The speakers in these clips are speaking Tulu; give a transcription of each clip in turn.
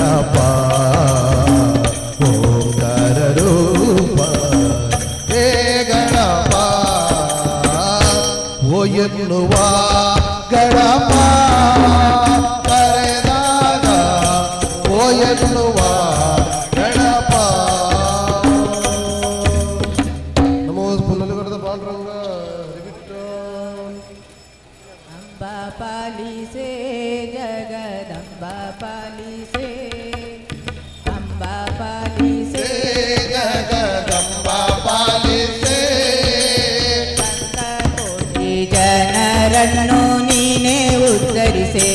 ಗಣಪ, ಓಂಕಾರ ರೂಪ ಹೇ ಗಣಪ. ಓ ಎನ್ನುವ ಗಣಪ ಕರೆದಾಗ, ಓ ಎನ್ನುವ ಗಣಪ. ನಮೋ ಪುನಲಿವರದ ಪಾಂಡುರಂಗ ಹರಿವಿಠ್ಠಲ. ಅಂಬಾ ಪಾಲಿಸೆ, ಜಗದಂಬಾ ಪಾಲಿಸೆ, ಅಂಬಾ ಪಾಲಿಸೆ, ಜಗದಂಬಾ ಪಾಲಿಸೆ. ಭಕ್ತ ಕೋಟಿ ಜನರನ್ನು ನೀನೇ ಉದ್ಧರಿಸೆ.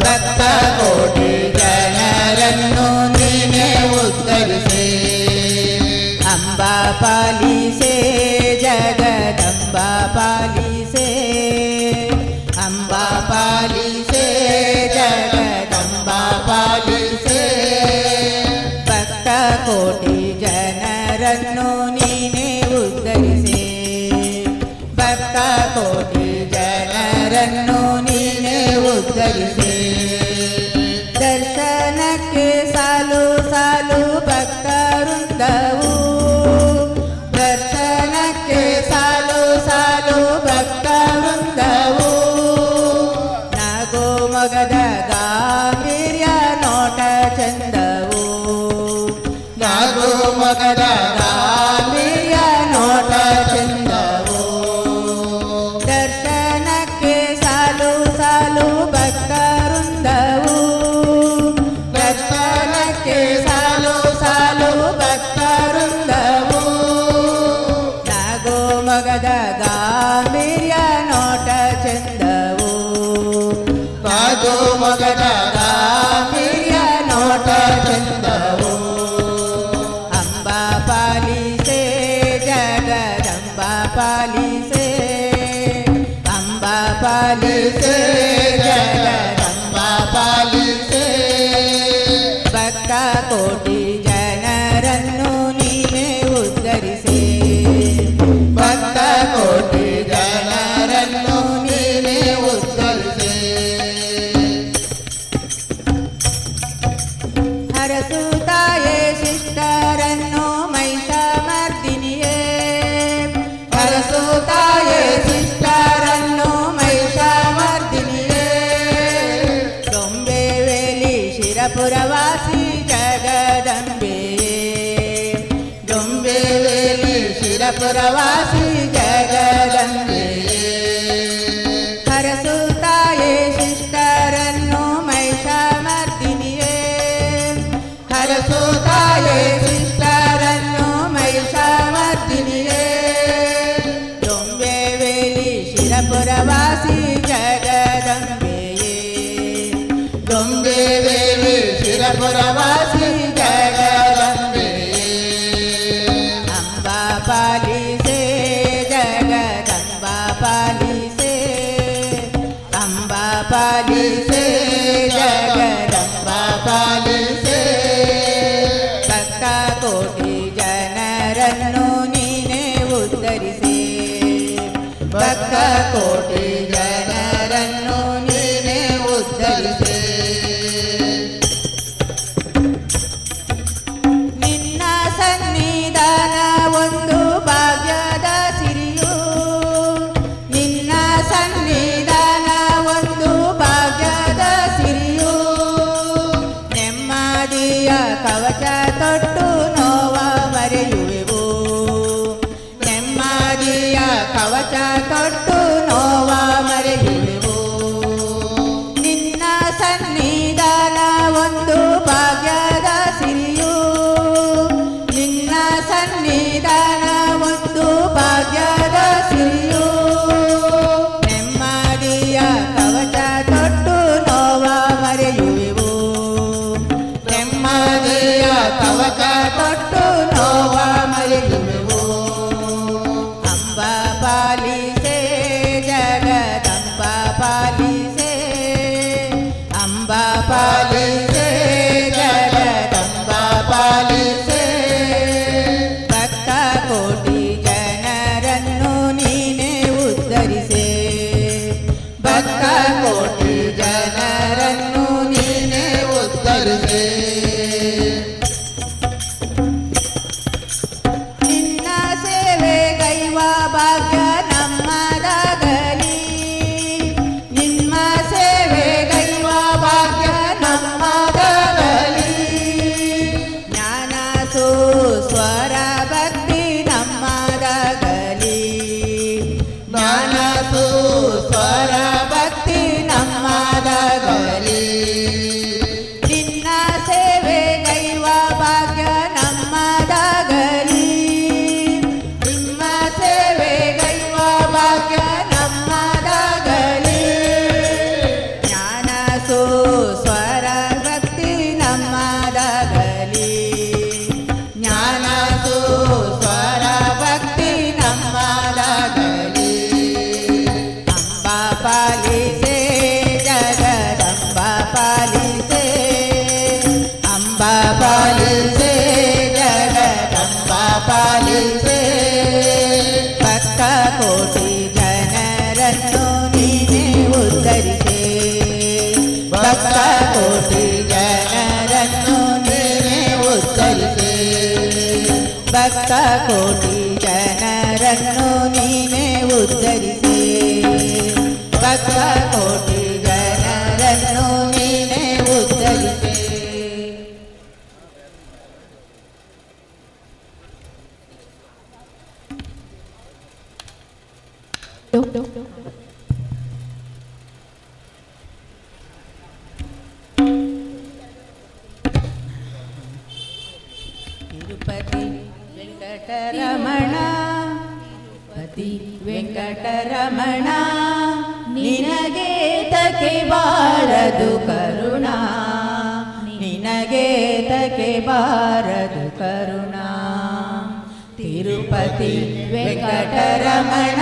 ಭಕ್ತ ಕೋಟಿ ಜನರನ್ನು ನೀನೇ ಉದ್ಧರಿಸೆ. ಅಂಬಾ ಪಾಲಿಸೆ, ಜಗದಂಬಾ ಪಾಲಿಸೆ, ಅಂಬಾ ಪಾಲಿಸೆ, ಜಗದಂಬಾ ಪಾಲಿಸೆ. ಭಕ್ತ ಕೋಟಿ ಜನರನ್ನು ನೀನೇ ಉದ್ಧರಿಸೆ. ಭಕ್ತ ಕೋಟಿ ಜನರನ್ನು ನೀನೇ ಉದ್ಧರಿಸೆ. ದರ್ಶನಕ್ಕೆ ಸಾಲು ಸಾಲು ಭಕ್ತವೃಂದವು, ದರ್ಶನಕ್ಕೆ ಸಾಲು ಸಾಲು ಭಕ್ತವೃಂದವು. ನಾಗೋ ಮಗದ ಗಾಂಭೀರ್ಯ ನೋಟ ಚಂದವು, ನಾಗೋ ಮಗದ ಗಾಂಭೀರ್ಯ ನೋಟ ಚಂದವು. ದರ್ಶನಕ್ಕೆ ಸಾಲು ಸಾಲು ಭಕ್ತವೃಂದವು, ದರ್ಶನಕ್ಕೆ ಸಾಲು ಸಾಲು ಭಕ್ತವೃಂದವು. ನಾಗೋ ಮಗದ ಗಾಂಭೀರ್ಯ ನೋಟ ಚಂದವು, ನಾಗೋ ಮಗದ ಗಾಂಭೀರ್ಯ ನೋಟ ಚಂದವು. ಅಂಬಾ ಪಾಲಿಸೆ, ಜಗದಂಬಾ ಪಾಲಿಸೆ, ಅಂಬಾ ಪಾಲಿಸೆ, ಜಗದಂಬಾ ಪಾಲಿಸೆ. ಭಕ್ತ ಕೋಟಿ ಜನರನ್ನು ನೀನೇ ಉದ್ಧರಿಸೆ. ಭಕ್ತ ಕೋಟಿ ಜನರನ್ನು ನೀನೇ ಉದ್ಧರಿಸೆ. ಹರಸು ತಾಯೇ ಶಿಷ್ಟರನ್ನು ಮಹಿಷಮರ್ದಿನಿಯೇ, ಹರಸು ತಾಯೇ ಶಿಷ್ಟರನ್ನು ಮಹಿಷಮರ್ದಿನಿಯೇ. ದೊಂಬೆವೇಲಿ ಶಿರಪುರವಾಸಿ ಜಗದಂಬೆಯೇ, ದೊಂಬೆವೇಲಿ ಶಿರಪುರವಾಸಿ ಜಗದಂಬೆಯೇ. ಹರಸು ತಾಯೇ ಶಿಷ್ಟರನ್ನು ಮಹಿಷಮರ್ದಿನಿಯೇ, ಹರಸು ತಾಯೇ ಶಿಷ್ಟರನ್ನು ಮಹಿಷಮರ್ದಿನಿಯೇ. ದೊಂಬೆವೇಲಿ ಶಿರಪುರವಾಸಿ ಜಗದಂಬೆಯೇ, ದೊಂಬೆವೇಲಿ ಶಿರಪುರವಾಸಿ ಜಗದಂಬೆಯೇ. ಅಂಬಾ ಪಾಲಿಸೆ, ಜಗದಂಬಾ ಪಾಲಿಸೆ, ಅಂಬಾ ಪಾಲಿಸೆ, ಜಗದಂಬಾ ಪಾಲಿಸೆ. ಭಕ್ತ ಕೋಟಿ ಜನರನ್ನು ನೀನೇ ಉದ್ಧರಿಸೆ. ಭಕ್ತ ಕೋಟಿ ಜನರನ್ನು ನೀನೇ ಉದ್ಧರಿಸೆ. ನಿನ್ನ ಸನ್ನಿಧಾನ ಒಂದು ಭಾಗ್ಯದ ಸಿರಿಯು, ನಿನ್ನ ಸನ್ನಿಧಾನ ಒಂದು ಭಾಗ್ಯದ ಸಿರಿಯು. ನೆಮ್ಮದಿಯ ಕವಚ ತೊಟ್ಟು ನೋವ ಮರೆಯುವೆವು, ನೆಮ್ಮದಿಯ ಕವಚ ತೊಟ್ಟು ನೋವ ಮರೆಯುವೆವು. ನಿನ್ನ ಸನ್ನಿಧಾನ ಒಂದು ಭಾಗ್ಯದ ಸಿರಿಯು, ನಿನ್ನ ಸನ್ನಿಧಾನ ಒಂದು ಭಾಗ್ಯದ ಸಿರಿಯು. ನೆಮ್ಮದಿಯ ಕವಚ ತೊಟ್ಟು ನೋವ ಮರೆಯುವೆವು, ನೆಮ್ಮದಿಯ ಕವಚ ತೊಟ್ಟು ನೋವ ಮರೆಯುವೆವು. ಅಂಬಾ ಪಾಲಿಸೆ, ಜಗದಂಬಾ ಪಾಲಿಸೆ, ಅಂಬಾ ಪಾಲಿಸೆ, ಜಗದಂಬಾ ಪಾಲಿಸೆ. ಭಕ್ತ ಕೋಟಿ ಜನರನ್ನು ನೀನೇ ಉದ್ಧರಿಸೆ. ಭಕ್ತ ಕೋಟಿ ಜನರನ್ನು ನೀನೇ ಉದ್ಧರಿಸೆ. ಪಾಲಿಸೆ. ನಿನ್ನ ಸೇವೆಗೈವ ಭಾಗ್ಯ ನಮ್ಮದಾಗಲಿ, ನಿಮ್ಮ ಸೇವೆಗೈವ ಭಾಗ್ಯ ನಮ್ಮದಾಗಲಿ. ಜ್ಞಾನ ಸ್ವರ ಭಕ್ತಿ ನಮ್ಮದಾಗಲಿ, ಜ್ಞಾನ ಸ್ವರ ಭಕ್ತಿ ನಮ್ಮದಾಗಲಿ. ನಿನ್ನ ಸೇವೆಗೈವ ಭಾಗ್ಯ ನಮ್ಮದಾಗಲಿ, ನಿಮ್ಮ ಸೇವೆಗೈವ ಭಾಗ್ಯ ನಮ್ಮದಾಗಲಿ. ಜ್ಞಾನ ಸ್ವರ ಭಕ್ತಿ ನಮ್ಮದಾಗಲಿ, ಜ್ಞಾನ ಸ್ವರ ಭಕ್ತಿ ನಮ್ಮದಾಗಲಿ. ಅಂಬಾ ಪಾಲಿಸೆ, ಜಗದಂಬಾ ಪಾಲಿಸೆ, ಅಂಬಾ ಪಾಲಿಸೆ, ಜಗದಂಬಾ ಪಾಲಿಸೆ. ಭಕ್ತ ಕೋಟಿ ಜನರನ್ನು ನೀನೇ ಉದ್ಧರಿಸೆ, ಭಕ್ತ ಕೋಟಿ ಜನರನ್ನು ನೀನೇ ಉದ್ಧರಿಸೆ, ಭಕ್ತ ಕೋಟಿ ಜನರನ್ನು ನೀನೇ ಉದ್ಧರಿಸೆ, ಭಕ್ತ ಕೋಟಿ ಜನರನ್ನು ನೀನೇ ಉದ್ಧರಿಸೆ. ತಿರುಪತಿ ವೆಂಕಟರಮಣ, ಪತಿ ವೆಂಕಟರಮಣ, ನಿನಗೆ ತಕೆ ಬಾರದು ಕರುಣಾ, ನಿನಗೆ ತಕೆ ಬಾರದು ಕರುಣಾ. ತಿರುಪತಿ ವೆಂಕಟರಮಣ,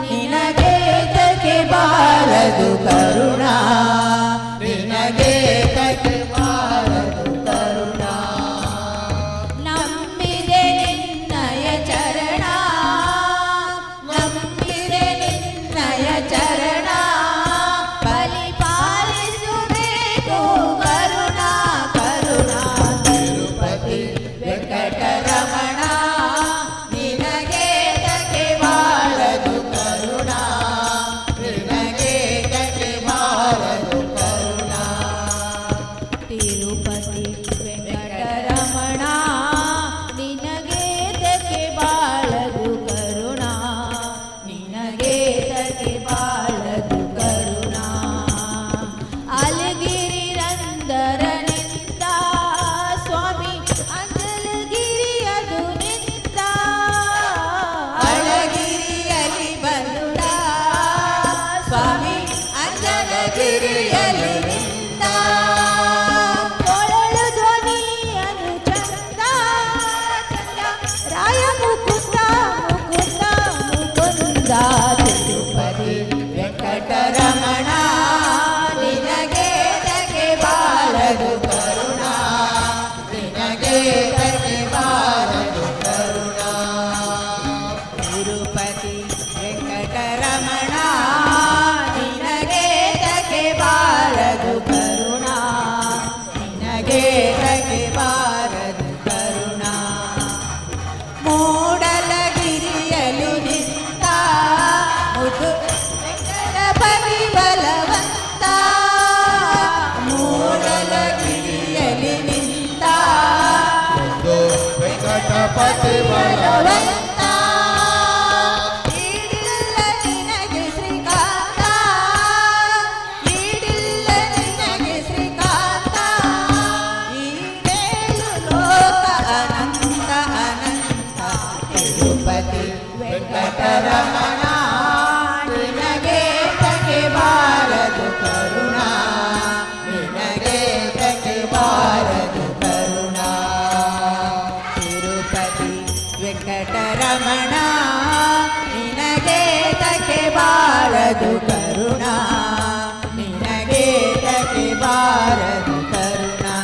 ನಿನಗೆ ತಕೆ ಬಾರದು ಕರುಣಾ, ನಿನಗೆ ತಕೆ ಬಾರದು ಕರುಣಾ. ನಂಬಿದೆ ನಿನ್ನಯ ಚರಣ, ನಂಬಿದೆ ನಿನ್ನಯ ಚರಣ, ಬಲಿ ಪಾಲಿಸಬೇಕು ಕರುಣಾ ಕರುಣಾ. ತಿರುಪತಿ ವೆಂಕಟರಮಣ, ನಿನಗೆ ತಕೆ ಬಾರದು ಕರುಣಾ, ನಿನಗೆ ತಕೆ ಬಾರದು ಕರುಣಾ. ತಿರುಪತಿ ವೆಂಕಟರಮಣ, ನಿನಗೆ ತಕೆ ಬಾಳದು ಕರುಣಾ, ನಿನಗೆ ತಕೆ ಬಾಳದು ಕರುಣಾ. ಅಲಗಿರಿ ರಂದರನಿಂದ ಸ್ವಾಮಿ, ಅಂಜಲಗಿರಿಯದು ನಿಂತ. ಅಳಗಿರಿಯಲಿ ಬಂದ ಸ್ವಾಮಿ, ಅಂಜನಗಿರಿಯಲಿ ನಿಂತ. ಕೊರಳು ಧ್ವನಿಯನು ಚಂದ ಚಂದ, ರಾಯ ಮುಕುಂದ ಮುಕುಂದ ಮುಕುಂದ. ತಿರುಪತಿ ವೆಂಕಟರಮಣ, ನಿನಗೆ ತಗೆ ಬಾರದು ಕರುಣಾ, ನಿನಗೆ ತಗೆ ಬಾರದು ಕರುಣಾ. ತಿರುಪತಿ ವೆಂಕಟರಮಣ, ನಿನಗೆ ತಗೆ ಬಾರದು ಕರುಣಾ, ನಿನಗೆ ತಗೆ ಬಾರದು ಕರುಣಾ. ಮೂಡಲಗಿರಿಯಲು ನಿಂತ ಮುದು ವೆಂಕಟಪತಿ ಬಲವಂತ, ಮೂಡಲಗಿರಿಯಲಿ ನಿಂತ ಒಂದು ವೆಂಕಟಪತಿ ಬಲವಂತ. ಈಡಿಲ್ಲ ನಿನಗೆ ಶ್ರೀಕಾಂತ, ಈಡಿಲ್ಲ ನಿನಗೆ ಶ್ರೀಕಾಂತ, ಈಡೇಳು ಲೋಕ ಅನಂತ ಅನಂತ. ತಿರುಪತಿ ವೆಂಕಟರಮಣ, ನಿನಗೆ ತಗೆ ಬಾರದು ಕರುಣಾ, ನಿನಗೆ ತಗೆ ಬಾರದು ಕರುಣಾ. ತಿರುಪತಿ ವೆಂಕಟರಮಣ, ನಿನಗೆ ತಗೆ ಬಾರದು ಕರುಣಾ, ನಿನಗೆ ತಗೆ ಬಾರದು ಕರುಣಾ.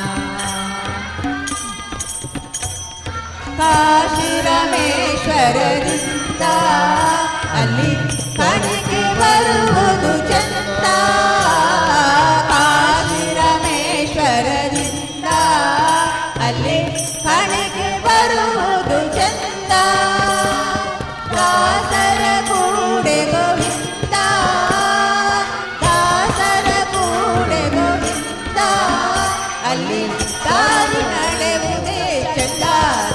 ಕಾಶಿ ರಮೇಶ್ವರದಿಂದ ಅಲ್ಲಿ ಕಡೆಗೆ ಬರುವುದು ಚಂದ, ಕಾಶಿ ರಮೇಶ್ವರದಿಂದ ಚಂದದಿಂದ ಅಲ್ಲಿ ಕಾಣಿಕೆ ಬರುವುದು ಚಂದ. ದಾಸರ ಕೂಡೆ ಗೋವಿಂದ, ದಾಸರ ಕೂಡೆ ಗೋವಿಂದ, ಅಲ್ಲಿ ದಾರಿ ನಡೆಯುವುದೇ ಚಂದ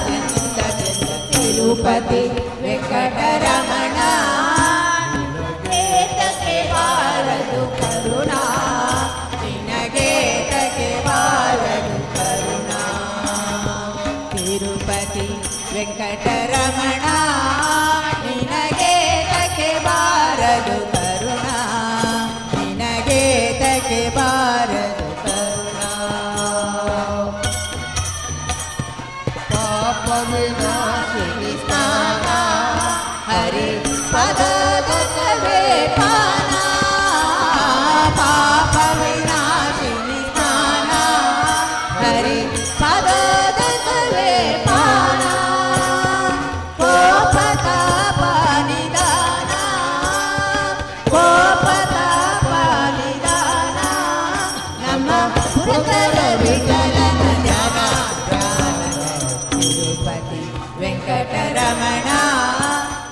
ಚಂದ ಚಂದ. ತಿರುಪತಿ ವೆಂಕಟರಮಣ, ನಿನಗೇತಕ್ಕೆ ಬಾರದು ಕರುಣಾ, ನಿನಗೇತಕ್ಕೆ ಬಾರದು ಕರುಣಾ. ತಿರುಪತಿ ವೆಂಕಟರಮಣ, ನಿನಗೇತಕ್ಕೆ ಬಾರದು ಕರುಣಾ, ನಿನಗೇತಕ್ಕೆ ಬಾರದು ಕರುಣಾ. ಪಾಪ ವಿನಾಶಿನಿ ಸ್ನಾನ, ಹರಿ ಪದೋದಕವೇ ಪಾನ. ಪಾಪ ವಿನಾಶಿನಿ ಸ್ನಾನ, ಹರಿ ಪದೋದಕವೇ ಪಾನ. ಕೋಪ ತಾಪ ನಿದಾನ, ಕೋಪ ತಾಪ ನಿದಾನ, ನಮ್ಮ ಪುರಂದರ ವಿಠಲನ ಧ್ಯಾನ ಧ್ಯಾನ. ತಿರುಪತಿ ವೆಂಕಟರಮಣ,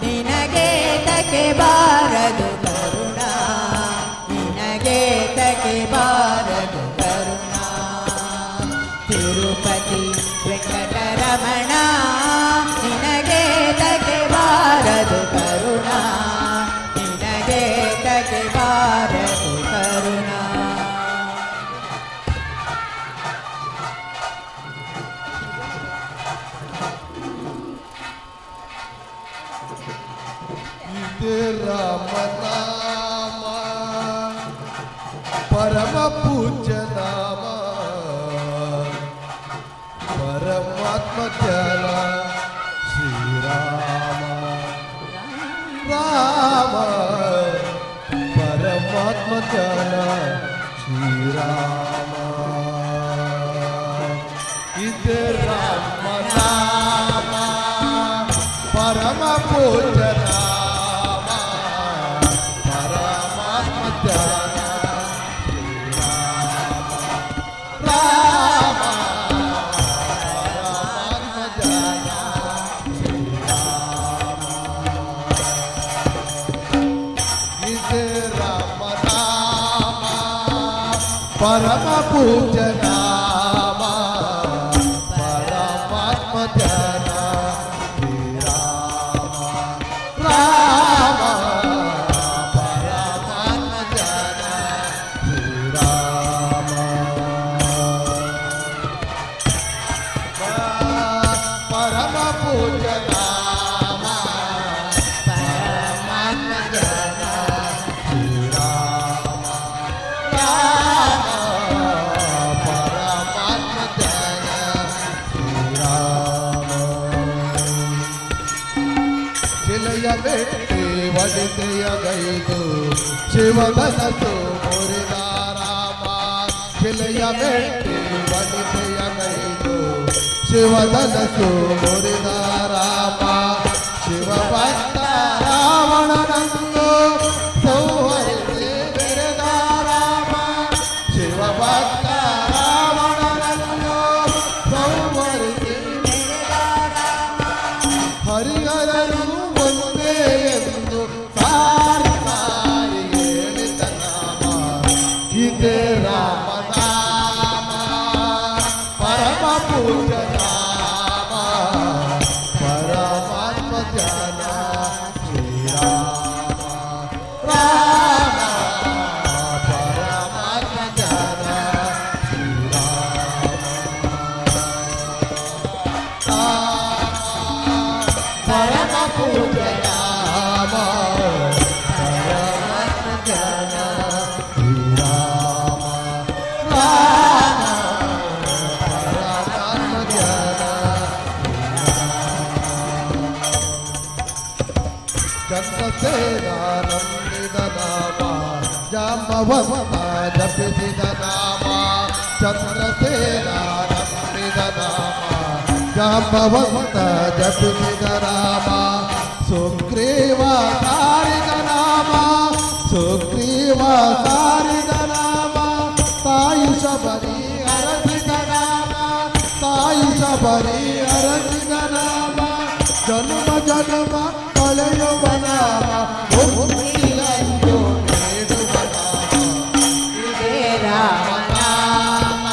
ನಿನಗೇತಕ್ಕೆ ಬಾರದು ಕರುಣಾ, ನಿನಗೇತಕ್ಕೆ ಬಾರದು ಕರುಣಾ. ತಿರುಪತಿ ವೆಂಕಟರಮಣ, ನಿನಗೇತಕ್ಕೆ ಬಾರದು ಕರುಣಾ, ನಿನಗೇತಕ್ಕೆ ಬಾರದು ಕರುಣಾ. ಇದೇ ರಾಮ ನಾಮ, ಪರಮ ಪೂಜ್ಯ ನಾಮ, ಪರಮಾತ್ಮ ಧ್ಯಾನ ಶ್ರೀರಾಮ ರಾಮ, ಪರಮಾತ್ಮ ಧ್ಯಾನ ಶ್ರೀರಾಮ. ಇದೇ ರಾಮ ನಾಮ, ಪರಮ ಪೂಜ್ಯ ನಾಮ, ಪರಮಾತ್ಮ ಧ್ಯಾನ ರಾಮ, ಪರಮಾತ್ಮ ಧ್ಯಾನ. ಇದೇ ರಾಮ ನಾಮ, ಪರಮ ಪೂಜ್ಯ ನಾಮ, ಪರಮಾತ್ಮ ಧ್ಯಾನ ಶ್ರೀರಾಮ ರಾಮ, ಪರಮಾತ್ಮ ಧ್ಯಾನ ಶ್ರೀರಾಮ, ಪರಮ ಪೂಜ್ಯ ನಾಮ, ಪರಮಾತ್ಮ ಧ್ಯಾನ ಶ್ರೀರಾಮ ರಾಮ, ಪರಮಾತ್ಮ ಧ್ಯಾನ ಶ್ರೀರಾಮ. ಶಿಲೆಯ ಮೆಟ್ಟಿ ವನಿತೆಯ ಗೈದು ಶಿವಧನಸು ಮುರಿದ ರಾಮ. ಶಿಲೆಯ ಮೆಟ್ಟಿ ವನಿತೆಯ ಗೈದು ಶಿವಧನಸು ಮುರಿದ ರಾಮ. ಶಿವಭಕ್ತ ರಾವಣನನ್ನು ಸಂಹರಿಸಿ ಮೆರೆದ ರಾಮ. ಶಿವಭಕ್ತ ರಾವಣನನ್ನು ಸಂಹರಿಸಿ ಹರಿಹರರು ಒಂದೇ ಎಂದು ಸಾರಿ ಸಾರಿ ಹೇಳಿದ ನಾಮ. ಇದೇ ರಾಮ ನಾಮ, ಪರಮ ಪೂಜ್ಯ ನಾಮ, ಪರಮಾತ್ಮ ಧ್ಯಾನ ಶ್ರೀರಾಮ ರಾಮ, ಪರಮಾತ್ಮ ಧ್ಯಾನ ಶ್ರೀರಾಮ, ಪರಮ ಪೂಜ್ಯ ನಾಮ, ಪರಮಾತ್ಮ ಧ್ಯಾನ ಶ್ರೀರಾಮ ರಾಮ, ಪರಮಾತ್ಮ ಧ್ಯಾನ. ಚಂದ್ರಸೇನ ನಂಬಿದ ನಾಮ, ಜಾಂಬವಂತ ಜಪಿಸಿದ ನಾಮ. ಚಂದ್ರಸೇನ ನಂಬಿದ ನಾಮ, ಜಾಂಬವಂತ ಜಪಿಸಿದ ರಾಮ. ಸುಗ್ರೀವ ಸಾರಿದ ನಾಮ, ಸುಗ್ರೀವ ಸಾರಿದ ನಾಮ, ತಾಯಿ ಶಬರಿ ಅರಸಿದ ಪರಿ ಅರಸಿದ ನಾಮ, ಜನ್ಮ ಜನ್ಮ ಕಳೆಯುವ ನಾಮ, ಮುಕ್ತಿಯನ್ನು ನೀಡುವ ನಾಮ. ಇದೇ ರಾಮನಾಮ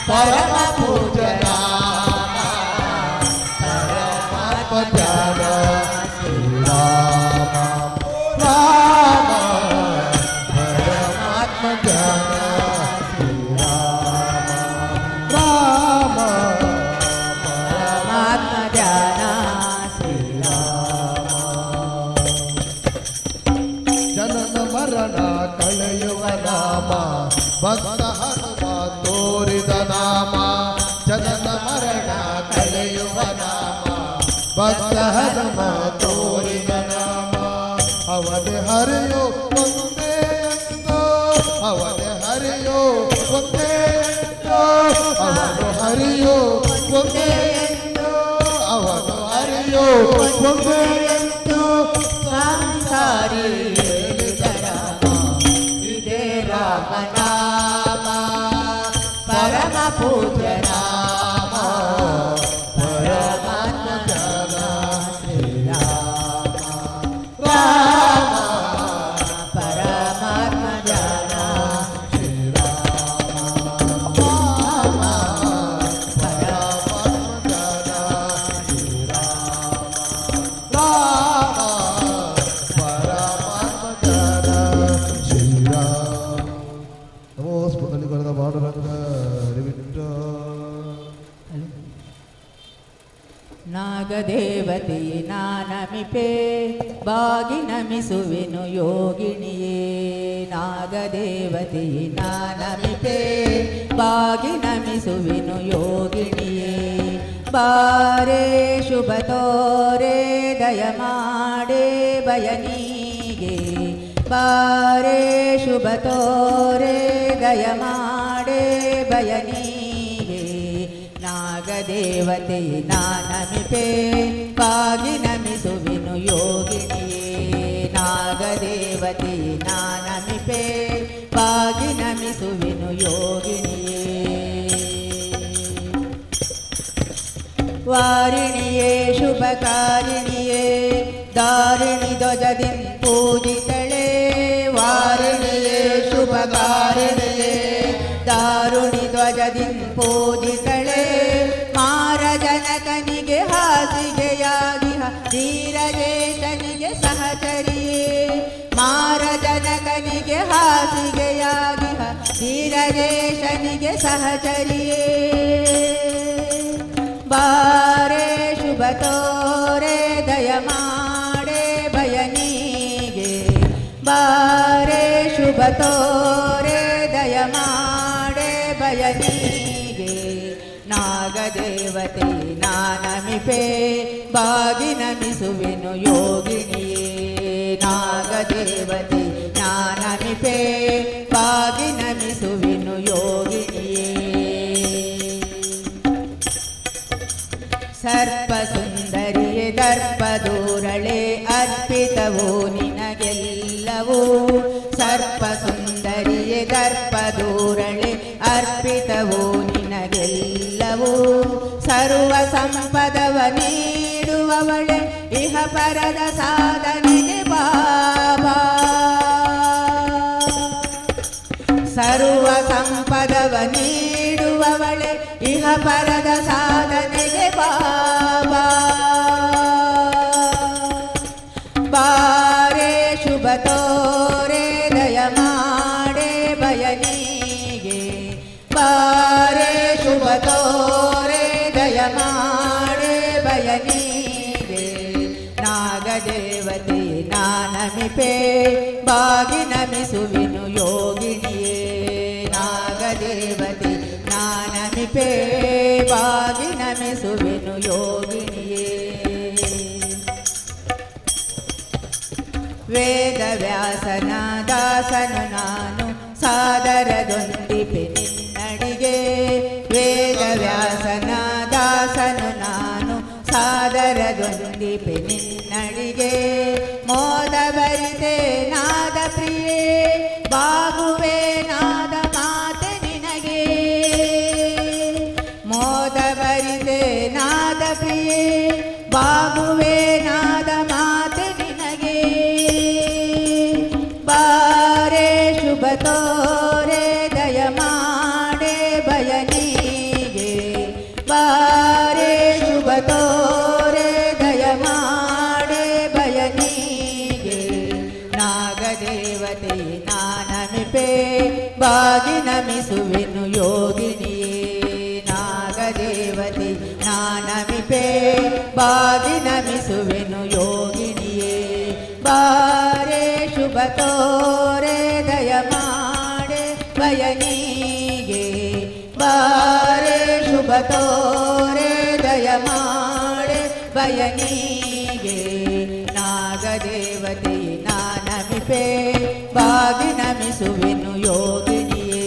ಪರಮ ಪೂಜ್ಯ ನಾಮ. ಪರಮಾತ್ಮ ಧ್ಯಾನ ಶ್ರೀರಾಮ ರಾಮ, ಪರಮಾತ್ಮ ಧ್ಯಾನ ಶ್ರೀರಾಮ ರಾಮ, ಪರಮಾತ್ಮ ಧ್ಯಾನ ಶ್ರೀರಾಮ. ಜನನ ಮರಣ ಕಳೆಯುವ ನಾಮ, ಭಕ್ತ ಹನುಮ ತೋರಿದ ನಾಮ. ಜನನ ಮರಣ ಕಳೆಯುವ ನಾಮ, ಭಕ್ತ ಹನುಮ ತೋರಿದ ನಾಮ. ಅವನೇ ಹರಿಯೋ ಒಂದೇ ಎಂದೋ, ಅವನೇ ಹರಿಯೋ ಒಂದೇ ಎಂದೋ, ಅವನು ಹರಿಯೋ ಒಂದೇ ಎಂದೋ, ಅವನು ಹರಿಯೋ ಒಂದೇ ಎಂದೋ ಸಂಸಾರಿ ಹೇಳಿದ ರಾಮ. ಇದೇ ರಾಮನಾಮ ಪರಮ ಪೂಜ್ಯ ನಾಮ. ಪರಮಾತ್ಮ ಧ್ಯಾನ ಶ್ರೀರಾಮ ರಾಮ, ಪರಮಾತ್ಮ ಧ್ಯಾನ ಶ್ರೀರಾಮ ಪರಮಾತ್ಮ ಧ್ಯಾನ ಶ್ರೀರಾಮ ರಾಮ, ಪರಮಾತ್ಮ ಧ್ಯಾನ ಶ್ರೀರಾಮ. ನಮೋ ಸ್ಮೃತಲಿಗರದ ಪಾಂಡುರಂಗ ಹರಿವಿಟ್ಟ. ನಾಗದೇವತೆಯೇ ನಾನಮಿಪೆ ಬಾಗಿ ನಮಿಸುವೆನು ಯೋಗಿಣಿಯೇ. ನಾಗದೇವತೆಯೇ ನಾನಮಿಪೆ ಬಾಗಿ ನಮಿಸುವೆನು ಯೋಗಿಣಿಯೇ. ಬಾರೇ ಶುಭ ತೋರೆ ದಯಮಾಡೆ ಬಯನೀಗೆ. ಬಾರೇ ಶುಭ ತೋರೆ ದಯಮಾಡೆ ಬಯನೀಗೆ. ನಾಗದೇವತೆ ನಾನಮಿಪೆ ಬಾಗಿ ನಮಿಸುವೆನು ಯೋಗಿಣಿಯೇ. ನಾಗದೇವತೆ ನಾನಮಿಪೆ ಬಾಗಿ ನಮಿಸುವೆನು ಯೋಗಿಣಿಯೇ. ವಾರಿಣಿಯೇ ಶುಭಕಾರಿಣಿಯೇ ದಾರಿಣಿ ಧ್ವಜದಿಂ ಪೂಜಿತಳೆ. ವಾರಿಣಿಯೇ ಶುಭಕಾರಿಣಿಯೇ ದಾರುಣಿ ಧ್ವಜದಿಂ ಪೂಜಿತಳೆ. ಮಾರ ಜನಕನಿಗೆ ಹಾಸಿಗೆಯಾಗಿ ಧೀರಜೇಶನಿಗೆ ಸಹಚರಿಯೇ. ಮಾರ ಜನಕನಿಗೆ ಹಾಸಿಗೆಯಾಗಿ ಧೀರಜೇಶನಿಗೆ ಸಹಚರಿಯೇ. ಬಾರೆ ಶುಭ ತೋರೆ ದಯಮಾಡೆ ಬಯನೀಗೆ. ಬಾರೆ ಶುಭ ತೋರೆ ದಯಮಾಡೆ ಬಯನೀಗೆ. ನಾಗದೇವತೆ ನಾನಮಿಪೆ ಬಾಗಿ ನಮಿಸುವೆನು ಯೋಗಿಣಿಯೇ. ನಾಗದೇವತೆ ನಾನಮಿಪೆ ಬಾಗಿ ನಮಿಸುವೆನು ಯೋಗಿಣಿಯೇ. ಸರ್ಪ ಸುಂದರಿಯೇ ದರ್ಪ ದೂರಳೆ ಅರ್ಪಿತವು ನಿನಗೆಲ್ಲವೂ. ಸರ್ಪ ಸುಂದರಿಯೇ ದರ್ಪ ದೂರಳೆ ಅರ್ಪಿತವು ನಿನಗೆಲ್ಲವೂ. ಸರ್ವ ಸಂಪದವ ನೀಡುವವಳೆ ಇಹ ಪರದ ಸಾಧನೆಗೆ ಬಾಬಾ. ಸರ್ವ ಸಂಪದವ ನೀಡುವವಳೆ ಇಹ ಪರದ ಸಾಧನೆಗೆ ಬಾಬಾ. ಬಾರೆ ಶುಭ ತೋರೆ ದಯಮಾಡೆ ಬಯನೀಗೆ. ಬಾರೆ ಶುಭ ತೋರೆ ದಯಮಾಡೆ ಬಯನೀಗೆ. ನಾಗದೇವತೆ ನಾನಮಿಪೆ ಬಾಗಿ ನಮಿಸುವೆನು ಯೋಗಿಣಿಯೇ. ನಾಗದೇವತೆ ನಾನಮಿಪೆ ಬಾಗಿ ನಮಿಸುವೆನು ಯೋಗಿಣಿಯೇ. ವೇದವ್ಯಾಸನ ದಾಸನು ನಾನು ಸಾದರದೊಂದಿಪೆ ನಿನ್ನಡಿಗೆ. ವೇದವ್ಯಾಸನ ದಾಸನು ನಾನು ಸಾದರದೊಂದಿಪೆ ನಿನ್ನಡಿಗೆ. ಮೋದ ಭರಿತೆ ನಾದ ಪ್ರಿಯೇ ಬಾಗುವೆ ನಾದ ಮಾತೆ ನಿನಗೆ. ಮೋದ ಭರಿತೆ ಪ್ರಿಯೆ, ಬಾಗುವೆ ನಾದ ಮಾತೆ ನಿನಗೆ. ಬಾರೆ ಶುಭ ತೋರೆ, ದಯ ಮಾಡೆ ಬಯನಿಗೆ. ಬಾರೆ ಶುಭ ತೋರೆ, ದಯ ಮಾಡೆ ಬಯನಿಗೆ. ನಾಗದೇವತೆ ನಾನಮಿಪೆ, ಬಾಗಿ ನಮಿಸುವೆನು ಯೋಗಿನಿಯೇ. ನಾಗದೇವತೆ ನಾನಮಿಪೆ, ಬಾಗಿ ನಮಿಸುವೆನು ಯೋಗಿನಿಯೇ. ಬಾರೆ ಶುಭ ತೋರೆ, ದಯ ಮಾಡೆ ಬಯನಿಗೆ. ಬಾರೆ ಶುಭ ತೋರೆ, ದಯ ಮಾಡೆ ಬಯನಿಗೆ. ನಾಗದೇವತೆ ನಾನಮಿಪೆ, ಬಾಗಿ ನಮಿಸುವೆನು ಯೋಗಿನಿಯೇ.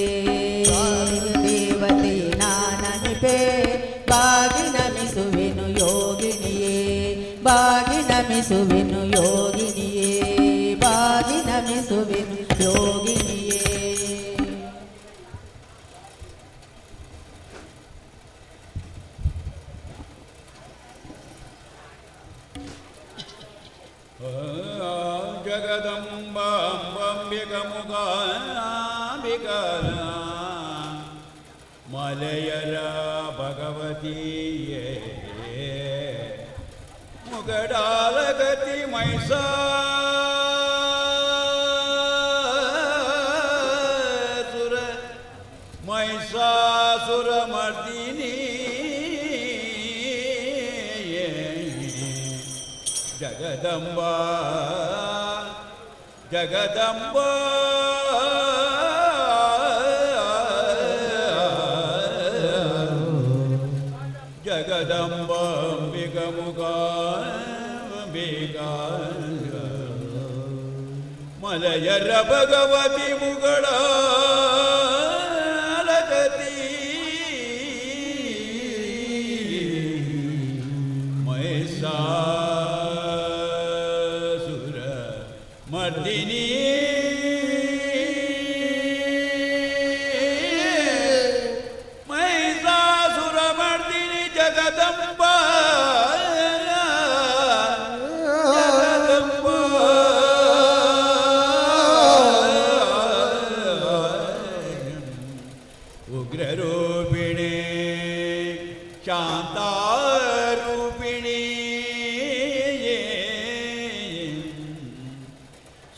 ದೇವತೆ ನಾನಮಿಪೆ, ಬಾಗಿ ನಮಿಸುವೆನು ಯೋಗಿನಿಯೇ. ಬಾಗಿ ನಮಿಸುವೆನು ಯೋಗಿನಿಯೇ. ಬಾಗಿ ನಮಿಸುವೆನು ಯೋಗಿನಿಯೇ. ಜಗದಂಬಾಂಬಿಕ ಮುಖಾಂಬಿಕ ಮಲಯರ ಭಗವತಿಯೇ, ಮುಗಡಾಲಗತಿ ಮೈಸಾಸುರ ಮೈಸಾಸುರ ಮರ್ದಿನಿ, ಜಗದಂಬಾ ಜಗದಂಬಾ ಜಗದಂಬಾಂಬಿಕ ಮುಖಾಂಬಿಕ ಮಲಯರ ಭಗವತಿ ಮುಗಳ ಗತಿ ಮೈಸಾಸುರ ಮರ್ದಿನಿ, ಮೈಸಾಸುರ ಮರ್ದಿನಿ, ಜಗದಂಬ ಜಗದಂಬ ಉಗ್ರರೂಪಿಣಿ ಶಾಂತಾರೂಪಿಣಿ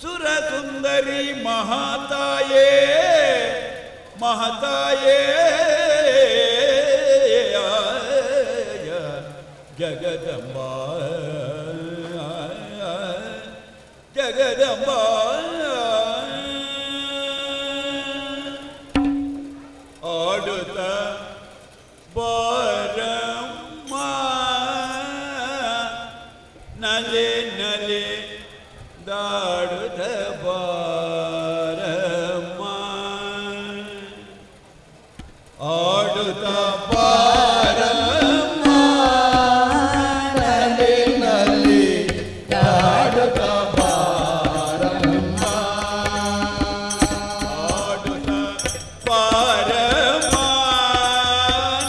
ಸುರಸುಂದರಿ ಮಹಾತಾಯೇ ಮಹತಾಯೇ ಜಗದಂಬಾ ಜಗದಂಬಾ. ಆಡುತ್ತ ಬಾರಮ್ಮ, ನಲೆ ನಲೆ ದಾಡುತ್ತ ಬಾರಮ್ಮ, ಆಡುತ್ತ ಬಾರಮ್ಮ, ನಲಿ ನಲಿ ದಾಡುತ್ತ ಬಾರಮ್ಮ. ಆಡುತ್ತ ಬಾರಮ್ಮ,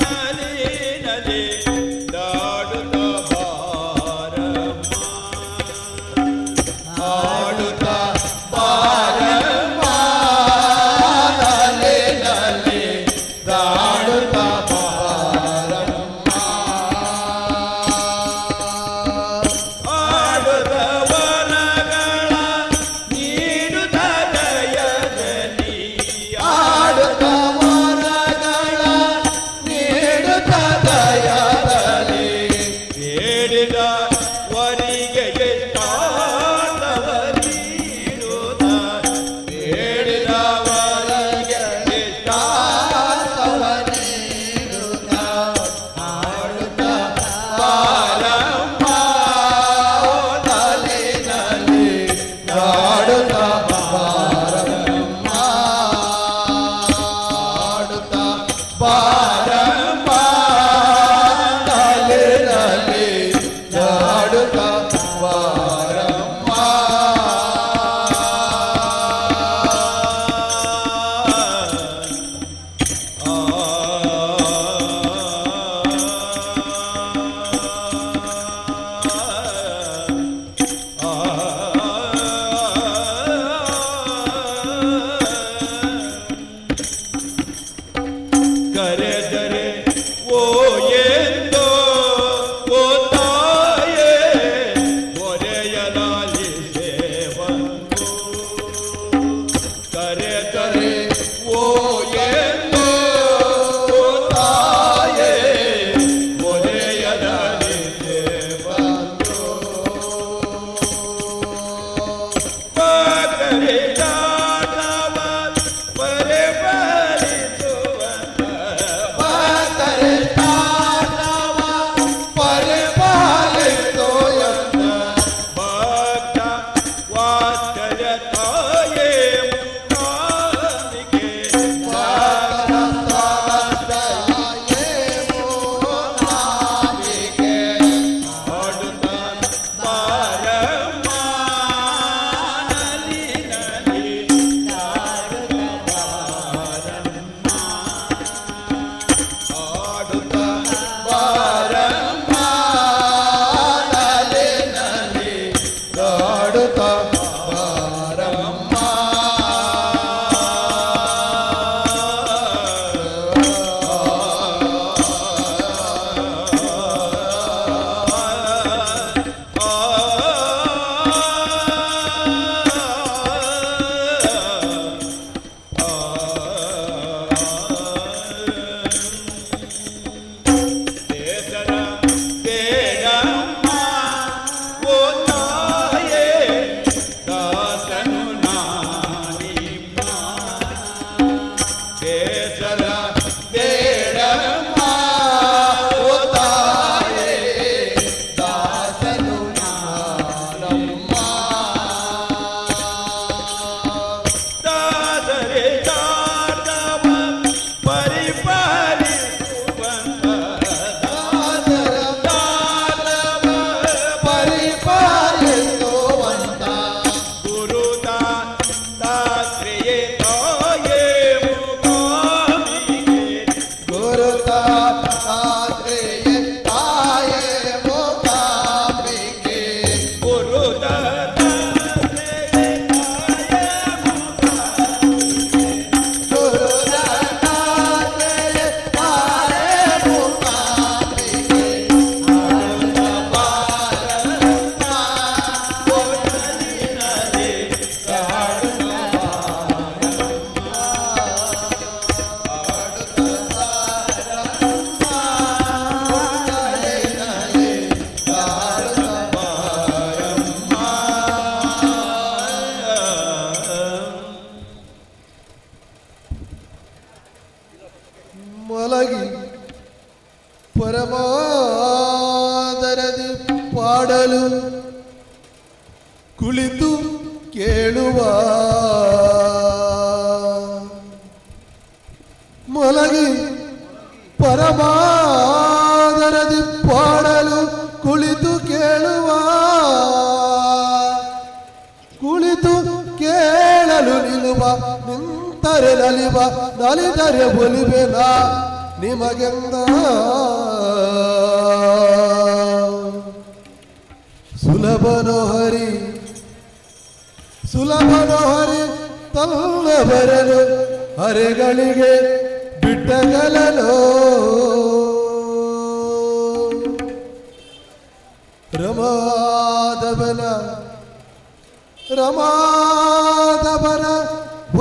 ನಲಿ ನಲಿ ದಾಡುತ್ತ ಬಾರಮ್ಮ, ಆಡುತ್ತ ಬಾರಮ್ಮ, ನಲಿ ನಲಿ ದಾಡುತ್ತ ಬಾರಮ್ಮ. ಕರೆದರೆ ಓ ಎಂದೋ ಓ ತಾಯೇ ಮೊರೆಯಲಾಲಿಸೆ ಬಂದು. ಕರೆದರೆ ಓ ಎಂದೋ ಓ ತಾಯೇ ಮೊರೆಯಲಾಲಿಸೆ ಬಂದು. ಪಗರೆ ದಾಟವ ಪರಿಪಾಲಿಸುವಂತ. ಪತರೆ ತಾನವ ಪರಿಪಾಲಿಸೋಯಂತ. ಭಕ್ತ ವಾತ್ಸಲ್ಯ ತಾಯೇ ಮೂಕಾಂಬಿಕೆ. ತಾಯೇ ಮೂಕಾಂಬಿಕೆ. ಹಾಡುತ್ತ ಬಾರಮ್ಮ ನಲಿ ನಲಿ ಹಾಡುತ್ತ ಬಾರಮ್ಮ ನಲಿ ನಲಿ ಹಾಡುತ್ತ ಬಾರಮ್ಮ. ಬೇಸರ ಬೇಡಮ್ಮ ಓ ತಾಯೇ, ದಾಸನು ನಾನಿಮ್ಮ. ಬೇಸರ ಬೇಡಮ್ಮ ಓ ತಾಯೇ, ದಾಸನು ನಾನಮ್ಮ. ದಾಸರೇ ದಾಟವ ಪರಿಪಾಲಿಸುವಂತ. ದಾಸರ ದಾನವ ಪರಿಪಾಲಿಸುವಂತ. ಗುರುತ ತಾತ್ರೆಯೇ ತಾಯೇ ಮೂಕಾಂಬಿಕೆ. ಗುರುತ ತಾತ್ರೆಯೇ ತಾಯೇ ಮೂಕಾಂಬಿಕೆ. ಗುರುತ ತಾತ್ರೆಯೇ ತಾಯೇ ಮೂಕಾಂಬಿಕೆ. ಗುರುತ ತಾತ್ರೆಯೇ ತಾಯೇ ಮೂಕಾಂಬಿಕೆ. ಮಲಗಿ ಪರಮಾದರದಿ ಪಾಡಲು ಕುಳಿತು ಕೇಳುವ, ಮಲಗಿ ಪರಮಾದರದಿ ಪಾಡಲು ಕುಳಿತು ಕೇಳುವ, ಕುಳಿತು ಕೇಳಲು ನಿಲ್ಲುವ, ನಿಂತರೆ ನಲಿವ, ನಲಿದರೆ ಒಲಿವೆನ ನಿಮಗೆಂದ. ಸುಲಭನೋ ಹರಿ, ಸುಲಭನೋ ಹರಿ ತಲ್ಲ ಬರಲು ಹರೆಗಳಿಗೆ ಬಿಟ್ಟಗಲೋ. ರಮಾದವನ ರಮಾದವನ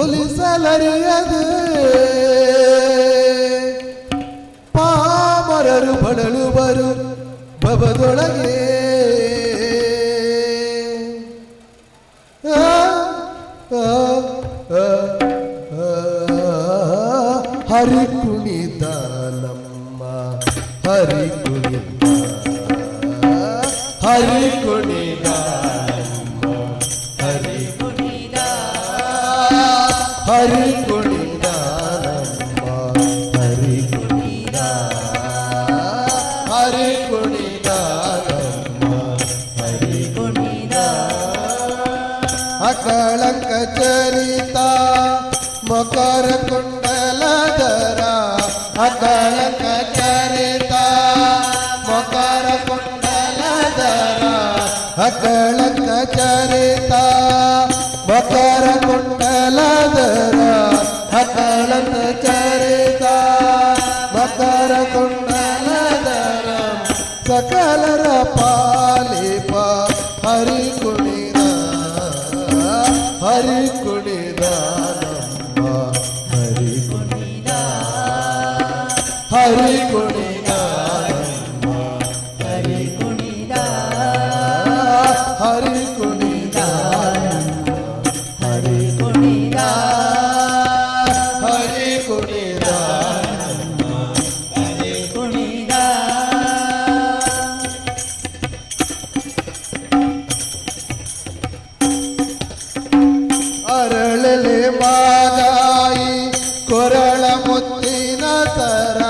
ಒಲಿಸಲರಿಯದೆ ಪಾಮರರು ಬಳಲುವರು ಭವದೊಳಗೆ. ಆ, ಆ, ಆ, ಆ, ಹರಿ ಕುಣಿದ ನಮ್ಮ ಹರಿ ಕುಣಿದ, ಹರಿ ಕುಣಿದ ನಮ್ಮ ಹರಿ ಕುಣಿದ, ಹರಿ ಕುಣಿದ ನಮ್ಮ ಹರಿ ಕುಣಿದ, ಹರಿ ಕುಣಿದ ನಮ್ಮ ಹರಿ ಕುಣಿದ. ಅಕಳಂಕ ಚರಿತ ಮಕರ ಕುಂಡಲಧರ, ಅಕಳಂಕ ಚರಿತ ಮಕರ ಕುಂಡಲಧರ, ಅಕಳಂಕ ಚರಿತ ಮಕರ ಕುಂಡಲಧರ, ಅಕಳಂಕ ಚರಿತ. ಮಕರ ಕುಂಡಲಧರ ಸಕಲರ ಪಾಲಿಪ ಹರಿ ಕುಣಿದ, ಹರಿ ಕುಣಿದ ನಮ್ಮ ಹರಿ ಕುಣಿದ, ಹರಿ ಕುಣಿದ ನಮ್ಮ ಹರಿ ಕುಣಿದ, ಹರಿ ಕುಣಿದ, ಹರಿ ಕುಣಿದ, ಹರಿ ಕುಣಿದ, ಹರಿ ಕುಣಿದ. ಅರಳಲೆ ಮಾಗಾಯಿ ಕೊರಳ ಮುತ್ತಿನ ಸರ,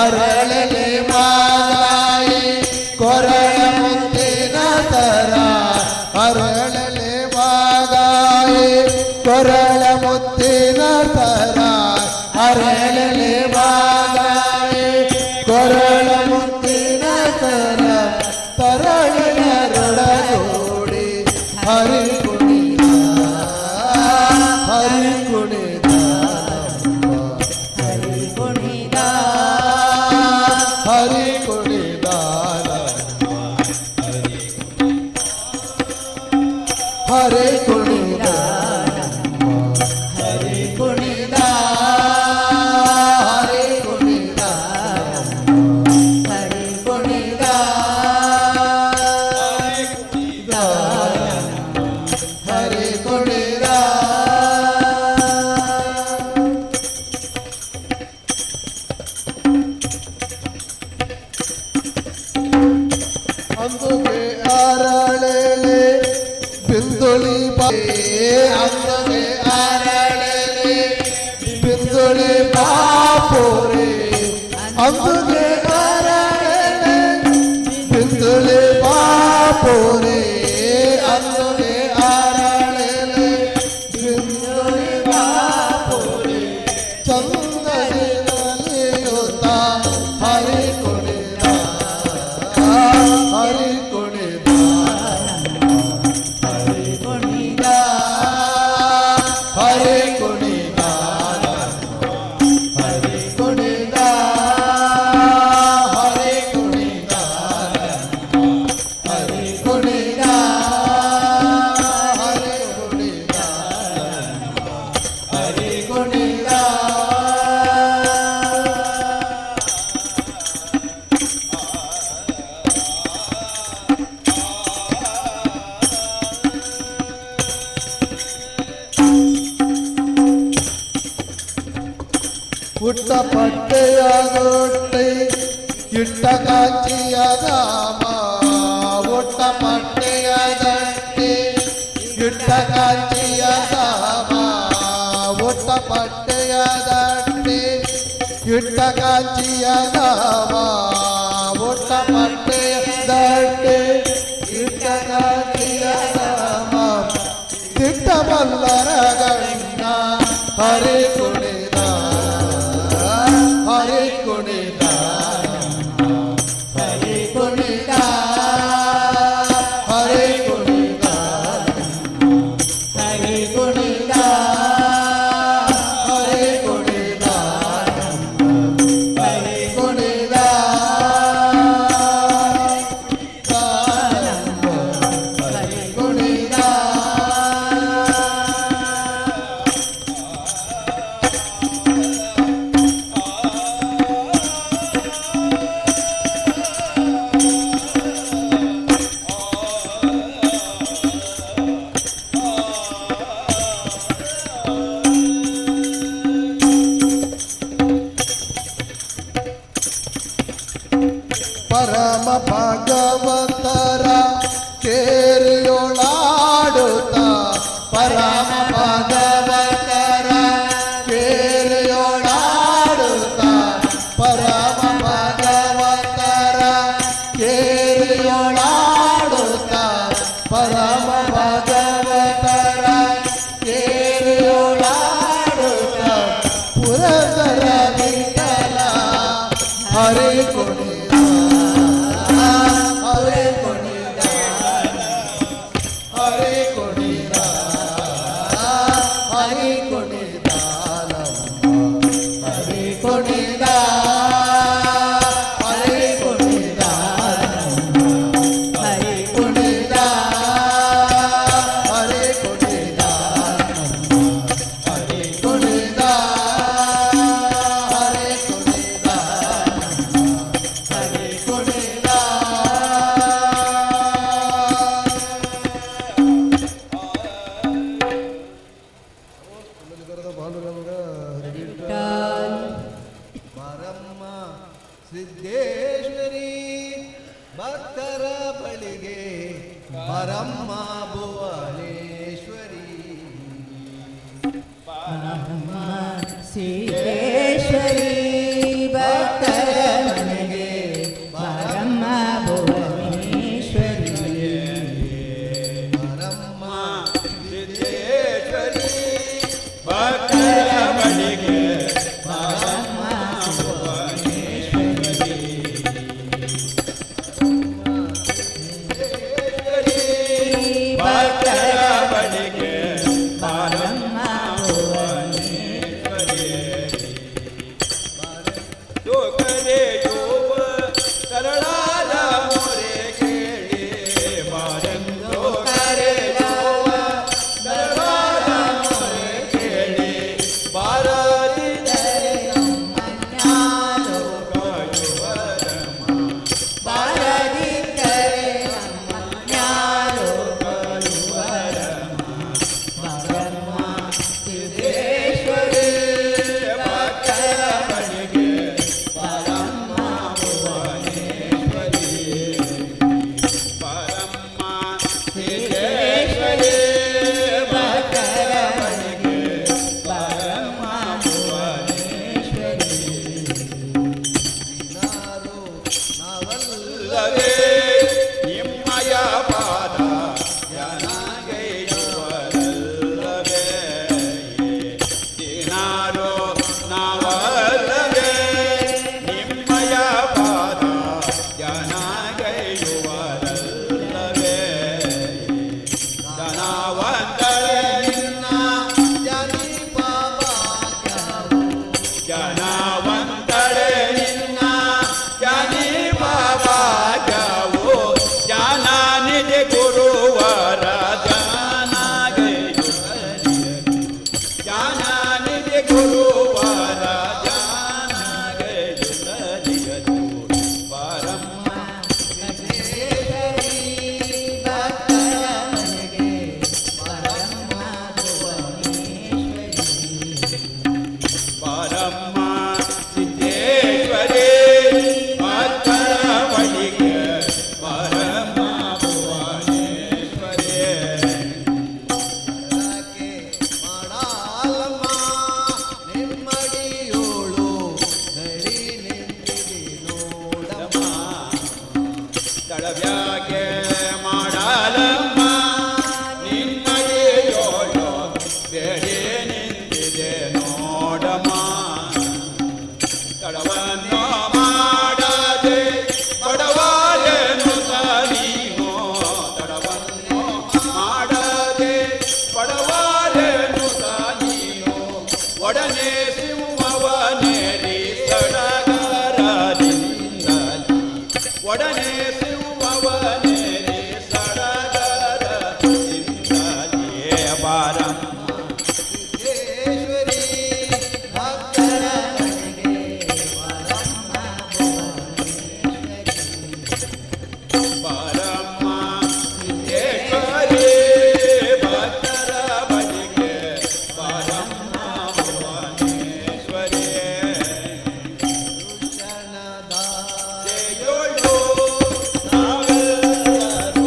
ಅರಳಲೆ ಮಾಗಾಯಿ ಕೊರಳ ಮುತ್ತಿನ ಸರ, ಅರಳಲೆ ಮಾಗಾಯಿ ಕೊರಳ ಮುತ್ತಿನ ಸರ, ಅರಳಲೆ ಮಾಗಾಯಿ ಕೊರಳ ಮುತ್ತಿನ ಸರ, ತರಳರೊಡಗೂಡಿ ಹರಿ ಕುಣಿದ, ಹರಿ ಕುಣಿದ, ಹರಿ ಕುಣಿದ, ಹರಿ ಕುಣಿದ, ಹರಿ ಕುಣಿದ, ಹರಿ ಕುಣಿದ, ಹರಿ ಕುಣಿದ, ಹರಿ ಕುಣಿದ, ಹರಿ ಕುಣಿದ. ಅಂದುಗೆ ಅರಳೆಲೆ ಬಿಂದುಳಿ ಬಾ, ಅಂದುಗೆ ಅರಳೆಲೆ ಬಿಂದುಳಿ ಬಾಪೋರೆ, ಅಂದುಗೆ ಅರಳೆಲೆ ಬಿಂದುಳಿ ಬಾಪೋರೆ, ಅಂದುಗೆ ಅರಳೆಲೆ ಬಿಂದುಳಿ ಬಾಪೋರೆ, ಚಂದದಿ ನಲಿಯುತ್ತ ಹರಿ ಕುಣಿದ, ಹರಿ ಕುಣಿದ, ಹರಿ ಕುಣಿದ, ಹರಿ ಕುಣಿದ, ಹರಿ ಕುಣಿದ, ಹರಿ ಕುಣಿದ, ಹರಿ ಕುಣಿದ, ಹರಿ ಕುಣಿದ, ಹರಿ ಕುಣಿದ. ಪುಟ್ಟ ಪಟ್ಟೆಯ ದೊಟ್ಟೆ ಇಟ್ಟ ಕಾಂಚಿಯ ಧಾಮ, ಒಟ್ಟ ಪಟ್ಟೆಯ ದಟ್ಟೆ ಇಟ್ಟ ಕಾಂಚಿಯ ಧಾಮ, ಒಟ್ಟ ಪಟ್ಟೆಯ ದಟ್ಟೆ ಇಟ್ಟ ಕಾಂಚಿಯ ಧಾಮ, ಒಟ್ಟ ಪಟ್ಟೆಯ ದಟ್ಟೆ ಇಟ್ಟ ಕಾಂಚಿಯ ಧಾಮ, ತಿಟ್ಟಬಲ್ಲರ ಗಂಡ ಹರಿ ಕುಣಿದ, ಹರಿ ಕುಣಿದ, ಹರಿ ಕುಣಿದ, ಹರಿ ಕುಣಿದ, ಹರಿ ಕುಣಿದ, ಹರಿ ಕುಣಿದ, ಹರಿ ಕುಣಿದ, ಹರಿ ಕುಣಿದ. ಪರಮ ಭಗವಂತರ ಕೇರಿಯೊಳಾಡುತ್ತ, ಪರಮ ಭಗವಂತರ ಕೇರಿಯೊಳಾಡುತ್ತ, ಪರಮ ಭಗವಂತರ ಕೇರಿಯೊಳಾಡುತ್ತ, ಪರಮ ಭಗವಂತರ ಕೇರಿಯೊಳಾಡುತ್ತ, ಪುರಂದರ ವಿಠಲ ಹರಿ ಕುಣಿದ, ಹರಿ ಕುಣಿದ, ಹರಿ ಕುಣಿದ, ಹರಿ ಕುಣಿದ, ಹರಿ ಕುಣಿದ. ಸಿದ್ದೇಶ್ವರಿ ಭಕ್ತರ ಬಳಿಗೆ ಪರಮ್ಮ ಭುವನೇಶ್ವರಿ. ಸಿದ್ದೇಶ್ವರಿ ಭಕ್ತರ ಮನೆಗೆ ಬಾರಮ್ಮ ಭುವನೇಶ್ವರಿ. ಪರಮ್ಮ ಸಿದ್ದೇಶ್ವರಿ ಭಕ್ತರ ಬಳಿಗೆ ಬಾರಮ್ಮ ಭುವನೇಶ್ವರಿ. ಭಕ್ತರ ಬಳಿಗೆ ಬಾರಮ್ಮ ಭುವನೇಶ್ವರಿ. ಕರೆಯುವ ತರಳಾದ ಮೊರೆ ಕೇಳಿ ಬಾರೆಂದು ಕರೆಯುವ ತರಳಾದ ಮೊರೆ ಕೇಳಿ ಬಾರದಿದ್ದರೆ ನಮ್ಮನ್ಯಾಲೋ ಕಾಯುವರಮ್ಮ. ಬಾರದಿದ್ದರೆ ನಮ್ಮನ್ಯಾಲೋ ಬಾರಮ್ಮ ಸಿದ್ದೇಶ್ವರಿ ಭಕ್ತರ ಬಳಿಗೆ ಬಾರಮ್ಮ ಭುವನೇಶ್ವರಿ, ಬಾರಮ್ಮ ಸಿದ್ದೇಶ್ವರಿ ಭಕ್ತರ ಬಳಿಗೆ ಬಾರಮ್ಮ ಭುವನೇಶ್ವರಿ. ನಾರು ನಾವಲ್ಲ ಅಲ್ಲವೇ ನಿಮ್ಮಯ ಪಾದ ಜನಗೈಯುವರಲ್ಲವೇ, ದಿನಾರೋ ನಾವಲ್ಲವೇ ನಿಮ್ಮಯ ಪಾದ ಜನಗೈಯುವರಲ್ಲವೇ, ಧನವಂತಳೆ ನಿನ್ನ ಜನಿಪ ಭಾಗ್ಯವು. ಜನವಂತಳೆ ನಿನ್ನ ಜನಿಪ ಭಾಗ್ಯವು, ಜ್ಞಾನನಿಧಿ ಗುರುವರ ಜ್ಞಾನನಿಧಿ ಗುರುವರ ಜ್ಞಾನಗೈಯುವರಿಯದು ಪರಮ ಸಿದ್ದೇಶ್ವರಿ ಭಕ್ತರ ಮನೆಗೆ ಬಾರಮ್ಮ ಭುವನೇಶ್ವರಿ. ಪರಮ ಸಿದ್ದೇಶ್ವರಿ ಭಕ್ತರ ಬಳಿಗೆ ಪರಮ ಭುವನೇಶ್ವರಿ. ಯಾಕೆ ಮಾಡಾಲಮ್ಮ ನಿಮ್ಮಡಿಯೋಳು ನಡಿ ನಿಂತಿದೆ ನೋಡಮ್ಮ. ತಳವ್ಯಾಕೆ ಮಾಡಲಮ್ಮ ನಿನ್ನಡಿಯೋಳು ಬೇಡಿ ನಿಂತಿದೆ ನೋಡಮ್ಮ, ತಡವನ್ನು ಮಾಡದೆ ಬಡವಾರೆನು ನೀನು, ತಡವನ್ನು ಮಾಡದೆ ಬಡವಾರೆನು ನೀನು, ಒಡನೆ ಸಿಂಹವನೇರಿ ಸಡಗರದಿಂದಲಿ, ಒಡನೆ ಸಿಂಹವನೇರಿ ಸಡಗರದಿಂದಲಿ ಬಾರಮ್ಮ ಸಿದ್ದೇಶ್ವರಿ ಭಕ್ತರ ಮನೆಗೆ ಬಾರಮ್ಮ ಭುವನೇಶ್ವರಿ. ಪರಮ ಸಿದ್ದೇಶ್ವರಿ ಭಕ್ತರ ಬಳಿಗೆ ಪರಮ ಭುವನೇಶ್ವರಿ. ಕ್ಷಣದ ಜಯೋಳು ನಾವೆಲ್ಲರೂ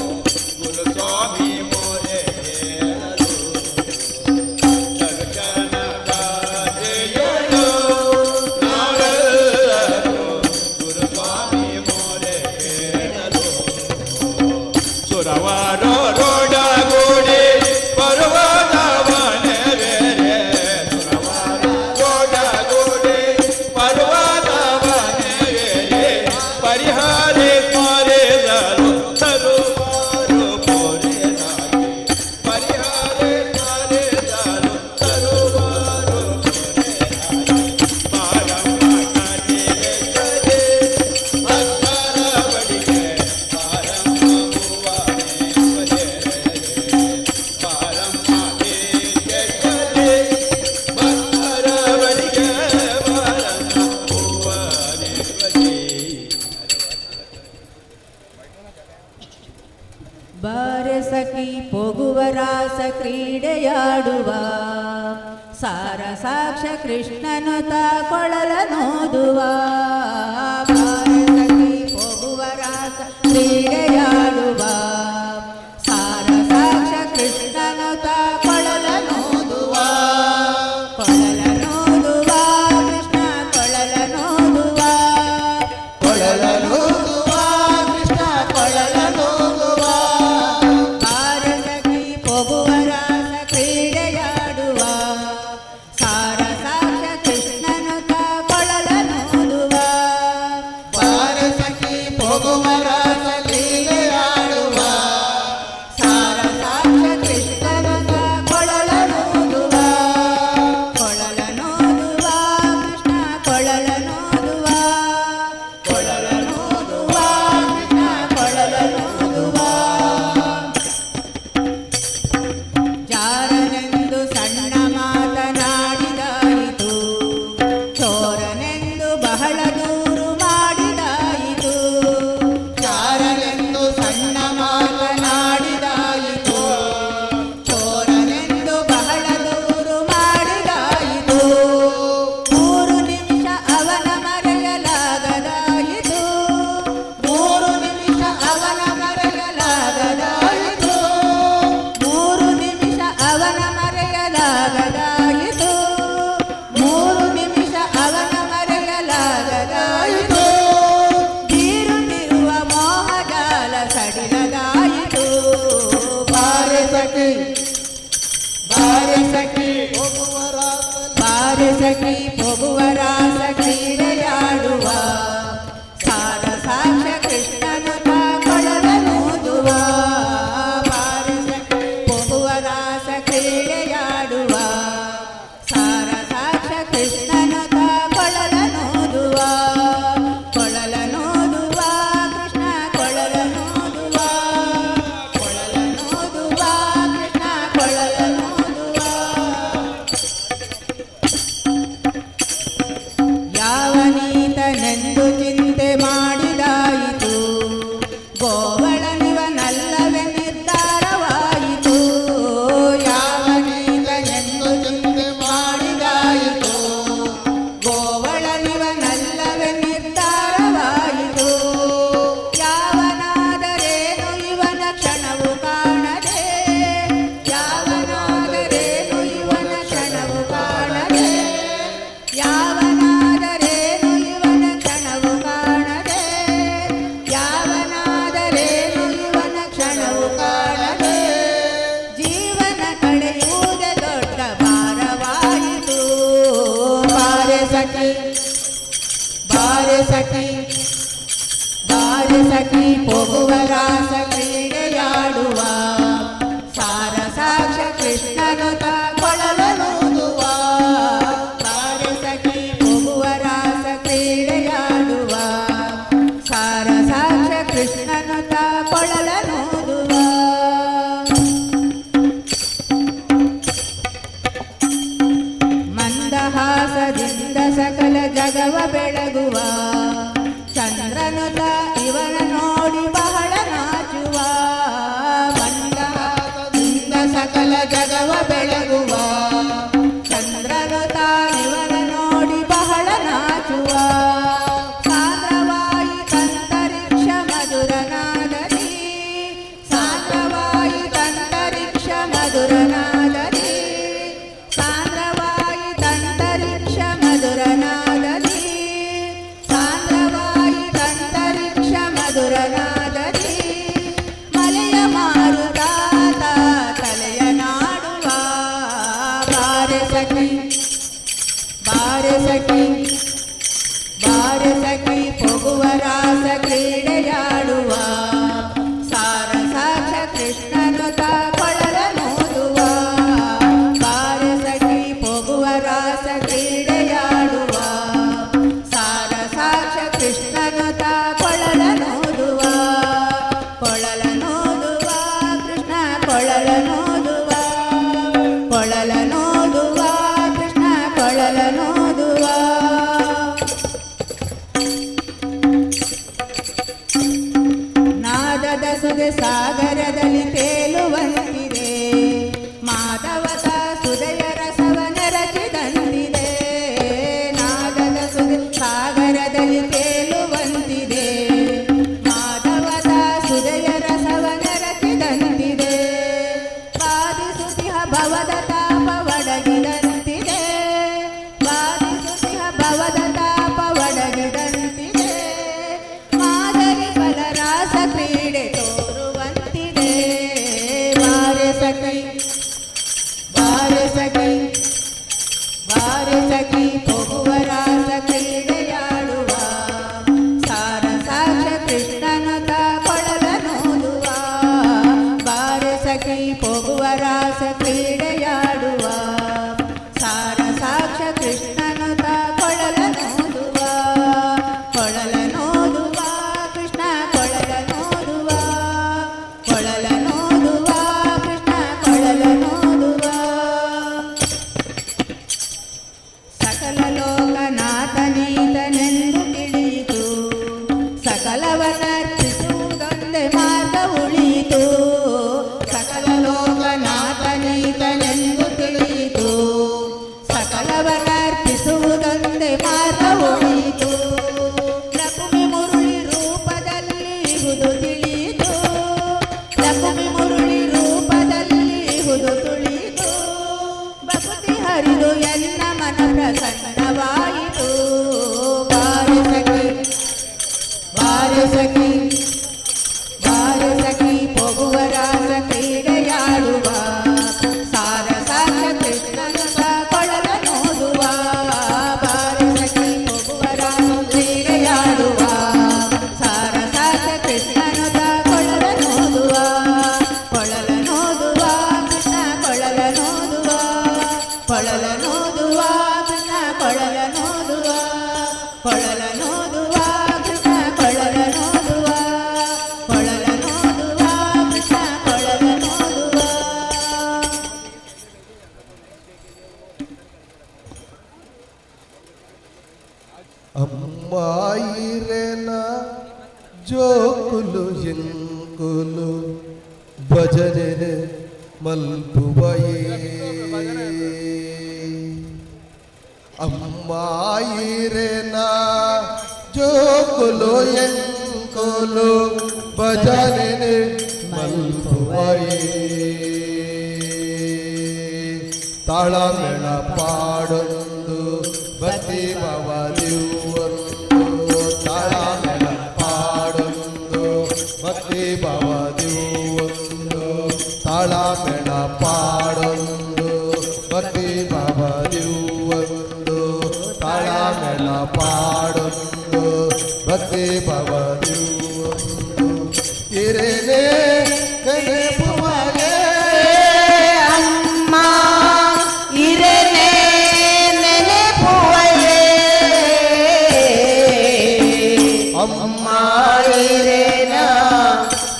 ಗುರುಸ್ವಾಮಿ ಮೊರೆ ಹೇಳಲು, ದರ್ಶನದ ಜಯೋಳು ನಾವೆಲ್ಲರೂ ಗುರುಸ್ವಾಮಿ ಮೊರೆ ಹೇಳಲು, ಸುರವರೋ ರೋಡಗೂಡಿ ಪರ್ವತವನೆ ಬೇರೆ, ಸುರವರೋ ರೋಡಗೂಡಿ ಪರ್ವತವನೆ ಬೇರೆ, ಪರಿಹಾರಿ ಸ್ಮರಿಸಲು ತರುವಾರು ಪೊರೆದಾಗಿ, ಪರಿಹಾರಿ ಸ್ಮರಿಸಲು ತರುವಾರು ಪೊರೆದಾಗಿ, ಬಾರಮ್ಮ ಕರಿಲೇಶ್ವರಿ ಭಕ್ತರ ಬಳಿಗೆ ಬಾರಮ್ಮ ಭುವನೇಶ್ವರಿ, ಬಾರಮ್ಮ ಸಿದ್ದೇಶ್ವರಿ ಭಕ್ತರ ಬಳಿಗೆ ಬಾರಮ್ಮ ಭುವನೇಶ್ವರಿ. ಬಾರೆ ಸಖಿ ಪೋಗುವ ರಾಸ ಕ್ರೀಡೆಯಾಡುವ, ಸಾರ ಸಾಕ್ಷ ಕೃಷ್ಣನು ತಾ ಕೊಳಲ ನೋದುವ. ಬಾರೆ ಕ್ರೀಡೆಯಾಡುವ. ಸಾರ ಸಾಕ್ಷ ಕೃಷ್ಣನು ತ ಕೊಳಲನೂದುವ, ಕೊಳಲನೂದುವ, ಕೃಷ್ಣ ಕೊಳಲನೂದುವ. ಕೊಳಲನೂದುವ, ಕೃಷ್ಣ ಕೊಳಲನೂದುವ. ಬಾರಸಖಿ ಪೊಗುವ ರಾಸ ಕ್ರೀಡೆಯಾಡುವ. ಸಾರ ಸಾಕ್ಷ ಕೃಷ್ಣನು ತ ಕೊಳಲನೂದುವ. ಬಾರಸಖಿ ಪೊಗುವ ರಾಸ ಲೀಲೆಯಾಡುವ. ಸಾರ ಸಾಕ್ಷ ಕೃಷ್ಣನು ತ ಕೊಳಲನೂದುವ, ಕೊಳಲನೂದುವ, ಕೃಷ್ಣ ಕೊಳಲನೂದುವ, ಕೊಳಲನೂದುವ, ಕೃಷ್ಣ ಕೊಳಲನೂದುವ. ಜಾರನೆಂದು ಸಣ್ಣ ಮಾತನಾಡಿದಾಯಿತು, ಚೋರನೆಂದು ಬಹಳ ದೂರು ಮಾಡಿದಾಯಿತು. ಚಾರನೆಂದು ಸಣ್ಣ ಮಾತನಾಡಿದಾಯಿತು, ಚೋರನೆಂದು ಬಹಳ ದೂರು ಮಾಡಿದಾಯಿತು. 3 ನಿಮಿಷ ಅವನ ಮರೆಯಲಾಗದಾಯಿತು. 3 ನಿಮಿಷ ಅವನ ಮರೆಯಲಾಗದಾಯಿತು. 3 ನಿಮಿಷ ಅವನ ಮರೆಯಲಾಗದಾಯಿತು. 3 ನಿಮಿಷ ಅವನ ಮರೆಯಲಾಗದಾಯಿತು. ಬೀರುತ್ತಿರುವ ಮೋಹಜಾಲ ಸಡಿಲದಾಯಿತು. ಬಾರೆ ಸಖಿ, ಬಾರೆ ಸಖಿ, ಹೋಗುವ ರಾಸ ಬಾರೆ ಸಖಿ ಪೊಗುವ ರಾಸ ಕ್ರೀಡೆಯಾಡುವ. ಸಾರ ಸಾಕ್ಷ ಕೃಷ್ಣನು ಕೊಳಲನೂದುವ. ಬಾರೆ ಸಖಿ ಪೊಗುವ ರಾಸ ಕ್ರೀಡೆಯಾಡುವ. ಸಾರ ಸಾಕ್ಷ ಕೃಷ್ಣನು ಕೊಳಲನೂದುವ, ಕೊಳಲನೂದುವ, ಕೃಷ್ಣ ಕೊಳಲನೂದುವ, ಕೊಳಲನೂದುವ, ಕೃಷ್ಣ ಕೊಳಲನೂದುವ. ಯಾವನೀತನೆಂದು ಚಿಂತೆ ಮಾಡಿದಾಯಿತು, ಗೋವಳನಿವನಲ್ಲವೇ ನಿರ್ಧಾರವಾಯಿತು. ಯಾವನೀತನೆಂದು ಚಿಂತೆ ಮಾಡಿದಾಯಿತು, ಗೋವಳನಿವನಲ್ಲವೇ ನಿರ್ಧಾರವಾಯಿತು. ಯಾವನಾದರೇನು ಇವನ ಕ್ಷಣವು ಕಾಣದೆ, ಯಾವನಾದರೇನು ಇವನ ಕ್ಷಣವು ಕಾಣದೆ, ಯಾವನಾದರೇನು ಇವನ ಕ್ಷಣವು ಕಾಣದೆ, ಯಾವನಾದರೇನು ಇವನ ಕ್ಷಣವು ಕಾಣದೆ, ಜೀವನ ಕಳೆಯುವುದೇ ದೊಡ್ಡ ಭಾರವಾಯಿತು. ಬಾರೆ ಸಖಿ, ಬಾರೆ ಸಖಿ, ಬಾರೆ ಸಖಿ ಪೊಗುವ ರಾಸ ಕ್ರೀಡೆಯಾಡುವ. ಸಾರ ಸಾಕ್ಷ ಕೃಷ್ಣನು ತ ಕೊಳಲನೂದುವ. ಬಾರೆ ಸಖಿ ಪೊಗುವ ರಾಸ ಕ್ರೀಡೆಯಾಡುವ. ಸಾರ ಸಾಕ್ಷ ಕೃಷ್ಣನು ತ ಕೊಳಲನೂದುವ. ಮಂದಹಾಸದಿಂದ ಸಕಲ ಜಗವ ಬೆಳಗುವ ಚಂದ್ರನು ತ ಇವನ ನೋಡಿ ಬಹಳ ನಾಚುವ. ಮಂದಹಾಸದಿಂದ ಸಕಲ ಜಗವ ಬೆಳಗುವ ಚಂದ್ರನು ತ ಇವನ ನೋಡಿ ಬಹಳ ನಾಚುವ. ಸಾಂದ್ರವಾಯಿತಂತರಿಕ್ಷ ಮಧುರನಾದರಿ, ಸಾಂದ್ರವಾಯಿತಂತರಿಕ್ಷ ಮಧುರನಾದರಿ, ಸಾಂದ್ರವಾಯಿತಂತರಿಕ್ಷ ಮಧುರನಾದರಿ, ಸಾಂದ್ರವಾಯಿತಂತರಿಕ್ಷ ಮಧುರನಾದರಿ, ಮಲೆಯ ಮಾರುತಾತ ತಲೆಯ ನಾಡುವ. ಬಾರೆ ಸಖಿ, ಬಾರೆ ಸಖಿ, ಬಾರೆ ಸಖಿ ಪೊಗುವ ರಾಸ ಕ್ರೀಡೆಯಾಡುವ. ಸಾರ ಸಾಕ್ಷ ಕೃಷ್ಣನು ತ ಕೊಳಲನೂದುವ. ಬಾರೆ ಸಖಿ ಪೊಗುವ ರಾಸ ಕ್ರೀಡೆಯಾಡುವ. ಸಾರ ಸಾಕ್ಷ ಕೃಷ್ಣನು ತ ಕೊಳಲನೂದುವ, ಕೊಳಲನೂದುವ, ಕೃಷ್ಣ ಕೊಳಲನೂದುವ, ಕೊಳಲನೂದುವ, ಕೃಷ್ಣ ಕೊಳಲನೂದುವ. ನಾದದ ಸುದೆ ಸಾಗರದಲ್ಲಿ ತೇಲುವಂತಿದೆ, ಮಾಧವತ ಸುದಯ ರಸವ ನೆರಚಿದಂತಿದೆ. ನಾದದ ಸುದೆ ಸಾಗರದಲ್ಲಿ ತೇಲುವಂತಿದೆ, ಮಾಧವತ ರಾಸ ಕ್ರೀಡೆ ತೋರುವಂತಿದೆ. ಬಾರೆ ಸಖಿ, ಬಾರೆ ಸಖಿ, ಬಾರೆ ಸಖಿ, ಹೋಗುವ ರಾಸ ಕ್ರೀಡೆಯಾಡುವ. ಸಾರ ಸಾಕ್ಷ ಕೃಷ್ಣನ ಕೊಳಲ ನೋದುವ. ಬಾರೆ ಸಖಿ, ಹೋಗುವ ರಾಸ ಕ್ರೀಡೆಯಾಡುವ. ಸಾರ ಸಾಕ್ಷ ಕೃಷ್ಣನ ಕೊಳಲ ನೋದುವ. ಕೊಳಲ ನೋದುವ ಕೃಷ್ಣ, ಕೊಳಲ ನೋದುವ. ಕೊಳಲ ನೋದುವ ಕೃಷ್ಣ, ಕೊಳಲ ನೋದುವ. ಸಕಲ ಲೋಕನಾಥನೀತನೆಂದು ತಿಳಿಯಿತು. ಸಕಲವನರ್ಪಿಸುವುದೊಂದೇ ಮಾರ್ಗ ಉಳಿಯಿತು. ಸಕಲ ಲೋಕನಾಥನೀತನೆಂದು ತಿಳಿಯಿತು. ಸಕಲವನರ್ಪಿಸುವುದೊಂದೇ ಮಾರ್ಗ ಉಳಿಯಿತು. ಲಕುಮಿ ಮುರುಳಿ ರೂಪದಲ್ಲಿ ಇಹುದು ತಿಳಿಯಿತು. ಲಕುಮಿ ಮುರುಳಿ ರೂಪದಲ್ಲಿ ಇಹುದು ತುಳಿಯಿತು. ಭಕ್ತಿ ಹರಿದು ಎಲ್ಲ ಮನ ಪ್ರಸನ್ನವಾಯಿತು. ಬಾರೆ ಸಖಿ, ಬಾರೆ ಸಖಿ, ಬಾರೆ ಸಖಿ, ಹೋಗುವ ರಾಸ ಕ್ರೀಡೆಯಾಡುವ. ಸಾರ ಸಾಕ್ಷ ಕೃಷ್ಣನ ಕೊಳಲ ನೋದುವ. ಬಾರೆ ಸಖಿ, ಹೋಗುವ ರಾಸ ಕ್ರೀಡೆಯಾಡುವ. ಸಾರ ಸಾಕ್ಷ ಕೃಷ್ಣನ ಕೊಳಲ ನೋದುವ. ಕೊಳಲ ನೋದುವ ಕೃಷ್ಣ, ಕೊಳಲ ನೋದುವ. ಕೊಳಲ ನೋದುವ ಕೃಷ್ಣ, ಕೊಳಲ ನೋದುವ. ಕೊಳಲ ನೋದುವ ಕೃಷ್ಣ, ಕೊಳಲ ನೋದುವ. ಕೊಳಲ ನೋದುವ ಕೃಷ್ಣ, ಕೊಳಲ ನೋದುವ. ಅಮ್ಮಾಯಿರೆನ ಜೋಕುಲು ಎಂಕುಲು ಭಜನೆ ಮಲ್ಪುವಯೇ. ಅಮ್ಮಾಯಿರೆನ ಜೋಕುಲು ಎಂಕುಲು ಭಜನೆ ಮಲ್ಪುವಯೇ. ತಾಳಮೇಳ ಪಾಡೊಂದು ಭಕ್ತಿ ಭವದಿವ್ವೊಂದು. ತಾಳಮೇಳ ಪಾಡೊಂದು ಭಕ್ತಿ ಭವದಿವ್ವೊಂದು. ತಾಳಮೇಳ ಪಾಡೊಂದು ಭಕ್ತಿ ಭವದಿವ್ವೊಂದು. ತಾಳಮೇಳ ಪಾಡೊಂದು ಭಕ್ತಿ ಭವದಿವ್ವೊಂದು. ಇರೇನೇ ನೆನಪುವಯೇ. ಅಮ್ಮ ಇರನೆ ನೆನೆಪುವಯೇ. ಅಮ್ಮ ಇರೇನ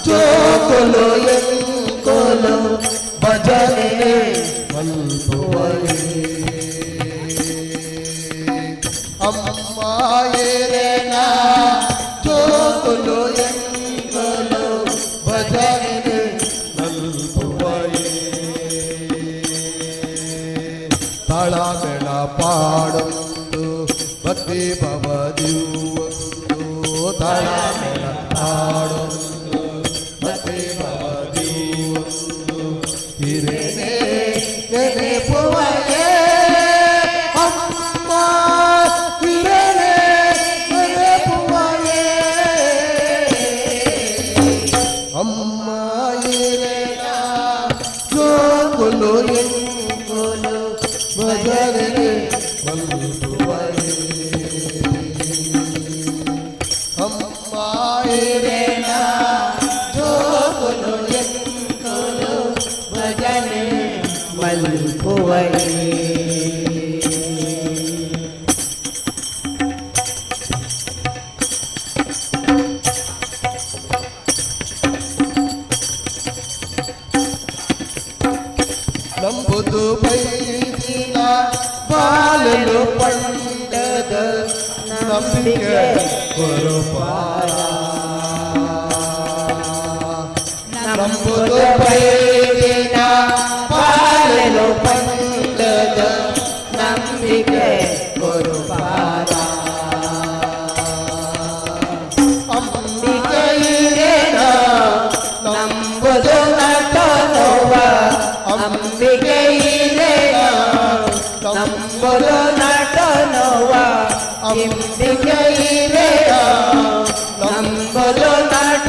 ಜೋಕುಲು ಎಂಕುಲು ಭಜನೆ ಮಲ್ಪುವಯೇ. ಅಮ್ಮ ಇರೇನ ಜೋಕುಲು ಎಂಕುಲು ಭಜನೆ ಮಲ್ಪುವಯೇ. ತಾಳಮೇಳ ಪಾಡೊಂದು ಭಕ್ತಿ ಭವದಿವ್ವೊಂದು. ತಾಳಮೇಳ ಪಾಡೊಂದು ಭಕ್ತಿ ಭವದಿವ್ವೊಂದು. ಹಿರೇನೇ ನೆನೆಪುವಯೇ. ಅಮ್ಮ ಹಿರೇನೇ ನೆನೆಪುವಯೇ. ಅಮ್ಮ ಹಿರೇನ ಜೋಕುಲು ಎಂಕುಲು ಭಜನೆ ಮಲ್ಪುವಯೇ. ಅಮ್ಮ ಹಿರೇನ ಜೋಕುಲು ಎಂಕುಲು ಭಜನೆ ಮಲ್ಪುವಯೇ. ನಂಬುದು ಬೈದಿನ ಬಾಲಲು ಪಂಡದ ನಂಬಿಕೆ ಗುರುಪಾರ. ನಂಬುದು ಬೈದಿನ ಬಾಲಲು ಪಂಡದ ನಂಬಿಕೆ ಗುರುಪಾದ. ಅಂಬಿಕೆ ಇರೇನ ನಂಬುದು ನಟನೋವ. ಅಂಬಿಕೆ ಇರೇನ ನಂಬುದು ನಟನೋವ. ಅಂಬಿಕೆ ಇರೇನ ನಂಬುದು ನಟ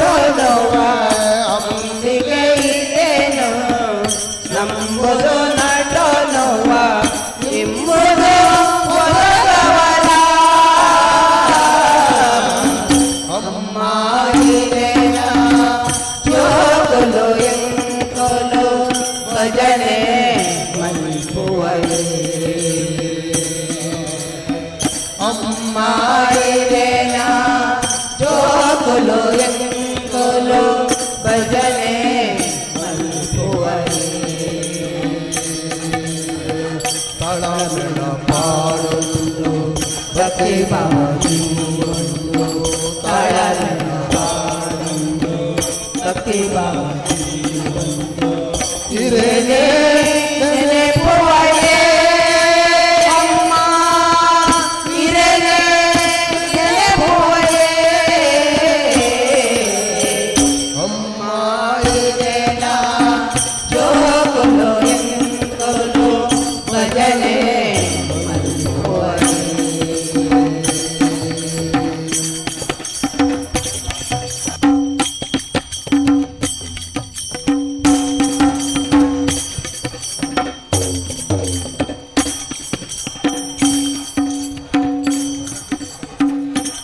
ಭಕ್ತಿ ಭಾವದಿಯುವಂದು ತಾಳಮೆಳ ಪಾಡೊಂದು ಭಕ್ತಿ ಭಾವದಿಯುವಂದು ಇರೇನೇ ನೆನೆಪುವಯೇ ಅಮ್ಮ ಇರೇನೇ ನೆನೆಪುವಯೇ ಅಮ್ಮ ಇರೇನ ಜೋಗುಲು ಎಂಕುಲು ಭಜನೆ ಮಲ್ಪುವಯೇ.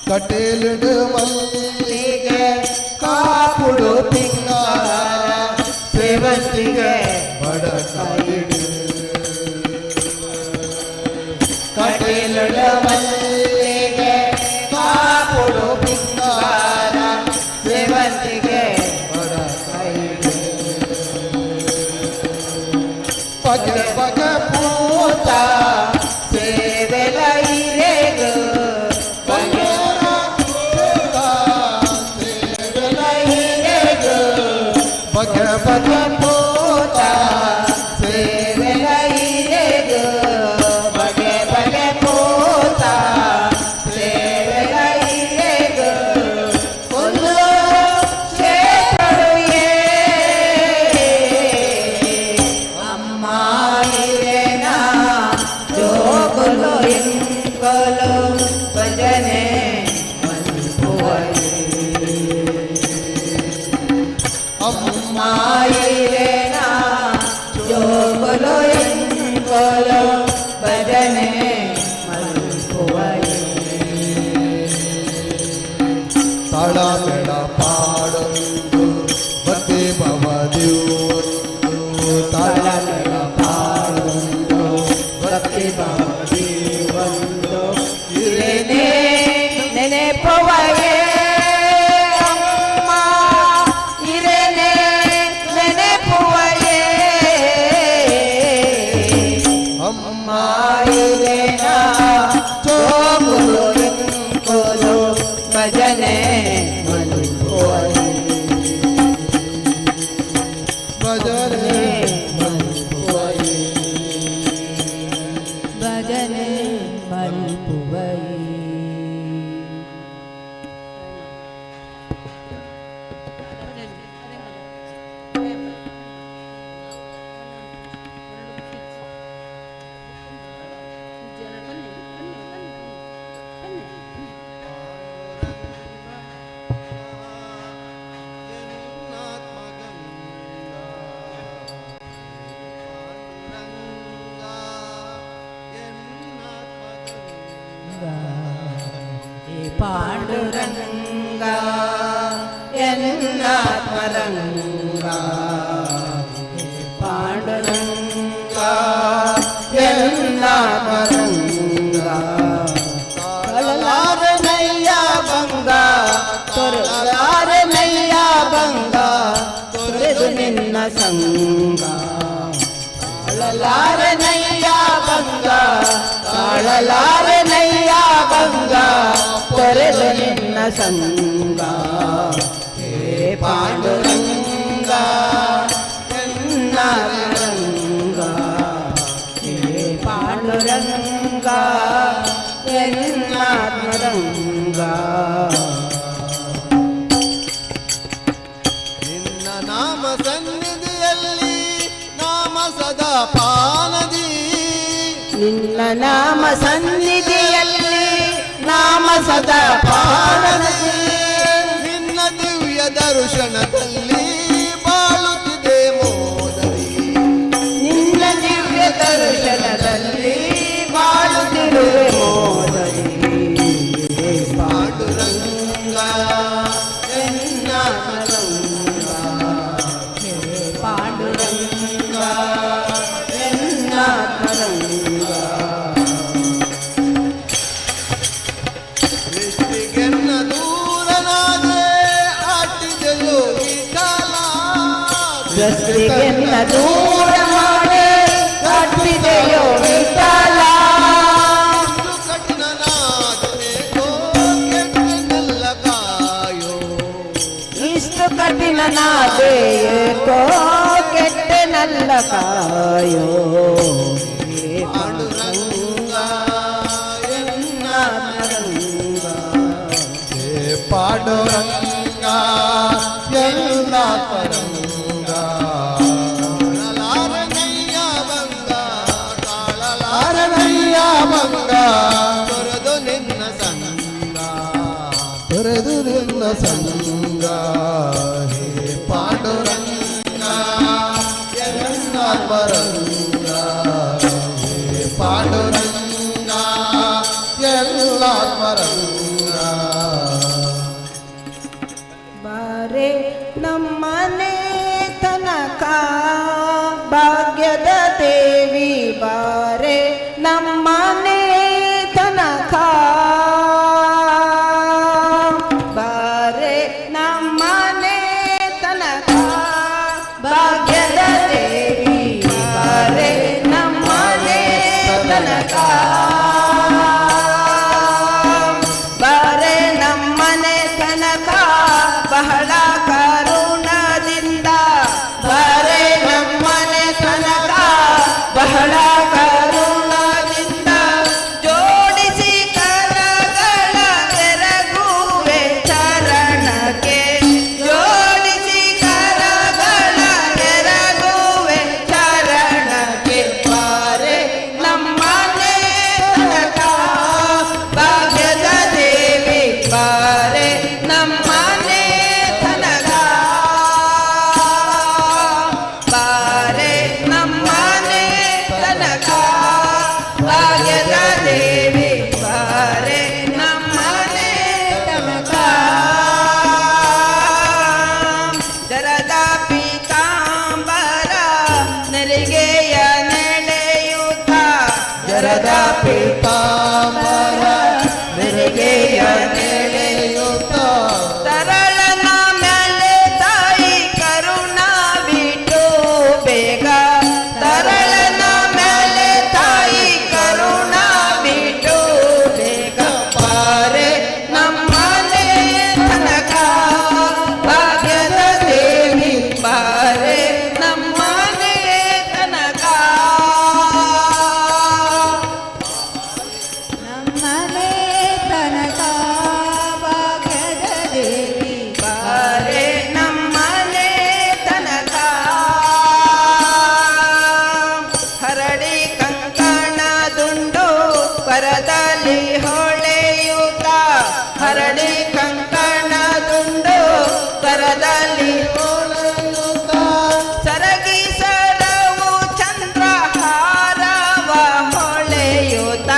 ಕಟೀಲಿಡು ಮಲ್ಲಿಗೆ ಕಾಪುಡು ಪಿಂಗಾರ ಸೇವಂತಿಗೆ ಬಡಕಾಯಿಡು ಕಟೀಲಿಡು ಮಲ್ಲಿಗೆ ಕಾಪುಡು ಪಿಂಗಾರ ಸೇವಂತಿಗೆ ಬಡಕಾಯಿಡು ಬಗೆ ಬಗೆ ಪೂತ ಸೇವೆಲ ಇರೆಗ ಬಂಗಾರ ಪೂತ ಸೇವೆಲ ಇರೆಗ ಬಗೆ ಬಗೆ ಪೂತ ಸೇವೆಲ ಇರೆಗ ಬಗೆ ಬಗೆ ಪೂತ ಸೇವೆಲ ಇರೆಗ ಒಂದು ಕ್ಷೇತ್ರಡುಯೇ ಅಮ್ಮ ಇರೆನ ಜೋಗುಲು ಎಂಕಲು ಭಜನೆ ಮಲ್ಪುವಯೇ. ಅಮ್ಮ ಮಾಯಿರೇನ ಜೋಗುಲು ಎಂಕೊಲು ಭಜನೆ ಮಲ್ಪುವಯೇ. ತಾಳಮೆಳ ಪಾಡೊಂದು ಭಕ್ತಿ ಭವದಿಯುವಂದು ತಾಳಮೆಳ ಪಾಡೊಂದು ಭಕ್ತಿ ಭಾವದಿಯುವಂದು ಇರೇನೇ ನೆನೆಪುವಯೇ ಅಮ್ಮ ಇರೇನೆ ನೆನೆಪುವಯೇ ಅಮ್ಮ ಮಾಯಿರೇನ ಜೋಗುಲು ಎಂಕೊಲು ಭಜನೆ ಮಲ್ಪುವಯೇ. ಭಜನೆ ಭಜನೆ ಮಲ್ಪುವೈ. ಪಾಂಡುರಂಗ ಎನ್ನಾತ್ಮರಂಗ ಪಾಂಡುರಂಗ ಎನ್ನಾತ್ಮರಂಗ ತೊರಲಾರನಯ್ಯ ಬಂಗ ತೊರಲಾರನಯ್ಯ ಬಂಗ ತೊರೆದು ನಿನ್ನ ಸಂಗ ತಾಳಲಾರನಯ್ಯ ಬಂಗ ತಾಳಲಾರನಯ್ಯ ಬಂಗ ತೊರೆದು ನಿನ್ನ ಸಂಗ ಹೇ ಪಾಂಡುರಂಗ ಎನ್ನ ರಂಗ ಹೇ ಪಾಂಡುರಂಗ ಎನ್ನಾತ್ಮರಂಗ ನಿನ್ನ ನಾಮ ಸನ್ನಿಧಿಯಲ್ಲಿ ನಾಮ ಸದಾ ಪಾನದಿ ನಿನ್ನ ನಾಮ ಸನ್ನಿಧಿಯಲ್ಲಿ ನಾಮ ಸದಾ ಪಾನದಿ ನಿನ್ನ ದಿವ್ಯ ದರ್ಶನದಲ್ಲಿ ಬಾಳುತ್ತಿದೆ ಮೋದರಿ ನಿನ್ನ ದಿವ್ಯ ದರ್ಶನದಲ್ಲಿ ಬಾಳುತ್ತಿರುವೆ ಮೋದರಿ ಪಾಂಡುರಂಗ ಎನ್ನ ರಂಗ ಹೇ ಪಾಂಡುರಂಗ ಎನ್ನ ರಂಗ ಸೃಷ್ಟಿಗೆನ್ನ ದೂರನಾದೆ ಆಟಿದೆಯೋ ವಿಠಲ ದೃಷ್ಟಿಗೆನ್ನ ದೂರ ಮಾಡೆ ಕಟ್ಟಿದೆಯೋ ವಿಠಲ ಕಠಿಣನಾದೆಯೋ ಮತಿ ನನಾದೇಕೋ ಕೆಟ್ಟೆ ನಲ್ಲ ಕಾಯೋ. ಹೇ ಪಾಂಡುರಂಗ ಎನ್ನ ರಂಗ. ಹೇ ಪಾಂಡುರಂಗ ಎಲ್ಲ ಪರಂಗ. ತಾಳಲಾರನಯ್ಯ ಬಂಗ ತಾಳಲಾರ ಆರನಯ್ಯ ಮಂಗ ತೊರೆದು ನಿನ್ನ ಸಂಗ. ತೊರೆದು ನಿನ್ನ ಸಂಗ. ಹೇ ಪಾಂಡುರಂಗ ಎಲ್ಲ ಪರಂಗ. ಹೇ ಪಾಂಡುರಂಗ ಎಲ್ಲ ಪರಂಗ. ಬಾರೆ ನಮ್ಮನೆ ತನಕ ಭಾಗ್ಯದ ದೇವಿ, ಬಾರೆ ನಮ್ಮನೆ ತನಕ, ಬಾರೆ ನಮ್ಮನೆ ತನಕ ಭಾಗ್ಯದ ದೇವಿ, ಬಾರೆ ನಮ್ಮನೆ ತನಕ, ಬಾರೆ ನಮ್ಮನೆ ತನಕ ಬಹಳ ಕರುಣದಿಂದ, ಬಾರೆ ನಮ್ಮನೆ ತನಕ ಬಹಳ ಕರುಣದಿಂದ, ಜೋಡಿಸಿ ಕರಗಳ ಎರಗುವೆ ಚರಣಕ್ಕೆ, ಜೋಡಿಸಿ ಕರಗಳ ಎರಗುವೆ ಚರಣಕ್ಕೆ, ಬಾರೆ ನಮ್ಮನೆ ತನಕ ಭಾಗ್ಯದ ದೇವಿ, ಬಾರೆ ನಮ್ಮನೆ ತನಕ, ಬಾರೆ ನಮ್ಮನೆ ತನಕ ಭಾಗ್ಯದ ದೇವಿ, ಬಾರೆ ನಮ್ಮನೆ ತನಕ. ದರದ ಪೀತಾಂಬರ ನೆರಿಗೆಯ ನೆಳೆಯುತ್ತ, ಜರದ ಪೀತಾಂಬರ ನೆರಿಗೆಯ ನೆಳೆಯುತ್ತ, ನೆರೆಯುತ್ತ ತರಳನ ಮೇಲೆ ತಾಯಿ ಕರುಣ ಬಿಟ್ಟು ಬೇಗ, ತರಳನ ಮೇಲೆ ತಾಯಿ ಕರುಣ ಬಿಟ್ಟು ಬೇಗ, ಪಾರೆ ನಮ್ಮನೆ ತನಕ ಭಾಗ್ಯದ ದೇವಿ, ಪಾರೆ ನಮ್ಮನೆ ತನಕ. ನಮ್ಮನೆ ತನಕ ಭಾಗ್ಯದ ದೇವಿ. ಬಾರೆ ನಮ್ಮನೆ ತನಕ. ಹರಡಿ ಕಂಕಣದುಂಡು ಪರದಲ್ಲಿ ಹೊಳೆಯುತ್ತ, ಹರಡಿ ಕಂಕಣದುಂಡು ಪರದಲ್ಲಿ ಹೊಳೆಯುತ್ತ, ಸರಗಿ ಸರವು ಚಂದ್ರಹಾರವ ಹೊಳೆಯುತ್ತ,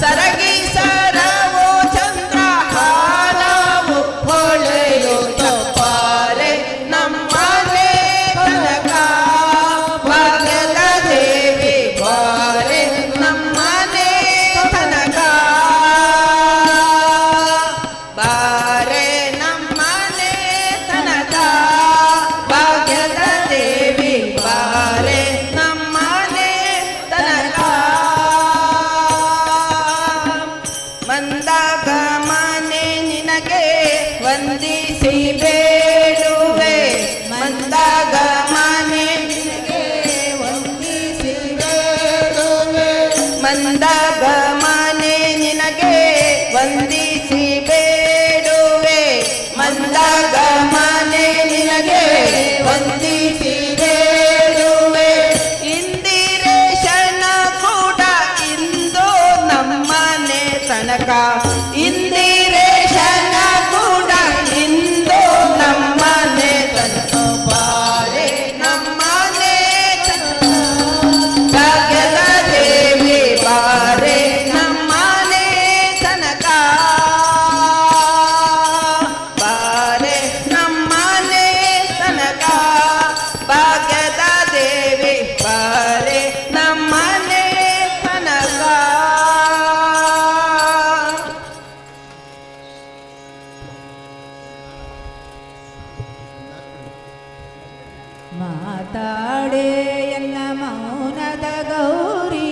ಸರಗಿ ಸರವು ಚಂದ್ರಹಾರವು ಹೊಳೆಯುತ್ತ, ಪಾರೆ ನಮ್ಮನೆ ತನಕ ಭಾಗ್ಯದ ದೇವಿ, ಬಾರೆ ನಮ್ಮನೆ ತನಕ, ಬಾರೆ ನಮ್ಮನೆ ತನಕ ಭಾಗ್ಯದ ದೇವಿ, ಬಾರೆ ನಮ್ಮನೆ ತನಕ. ಮಂದಾಗಮನೆ ನಿನಗೆ ವಂದಿಸಿ ಬೇಡುವೆ, ಮಂದಾಗಮನೆ ನಿನಗೆ ವಂದಿಸಿ ಬೇಡುವೆ. ಮಂದಾಗಮನೆ ನಿನಗೆ ವಂದಿಸಿ ಬೇಡುವೆ, ಮಂದಾಗಮನೆ ನಿನಗೆ ವಂದಿಸಿ ಬೇಡುವೆ, ಇಂದಿರೇಶನ ಕೂಡ ಇಂದು ನಮ್ಮನೆ ತನಕ, ಇಂದಿರೇಶನ ಕೂಡ ಇಂದು ನಮ್ಮನೆ ತನಕ, ಬಾರೆ ನಮ್ಮನೆ ತನಕ ಭಾಗ್ಯದ ದೇವಿ, ಬಾರೆ ನಮ್ಮನೆ ತನಕ, ಬಾರೆ ನಮ್ಮನೆ ತನಕ ಭಾಗ್ಯದ ದೇವಿ, ಬಾರೆ ನಮ್ಮನೆ ತನಕ. ಮಾತಾಡೆ ಎನ್ನ ಮೌನದ ಗೌರಿ.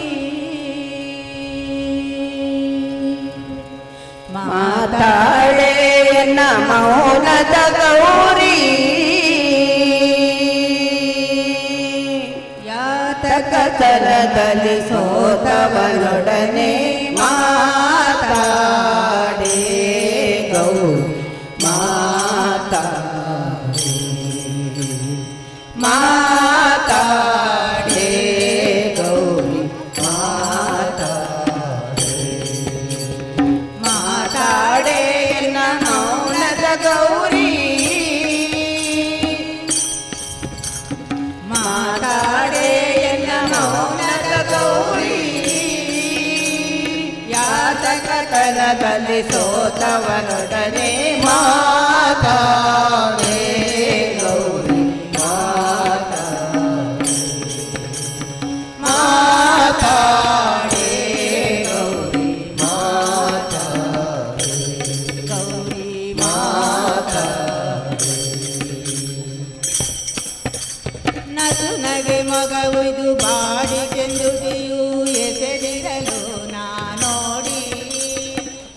ಮಾತಾಡೆ ಎನ್ನ ಮೌನದ ಗೌರಿ. ಯಾತಕತನದಲ್ಲಿ ಸೋತವನೊಡನೆ ಮಾತಾಡೆ ಗೌರಿ, ಮಾತಾಡೆ, ಮಾತಾಡೆ ಗೌರಿ, ಮಾತಾಡೆ. ಮಾತಾಡೆ ಎನ್ನ ಮೌನದ ಗೌರಿ, ಮಾತಾಡೆ ಎನ್ನ ಮೌನದ ಗೌರಿ. ಯಾತಕತನದಲ್ಲಿ ಸೋತವನೊಡನೆ ಮಾತಾಡೆ ಗೌರಿ, ಮಾತಾಡೆ, ಮಾತಾಡೆ ಗೌರಿ, ಮಾತಾಡೆ ಗೌರಿ, ಮಾತಾಡೆ. ನಸು ನಗೆ ಮಗವಿದು ಬಾಡಿಗೆಂದುಡಿಯು ಎಸೆದಿರಲು ನಾನೋಡಿ.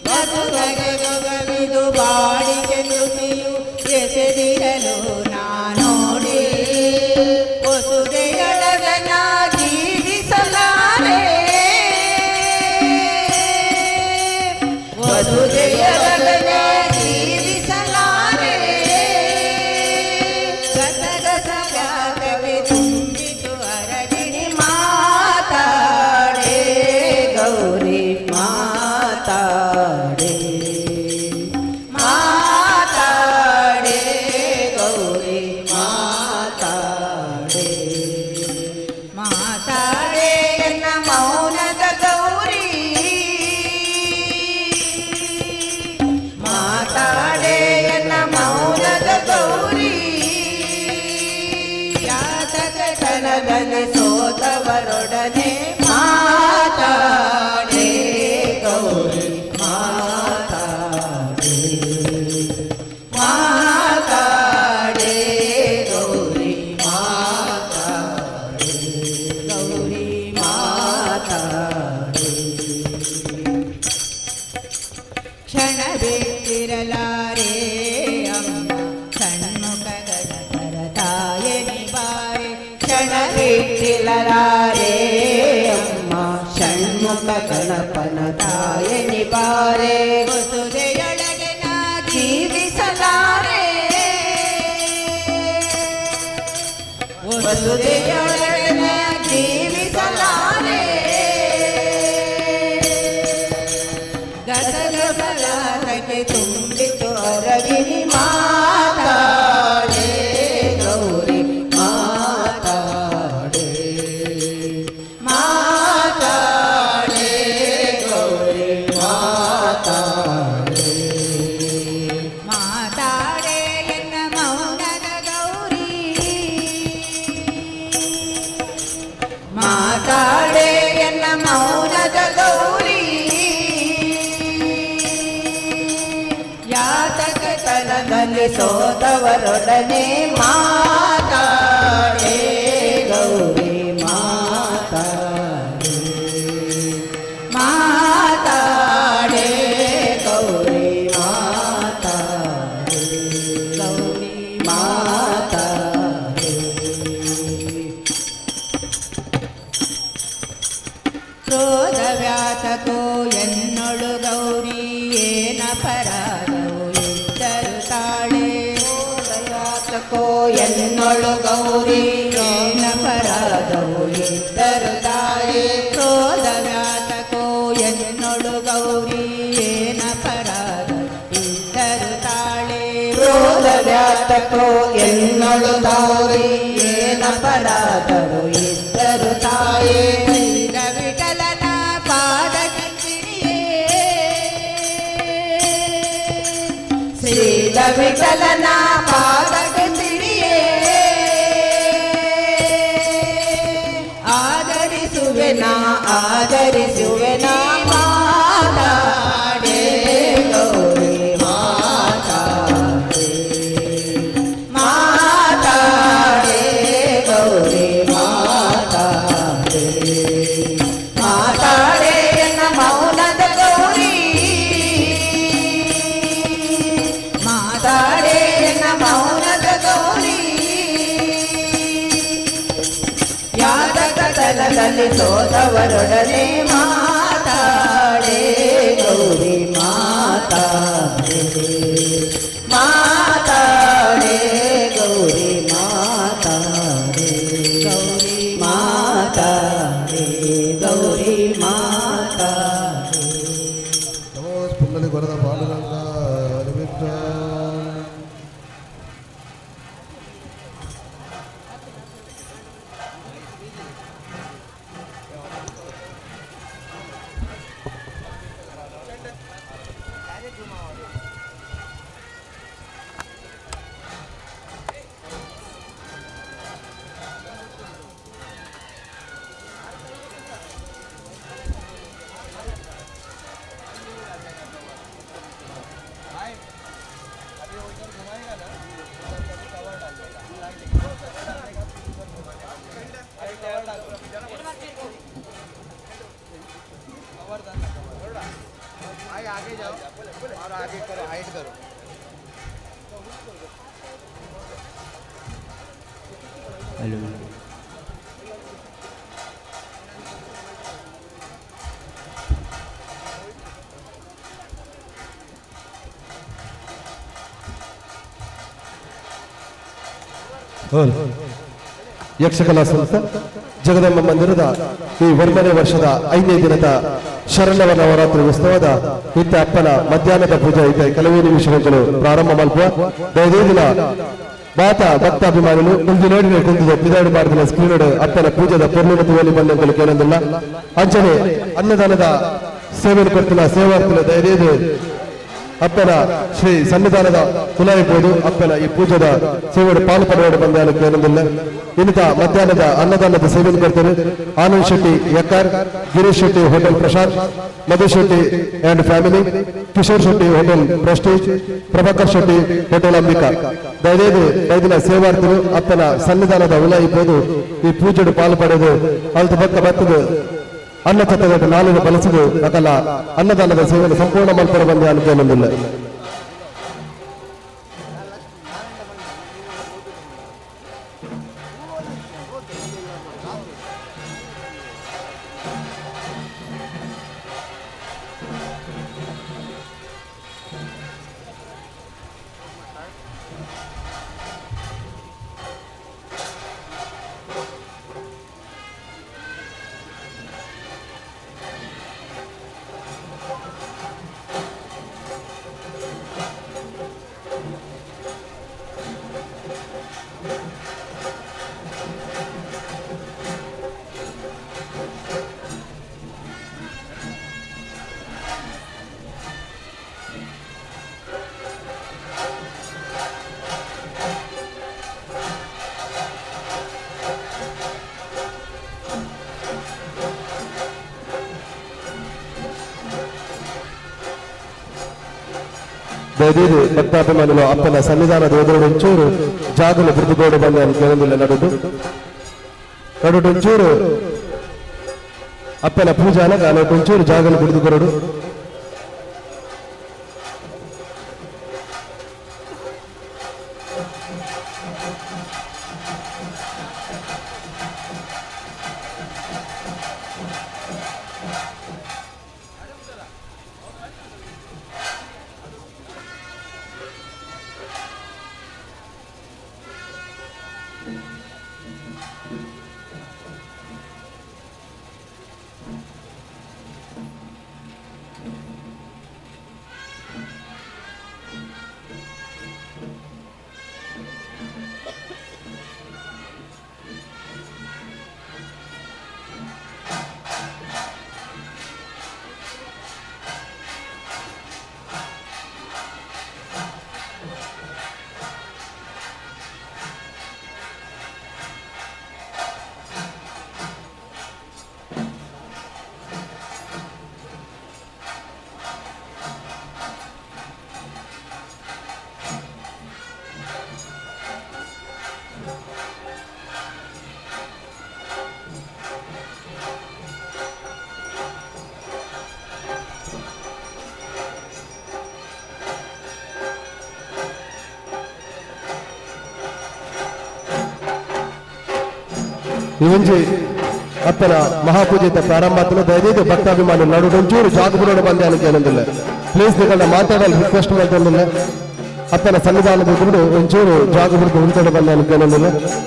ನಸು ನಗೆ ಮಗವಿದು ಬಾಡಿಗೆಂದುಡಿಯು ಎಸೆದಿರಲು ನಾನೋಡಿ. ವಸುದೆಯೊಳಗ ನಾ ಜೀವಿಸಲಾರೆ, ವಸುದೆಯೊಳಗ ಜೀವಿಸಲಾರೆ. ಗಸಗಸಗಾತವೇ ತುಂಬಿತು ಅರಗಿಣಿ. ಮಾತಾಡೆ ಗೌರಿ, ಮಾತಾಡೆ, ಮಾತಾಡೆ ಗೌರಿ, ಮಾತಾಡೆ. ಮಾತಾಡೆ ಎನ್ನ ಮೌನದ ಗೌರಿ, ಮಾತಾಡೆ ಎನ್ನ ಮೌನದ ಗೌರಿ. ಯಾತಕತನದಲ್ಲಿ ಸೋತವರೊಡನೆ ಮಾತಾಡೆ ಗೌರಿ, ಮಾತಾಡೆ, ಮಾತಾಡೆ ಗೌರಿ, ಮಾತಾಡೆ ಗೌರಿ, ಮಾತಾಡೆ. ಕ್ಷಣ ಬಿಟ್ಟಿರಲಾರೆ ಅಮ್ಮ ಸಣ್ಮುಖ ಗಣಪರ ತಾಯೆ ನಿಬಾರೆ. ಕ್ಷಣ ಬಿಟ್ಟಿರಲಾರೆ ಅಮ್ಮ ಷಣ್ಮುಖ ಗಣಪನ ತಾಯ ನಿಬಾರೆ. ವಸುದೆಯೊಳಗೆ ನಾ ಜೀವಿಸಲಾರೆ, ವಸುದೆಯೊಳಗೆ ನಾ ಜೀವಿಸಲಾರೆ. ಗಸಗಸಲಾತಕ್ಕೆ ತುಂಬಿತು ಅರಗಿರಿ. ಮಾತಾಡೆ ಗೌರಿ, ಮಾತಾಡೆ, ಮಾತಾಡೆ ಗೌರಿ, ಮಾತಾಡೆ. ಮಾತಾಡೆ ಎನ್ನ ಮೌನದ ಗೌರಿ, ಮಾತಾಡೆ ಎನ್ನ ಮೌನದ ಗೌರಿ. ಯಾತಕತನದಲ್ಲಿ ಸೋತವರೊಡನೆ ಮಾತಾಡೆ ಗೌರಿ, ಮಾತಾಡೆ, ಮಾತಾಡೆ ಗೌರಿ, ಮಾತಾಡೆ ಗೌರಿ, ಮಾತಾಡೆ. ಕ್ರೋಧ ವ್ಯಾತಕೋ ಎನ್ನೊಳು ಗೌರಿ ಏನ ಪರಾಧವು ಇದ್ದರು ತಾಳೆ. ಯಾತಕೋ ಎನ್ನೊಳು ಗೌರಿ ಏನ ಪರಾಧವು ಇದ್ದರು ತಾಯೇ. ಕ್ರೋಧ ವ್ಯಾತಕೋ ಎನ್ನೊಳು ಗೌರಿ ಏನ ಪರಾಧ ಇದ್ದರು ತಾಳೆ. ಕ್ರೋಧ ವ್ಯಾತಕೋ ಎನ್ನೊಳು ಗೌರಿ ಏನ ಪರಾಧವು ಇದ್ದರು ತಾಯೇ. ವಿಠಲನ ಪಾದ ಕಿಂಚಿರಿಯೇ, ಶ್ರೀ ವಿಠಲನ ಪಾದಕ್ಕೆ ತಿಳಿಯೇ. ಆದರಿಸುವೆ ನಾ ಆದರಿಸುವೆ ನಾ. ಮಾತಾಡೆ ಗೌರಿ, ಮಾತಾಡೆ, ಮಾತಾಡೆ ಗೌರಿ, ಮಾತಾಡೆ. ಮಾತಾಡೆ ಎನ್ನ ಮೌನದ ಗೌರಿ, ಮಾತಾಡೆ ಎನ್ನ ಮೌನದಲ್ಲಿ ಸೋತವರೊಡನೆ ಮಾತಾಡೆ ಗೌರಿ, ಮಾತಾಡೆ, ಮಾತಾಡೆ ಗೌರಿ, ಮಾತಾಡೆ ಗೌರಿ, ಮಾತಾಡೆ ಗೌರಿ, ಮಾತಾಡೆ. ನಮೋ ಪುಂಡಲಿ ವರದ ಪಾಂಡುರಂಗ ಹರಿವಿಠ. आगे जाओ और आगे करो, हाइट करो. ಹೌದು. ಯಕ್ಷಕಲಾ ಸಂಸ್ಥೆ ಜಗದಂಬ ಮಂದಿರದ ಈ 1ನೇ ವರ್ಷದ 5ನೇ ದಿನದ ಶರಣವ ನವರಾತ್ರಿ ಉತ್ಸವದ ಇತ್ತ ಅಪ್ಪನ ಮಧ್ಯಾಹ್ನದ ಪೂಜೆ ಐತೆ. ಕೆಲವೇ ನಿಮಿಷಗಳು ಪ್ರಾರಂಭ ಮಲ್ಪುವ. ದಯದೇದಿನ ಬಾತ ಭಕ್ತಾಭಿಮಾನಿಗಳು ಮುಂದೆ ನೋಡಿ ಕುಂದಿದೆ ಪಿದಾಡು ಮಾಡಿದ ಸ್ಕ್ರೀನ್ ಅಪ್ಪನ ಪೂಜೆದ ಪೂರ್ಣಿಮತಿ ಬಂದಂತಲು ಕೇಳೊಂದಿಲ್ಲ. ಅಂಚನೆ ಅನ್ನದಾನದ ಸೇವೆ ಕೊಡ್ತಿಲ್ಲ ಸೇವಾರ್ಥಿನ ದಯದೇದು ಅಪ್ಪನ ಶ್ರೀ ಸನ್ನಿಧಾನದ ತುಲಾಯಿಬೋದು. ಅಪ್ಪನ ಈ ಪೂಜೆದ ಸೇವೆಡು ಪಾಲು ಪಡೆಯೋಡು ಬಂದ ಕೇಳೊಂದಿಲ್ಲ. ಇನ್ನಿತ ಮಧ್ಯಾಹ್ನದ ಅನ್ನದಾನದ ಸೇವೆ ಕೊಡ್ತಾರೆ Anand Shetty Yekkar, Girish Shetty hotel Prashanth, Madhu Shetty and family, Kishore Shetty hotel Prestige, Prabhakar Shetty hotel Ambika. ದಯದೇದು ಬೈದಿನ ಸೇವಾರ್ಥಿಗಳು ಅಪ್ಪನ ಸನ್ನಿಧಾನದ ಉಲಾಯಿಬೋದು. ಈ ಪೂಜೆಡು ಪಾಲು ಪಡೆದು ಅಲ್ತ ಭಕ್ತ ಬತ್ತದು ಅನ್ನ ತತ್ವದ ನಾಲಿಗೆ ಬಳಸಿದು ನಕಲ ಅನ್ನದಾನದ ಸೇವೆಯನ್ನು ಸಂಪೂರ್ಣ ಮಲ್ಪರ ಬಂದ ಅನುಕೂಲವಿಲ್ಲ. ದಯದೀದು ಭಕ್ತಾಭಿಮಾನಿಗಳು ಅಪ್ಪನ ಸನ್ನಿಧಾನದ ಎದುರು ಒಂಚೂರು ಜಾಗಲು ಬಿರುದುಗೋಡು ಬಂದ ಕೇಳೊಂದಿಲ್ಲ. ನಡುದು ನಡುಟು ಒಂಚೂರು ಅಪ್ಪನ ಪೂಜಾನ ಒಂಚೂರು ಜಾಗಲು ಬಿಡುದುಕೊರಡು. ಈ ಒಂಜಿ ಅಪ್ಪನ ಮಹಾಪೂಜೆತ ಪ್ರಾರಂಭ ಆತನ. ದಯದೀದು ಭಕ್ತಾಭಿಮಾನಿ ನಡು ಒಂಚೂರು ಜಾಗಬುರೋಡು ಬಂದೆ ಅನಿಕೆ. ಪ್ಲೀಸ್, ನಿಗಳ ಮಾತಾಡಲು ರಿಕ್ವೆಸ್ಟ್ ಮಾಡ್ತೊಂದಿಲ್ಲ. ಅಪ್ಪನ ಸನ್ನಿಧಾನದ ಎದುರುಡು ಒಂಚೂರು ಜಾಗ ಬಿಡ್ದು ಉಂತೊಡು ಬಂದೆ ಅನಿಕೆ.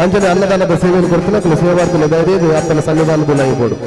ಅಂಚನೆ ಅನ್ನದಾನದ ಸೇವೆಯನ್ನು ಕೊಡ್ತೀನಿ ಅಕುಲು ಸೇವಾರ್ಥಿನ ದಯದೀದು ಅಪ್ಪನ ಸನ್ನಿಧಾನದ ಬೋಡು.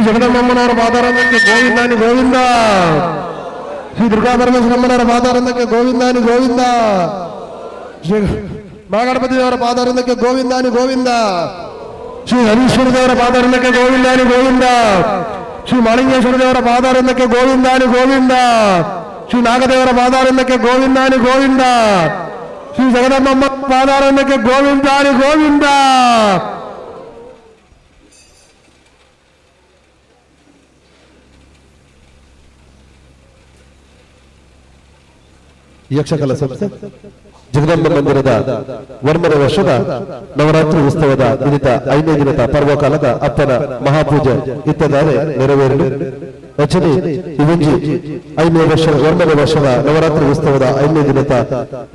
ಜಗದಮ್ಮನವರ ಪಾದಾರಂದಕ್ಕೆ ಗೋವಿಂದಾನಿ ಗೋವಿಂದ. ಶ್ರೀ ದುರ್ಗಾ ಪರಮೇಶ್ವರಮ್ಮನವರ ಪಾದಾರಂದಕ್ಕೆ ಗೋವಿಂದಾನಿ ಗೋವಿಂದ. ಶ್ರೀ ಮಹಾಗಣಪತಿ ದೇವರ ಪಾದಾರಂದಕ್ಕೆ ಗೋವಿಂದಾನಿ ಗೋವಿಂದ. ಶ್ರೀ ಹರೀಶ್ವರ ದೇವರ ಪಾದಾರಂದಕ್ಕೆ ಗೋವಿಂದಾನಿ ಗೋವಿಂದ. ಶ್ರೀ ಮಾಳಿಂಗೇಶ್ವರ ದೇವರ ಪಾದಾರಂದಕ್ಕೆ ಗೋವಿಂದಾನಿ ಗೋವಿಂದ. ಶ್ರೀ ನಾಗದೇವರ ಪಾದಾರಂದಕ್ಕೆ ಗೋವಿಂದಾನಿ ಗೋವಿಂದ. ಶ್ರೀ ಜಗದಮ್ಮ ಪಾದಾರಂದಕ್ಕೆ ಗೋವಿಂದಾನಿ ಗೋವಿಂದ. ಯಕ್ಷಕಲಾ ಸಂಸ್ಥೆ ಜಗದಂಬ ಮಂದಿರದ ವರ್ಮರ ವರ್ಷದ ನವರಾತ್ರಿ ಉತ್ಸವದ ದಿನದ 5ನೇ ದಿನದ ಪರ್ವಕಾಲದ ಅಪ್ಪನ ಮಹಾಪೂಜೆ ಇತ್ತದಾರೆ ನೆರವೇರಲು ರಚನೆ ಇವಂಜಿ 5ನೇ ವರ್ಷದ ವರ್ಮರ ವರ್ಷದ ನವರಾತ್ರಿ ಉತ್ಸವದ 5ನೇ ದಿನದ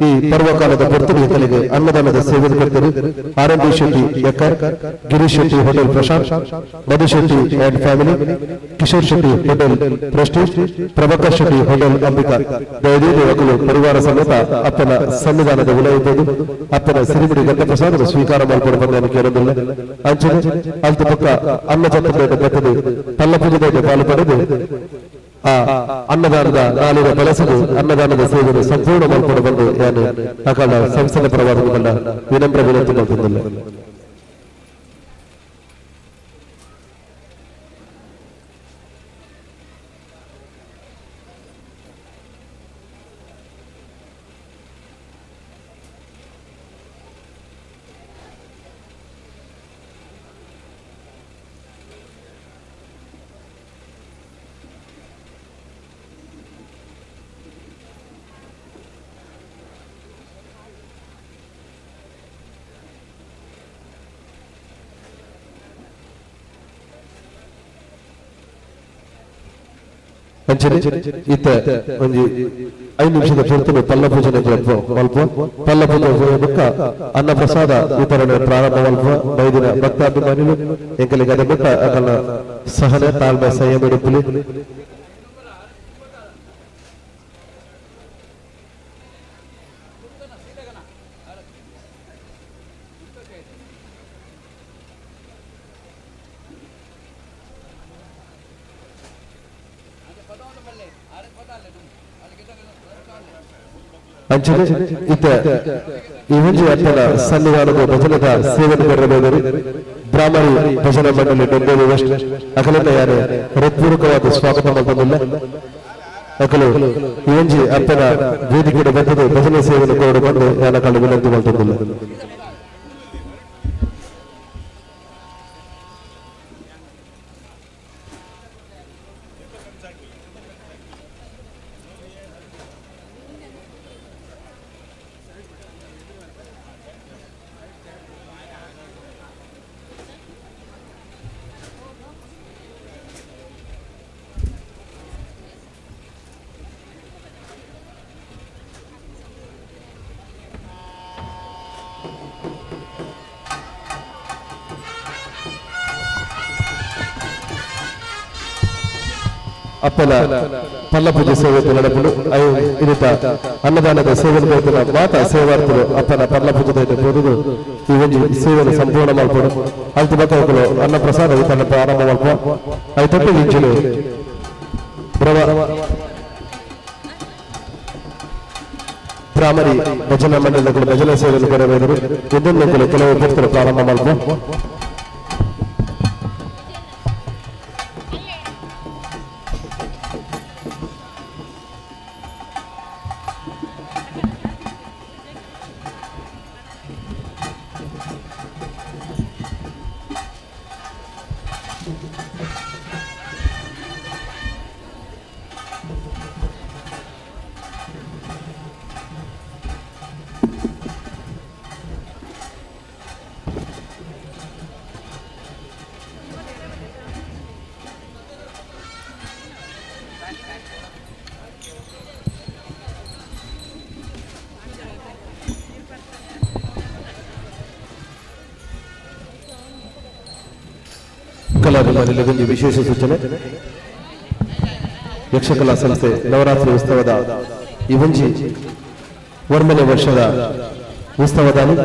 ಈ ಪರ್ವಕಾಲದ ಪೊರ್ತುಗೆ ಅನ್ನದಾನದ ಸೇವೆ ಕೊಡ್ತಾರೆ R M B Shetty Ekkar, Girish Shetty hotel Prashanth, Madhu Shetty and family, Kishore Shetty hotel Prestige, Prabhakar Shetty hotel Ambika. ದಯದೀಡಿ ಒಕ್ಕಲು ಪರಿವಾರ ಸಮೇತ ಅಪ್ಪನ ಸನ್ನಿಧಾನದ ಉಲಯಿದ್ದು ಅಪ್ಪನ ಸಿರಿಮುಡಿ ಗಂಧಪ್ರಸಾದದ ಸ್ವೀಕಾರ ಮಾಡಿಕೊಂಡು ಬಂದ ಕೇಳೋದಿಲ್ಲ. ಅಂಚನೆ ಅಲ್ತ ಪಕ್ಕ ಅನ್ನ ಚತ್ತಬೇಟ ಬರ್ತದೆ ಪಲ್ಲ ಪೂಜೆದ ಪಾಲು ಪಡೆದು ಆ ಅನ್ನದಾನದ ನಾಲಿನ ಬೆಳೆಸಲು ಅನ್ನದಾನದ ಸೇವೆಯನ್ನು ಸಂಪೂರ್ಣ ಮಾಡಿಕೊಂಡು ಬಂದು ಯಾನು ಅಕಾಲ ಸಂಸ್ಥೆಯ ಪರವಾದ ವಿನಮ್ರ ವಿನಂತಿ ಮಾಡ್ತಿದ್ದಿಲ್ಲ. ಅಂಚನೆ ಇತ್ತ ಒಂಜಿ 5 ನಿಮಿಷದ ಪೂರ್ತಿ ಪಲ್ಲ ಪೂಜನೆ ಮಲ್ಪ ಪಲ್ಲ ಪೂಜೆ ಬೊಕ್ಕ ಅನ್ನ ಪ್ರಸಾದ ವಿತರಣೆ ಪ್ರಾರಂಭ ಮಲ್ಪ ಬೈದಿನ ಭಕ್ತಾಭಿಮಾನಿಲು ಎಂಕಲಿಗೆ ಅದ ಬೊಕ್ಕ ಅಕಲ್ನ ಸಹನೆ ತಾಳ್ಮೆ ಸಂಯಮ ಇಡುಪುಲಿ. ಅಂಚನೆ ಇತ್ತ ಈ ಒಂಜಿ ಅಪ್ಪನ ಸನ್ನಿಧಾನದ ಭಜನದ ಸೇವನೆ ಬರಬೇದರು ಬ್ರಾಹ್ಮಣಿ ಭಜನಾ ಮಂಡಳಿ ಬೆಂಗಳೂರು ವೆಸ್ಟ್ ಅಕಲನ್ನ ಯಾರು ಹೃತ್ಪೂರ್ವಕವಾದ ಸ್ವಾಗತ ಮಾಡ್ಕೊಂಡಿಲ್ಲ. ಅಕಲು ಈ ಒಂಜಿ ಅಪ್ಪನ ವೇದಿಕೆ ಬಂದದ್ದು ಭಜನೆ ಸೇವೆಯನ್ನು ಕೊರಡುಕೊಂಡು ಯಾನ ಕಂಡು ವಿನಂತಿ ಮಾಡ್ತಿದ್ದಿಲ್ಲ. ಅಪ್ಪನ ಪಲ್ಲ ಪೂಜೆ ಸೇವೆ ನಡೆಪುಡು ಇರುತ್ತ ಅನ್ನದಾನದ ಸೇವೆ ಮಾತ ಸೇವಾರ್ಥಿಗಳು ಅಪ್ಪನ ಪಲ್ಲ ಪೂಜೆ ಪೋದುದು ಈ ಒಂಜಿ ಸೇವೆಯನ್ನು ಸಂಪೂರ್ಣ ಮಲ್ಪಡು ಅಲ್ತ ಬಕ್ಕಲು ಅನ್ನ ಪ್ರಸಾದ ವಿತರಣೆ ಪ್ರಾರಂಭ ಮಲ್ಪ ಐತೊಟ್ಟು ಇಂಚಿಲು ಬ್ರಾಹ್ಮಣಿ ಭಜನಾ ಮಂಡಳಿಗಳು ಭಜನಾ ಸೇವೆಯನ್ನು ಬರಬೇದರು ಇದನ್ನು ಕೆಲವು ಭಕ್ತರು ಪ್ರಾರಂಭ ಮಲ್ಪ. ಕಲಾಭಿಮಾನಿಗಳಿಗೆ ವಿಶೇಷ ಸೂಚನೆ. ಯಕ್ಷಕಲಾ ಸಂಸ್ಥೆ ನವರಾತ್ರಿ ಉತ್ಸವದ ಈ ಒಂಜಿ ವರ್ಮನೆ ವರ್ಷದ ಉತ್ಸವದಾನಿ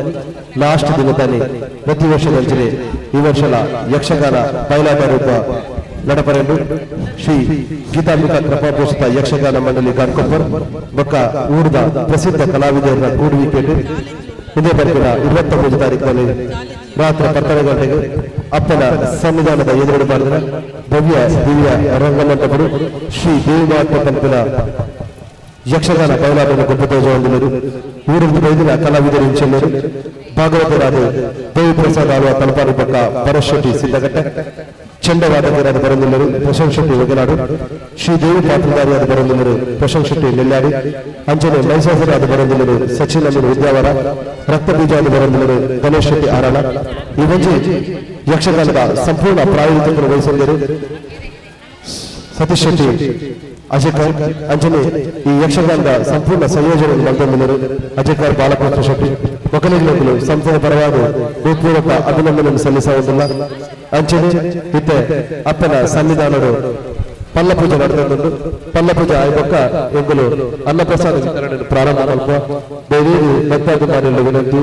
ಲಾಸ್ಟ್ ದಿನದಾನಿ ಪ್ರತಿ ವರ್ಷದ ಅಂಚನೆ ಈ ವರ್ಷದ ಯಕ್ಷಗಾನ ಬಯಲಾಟ ರೂಪ ನಡಪರೆಂಡು ಶ್ರೀ ಗೀತಾಂಬಿಕಾ ಕೃಪಾಪೋಷಿತ ಯಕ್ಷಗಾನ ಮಂಡಳಿ ಗಾನ್ಕೊಪ್ಪರ್ ಬೊಕ್ಕ ಊರದ ಪ್ರಸಿದ್ಧ ಕಲಾವಿದರ ಕೂಡುವಿಕೆಟ್ ಇದೇ ಬರ್ಪಿನ 29 ತಾರೀಕಿನಲ್ಲಿ ರಾತ್ರಿ 10 ಗಂಟೆಗೆ ಅಪ್ಪನ ಸನ್ನಿಧಾನದ ಎದುರುಗಡೆ ಮಾಡಿದ ಭವ್ಯ ದಿವ್ಯ ರಂಗಮಂಟಪಡು ಶ್ರೀ ದೇವಿಮಾತ್ಮ ಪಂಪಿನ ಯಕ್ಷಗಾನ ಬಯಲಾಟದ ಗೊಬ್ಬ ಹೊಂದಿದರು. ಊರಿಂದ ಬೈದಿನ ಕಲಾವಿದರು ಇಂಚೆಲ್ಲರು ಭಾಗವತರಾದ ದೇವಿಪ್ರಸಾದ್ ಆಳ್ವ ತಲಪಾಡಿ ಪಕ್ಕ ಭರತ್ ಶೆಟ್ಟಿ ಸಿದ್ದಘಟ್ಟ, ಚಂಡವಾದಕರಾದ ಬರಂದಿಲ್ಲರು ಪ್ರಶಾಂತ್ ಶೆಟ್ಟಿ ಒಗನಾಡು, ಶ್ರೀ ದೇವಿ ಪಾತ್ರಧಾರಿಯಾದ ಬರಂದಿಲ್ಲರು ಪ್ರಶಾಂತ್ ಶೆಟ್ಟಿ ನೆಲ್ಲಾಡಿ, ಅಂಜನೆ ಮೈಸಾಸರಾದ ಬರಂದಿಲ್ಲರು ಸಚಿನ್ ಅಮೀನ್ ವಿದ್ಯಾವರ, ರಕ್ತಬೀಜಾದ ಬರಂದಿಲ್ಲರು ಗಣೇಶ್ ಶೆಟ್ಟಿ ಆರಾಣ. ಈ ಒಂಜಿ ಯಕ್ಷಗಾನದ ಸಂಪೂರ್ಣ ಪ್ರಾಯೋಜಕರು ವಹಿಸಿದ್ದರು ಸತೀಶ್ ಶೆಟ್ಟಿ ಅಜಯ್ ಅಂಜನೆ. ಈ ಯಕ್ಷಗಾನದ ಸಂಪೂರ್ಣ ಸಂಯೋಜನೆ ಮಲ್ತೊಂದಿಲ್ಲರು ಅಜಯ್ ಬಾಲಕೃಷ್ಣ ಶೆಟ್ಟಿ. ಒಕ್ಕಲಿಗರು ಸಂಸ್ಥೆಯ ಪರವಾಗಿ ಹೃತ್ಪೂರ್ವಕ ಅಭಿನಂದನೆ ಸಲ್ಲಿಸುವುದಿಲ್ಲ. ಅಂಚನೆ ಇತ್ತೆ ಅಪ್ಪನ ಸನ್ನಿಧಾನರು ಪಲ್ಲ ಪೂಜೆ ನಡೆದುಕೊಂಡು ಪಲ್ಲ ಪೂಜೆ ಆಯ್ಬೊಕ್ಕ ಎಂಕುಲು ಅನ್ನಪ್ರಸಾದ ವಿತರಣೆ ಪ್ರಾರಂಭ ಮಲ್ಪ. ದಯದೀದಿ ಭಕ್ತಾಭಿಮಾನಿಗಳ ವಿನಂತಿ,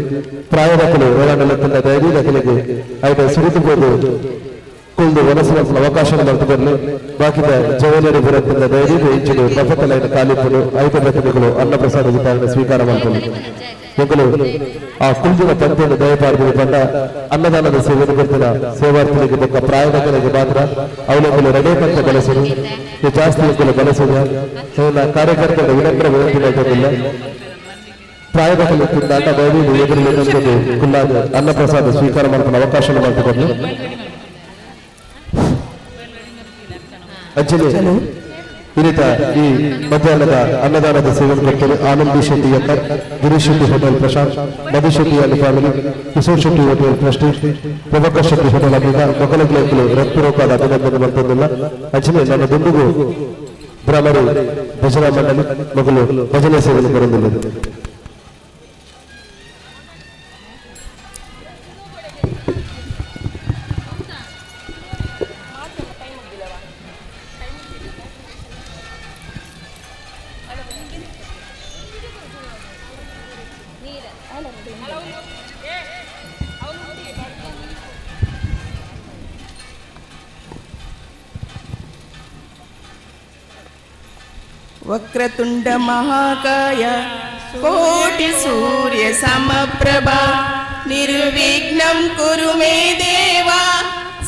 ಪ್ರಾಯದಕ್ಕಲು ಓಡಾಡಲತ್ತಿನ ದಯದೀದಿ ಅಕಲಿಗೆ ಐಟ ಸುರಿದು ಹೋದು ಕುಲ್ದು ವನಸುವ ಅವಕಾಶ ಮಲ್ತು. ಬಾಕಿದ ಜವನರಿ ಬುರತ್ತಿಂದ ದಯದೀದಿ ಇಂಚಿಡು ಬಫತಲೈನ ಕಾಲಿಪುಡು ಐತ ಪ್ರತಿನಿಧಿಗಳು ಅನ್ನಪ್ರಸಾದ ವಿತರಣೆ ಸ್ವೀಕಾರ ಮಾಡ್ಕೊಂಡು ಎಂಕುಲು ಆ ಕುಲ್ದಿನ ಪಂಕ್ತಿಯನ್ನು ದಯಪಾಡಿದ ಬಂದ ಅನ್ನದಾನದ ಸೇವೆ ಕೊಡ್ತಿನ ಸೇವಾರ್ಥಿಗಳಿಗೆ ಬೊಕ್ಕ ಪ್ರಾಯದಕರಿಗೆ ಮಾತ್ರ ಅವಲಂಬಲು ರೆಡೆ ಪಂತ ಬಳಸಲು ಜಾಸ್ತಿ ಎಂಕುಲು ಬಳಸುವ ಕಾರ್ಯಕರ್ತರ ವಿನಮ್ರ ವಿನಂತಿ ಮಾಡ್ತಿಲ್ಲ. ಪ್ರಾಯದಕಲು ತಿಂದಾಟ ದಯದೀದಿ ಎದುರು ಕುಲ್ಲಾದ ಅನ್ನಪ್ರಸಾದ ಸ್ವೀಕಾರ ಮಾಡ್ಕೊಂಡು ಅವಕಾಶ ಮಾಡ್ಕೊಂಡು. ಅಂಜಲಿ ಇನ್ನಿತ ಈ ಮಧ್ಯಾಹ್ನದ ಅನ್ನದಾನದ ಸೇವೆ ಕೊಡ್ತಾರೆ Anandi Shetty Ettar, Girish Shetty hotel Prashanth, Madhu Shetty and family, Kishore Shetty hotel Prestige, Prabhakar Shetty hotel Ambika. ಮೊಕಲಗ್ಲೇಕುಲು ಹೃತ್ಪೂರ್ವಕವಾದ ಅಭಿನಂದನೆ ಮಾಡ್ತೊಂದಿಲ್ಲ. ಅಂಚನೆ ನನ್ನ ದುಂಡುಗು ಭ್ರಮರು ಭಜನಾ ಮಂಡಳಿ ಮಗಳು ಭಜನೆ ಸೇವೆಯನ್ನು ಬರುವುದಿಲ್ಲ. वक्रतुण्ड महाकाय कोटि सूर्य समप्रभा निर्विघ्नं कुरु मे देवा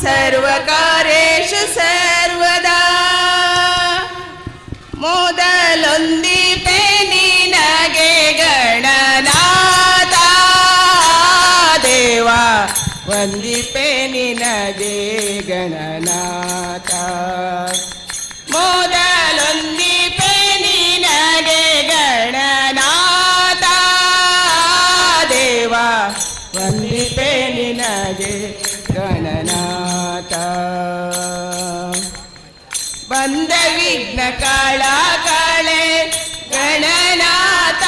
सर्वकार्येषु सर्वदा. ಮೊದಲೊಂದಿಪೆ ನಿನಗೆ ಗಣನಾಥ ದೇವ, ವಂದಿಪೆ ನಿನಗೆ ಗಣನಾಥ. ಮೊದಲೊಂದಿಪೆ ನಿನಗೆ ಗಣನಾಥ ದೇವ, ವಂದಿಪೆ ನಿನಗೆ ಗಣನಾಥ. ಬಂದ ವಿಘ್ನ ಕಾಳ ಕಾಳೆ ಗಣನಾಥ,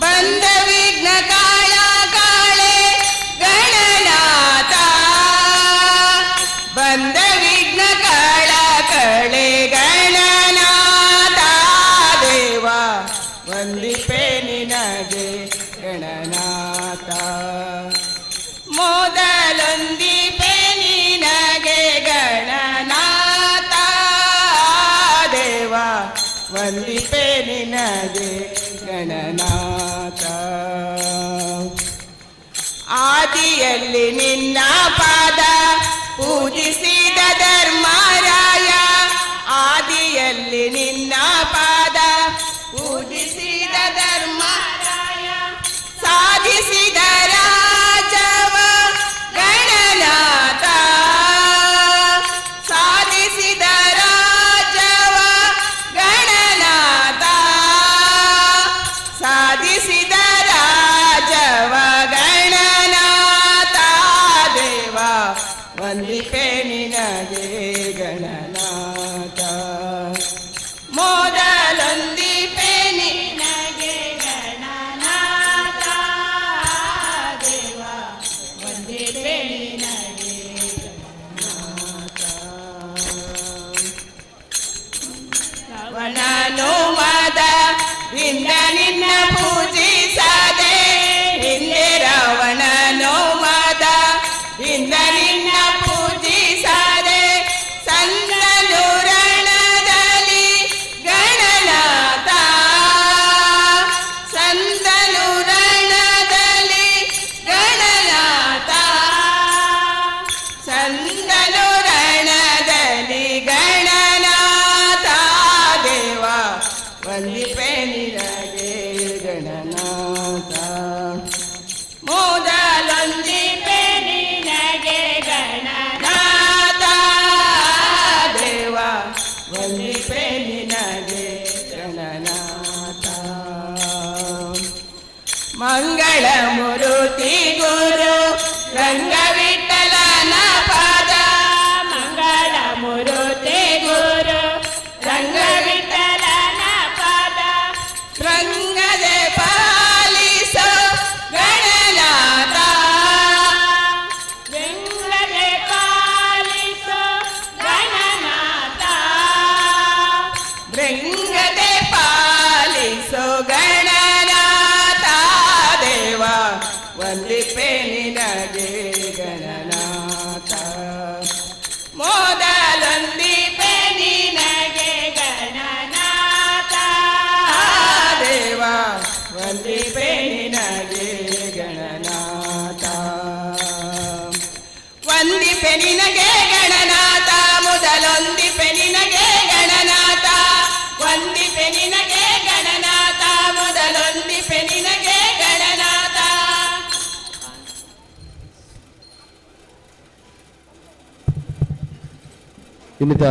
ಬಂದ ವಿಘ್ನ ಕಾಳ ಕಾಳೆ ಗಣನಾಥ, ಬಂದ ವಿಘ್ನ ಕಾಳ ಕಳೆ ಗಣನಾಥ ದೇವ, ವಂದಿಪೆ ನಿನಗೆ ಗಣನಾಥ. ಮೊದಲೊಂದಿಪೆ ನಿನಗೆ ಗಣನಾಥ ದೇವ, ವಂದಿಪೆ ನಿನಗೆ ಗಣನಾಥ. ಆದಿಯಲ್ಲಿ ನಿನ್ನ ಪಾದ ಪೂಜಿಸಿದ ಧರ್ಮರಾಯ, ಆದಿಯಲ್ಲಿ ನಿನ್ನ ಪಾದ ಪೂಜಿಸಿದ ಧರ್ಮರಾಯ, ಸಾಧಿಸಿದ ರಾಜವ ಗಣನಾಥ, ಸಾಧಿಸಿದ ರಾಜವ ಗಣನಾಥ, ಸಾಧಿಸಿದ ರಾಜವ ಗಣನಾಥ ದೇವ, ವಂದಿಪೆ ನಿನಗೆ ಗಣನಾಥ. ಮೊದಲೊಂದಿಪೆ ನಿನಗೆ ಗಣನಾಥ ದೇವ, ವಂದಿಪೆ ನಿನಗೆ ಗಣನಾಥ. ವನನು ಮದ ಹಿಂದ ನಿನ್ನ ಪೂಜಿಸದೆ, ಹಿಂದೆ ರಾವಣನು ಮದ ಹಿಂದ ನಿನ್ನ ಪೂಜಿಸದೆ. ಮಂಗಳ ಮುರುತಿ ಗುರು ರಂಗವಿಠಲನ ಪಾದ. ಮಂಗಳ ಮುರುತಿ ಗುರು ರಂಗವಿಠಲನ ಪಾದ. ರಂಗದೆ ಪಾಲಿಸೋ ಗಣನಾಥ. ರಂಗದೆ ಪಾಲಿಸೋ ಗಣನಾಥ. ರಂಗದೆ ಪಾಲಿಸೋ ಗಣನಾಥ ದೇವ, ವಂದಿಪೆ ನಿನಗೆ ಗಣನಾಥ. ಮೊದಲೊಂದಿಪೆ ನಿನಗೆ ಗಣನಾಥ ದೇವ, ವಂದಿಪೆ ನಿನಗೆ ಗಣನಾಥ. ವಂದಿಪೆ ನಿನಗೆ ಗಣನಾಥ, ಮೊದಲೊಂದಿಪೆ ನಿನಗೆ ಗಣನಾಥ. ವಂದಿಪೆ ನಿನಗೆ ಗಣನಾಥ, ಮೊದಲೊಂದಿಪೆ ನಿನಗೆ ಗಣನಾಥ. ಇನ್ನಿತ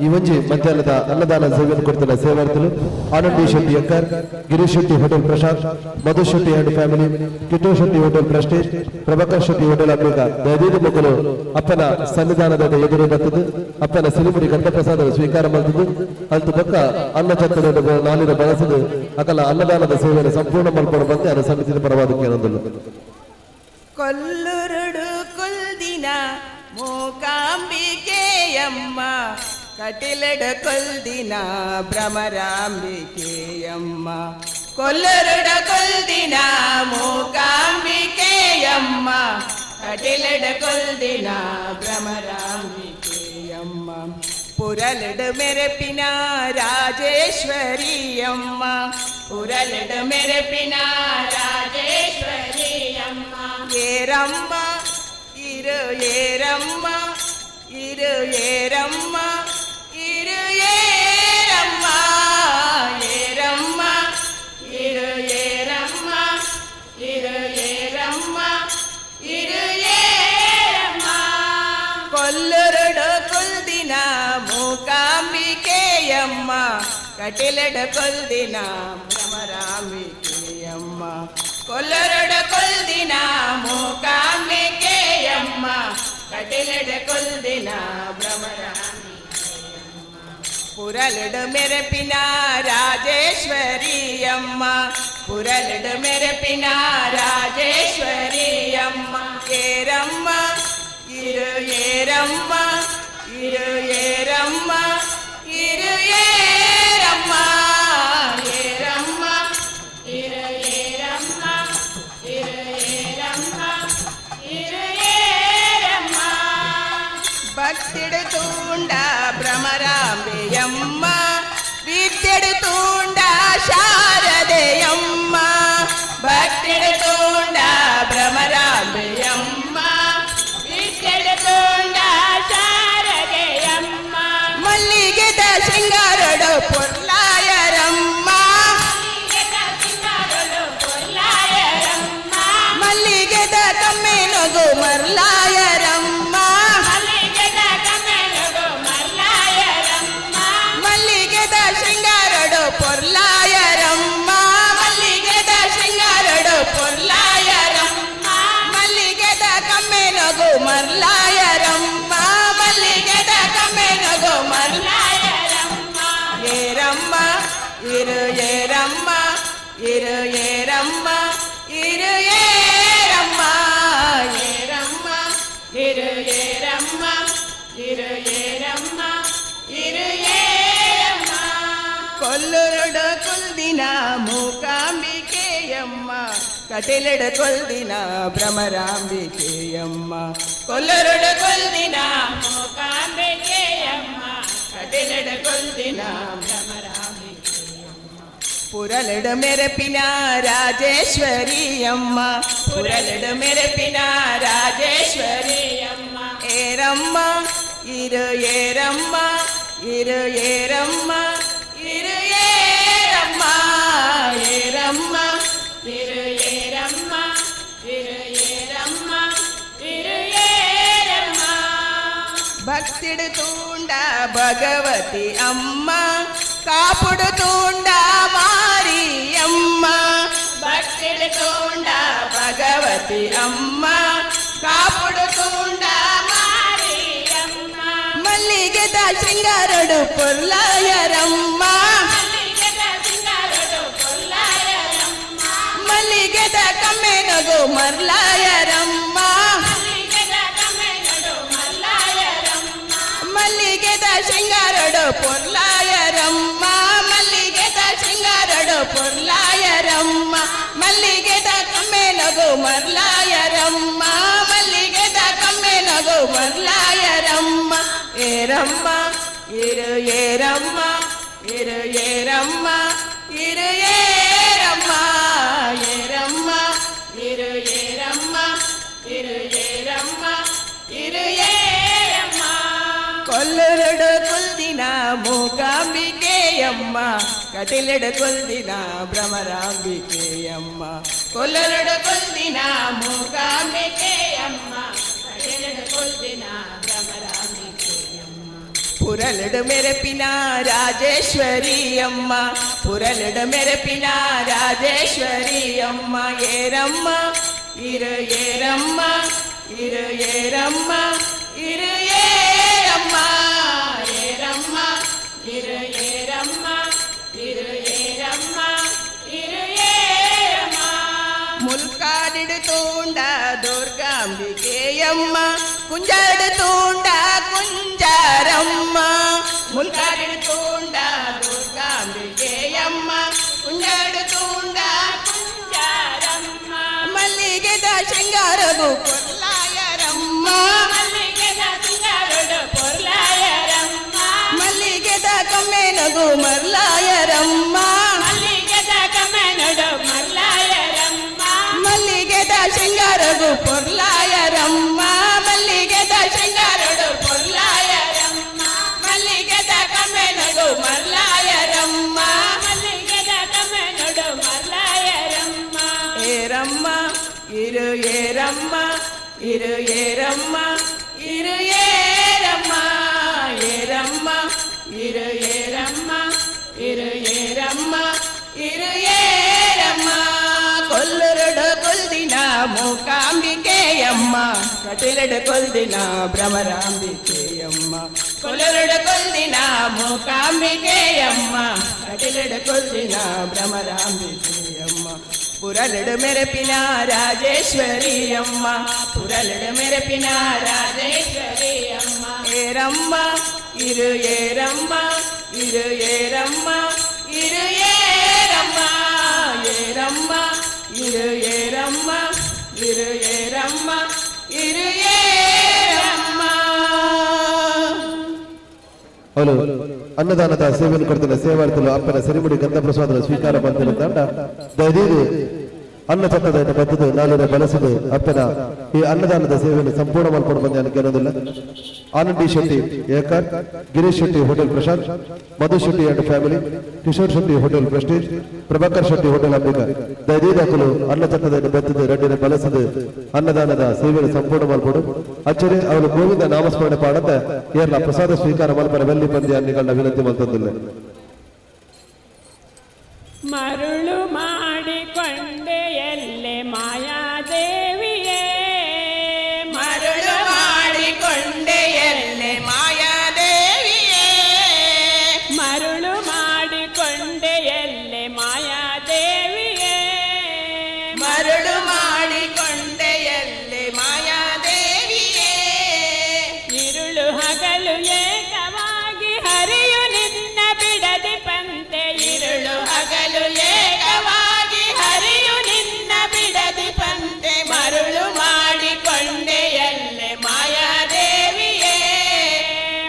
ಈ ಒಂಜಿ ಮಧ್ಯಾಹ್ನದ ಅನ್ನದಾನ ಸೇವೆಯನ್ನು ಕೊಡ್ತಾನೆ ಸೇವಾರ್ಥಿಗಳು Anand D Shetty Enkar, Girish Shetty hotel Prashanth, Madhu Shetty and family, Kittu Shetty hotel Prestige, Prabhakar Shetty hotel Ambika. ದಯದೀದು ಮಕ್ಕಳು ಅಪ್ಪನ ಸನ್ನಿಧಾನದ ಎದುರು ಬರ್ತದೆ ಅಪ್ಪನ ಸಿಲಿಮುಡಿ ಗಂಡಪ್ರಸಾದ ಸ್ವೀಕಾರ ಮಾಡ್ತದ್ದು. ಅಲ್ತು ಪಕ್ಕ ಅನ್ನ ಛತ್ರದ ನಾಲಿನ ಬಳಸದು ಅಕಲ ಅನ್ನದಾನದ ಸೇವೆಯನ್ನು ಸಂಪೂರ್ಣ ಮಲ್ಕೊಂಡು ಬಂದೆ ಅದರ ಸಮಿತಿಯ ಪರವಾದಕ್ಕೆ ಏನೊಂದು. ಕೊಲ್ಲುರುಡು ಕುಲ್ದಿನ ಮೂಕಾಂಬಿಕೆಯಮ್ಮ, ಕಟಿಲಡ ಕೊಲ್ದಿನ ಭ್ರಮರಾಂಬಿಕೆಯಮ್ಮ. ಕೊಲ್ಲರುಡ ಕೊಲ್ದಿನ ಮೂಕಾಂಬಿಕೆಯಮ್ಮ, ಕಟಿಲಡ ಕೊಲ್ದಿನ ಭ್ರಮರಾಂಬಿಕೆಯಮ್ಮ. ಪುರಲಡು ಮೆರಪಿನ ರಾಜೇಶ್ವರಿಯಮ್ಮ, ಪುರಲಡು ಮೆರಪಿನ ರಾಜೇಶ್ವರಿಯಮ್ಮ. ಏರಮ್ಮ ಇರು ಏರಮ್ಮ ಇರು ಏರಮ್ಮ ಇರು ಏರಮ್ಮ. ಏರಮ್ಮ ಇರು ಏರಮ್ಮ ಇರು ಏರಮ್ಮ ಇರು ಏರಮ್ಮ. ಕೊಲ್ಲುರುಡು ಕುಲ್ದಿನ ಮೂಕಾಂಬಿಕೆಯಮ್ಮ, ಕಟಿಲಡ ಕೊಲ್ದಿನ ಭ್ರಮರಾಂಬಿಕೆಯಮ್ಮ. ಕೊಲ್ಲರುಡ ಕೊಲ್ದಿನ ಮೂಕಾಂಬಿಕೆಯಮ್ಮ, ಕಟಿಲಡ ಕೊಲ್ದಿನ ಭ್ರಮರಾಂಬಿಕೆಯಮ್ಮ. ಪುರಲಡು ಮೆರಪಿನ ರಾಜೇಶ್ವರಿಯಮ್ಮ, ಪುರಲಡು ಮೆರಪಿನ ರಾಜೇಶ್ವರಿಯಮ್ಮ. ಏರಮ್ಮ ಇರು ಏರಮ್ಮ ಇರು ಏರಮ್ಮ ಇರು ಏರಮ್ಮ. ಏರಮ್ಮ ಇರು ಏರಮ್ಮ ಇರು ಏರಮ್ಮ ಇರು ಏರಮ್ಮ. ಭಕ್ತಿಡು ತೂಂಡ ಭ್ರಮರಾಂಬೆಯಮ್ಮ, ವಿದ್ಯೆಡು ತೂಂಡ ಶಾರದೆಯಮ್ಮ. ಭಕ್ತಿಡು ತೂಂಡ ಭ್ರಮರಾಂಬೆಯಮ್ಮ, ವಿದ್ಯೆಡು ತೂಂಡ ಶಾರದೆಯಮ್ಮ. ಮಲ್ಲಿಗೆದ ಸಿಂಗಾರಡು ಪೊರ್ಲಾಯರಮ್ಮ, ಮಲ್ಲಿಗೆದ ಕಮ್ಮೇನಗು ಮರ್ಲಾಯರಮ್ಮ, ಮಲ್ಲಿಗೆದ ಸಿಂಗಾರಡು ಪೊರ್ಲಾಯರಮ್ಮ, ಮಲ್ಲಿಗೆದ ಸಿಂಗಾರಡು ಪೊರ್ಲಾಯರಮ್ಮ. ಮಲ್ಲಿಗೆದ ಕಮ್ಮೇನಗು ಮರ್ಲಾಯರಮ್ಮ, ಮಲ್ಲಿಗೆದ ಕಮ್ಮೇನಗು ಮರ್ಲಾಯರಮ್ಮ. ಏರಮ್ಮ ಇರು ಏರಮ್ಮ ಇರು ಏರಮ್ಮ ಇರು ಏರಮ್ಮ. ಏರಮ್ಮ ಇರು ಏರಮ್ಮ ಇರು ಏರಮ್ಮ ಇರು ಏರಮ್ಮ. ಕೊಲ್ಲುರುಡ ಕೊಲ್ದಿನ ಮೂಕಾಂಬಿಕೆಯಮ್ಮ, ಕಟಿಲಡ ಕೊಲ್ದಿನ ಭ್ರಮರಾಂಬಿಕೆಯಮ್ಮ. ಕೊಲ್ಲರುಡ ಕೊಲ್ದಿನ ಮೂಕಾಂಬಿಕೆಯಮ್ಮ, ಕಟಿಲಡ ಕೊಲ್ದಿನ ಭ್ರಮರಾಂಬಿಕೆಯಮ್ಮ. ಪುರಲಡ ಮೆರಪಿನ ರಾಜೇಶ್ವರಿಯಮ್ಮ, ಪುರಲಡ ಮೆರಪಿನ ರಾಜೇಶ್ವರಿಯಮ್ಮ. ಏರಮ್ಮ ಇರು ಏರಮ್ಮ ಇರು ಏರಮ್ಮ ಇರು ಏರಮ್ಮ. ಏರಮ್ಮ ಇರು ಏರಮ್ಮ ಇರು ಏರಮ್ಮ ಇರು ಏರಮ್ಮ. ಭಕ್ತಿಡು ತೂಂಡ ಭಗವತಿ ಅಮ್ಮ, ಕಾಪುಡು ತೂಂಡ ಮಾರಿಯಮ್ಮ. ಭಕ್ತಿಡು ತೂಂಡ ಗಣಪತಿ ಅಮ್ಮ ಕಾಪುಡು ತೂಂಡ ಮಾರಿಯಮ್ಮ. ಮಲ್ಲಿಗೆದ ಶೃಂಗಾರಡು ಪೊರ್ಲಾಯರಮ್ಮ, ಮಲ್ಲಿಗೆದ ಕಮ್ಮೆನಗು ಮರ್ಲಾಯರಮ್ಮ, ಮಲ್ಲಿಗೆದ ಶೃಂಗಾರಡು ಪೊರ್ಲಾಯರಮ್ಮ, ಮಲ್ಲಿಗೆದ ಶೃಂಗಾರಡು ಪೊರ್ಲಾಯರಮ್ಮ, ಮಲ್ಲಿಗೆದ ಕಮ್ಮೆನಗು ಮರ್ಲಾಯರಮ್ಮ, ಮಲ್ಲಿಗೆದ ಕಮ್ಮೆನಗು ಮರ್ಲಾಯರಮ್ಮ. ಏರಮ್ಮ ಇರು ಏರಮ್ಮ ಇರು ಏರಮ್ಮ ಇರು ಏರಮ್ಮ, ಏರಮ್ಮ ಇರು ಏರಮ್ಮ ಇರು ಏರಮ್ಮ ಇರು ಏರಮ್ಮ. ಕೊಲ್ಲುರಡು ಕುಲ್ದಿನ ಮೂಕಾಂಬಿಕೆಯಮ್ಮ, ಕಟಿಲೆಡು ಕುಲ್ದಿನ ಭ್ರಮರಾಂಬಿಕೆಯಮ್ಮ. ಕೊಲ್ಲರುಡು ಕುಲ್ದಿನ ಮೂಕಾಂಬಿಕೆಯಮ್ಮ, ಕಟಿಲೆಡು ಕುಲ್ದಿನ ಭ್ರಮರಾಂಬಿಕೆಯಮ್ಮ. ಪುರಲಡು ಮೆರಪಿನ ರಾಜೇಶ್ವರಿ ಅಮ್ಮ, ಪುರಲಡು ಮೆರಪಿನ ರಾಜೇಶ್ವರಿ ಅಮ್ಮ. ಏರಮ್ಮ ಇರು ಏರಮ್ಮ ಇರು ಏರಮ್ಮ ಇರು ಏರಮ್ಮ, ಏರಮ್ಮ ಇರು ಏರಮ್ಮ ಇರು ಏರಮ್ಮ ಇರು ಏರಮ್ಮ. ಮುಲ್ಕಾಡಿಡು ತೂಂಡ ದುರ್ಗಾಂಬಿಕೆಯಮ್ಮ, ಕುಂಜಾಡು ತೂಂಡ ಕುಂಜಾರಮ್ಮ. ಮುಲ್ಕಾಡಿಡು ತೂಂಡ ದುರ್ಗಾಂಬಿಕೆಯಮ್ಮ, ಕುಂಜಾಡು ತೂಂಡ ಕುಂಜಾರಮ್ಮ. ಮಲ್ಲಿಗೆದ ಶೃಂಗಾರಗು ಕೊರ್ಲಾಯರಮ್ಮ, ಮಲ್ಲಿಗೆದ ಶೃಂಗಾರಡು ಪೊರ್ಲಾಯರಮ್ಮ, ಮಲ್ಲಿಗೆದ ಕಮ್ಮೆನಗು ಮರ್ಲಾಯರಮ್ಮ, ಮಲ್ಲಿಗೆದ ಕಮ್ಮೆನಡು ಮರ್ಲಾಯರಮ್ಮ, ಮಲ್ಲಿಗೆದ ಶೃಂಗಾರಗು ಪೊರ್ಲಾಯರಮ್ಮ, ಮಲ್ಲಿಗೆದ ಶೃಂಗಾರಡು ಪೊರ್ಲಾಯರಮ್ಮ, ಮಲ್ಲಿಗೆದ ಕಮ್ಮೆನಗು ಮರ್ಲಾಯರಮ್ಮ, ಮಲ್ಲಿಗೆದ ಕಮ್ಮೆನಡು ಮರ್ಲಾಯರಮ್ಮ. ಏರಮ್ಮ ಇರು ಏರಮ್ಮ ಇರು ಏರಮ್ಮ ಇರು ಏರಮ್ಮ, ಏರಮ್ಮ ಇರು ಏರಮ್ಮ ಇರು ಏರಮ್ಮ ಇರು ಏರಮ್ಮ. ಕೊಲ್ಲುರಡು ಕೊಲ್ದಿನ ಮೂಕಾಂಬಿಕೆಯಮ್ಮ, ಕಟಿಲಡು ಕೊಲ್ದಿನ ಭ್ರಮರಾಂಬಿಕೆಯಮ್ಮ. ಕೊಲ್ಲುರಡು ಕೊಲ್ದಿನ ಮೂಕಾಂಬಿಕೆಯಮ್ಮ, ಕಟಿಲಡು ಕೊಲ್ದಿನ ಭ್ರಮರಾಂಬಿಕೆಯಮ್ಮ. ಪುರಲಡು ಮೆರಪಿನ ರಾಜೇಶ್ವರಿ ಅಮ್ಮ, ಪುರಲಡು ಮೆರಪಿನ ರಾಜೇಶ್ವರಿ ಅಮ್ಮ. ಏರಮ್ಮ ಇರು ಏರಮ್ಮ ಇರು ಏರಮ್ಮ ಇರು ಏರಮ್ಮ, ಏರಮ್ಮ ಇರು ಏರಮ್ಮ ಇರು ಏರಮ್ಮ ಇರು ಏರಮ್ಮ. ಅವನು ಅನ್ನದಾನದ ಸೇವೆಯನ್ನು ಕೊಡ್ತಾನೆ. ಸೇವಾರ್ಥಿಗಳು ಅಪ್ಪನ ಸರಿಮುಡಿ ಗಂಧ ಪ್ರಸಾದ ಸ್ವೀಕಾರ ಬಂದಿರೋ ತಂಡ ದಯದೀದು ಅನ್ನ ಚಟ್ಟದ ಬದ್ದದು ನಾಲ್ವರ ಬಳಸಿದು ಅಪ್ಪನ ಈ ಅನ್ನದಾನದ ಸೇವೆಯನ್ನು ಸಂಪೂರ್ಣ ಮಾಡ್ಕೊಂಡು ಬಂದ ಕೇಳೋದಿಲ್ಲ. Anand D Shetty Ekar, Girish Shetty hotel Prashant, Madhu Shetty and family, Kishore Shetty hotel Prestige, Prabhakar Shetty hotel Ambika. ದಯದೀದು ಅನ್ನ ಚಟ್ಟದ ಬದ್ದದು ರಡ್ಡಿನ ಬಳಸಿದು ಅನ್ನದಾನದ ಸೇವೆಯನ್ನು ಸಂಪೂರ್ಣ ಮಾಡ್ಕೊಡು. ಅಚ್ಚರಿ ಅವನು ಗೋವಿಂದ ನಾಮಸ್ಮರಣೆ ಪಾಡಂತ ಏರ್ಲ ಪ್ರಸಾದ ಸ್ವೀಕಾರ ಮಲ್ಪರ ಬೆಲ್ಲಿ ಬಂದಿ ಅನ್ನಿಗಳನ್ನ ವಿನಂತಿ ಮಾಡ್ತಂದಿಲ್ಲ. ಮರುಳು ಮಾಡಿಕೊಂಡೆ ಎಲ್ಲೆ ಮಾಯಾದೇವಿಯೇ, ಮರುಳು ಮಾಡಿಕೊಂಡೆ ಎಲ್ಲೆ ಮಾಯಾದೇವಿಯೇ, ಮರುಳು ಮಾಡಿಕೊಂಡೆ ಎಲ್ಲೆ ಮಾಯಾದೇವಿಯೇ, ಮರುಳು ಮಾಡಿಕೊಂಡೆ ಎಲ್ಲೆ ಮಾಯಾದೇವಿಯೇ. ಇರುಳು ಹಗಲು ಏಕವಾಗಿ ಹರಿಯು ನಿನ್ನ ಬಿಡದಿ ಪಂತೆ, ಇರುಳು ಹಗಲು ಏಕವಾಗಿ ಹರಿಯು ನಿನ್ನ ಬಿಡದಿ ಪಂತೆ. ಮರುಳು ಮಾಡಿಕೊಂಡೆ ಎಲ್ಲೆ ಮಾಯಾದೇವಿಯೇ,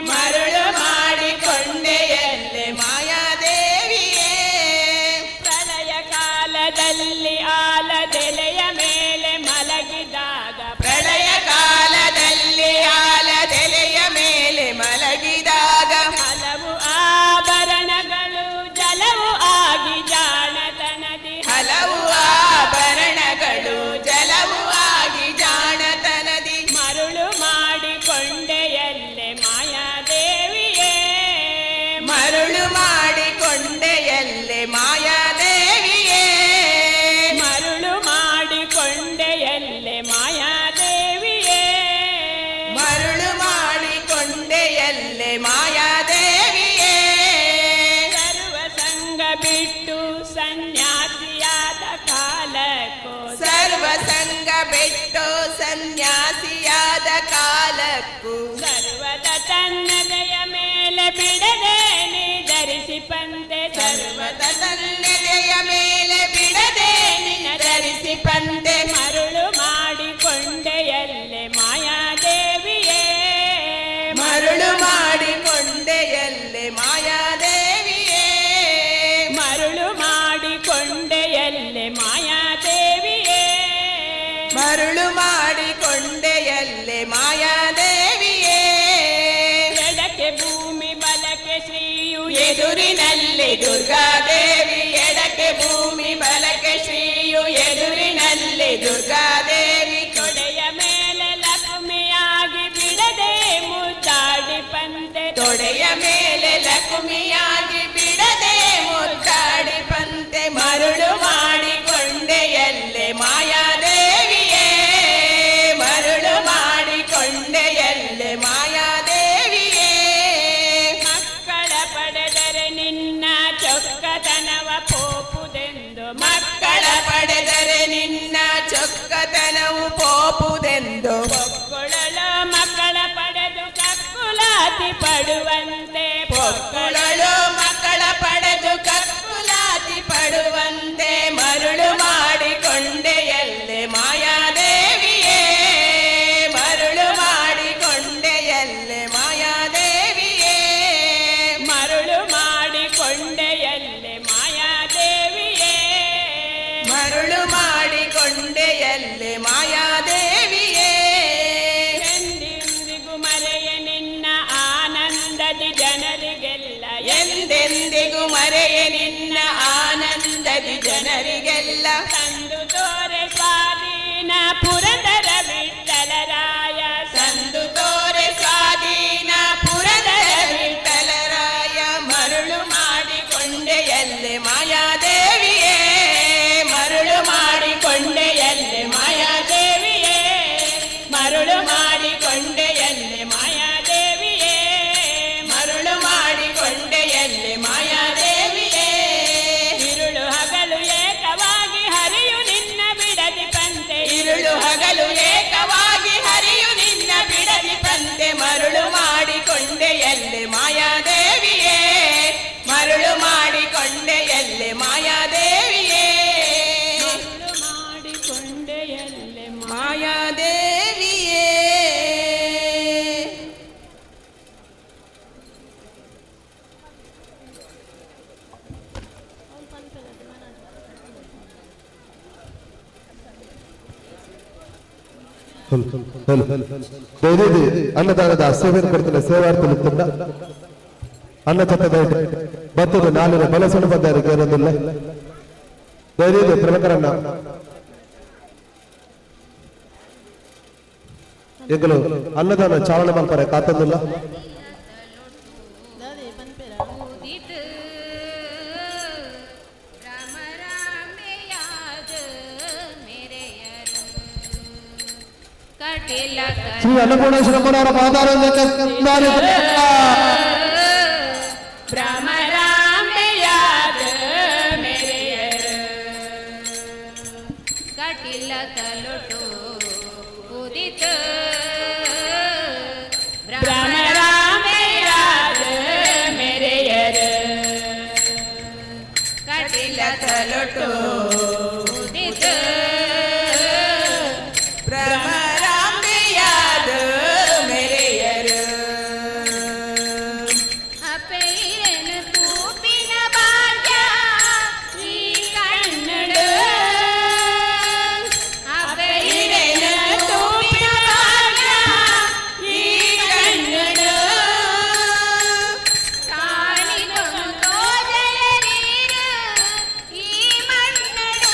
ಮರುಳು ಮಾಡಿಕೊಂಡೆ ಎಲ್ಲೆ ಮಾಯಾದೇವಿಯೇ. ಪ್ರಳಯ ಕಾಲದಲ್ಲಿ ಆಲದೆಲೆಯ ಮೇಲೆ ಮಲಗಿದಾಗ, ಪ್ರಳಯ ಕಾಲದಲ್ಲಿ ಆಲದೆಲೆಯ ಮೇಲೆ ಮಲಗಿದಾಗ, ಹಲವು ಆಭರಣಗಳು ಜಲವು ಆಗಿ ಜಾಣತನದಿ, ಹಲವು ಆಭರಣಗಳು ಜಲವು ಆಗಿ ಜಾಣತನದಿ. ಮರುಳು ಮಾಡಿಕೊಂಡೆಯಲ್ಲೆ ಮಾಯಾದೇವಿಯೇ, ಮರುಳು ಮಾಡಿಕೊಂಡೆಯಲ್ಲೆ ಮಾಯಾದೇವಿಯೇ, ಮರುಳು ಮಾಡಿಕೊಂಡೆಯಲ್ಲೆ ಬೆಟ್ಟೋ ಸನ್ಯಾಸಿಯಾದ ಕಾಲಕ್ಕೂ. ಸರ್ವದ ತನ್ನದೆಯ ಮೇಲೆ ಬಿಡದೆ ನೀ ಧರಿಸಿ ಪಂತೆ. ಸರ್ವದ ಸರ್ವದ ತನ್ನೆದೆಯ ಮೇಲೆ ಬಿಡದೆ ನಿನ್ನ ಧರಿಸಿ ಪಂತೆ. ಮರುಳು ಮಾಡಿಕೊಂಡೆಯಲ್ಲೆ ಮಾಯಾದೇವಿಯೇ. ಮರುಳು ಮಾಡಿಕೊಂಡೆಯಲ್ಲೆ ಮಾಯಾದೇವಿಯೇ. ಮರುಳು ಮಾಡಿಕೊಂಡೆಯಲ್ಲೆ ಮಾಯಾದೇವಿಯೇ. ಮರುಳು ಮಾಡಿಕೊಂಡೆಯಲ್ಲೆ ಮಾಯಾದೇವಿಯೇ. ಎಡಕ್ಕೆ ಭೂಮಿ ಬಲಕ್ಕೆ ಶ್ರೀಯು. ಎದುರಿನಲ್ಲಿ ದುರ್ಗಾದೇವಿ. ಎಡಕ್ಕೆ ಭೂಮಿ ಬಲಕ್ಕೆ ಶ್ರೀಯು, ಎದುರಿನಲ್ಲಿ ದುರ್ಗಾದೇವಿ. ತೊಡೆಯ ಮೇಲೆ ಲಕ್ಷ್ಮಿಯಾಗಿ ಬಿಡದೆ ಮುದ್ದಾಡಿ ಪಂತೆ. ತೊಡೆಯ ಮೇಲೆ ಲಕ್ಷ್ಮಿಯಾಗಿ ಬಿಡದೆ ಮುದ್ದಾಡಿ ಪಂತೆ. ಮರುಳು ಮಾಡಿಕೊಂಡೆಯಲ್ಲೆ ಮಾಯಾದೇವಿಯೇ. ಮರುಳು ಮಾಡಿಕೊಂಡೆಯಲ್ಲೆ ಮಾಯಾದೇವಿಯೇ. ಮಕ್ಕಳ ಪಡೆದರೆ ನಿನ್ನ ಚೊಕ್ಕತನವ ಪೋಪುದೆಂದು. ಮಕ್ಕಳ ಪಡೆದರೆ ನಿನ್ನ ಚೊಕ್ಕತನವು ಪೋಪುದೆಂದು. ಮಕ್ಕಳೊಳ ಮಕ್ಕಳ ಪಡೆದು ಕಕ್ಕುಲಾತಿ ಪಡುವಂತೆ. ಪೊಕ್ಕುಳಲು ಮಕ್ಕಳ ಪಡೆದು ಕಕ್ಕುಲಾತಿ ಪಡುವಂತೆ. ಮರುಳು ಮಾಡಿಕೊಂಡೆಯಲ್ಲೆ ಮಾಯಾದೇವಿಯೇ. ಮರುಳು ಮಾಡಿಕೊಂಡೆಯಲ್ಲೆ ಮಾಯಾದೇವಿಯೇ. ಮರುಳು ಮಾಡಿಕೊಂಡೆಯಲ್ಲೆ ಮಾಯಾದೇವಿಯೇ. ಮರುಳು ಮಾಡಿಕೊಂಡೆಯಲ್ಲೆ ಮಾಯಾದೇವಿಯೇ. ಎಂದೆಂದಿಗೂ ಮರೆಯ ನಿನ್ನ ಆನಂದದಿ ಜನರಿಗೆಲ್ಲ. ಎಂದೆಂದಿಗೂ ಮರೆಯ ನಿನ್ನ ಆನಂದದಿ ಜನರಿಗೆಲ್ಲ. ತಂದು ತೋರೆ ಸ್ವಾಧೀನ ಪುರಂದರ ವಿಠಲರಾಯ. ತಂದು ತೋರೆ ಸ್ವಾಧೀನ ಪುರದರ ವಿಠಲರಾಯ. ಮರುಳು ಮಾಡಿಕೊಂಡೆಯಲ್ಲೆ ಮಾಯಾದೇವಿಯೇ. ಮರುಳು ಮಾಡಿಕೊಂಡೆಯಲ್ಲೆ ಮಾಯಾದೇವಿಯೇ. ಮರುಳು ಮಾಡಿಕೊಂಡೆಯಲ್ಲೆ ಮಾಯಾದೇವಿಯೇ. ಮರುಳು ಮಾಡಿಕೊಂಡೆಯಲ್ಲೆ ಮಾಯಾದೇವಿಯೇ. ಇರುಳು ಹಗಲು ಏಕವಾಗಿ ಹರಿಯು ನಿನ್ನ ಬಿಡದಿ ಪಂತೆ. ಇರುಳು ಹಗಲು ಏಕವಾಗಿ ಹರಿಯು ನಿನ್ನ ಬಿಡದಿ ಪಂತೆ. ಮರುಳು ಮಾಡಿಕೊಂಡೆಯಲ್ಲೆ ಮಾಯಾದೇವಿಯೇ. ಮರುಳು ಮಾಡಿಕೊಂಡೆಯಲ್ಲೆ ಮಾಯಾದೇವಿಯೇ. ಮರುಳು ಮಾಡಿಕೊಂಡೆಯಲ್ಲೆ ಮಾಯಾದೇವಿಯೇ. ದಯವಿಟ್ಟು ಅನ್ನದಾನದ ಸೇವೆಯನ್ನು ಕೊಡ್ತಿಲ್ಲ ಸೇವಾರ್ಥಿ ತುಂಡ ಅನ್ನ ಚತ್ತದ ಬತ್ತದ ನಾಲಿನ ಬಲಸಣ ಬಂದವರಿಗೆ ಏನೊಂದಿಲ್ಲ. ದಯವಿಟ್ಟು ಪ್ರಮುಖರನ್ನ ಎಂಗಲು ಅನ್ನದಾನ ಚಾಲನೆ ಮಾಡ್ತಾರೆ ಕಾತಂದಿಲ್ಲ. ಉದಿತ ರಾಮ ರಾಮೆಯಾದ ಮೆರೆಯರು ಕಟಿಲ ಶ್ರೀ ಅನ್ನಪೂರ್ಣೇಶ್ವರಮ್ಮನವರ ಪಾದಾರವಿಂದಕ್ಕೆ ಭ್ರಮರಾಂಬೆಯಾದ ಮೆರೆಯರು. ಕಟಿಲ ತಲುಟು ಉದಿತ. ಭ್ರಮರಾಂಬೆಯಾದ ಮೆರೆಯರು. ಕಟಿಲ ತಲುಟು ಉದಿತ. ಭ್ರಮರಾಂಬೆಯಾದ ಮೆರೆಯರು. ಅಪೈರನ ತೂಪಿನ ಭಾಗ್ಯ ಈ ಕನ್ನಡ. ಅಪೈರನ ತೂಪಿನ ಭಾಗ್ಯ ಈ ಕನ್ನಡ. ಕಾಣಿದೊನು ತೋಜಯರೀರ ಈ ಮನ್ನಡು.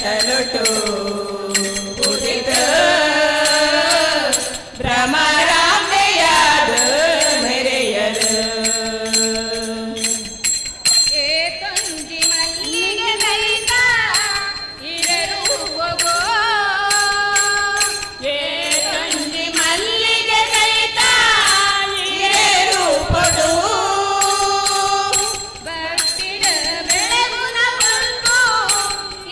ತಲುಟು ಉದಿತ ಭ್ರಮರಾಂಬೆಯಾದ ಮೆರೆಯರು. ಏತೊಂಜಿ ಮಲ್ಲಿಗೆ ದೈತ ಇರರೂಪಗೋ. ಏತೊಂಜಿ ಮಲ್ಲಿಗೆ ದೈತ ರೂಪಡು. ಭಕ್ತಿಡ ಬೆಳಗುನ ಬಲ್ಪು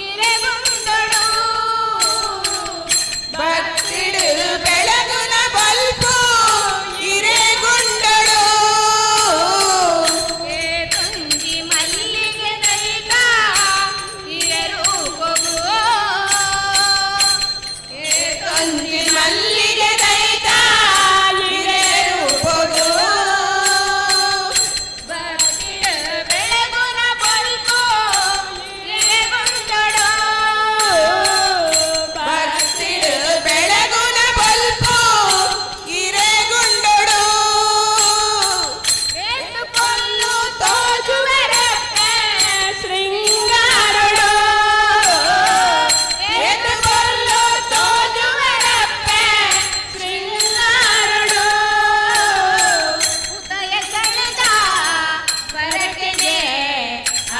ಇರೆಗುಂದೊಡು. ಭಕ್ತಿಡು ಬೆಳಗುನ ಬಲ್ಪು ಇರೆಗುಂಡಳು. ಏತೊಂಜಿ ಮಲ್ಲಿಗೆ ದೈತ ಇರರೂಪಗೋ. ಏತೊಂಜಿ ಮಲ್ಲಿಗೆ ದೈತ ಇರೆ ರೂಪಡು. ಭಕ್ತಿಡ ಬೆಳಗುನ ಬಲ್ಪು ಇರೆಗುಂದೊಡು. ಭಕ್ತಿಡು ಬೆಳಗುನ ಬಲ್ಪು ಇರೆಗುಂಡಳು. ಏತು ಪೊಲ್ಲು ತೋಜುವೆರಪ್ಪೆ ಶೃಂಗಾರುಡು. ಏತು ಪೊಲ್ಲು ತೋಜುವೆರಪ್ಪೆ ಶೃಂಗಾರುಡು. ಉದಯ ಕಳೆದ ಪರಕೆಗೆ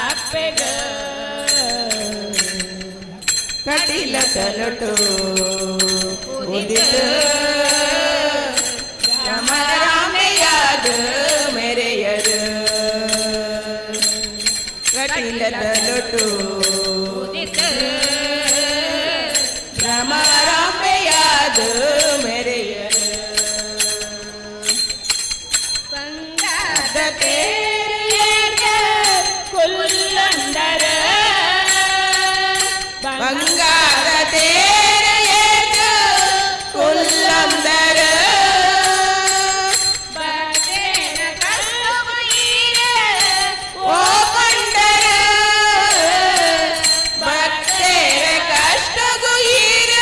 ಅಪ್ಪೆಗ. ಕಟಿಲ ತಲುಟು ಉದಿತ ರಾಮರಾಮೆಯಾದ ಮೆರೆಯರು. ಕಟಿಲ ತಲುಟು ಉದಿತ ರಾಮರಾಮೆಯಾದ ಮೆರೆಯರು. ಬಂಗಾರ ತೇರಿಯೇಕ ಕುಲ್ಲಂದರ. ಬಂಗಾರ ತೇರೆಯೇಕ ಕುಲ್ಲಂದರ. ಭಕ್ತೇನ ಕಲ್ಲುಗುಯಿರ. ಓ ಕಂಡರ ಭಕ್ತರ ಕಷ್ಟಗುಯಿರ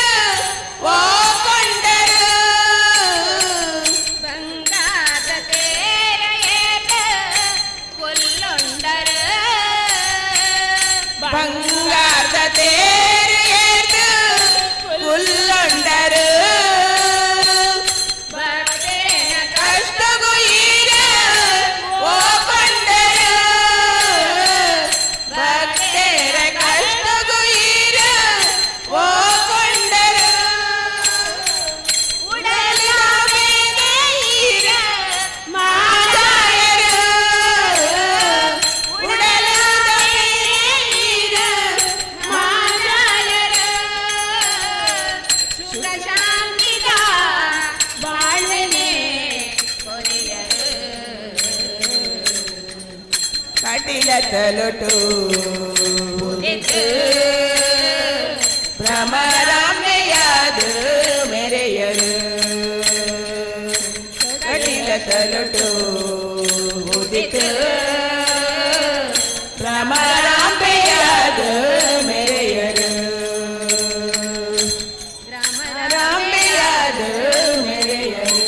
ಓ ಕಂಡರ. ಬಂಗಾರ ತೇರ ಏಕ ಕೊಲ್ಲೊಂಡರ. ಬಂಗಾರದ ತೇರೆಯೇಕ ಕುಲ್ಲಂಡರ. ಭಕ್ತೇನ ಕಷ್ಟಗುಯಿರ ಓ ಕಂಡರ ಭಕ್ತರ ಕಷ್ಟಗುಯಿರ ಓ ಕಂಡರ. ಉಡಲ ಉಡಲಿನ ಮಾತಾಯರು ಉಡಲದ ಮೇಲೀರ ಮಾತಾಯರ ಸುಖ ಶಾಂತಿದ ಬಾಳ್ವೆನೆ ಕೊರೆಯರು. ಕಟಿಲ ತಲುಟು ಉದಿತು ಭ್ರಮರಾಮೆಯಾದ ಮೆರೆಯರು. ಕಟಿಲ ತಲುಟು ಉದಿತ ಭ್ರಮರಾಂಬೆಯಾದ ಮೆರೆಯರು. ರಾಂಬೆಯಾದ ಮೆರೆಯರು.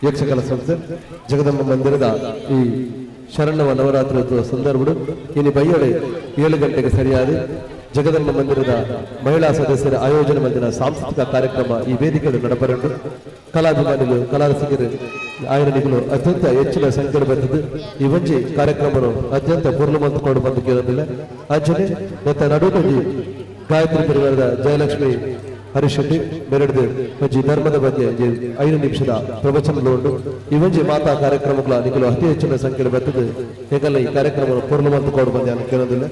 ಯಕ್ಷಕಲಾ ಸಂಸ್ಥೆ ಜಗದಂಬ ಮಂದಿರದ ಈ ಶರಣವ ನವರಾತ್ರಿ ಉತ್ಸವ ಸಂದರ್ಭಡು ಇನ್ನು ಬೈಯೊಡೆ 7 ಗಂಟೆಗೆ ಸರಿಯಾದ ಜಗದಂಬ ಮಂದಿರದ ಮಹಿಳಾ ಸದಸ್ಯರ ಆಯೋಜನೆ ಮಂದಿರ ಸಾಂಸ್ಕೃತಿಕ ಕಾರ್ಯಕ್ರಮ ಈ ವೇದಿಕೆಯಲ್ಲಿ ನಡಪರುಂಡು. ಕಲಾಭಿಮಾನಿಗಳು, ಕಲಾರಸಿಕರು ಆಯರಣಿಗಳು ಅತ್ಯಂತ ಹೆಚ್ಚಿನ ಸಂಖ್ಯೆಯಲ್ಲಿ ಬಂದಿದ್ದು ಈ ಒಂಜಿ ಕಾರ್ಯಕ್ರಮವನ್ನು ಅತ್ಯಂತ ಪೂರ್ಣ ಮಂತ್ಕೊಂಡು ಬಂದು ಕೇಳೋದಿಲ್ಲ. ಅಂಚನೆ ಮತ್ತು ನಡುಕೊಂಜಿ ಗಾಯತ್ರಿ ಪರಿವಾರದ ಜಯಲಕ್ಷ್ಮಿ ಹರೀಶ್ ಶೆಟ್ಟಿ ಮೆರಡ್ದು ಒಂಜಿ ಧರ್ಮದ ಬಗ್ಗೆ ಒಂಜಿ 5 ನಿಮಿಷದ ಪ್ರವಚನ ಉಂಡು. ಈ ಒಂಜಿ ಮಾತಾ ಕಾರ್ಯಕ್ರಮಗಳ ನಿಕಲು ಅತಿ ಹೆಚ್ಚಿನ ಸಂಖ್ಯೆಯಲ್ಲಿ ಬರ್ತದೆ. ಏಕಲ್ಲ ಈ ಕಾರ್ಯಕ್ರಮ ಪೂರ್ಣ ಮಂತ್ಕೊಂಡು ಬಂದೆ ಅಂತ ಕೇಳೋದಿಲ್ಲ.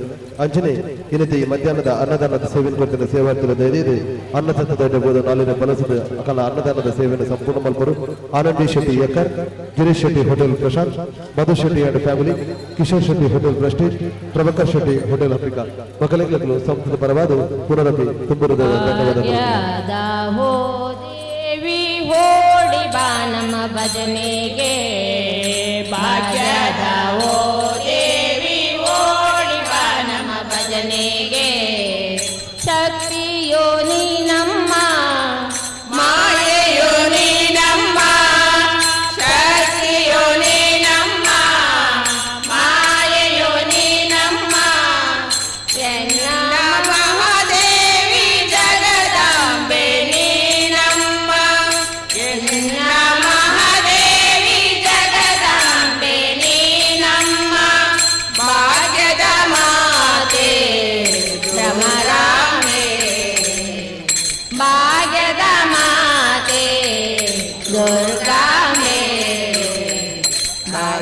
ಅಂಚನೆ ಇನ್ನತೆ ಈ ಮಧ್ಯಾಹ್ನದ ಅನ್ನದಾನದ ಸೇವೆ ಕೊಡ್ತಿದ್ದ ಸೇವಾರ್ಥಿಗಳ ದಯದೀದು ಅನ್ನ ಸತ್ತದ ಬೋದು ನಾಲಿನ ಬಲಸದ ಅಕಲ ಅನ್ನದಾನದ ಸೇವೆಯನ್ನು ಸಂಪೂರ್ಣ ಮಲ್ಪರು. Anandi Shetty Yekkar, Girish Shetty hotel Prashant, Madhu Shetty and family, Kishore Shetty hotel Prestige, Prabhakar Shetty hotel Africa ಮಕ್ಕಳಿಗೆ ಸಂಸ್ಥೆದ ಪರವಾದ ಪುನರಪಿ ತುಂಬುರದ ಧನ್ಯವಾದಗಳು. ಭಾಗ್ಯದ ಹೋ ದೇವಿ ಹೋಡಿ ಬಾ ನಮ್ಮ ಭಜನೆಗೆ. ಭಾಗ್ಯದ ಓ ದೇವಿ ಓಡಿ ಬಾ ನಮ್ಮ ಭಜನೆಗೆ. ಶಕ್ತಿಯೋ ನೀ ನಮ್ಮ ಮಾಯೆಯೋ ನೀನಮ್ಮ, ಶಕ್ತಿಯೋ ನೀನಮ್ಮ, ಮಾಯೆಯೋ ನೀನಮ್ಮ.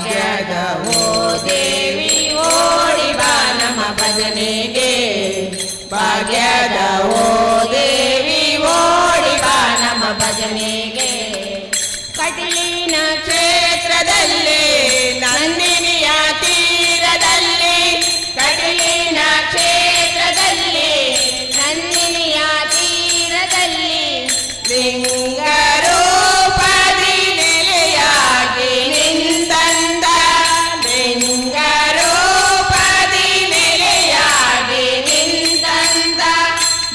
ಭಾಗ್ಯದ ಓ ದೇವಿ ಓಡಿ ಬಾ ನಮ್ಮ ಭಜನೆಗೆ. ಭಾಗ್ಯದ ಓ ದೇವಿ ಓಡಿ ಬಾ ನಮ್ಮ ಭಜನೆಗೆ. ಕಟಲಿನ ಕ್ಷೇತ್ರದಲ್ಲಿ, ನಂದಿನಿಯ ತೀರದಲ್ಲಿ, ಕಟಲಿನ ಕ್ಷೇತ್ರದಲ್ಲಿ, ನಂದಿನಿಯ ತೀರದಲ್ಲಿ, ಲಿಂಗರೂಪದಿ ನೆಲೆಯಾಗಿ ನಿಂತಂದ, ಲಿಂಗರೂಪದಿ ನೆಲೆಯಾಗಿ ನಿಂತಂದ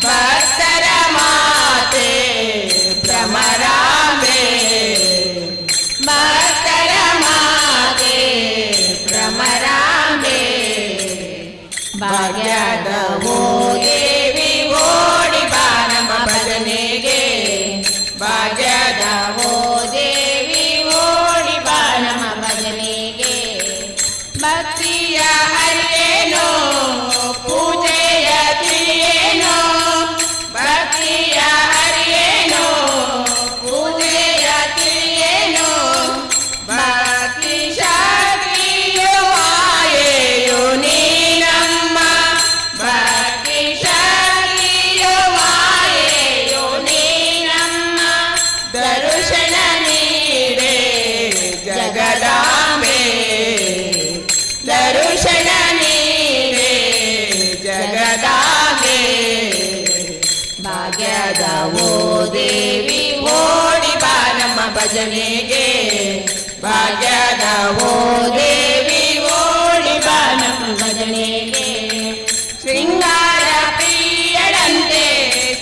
ಭಕ್ತರ ಮಾತೆ ಭ್ರಮರಾಂಬೆ, ಭಕ್ತರ ಮಾತೆ ಭ್ರಮರಾಂಬೆ. ಭಾಗ್ಯದ ಓ ದೇವಿ ಓಡಿ ಬಾ ನಮ್ಮ ಭಜನೆಗೆ. ಭಾಗ್ಯದ ಓ ದೇವಿ ಓಡಿ ಬಾ ನಮ್ಮ ಭಜನೆಗೆ. ಭಕ್ತಿಯ ಹರಿಯೇನೋ, ಪೂಜೆಯ ತಿಳಿಯೇನೋ, ಭಕ್ತಿಯ ಹರಿಯೇನೋ, ಪೂಜೆಯ ತಿಳಿಯೇನೋ, ಭಕ್ತಿ ಶಾಸ್ತ್ರೀಯು ಮಾಯೆಯು ನೀನಮ್ಮ, ಭಕ್ತಿ ಶಾಸ್ತ್ರೀಯು ಮಾಯೆಯು ನೀನಮ್ಮ, ದರ್ಶನ ನೀಡೆ ಜಗದಾಂಬೆ, ದರ್ಶನ ನೀಡೆ ಜಗದಾಂಬೆ. ಭಾಗ್ಯದ ಓ ದೇವಿ ಓಡಿ ಬಾ ನಮ್ಮ ಭಜನೆಗೆ. ಭಾಗ್ಯದ ಓ ದೇವಿ ಓಡಿ ಬಾ ನಮ್ಮ ಭಜನೆಗೆ. ಶೃಂಗಾರ ಪ್ರಿಯಳಂತೆ,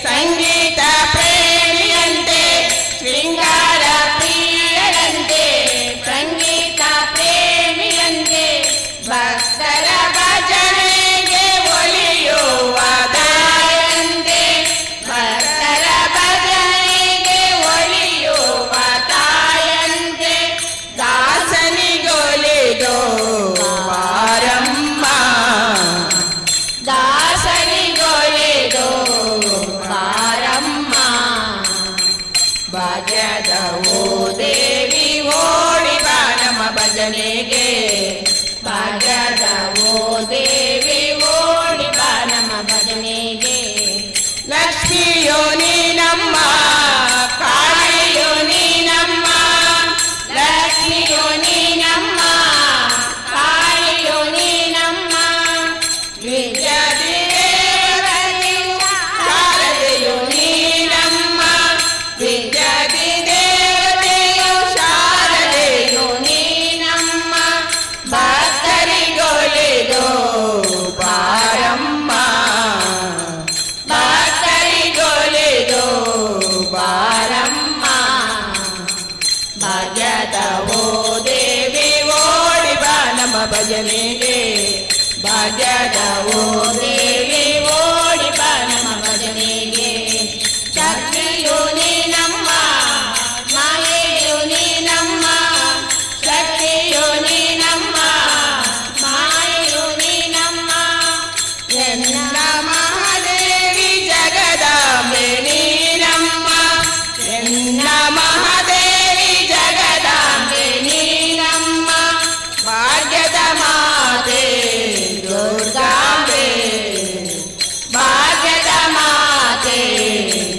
ಸಂಗೀತ ಪ್ರೇಮಿಯಂತೆ, ಶೃಂಗಾರ ಪ್ರಿಯಳಂತೆ, ಸಂಗೀತ ಪ್ರೇಮಿಯಂತೆ, ಭಕ್ತರ ಭಜನೆಗೆ ಒಲಿಯುವ ತಾಯಂತೆ, ಭಕ್ತರ ಭಜನೆಗೆ ಒಲಿಯುವ ತಾಯಂತೆ, ದಾಸನಿಗೊಲಿದೋ ಬಾರಮ್ಮ, ದಾಸನಿಗೊಲಿದೋ ಬಾರಮ್ಮ. ಭಾಗ್ಯದ ಓ ದೇವಿ ಓಡಿ ಬಾ ನಮ್ಮ ಭಜನೆಗೆ. ಭಾಗ್ಯದ ಓ ದೇವಿ ಓಡಿ ಬಾ ನಮ್ಮ ಭಜನೆಗೆ. ಲಕ್ಷ್ಮಿಯೋ ನೀನಮ್ಮ, ಕಾಳಿಯೋ ನೀನಮ್ಮ, ಲಕ್ಷ್ಮಿಯೋ ನೀನಮ್ಮ, ಕಾಳಿಯೋ ನೀನಮ್ಮ, ವಿದ್ಯಾದಿದೇವತೆಯು ಶಾರದೆಯು ನೀನಮ್ಮ, ವಿದ್ಯಾದಿದೇವತೆಯು ಶಾರದೆಯು ನೀನಮ್ಮ, ಭಕ್ತರಿಗೊಲಿದೋ ಬಾರಮ್ಮ, ಭಕ್ತರಿಗೊಲಿದೋ ಬಾರಮ್ಮ. ಭಾಗ್ಯದ ಓ ದೇವಿ ಓಡಿ ಬಾ ನಮ್ಮ ಭಜನೆಗೆ. ಭಾಗ್ಯದ ಓ ದೇವಿ ಓಡಿ ಬಾ ನಮ್ಮ ಭಜನೆಗೆ. ಶಕ್ತಿಯು ನೀನಮ್ಮ, ಮಾಯೆಯು ನೀನಮ್ಮ, ಶಕ್ತಿಯು ನೀನಮ್ಮ, ಮಾಯೆಯು ನೀನಮ್ಮ, ಎನ್ನ ಮಹಾದೇವಿ ಜಗದಾಂಬೆ ನೀನಮ್ಮ, ಎನ್ನ ಮಹಾದೇವಿ ಜಗದಾಂಬೆ ನೀನಮ್ಮ, ಭಾಗ್ಯದ ಮಾತೆ ದುರ್ಗಾಂಬೆ, ಭಾಗ್ಯದ ಮಾತೆ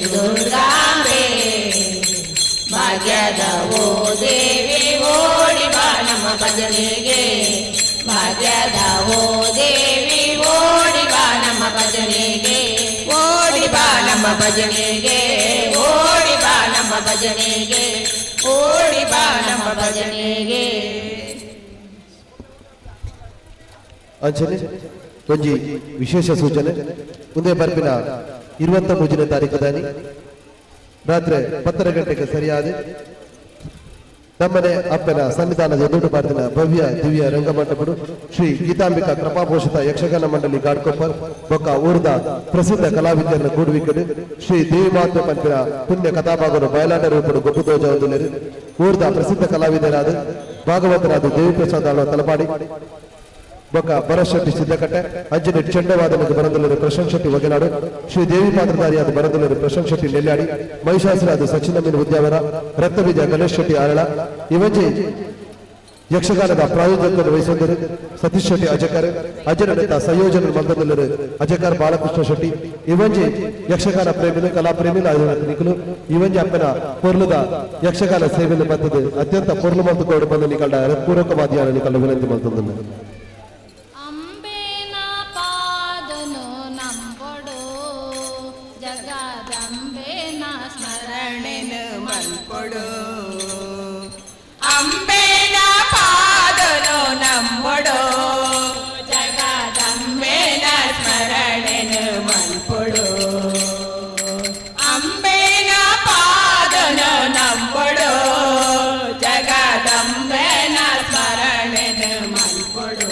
ದುರ್ಗಾಂಬೆ. ಭಾಗ್ಯದ ಓ ದೇವಿ ಓಡಿ ಬಾ ನಮ್ಮ ಭಜನೆಗೆ. ಭಾಗ್ಯದ ಓ ದೇವಿ ಓಡಿ ಬಾ ನಮ್ಮ ಭಜನೆಗೆ. ಓಡಿ ಬಾ ನಮ್ಮ ಭಜನೆಗೆ, ಓಡಿ ಬಾ ನಮ್ಮ ಭಜನೆಗೆ, ಓಡಿ ಬಾ ನಮ್ಮ ಭಜನೆಗೆ. ಅಂಚನೆ ಒಂಜಿ ವಿಶೇಷ ಸೂಚನೆ. ಮುಂದೆ ಬರ್ಪಿನ 23ನೇ ತಾರೀಕು ರಾತ್ರಿ 10:30 ಗಂಟೆಗೆ ಸರಿಯಾದ ನಮ್ಮನೆ ಅಪ್ಪನ ಸನ್ನಿಧಾನದ ಎದುರು ಭಾರತದ ಭವ್ಯ ದಿವ್ಯ ರಂಗಮಂಟಪಡು ಶ್ರೀ ಗೀತಾಂಬಿಕಾ ಕೃಪಾಪೋಷಿತ ಯಕ್ಷಗಾನ ಮಂಡಳಿ ಘಾಟ್ಕೊಪ್ಪರ್ ಬೊಕ್ಕ ಊರ್ದ ಪ್ರಸಿದ್ಧ ಕಲಾವಿದರನ್ನ ಕೂಡುವಿಕೆಡು ಶ್ರೀ ದೇವಿ ಮಹಾತ್ಮ ಪಂಪಿನ ಪುಣ್ಯ ಕಥಾಭಾಗರು ಬಯಲಾಟ ರೂಪಡು ಗೊಬ್ಬುದೋಜ ಹೊಂದಿದರು. ಊರ್ದ ಪ್ರಸಿದ್ಧ ಕಲಾವಿದರಾದ ಭಾಗವತರಾದ ದೇವಿಪ್ರಸಾದ್ ಆಳ್ವ ತಲಪಾಡಿ ಬೊಕ್ಕ ಭರತ್ ಶೆಟ್ಟಿ ಸಿದ್ದಕಟ್ಟೆ, ಅಂಜನೆ ಚೆಂಡವಾದನಕ್ಕೆ ಬರಂದಲರು ಪ್ರಶಾಂತ್ ಶೆಟ್ಟಿ ಒಗೆನಾಡು, ಶ್ರೀ ದೇವಿ ಪಾತ್ರಧಾರಿಯಾದ ಬರಂದಲರು ಪ್ರಶಾಂತ್ ಶೆಟ್ಟಿ ನೆಲ್ಯಾಡಿ, ಮಹಿಷಾಸುರಾದ ಸಚಿನ್ ಅಮೀನ್ ಉದ್ಯಾವರ, ರಕ್ತಬೀಜ ಗಣೇಶ್ ಶೆಟ್ಟಿ ಆರಳ, ಇವಂಜಿ ಯಕ್ಷಗಾನದ ಪ್ರಾಯೋಜಕರು ವಹಿಸಿದ್ದರು ಸತೀಶ್ ಶೆಟ್ಟಿ ಅಜಕರ್, ಅಜನಡೆತ ಸಂಯೋಜನೆ ಮಲ್ತದಲ್ಲರು ಅಜಕರ್ ಬಾಲಕೃಷ್ಣ ಶೆಟ್ಟಿ. ಇವಂಜಿ ಯಕ್ಷಗಾನ ಪ್ರೇಮಿಲು, ಕಲಾ ಪ್ರೇಮಿಲು ಆಯೋಜನೆ ಇವಂಜಿ ಅಪ್ಪನ ಪೊರ್ಲುದ ಯಕ್ಷಗಾನ ಸೇವೆಯನ್ನು ಬರ್ತದೆ ಅತ್ಯಂತ ಪೊರ್ಲು ಮಲ್ತು ಕೋಡು ಬಂದು ನಿಕಲ್ಡ ಪೂರಕವಾದಿಯಾನ ನಿಕಲ್ಡ ವಿನಂತಿ ಮಲ್ತದನ್ನು. ಅಂಬೇನ ಪಾದನು ನಂಬೊಡು, ಜಗದಂಬೇನ ಸ್ಮರಣೆನು ಮಲ್ಪೊಡು. ಅಂಬೇನ ಪಾದನು ನಂಬೊಡು, ಜಗದಂಬೇನ ಸ್ಮರಣೆನು ಮಲ್ಪೊಡು. ಅಂಬೇನ ಪಾದನು ನಂಬೊಡು, ಜಗದಂಬೇನ ಸ್ಮರಣೆನು ಮಲ್ಪೊಡು.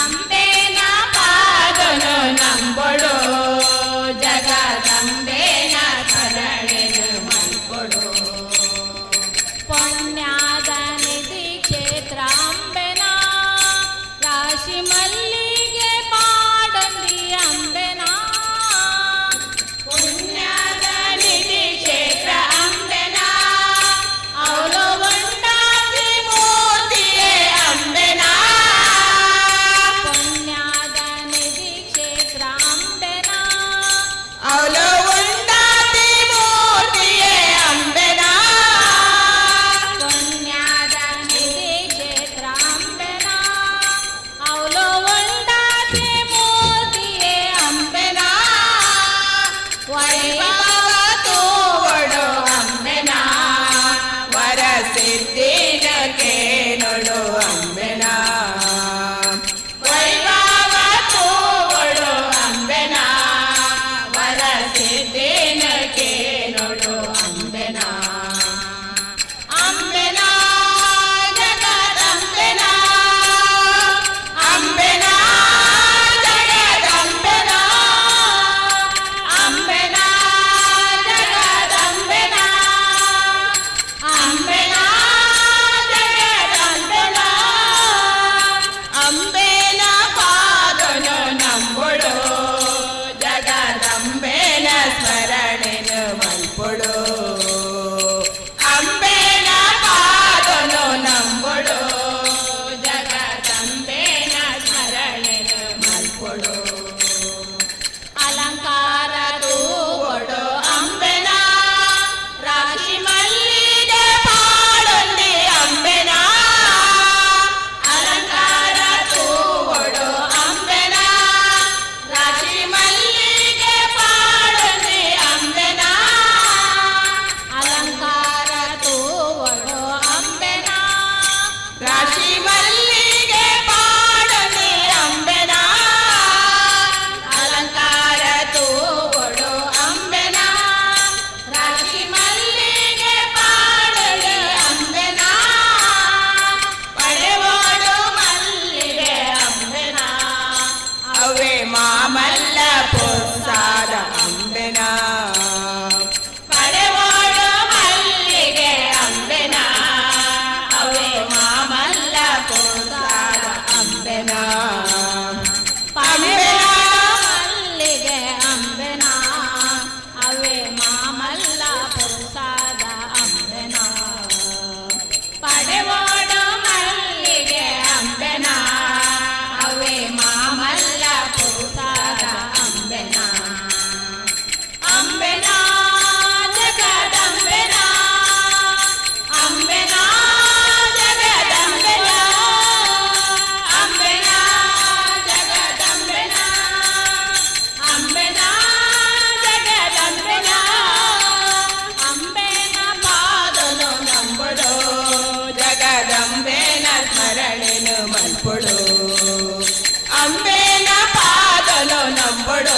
ಅಂಬೇನ ಪಾದನು ನಂಬೊಡು, ಜಗದಂಬೇನ ಸ್ಮರಣೆನು ಮಲ್ಪೊಡು. ಪುಣ್ಯಾದ ನಿಧಿ ಕ್ಷೇತ್ರ ಅಂಬೆನ, ರಾಶಿ ಮಲ್ಲಿಗೆ ಪಾಡಂದಿ ಅಂಬೆನ. ಪುಣ್ಯದ ನಿಧಿ ಕ್ಷೇತ್ರ ಅಂಬೆನ, ಅವಳು ಒಂದಾದಿ ಮೂರ್ತಿಯೇ ಅಂಬೆನ. ಪುಣ್ಯಾದ ನಿಧಿ ಕ್ಷೇತ್ರ ಅಂಬೆನ, ಅವಳು ಒಂದಾದಿ ಮೂರ್ತಿಯೇ ಅಂಬೆನ. ಪುಣ್ಯಾದ ನಿಧಿ ಕ್ಷೇತ್ರ ಅಂಬೆನ, ಅವಳು ಒಂದಾದಿ ಮೂರ್ತಿಯೇ ಅಂಬೆನ. ವೈಭವ ತೋವಡು ಅಂಬೆನ, ವರ ಸಿದ್ಧಿನ ಕೇನೊಡು ಅಂಬೆನ. ವೈಭವ ತೋವಡು ಅಂಬೆನ, ವರ ಸಿದ್ಧಿನ ಕೇನೊಡು ಅಂಬೆನ. ಅಂಬೆನ ಜಗದಂಬೆನ, ಅಂಬೆನ ಜಗದಂಬೆನ, ಅಂಬೆನ ಜಗದಂಬೆನ, ಅಂಬೆನ ಜಗದಂಬೆನ. ಅಂಬೇನ ಪಾದನು ನಂಬೊಡು, ಜಗದಂಬೆನ ಸ್ಮರಣೆನು ಮಲ್ಪೊಡು. ಅಂಬೇನ ಪಾದನು ನಂಬೊಡು, ಜಗದಂಬೆನ ಸ್ಮರಣೆನು ಮಲ್ಪೊಡು. ಅಲಂಕಾರ ತೂವೊಡು ಅಂಬೆನ, ರಾಶಿ ಮಲ್ಲಿಗೆ ಪಾಡೊಂದಿ ಅಂಬೆನ. ಅಲಂಕಾರ ತೂವೊಡು ಅಂಬೆನ, ರಾಶಿ ಮಲ್ಲಿಗೆ ಪಾಡೊಂದಿ ಅಂಬೆನ. ಅಲಂಕಾರ ತೂವೊಡು ಅಂಬೆನ, ರಾಶಿ ಮಲ್ಲಿಗೆ ಪಾಡೊಂದಿ ಅಂಬೆನ. ಅಲಂಕಾರ ತೂವೊಡು ಅಂಬೆನ, ರಾಶಿ ಮಲ್ಲಿಗೆ ಪಾಡೊಂದಿ ಅಂಬೆನ. ಪಡೆವೋಡು ಮಲ್ಲಿಗೆ ಅಂಬೆನ, ಅವೇ ಮಾಮಲ್ಲ ಪೊಸಾದ ಅಂಬೆನ. ಪಡೆವೋಡು ಮಲ್ಲಿಗೆ ಅಂಬೆನ, ಅವೇ ಮಾಮಲ್ಲ ಪೊಸಾದ ಅಂಬೆನ. ಅಂಬೆನ ಮಲ್ಲಿಗೆ ಅಂಬೆನ, ಅವೇ ಮಾಮಲ್ಲ ಪುರುಷಾದ ಅಂಬೆನ. ಪಡೆವೋಡು ಮಲ್ಲಿಗೆ ಅಂಬೆನ, ಅವೇ ಮಾಮಲ್ಲ ಪುರುಷಾದ ಅಂಬೆನ. ಅಂಬೆನ ಜಗದಂಬೆನ, ಅಂಬೆನ ಜಗದಂಬೆನ, ಅಂಬೆನ ಜಗದಂಬೆನ, ಅಂಬೆನ ಜಗದಂಬೆನ. ಅಂಬೆನ ಪಾದನು ನಂಬೊಡು, ಜಗದಂಬೆನ ಸ್ಮರಣೆನು ಮಲ್ಪೊಡು. ಅಂಬೆನ ಪಾದನು ನಂಬೊಡು,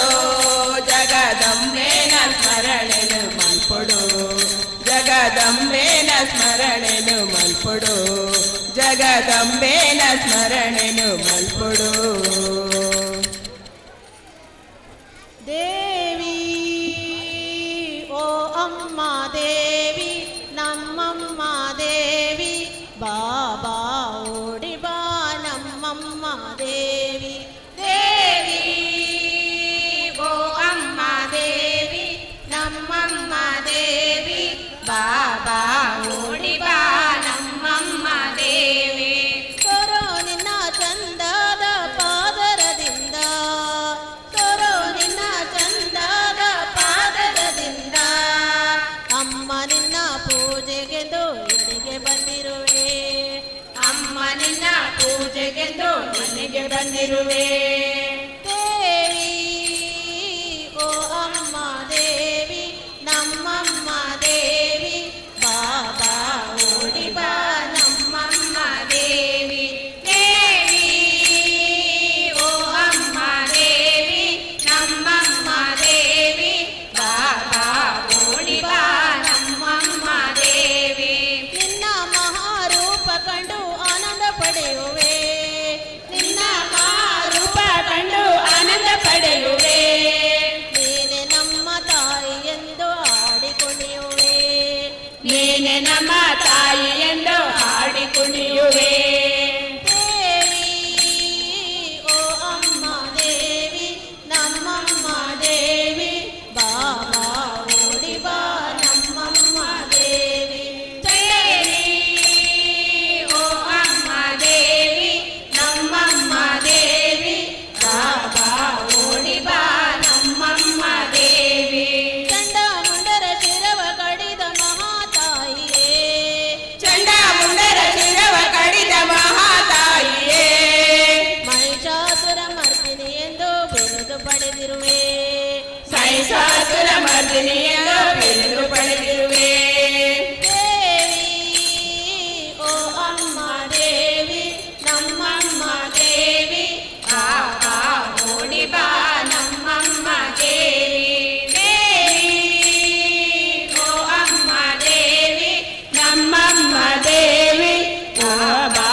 ಜಗದಂಬೆನ ಸ್ಮರಣೆನು ಮಲ್ಪೊಡು. ಜಗದಂಬೆನ ಸ್ಮರಣೆನು ಮಲ್ಪೊಡು, ಜಗದಂಬೆನ ಸ್ಮರಣೆನು ಮಲ್ಪೊಡು. ದೇವಿ ಓ ಅಮ್ಮ ದೇವಿ, ನಮ್ಮಮ್ಮ ದೇವಿ, ಬಾಬಾ ಓಡಿ ಬಾ ನಮ್ಮಮ್ಮ ದೇವಿ. ದೇವಿ ಓ ಅಮ್ಮ ದೇವಿ, ನಮ್ಮಮ್ಮ ದೇವಿ, ಬಾಬಾ ಓಡಿ ಬಾ ನಮ್ಮಮ್ಮ. ಪೂಜೆಗೆಂದು ಮನೆಗೆ ಬಂದಿರುವೆ. ದೇವಿ, ಓ ಅಮ್ಮ ದೇವಿ, ನಮ್ಮಮ್ಮ ದೇವಿ, ಬಾಬಾ ಓಡಿ ಬಾ ನಮ್ಮಮ್ಮ ದೇವಿ. ದೇವಿ, ಓ ಅಮ್ಮ ದೇವಿ, ನಮ್ಮಮ್ಮ ದೇವಿ, ಬಾಬಾ ಓಡಿ ಬಾ ನಮ್ಮಮ್ಮ ದೇವಿ. ನಿನ್ನ ಮಹಾರೂಪ ಕಂಡು ಆನಂದ ಪಡೆಯುವೆ. ನಿನ್ನ ರೂಪ ಕಂಡು ಆನಂದ ಪಡೆಯುವೆ. ನೀನೆ ನಮ್ಮ ತಾಯಿ ಎಂದು ಹಾಡಿ ಕುಣಿಯುವೆ. ನೀನೆ ನಮ್ಮ ತಾಯಿ ಎಂದು ಹಾಡಿ ಕುಣಿಯುವೆ. ದೇವಿ, ಓ ಅಮ್ಮ ದೇವಿ, ನಮ್ಮಮ್ಮ ದೇವಿ, ಬಾಬಾ ಓಡಿ ಬಾ ನಮ್ಮಮ್ಮ ದೇವಿ. ದೇವಿ, ಓ ಅಮ್ಮ ದೇವಿ, ನಮ್ಮಮ್ಮ ದೇವಿ, ಬಾಬಾ ಓಡಿ ಬಾ ನಮ್ಮಮ್ಮ ದೇವಿ. ಚಂಡಮುಂಡರ ಶಿರವ ಕಡಿದ ಮಹಾತಾಯಿಯೇ. ಚಂಡಮುಂಡರ ಶಿರವ ಕಡಿದ ಮಹಾತಾಯಿಯೇ. ಮಹಿಷಾಸುರ ಮರ್ದಿನಿ ಎಂದು ಬಿರುದು ಪಡೆದಿರುವೆ. ಸೈಸಾಸುರ ಮರ್ದಿನಿಯನ್ನು ಬಿರುದು ಪಡೆದಿರುವೆ. ದೇವಿ, ಓ ಅಮ್ಮ ದೇವಿ, ನಮ್ಮಮ್ಮ ದೇವಿ, ಬಾಬಾ ಓಡಿ ಬಾ ನಮ್ಮಮ್ಮ ದೇವಿ. ದೇವಿ, ಓ ಅಮ್ಮ ದೇವಿ, ನಮ್ಮಮ್ಮ ದೇವಿ, ಬಾಬಾ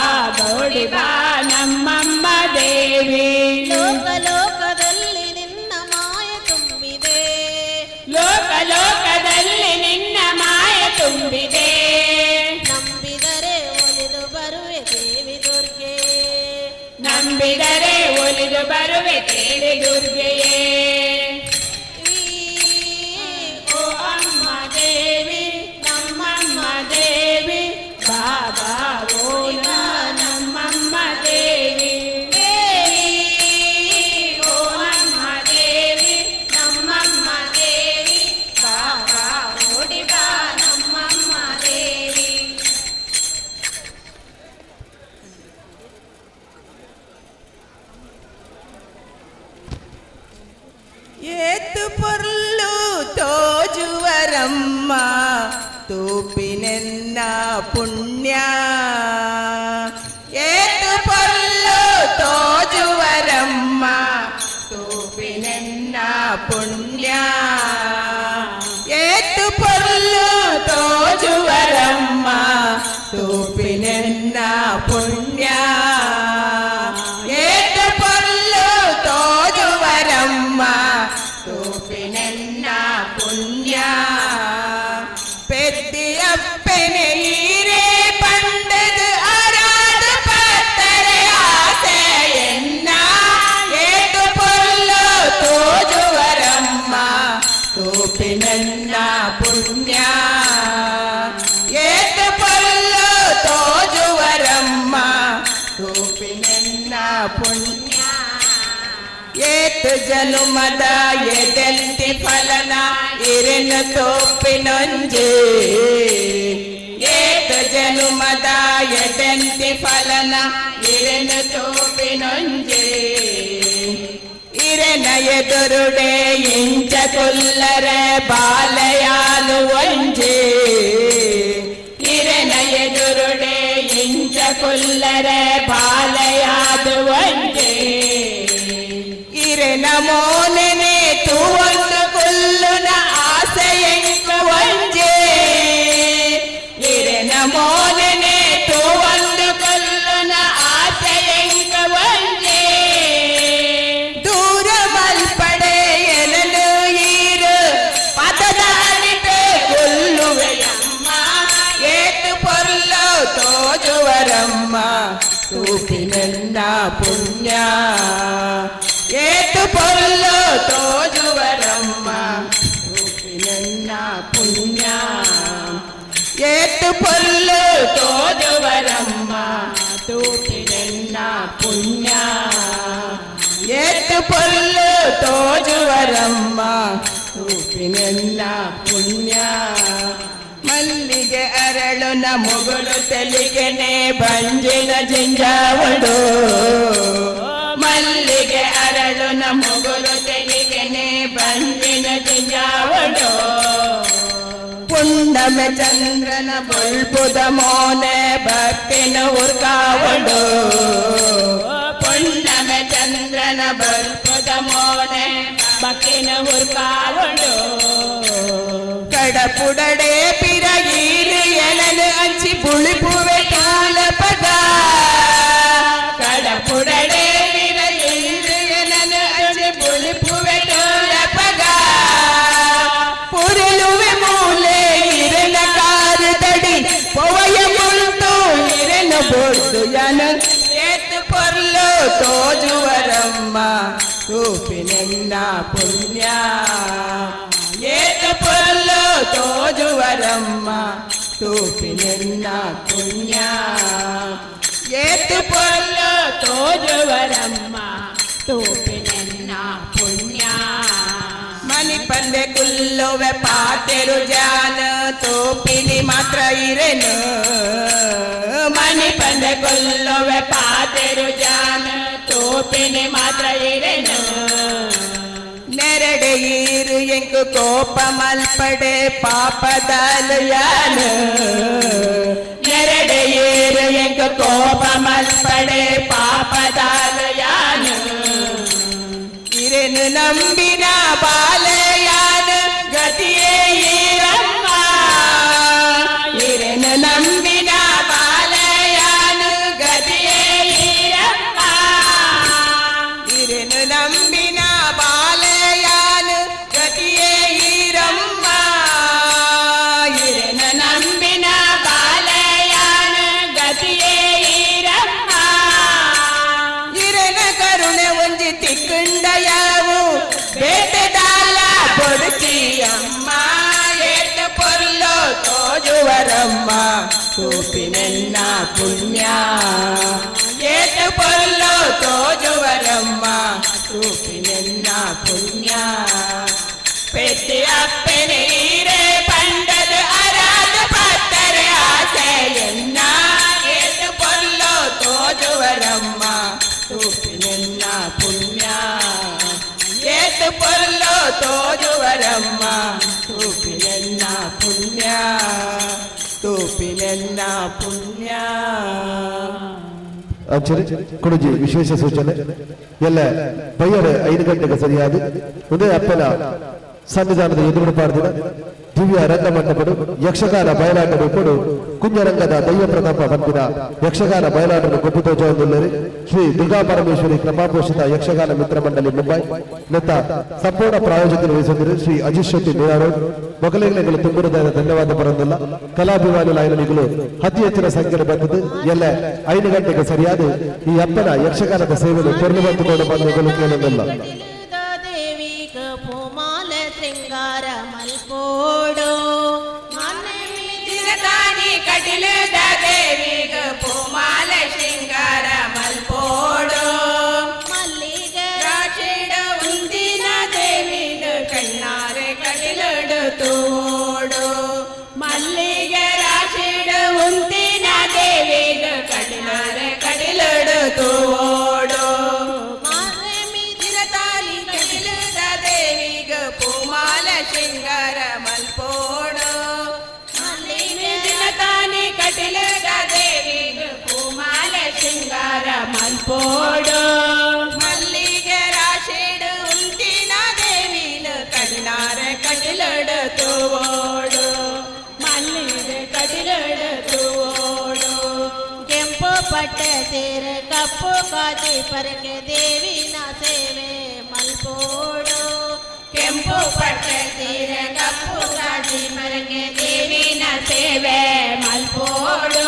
ಓಡಿ ಬಾ ನಮ್ಮಮ್ಮ ದೇವಿ. ಲೋಕ ಲೋಕದಲ್ಲಿ ನಿನ್ನ ಮಾಯ ತುಂಬಿದೆ. ಲೋಕ ಲೋಕದಲ್ಲಿ ನಿನ್ನ ಮಾಯ ತುಂಬಿದೆ. ನಂಬಿದರೆ ಒಲಿದು ಬರುವೆ ದೇವಿ ದುರ್ಗೆ. ನಂಬಿದರೆ ಒಲಿದು ಬರುವೆ ದೇವಿ ದುರ್ಗೆಯೇ. ಓ ಅಮ್ಮ ದೇವಿ, ನಮ್ಮಮ್ಮ ದೇವಿ, ಬಾಬಾ ಓಡಿ ಬಾ ನಮ್ಮಮ್ಮ ದೇವಿ. ದೇವಿ, ಓ ಅಮ್ಮ ದೇವಿ, ನಮ್ಮಮ್ಮ ದೇವಿ, ಬಾಬಾ ಓಡಿ ಬಾ ನಮ್ಮಮ್ಮ ದೇವಿ. ಏತು ಪೊರ್ಲು ತೋಜುವರಮ್ಮ ತೂಪಿನೆನ್ನ ಪುಣ್ಯ. ಏತು ಪೊರ್ಲು ತೋಜುವರಮ್ಮ ತೂಪಿನೆನ್ನ ಪುಣ್ಯ. ಏತು ಪೊರ್ಲು ತೋಜುವರಮ್ಮ ತೂಪಿನೆನ್ನ ಪುಣ್ಯ. ಏತು ಪೊರ್ಲು ತೋಜುವರಮ್ಮ ತೂಪಿನೆನ್ನ ಪುಣ್ಯ. ಪೆದ್ದಿಯಪ್ಪನೆ ಈರೇ ಪಂಡದು ಅರಾದ ಪತ್ತರೆ ಆಸೆಯನ್ನ. ಏತು ಪೊರ್ಲು ತೋಜುವರಮ್ಮ ತೂಪಿನೆನ್ನ ಪುಣ್ಯ. ಏತು ಪೊರ್ಲು ತೋಜುವರಮ್ಮ ತೂಪಿನೆನ್ನ ಪುಣ್ಯ. ಏತು ಜನುಮದ ಎದೆಂತಿ ಫಲನ ಇರೆನ ತೋಪಿನೊಂಜೆ. ಏತು ಜನುಮದ ಎದೆಂತಿ ಫಲನ ಇರೆನ ತೋಪಿನೊಂಜೆ. ಇರೆನ ಎದುರುಡೆ ಇಂಚ ಕೊಲ್ಲರೆ ಬಾಲಯಾನು ಒಂಜೆ. ಇರೆನ ಎದುರುಡೆ ಇಂಚ ಕೊಲ್ಲರೆ ಬಾಲಯಾದು ಒಂಜೆ. ಇರೆನ ಮೋನೆನೆ ತೂವೊಂದು ಕೊಲ್ಲುನ ಆಸೆಯಂಕ ಒಂಜೆ. ಇರೆನ ಮೋನೆನೆ ತೂವೊಂದು ಕೊಲ್ಲುನ ಆಸೆಯಂಕ ಒಂಜೆ. ದೂರ ಮಲ್ಪಡೆ ಎನನು ಈರು ಪದದ ಅಡಿಟೆ ಕೊಲ್ಲುವೆಯಮ್ಮ. ಏತು ಪೊರ್ಲು ತೋಜುವರಮ್ಮ ತೂಪಿನೆನ್ನ ಪುಣ್ಯ. ಏತು ಪೊರ್ಲು ತೋಜುವರಮ್ಮ ತೂಪಿನೆನ್ನ ಪುಣ್ಯ. ಏತು ಪೊರ್ಲು ತೋಜುವರಮ್ಮ ತೂಪಿನೆನ್ನ ಪುಣ್ಯ. ಏತು ಪೊರ್ಲು ತೋಜುವರಮ್ಮ ತೂಪಿನೆನ್ನ ಪುಣ್ಯ. ಮಲ್ಲಿಗೆ ಅರಳುನ ಮುಗುಳು ತೆಲಿಗೆನೆ ಬಂಜಿನ ಜಿಂಜಾವಡು. ಮಲ್ಲಿಗೆ ಅರಳುನ ಮುಗುಳು ತೆಲಿಗೆನೆ ಬಂಜಿನ ಜಿಂಜಾವಡು. ಪುಣ್ಣಮೆ ಚಂದ್ರನ ಬೊಲ್ಪುದ ಮೋನೆ ಭಕ್ತಿನ ಉರ್ಕಾವಡು. ಪುಣ್ಣಮೆ ಚಂದ್ರನ ಬಲ್ಪುದ ಮೋನೆ ಭಕ್ತಿನ ಉರ್ಕಾವಡು. ಕಡಪುಡಡೆ ಪಿರಗೀರು ಎಳಲು ಅಂಚಿ ಪುಳಿಪುವೆ ಕಾಲಪದ. ಕಡಪುಡಡೆ ಪಿರಗೀರು ಎಳಲು ಅಂಚಿ ಪುಳಿಪುವೆ ಕಾಲಪದ. ಪುರಲುವೆ ಮೂಲೆ ಇರನ ಕಾರುದಡಿ ಪೊವಯ ಮುಂತು ಇರನ ಬೊಡ್ದು ಯನ ಏತು ಪೊರ್ಲು ತೋಜುವರಮ್ಮ ತೂಪಿನೆನ್ನ ಪುಣ್ಯ. ಏತು ಪೊರ್ಲು ತೋಜುವರಮ್ಮ ತೂಪಿನೆನ್ನ ಪುಣ್ಯ. ಏತು ಪೊರ್ಲು ತೋಜುವರಮ್ಮ ತೋಪಿನೆನ್ನ ಪುಣ್ಯ. ಮನಿ ಪಂದೆ ಕುಲ್ಲುವೆ ಪಾತೆರು ಜಾನ ತೋಪಿನಿ ಮಾತ್ರ ಇರೆನು. ಮನಿ ಪಂದೆ ಕುಲ್ಲುವೆ ಪಾತೆರು ಜಾನ ತೋಪಿನಿ ಮಾತ್ರ ಇರೆನು. ನೆರಡೆ ಈರು ಎಂಕು ಕೋಪ ಮಲ್ಪಡೆ ಪಾಪದಾಲು ಯಾನು. ನೆರಡೆ ಏರು ಎಂಕು ಕೋಪ ಮಲ್ಪಡೆ ಪಾಪದಾಲು ಯಾನು. ಇರೆನು ನಂಬಿನ ಬಾಲಯಾನ ಗತಿಯೇ ಈರಮ್ಮ. ಇರೆನು ನಂಬಿನ ಬಾಲಯಾನ ಗತಿಯೇ ಈರಮ್ಮ. ಇರೆನು ನಂಬಿನ ಬಾಲಯಾನ ಗತಿಯೇ ಈರಮ್ಮ. ಇರೆನು ನಂಬಿನ ಬಾಲಯಾನ ಗತಿಯೇ ಈರಮ್ಮ. ಇರೆನ ಕರುಣೆ ಒಂಜಿ ತಿಕ್ಕಂಡಯಾವು ಬೇಟೆದಾಲ ಬೊಡುಚಿ ಅಮ್ಮ. ಏತು ಪೊರ್ಲು ತೋಜುವರಮ್ಮ ತೂಪಿನೆನ್ನ ಪುಣ್ಯ. ಏತು ಪೊರ್ಲು ತೋಜುವರಮ್ಮ ತೂಪಿನೆನ್ನ ಪುಣ್ಯ. ಪೆಟ್ಟಿ ಅಪ್ಪೆನೆ ಈರೆ ಪಂಡದ ಅರಾದ ಪತ್ತರೆ ಆಸೆಯನ್ನ. ಏತು ಪೊರ್ಲು ತೋಜುವರಮ್ಮ ತೂಪಿನೆನ್ನ ಪುಣ್ಯ. ಏತು ಪೊರ್ಲು ತೋಜುವರಮ್ಮ ತೂಪಿನೆನ್ನ ಪುಣ್ಯ. ತೂಪಿನೆನ್ನ ಪುಣ್ಯ. ಅಂಚನೆ ಕುಡುಜಿ ವಿಶೇಷ ಸೂಚನೆ, ಎಲ್ಲ ಬಯ್ಯರೆ 5 ಗಂಟೆಗೆ ಸರಿಯಾದ ಉದಯ ಅಪ್ಪನ ಸನ್ನಿಧಾನದ ಎದುರು ಪಾಡ್ದಿನ ದಿವ್ಯ ರಂಗಮಂಟಪಡು ಯಕ್ಷಗಾನ ಬಯಲಾಟದ ಕೊಡು ಕುಂಜರಂಗದ ದೈವ ಪ್ರತಾಪ ಬಂದಿನ ಯಕ್ಷಗಾನ ಬಯಲಾಟದ ಗೊಬ್ಬು ತೋಜವೊಂದುಲ್ಲೆರ್. ಶ್ರೀ ದುರ್ಗಾ ಪರಮೇಶ್ವರಿ ಕೃಪಾಪೋಷಿತ ಯಕ್ಷಗಾನ ಮಿತ್ರ ಮಂಡಳಿ ಮುಂಬೈ ನೆತ್ತ ಸಂಪೂರ್ಣ ಪ್ರಾಯೋಜಕರು ವಹಿಸಿದರು ಶ್ರೀ ಅಜಿತ್ ಶೆಟ್ಟಿ ಮೀರಾ ರೋಡ್. ಮೊಗಲಿಗಳು ತುಂಬುವುದಾದ ಧನ್ಯವಾದ ಬರೋದಿಲ್ಲ. ಕಲಾಭಿಮಾನಿ ಲಾಯನನಿಗಳು ಅತಿ ಹೆಚ್ಚಿನ ಸಂಖ್ಯೆಯಲ್ಲಿ ಬಂದದ್ದು. ಎಲ್ಲ 5 ಗಂಟೆಗೆ ಸರಿಯಾದ ಈ ಅಪ್ಪನ ಯಕ್ಷಗಾನದ ಸೇವೆಯನ್ನು ಪೊರ್ಲು ಬಂದುಕೊಂಡು ಬಂದು ಕೇಳೋದಿಲ್ಲ. ದೇವಿಗ ಪೂಮಾಲ ಶೃಂಗಾರ ಮಲ್ಪೋಡು. ದಿನತಾನಿ ಕಟಿಲದ ದೇವಿಗ ಪೂಮಾಲ ಶೃಂಗಾರ ಮಲ್ಪೋಡು. ಮಲ್ಲಿಗೆ ರಾಶಿಡ ಉಂದಿನ ದೇವಿನ ಕಣ್ಣಾರೆ ಕಟಿಲಡು ತೋಡು. ಮಲ್ಲಿಗೆ ರಾಶಿಡ ಉಂತಿನ ದೇವಿಗ ಕಣ್ಣಾರೆ ಕಟಿಲಡು ತೋಡು. ಮಾರಮಿ ದಿನತಾನಿ ಕಟಿಲದ ದೇವಿಗ ಪೂಮಾಲ ಶೃಂಗಾರ ಮಲ್ಪೋಡು. ಮಲ್ಲಿಗೆ ದಿನತಾನಿ ಕಟಿಲದ ದೇವಿಗ ಪೂಮಾಲ ಶೃಂಗಾರ ಮಲ್ಪೋಡು. ಮಲ್ಲಿಗೆ ರಾಶಿಡು ಉಂತಿನ ದೇವಿನ ಕಣ್ಣಾರೆ ಕಟಿಲಡು ತೋಡು. ಮಲ್ಲಿಗೆ ಕಟಿಲಡ ತೋಡು. ಕೆಂಪು ಪಟ್ಟೆ ಸೀರೆ ಕಪ್ಪು ಕಾಜಿ ಪರಕೆ ದೇವಿನ ಸೇವೆ ಮಲ್ಪೋಡು. ಕೆಂಪು ಪಟ್ಟೆ ಸೀರೆ ಕಪ್ಪು ಕಾಜಿ ಮರಗೆ ದೇವಿನ ಸೇವೆ ಮಲ್ಪೋಡು.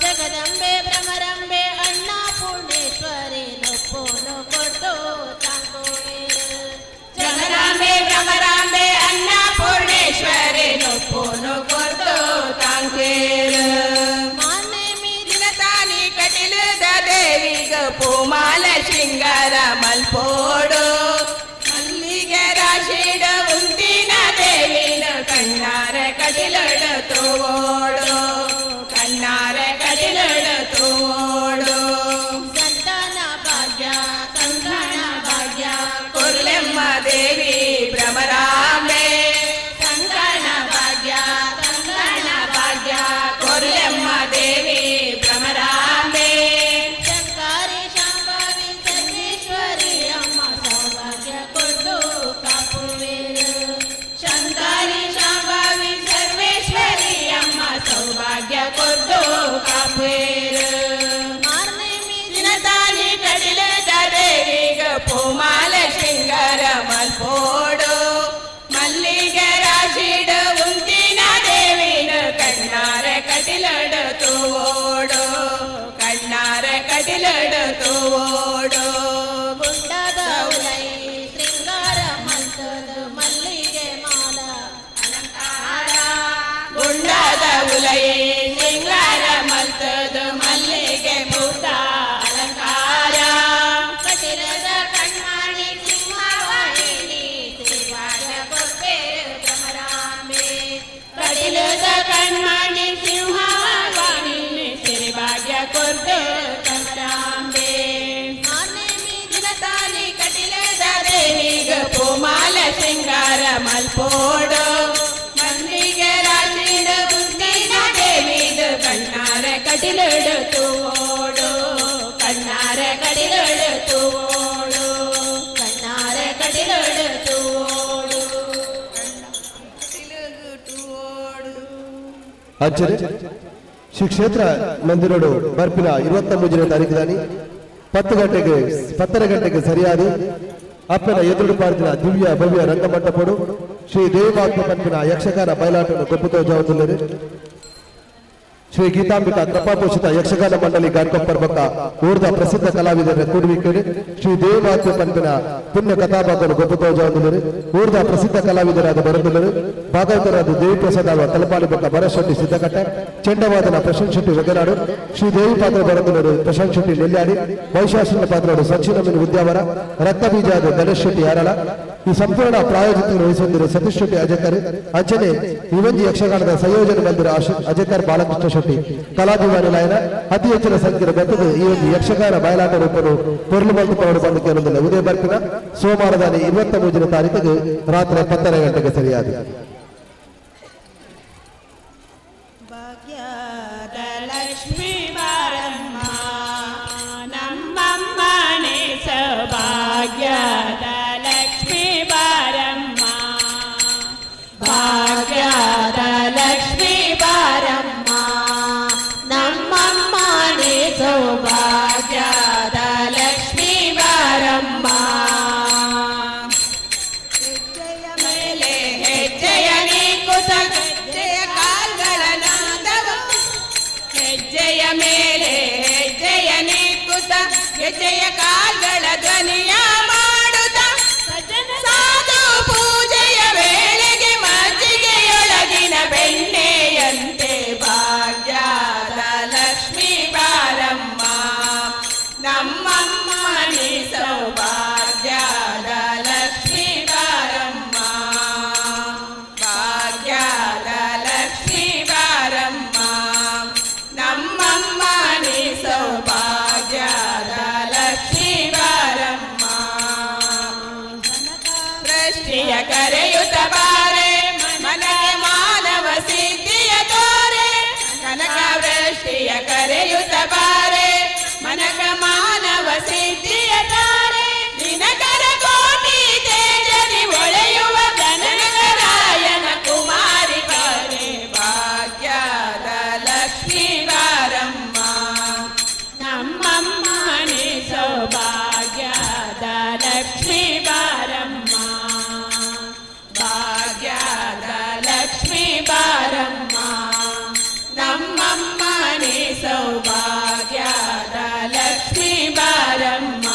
ಜಗದಂಬೆ ಭ್ರಮರಂಬೆ ಅಣ್ಣ ಪೂರ್ಣೇಶ್ವರಿ ನೊಪ್ಪೋನು ಕೊಡ್ದು ತಾಂಗೋವೆ. ಜಗದಾಂಬೆ ಭ್ರಮರಾಂಬೆ ಅನ್ನ ಪೂರ್ಣೇಶ್ವರಿ ನೊಪ್ಪೋನು ಕೊರ್ದು ತಾಂಕೇರು. ಮಾನ್ಯ ದಿನತಾನಿ ಕಟಿಲದ ದೇವಿಗ ಪೂಮಾಲ ಶೃಂಗಾರ ಮಲ್ಪೋಡು. ಮಲ್ಲಿಗೆ ರಾಶಿಡ ಉಂದಿನ ದೇವಿನ ಕಣ್ಣಾರೆ ಕಟಿಲಡ ತೋಡು. ಪೂಮಾಲೆ ಶೃಂಗಾರ ಮಲ್ಪೋಡು. ಮಲ್ಲಿಗೆ ರಾಶಿಡು ಉಂತಿನ ದೇವಿನ ಕಣ್ಣಾರೆ ಕಟಿಲಡು ತೂವೋಡು, ಕಣ್ಣಾರೆ ಕಟಿಲಡು ತೂವೋಡು. ಗುಂಡದ ಉಲೈ ಶೃಂಗಾರ ಮಲ್ತದು ಮಲ್ಲಿಗೆ ಮಾಲ ಅಲಂಕಾರ. ಗುಂಡದ ಉಲೈ ಶೃಂಗಾರ ಮಲ್ತದು ಮಲ್ಲಿಗೆ ಮೂತ ಅಲಂಕಾರ. ಕಟಿಲದ ಕಣ್ಮಣಿ ಸಿಂಹವಾಹಿನಿ ಶ್ರೀವಾದ ಕೊಪ್ಪೇರು ಭ್ರಮರಾಂಬೆ. ಕಟಿಲದ ಕಣ್ಮಣಿ ಸಿಂಹವಾಹಿನಿ ಸಿರಿಭಾಗ್ಯ ಕೊರ್ದು ಕಮರಾಂಬೆ. ಮಾನೇಮಿ ದಿನತಾನಿ ಕಟಿಲದ ದೇವಿಗ ಪೂಮಾಲ ಶೃಂಗಾರ ಮಲ್ಪೋಡು. ಮಲ್ಲಿಗೆ ರಾಶಿಡ ಗುಂಡಿನ ದೇವಿದು ಕಣ್ಣಾರೆ ಕಟಿಲಡು ತೂವೋಡು, ಕಣ್ಣಾರೆ ಕಟಿಲಡು ತೂವೋಡು, ಕಣ್ಣಾರೆ ಕಟಿಲಡು ತೂವೋಡು, ತೂವೋಡು. ಅಂಚನೆ ಶ್ರೀ ಕ್ಷೇತ್ರ ಮಂದಿರಡು ಬರ್ಪಿನ 23ನೇ ತಾರೀಕು 10 ಗಂಟೆಗೆ, 10:30 ಗಂಟೆಗೆ ಸರಿಯಾದ ಅಪ್ಪನ ಎದುರು ಪಾರ್ದಿನ ದಿವ್ಯ ಭವ್ಯ ರಂಗಮಂಟಪಡು ಶ್ರೀ ದೇವಾತ್ಮ ಪನ್ಪಿನ ಯಕ್ಷಗಾನ ಬಯಲಾಟನ್ನು ಗೊಪ್ಪುತೋ ಜಾವತುಲ್ಲರು. ಶ್ರೀ ಗೀತಾಂಬಿಕಾ ಕೃಪಾಪೋಷಿತ ಯಕ್ಷಗಾನ ಮಂಡಳಿ ಘಾಟ್ಕೊಪ್ಪರ್ ಬೊಕ್ಕ ಊರ್ದ ಪ್ರಸಿದ್ಧ ಕಲಾವಿದರ ಕೂಡುವಿಕೆಡು ಶ್ರೀ ದೇವಾತ್ಮ ಪನ್ಪಿನ ಪುಣ್ಯ ಕಥಾಭಾಗವನ್ನು ಗೊಪ್ಪುತೋ ಜಾವತುಲ್ಲರು. ಊರ್ದ ಪ್ರಸಿದ್ಧ ಕಲಾವಿದರಾದ ಬರದುಲ್ಲರು. ಭಾಗವತರಾದ ದೇವಿಪ್ರಸಾದ ಅವರ ತಲಪಾಡಿ ಬೊಕ್ಕ ಭರತ್ ಶೆಟ್ಟಿ ಸಿದ್ದಕಟ್ಟೆ, ಚೆಂಡವಾದನ ಪ್ರಶಾಂತ್ ಶೆಟ್ಟಿ ವೆಗನಾಡು, ಶ್ರೀ ದೇವಿ ಪಾತ್ರ ಬರದುಲ್ಲರು ಪ್ರಶಾಂತ್ ಶೆಟ್ಟಿ ನೆಲ್ಯಾಡಿ, ಮಹಿಷಾಸುರನ ಪಾತ್ರರು ಸಚಿನಮಿನ ಉದ್ಯಾವರ, ರಕ್ತಬೀಜಾದ ಗಣೇಶ್ ಶೆಟ್ಟಿ ಯಾರಳ. ಈ ಸಂಪೂರ್ಣ ಪ್ರಾಯೋಜಕರು ವಹಿಸಿದ್ದರು ಸತೀಶ್ ಶೆಟ್ಟಿ ಅಜಕರ್. ಅಂಚನೆ ಈ ಒಂದು ಯಕ್ಷಗಾನದ ಸಂಯೋಜನೆ ಬಂದಿರೋ ಅಜಕರ್ ಬಾಲಕೃಷ್ಣ ಶೆಟ್ಟಿ ಕಲಾಭಿಮಾನಿ ಲಾಯನ ಅತಿ ಹೆಚ್ಚಿನ ಸಂಖ್ಯೆಯ ಬರ್ತದೆ. ಈ ಒಂದು ಯಕ್ಷಗಾನ ಬಯಲಾಟ ರೂಪನು ಪೊರ್ಲು ಮಲ್ತು ಪರಡು ಬಂದು ಕೇಳೋದಿಲ್ಲ. ಉದಯ ಬರ್ಪಿನ ಸೋಮವಾರದ 23ನೇ ತಾರೀಕಿಗೆ ರಾತ್ರಿ 10:30 ಗಂಟೆಗೆ ಸರಿಯಾದ. ಭಾಗ್ಯದ ಲಕ್ಷ್ಮೀ ಬಾರಮ್ಮ, ನಮ್ಮಮ್ಮನೆ ಸೌಭಾಗ್ಯದ ಲಕ್ಷ್ಮೀ ಬಾರಮ್ಮ. ಭಾಗ್ಯದ ಲಕ್ಷ್ಮೀ ಬಾರಮ್ಮ, ನಮ್ಮಮ್ಮನೆ ಸೌಭಾಗ್ಯದ ಲಕ್ಷ್ಮೀ ಬಾರಮ್ಮ. ಹೆಜ್ಜೆಯ ಮೇಲೆ ಹೆಜ್ಜೆಯ ನೀಕುತ ಹೆಜ್ಜೆಯ ಕಾಲ್ಗಳ ನಾದವ, ಹೆಜ್ಜೆಯ ಮೇಲೆ ಹೆಜ್ಜೆಯ ನೀಕುತ ಹೆಜ್ಜೆಯ ಕಾಲ್ಗಳ ಧ್ವನಿಯ ಮಾಡುತ್ತ, ಸಾಧು ಪೂಜೆಯ ವೇಳೆಗೆ ಮಜ್ಜಿಗೆಯೊಳಗಿನ ಬೆಣ್ಣೆಯಂತೆ ಭಾಗ್ಯದ ಲಕ್ಷ್ಮೀ ಬಾರಮ್ಮ, ನಮ್ಮಮ್ಮನಿ ಸೌಭಾಗ್ಯದ ಲಕ್ಷ್ಮೀ ಬಾರಮ್ಮ. ಭಾಗ್ಯದ ಲಕ್ಷ್ಮೀ ಬಾರಮ್ಮ, ನಮ್ಮಮ್ಮನಿ ಸೌಭಾಗ್ಯದ ಲಕ್ಷ್ಮೀ ಬಾರಮ್ಮ. ವೃಷ್ಟಿಯ ಕರೆಯುತ್ತ ಬಾರೆ, ಮನಗೆ ಮಾನವ ಸಿದ್ಧಿಯ ತೋರೆ. ಕನಕ ವೃಷ್ಟಿಯ ಕರೆಯುತ್ತ ಬಾರೆ, ಮನಕ ಮಾನವ ಸಿದ್ಧಿಯ ತಾರೆ. ದಿನಕರ ಕೋಟಿ ತೇಜದಿ ಒಳೆಯುವ ಕನಕರಾಯನ ಕುಮಾರಿ ಬಾರೆ. ಭಾಗ್ಯದ ಲಕ್ಷ್ಮೀ ಬಾರಮ್ಮ, ನಮ್ಮಮ್ಮನೆ ಸೌಭಾಗ್ಯದ ಲಕ್ಷ್ಮೀ ಬಾರಮ್ಮ. ಭಾಗ್ಯದ ಲಕ್ಷ್ಮೀ ಬಾರಮ್ಮ, ನಮ್ಮಮ್ಮನೆ ಸೌಭಾಗ್ಯದ ಲಕ್ಷ್ಮೀ ಬಾರಮ್ಮ.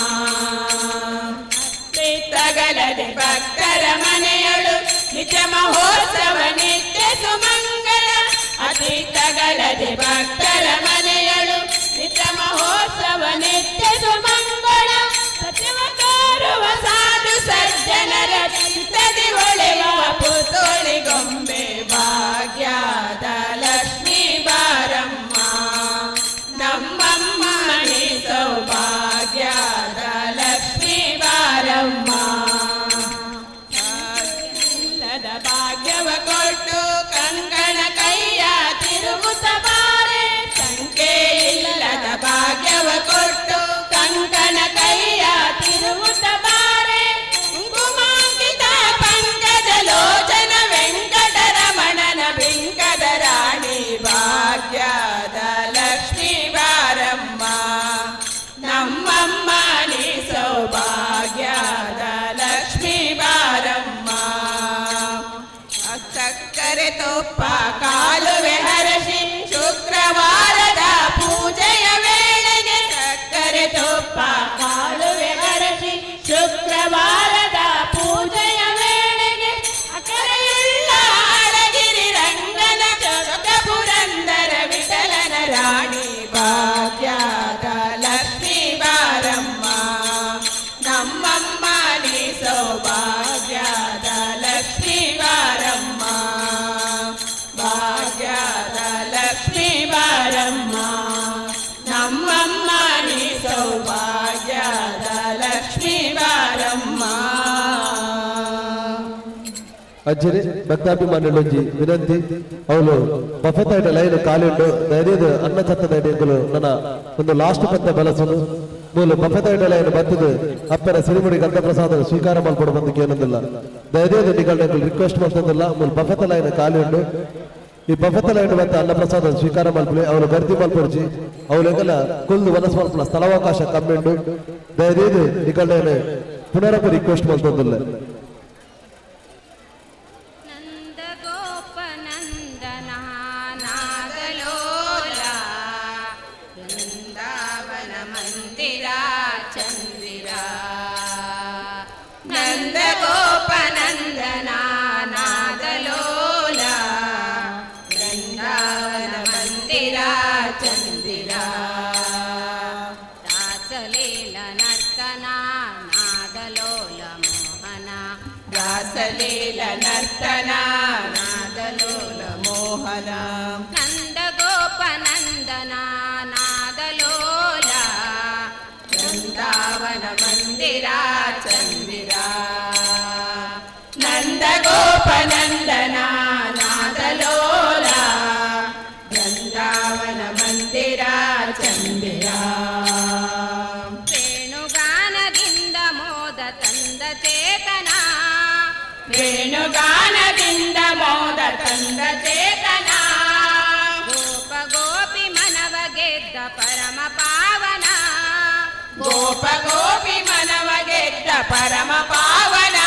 ತಗಲದೆ ಭಕ್ತರ ಮನೆಯಳು ನಿತ್ಯ ಮಹೋತ್ಸವ ನಿತ್ಯ ಸುಮಂಗಳ. ಅತಿ ತಗಲದೆ ಭಕ್ತರ ಮನೆಯಳು ನಿತ್ಯ ಮಹೋತ್ಸವ ನಿತ್ಯ ಸುಮಂಗಳ. ಸತ್ಯವ ತೋರುವ ಸಾಧು ಸಜ್ಜನರ ಚಿತ್ತದಿ ಒಳೆಯುವ ಪುತ್ತೋಳಿ ಗೊಂಬೆ. ಭಾಗ್ಯದ ಲಕ್ಷ್ಮೀ ಬಾರಮ್ಮ, ನಮ್ಮಮ್ಮನೆ ಸೌಭಾಗ್ಯದ ಲಕ್ಷ್ಮೀ ಬಾರಮ್ಮ. ಇಲ್ಲದ ಭಾಗ್ಯವ ಕೊಟ್ಟು ಕಂಕಣ ಕೈಯ ತಿರುಗುತ್ತ ಬಾರೆ. ಸಂಕೇತ ಸೌಭಾಗ್ಯದ ಲಕ್ಷ್ಮೀ ಬಾರಮ್ಮ. ಅಜ್ಜರಿ ಭಕ್ತಾಭಿಮಾನಿಗಳೊಂಜಿ ವಿನಂತಿ, ಅವಳು ಬಫತಾಯಿಡ ಲೈನ್ ಖಾಲಿ ಉಂಡು. ದಯದೀದ್ ಅನ್ನ ಛತ್ರದ ಎಂಕುಲು ನನ್ನ ಒಂದು ಲಾಸ್ಟ್ ಪತ್ತ ಬಲಸುನು. ಮೂಲು ಬಫತಾಯಿಡ ಲೈನ್ ಬತ್ತದು ಅಪ್ಪನ ಸಿರಿಮುಡಿ ಗಂಧ ಪ್ರಸಾದ ಸ್ವೀಕಾರ ಮಲ್ಪೊಡು ಬಂದು ಕೇನೊಂದಿಲ್ಲ. ದಯದೀದ್ ನಿಕಲ್ನ ಎಂಕುಲು ರಿಕ್ವೆಸ್ಟ್ ಮಲ್ತೊಂದಿಲ್ಲ. ಮೂಲು ಬಫತ ಲೈನ್ ಖಾಲಿ ಉಂಡು. ಈ ಬಫತ ಲೈನ್ ಬತ್ತ ಅನ್ನ ಪ್ರಸಾದ ಸ್ವೀಕಾರ ಮಲ್ಪುಲೆ. ಅವಳು ಗರ್ದಿ ಮಲ್ಪೊಡ್ಚಿ. ಅವಳು ಎಂಕಲ ಕುಲ್ದು ವನಸ್ ಮಲ್ಪುನ ಸ್ಥಳಾವಕಾಶ ಕಮ್ಮಿ ಉಂಡು. ದಯದೀದ್ ನಿಕಲ್ನ ಪುನರಪ ರಿಕ್ವೆಸ್ಟ್ ಮಲ್ತೊಂದಿಲ್ಲ. ನಂದ ಗೋಪನಂದನ ನಾದಲೋಲ, ವೃಂದಾವನ ಮಂದಿರ ಚಂದಿರ. ನಂದ ಗೋಪನಂದನ ನಾದಲೋಲ, ವೃಂದಾವನ ಮಂದಿರ ಚಂದಿರ. ರಾಸಲೀಲ ನರ್ತನ ನಾದಲೋಲ ಮೋಹನ. ರಾಸಲೀಲ ನರ್ತನ ನಾದಲೋಲ ಮೋಹನ. ನಂದ ಗೋಪನಂದನ ನಾದಲೋಲ, ವೃಂದಾವನ ಮಂದಿರ ಚಂದಿರ. ನಂದ ಗೋಪನಂದನ ನಾದಲೋಲ, ವೃಂದಾವನ ಮಂದಿರ ಚಂದಿರ. ವೇಣುಗಾನದಿಂದ ಮೋದ ತಂದ ಚೇತನ. ವೇಣುಗಾನದಿಂದ ಮೋದ ತಂದ ಚೇತನ. ಗೋಪ ಗೋಪಿ ಮನವ ಗೆದ್ದ ಪರಮ ಪಾವನ. ಗೋಪ ಗೋಪಿ ಮನವ ಗೆದ್ದ ಪರಮ ಪಾವನ.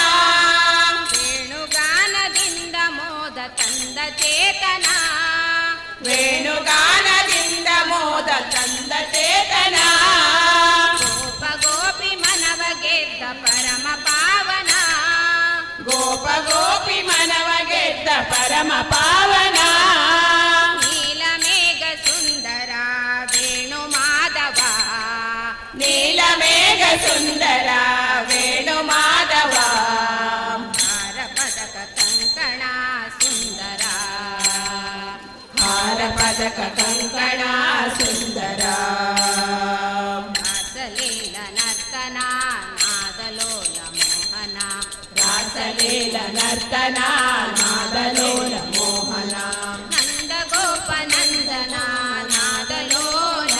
ವೇಣುಗಾನದಿಂದ ಮೋದ ತಂದ ಚೇತನ. ವೇಣುಗಾನದಿಂದ ಮೋದ ತಂದ ಚೇತನ. ಗೋಪ ಗೋಪಿ ಮನವ ಗೆದ್ದ ಪರಮ ಪಾವನ. ಗೋಪ ಗೋಪಿ ಮನವ ಗೆದ್ದ ಪರಮ ಪಾವನ. ನೀಲಮೇಘ ಸುಂದರ ವೇಣು ಮಾಧವ. ನೀಲಮೇಘ ಸುಂದರ ವೇಣು ಮಾಧವ. ಹಾರ ಪದಕ ಕಂಕಣ ಸುಂದರ. ಹಾರ ಪದಕ ಕಂಕಣ ಸುಂದರ. ರಾಸಲೀಲ ನರ್ತನ ನಾದಲೋಲ ಮೋಹನ. ರಾಸಲೀಲ ನರ್ತನ ನಾದಲೋಲ ಮೋಹನ. ನಂದ ಗೋಪನಂದನ ನಾದಲೋಲ,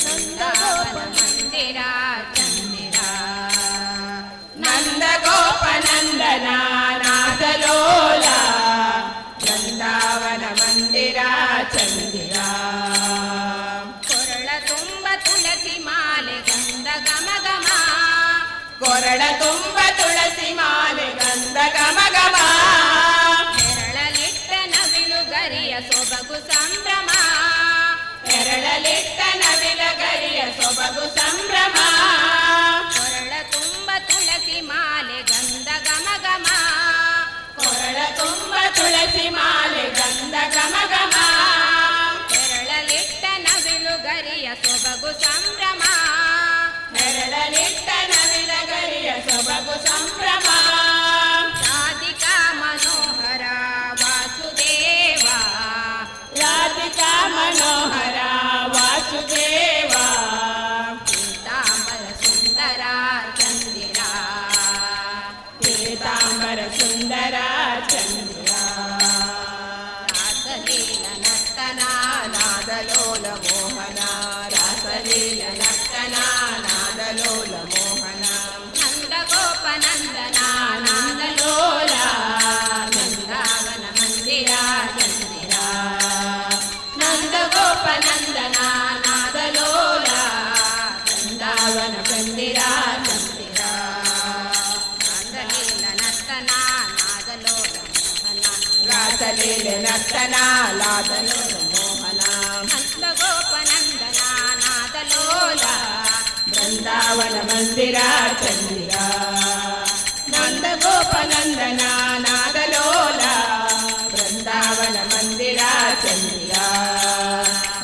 ನಂದಗೋಪ ಮಂದಿರ ಚಂದಿರ. ನಂದ ಗೋಪನಂದನ ನಾದಲೋಲ, ವೃಂದಾವನ ಮಂದಿರ ಚಂದಿರ. ಕೊರಳ ತುಂಬ ತುಳಸಿ ಮಾಲೆ ಗಂಧ ಘಮ ಘಮ. ಕೊರಳ ತುಂಬ ತುಳಸಿ ಮಾಲೆ ಗಂಧ ಘಮ ಘಮ. ಹೆರಳಲಿಟ್ಟ ನವಿಲು ಗರಿಯ ಸೊಬಗು ಸಂಭ್ರಮ. ಎರಳಲಿಟ್ಟ ನವಿಲ ಗರಿಯ ಸೊಬಗು ಸಂಭ್ರಮ. ಕೊರಳ ತುಂಬ ತುಳಸಿ ಮಾಲೆ ಗಂಧ ಘಮ ಘಮ. ಕೊರಳ ತುಂಬ ತುಳಸಿ ಮಾಲೆ ಗಂಧ ಘಮ ಘಮ. ಹೆರಳಲಿಟ್ಟ ನವಿಲು ಗರಿಯ ಸೊಬಗು ಸಂಭ್ರಮ. ನೆರಳಲಿಟ್ಟ ನವಿಲ ಗರಿಯ ಸೊಬಗು ಸಂಭ್ರಮ. ರಾಧಿಕಾ ಮನೋಹರ ವಾಸುದೇವ. ರಾಧಿಕಾ ಮನೋಹರ ವಾಸುದೇವ. ಪೀತಾಂಬರ ಸುಂದರ ಚಂದಿರ. ಪೀತಾಂಬರ ಸುಂದರ ಚಂದ್ರ. ರಾಸಲೀಲ ನರ್ತನ ನಾದಲೋಲ ಮೋಹನ. ರಾಸಲೀಲ ನರ್ತನ ನಾದಲೋಲ ಮೋಹನ. ನಂದ ಗೋಪನಂದನ ನಾದಲೋಲ ನಂದಾವನ ಮಂದಿರ ಚಂದಿರ. ನಂದ ಗೋಪನಂದನ ನಾದಲೋಲ, ವೃಂದಾವನ ಮಂದಿರ ಚಂದಿರ. ರಾಸಲೀಲ ನರ್ತನ ನಾದಲೋಲ ಮೋಹನ. ರಾಸಲೀಲ ನರ್ತನ ಲಾದಲೋಲ ಮೋಹನ. ನಂದ ಗೋಪನಂದನ ನಾದಲೋಲ, ಬೃಂದಾವನ ಮಂದಿರ ಚಂದಿರ. ನಂದ ಗೋಪನಂದನ ನಾದಲೋಲ, ಬೃಂದಾವನ ಮಂದಿರ ಚಂದಿರ.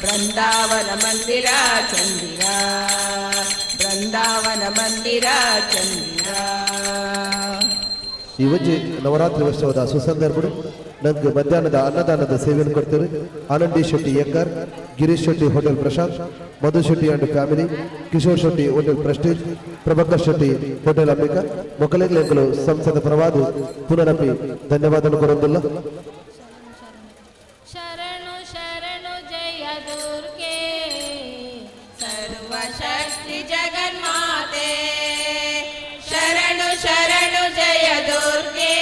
ಬೃಂದಾವನ ಮಂದಿರ ಚಂದಿರ. ಬೃಂದಾವನ ಮಂದಿರ ಚಂದಿರ. ಈ ಒಂಜಿ ನವರಾತ್ರಿ ಉತ್ಸವದ ಸುಸಂದರ್ಭಡು ನಂಗೆ ಮಧ್ಯಾಹ್ನದ ಅನ್ನದಾನದ ಸೇವೆಯನ್ನು ಕೊಡ್ತೇವೆ. Anand D Shetty Engar, Girish Shetty hotel Prashant, Madhu Shetty and family, Kishore Shetty hotel Prestige, Prabhakar Shetty hotel Ambika ಮೊಕಲೆಗ್ಲೆಂಕಲು ಸಂಸದ ಪರವಾದ ಪುನರಪಿ ಧನ್ಯವಾದ ಕೊರೊಂದುಲ್ಲ. ಶರಣು ಶರಣು ಜಯ ದುರ್ಗೆ. ಸರ್ವಶಕ್ತಿ ಜಗನ್ಮಾತೆ, ಶರಣು ಶರಣು ಜಯ ದುರ್ಗೆ,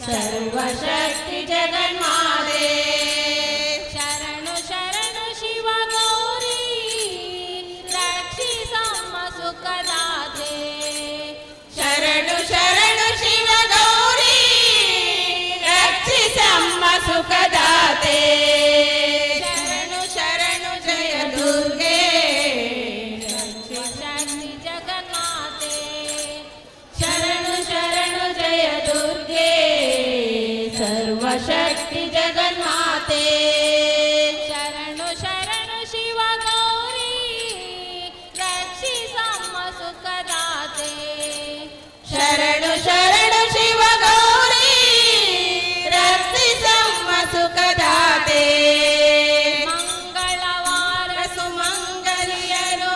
ಸರ್ವಶಕ್ತಿ ಜಗನ್ಮಾತೆ. ಶರಣು ಶರಣು ಶಿವ ಗೌರಿ, ರಕ್ಷಿಸಮ್ಮ ಸುಖದಾತೆ. ಶರಣು ಶರಣು ಶಿವ ಗೌರಿ, ರಕ್ಷಿಸಮ್ಮ ಸುಖದಾತೆ. ಶರಣು ಶರಣು ಜಯ ದುರ್ಗೆ. ಶಕ್ತಿ ಜಗನ್ಮಾತೆ. ಶರಣು ಶರಣು ಜಯ ದುರ್ಗೆ, ಸರ್ವಶಕ್ತಿ ಜಗನ್ಮಾತೆ. ಶರಣು ಶರಣು ಶಿವ ಗೌರಿ, ರಕ್ಷಿಸಮ್ಮ ಸುಖದಾತೆ. ಶರಣು ಶರಣು ಶಿವ ಗೌರಿ, ರಕ್ಷಿಸಮ್ಮ ಸುಖದಾತೆ. ಮಂಗಳವಾರ ಸುಮಂಗಲಿಯರು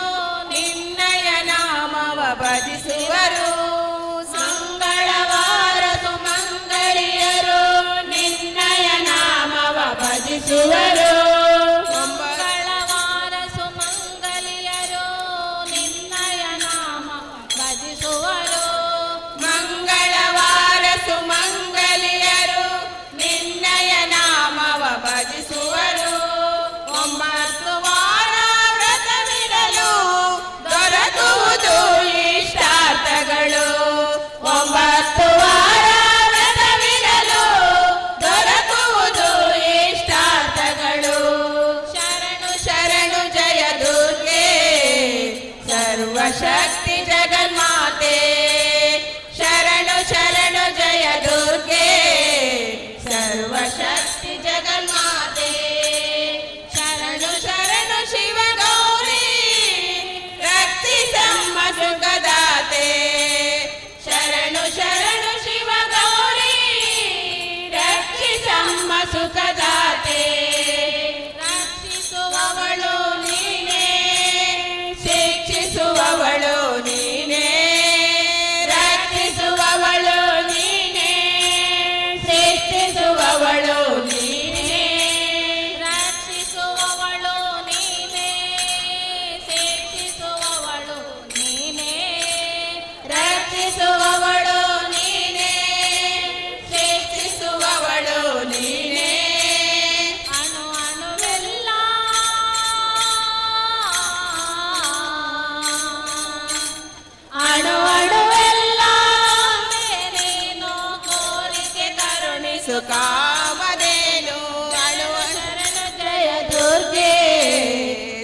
ನಿನ್ನಯ ನಾಮವ ಭಜಿಸುವರು. ಮಂಗಳವಾರ ಸುಮಂಗಲಿಯರು ನಿನ್ನಯ ನಾಮವ ಭಜಿಸುವರು. ಮಂಗಳವಾರ ಸುಮಂಗಲಿಯರು ನಿನ್ನಯ ನಾಮ ಭಜಿಸುವರು. ಮಂಗಳವಾರ ಸುಮಂಗಲಿಯರು ನಿನ್ನಯ ನಾಮವ ಭಜಿಸುವರು. 9 ವಾರ ವ್ರತವಿರಲು ದೊರಕುವುದು ಇಷ್ಟಾರ್ಥಗಳು. 9 ವಾರ ವ್ರತವಿರಲು ದೊರಕುವುದು ಇಷ್ಟಾರ್ಥಗಳು. ಶರಣು ಶರಣು ಜಯ ದುರ್ಗೆ, ಸರ್ವಶಕ್ತಿ ಜಗನ್ಮಾತೆ. ಶರಣು ಶರಣು ಜಯ ದುರ್ಗೆ, ಸರ್ವಶಕ್ತಿ ಜಗನ್ಮಾತೆ. ಶರಣು ಶರಣು ಶಿವ ಗೌರಿ, ರಕ್ಷಿಸಮ್ಮ ಸುಖದಾತೆ. ಶರಣು ಶರಣು ಶಿವ ಗೌರಿ, ರಕ್ಷಿಸಮ್ಮ ಸುಖದಾತೆ. ರಕ್ಷಿಸುವವಳು ಅವಳು ನೀನೇ, ಶಿಕ್ಷಿಸುವವಳು ನೀನೇ. ರಕ್ಷಿಸುವವಳು ನೀನೇ, ಶಿಕ್ಷಿಸುವವಳು ನೀನೇ. ರಕ್ಷಿಸುವವಳು ನೀನೇ, ಶಿಕ್ಷಿಸುವವಳು ನೀನೇ. ರಕ್ಷಿಸುವವಳು ನೀನೇ, ಶಿಕ್ಷಿಸುವವಳು ನೀನೇ. ಅಣು ಅಣುವೆಲ್ಲ, ಅಣು ಅಣುವೆಲ್ಲ ನೀನು ಕೋರಿಕೆ ಕರುಣಿಸು ಕಾಮಧೇನು. ಅಣು ಶರಣು ಜಯ ದುರ್ಗೆ,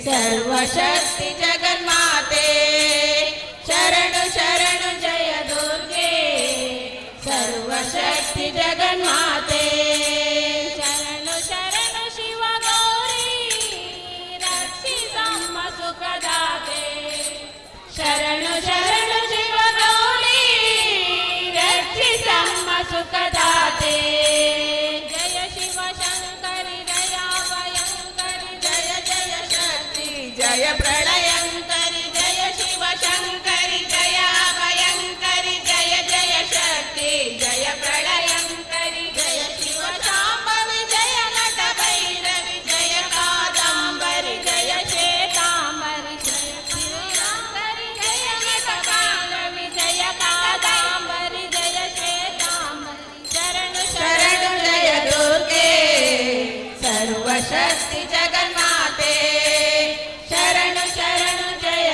ಸರ್ವಶಕ್ತಿ ಜಗನ್ಮಾತೆ. ಶರಣು ಶರಣು ಜಯ ದುರ್ಗೆ, ಸರ್ವಶಕ್ತಿ ಜಗನ್ಮಾತೆ. ಶರಣು ಶರಣು ಶಿವ ಗೌರಿ, ರಕ್ಷಿಸಮ್ಮ ಸುಖದಾತೆ. ಶರಣು ಶರಣು ಶಿವ ಗೌರಿ, ರಕ್ಷಿಸಮ್ಮ ಸುಖದಾತೆ. ಜಯ ಶಿವ ಶಂಕರಿ, ಜಯ ಭಯಂಕರಿ. ಜಯ ಜಯ ಶಕ್ತಿ, ಜಯ ಪ್ರಳಯಂಕರಿ. ಜಯ ಶಿವ ಶಂಕರಿ, ಜಯ ಭಯಂಕರಿ. ಜಯ ಜಯ ಶಕ್ತಿ, ಜಯ ಪ್ರಳಯಂಕರಿ. ಜಯ ಶಿವ ಶಾಂಭವಿ, ಜಯ ನಟ ಭೈರವಿ. ಜಯ ಕಾದಂಬರಿ, ಜಯ ಶ್ವೇತಾಂಬರಿ, ಜಯ ಶ್ರೀರಾಂಕರಿ. ಜಯ ನಟಕಾಂಗವಿ, ಜಯ ಕಾದಾಂಬರಿ, ಜಯ ಶ್ವೇತಾಂಬರಿ. ಶರಣು. ಶರಣು ಜಯ ದುರ್ಗೆ, ಸರ್ವಶಕ್ತಿ ಜಗನ್ಮಾತೆ. ಶರಣು ಶರಣು ಜಯ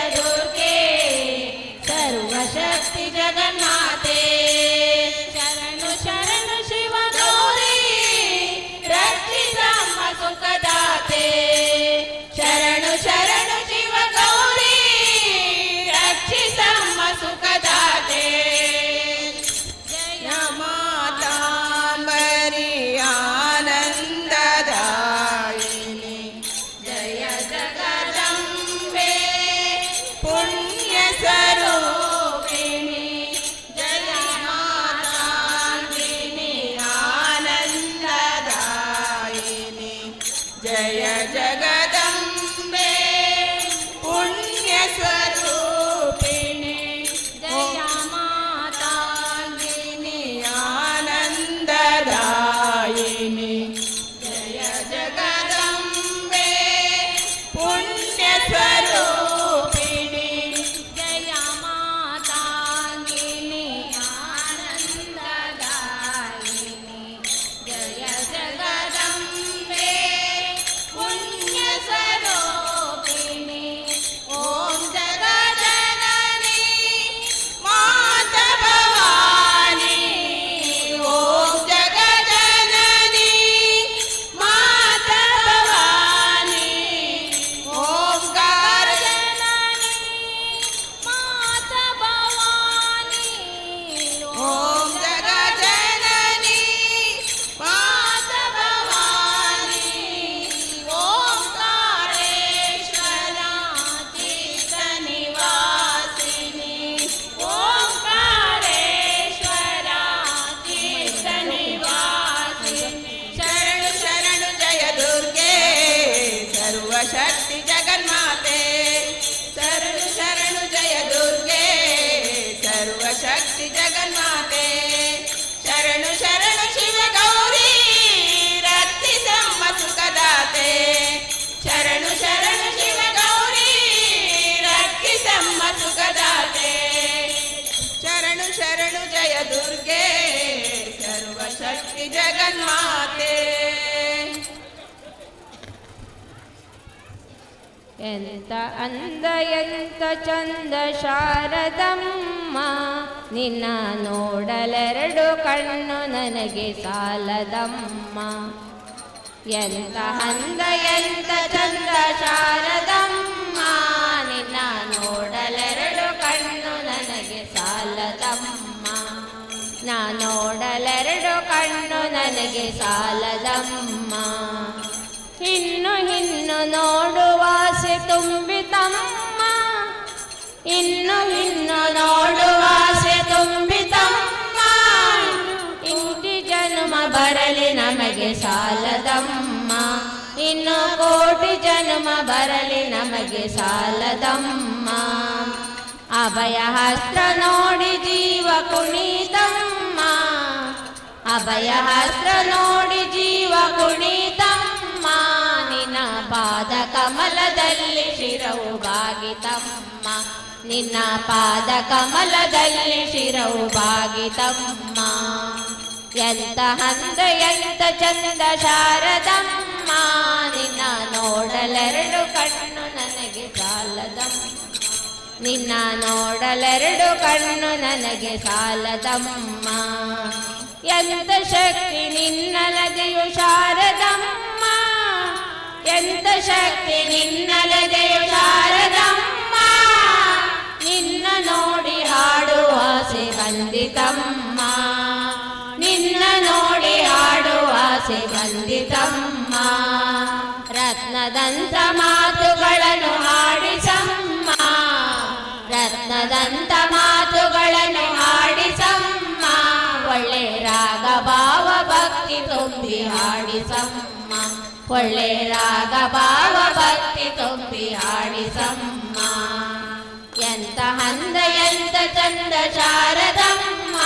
ಶರಣು ಜಯ ದುರ್ಗೆ, ಸರ್ವಶಕ್ತಿ ಜಗನ್ಮಾತೆ. ಎಂತ ಅಂದ ಎಂತ ಚಂದ ಶಾರದಮ್ಮ, ನಿನ್ನ ನೋಡಲೆರಡು ಕಣ್ಣು ನನಗೆ ಸಾಲದಮ್ಮ. ಎಂತ ಅಂದ ಎಂತ ಚಂದ ಶಾರದಮ್ಮ, ನಿನ್ನ ನೋಡಲೆರಡು ಕಣ್ಣು ನನಗೆ ಸಾಲದಮ್ಮ. ನಾ ನೋಡಲೆರಡು ಕಣ್ಣು ನನಗೆ ಸಾಲದಮ್ಮ. ಇನ್ನು ಇನ್ನು ನೋಡುವಾಸೆ ತುಂಬಿತಮ್ಮ, ಇನ್ನು ಇನ್ನು ನೋಡುವಾಸೆ ತುಂಬಿತಮ್ಮ. ಇಂತಿ ಜನ್ಮ ಬರಲಿ ನಮಗೆ ಸಾಲದಮ್ಮ, ಇನ್ನು ಕೋಟಿ ಜನ್ಮ ಬರಲಿ ನಮಗೆ ಸಾಲದಮ್ಮ. ಅಭಯ ಹಸ್ತ ನೋಡಿ ಜೀವ ಕುಣಿತಮ್ಮ, ಅಭಯ ಹಸ್ತ ನೋಡಿ ಜೀವ ಕುಣಿತಮ್ಮ. ನಿನ್ನ ಪಾದ ಕಮಲದಲ್ಲಿ ಶಿರವು ಬಾಗಿತಮ್ಮ, ನಿನ್ನ ಪಾದ ಕಮಲದಲ್ಲಿ ಶಿರವು ಬಾಗಿತಮ್ಮ. ಎಂತ ಹಂದ ಎಂತ ಚಂದ ಶಾರದಮ್ಮ, ನಿನ್ನ ನೋಡಲೆರಡು ಕಣ್ಣು ನನಗೆ ಸಾಲದಮ್ಮ. ನಿನ್ನ ನೋಡಲೆರಡು ಕಣ್ಣು ನನಗೆ ಸಾಲದಮ್ಮ. ಎಂತ ಶಕ್ತಿ ನಿನ್ನಲದೆಯು ಶಾರದಮ್ಮ, ಎಂತ ಶಕ್ತಿ ನಿನ್ನಲದೆಯು ಶಾರದಮ್ಮ. ನಿನ್ನ ನೋಡಿ ಹಾಡುವ ಆಸೆ ಬಂದಿತಮ್ಮ, ನಿನ್ನ ನೋಡಿ ಹಾಡುವ ಆಸೆ ಬಂದಿತಮ್ಮ. ರತ್ನದಂತ ಮಾತುಗಳನ್ನು ಹಾಡಿಸಮ್ಮ, ರತ್ನದಂತ ಮಾತುಗಳನ್ನು ಹಾಡಿಸಮ್ಮ. ಒಳ್ಳೆ ರಾಗ ಭಾವ ಭಕ್ತಿ ತುಂಬಿ ಹಾಡಿಸಮ್ಮ, ಒಳ್ಳೆ ರಾಗ ಭಾವ ಭಕ್ತಿ ತುಂಬಿ ಹಾಡಿಸಮ್ಮ. ಎಂತ ಹಂದ ಎಂತ ಚಂದ ಶಾರದಮ್ಮ,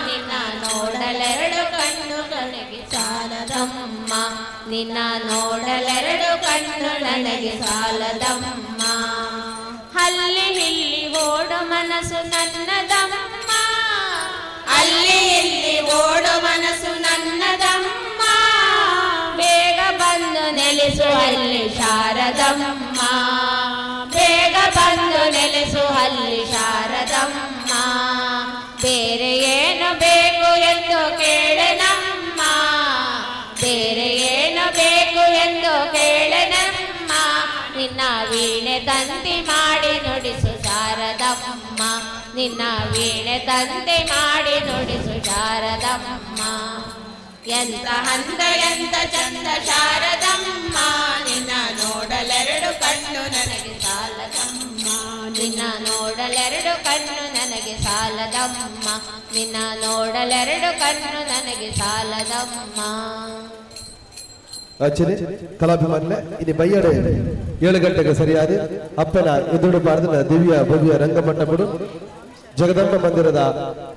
ನಿನ್ನ ನೋಡಲೆರಡು ಕಣ್ಣು ನನಗೆ ಸಾಲದಮ್ಮ. ನಿನ್ನ ನೋಡಲೆರಡು ಕಣ್ಣು ನನಗೆ ಸಾಲದಮ್ಮ. ಅಲ್ಲಿ ಇಲ್ಲಿ ಓಡು ಮನಸ್ಸು ನನ್ನದಮ್ಮ, ಅಲ್ಲಿ ಇಲ್ಲಿ ಓಡು ಮನಸ್ಸು ನನ್ನದಮ್ಮ. ಬೇಗ ಬಂದು ನೆಲೆಸು ಅಲ್ಲಿ ಶಾರದಮ್ಮ, ಬೇಗ ಬಂದು ನೆಲೆಸು ಅಲ್ಲಿ ಶಾರದಮ್ಮ. ಬೇರೆ ಏನು ಬೇಕು ಎಂದು ಕೇಳೆನಮ್ಮ, ಬೇರೆ ಏನು ಬೇಕು ಎಂದು ಕೇಳೆನಮ್ಮ. ನಿನ್ನ ವೀಣೆ ತಂತಿ ಮಾಡಿ ನುಡಿಸು ಶಾರದಮ್ಮ, ನಿನ್ನ ವೀಣೆ ತಂತಿ ಮಾಡಿ ನುಡಿಸು ಶಾರದಮ್ಮ. ಎಂತ ಹಂದ ಎಂತ ಚಂದ ಶಾರದಮ್ಮ, ನಿನ್ನ ನೋಡಲೆರಡು ಕಣ್ಣು ನನಗೆ ಸಾಲದಮ್ಮ. ನಿನ್ನ ನೋಡಲೆರಡು ಕಣ್ಣು ನನಗೆ ಸಾಲದಮ್ಮ, ನಿನ್ನ ನೋಡಲೆರಡು ಕಣ್ಣು ನನಗೆ ಸಾಲದಮ್ಮ. ಆಚೆನೆ ಕಲಾಭಿಮಾನಿಲೆ ಇನಿ ಬಯ್ಯಡೆ 7 ಗಂಟೆಗೆ ಸರಿಯಾದ ಅಪ್ಪನ ಎದುರು ಬಾರದನ ದಿವ್ಯ ಭವ್ಯ ರಂಗಮಂಟಪಡು ಜಗದಂಬ ಮಂದಿರದ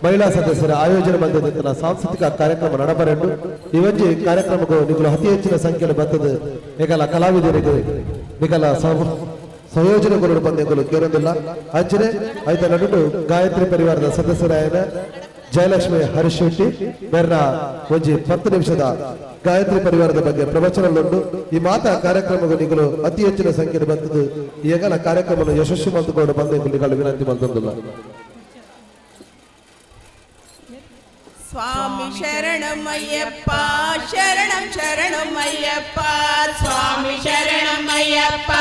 ಮಹಿಳಾ ಸದಸ್ಯರ ಆಯೋಜನೆ ಮಂದಿರದ ಸಾಂಸ್ಕೃತಿಕ ಕಾರ್ಯಕ್ರಮ ನಡಬರೆಂಡು ಈ ಒಂಜಿ ಕಾರ್ಯಕ್ರಮಕ್ಕೂ ನಿಗಲು ಅತಿ ಹೆಚ್ಚಿನ ಸಂಖ್ಯೆಯಲ್ಲಿ ಬರ್ತದೆ. ನಿಗಲ ಕಲಾವಿದರಿಗೆ ನಿಗಲ ಸಂಯೋಜನೆಗಳು ಬಂದೆಗಳು ಕೇರೊಂದಿಲ್ಲ. ಅಂಚನೆ ಐತ ನಡುಟು ಗಾಯತ್ರಿ ಪರಿವಾರದ ಸದಸ್ಯರಾಯನ ಜಯಲಕ್ಷ್ಮಿ ಹರೀಶ್ ಶೆಟ್ಟಿ ಮೇರ್ನ ಒಂಜಿ 10 ನಿಮಿಷದ ಗಾಯತ್ರಿ ಪರಿವಾರದ ಬಗ್ಗೆ ಪ್ರವಚನಲುಂಡು. ಈ ಮಾತಾ ಕಾರ್ಯಕ್ರಮಗಳು ನಿಗಲು ಅತಿ ಹೆಚ್ಚಿನ ಸಂಖ್ಯೆಯಲ್ಲಿ ಬರ್ತದೆ. ಈ ಎಗಲ ಕಾರ್ಯಕ್ರಮವನ್ನು ಯಶಸ್ವಿ ಮಂತುಕೊಂಡು ಬಂದ ನಿಗಳು ವಿನಂತಿ ಮಂತೊಂದಿಲ್ಲ. ಸ್ವಾಮಿ ಶರಣಮಯ್ಯಪ್ಪ ಶರಣಂ ಶರಣಮಯ್ಯಪ್ಪ, ಸ್ವಾಮಿ ಶರಣಮಯ್ಯಪ್ಪ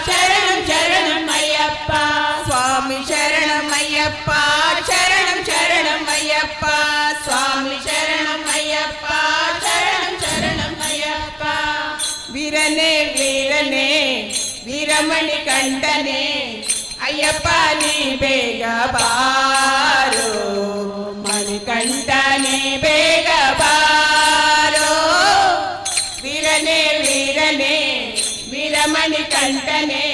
ಶರಣಂ ಶರಣಮಯ್ಯಪ್ಪ, ಸ್ವಾಮಿ ಶರಣಮಯ್ಯಪ್ಪ ಶರಣಂ ಶರಣಮಯ್ಯಪ್ಪ, ಸ್ವಾಮಿ ಶರಣಮಯ್ಯಪ್ಪ ಶರಣಂ ಶರಣಮಯ್ಯಪ್ಪ. ವೀರನೇ ವೀರನೇ ವೀರಮಣಿ ಕಂಠನೇ, ಅಯ್ಯಪ್ಪ ನೀ ಬೇಗ ಬಾರೋ, ಮಣಿಕಂಠನೇ ಬೇಗ ಬಾರೋ. ವೀರನೇ ವೀರನೇ ವೀರಮಣಿ ಕಂಠನೇ,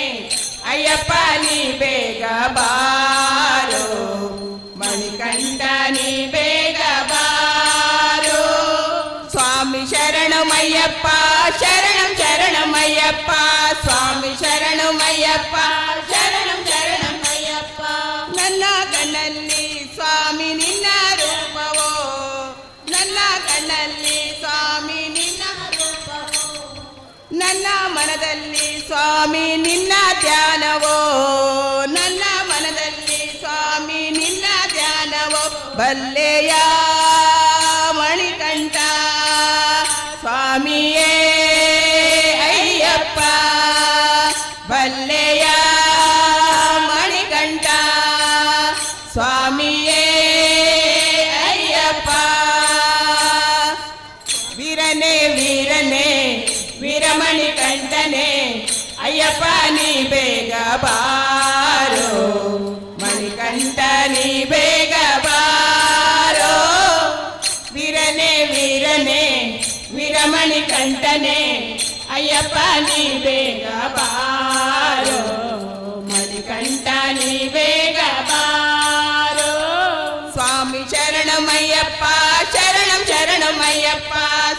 ಅಯ್ಯಪ್ಪ ನೀ ಬೇಗ ಬಾರೋ, ಮಣಿಕಂಠನೇ ಬೇಗ ಬಾರೋ. ಸ್ವಾಮಿ ಶರಣಮಯ್ಯಪ್ಪ ಶರಣಂ ಶರಣಮಯ್ಯಪ್ಪ, ಸ್ವಾಮಿ ಶರಣಮಯ್ಯಪ್ಪ ಶರಣಂ ಶರಣಮಯ್ಯಪ್ಪ. ನನ್ನ ಕಣ್ಣಲ್ಲಿ ಮನದಲ್ಲಿ ಸ್ವಾಮಿ ನಿನ್ನ ಧ್ಯಾನವೋ, ನನ್ನ ಮನದಲ್ಲಿ ಸ್ವಾಮಿ ನಿನ್ನ ಧ್ಯಾನವೋ. ಬಲ್ಲೆಯ ಮಣಿಕಂಠ ಸ್ವಾಮಿಯೇ ಅಯ್ಯಪ್ಪ, ಬಲ್ಲೆಯ ಮಣಿಕಂಠ ಸ್ವಾಮಿಯೇ ಅಯ್ಯಪ್ಪ. ವೀರನೇ ವೀರನೇ ವೀರಮಣಿ ಕಂಠನೇ, ಅಯ್ಯಪ್ಪ ನೀ ಬೇಗ ಬಾರೋ, ಮಣಿಕಂಠ ನೀ ಬೇಗ ಬಾರೋ. ವೀರನೇ ವೀರನೇ ವೀರಮಣಿ ಕಂಠನೇ, ಅಯ್ಯಪ್ಪ ನೀ ಬೇಗ ಬಾರೋ, ಮಣಿಕಂಠ ನೀ ಬೇಗ ಬಾರೋ. ಸ್ವಾಮಿ ಶರಣಮಯ್ಯಪ್ಪ ಶರಣಂ ಶರಣಮಯ್ಯಪ್ಪ,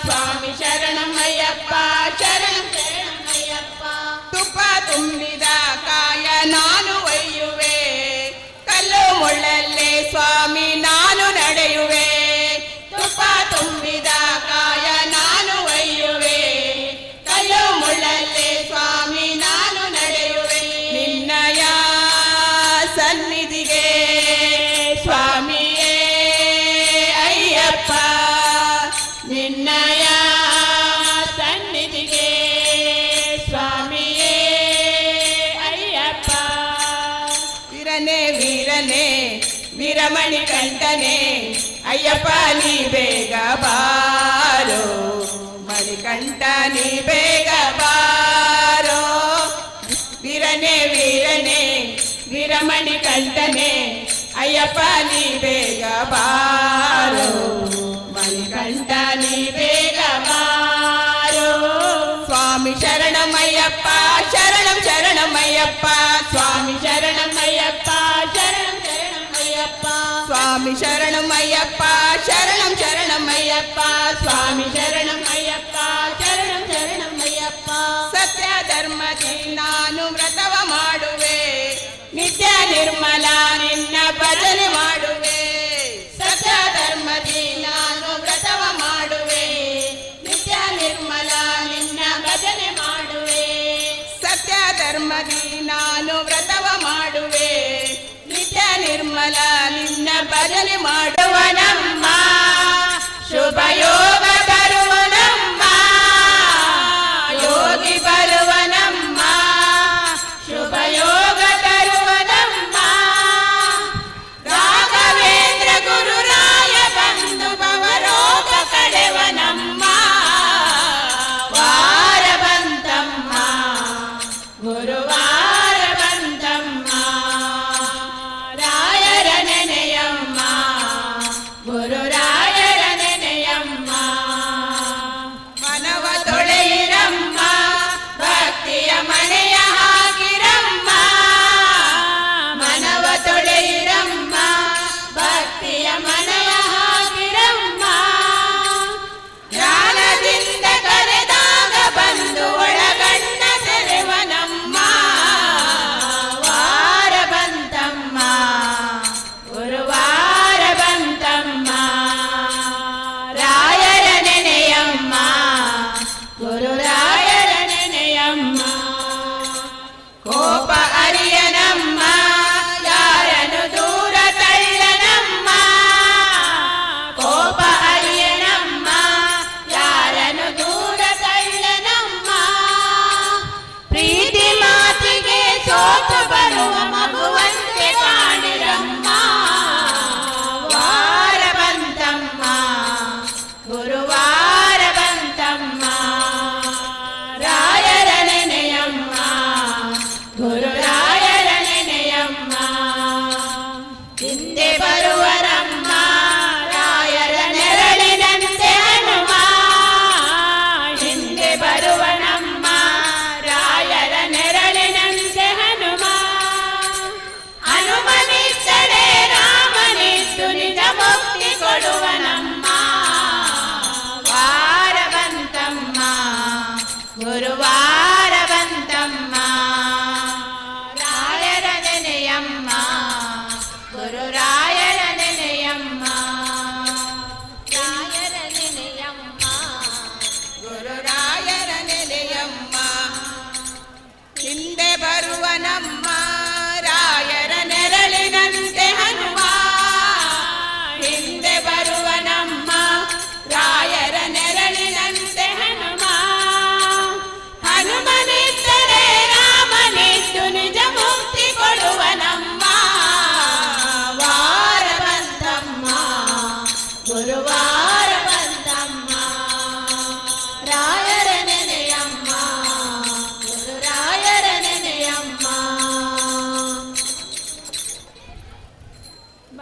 ಸ್ವಾಮಿ ಶರಣಮಯ್ಯಪ್ಪ ಶರಣಂ ಶರಣಮಯ್ಯಪ್ಪ. ತುಪ್ಪ ತುಂಬಿದ ಕಾಯ ನಾನು ಒಯ್ಯುವೆ, ಕಲ್ಲು ಮುಳ್ಳಲ್ಲೇ ಸ್ವಾಮಿ ನಾನು ನಡೆಯುವೆ. ತುಪ್ಪ ತುಂಬಿದ ಕಾಯ ನಾನು ಒಯ್ಯುವೆ, ಕಲ್ಲು ಮುಳ್ಳಲ್ಲೇ ಸ್ವಾಮಿ ನಾನು ನಡೆಯುವೆ. ನಿನ್ನಯ ಸನ್ನಿಧಿಗೆ ಸ್ವಾಮಿಯೇ ಅಯ್ಯಪ್ಪ, ನಿನ್ನಯ ಸನ್ನಿಧಿಗೆ ಸ್ವಾಮಿಯೇ ಅಯ್ಯಪ್ಪ. ವೀರನೇ ವೀರನೇ ವೀರಮಣಿ ಕಂಠನೇ, ಅಯ್ಯಪ್ಪ ನೀ ಬೇಗ ಬಾರೋ, ಮಣಿಕಂಠ ನೀ ಬೇಗ ಬಾರೋ. ವೀರನೇ ವೀರನೇ ವೀರಮಣಿ ಕಂಠನೇ, ಅಯ್ಯಪ್ಪ ನೀ ಬೇಗ ಬಾರೋ, ಮಣಿಕಂಠ ನೀ ಬೇಗ ಬಾರೋ. ಸ್ವಾಮಿ ಶರಣಮಯ್ಯಪ್ಪ ಶರಣಂ ಶರಣಮಯ್ಯಪ್ಪ, ಸ್ವಾಮಿ ಶರಣಮಯ್ಯಪ್ಪ ಶರಣಂ ಶರಣಮಯ್ಯಪ್ಪ. ಸ್ವಾಮಿ ಶರಣಮಯ್ಯಪ್ಪ ಶರಣಂ ಶರಣಮಯ್ಯಪ್ಪ, ಸ್ವಾಮಿ ಶರಣಮಯ್ಯಪ್ಪ ಶರಣಂ ಶರಣಮಯ್ಯಪ್ಪ. ಸತ್ಯ ಧರ್ಮದಿ ನಾನು ವ್ರತವ ಮಾಡುವೆ, ನಿತ್ಯ ನಿರ್ಮಲ ನಿನ್ನ ಭಜನೆ ಮಾಡುವೆ. ಸತ್ಯ ಧರ್ಮದಿ ನಾನು ವ್ರತವ ಮಾಡುವೆ, ನಿತ್ಯ ನಿರ್ಮಲ ನಿನ್ನ ಭಜನೆ ಮಾಡುವೆ. ಸತ್ಯ ಧರ್ಮದಿ ನಾನು ವ್ರತವ ಮಾಡುವೆ, ನಿತ್ಯ ನಿರ್ಮಲ ನಿನ್ನ ಭಜನೆ ಮಾಡುವ ನಮ್ಮ ಶುಭ ಯೋಗ ತರುವ ನಮ್ಮ ಯೋಗಿ ಬರುವ ನಮ್ಮ ಶುಭ ಯೋಗ ತರುವ ನಮ್ಮ. ರಾಘವೇಂದ್ರ ಗುರುರಾಯ ಬಂದು ಭವರೋಗ ಕಡೆವ ನಮ್ಮ ವಾರ ಬಂತಮ್ಮ, ಗುರುವಾರ ಬಂತಮ್ಮ, ರಾಯರ ನೆನೆಯಮ್ಮ.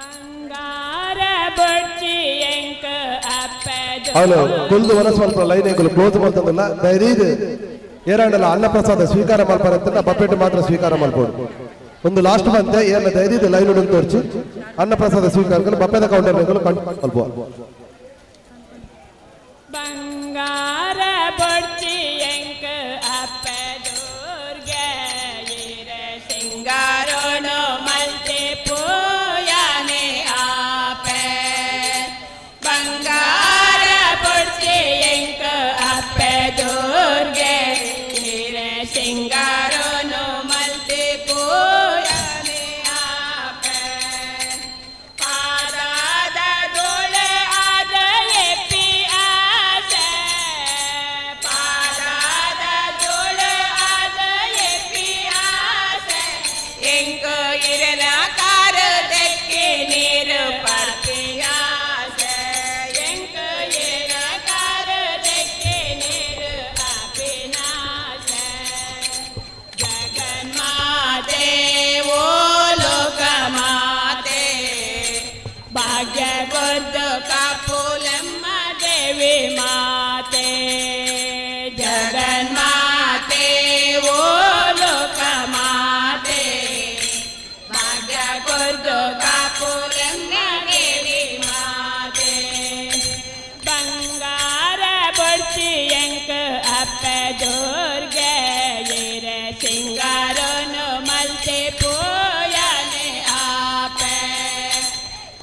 ಬಂಗಾರ ಬೊಡ್ಚಿ ಎಂಕ್ ಅಪ್ಪೆ ಅವನು ಕುಲ್ದು ಒನ ಸ್ವಲ್ಪ ಲೈನ್ ಎಂಕುಲು ಕ್ಲೋಸ್ ಮಲ್ತಂದಿಲ್ಲ. ದಯದೀದ್ ಏರಾಂಡಲ ಅನ್ನಪ್ರಸಾದ ಸ್ವೀಕಾರ ಮಲ್ಪರಂತ ಬಪ್ಪೆಟ್ ಮಾತ್ರ ಸ್ವೀಕಾರ ಮಲ್ಪೋಡು. ಒಂದು ಲಾಸ್ಟ್ ಬಂತೆ ಏರ್ನ ದಯದೀದ್ ಲೈನ್ ಉಂಡು ತೋರ್ಚಿ ಅನ್ನಪ್ರಸಾದ ಸ್ವೀಕಾರ ಬಪ್ಪೆದ ಕೌಂಟರ್ ಮಲ್ಪ. ಬಂಗಾರ ಬೊಡ್ಚಿ ಎಂಕ್ ಅಪ್ಪೆ ದುರ್ಗೆ ಇರ ಸಿಂಗಾರೋಣು ಮಲ್ತೆ ಪೂಯಾನೆ ಆಪೆ. ಬಂಗಾರ ಬೊಡ್ಚಿ ಎಂಕ್ ಅಪ್ಪೆ ದುರ್ಗೆ ಇರ ಸಿಂಗಾರೋನು ಮಲ್ತೆ ಪೂಯಾನೆ ಆಪೆ. ಪಾದಾದ ಧೂಳೆ ಆದ ಎಪ್ಪಿ ಆಸೆ. ಪಾದಾದ ಧೂಳೆ ಆದ ಎಪ್ಪಿ ಆಸೆ. ಎಂಕು ಇರನ ಕಾರ ತೆಕ್ಕಿ ನೀರು ಪರ್ಪಿ ಆಸೆ. ಎಂಕು ಇರನ ಕಾರ ತೆಕ್ಕಿ ನೀರು ಆಪಿನಾಸೆ. ಜಗನ್ಮಾತೆ ಓ ಲೋಕಮಾತೆ, ಭಾಗ್ಯ ಕೊರ್ದು ಕಾಪುಲಮ್ಮ ದೇವಿ ಮಾತೆ. ಜಗನ್ಮಾತೆ ಓ ಲೋಕಮಾತೆ, ಭಾಗ್ಯ ಕೊರ್ದು ಕಾಪುಲಮ್ಮ ದೇವಿ ಮಾತೆ. ಬಂಗಾರ ಬೊಡ್ಚಿ ಎಂಕ್ ಅಪ್ಪೆ ದುರ್ಗೆ ಇರ ಸಿಂಗಾರೋನು ಮಲ್ತೆ ಪೂಯಾನೆ ಆಪೆ.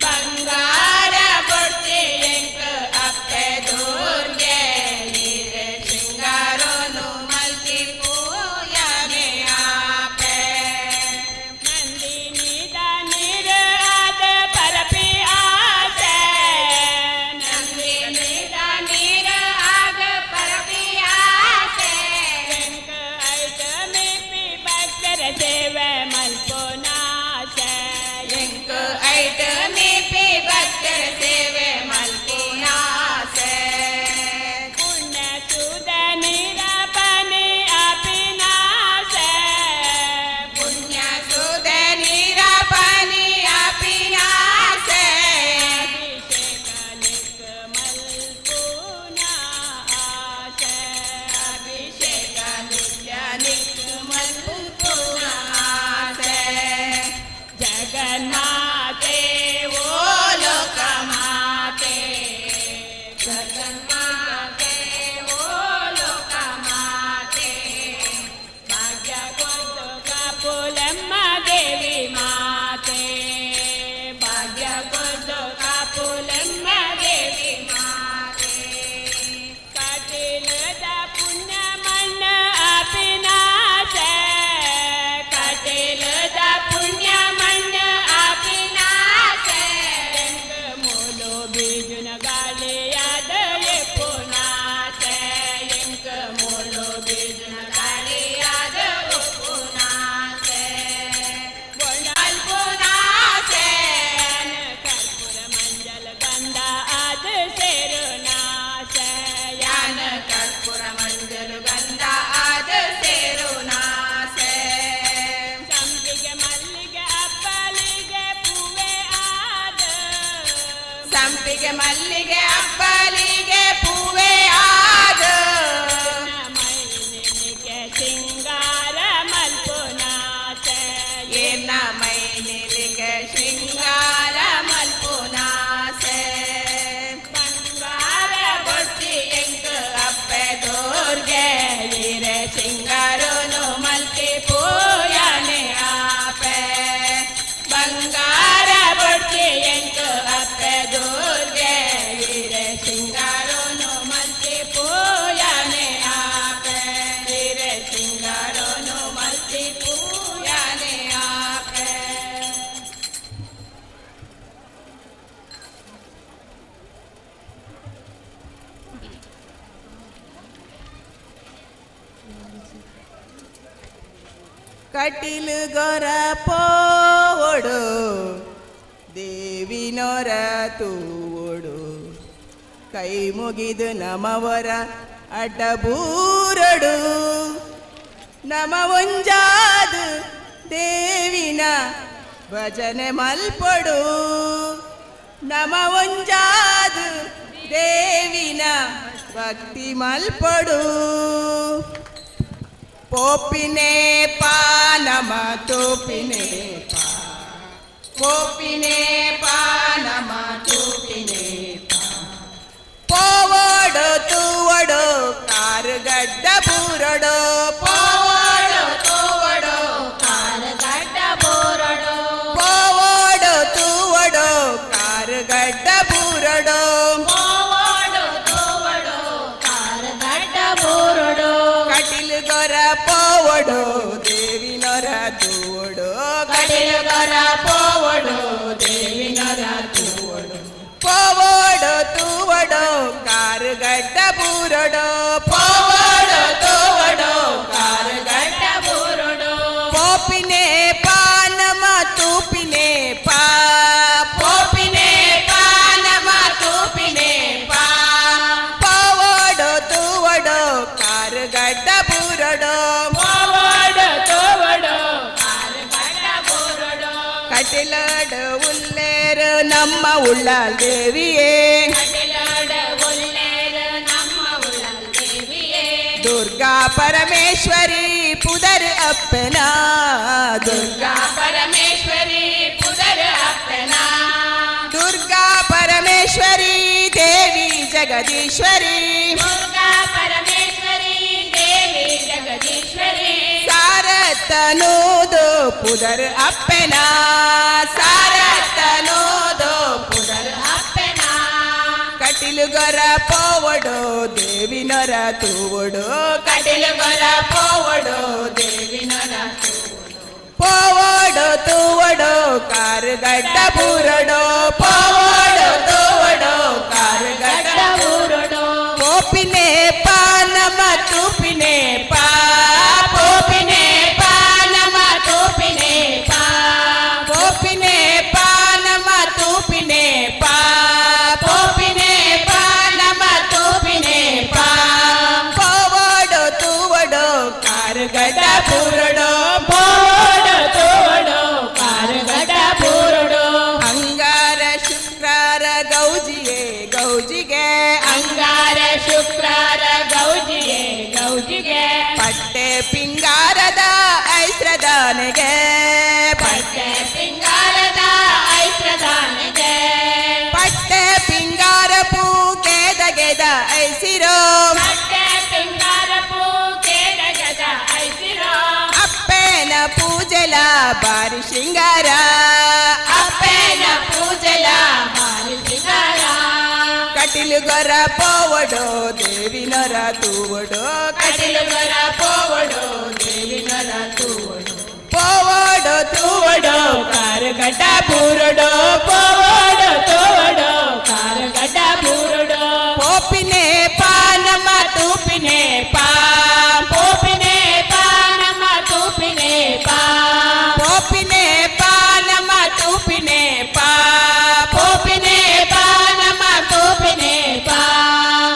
ಬಂಗಾರ ಬೊಡ್ಚಿ ಎಂಕ್ ಅಪ್ಪೆ ದುರ್ಗೆ ಇರ ಸಿಂಗಾರೋನು ಮಲ್ತಿ ಪೂಯಾನೆ ಆಪೆ. ನಂದಿನಿದ ನೀರು ಆದ ಪರಪಿ ಆಸೆ. ನಂದಿನಿದ ನೀರು ಆದ ಪರಪಿ ಆಸೆ. ಎಂಕ್ ಐತ ಮಿಪಿ ಭಕ್ತರ ಸೇವೆ ಮಲ್ಪುನಾಸೆ. ಎಂಕ್ ಐತ ಮಿಪಿ ಭಕ್ತರ ಸೇವೆ ಮಲ್ಪುನಾಸೆ. ಪುಣ್ಯ ಸುದ ನೀರ ಪನಿ ಆಪಿನಾಸೆ. ಪುಣ್ಯ ಸುದ ನೀರ ಪನಿ ಆಪಿನಾಸೆ. ಅಭಿಷೇಕ ನಿಕ್ ಮಲ್ಪುನ ಆಸೆ. ಅಭಿಷೇಕ ನಿತ್ಯ ನಿಕ್ ಮಲ್ಪುನ ಆಸೆ. ಜಗನ್ಮಾತೆ ಓ ಲೋಕಮಾತೆ, ಜಗನ್ಮಾತೆ ಓ ಲೋಕಮಾತೆ, ಭಾಗ್ಯ ಕೊಟ್ಟು ಕಾಪುಲಮ್ಮ ದೇವಿ ಮಾತೆ. ಭಾಗ್ಯ ಕೊಟ್ಟು ಕಾಪುಲಮ್ಮ ದೇವಿ ಮಾತೆ. ಕಟೀಲದ ಪುಣ್ಯ ಮಣ್ಣ ಆಪಿನಾಸೆ. ಕಟೀಲದ ಪುಣ್ಯ ಮಣ್ಣ ಆಪಿನಾಸೆ. ಎಂಕ್ ಮೂಲು ಬೀಜುನ ಗಾಳಿಯಾದ ಎಪ್ಪುನಾಸೆ. ಎಂಕ್ ಮೂಲು ಬೀಜುನ ಗಾಳಿಯಾದ ಉಪ್ಪುನಾಸೆ. ಅಲ್ಪುನಾಸೆ. ಕರ್ಪೂರ ಮಂಜಲ ಗಂಧ ಆದ ಸೇರುನಾಸೆ. ಯಾನ ಕರ್ಪೂರ ಮಂಜಲು ಗಂಧ ಆದ ಸೇರುನಾಸೆ. ಸಂಪಿಗೆ ಮಲ್ಲಿಗೆ ಅಪ್ಪಲಿಗೆ ಪೂವೆ ಆದ. ಸಂಪಿಗೆ ಮಲ್ಲಿಗೆ ಅಪ್ಪಲಿಗೆ ಪೂವೆ ಆದ. ಮೈ ನಿಲಿಗೆ ಸಿಂಗಾರ ಮಲ್ಪುನಾಸೆ. ಏನ ಮೈ ನಿಲಿಗೆ ಶೃಂಗಾರ ಮಲ್ಪುನಾಸೆ. ಬಂಗಾರ ಬೊಟ್ಟಿ ಎಂಕ್ ಅಪ್ಪೆ ದುರ್ಗೆ ಇರೆ ಸಿಂಗಾರೋನು ಮಲ್ತಿ ಪೂಯಾನೆ ಆಪೆ. ಬಂಗಾರ ಬೊಟ್ಟಿ ಎಂಕ್ ಅಪ್ಪೆ ದುರ್ಗೆ ಇರೆ ಸಿಂಗಾರೋನು ಮಲ್ತಿ ಪೂಯಾನೆ ಆಪೆ. ಇರೆ ಸಿಂಗಾರೋನು ಮಲ್ತಿ ಪೂಯಾನೆ ಆಪೆ. ಕಟಿಲು ಗೊರ ಪೋವೊಡು ದೇವಿನೊರ ತೂವೊಡು, ಕೈ ಮುಗಿದು ನಮವರ ಅಡ್ಡಬೂರಡು. ನಮ ಒಂಜಾದು ದೇವಿನ ಭಜನೆ ಮಲ್ಪೊಡು ನಮ ಒಂಜಾದು ದೇವಿನ ಭಕ್ತಿ ಮಲ್ಪೊಡು ಪೋಪಿನೆ ಪಾ ನಮ ತೋಪಿನೆ ಪಾ ಪೋಪಿನೆ ಪಾ ನಮ ತೂಪಿನೆ ಪಾ ಪೋವೋಡು ತೂವಡು ಕಾರುಗಡ್ಡ ಬೂರಡು ಪೋವೋಡು ತೂವಡು ಕಾರುಗಡ್ಡ ಬೂರಡು ಪೋವೋಡು ತೂವಡು ಕಾರುಗಡ್ಡ ಬೂರಡು ಪೋವೋಡು ತೂವಡು ಕಾರುಗಡ್ಡ ಬೂರಡು ಕಟಿಲು ಗೊರ ಪೋವಡು ದೇವಿನೊರ ತೂವಡು. ಕಟಿಲು ಗೊರ ಪೋವಡು ದೇವಿನೊರ ತೂವಡು. ಪೋವೋಡು ತೂವಡು ಕಾರುಗಡ್ಡ ಬೂರಡು ಪೋವೋಡು ತೂವಡು ಕಾರುಗಡ್ಡ ಗಡ್ಡ ಬೂರಡು. ಪೋಪಿನೆ ಪಾನಮ ತೂಪಿನೆ ಪಾ ಪೋಪಿನೆ ಪಾನಮ ತೂಪಿನೆ ಪಾ. ಪೋವೋಡು ತೂವಡು ಕಾರುಗಡ್ಡ ಬೂರಡು. ಪೋವಡು ತೂವಡು ಕಾರುಗಡ್ಡ ಬೂರಡು. ಕಟಿಲಾಡು ಉಲ್ಲೇರು ನಮ್ಮ ಉಳ್ಳಾಲ್ ದೇವಿಯೇ. ಕಟಿಲಾಡ ಒಲ್ಲೇರು ನಮ್ಮ ಉಳ್ಳಲ್ ದೇವಿಯೇ. ದುರ್ಗಾ ಪರಮೇಶ್ವರಿ ಪುದರ್ ಅಪ್ಪನ ದುರ್ಗಾ. ದುರ್ಗಾ ಪರಮೇಶ್ವರಿ ಪುದರ ಅಪ್ಪನ. ದುರ್ಗಾ ಪರಮೇಶ್ವರಿ ದೇವಿ ಜಗದೀಶ್ವರಿ. ದುರ್ಗಾ ಪರಮೇಶ್ವರಿ ದೇವಿ ಜಗದೀಶ್ವರಿ. ಸಾರತನೂದು ಪುದರ್ ಅಪ್ಪನ ಸಾರತನೂದು ಪುದರ್ ಅಪ್ಪನ. ಕಟಿಲುಗೊರ ಪೋವಡು ದೇವಿನೊರ ತೂವಡು. ಕಟಿಲುಗೊರ ಪೋವಡು ದೇವಿನೊರ ಪೋವಡು ತೂವಡು ಕಾರುಗಡ್ಡ ಬೂರಡು ಪೋವಡು ತೂವಡು ಕಾರುಗಡ್ಡ ಗಡ್ಡ ಊರುಡು. ಪೋಪಿನೆ ಪಾನಮ ತೂಪಿನೆ ಪಾ. ಪೋಪಿನೆ ಪಾನಮ ತೂಪಿನೆ ಪಾ. ಪೋಪಿನೆ ಪಾನಮ ತೂಪಿನೆ ಪಾ. ಪೋಪಿನೆ ಪಾನಮ ತೂಪಿನೆ ಪಾ. ಪೋವಡು ತೂವಡು ಕಾರುಗಡ್ಡ ಬೂರಡು. ಪೋವಡು ತೂವಡು ಕಾರುಗಡ್ಡ ಬೂರುಡು. ಅಂಗಾರ ಶುಕ್ರಾರ ಗೌಜಿಯೇ ಗೌಜಿಗೆ. ಅಂಗಾರ ಶುಕ್ರಾರ ಗೌಜಿಗೆ ಗೌಜಿಗೆ. ಪಟ್ಟೆ ಪಿಂಗಾರದ ಐಸ್ರದಾನೆಗೆ. ಪಟ್ಟೆ ಸಿಂಗಾರದ ಐತ್ರದಾನಿಗೆ. ಪಟ್ಟೆ ಪಿಂಗಾರ ಪೂ ಕೇದಗೆದ ಐಸಿರೋ. ಪಟ್ಟೆ ಪಿಂಗಾರ ಪೂ ಕೇದಗದ ಐಸಿರೋ. ಅಪ್ಪೇನ ಪೂಜೆಲ ಬಾರಿ ಶೃಂಗಾರ. ಅಪ್ಪೇನ ಪೂಜೆಲ ಬಾರಿ ಸಿಂಗಾರ. ಕಟಿಲುಗೊರ ಪೋವಡು ದೇವಿನೊರ ತೂವಡು. ಕಟಿಲುಗೊರ ಪೋವಡು ದೇವಿನೊರ ತೂವಡು. ಪೋವಡು ತೂವಡು ತೂವಡು ಕಾರುಗಡ್ಡ ಬೂರುಡು ಪೋವಡು ತೂವಡು ಕಾರುಗಡ್ಡ ಬೂರುಡು. ಪೋಪಿನೆ ಪಾನಮ ತೂಪಿನೆ ಪಾ. ಪೋಪಿನೆ ಪಾನಮ ತೂಪಿನೆ ಪಾ. ಪೋಪಿನೆ ಪಾನಮ ತೂಪಿನೆ ಪಾ. ಪೋಪಿನೆ ಪಾನಮ ತೂಪಿನೆ ಪಾ.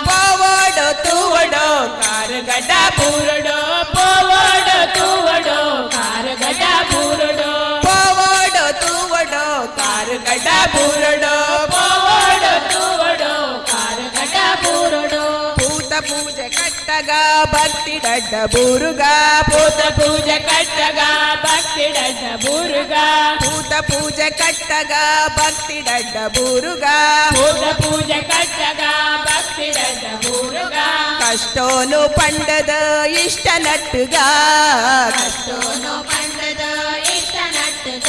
ಪೋವಡು ತೂವಡು ಕಾರುಗಡ್ಡ ಬೂರುಡು ಪೋವಡು ತೂವಡು ಕಾರುಗಡ್ಡ ಬೂರುಡು. ಪೋವಡು ತೂವಡು ಕಾರುಗಡ್ಡ ಬೂರಡು. ಪೋವಡು ತೂವಡು ಕಾರುಗಡ್ಡ ಬೂರುಡು. ಪೂತ ಪೂಜೆ ಕಟ್ಟಗ ಭಕ್ತಿ ಡಡ್ಡ ಬೂರುಗ. ಪೂತ ಪೂಜೆ ಕಟ್ಟಗ ಭಕ್ತಿ ಡಡ್ಡ ಬೂರುಗ. ಪೂತ ಪೂಜೆ ಕಟ್ಟಗ ಭಕ್ತಿ ಡಡ್ಡ ಬೂರುಗ. ಪೂತ ಪೂಜೆ ಕಟ್ಟಗ ಭಕ್ತಿ ಡಡ್ಡ ಬೂರುಗ. ಕಷ್ಟೋನು ಪಂಡದ ಇಷ್ಟ ನಟ್ಟುಗ. ಕಷ್ಟೋನು ಪಂಡದ ಇಷ್ಟ ನಟ್ಟುಗ.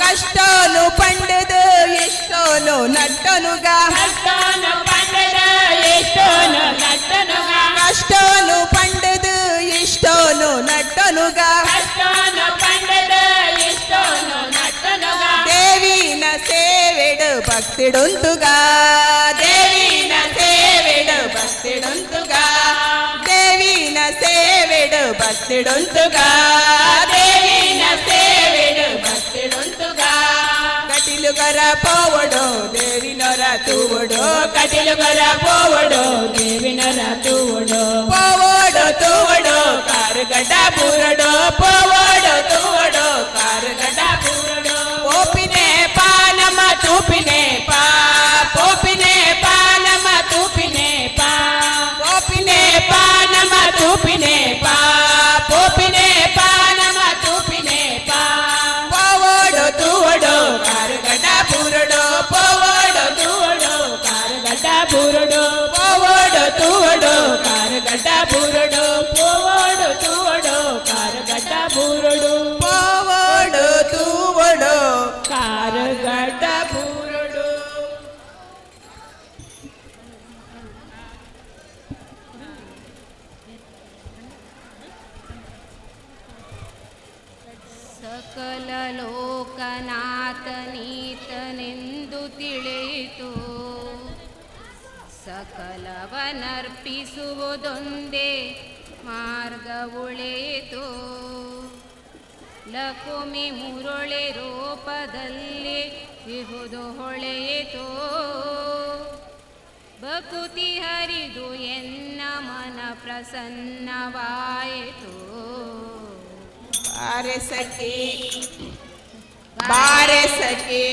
ಕಷ್ಟೋನು ಪಂಡದ ಇಷ್ಟೋನು ನಟ್ಟನುಗ. ಕಷ್ಟೋನು ಪಂಡದ ಎಷ್ಟೋನು ನಟ್ಟನುಗ. ಕಷ್ಟೋನು ಪಂಡದ ಇಷ್ಟೋನು ನಟ್ಟನುಗ. ಕಷ್ಟೋನು ಪಂಡದ ಎಷ್ಟೋನು ನಟ್ಟನುಗ. ದೇವಿನ ಸೇವೆಡು ಭಕ್ತಿಡುಂತುಗ. ದೇವಿನ ಸೇವೆಡು ಭಕ್ತಿಡುಂತುಗ. ದೇವಿನ ಸೇವೆಡು ಭಕ್ತಿಡುಂತುಗ. ದೇವಿನ ಸೇವೆಡು ಭಕ್ತಿಡುಂತುಗ. ಕಟಿಲುಗರ ಪೋವಡು ದೇವಿನೊರ ತೂವಡು. ಕಟಿಲುಗರ ಪೋವಡು ದೇವಿನರ ತೂವಡು. ಪೋವಡು ತೂವಡು ಕಾರುಗಡ್ಡ ಬೂರಡು ಪೋವಡು ತೂವಡು ಕಾರುಗಡ್ಡ ಬೂರುಡು. ಲೋಕನಾಥನೀತನೆಂದು ತಿಳಿಯಿತು. ಸಕಲವನರ್ಪಿಸುವುದೊಂದೇ ಮಾರ್ಗ ಉಳಿಯಿತು. ಲಕುಮಿ ಮುರುಳಿ ರೂಪದಲ್ಲಿ ಇಹುದು ಹೊಳೆಯಿತು. ಭಕುತಿ ಹರಿದು ಎನ್ನ ಮನ ಪ್ರಸನ್ನವಾಯಿತು. ಬಾರೆ ಸಖಿ, ಬಾರೆ ಸಖಿ,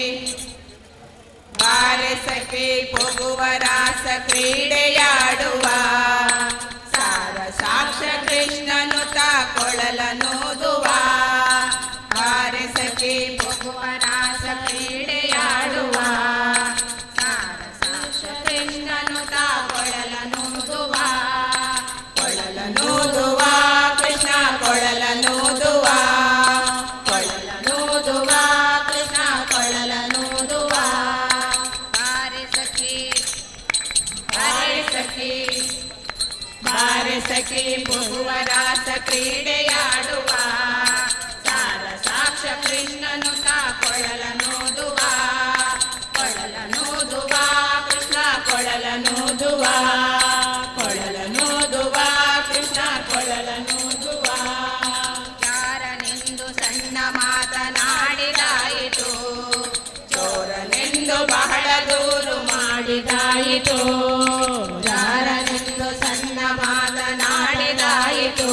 ಬಾರೆ ಸಖಿ, ಪೊಗುವ ರಾಸ ಕ್ರೀಡೆಯಾಡುವ. ಸಾರ ಸಾಕ್ಷ ಕೃಷ್ಣನು ಕೊಳಲನೂದುವ. ಬಾರೆ ಸಖಿ, ಪೊಗುವ ರಾಸ ಕ್ರೀಡೆಯಾಡುವ. ಸಾರ ಸಾಕ್ಷ ಕೃಷ್ಣನು ಕೊಳಲನೂದುವ. ಕೊಳಲನೂದುವ ಕೃಷ್ಣ, ಕೊಳಲನೂದುವ. ಕೊಳಲನೂದುವ ಕೃಷ್ಣ, ಕೊಳಲನೂದುವ. ಬಾರೆ ಸಖಿ, ಬಾರೆ ಸಖಿ, ಬಾರೆ ಸಖಿ, ಪೊಗುವ ರಾಸ ಕ್ರೀಡೆಯಾಡುವ. ಸಾರ ಸಾಕ್ಷ ಕೃಷ್ಣನು ಕೊಳಲನೂದುವ. ಕೊಳಲನೂದುವ ಕೃಷ್ಣ, ಕೊಳಲನೂದುವ. ಕೊಳಲನೂದುವ ಕೃಷ್ಣ, ಕೊಳಲನೂದುವ. ಯಾರನೆಂದು ಸಣ್ಣ ಮಾತನಾಡಿದಾಯಿತು. ಚೋರನೆಂದು ಬಹಳ ದೂರು ಮಾಡಿದಾಯಿತು. ಯಾರನೆಂದು ಸಣ್ಣ ಮಾತನಾಡಿದಾಯಿತು.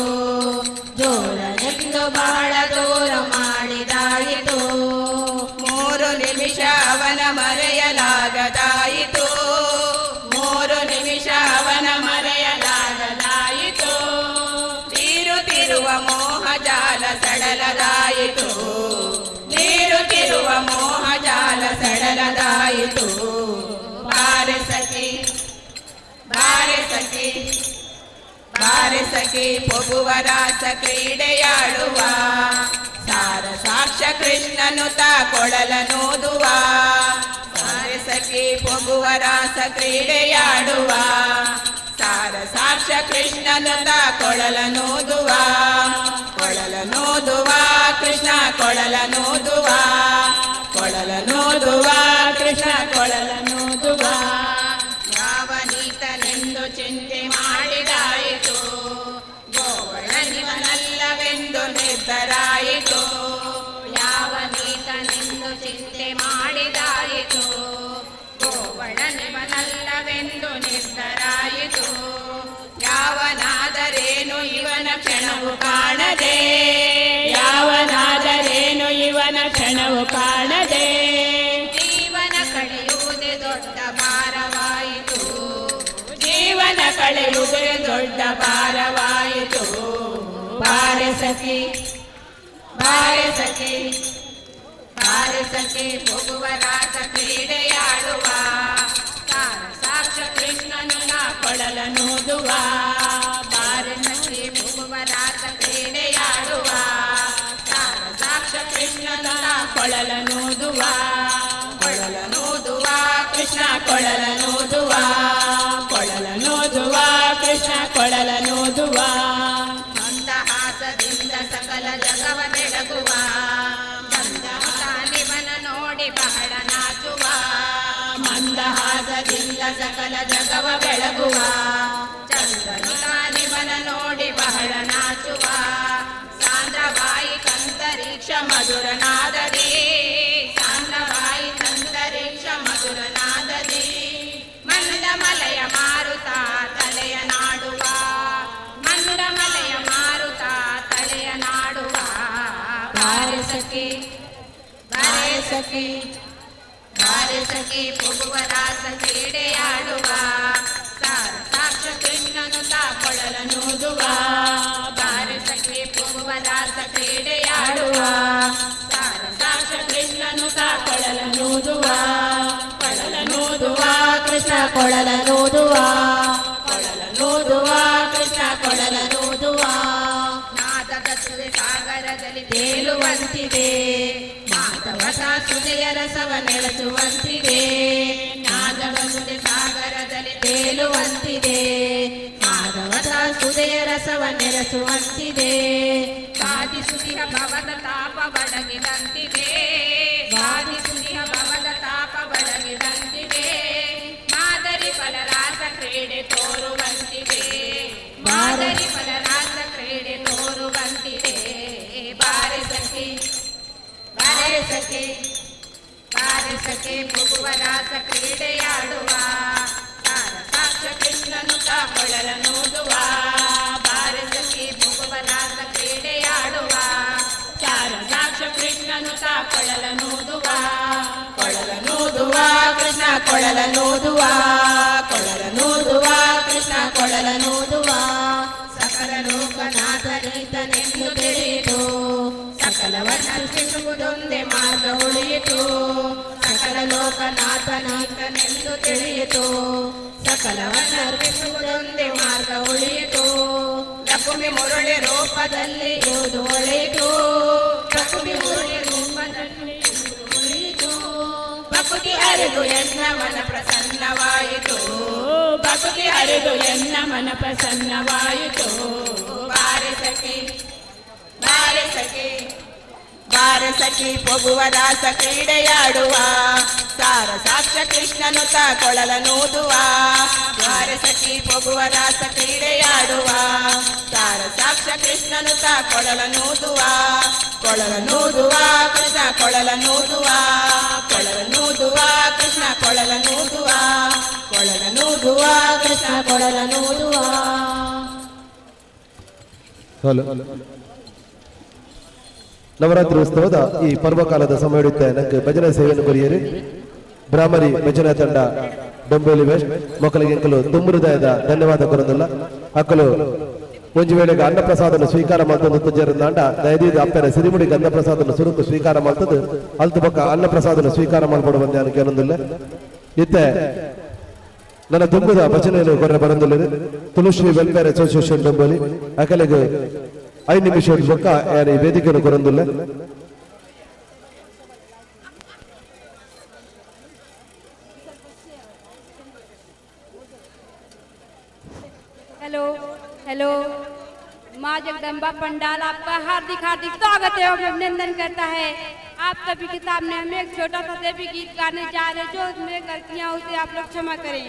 ಜೋರನೆಂದು ಬಹಳ ದೂರು ಮಾಡಿದಾಯಿತು. 3 ನಿಮಿಷ ಅವನ ಮರೆಯಲಾಗದಾಯಿತು. 3 ನಿಮಿಷ ಅವನ ಮರೆಯಲಾಗದಾಯಿತು. ತೀರುತ್ತಿರುವ ಮೋಹಜಾಲ ಸಡಲದಾಯಿತು. ತೀರುತ್ತಿರುವ ಮೋಹಜಾಲ ಸಡಲದಾಯಿತು. ಬಾರೆ ಸಖಿ, ಬಾರೆ ಸಖಿ, ಬಾರೆ ಸಖಿ, ಪೊಗುವ ರಾಸ ಕ್ರೀಡೆಯಾಡುವ. ಸಾರ ಸಾಕ್ಷ ಕೃಷ್ಣನು ಕೊಳಲನೂದುವ. ಬಾರೆ ಸಖಿ, ಪೊಗುವ ರಾಸ ಕ್ರೀಡೆಯಾಡುವ. ಸಾರ ಸಾಕ್ಷ ಕೃಷ್ಣನು ಕೊಳಲನೂದುವ. ಕೊಳಲನೂದುವ ಕೃಷ್ಣ, ಕೊಳಲನೂದುವ. ಕೊಳಲನೂದುವ ಕೃಷ್ಣ, ಕೊಳಲನೂದುವ. ಯಾವನೀತನೆಂದು ಚಿಂತೆ ಮಾಡಿದಾಯಿತು. ಗೋವಳನಿವನಲ್ಲವೆಂದು ನಿರ್ಧರಾಯಿತು. ಯಾವನೀತನೆಂದು ಚಿಂತೆ ಮಾಡಿದಾಯಿತು. ಗೋವಳನಿವನಲ್ಲವೆಂದು ನಿರ್ಧರಾಯಿತು. ಯಾವನಾದರೇನು ಇವನ ಕ್ಷಣವು ಕಾಣದೆ. ಯಾವನಾದರೇನು ಇವನ ಕ್ಷಣವು ಕಾಣದೆ. ಜೀವನ ಕಳೆಯುವುದೇ ದೊಡ್ಡ ಭಾರವಾಯಿತು. ಜೀವನ ಕಳೆಯುವುದೇ ದೊಡ್ಡ ಭಾರವಾಯಿತು. ಬಾರೆ ಸಖಿ, ಬಾರೆ ಸಖಿ, ಬಾರೆ ಸಖಿ, ಪೊಗುವ ರಾಸ ಕ್ರೀಡೆಯಾಡುವ. ಸಾರ ಸಾಕ್ಷ ಕೃಷ್ಣನು ಕೊಳಲನೂದುವ. ಬಾರೆ ಸಖಿ, ಪೊಗುವ ರಾಸ ಕ್ರೀಡೆಯಾಡುವ. ಸಾರ ಸಾಕ್ಷ ಕೃಷ್ಣನು ಕೊಳಲನೂದುವ. ಕೊಳಲನೂದುವ ಕೃಷ್ಣ, ಕೊಳಲನೂದುವ. ಕೊಳಲನೂದುವ ಕೃಷ್ಣ, ಕೊಳಲನೂದುವ. ಮಂದಹಾಸದಿಂದ ಸಕಲ ಜಗವ ಬೆಳಗುವ. ತಾನಿವನ ನೋಡಿ ಬಹಳ ನಾಚುವ. ಮಂದಹಾಸದಿಂದ ಸಕಲ ಜಗವ ಬೆಳಗುವ. ಚಂದ್ರನು ತಾನಿವನ ನೋಡಿ ಬಹಳ ನಾಚುವ. ಸಾಂದ್ರವಾಯಿ ಕಂತರೀಕ್ಷ ಮಧುರನಾದದಿ. ಸಾಂದ್ರವಾಯಿ ಕಂತರೀಕ್ಷ ಮಧುರನಾದದಿ. ಮಂದಮಲಯ ಮಾರುತ ತಲೆಯ ನಾಡುವ. ಮಂದಮಲಯ ಮಾರುತ ತಲೆಯ ನಾಡುವ. ಬಾರೆ ಸಖಿ, ಬಾರೆ ಸಖಿ, ಬಾರೆ ಸಖಿ, ಪೊಗುವ ರಾಸ ಕ್ರೀಡೆಯಾಡುವ. ಸಾರ ಸಾಕ್ಷ ಕೃಷ್ಣನು ಕೊಳಲನೂದುವ. ಬಾರೆ ಸಖಿ, ಪೊಗುವ ರಾಸ ಕ್ರೀಡೆಯಾಡುವ. ಸಾರ ಸಾಕ್ಷ ಕೃಷ್ಣನು ಕೊಳಲನೂದುವ. ಕೊಳಲನೂದುವ ಕೃಷ್ಣ, ಕೊಳಲನೂದುವ. ಕೊಳಲನೂದುವ ಕೃಷ್ಣ, ಕೊಳಲನೂದುವ. ನಾದದ ಸುದೆ ಸಾಗರದಲ್ಲಿ ತೇಲುವಂತಿದೆ. ಮಾಧವ ಸುದೆಯ ರಸವ ನೆಲೆಸುವಂತಿದೆ. ನಾದದ ಸುದೆ ಸಾಗರದಲ್ಲಿ ತೇಲುವಂತಿದೆ. ಮಾಧವ ಸುದೆಯ ರಸವ ನೆಲೆಸುವಂತಿದೆ. ಸಾಧಿಸುತ್ತಿಹ ಭವದ ತಾಪ ಬಡಗಿದಂತಿದೆ. ಸಖಿ, ಬಾರೆ ಸಖಿ ಪೊಗುವ ರಾಸ ಕ್ರೀಡೆಯಾಡುವ, ಸಾರ ಸಾಕ್ಷ ಕೃಷ್ಣನು ಕೊಳಲನೂದುವ. ಬಾರೆ ಸಖಿ ಪೊಗುವ ರಾಸ ಕ್ರೀಡೆಯಾಡುವ, ಸಾರ ಸಾಕ್ಷ ಕೃಷ್ಣನು ಕೊಳಲನೂದುವ. ಕೊಳಲನೂದುವ ಕೃಷ್ಣ ಕೊಳಲನೂದುವ, ಕೊಳಲನೂದುವ ಕೃಷ್ಣ ಕೊಳಲನೂದುವ. ಸಕಲ ಲೋಕನಾಥನೀತನೆಂದು ತಿಳಿಯಿತು, ಸಕಲವನ್ನರ್ಪಿಸುವುದೊಂದೇ ಮಾರ್ಗ ಉಳಿಯಿತು. ಸಕಲ ಲೋಕನಾಥನೀತನೆಂದು ತಿಳಿಯಿತು, ಸಕಲವನ್ನರ್ಪಿಸುವುದೊಂದೇ ಮಾರ್ಗ ಉಳಿಯಿತು. ಲಕುಮಿ ಮುರಳಿ ರೂಪದಲ್ಲಿ ಇರುವುದು ಒಳಿತು, ಲಕುಮಿ ಮುರಳಿ ರೂಪದಲ್ಲಿ ಇರುವುದು ಒಳಿತು. ಭಕುತಿ ಹರಿದು ಎನ್ನ ಮನ ಪ್ರಸನ್ನವಾಯಿತು. ಭಕ್ತಿ ಹರಿದು ಎನ್ನ ಮನ ಪ್ರಸನ್ನವಾಯಿತು. ಬಾರೆ ಸಖಿ, ಬಾರೆ ಸಖಿ, ಬಾರೆ ಸಖಿ ಪೊಗುವ ರಾಸ ಕ್ರೀಡೆಯಾಡುವ, ಸಾರ ಸಾಕ್ಷ ಕೃಷ್ಣನು ಕೊಳಲನೂದುವ. ಬಾರೆ ಸಖಿ ಪೊಗುವ ರಾಸ ಕ್ರೀಡೆಯಾಡುವ, ಸಾರ ಸಾಕ್ಷ ಕೃಷ್ಣನು ಕೊಳಲನೂದುವ. ಕೊಳಲನೂದುವ ಕೃಷ್ಣ ಕೊಳಲನೂದುವ, ಕೊಳಲನೂದುವ ಕೃಷ್ಣ ಕೊಳಲನೂದುವ, ಕೊಳಲನೂದುವ ಕೃಷ್ಣ ಕೊಳಲನೂದುವ. ಹಲೋ. ನವರಾತ್ರಿ ಉತ್ಸವದ ಈ ಪರ್ವಕಾಲದ ಸಮಯ ನಂಗೆ ಭಜನೆ ಸೇವೆಯನ್ನು ಕೊರಿಯರಿ ಬ್ರಾಹ್ಮರಿ ಭಜನಾ ತಂಡ ಡೊಂಬೋಲಿ ವೆಸ್ಟ್ ಮಕ್ಕಳಿಗೆ ಎಂಕಲು ತುಂಬುಹೃದಯದ ಧನ್ಯವಾದ ಕೊರೊಂದುಲ್ಲ. ಅಕ್ಕಲು ಒಂಜಿ ವೇಳೆಗೆ ಅನ್ನಪ್ರಸಾದನ ಸ್ವೀಕಾರ ಮಲ್ತೊಂದು ತುಜರಂದಾಂಡ ದಯದೀದ ಅಪ್ಪನ ಸಿರಿಮುಡಿಗೆ ಅನ್ನಪ್ರಸಾದನ ಸುರುಕು ಸ್ವೀಕಾರ ಮಲ್ತದು ಅಲ್ತು ಬೊಕ್ಕ ಅನ್ನಪ್ರಸಾದನ ಸ್ವೀಕಾರ ಮಲ್ಪೊಡು ಬಂದೆ ಕೇನೊಂದುಲ್ಲ. ಇತ್ತೆ ನನ್ನ ದುಂಬುದ ಭಜನೆಯನ್ನು ಕೊರ್ರೆ ಬರಂದುಲ್ಲೆರ್ ತುಳುಶ್ರೀ ವೆಲ್ಫೇರ್ ಅಸೋಸಿಯೇಷನ್ ಡೊಂಬೋಲಿ. ಅಕಲೆಗ್ 5 ನಿಮಿಷ ಬೊಕ್ಕ ಯಾನ್ ಈ ವೇದಿಕೆಯನ್ನು ಕೊರೊಂದುಲ್ಲೆ. हेलो हेलो, माँ जगदम्बा पंडाल आपका हार्दिक हार्दिक स्वागत है और अभिनंदन करता है। आप सभी के सामने हम एक छोटा सा देवी गीत गाने जा रहे हैं, जो उसमें गलतियाँ उसे आप लोग क्षमा करें।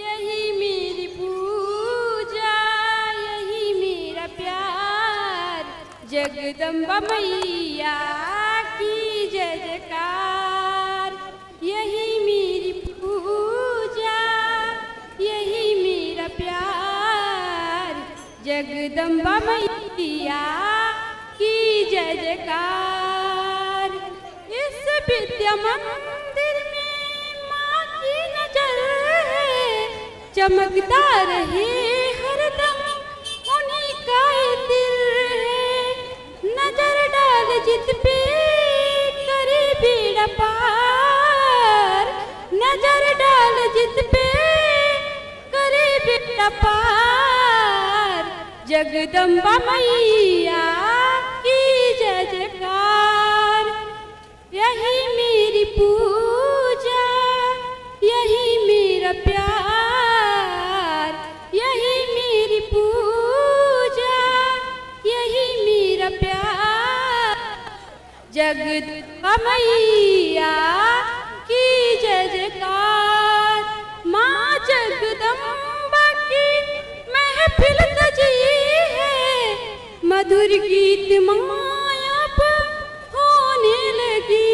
यही मेरी पूजा, यही मेरा प्यार, जगदम्बा मैया की जय जयकार। यही मेरी पूजा, यही मेरा प्यार, जगदम्बा मैया की जय जयकार। इस विद्या मंदिर में माँ की नजर है, चमकता रहे हरदम उन्हीं का ये दिल है। नजर डाल जित पे करे बेड़ा पार, नजर डाल जित पे करे बेड़ा पार, जगदम्बा मैया की जय जयकार। यही मेरी पूजा, यही मेरा प्यार, यही मेरी पूजा, यही मेरा प्यार, जगदम्बा मैया की जय जयकार। माँ जगदम्बा की महफिल सजी है, मधुर गीत माया पर होने लगी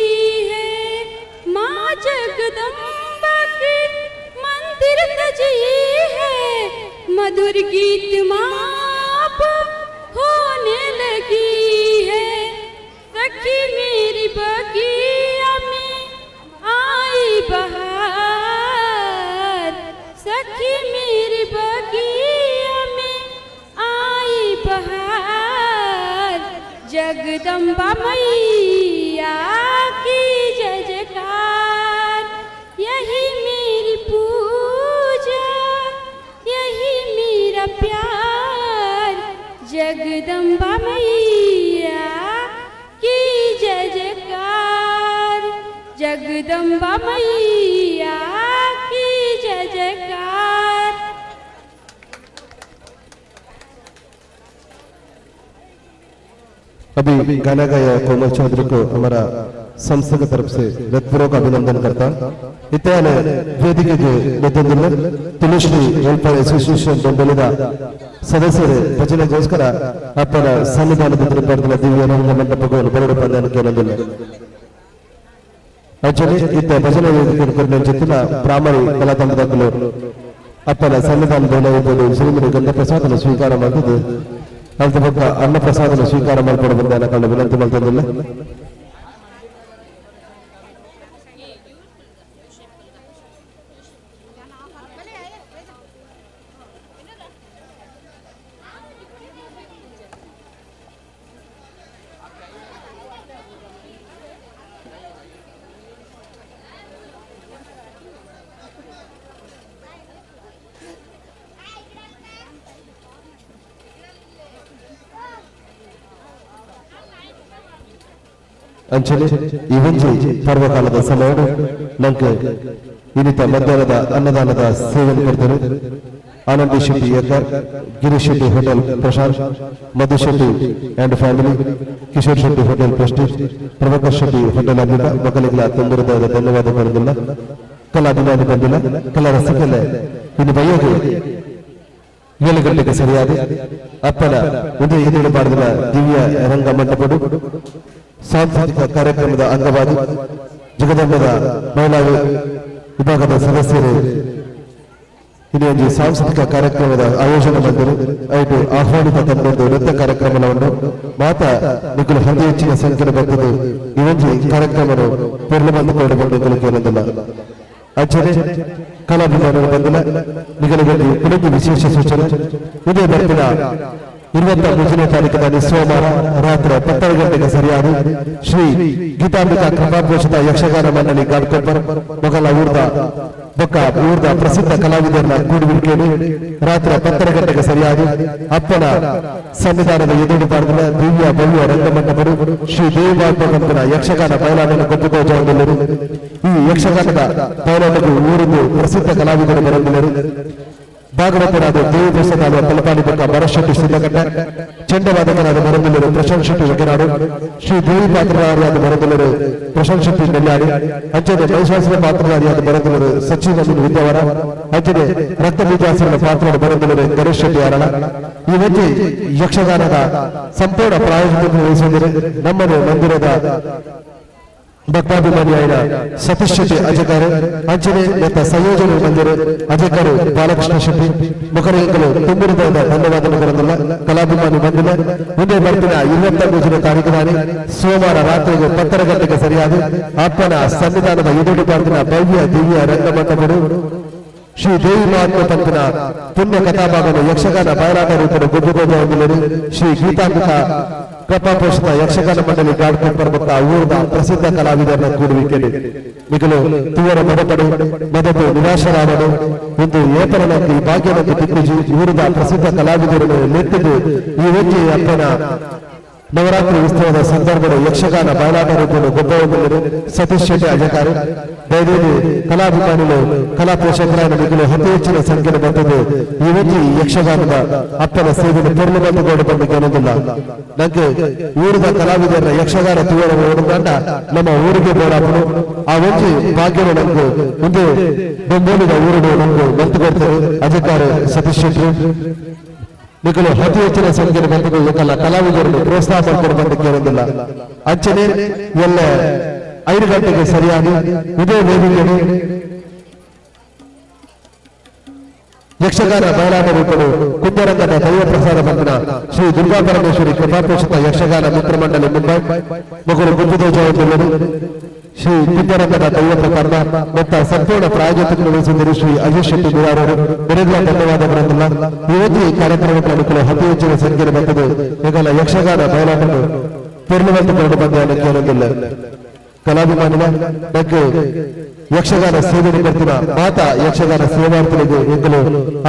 है। माँ जगदम्बा की मंदिर सजी है, मधुर गीत माँ पर होने लगी है। सखी मेरी बगिया में आई बहार, सखी मेरी बगिया में आई बहार, जगदम्बा मैया की जय जयकार। यही मेरी पूजा, यही मेरा प्यार, जगदम्बा मैया की जय जयकार, जगदम्बा मैया की जय जयकार। अभी गाना गाया कोमल चौधरी को हमारा संस्था की तरफ से हृदयपूर्वक अभिनंदन करता। ಇತ್ಯಾನೆ ವೇದಿಕೆಗೆ ಮೆತ್ತೊಂದಿಲ್ಲ ತುಳುಶ್ರೀ ವೆಲ್ಫೇರ್ ಅಸೋಸಿಯೇಷನ್ ಬೆಂಬಲದ ಸದಸ್ಯರು ಭಜನೆಗೋಸ್ಕರ ಅಪ್ಪನ ಸನ್ನಿಧಾನದ ತಿರುಪತಿನ ದಿವ್ಯ ರಂಗ ಮಂಟಪಗಳು ಬರಡು ಬಂದನು ಕೇಳೊಂದಿಲ್ಲ. ಅಂಚನೆ ಇತ್ತ ಭಜನೆ ವೇದಿಕೆ ಜೊತೆನ ಬ್ರಾಹ್ಮಣಿ ಕಲಾತಂಡದಕ್ಕಲು ಅಪ್ಪನ ಸನ್ನಿಧಾನದ ಶ್ರೀಮತಿ ಗಂಧ ಪ್ರಸಾದನ ಸ್ವೀಕಾರ ಮಾಡ್ತದೆ. ಅಲ್ತ ಬೊಕ್ಕ ಅನ್ನ ಪ್ರಸಾದನ ಸ್ವೀಕಾರ ಮಾಡ್ಕೊಂಡು ಬಂದ ಕಂಡು ವಿನಂತಿ ಮಾಡ್ತದಿಲ್ಲ. ಅಂಚನೆ ಈ ಒಂಜಿ ಪರ್ವಕಾಲದ ಸಮಯ ನಂಗೆ ಇನ್ನಿತ ಮಧ್ಯಾಹ್ನದ ಅನ್ನದಾನದ ಸೇವೆ ಕೊಡ್ತಾರೆ. Anandi Shetty Ekar, Girish Shetty hotel Prashanth, Madhu Shetty and family, Kishore Shetty hotel Prestige, Prabhakar Shetty hotel Ambika ಮಕ್ಕಳಿಗೆಲ್ಲ ತುಂಬುರದ ಧನ್ಯವಾದ ಬಂದಿಲ್ಲ. ಕಲಾಭಿಮಾನಿ ಬಂದಿಲ್ಲ, ಕಲಾ ರಸಿಕಲೆ ಇನ್ನು ಬೈಯೋದು 7 ಗಂಟೆಗೆ ಸರಿಯಾದ ಅಪ್ಪನ ಒಂದು ಎದುರು ಬಾರದಿನ ದಿವ್ಯ ರಂಗ ಮಂಟಪಡು ಸಾಂಸ್ಕೃತಿಕ ಕಾರ್ಯಕ್ರಮದ ಅಂಗವಾಗಿ ಜಗದಂಬದ ಮಹಿಳಾ ವಿಭಾಗದ ಸದಸ್ಯರು ಇನ್ನೊಂದು ಸಾಂಸ್ಕೃತಿಕ ಕಾರ್ಯಕ್ರಮದ ಆಯೋಜನೆ ಬಂದರು. ಐದು ಆಹ್ವಾನಿತ ತಂಡೊಂದು ನೃತ್ಯ ಕಾರ್ಯಕ್ರಮವನ್ನು ಮಾತಾ ನಿಖಲು ಅತಿ ಹೆಚ್ಚಿನ ಸಂಖ್ಯೆ ಬರ್ತದೆ. ಈ ಒಂಜಿ ಕಾರ್ಯಕ್ರಮವನ್ನು ಪೊರ್ಲು ಬಂದು ಬಂದು ಕೇಳೊಂದಿಲ್ಲ. ಅಂಚನೆ ಕಲಾಭಿಮಾನಿಗಳು ಬಂದಿಲ್ಲ ನಿಗಲಿಗೆ ಕುಳಿತು ವಿಶೇಷ ಸೂಚನೆ. ಇದೇ ಬರ್ತಿನ 23ನೇ ತಾರೀಕಿನ ಸೋಮವಾರ ರಾತ್ರಿ 10 ಗಂಟೆಗೆ ಸರಿಯಾದ ಶ್ರೀ ಗೀತಾಂಬಿಕಾ ಕೃಪಾಪೋಷಿತ ಯಕ್ಷಗಾನ ಮಂಡಳಿ ಗಾಡ್ಕೊಪ್ಪರ್ ಮೊಗಲ ಊರ್ದ ಬೊಕ್ಕ ಊರ್ದ ಪ್ರಸಿದ್ಧ ಕಲಾವಿದರನ್ನ ಕೂಡುವಿಕೆಯಲ್ಲಿ ರಾತ್ರಿ 10 ಗಂಟೆಗೆ ಸರಿಯಾದ ಅಪ್ಪನ ಸನ್ನಿಧಾನದ ಎದುರು ಬಾರದಿನ ದಿವ್ಯ ಭವ್ಯ ರಂಗಮಂಟಪರು ಶ್ರೀ ದೇವಬಾಬ ಯಕ್ಷಗಾನ ಬಯಲಾಟವನ್ನು ಕೊಪ್ಪುಕೋಜಾಂದಲ್ಲರು. ಈ ಯಕ್ಷಗಾನದ ಬಯಲಾಟಕ್ಕೂ ಊರಿಂದು ಪ್ರಸಿದ್ಧ ಕಲಾವಿದರು ಬರಂದಿಲ್ಲರು. ಭಾಗವತರಾದ ದೇವಪ್ರಸಾದ ತಲಪಾಡಿ ಬೊಕ್ಕ ಭರಶೆಟ್ಟಿ ಸಿದ್ದಕಟ್ಟ, ಚಂಡವಾದಕರಾದ ಬರಂದಿಲ್ಲರು ಪ್ರಶಾಂತ್ ಶೆಟ್ಟಿ ಒಗ್ಗನಾಡು, ಶ್ರೀ ದೇವಿ ಪಾತ್ರಧಾರಿಯಾದ ಬರಂದಿಲ್ಲರು ಪ್ರಶಾಂತ್ ಶೆಟ್ಟಿ ನೆಲ್ಲಾಡಿ, ಅಂಚನೆ ಮಹಿಷಾಸುರ ಪಾತ್ರಧಾರಿಯಾದ ಬರಂದಿಲ್ಲರು ಸಚಿನ್ ಅಮೀನ್ ವಿದ್ಯಾವರ, ಅಂಚನೆ ರಕ್ತ ಬೀಜಾಸುರನ ಪಾತ್ರ ಬರಂದಿಲ್ಲರು ಗಣೇಶ್ ಶೆಟ್ಟಿ ಅರಳ. ಈ ಒಂಜಿ ಯಕ್ಷಗಾನದ ಸಂಪೂರ್ಣ ಪ್ರಾಯೋಜಕತ್ವ ವಹಿಸಿದರೆ ನಮ್ಮನೆ ಮಂದಿರದ ಭಕ್ತಾಭಿಮಾನಿಯಾದ ಸತೀಶ್ ಶೆಟ್ಟಿ ಅಜಕಾರು, ಅಂಚನೆ ಮತ್ತು ಸಂಯೋಜನೆ ಮಂದಿರ ಅಜಕಾರು ಬಾಲಕೃಷ್ಣ ಶೆಟ್ಟಿ ಮುಖರಿಗಳು ತುಂಬುರದ ಧನ್ಯವಾದಗಳು. ಕಲಾಭಿಮಾನಿ ಬಂದಿಲ್ಲ. ಮುಂದೆ ಬರ್ತಿನ 23ನೇ ತಾರೀಕು ಸೋಮವಾರ ರಾತ್ರಿಗೆ 10 ಗಂಟೆಗೆ ಸರಿಯಾದ ಅಪ್ಪನ ಸನ್ನಿಧಾನದ ಎದುರು ಬಾರ್ದಿನ ಭವ್ಯ ದಿವ್ಯ ರಂಗಮಂಟಪಡು ಶ್ರೀ ದೇವಿ ಮಹಾತ್ಮ ಪಂಪಿನ ಪುಣ್ಯ ಕಥಾಭಾಗನ ಯಕ್ಷಗಾನ ಬಯಲಾಟ ರೂಪದ ಗುಬ್ಬುಗೋಜ ಶ್ರೀ ಗೀತಾಂಬಿಕಾ ಕೃಪಾಪೋಷಿತ ಯಕ್ಷಗಾನ ಮಂಡಳಿ ಗಾಡ್ಕೊಪ್ಪರ್ ಬೊಕ್ಕ ಊರದ ಪ್ರಸಿದ್ಧ ಕಲಾವಿದರನ್ನ ಕೂಡುವಿಕೆಯಲ್ಲಿ ಮಿಗಲು ತುವರ ಮೊದಪಡು ಮೊದಲು ನಿರಾಶರಾದರು ಒಂದು ಏಪರನಂತೆ ಈ ಭಾಗ್ಯನಂತೆ ತಿಕ್ಕುಜಿ ಊರದ ಪ್ರಸಿದ್ಧ ಕಲಾವಿದರನ್ನು ನೆಟ್ಟಿದ್ದು ಈ ಒಂಜಿ ಅಪ್ಪನ ನವರಾತ್ರಿ ಉತ್ಸವದ ಸಂದರ್ಭದ ಯಕ್ಷಗಾನ ಬಯಲಾಟ ರೂಪದ ಗೊಬ್ಬರವನ್ನು ಸತೀಶ್ ಶೆಟ್ಟಿ ಅಜಕಾರಿ ದಯದೇವಿ ಕಲಾಭಿಮಾನಿಗಳು ಕಲಾ ಪೋಷಕರಾದ ಮಿಗಲು ಅತಿ ಹೆಚ್ಚಿನ ಸಂಖ್ಯೆ ಬರ್ತದೆ. ಈ ಒಂಜಿ ಯಕ್ಷಗಾನದ ಅಪ್ಪನ ಸೇವೆಯನ್ನು ಪೊರ್ಲು ಬಂದು ಬಂದು ಕೇಳೋದಿಲ್ಲ. ನಂಗೆ ಊರದ ಕಲಾವಿದರ ಯಕ್ಷಗಾನ ತುವರ ಓಡುಗಾಂಡ ನಮ್ಮ ಊರಿಗೆ ಬೋರಾಪನು ಆ ಒಂಜಿ ಭಾಗ್ಯನ ನಮ್ಗೆ ಒಂದು ಬೆಂಬಲಿದ ಊರುಡು ನಮ್ಗೆ ಮಂತು ಕೊಡ್ತಾರೆ ಅಜಕಾರಿ ಸತೀಶ್ ಶೆಟ್ಟಿ. ನಿಖಲು ಅತಿ ಹೆಚ್ಚಿನ ಸಂಖ್ಯೆಯಲ್ಲಿ ಬಂದು ಕಲಾವಿದರನ್ನು ಪ್ರೋತ್ಸಾಹ ಮಾಡ್ಕೊಂಡು ಬಂದು ಕೇಳೋದಿಲ್ಲ. ಅಂಚನೆ ಎಲ್ಲ 5 ಗಂಟೆಗೆ ಸರಿಯಾಗಿ ಇದೇ ವೇದಿಕೆ ಯಕ್ಷಗಾನ ಬಯಲಾಟ ರೂಪಗಳು ಕುಂದರಂಗದ ದೈವ ಪ್ರಸಾದ ಬಂಧನ ಶ್ರೀ ದುರ್ಗಾ ಪರಮೇಶ್ವರಿ ಕೃಪಾಪೋಷಿತ ಯಕ್ಷಗಾನ ಮಿತ್ರ ಮಂಡಳಿ ಮುಂಬೈ ಮಗಳು ಗುಂಪುದೋಜವರು ಶ್ರೀ ಕುಂದರಂಗದ ದೈವ ಪ್ರಕರಣ ಮತ್ತು ಸಂಪೂರ್ಣ ಪ್ರಾಯೋಜಕತ್ವ ವಹಿಸಿದ್ದರು ಶ್ರೀ ಅಜಯ್ ಶೆಟ್ಟಿ ಬಿರಾರವರು ಬೆರೆಗಳ ಧನ್ಯವಾದಗಳನ್ನೆಲ್ಲ. ಇವತ್ತು ಈ ಕಾರ್ಯಕ್ರಮಕ್ಕೆ ಅನುಕೂಲ ಅತಿ ಹೆಚ್ಚಿನ ಸಂಖ್ಯೆಯಲ್ಲಿ ಬರ್ತದೆ. ಈಗಲ ಯಕ್ಷಗಾನ ಬಯಲಾಟವನ್ನು ಪೂರ್ಣವಂತಕೊಂಡು ಬಂದ ಕೇಳೋದಿಲ್ಲ. ಕಲಾಭಿಮಾನಿನ ಬಗ್ಗೆ ಯಕ್ಷಗಾನ ಸೇವೆ ಬರ್ತಿನ ಮಾತಾ ಯಕ್ಷಗಾನ ಸೇವಾರ್ಥಿಗಳಿಗೆ ಎಂದಲು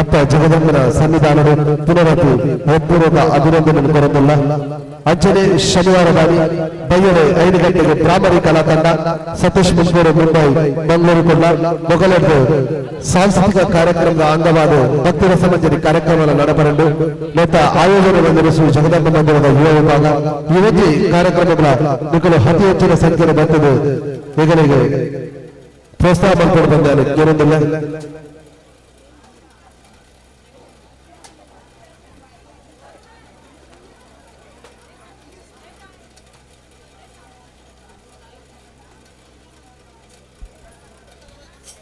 ಅಪ್ಪ ಜಗದಂಬನ ಸನ್ನಿಧಾನರು ಪುನರಪಿ ಹೃತ್ಪೂರ್ವಕ ಅಭಿನಂದನೆ ಕೊರದಿಲ್ಲ. ಅಂಚನೆ ಶನಿವಾರ ಬಾರಿ ಬಯ್ಯರೆ 5 ಗಂಟೆಗೆ ಬ್ರಾಹ್ಮಣಿ ಕಲಾ ತಂಡ ಸತೀಶ್ ಮುಂಬೂರು ಮುಂಬೈ ಮಂಗಳೂರು ಕೊಂಡ ಮೊಗಲದ್ದು ಸಾಂಸ್ಕೃತಿಕ ಕಾರ್ಯಕ್ರಮದ ಅಂಗವಾದ ಭಕ್ತರ ಸಮಾಜದ ಕಾರ್ಯಕ್ರಮ ನಡೆಬರಂಡು ಮತ್ತು ಆಯೋಜನೆ ಬಂದರು ಶ್ರೀ ಜಗದಂಬ ಮಂದಿರದ ಯುವ ವಿಭಾಗ. ಈ ಕಾರ್ಯಕ್ರಮಗಳ ನಿಖಲು ಅತಿ ಹೆಚ್ಚಿನ ಸಂಖ್ಯೆಯಲ್ಲಿ ಬರ್ತದೆ. ಈಗಲಿಗೆ ಪ್ರೋತ್ಸಾಹ ಮಲ್ಪೊಡು ಬಂದಾನೆ ಕೇರೊಂದುಲ್ಲ.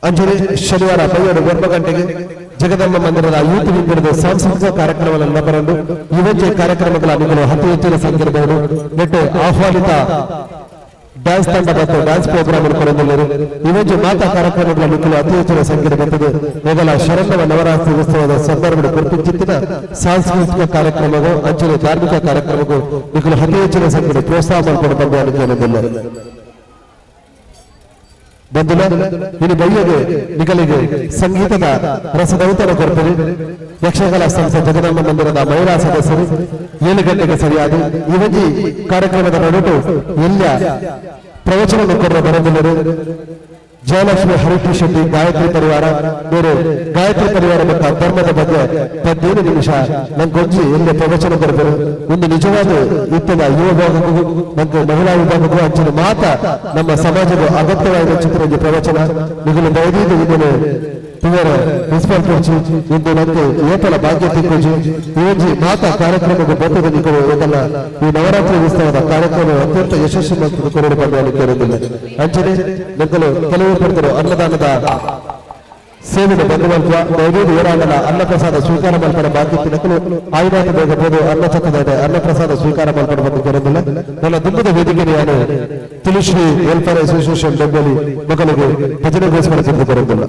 ಅಂಜಲಿ ಶನಿವಾರ ಬೈಯೋಡು 9 ಗಂಟೆಗೆ ಜಗದಂಬ ಮಂದಿರದ ಯೂತ್ ವಿಂಗಡದ ಸಾಂಸ್ಕೃತಿಕ ಕಾರ್ಯಕ್ರಮಗಳನ್ನು ಬರಲು ಯುವಜ ಕಾರ್ಯಕ್ರಮಗಳ ಅನುಕೂಲ ಅತಿ ಹೆಚ್ಚಿನ ಸಂಖ್ಯೆಯವರು ನೆಟ್ಟು ಆಹ್ವಾನಿತ ಡ್ಯಾನ್ಸ್ ತಂಡ ಮತ್ತು ಡ್ಯಾನ್ಸ್ ಪ್ರೋಗ್ರಾಮ್ ಕೊಡಲಿದ್ದಾರೆ. ಯುವಜ ಮಾತಾ ಕಾರ್ಯಕ್ರಮಗಳ ಅನುಕೂಲ ಅತಿ ಹೆಚ್ಚಿನ ಸಂಖ್ಯೆ ಬರ್ತದೆ. ಮೊದಲ ಶರಣವ ನವರಾತ್ರಿ ಉತ್ಸವದ ಸಂದರ್ಭದ ಕುರಿತು ಸಾಂಸ್ಕೃತಿಕ ಕಾರ್ಯಕ್ರಮಗಳು ಅಂಚನೆ ಧಾರ್ಮಿಕ ಕಾರ್ಯಕ್ರಮಗಳು ನಿಖಲು ಅತಿ ಹೆಚ್ಚಿನ ಸಂಖ್ಯೆ ಪ್ರೋತ್ಸಾಹ ಮಾಡಿಕೊಂಡು ಬಂದು ಅನುಕೂಲವಿಲ್ಲ. ಬಂಧುಲ ಇನ್ನು ಬೈಯಗೆ ನಿಗಲಿಗೆ ಸಂಗೀತದ ರಸದೌತಣ ಕೊಡ್ತಾರೆ. ಯಕ್ಷಗಾನ ಸಂಸ್ಥೆ ಜಗದಾಂಬ ಮಂದಿರದ ಮಹಿಳಾ ಸದಸ್ಯರು 7 ಗಂಟೆಗೆ ಸರಿಯಾದ ಇವಜಿ ಕಾರ್ಯಕ್ರಮದ ನಡುಟು ಎಲ್ಲ ಪ್ರವಚನ ಕೊಡುವ ಬರದಿಲ್ಲರು ಜಯಲಕ್ಷ್ಮಿ ಹರಿಕೃಷ್ಣ ಶೆಟ್ಟಿ ಗಾಯತ್ರಿ ಪರಿವಾರ ಬೇರೆ ಗಾಯತ್ರಿ ಪರಿವಾರ ಮತ್ತು ಧರ್ಮದ ಬಗ್ಗೆ 15 ನಿಮಿಷ ನಂಗೊಂಜಿ ಎಲ್ಲಿ ಪ್ರವಚನ ಕೊಡ್ತಾರೆ. ಒಂದು ನಿಜವಾದ ಇತ್ತದ ಯುವ ವಿಭಾಗಕ್ಕೂ ಮತ್ತು ಮಹಿಳಾ ವಿಭಾಗಕ್ಕೂ ಅಂಚಿನ ಮಾತ ನಮ್ಮ ಸಮಾಜದ ಅಗತ್ಯವಾದ ಚಿತ್ರ ಪ್ರವಚನ ನಿಗಲು ದಯದೀದು ಇದನ್ನು ತುವರ ಪ್ರಿನ್ಸಿಪಾಲ್ ಕೋಚಿ ಇಂದು ನಂಗೆ ಏತಲ ಭಾಗ್ಯ ತಿಕ್ಕೋಜಿ ಇವಜ್ಜಿ ಮಾತಾ ಕಾರ್ಯಕ್ರಮಕ್ಕೆ ಬರ್ತದೆ ನಿಕಲು ಇದೆಲ್ಲ ಈ ನವರಾತ್ರಿ ಉತ್ಸವದ ಕಾರ್ಯಕ್ರಮ ಅತ್ಯಂತ ಯಶಸ್ವಿ ಮತ್ತು ಕೊರಡು ಬಂದು ಕೇಳುವುದಿಲ್ಲ. ಅಂಚನೆ ನಕ್ಕಲು ಕೆಲವು ಪಡೆದರು ಅನ್ನದಾನದ ಸೇವೆಗೆ ಬಂದುವಂತ ದಯದೀದು ಏರಾಗಲ್ಲ ಅನ್ನಪ್ರಸಾದ ಸ್ವೀಕಾರ ಮಲ್ಪಡ ಬಾಕಿ ತಿನ್ನಕಲು ಆಯುಧಾತ ಬೇಗ ಬೋದು ಅನ್ನಛತ್ರದ ಅನ್ನಪ್ರಸಾದ ಸ್ವೀಕಾರ ಮಲ್ಪಡ ಬಂದು ಕೇಳುವುದಿಲ್ಲ. ನನ್ನ ದುಂಬದ ವೇದಿಕೆ ನಾನು ತುಳುಶ್ರೀ ವೆಲ್ಫೇರ್ ಅಸೋಸಿಯೇಷನ್ ಬೆಂಬಲಿ ಮಕ್ಕಳಿಗೆ ಭಜನೆಗೋಸ್ಕರ ಸಿದ್ಧ ಬರುವುದಿಲ್ಲ.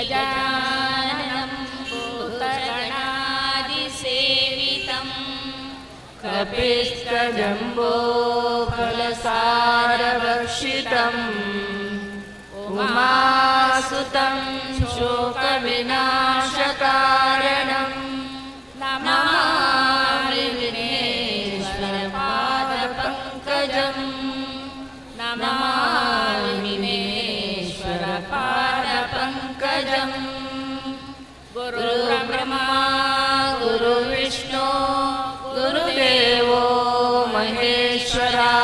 गजाननं भूतगणादिसेवितं कपिस्थजम्बूफलसारभक्षितम् उमासुतं शोकविनाशकारणं नमामि विघ्नेश्वरपादपङ्कजम् नमामि विघ्नेश्वरपादपङ्कजम्। गुरुर्ब्रह्मा गुरुविष्णु गुरुदेवो महेश्वरा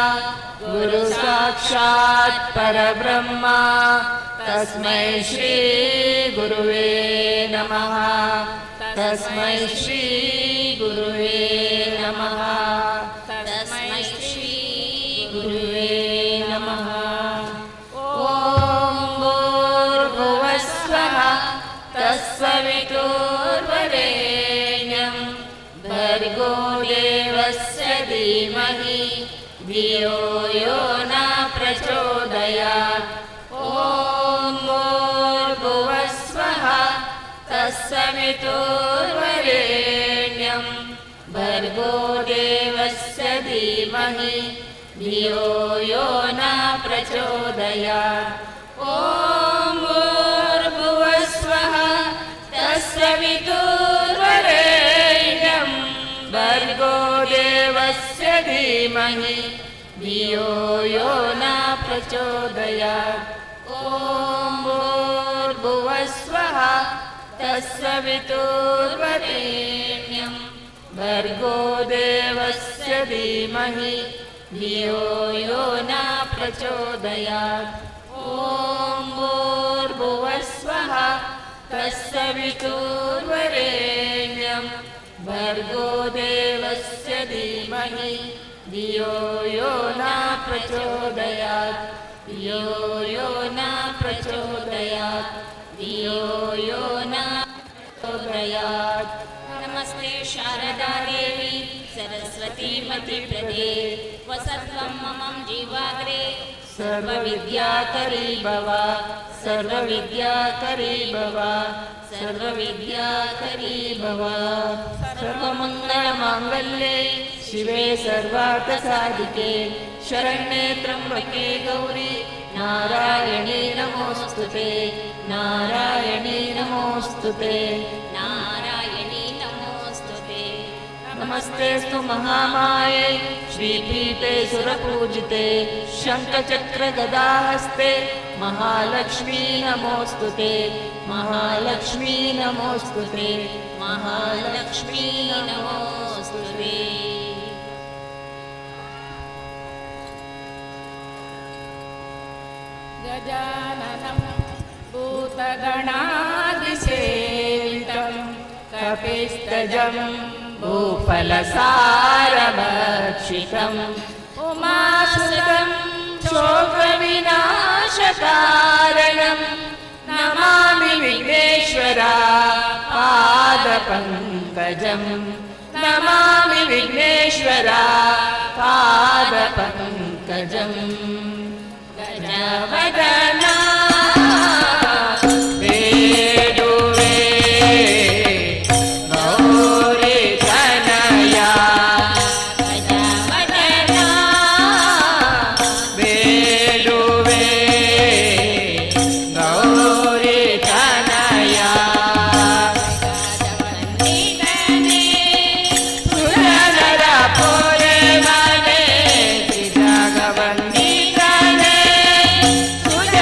गुरुसाक्षात् परब्रह्मा तस्मै श्री गुरुवे नमः। तस्मै श्री गुरुवे नमः। तस्मै श्री गुरुवे नमः। ॐ भूर्भुवस्वः तत्सवितुर्वरेण्यं भर्गो देवस्य धीमहि धियो यो न प्रचोदयात्। ॐ भूर्भुवस्वः तत्सवितुर्वरेण्यं भर्गो देवस्य धीमहि धियो यो न प्रचोदयात्। ॐ भूर्भुवस्वः तत्सवितुर्वरेण्यं भर्गो देवस्य धीमहि धियो यो न प्रचोदयात्। ॐ भूर्भुवस्वः तत्सवितुर्वरेण्यं भर्गो देवस्य धीमहि धियो यो न प्रचोदयात्। ॐ भूर्भुवस्वः तत्सवितुर्वरेण्यं भर्गो ಭರ್ಗೋ ದೇವಸ್ಯ ಧೀಮಹಿ ಧಿಯೋ ಯೋ ನ ಪ್ರಚೋದಯಾತ್, ಧಿಯೋ ಯೋ ನ ಪ್ರಚೋದಯಾತ್, ಧಿಯೋ ಯೋ ನ ಪ್ರಚೋದಯಾತ್. नमस्ते शारदा देवी सरस्वती मतिप्रदे, वसत्वं मम जीवाग्रे. सर्वविद्याकरी भव, सर्वविद्याकरी भव, सर्वविद्याकरी भव. सर्वमङ्गलमाङ्गल्ये शिवे सर्वार्थसाधिके, शरण्ये त्र्यम्बके गौरी नारायणी नमोऽस्तु ते, नारायणी नमोऽस्तु ते. नारायणी नमोऽस्तु ते. नमस्तेऽस्तु महामाये श्रीपीठे सुरपूजिते, शङ्खचक्रगदाहस्ते महालक्ष्मी नमोऽस्तु ते, महालक्ष्मी नमोऽस्तु ते, महालक्ष्मी नमोऽस्तु ते. गजाननं भूतगणादिसेवितं, कपिस्तजं भूफलसारभक्षितम्, उमासुतं शोकविनाशकारणं, नमामि विघ्नेश्वरा पादपङ्कजम्, नमामि विघ्नेश्वरा पादपङ्कजम्. गजवदना ಬೇಡುವೆ ಗೌರಿ ತನಯ, ಗಜವದನ ಬೇಡುವೆ ಗೌರಿ ತನಯ. ಸುರನರ ಪೊರೆ ಮನೆ ತ್ರಿಜಗವಂದಿತನೆ, ಸುರನರ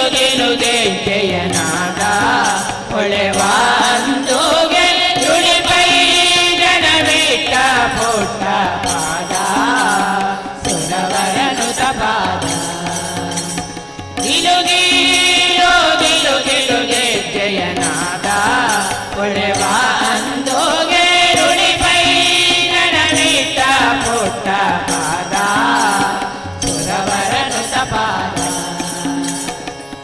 ಗಿಲು ಗಿಲು ಗೆಜ್ಜೆಯ ನಾದ ಹೊಳೆವಾಂದುಗೆ ನುಡಿಪೈ ಜನವಿಟ್ಟ ಪುಟ್ಟ ಪಾದ ಸುರವರನು ತಪಾದ. ಗಿಲು ಗಿಲು ಗಿಲು ಗಿಲು ಗೆಜ್ಜೆಯ ನಾದ ಹೊಳೆವಾಂದುಗೆ ನುಡಿಪೈ ಜನವಿಟ್ಟ ಪುಟ್ಟ ಪಾದ ಸುರವರನು ತಪಾದ.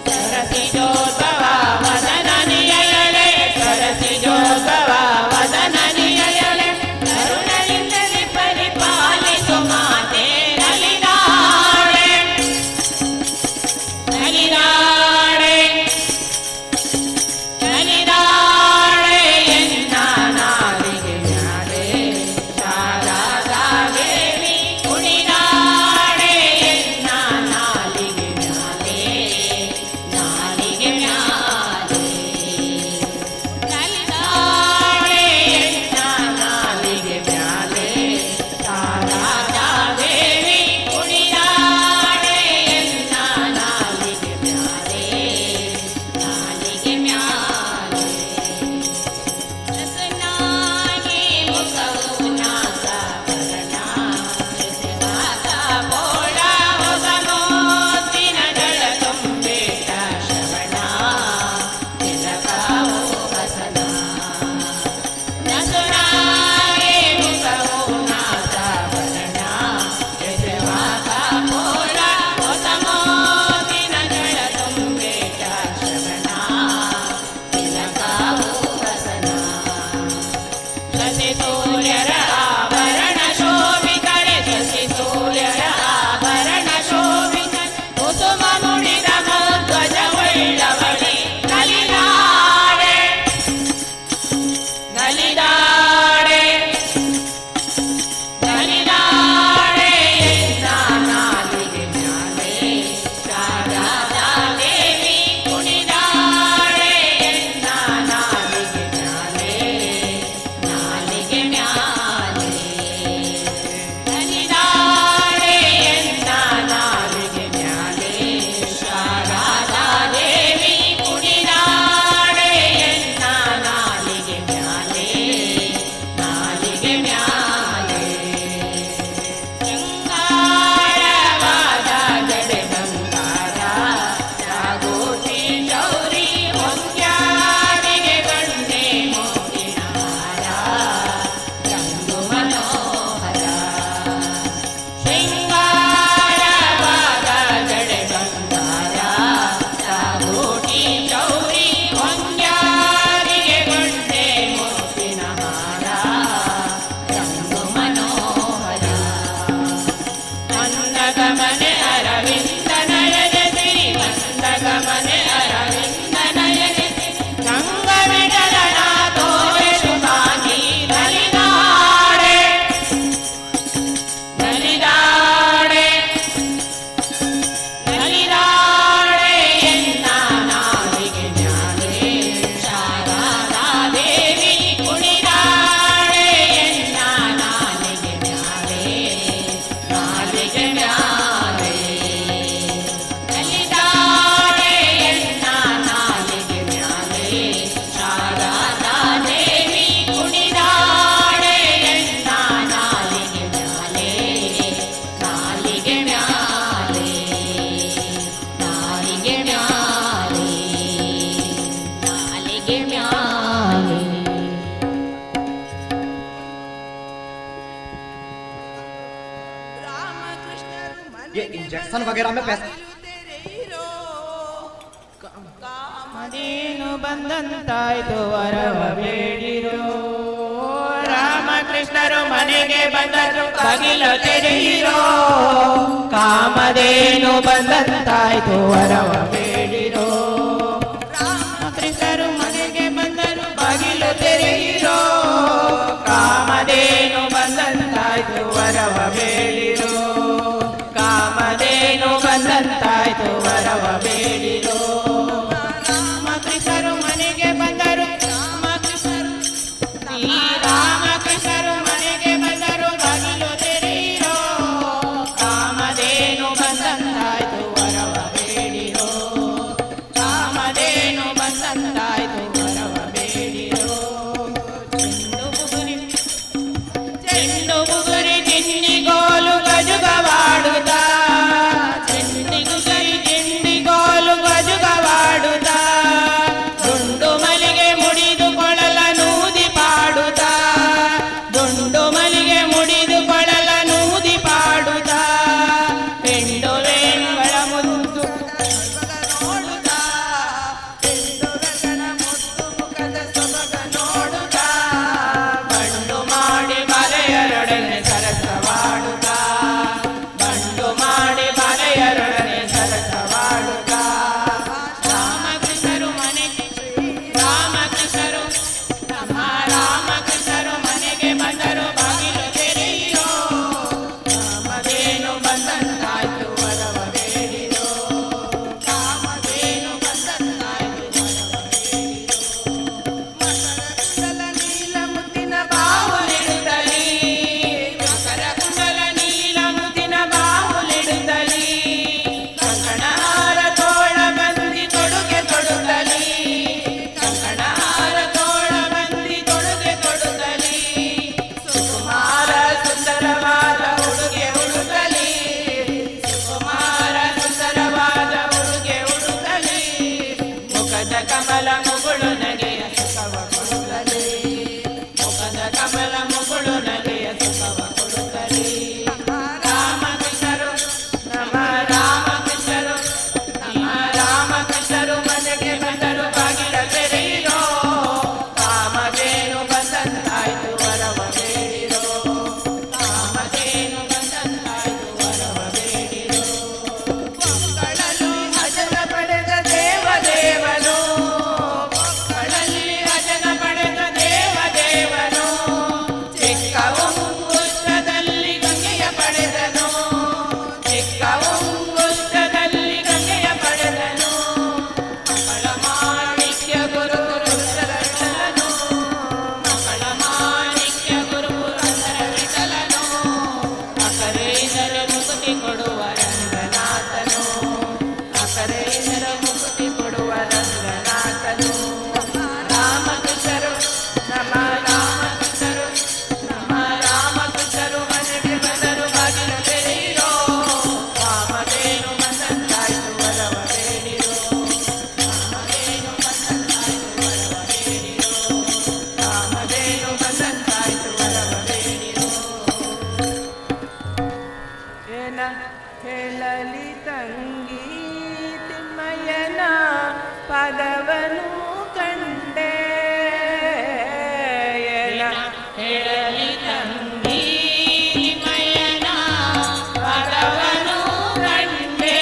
ಸರಸಿಜೋದ್ಭವ ವದನ ನಿಯಯಳೆ, ಸರಸಿಜೋದ್ಭವ ವದನ ನಿಯಯಳೆ, ಕರುಣದಿಂದಲೇ ಪರಿಪಾಲಿಸು ಮಾತೆ ನಲಿದಾಡೆ, ನಲಿದಾಡೆ, ನಲಿದಾಡೆ ಎನ್ನ ನಾಲಿಗೆ ಮ್ಯಾಲೆ ಶಾರದಾ ದೇವಿ ಕುಣಿದಾಡೆ ಎನ್ನ ನಾಲಿಗೆ ಮ್ಯಾಲೆ, ನಾಲಿಗೆ ಮ್ಯಾಲೆ, ನಲಿದಾಡೆ ಎನ್ನ ನಾಲಿಗೆ ಮ್ಯಾಲೆ ಶಾರದಾ ದೇವಿ ಕುಣಿದಾಡೆ ಎನ್ನ ನಾಲಿಗೆ ಮ್ಯಾಲೆ, ನಾಲಿಗೆ ಮ್ಯಾಲೆ. ರಸನಾಗಿ ಮುಖವು ನಾಸಾಭರಣ, ಋಷಿವಾದ ಪೋಳ ಹೊಸ ಮೋತಿನ ಜಳ ತುಂಬಿಟ್ಟ ಶ್ರವಣ, ತಿಲಕವು ಹಸನ. ನಸುನಾಗಿ ಮುಖವು ನಾಸಾಭರಣ, ಋಷಿವಾದ ಪೋಳ ಹೊಸ ಮೋತಿನ ಜಳ ತುಂಬಿಟ್ಟ ಶ್ರವಣ, ತಿಲಕವು ಹಸನ. ಶಶಿ ಸೂರ್ಯರ ಆಭರಣ ಶೋಭಿತರೆ, ಶಶಿ ಸೂರ್ಯರ ಆಭರಣ ಶೋಭಿತರೆ, ಕುಸುಮ ಮುಡಿದ ಧ್ವಜವುಳ್ಳವಳಿ ನಲಿದಾಡೆ, ನಲಿದಾಡೆ, ನಲಿದಾಡೆ ಎನ್ನ ನಾಲಿಗೆ ಮ್ಯಾಲೆ ಶಾರದಾ ದೇವಿ ಕುಣಿದಾಡೆ ಎನ್ನ ನಾಲಿಗೆ ಮ್ಯಾಲೆ, ನಾಲಿಗೆ ಮ್ಯಾಲೆ, ನಲಿದಾಡೆ ಎನ್ನ ನಾಲಿಗೆ ಮ್ಯಾಲೆ ಶಾರದಾ ದೇವಿ ಕುಣಿದಾಡೆ ಎನ್ನ ನಾಲಿಗೆ ಮ್ಯಾಲೆ, ನಾಲಿಗೆ ಮ್ಯಾಲೆ. ಶೃಂಗಾರವಾದ ಜಡೆ ಬಂಗಾರ ಜಾಗೋತಿ ಚೌರಿ ಹೊಂಗ್ಯಾರಿಗೆ ಗಂಡೆ ಮೋತಿನ ಹಾರ ರಂಗು ಮನೋಹರ. ಶೃಂಗಾರವಾದ ಜಡೆ ಬಂಗಾರ ಜಾಗೋಟಿ ಚೌರಿ ಹೊಂಗ್ಯಾರಿಗೆ ಗಂಡೆ ಮೋತಿನ ಹಾರ ರಂಗು ಮನೋಹರ. ಮಂದಗಮನೆ ಅರವಿಂದ ನಯನ ಸಿರಿ, ಮಂದಗಮನೆ ಅರವಿಂದ ನಯನ ಸಿರಿ, ಗಂಗವಿಠಲನ ತೋರೆ ಶುಭಾಂಗಿ ನಲಿದಾಡೆ, ನಲಿದಾಡೆ, ನಲಿದಾಡೆ ಎನ್ನ ನಾಲಿಗೆ ಮ್ಯಾಲೆ ಶಾರದಾ ದೇವಿ ಕುಣಿದಾಡೆ ಎನ್ನ ನಾಲಿಗೆ ಮ್ಯಾಲೆ, ನಾಲಿಗೆ ಮ್ಯಾಲೆ, ನಲಿದಾಡೆ ಎನ್ನ ನಾಲಿಗೆ ಮ್ಯಾಲೆ ಶಾರದಾ ದೇವಿ ಕುಣಿದಾಡೆ ಎನ್ನ ನಾಲಿಗೆ ಮ್ಯಾಲೆ, ನಾಲಿಗೆ ಮ್ಯಾಲೆ, ನಾಲಿಗೆ ಮ್ಯಾಲೆ, ನಾಲಿಗೆ ಮ್ಯಾಲೆ. ರಾಮಕೃಷ್ಣರು ये इंजेक्शन वगैरह में पैसा ತೆರೆಯಿರೋ ಕಾಮಧೇನು ಬಂದಂತಾಯ್ತು ವರವ ಬೇಡಿರೋ. ರಾಮಕೃಷ್ಣರು ಮನೆಗೆ ಬಂದರು ಬಾಗಿಲು ತೆರೆಯಿರೋ. ಕಾಮಧೇನು ಬಂದಂತಾಯ್ತು ವರವ ಬೇಡಿರೋ. ರಾಮಕೃಷ್ಣರು ಮನೆಗೆ ಬಂದರು ಬಾಗಿಲು ತೆರೆಯಿರೋ. ಕಾಮಧೇನು ಬಂದಂತಾಯ್ತು ವರವ ಬೇಡಿರೋ. ಕಾಮಧೇನು ಬಂದಂತಾಯ್ತು ವರವ ಬೇಡಿರೋ. ರಾಮಕೃಷ್ಣರು ಮನೆಗೆ ಬಂದರು, ರಾಮಕೃಷ್ಣರು, ರಾಮಕೃಷ್ಣರು ಮನೆಗೆ ಬಂದರು ಬಾಗಿಲು ತೆರೆಯಿರೋ. ಕಾಮಧೇನು ಬಂದಂತಾಯ್ತು ವರವ ಬೇಡಿರೋ. ತಂಗಿ ತಿಮ್ಮಯ್ಯನ ಪದವನು ಕಂಡೆ. ಎನ ಹೇಳಲಿ ತಂಗಿ ತಿಮ್ಮಯ್ಯನ ಪದವನು ಕಂಡೆ.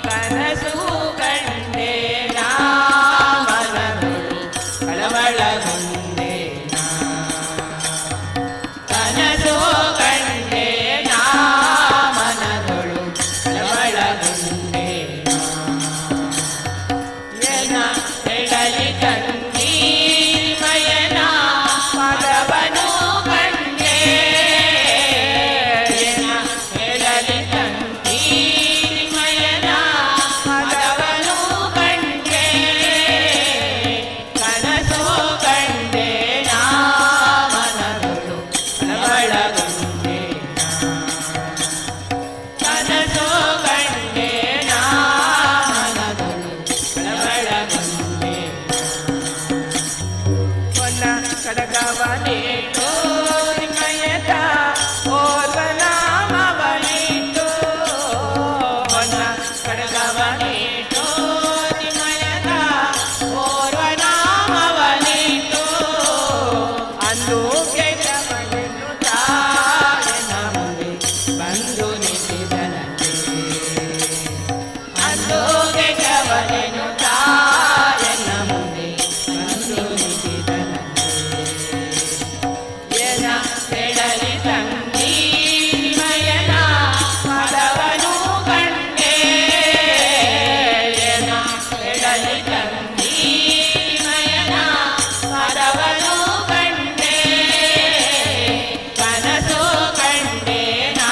ಕನಸು ಕಂಡೆ ನಾ ಮನದೊಳು ಕಳವಳಗೊಂಡೆ ನಾ. ಕನಸು ಕಂಡೆ ನಾ ಮನದೊಳು ಕಳವಳಗೊಂಡೆ ನಾ. ಎನ ಹೇಳಲಿ ತಂಗಿ ಮಯನ ಪದವನು ಕಂಡೆ. ಎನ ಹೇಳಲಿ ತಂಗಿ ಮಯನ ಪದವನು ಕಂಡೆ. ಕನಸು ಕಂಡೆ ನಾ ಮನದೊಳು ಕಳವಳಗೊಂಡೆ ನಾ. ಕನಸು ಕಂಡೆ ನಾ ಮನದೊಳು ಕಳವಳಗೊಂಡೆ. ಹೊನ್ನ ಕಡಗವನಿಟ್ಟು ನಿಮಯದ ಓರ್ವನಾಮವನಿಟ್ಟು. ಹೊನ್ನ ಕಡಗವನಿಟ್ಟು ನಿಮಯದ ಓರ್ವನಾಮವನಿಟ್ಟು. ಅಂದು ಕೆಟ್ಟವನೆನ್ನು ತಾಯನ ಮುಂದೆ ಬಂದು ನಿಂತಿದನಂತೆ. ಅಂದು ಕೆಟ್ಟವನೆನು ತಾಯನ ಮುಂದೆ ಬಂದು ನಿಂತಿದನಂತೆ. ಎನ ಹೇಳಲಿ ತಂಗಿ ಮಯನ ಪದವನು ಕಂಡೆ. ಎನ ಹೇಳಲಿ ತಂಗಿ ಮಯನ ಪದವನು ಕಂಡೆ. ಕನಸು ಕಂಡೆ ನಾ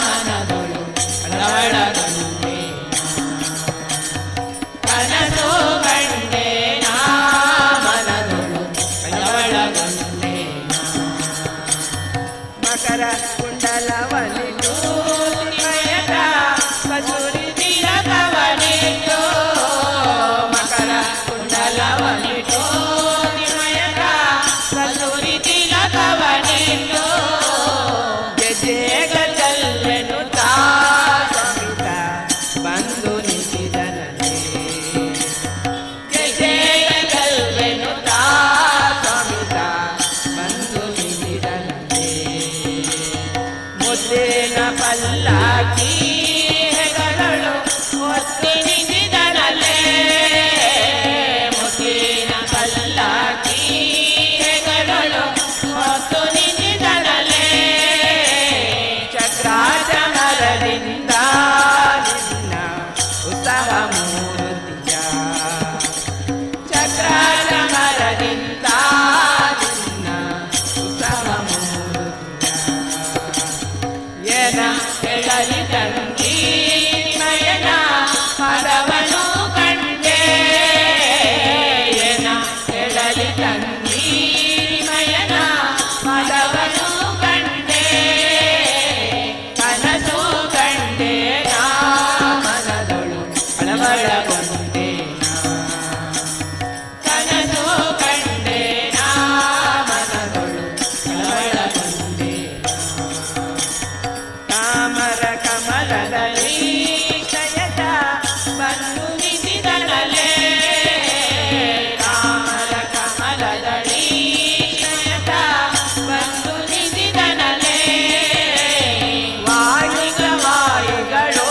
ಮನದೊಳು ಕಳವಳಗೊಂಡೆ. ಕನಸು ಕಂಡೆ ನಾ ಮನದೊಳು ಕಳವಳಗೊಂಡೆ. ಮಕರ ಕುಂಡಲವನಿಟ್ಟು ನಿಮಯದ ಕಸೂರಿ ತಿಲಕವನಿಟ್ಟು. ಮಕರ ಕುಂಡಲವನಿಟ್ಟು ನಿಮಯದ ಕಸೂರಿ ತಿಲಕವನಿಟ್ಟು. ಗೆಜೆಗಲ್ಲೆನು ತಾ ಸ್ವಾಮಿತ ಬಂದು ನಿಂತಿದನಂತೆ. ಗೆಜೆಗಲ್ಲೆನು ತಾ ಸ್ವಾಮಿತ ಬಂದು ನಿಂತಿದನಂತೆ. ಮುದ್ದಿನ ಪಲ್ಲಾಕಿ ಹೆಗಲಳು ಒತ್ತಿ ನಿಂತಿದನಲ್ಲೇ. ಮುತ್ತಿನ ಪಲ್ಲಕ್ಕಿ ಹೆಗಲಳು ಹೊತ್ತು ನಿಂತಿದನಲ್ಲೇ. ಚಕ್ರಾಚಮರದಿಂದ ನಿನ್ನ ಉತ್ಸವ ಮೂರ್ತಿಯ. ಚಕ್ರಾಚಮರದಿಂದ ನಿನ್ನ ಉತ್ಸವ ಮೂರ್ತಿಯ. ಎನ ಹೇಳಲಿ ತಂಗಿ ಮಯನ ಪದವನು ಕಂಡೆ. ಎನ ಹೇಳಲಿ ತಂಗಿ ಮಯನ ಪದವನು ಕಂಡೆ. ಕನಸು ಕಂಡೆ ನಾ ಮನದೊಳು ಕಳವಳಗೊಂಡೆ ನಾ. ಕನಸು ಕಂಡೆ ನಾ ಮನದೊಳು ಕಳವಳಗೊಂಡೆ. ತಾಮರ ಕಮಲದಲ್ಲಿ ಶಯತ ಬಂದು ನಿಂತಿದನಲೇ. ತಾಮರ ಕಮಲದಡಿ ಶಯತ ಬಂದು ನಿಂತಿದನಲೇ. ವಾಯುಗ ವಾಯುಗಳು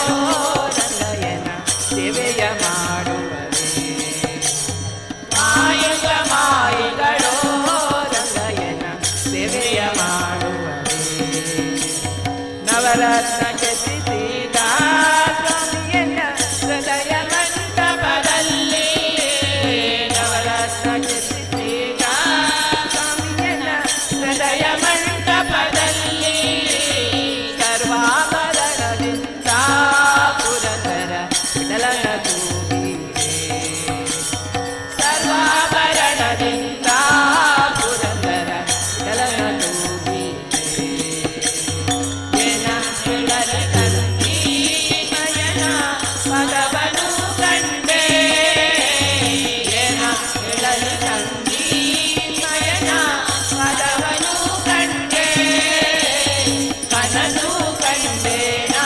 ರಂಗಯ್ಯನ ಸೇವೆಯ ಮಾಡುವರೇ. ವಾಯುಗ ವಾಯುಗಳು ರಂಗಯ್ಯನ ಸೇವೆಯ ಮಾಡುವರೇ. ನವರತ್ನ ಕೆತ್ತಿಸಿದ ಸ್ವಾಮಿಯನ್ನ ಹೃದಯ ಮಂಟಪದಲ್ಲಿ. ನವರತ್ನ ಕೆತ್ತಿಸಿದ ಸ್ವಾಮಿಯನ್ನ ಹೃದಯ ಮಂಟಪದಲ್ಲಿ. ಸರ್ವಾಭರಣದಿಂದ ಪುರಂದರ ವಿಠಲನ ತೂಗಿರೆ. ಸರ್ವಾಭರಣದಿಂದ ಪುರಂದರ ವಿಠಲನ ತೂಗಿರೆ. ಎನ ಹೇಳಲಿ ತಂಗಿ ಮಯನ ಪದವನು ಕಂಡೆ. ಎನ ಹೇಳಲಿ ತಂಗಿ ಮಯನ ಪದವನು ಕಂಡೆ. ಕನಸು ಕಂಡೆ ನಾ.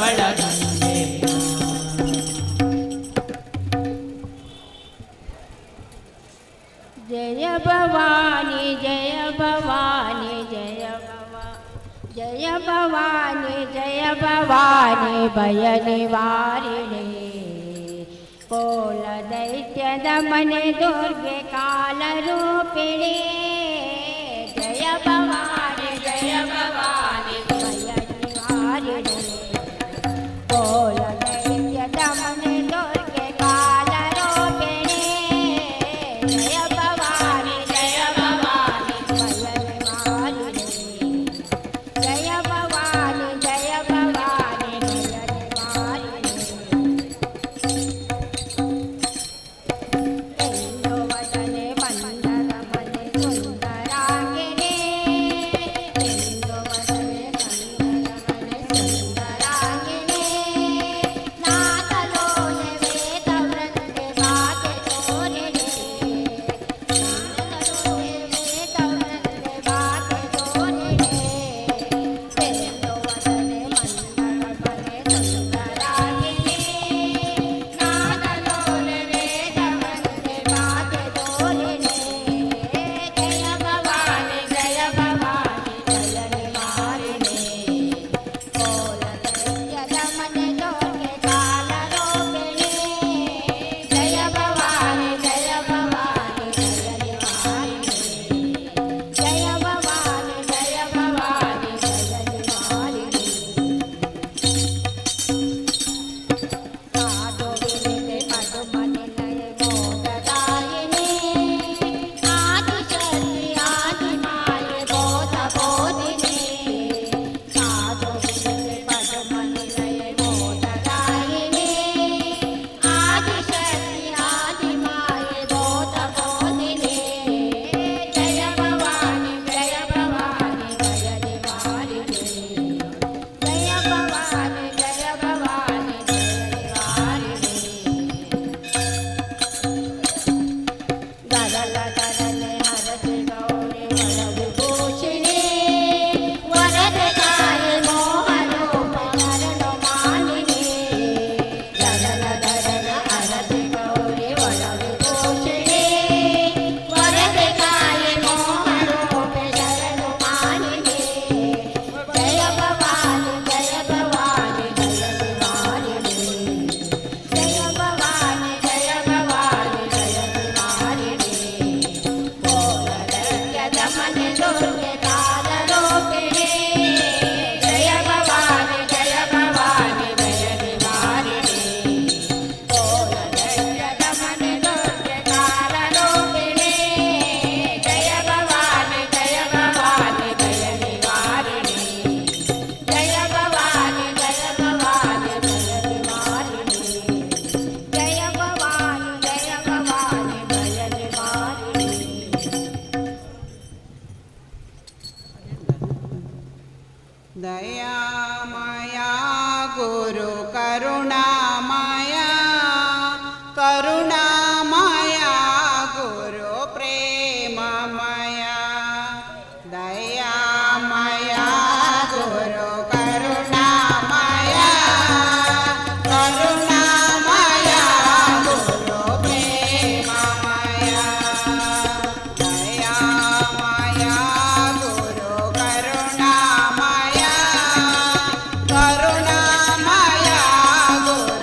ಒಳಗೊಂಡೆ. ಜಯ ಭವಾನಿ ಜಯ ಭವಾನಿ ಜಯ ಭವಾ ಜಯ ಭವಾನಿ ಜಯ ಭವಾನಿ ಭಯ ನಿವಾರಿಣಿ ಕೋಲ ದೈತ್ಯದ ಮನೆ ದುರ್ಗೆ ಕಾಲ ರೂಪಿಣಿ ಜಯ ಭವಾನಿ ಜಯ ಭವಾನಿ ಭಯ ನಿವಾರಿಣಿ ಕೋಲ ದೈತ್ಯದ ಮನೆ ದುರ್ಗೆ ಕಾಲ ರೂಪಿಣಿ ಜಯ ಭವಾನಿ ಜಯ ಭವಾನಿ ಭಯ ನಿವಾರಿಣಿ ಜಯ ಭವಾನಿ ಜಯ ಭವಾನಿ ಜಯ ನಿವಾರಿಣಿ ಇಂದುವದನೆ ಮಂದರ ಮನೆ ಸುಂದರಾಂಗಿಣಿ ಇಂದುವದನೆ ಮಂದರ ಮನೆ ಸುಂದರಾಂಗಿಣಿ ನಾದಲೋಲೆ ವೇದ ವೃಂದೆ ವಾದ್ಯ ತೋರಿಣಿ ನಾದಲೋಲೆ ವೇದ ವೃಂದೆ ವಾದ್ಯ ತೋರಿಣಿ ಇಂದುವದನೆ ಮಂದರ ಮನೆ ಸುಂದರಾಂಗಿಣಿ ನಾದಲೋಲೆ ವೇದ ವೃಂದೆ ವಾದ್ಯ ತೋರಿಣಿ ಜಯ ಭವಾನಿ ಜಯ ಭವಾನಿ ಜಯ ನಿವಾರಿಣಿ ಕೋಲ ದೈತ್ಯದ ಮನೆ ದೊರ್ಗೆ ಕಾಲ ರೂಪಿಣಿ ಜಯ ಭವಾನಿ ಜಯ ಭವಾನಿ ಜಯ ನಿವಾರಿಣಿ ಜಯ ಭವಾನಿ ಜಯ ಭವಾನಿ ಜಯ ನಿವಾರಿಣಿ ಸಾಧು ವಿನಿತೆ ಮಧುಮನಿಲಯ ಮೋದದಾಯಿನಿ ಆದಿಶಕ್ತಿ ಆದಿಮಾಯೆ ಬೋಧ ಬೋಧಿನಿ ಸಾಧು ವಿನಿತೆ ಮಧುಮನಿಲಯ ಮೋದದಾಯಿನಿ ಆದಿಶಕ್ತಿ ಆದಿಮಾಯೆ ಬೋಧ ಬೋಧಿನಿ ಜಯ ಭವಾನಿ ಜಯ ಭವಾನಿ ಜಯ ನಿವಾರಿಣಿ ಜಯ ಭವಾನಿ ಜಯ ಭವಾನಿ ಜಯ ನಿವಾರಿಣಿ ಗರಲ ಗರಲೆ ಹರಸಿ ಗೌರಿ ವರವಿಭೂಷಿಣಿ ವರದಕಾಯ ಮೋಹರೂಪ ಶರಣು ಮಾಲಿನಿ ಗರಲ ಗರಲ ಹರಸಿ ಗೌರಿ ವರವಿಭೂಷಿಣಿ ವರದಕಾಯ ಮೋಹರೂಪ ಶರಣು ಮಾಲಿನಿ ಜಯ ಭವಾನಿ ಜಯ ಭವಾನಿ ಜಯ ನಿವಾರಿಣಿ ಜಯ ಭವಾನಿ ಜಯ ಭವಾನಿ ಜಯ ನಿವಾರಿಣಿ ಕೋಲ ದೈತ್ಯದ ಮನೆ ದುರ್ಗೆ ಕಾಲ ರೂಪಿಣಿ ಜಯ ಭವಾನಿ ಜಯ ಭವಾನಿ ಜಯ ನಿವಾರಿಣಿ ಕೋಲ ದೈತ್ಯದ ಮನೆ ದುರ್ಗೆ ಕಾಲ ರೂಪಿಣಿ ಜಯ ಭವಾನಿ ಜಯ ಭವಾನಿ ಜಯ ನಿವಾರಿಣಿ ಜಯ ಭವಾನಿ ಜಯ ಭವಾನಿ ಜಯ ನಿವಾರಿಣಿ ಜಯ ಭವಾನಿ ಜಯ ಭವಾನಿ ಜಯ ನಿವಾರಿಣಿ. ದಯಾಮಯ ಗುರು ಕರುಣಾಮಯ ಕರುಣಾಮಯ ಗುರು ಪ್ರೇಮಮಯ ದಯಾಮಯ ಗುರು ಕರುಣಾಮಯ ಕರುಣಾಮಯ ಗುರು ಪ್ರೇಮಮಯ ದಯಾಮಯ ಗುರು ಕರುಣಾಮಯ ಕರುಣಾಮಯ ಗುರು.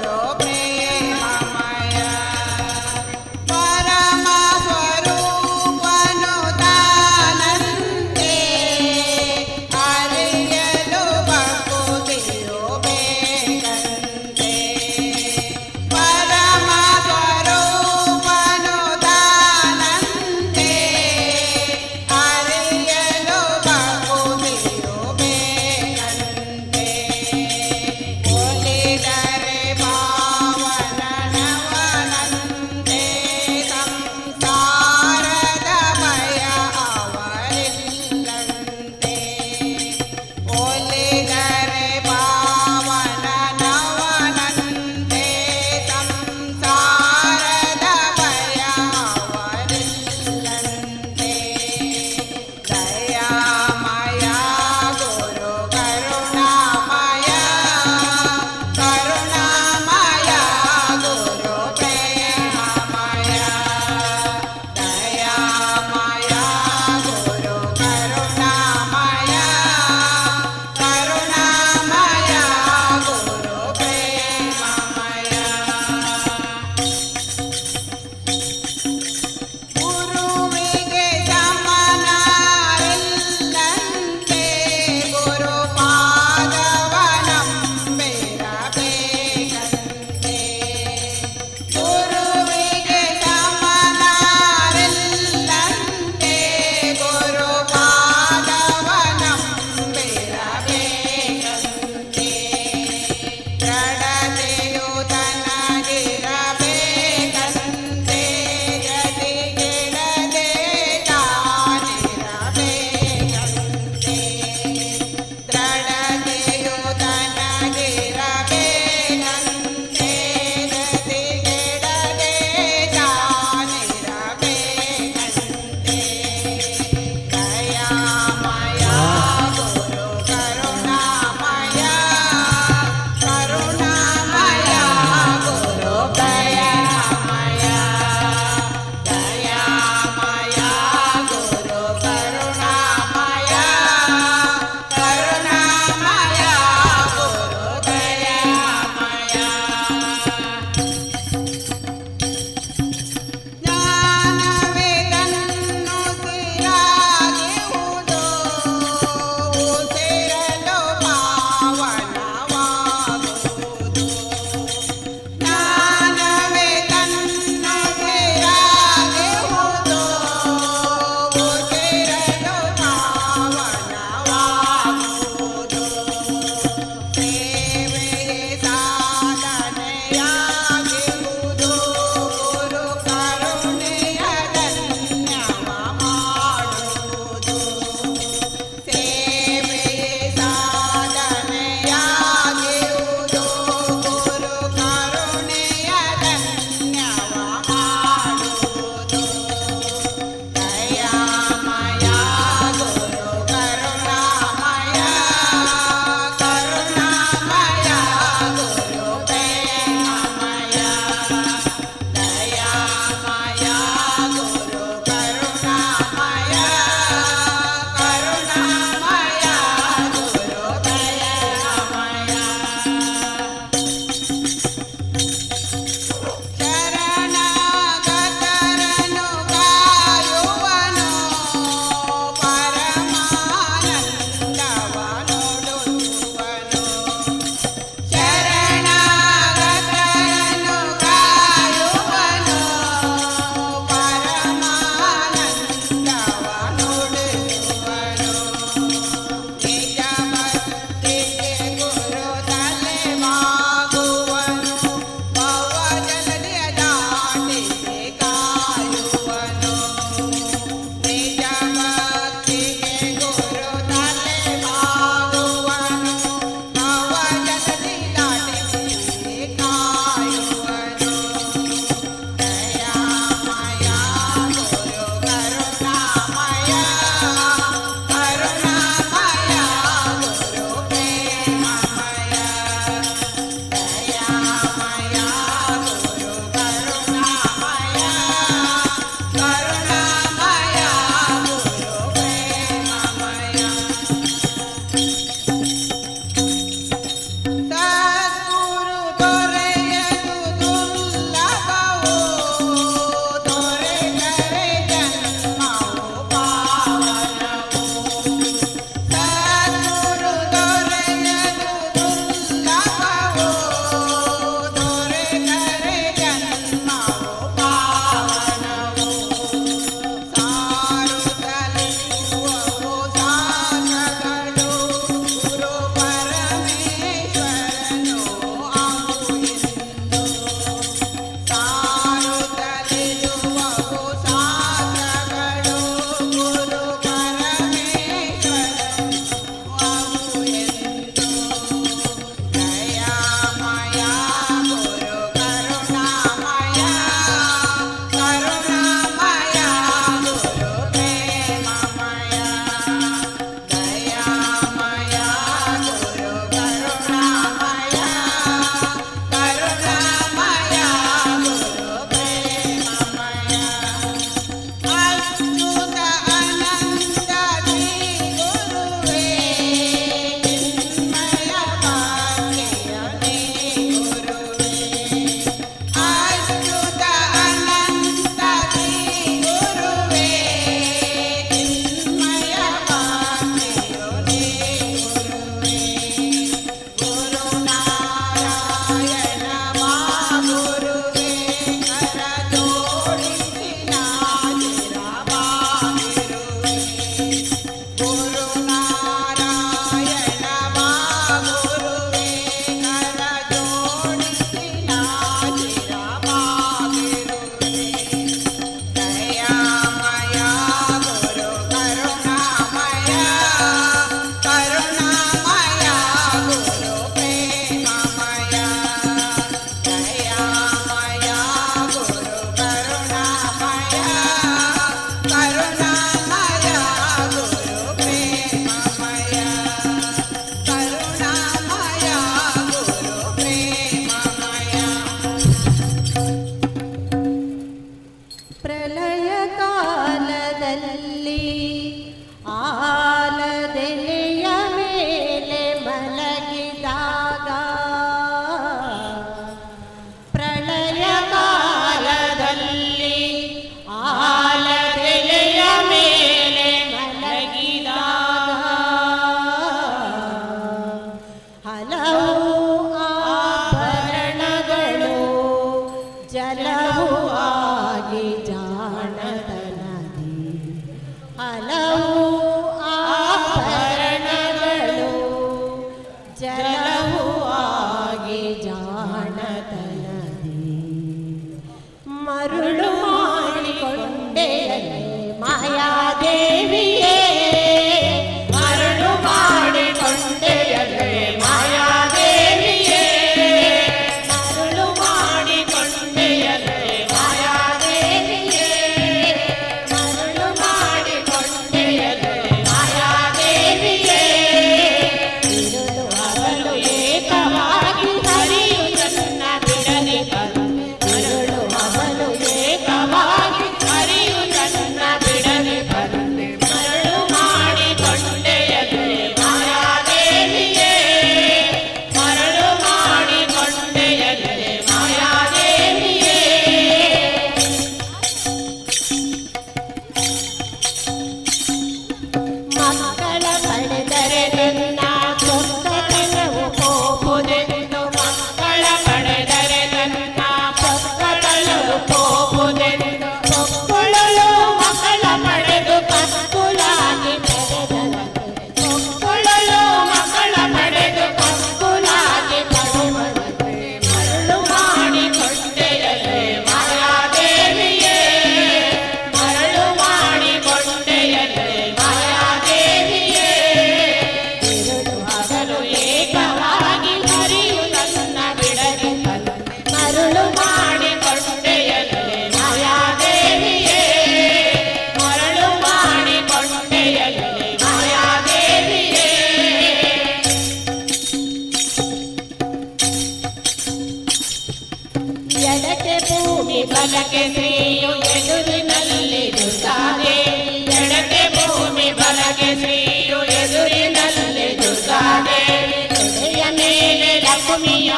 ಎಡಕ್ಕೆ ಭೂಮಿ ಬಲಕ್ಕೆ ಶ್ರೀಯು ಎದುರಿನಲ್ಲಿ ದುರ್ಗಾದೇವಿ. ಎಡಕ್ಕೆ ಭೂಮಿ ಬಲಕ್ಕೆ ಶ್ರೀಯು ಎದುರಿನಲ್ಲಿ ದುರ್ಗಾದೇವಿ. ತೊಡೆಯ ಮೇಲೆ ಲಕ್ಷ್ಮಿಯ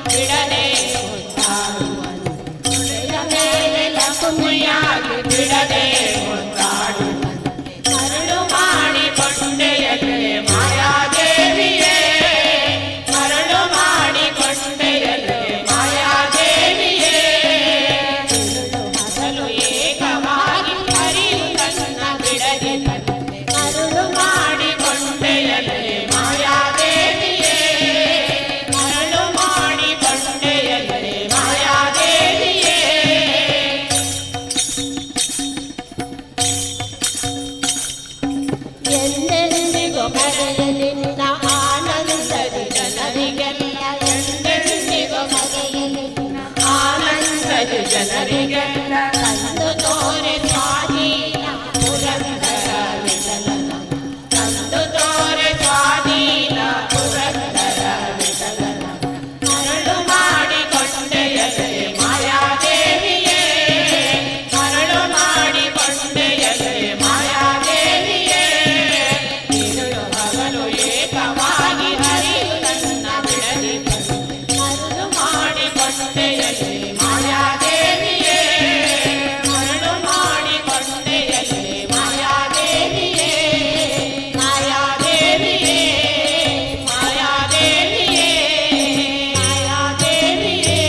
ಬಿಡದೆ ಮುದ್ದಾಡುವನು. ತೊಡೆಯ ಮೇಲೆ ಲಕ್ಷ್ಮಿಯಾಗಿ ಬಿಡದೆ ಮುದ್ದಾಡುವನು. ಮರಳು ಮಾಡಿಕೊಂಡೆಯಲ್ಲೇ ಮಾಯಾದೇವಿಯೇ, ಮರಳು ಮಾಡಿಕೊಂಡೆಯಲ್ಲೇ ಮಾಯಾದೇವಿಯೇ. ಇರುಳು ಹಗಲು ಏಕವಾಗಿ ಹರಿಯು ತನ್ನ ಬಿಡದೆ ತಂದೆ. ಮರಳು ಮಾಡಿಕೊಂಡೆಯಲ್ಲೇ ಮಾಯಾದೇವಿಯೇ, ಮರಳು ಮಾಡಿಕೊಂಡೆಯಲ್ಲೇ ಮಾಯಾದೇವಿಯೇ. ಎಂದೆಂದಿಗೂ ಮರೆಯ ನಿನ್ನ ಆನಂದದಿ ಜನರಿಗೆಲ್ಲ, ಎಂದೆಂದಿಗೂ ಮರೆಯ ನಿನ್ನ ಆನಂದದಿ ಜನರಿಗೆಲ್ಲ. ತಂದು ತೋರೆ ಸ್ವಾಧೀನ ಪುರಂದರ ವಿಠಲನ, ತಂದು ತೋರೆ ಸ್ವಾಧೀನ ಪುರಂದರ ವಿಠಲನ. ಮರಳು ಮಾಡಿಕೊಂಡೆಯಲೇ ಮಾಯಾದೇವಿಯೇ, ಮರಳು ಮಾಡಿಕೊಂಡೆಯಲೇ ಮಾಯಾದೇವಿಯೇ. ಇರುಳು ಹಗಲು ಏಕವಾಗಿ ಹರಿಯು ನನ್ನ ಬಿಡದೆ ತಂದೆ. ಮರಳು ಮಾಡಿಕೊಂಡೆಯಲೇ ಮಾಯಾದೇವಿಯೇ, ಮರಳು ಮಾಡಿಕೊಂಡೆಯಲೇ ಮಾಯಾದೇವಿಯೇ. ಮಾಯಾದೇವಿಯೇ, ಮಾಯಾದೇವಿಯೇ, ಮಾಯಾದೇವಿಯೇ.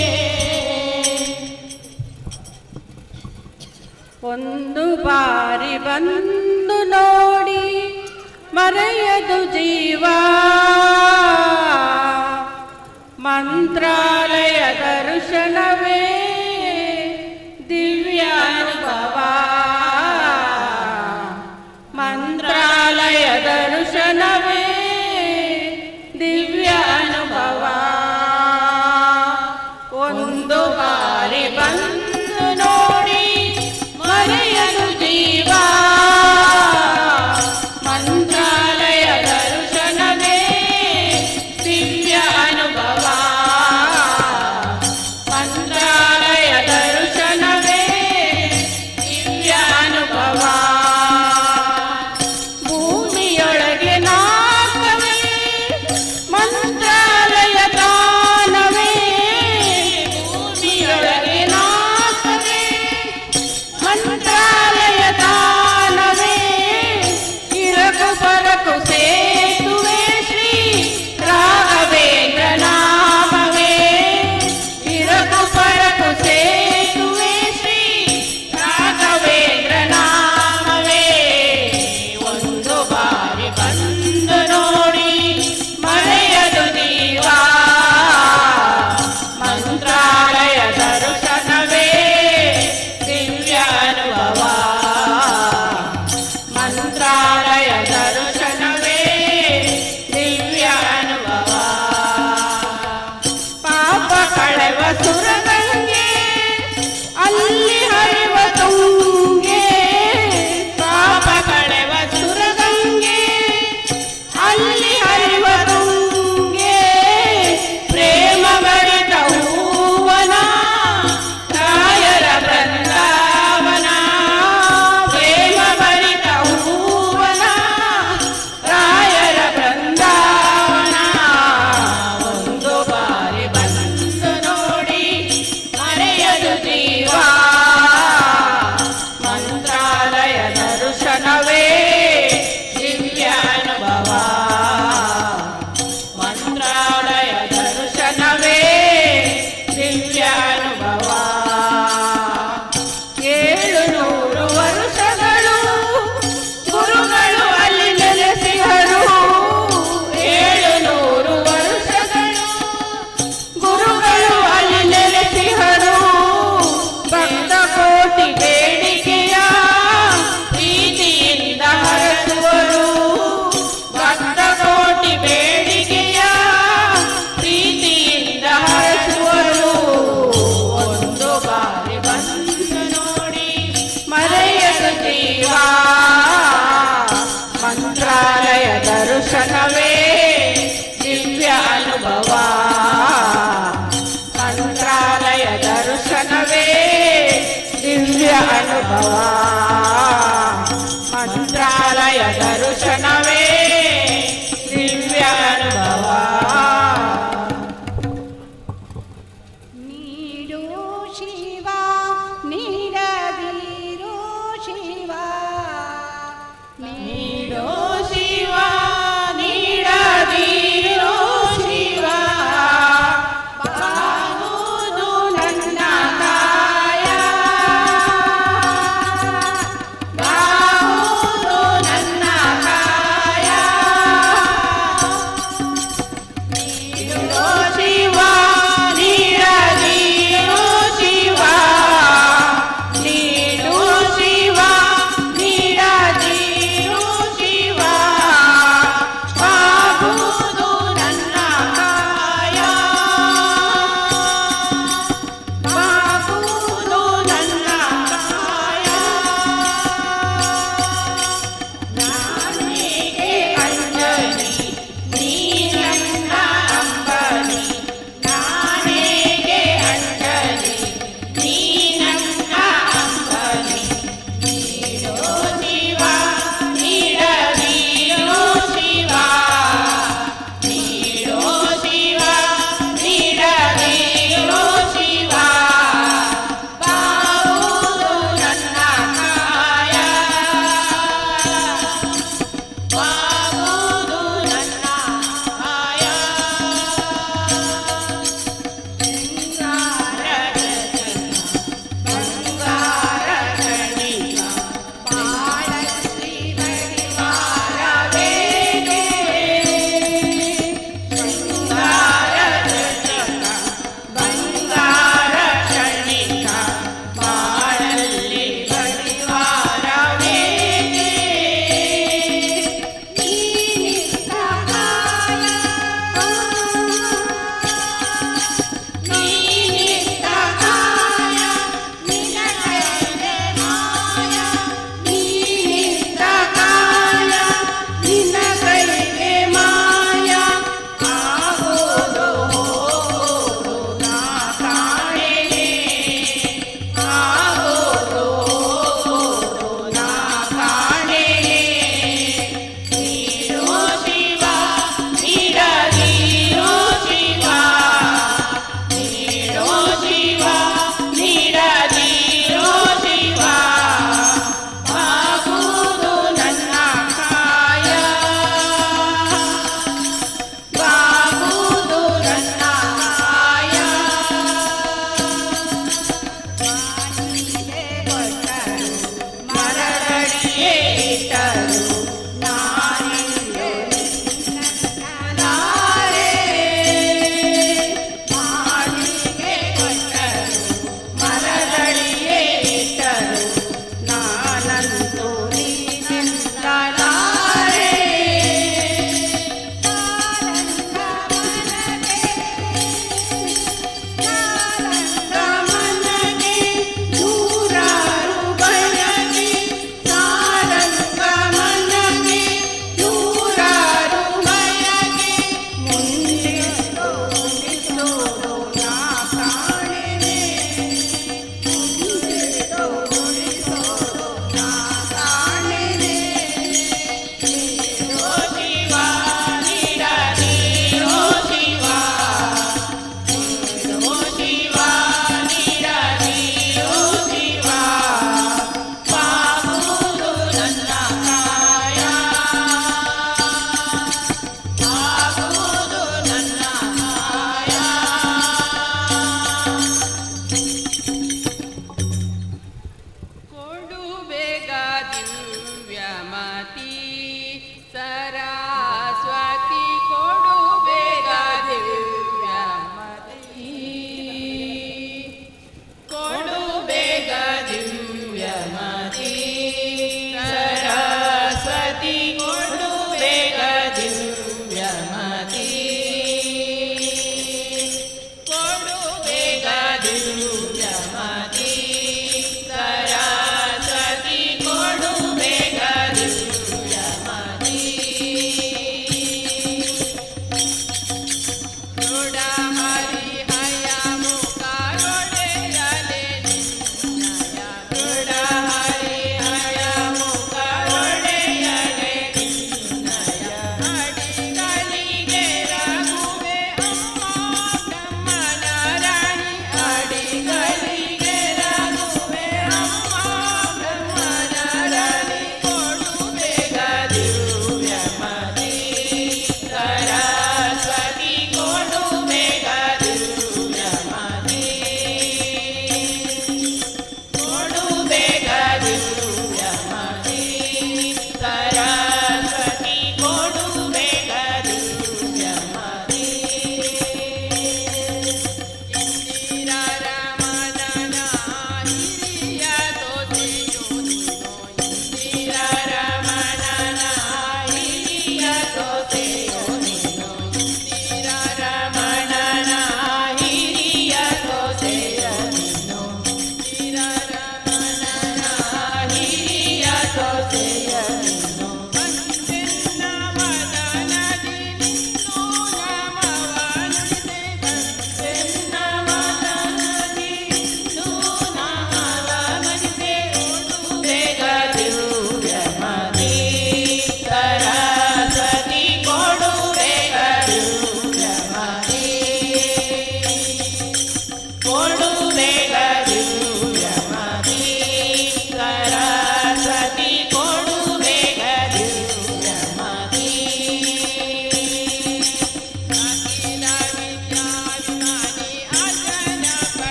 ಒಂದು ಬಾರಿ ಬಂದು ನೋಡಿ ಮರೆಯದು ಜೀವ, ಮಂತ್ರಾಲಯ ದರ್ಶನವೇ ದಿವ್ಯಾನುಭವ, ಮಂತ್ರಾಲಯ ದರ್ಶನವೇ ದಿವ್ಯಾನುಭವ. ಒಂದು ಬಾರಿ ಬಂದು ನೋಡಿ ಮರೆಯದು ಜೀವ, ಮಂತ್ರಾಲಯ ದರ್ಶನವೇ ದಿವ್ಯ ಅನುಭವ, ಮಂತ್ರಾಲಯ ದರ್ಶನವೇ ದಿವ್ಯ ಅನುಭವ. ಭೂಮಿಯೊಳಗೆ ನಾಕವೇ ಮಂತ್ರಾಲಯ ತಾನವೇ, ಭೂಮಿಯೊಳಗೆ ನಾಕವೇ ಮಂತ್ರಾಲಯ ತಾನವೇ. ಇರಕು ಪರಕು ಸೇತುವೆ ಶ್ರೀ ರಾಘವೇಂದ್ರ ನಾಮವೇ, ಇರಕು ಪರಕು ಸೇತುವೆ ಶ್ರೀ ರಾಘವೇಂದ್ರ ನಾಮವೇ. ಒಂದು ಬಾರಿ ಬಂದು ನೋಡಿ ಮರೆಯದು ಜೀವ, ಮಂತ್ರಾಲಯ ದರ್ಶನವೇ ದಿವ್ಯ ಅನುಭವ, ಮಂತ್ರಾಲಯ ದರ್ಶನವೇ ದಿವ್ಯ ಅನುಭವ. ಪಾಪ ಕಳೆವ ಸುರಗಂಗೆ ಅಲ್ಲಿ ಹರಿವ ತುಂಗೆ, ಪಾಪ ಕಳೆವ ಸುರಗಂಗೆ ಅಲ್ಲಿ ಹರಿವ ತುಂಗೆ. ಪ್ರೇಮ ಭರಿತ ಹೂವನ ರಾಯರ ಬೃಂದಾವನ, ಪ್ರೇಮ ಭರಿತ ಹೂವನ ರಾಯರ ಬೃಂದಾವನ. ಒಂದು ಬಾರಿ ಬಂದು ನೋಡಿ ಅನುಭವ. ಮಂತ್ರಾಲಯ ದರ್ಶನವೇ ದಿವ್ಯ ಅನುಭವ. ನೀಡು ಶಿವ, ನೀಡದಿರು ಶಿವ. ನೀಡೋ ಶಿವ, ನೀಡದಿರೋ ಶಿವ, ಬಾಗುವುದು ನನ್ನ ಕಾಯ.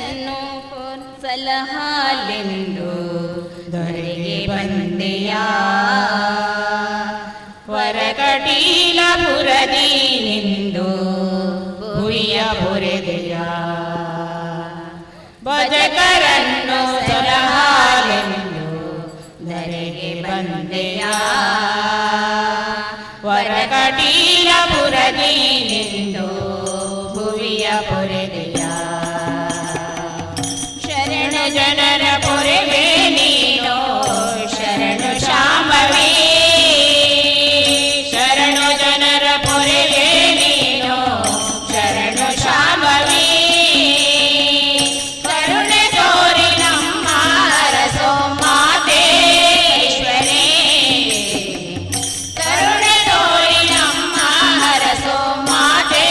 ಭಜಕರನ್ನು ಸಲಹಾಲೆಂದು ಧರೆಗೆ ಬಂದೆಯ. ವರಕಟೀಲಪುರದಿ ನಿಂದು ಭುವಿಯ ಪೊರೆದೆಯ. ಭಜಕರನ್ನು ಸಲಹಾಲೆಂದು ಧರೆಗೆ ಬಂದೆಯ. ವರಕಟೀಲಪುರದಿ ನಿಂದು ಭುವಿಯ ಪೊರೆದೆಯ. ಶರಣು ಜನರ ಪೊರೆವೆ ನೀನು, ಶರಣು ಶಾಂಭವಿ. ಶರಣು ಜನರ ಪೊರೆವೆ ನೀನು, ಶರಣು ಶಾಂಭವಿ. ಕರುಣೆ ತೋರಿ ನಮ್ಮ ಅರಸೋ ಮಾತೇಶ್ವರಿ. ಕರುಣೆ ತೋರಿ ನಮ್ಮ ಅರಸೋ ಮಾತೇಶ್ವರಿ.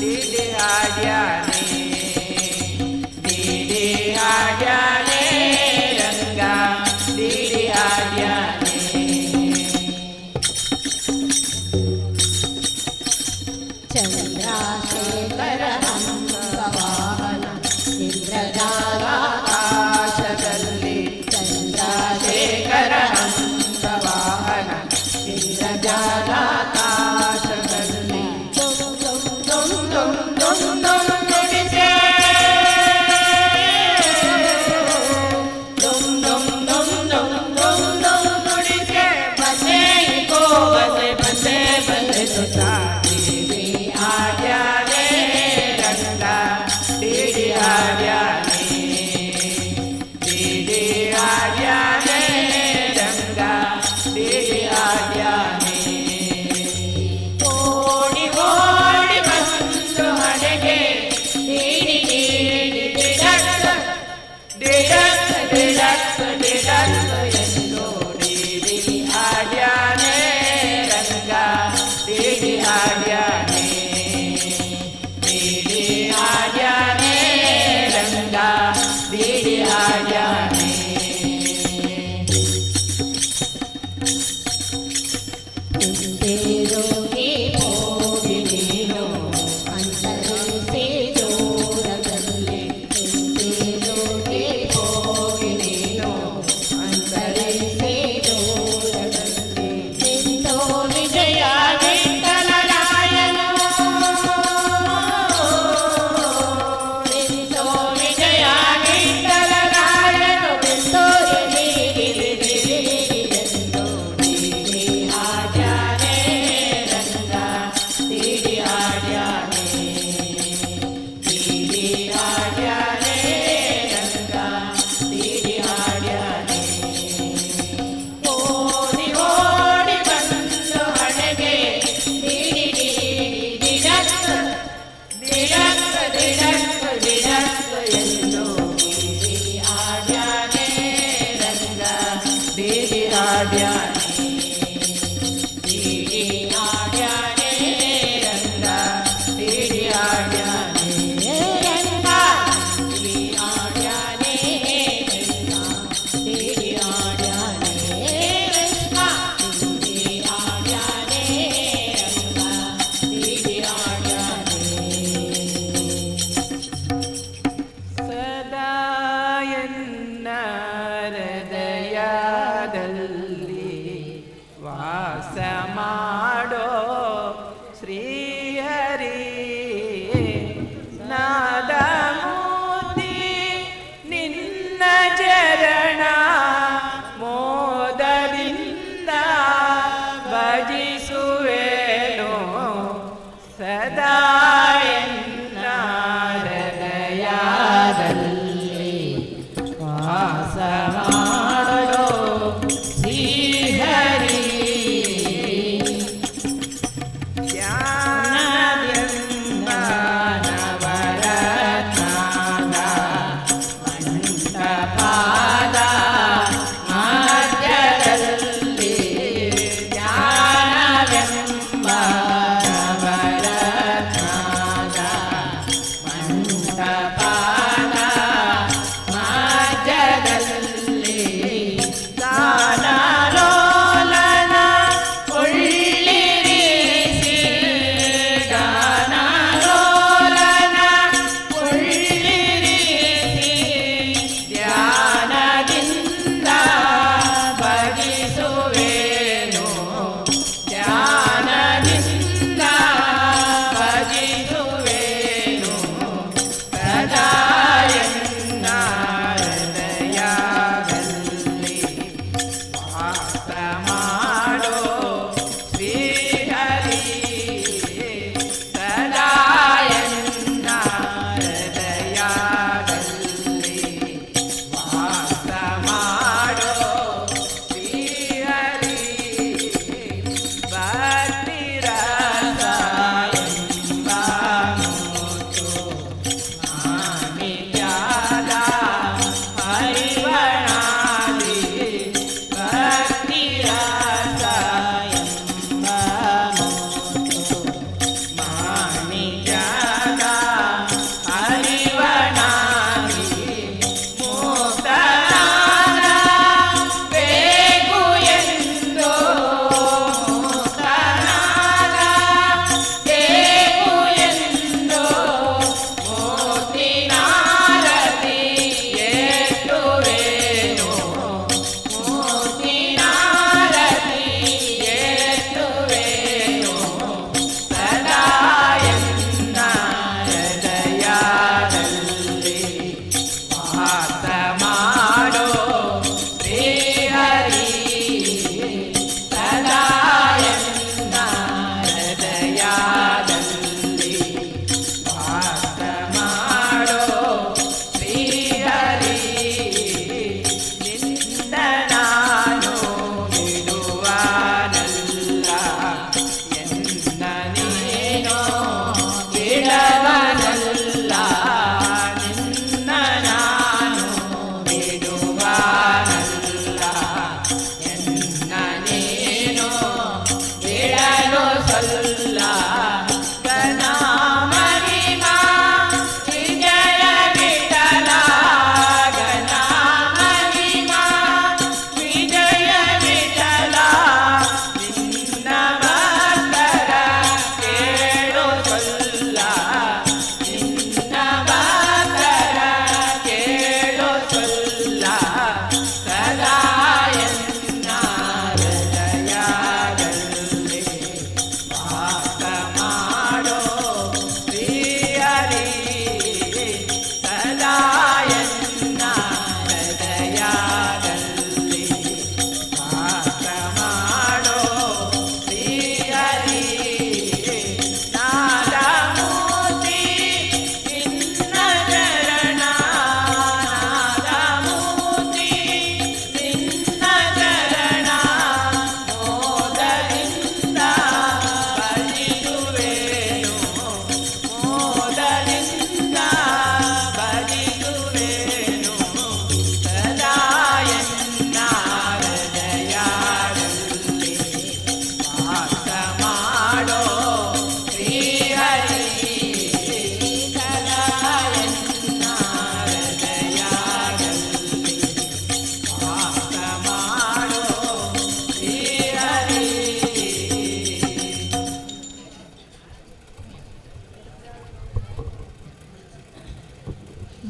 ಡಿಡಿ ಆಡ್ಯಾನೆ, ಡಿಡಿ ಆಡ್ಯಾನೆ ರಂಗ ಡಿಡಿ ಆಡ್ಯಾನೆ. ಚಂದ್ರಶೇಖರ ಹಂಸವಾಹನ ಇಂದ್ರಜಾಲಾಕಾಶದಲ್ಲಿ, ಚಂದ್ರಶೇಖರ ಹಂಸವಾಹನ ಇಂದ್ರಜಾಲಾಕಾಶದಲ್ಲಿ ಡುಂ ಡುಂ ಡುಂ ಡುಂ ಡುಂ ಡುಂ ನುಡಿಸೆ, ಡುಂ ಡುಂ ಡುಂ ಡುಂ ಡುಂ ಡುಂ ನುಡಿಸೆ, ಬಂದೆ ಕೋವಸೆ ಬಂದೆ ಬಂದೆ ಸುತ ದೇವಿ ಆಡ್ಯಾನೆ ರಂಗ ಡಿಡಿ ಆಡ್ಯಾನೆ, ಡಿಡಿ ಆಡ್ಯಾನೆ ರಂಗ ಡಿಡಿ ಆಡ್ಯಾನೆ. ಓಡಿ ಓಡಿ ಬಂದು ಹಣೆಗೆ ನೀಡಿ ನೀಡಿ ದಿಡಕ್ ದಿಡಕ್ ದಿಡಕ್ ದಿಡಕ್ ಎಂದು ಡಿಡಿ ಆಡ್ಯಾನೆ ರಂಗ ಡಿಡಿ ಆಡ್ಯಾನೆ, ಡಿಡಿ ಆಡ್ಯಾನೆ ರಂಗ ಡಿಡಿ ಆಡ್ಯಾನೆ. ಹಿಂತಿರುಗಿ ಹೋಗಿ ನೀನು ಅಂತರಿಸಿ ದೂರದಲ್ಲಿ, ಹಿಂತಿರುಗಿ ಹೋಗಿ ನೀನು ಅಂತರಿಸಿ ದೂರದಲ್ಲಿ, ನಿಂತೋ ವಿಜಯ ವಿಠಲರಾಯನು, ನಿಂತೋ ವಿಜಯ ವಿಠಲರಾಯನು, ನಿಂತೋ ಎಂದು ಡಿಡಿ ಆಡ್ಯಾನೆ ರಂಗ ಡಿಡಿ ಆಡ್ಯಾನೆ, ಡಿಡಿ ಆಡ್ಯಾನೆ ರಂಗ ಡಿಡಿ ಆಡ್ಯಾನೆ. ಓಡಿ ಓಡಿ ಬಂದು ಹಣೆಗೆ ನೀಡಿ ನೀಡಿ ದಿಡಕ್ ದಿಡಕ್ ದಿಡಕ್ ದಿಡಕ್ ಎಂದು ಡಿಡಿ ಆಡ್ಯಾನೆ ರಂಗ ಡಿಡಿ ಆಡ್ಯಾನೆ, ಡಿಡಿ ಆಡ್ಯಾನೆ ರಂಗ ಡಿಡಿ ಆಡ್ಯಾನೆ ರಂಗ ಡಿಡಿ ಆಡ್ಯಾನೆ ರಂಗ ಡಿಡಿ ಆಡ್ಯಾನೆ ರಂಗ ಡಿಡಿ ಆಡ್ಯಾನೆ ರಂಗ ಡಿಡಿ ಆಡ್ಯಾನೆ. ಸದಾ ಎನ್ನ ಹೃದಯದಲ್ಲಿ ವಾಸ ಮಾಡೋ ಶ್ರೀಹರಿ, ನಾದಮೂರ್ತಿ ನಿನ್ನ ಚರಣ ಮೋದದಿಂದ ಭಜಿಸುವೆನು, ಸದಾ ಎನ್ನ ಹೃದಯದಲ್ಲಿ ವಾಸ ಮಾಡೋ ಶ್ರೀಹರಿ. ಧ್ಯಾನವೆಂಬ ನವರತ್ನದ ಮಂಟಪದ ಮಧ್ಯದಲ್ಲಿ, ಧ್ಯಾನವೆಂಬ ನವರತ್ನದ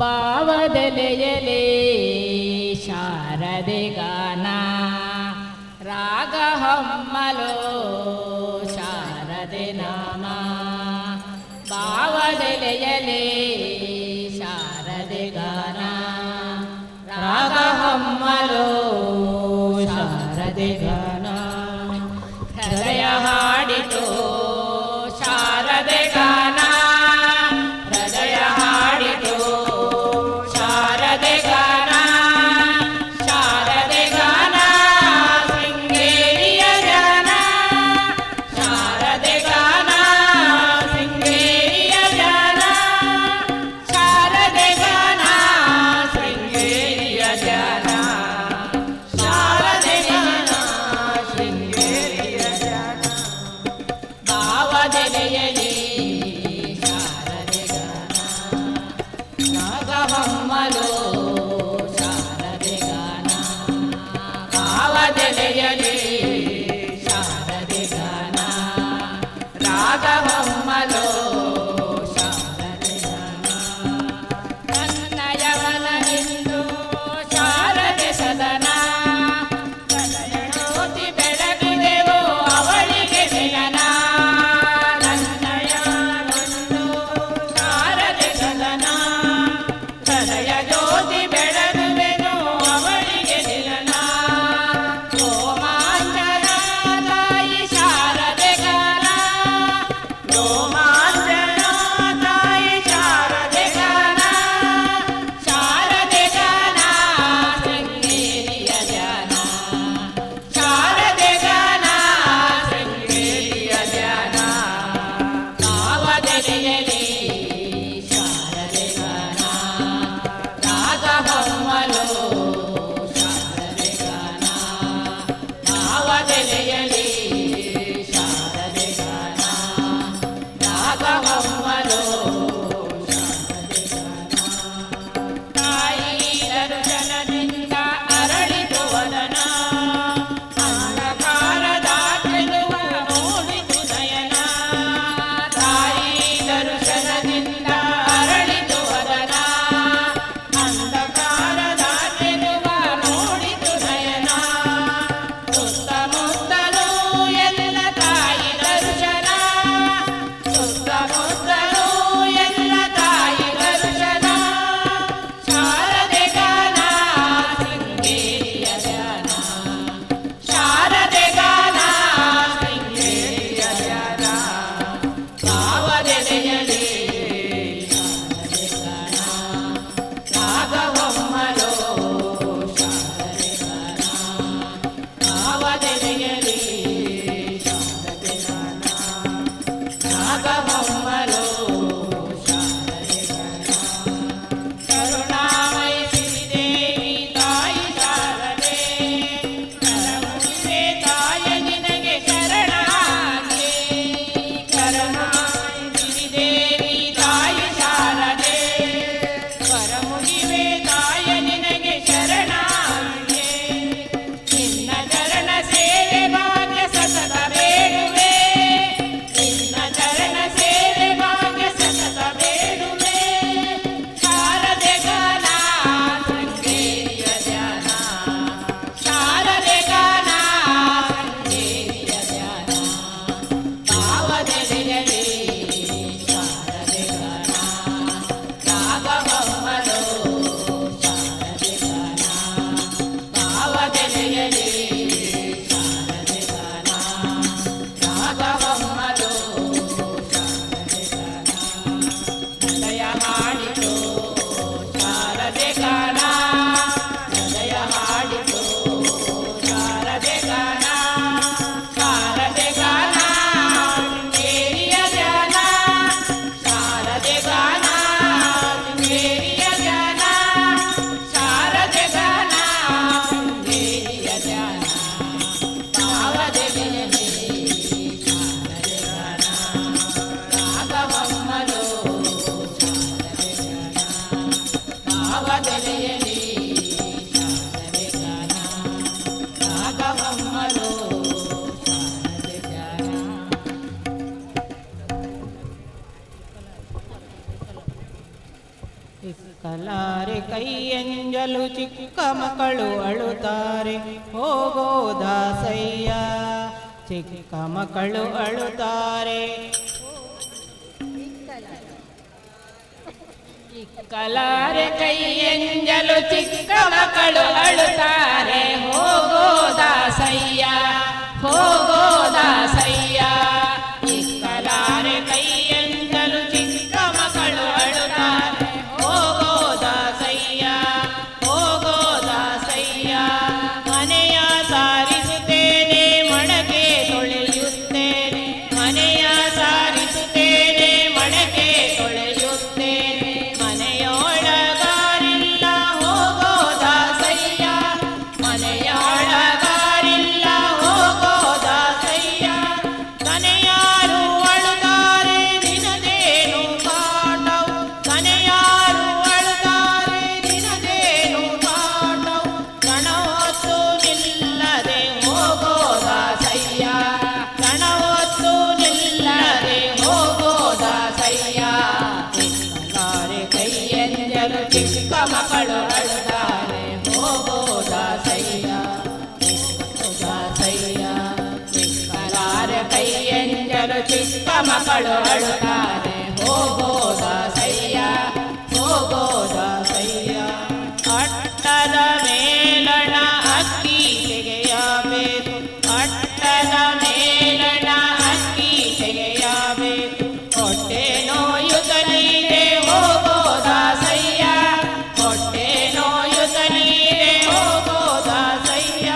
ಭಾವದೆಲೆಯಲೇ ಶಾರದೆ ಗಾನ, ರಾಗ ಹೊಮ್ಮಲೋ ಶಾರದೆ ನಾಮ. ಭಾವದೆಲೆಯಲೇ ಶಾರದೆ ಗಾನ, ರಾಗ ಹೊಮ್ಮಲೋ ಶಾರದೆ ಗಾನ. ಹೃದಯ ಹಾಡಿತು ಶಾರದೆ ಗಾನ, ಹೃದಯ ಹಾಡಿತು ಶಾರದೆ ಗಾನ. ಶಾರದೆ ಗಾನ ಶೃಂಗೇರಿಯ ಜಾನ, ಶಾರದೆ ಗಾನ ಶೃಂಗೇರಿಯ ಜಾನ, ಶಾರದೆ ಗಾನ ಶೃಂಗೇರಿಯ ಜಾನ. ಇಕ್ಕಲಾರೆ ಕೈಯಂಜಲು ಚಿಕ್ಕ ಮಕ್ಕಳು ಅಳುತ್ತಾರೆ ಹೋಗೋ ದಾಸಯ್ಯ. ಚಿಕ್ಕ ಮಕ್ಕಳು ಅಳುತ್ತಾರೆ. ಇಕ್ಕಲಾರೆ ಕೈಯಂಜಲು ಚಿಕ್ಕ ಮಕ್ಕಳು ಅಳುತ್ತಾರೆ ಹೋಗೋ ದಾಸಯ್ಯ, ಹೋಗೋ ದಾಸಯ್ಯ. ಇಕ್ಕಲಾರೆ ಕೈಯಂಜಲು ಚಿಕ್ಕ ಮಕ್ಕಳು ಅಳುತ್ತಾರೆ ಹೋಗೋ ದಾಸಯ್ಯ, ಹೋಗೋ ದಾಸಯ್ಯ. ಮನೆಯ ಸಾರಿಸುತ್ತೇನೆ, ಮಡಕೆ ತೊಳೆಯುತ್ತೇನೆ. ಮನೆಯ ಸಾರಿಸುತ್ತೇನೆ, ಮಡಕೆ ತೊಳೆಯುತ್ತೇನೆ. ಮನೆಯೊಳಗಾರಿಲ್ಲ ಹೋಗೋ ದಾಸಯ್ಯ. ಮನೆಯೊಳಗಾರಿಲ್ಲ ಹೋಗೋ ದಾಸಯ್ಯ. ತನೆಯಾರು ಅಳುತ್ತಾರೆ ನಿನದೇನು ಕಾಟವು? ತನೆಯಾರು ಅಳುತ್ತಾರೆ ನಿನದೇನು ಕಾಟವು? ಕಣವತ್ತು ನಿಲ್ಲದೆ ಹೋಗೋ ದಾಸಯ್ಯ. ಕಣವತ್ತು ನಿಲ್ಲದೆ ಹೋಗೋ ದಾಸಯ್ಯ. ಚಿಕ್ಕಲಾರೆ ಕೈಯಂಜಲು ಚಿಕ್ಕ ಮಕ್ಕಳು ಅಳುತ್ತಾರೆ ಹೋಗೋ ದಾಸಯ್ಯ, ದಾಸಯ್ಯ. ಚಿಕ್ಕಲಾರೆ ಕೈಯಂಜಲು ಚಿಕ್ಕ ಮಕ್ಕಳು ಅಳುತ್ತಾರೆ ಹೋಗೋ ದಾಸಯ್ಯ, ಹೋಗೋ ದಾಸಯ್ಯ. ಅಟ್ಟದ ಮೇಲಣ ಅಕ್ಕಿ ತೆಗೆಯಬೇಕು. ಅಟ್ಟದ ಮೇಲಣ ಅಕ್ಕಿ ತೆಗೆಯಬೇಕು. ಹೊಟ್ಟೆ ನೋಯುತ್ತಲಿದೆ ಹೋಗೋ ದಾಸಯ್ಯ. ಹೊಟ್ಟೆ ನೋಯುತ್ತಲಿದೆ ಹೋಗೋ ದಾಸಯ್ಯ.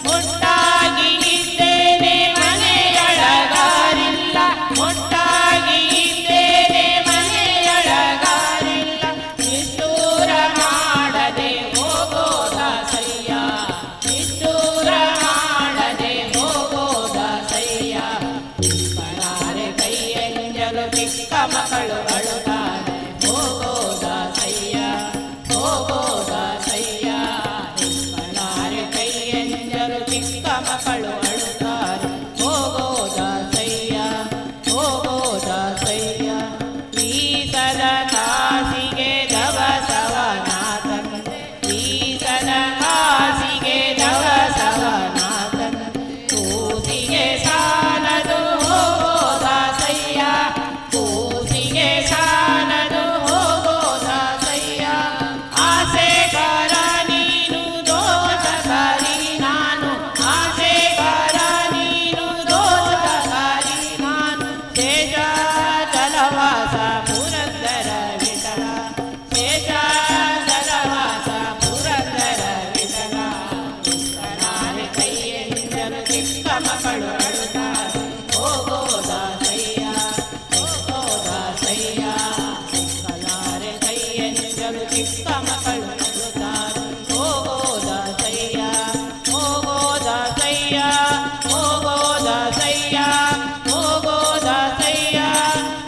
ಮುಟ್ಟಾಗಿ ಇದ್ದೇನೆ ಮನೆಯೊಳಗಾರಿಲ್ಲ. ಮುಟ್ಟಾಗಿ ಇದ್ದೇನೆ ಮನೆಯೊಳಗಾರಿಲ್ಲ. ನಿಷ್ಠೂರ ಮಾಡದೆ ಹೋಗೋ ದಾಸಯ್ಯ. ನಿಷ್ಠೂರ ಮಾಡದೆ ಹೋಗೋ ದಾಸಯ್ಯ. ಚಿಕ್ಕಲಾರೆ ಕೈಯಂಜಲು ಚಿಕ್ಕ ಮಕ್ಕಳು ಅಳುತ್ತಾರೆ ಹೋಗೋ ದಾಸಯ್ಯ, ಹೋಗೋ ದಾಸಯ್ಯ. ಚಿಕ್ಕಲಾರೆ ಕೈಯಂಜಲು ಚಿಕ್ಕ ಮಕ್ಕಳು ಅಳುತ್ತಾರೆ ಹೋಗೋ ದಾಸಯ್ಯ, ಹೋಗೋ ದಾಸಯ್ಯ. ಈಸದ ಕಾಸಿಗೆ ದವಸವನಾಥನ. ಈಸದ ಕಾಸಿಗೆ ದವಸವನಾಥನ. ಕೂಸಿಗೆ ಸಾಲದು ಹೋಗೋ ದಾಸಯ್ಯ. ಕೂಸಿಗೆ ಸಾಲದು ಹೋಗೋ ದಾಸಯ್ಯ. ಆಸೆಗಾರ ನೀನು, ದೋಷಕಾರಿ ನಾನು. ಆಸೆಗಾರ ನೀನು, ದೋಷಕಾರಿ ನಾನು. ಶೇಷ ಜಲವಾಸ ಪುರಂದರ ವಿಠಲ. ಶೇಷ ಜಲವಾಸ ಪುರಂದರ ವಿಠಲ. ಚಿಕ್ಕಲಾರೆ ಕೈಯಂಜಲು ಚಿಕ್ಕ ಮಕ್ಕಳು ಅಳುತ್ತಾರೆ ಹೋಗೋ ದಾಸಯ್ಯ, ಹೋಗೋ ದಾಸಯ್ಯ. ಚಿಕ್ಕಲಾರೆ ಕೈಯಂಜಲು ಚಿಕ್ಕ ಮಕ್ಕಳು ಅಳುತ್ತಾರೆ ಹೋಗೋ ದಾಸಯ್ಯ, ಹೋಗೋ ದಾಸಯ್ಯ, ಹೋಗೋ ದಾಸಯ್ಯ, ಹೋಗೋ ದಾಸಯ್ಯ,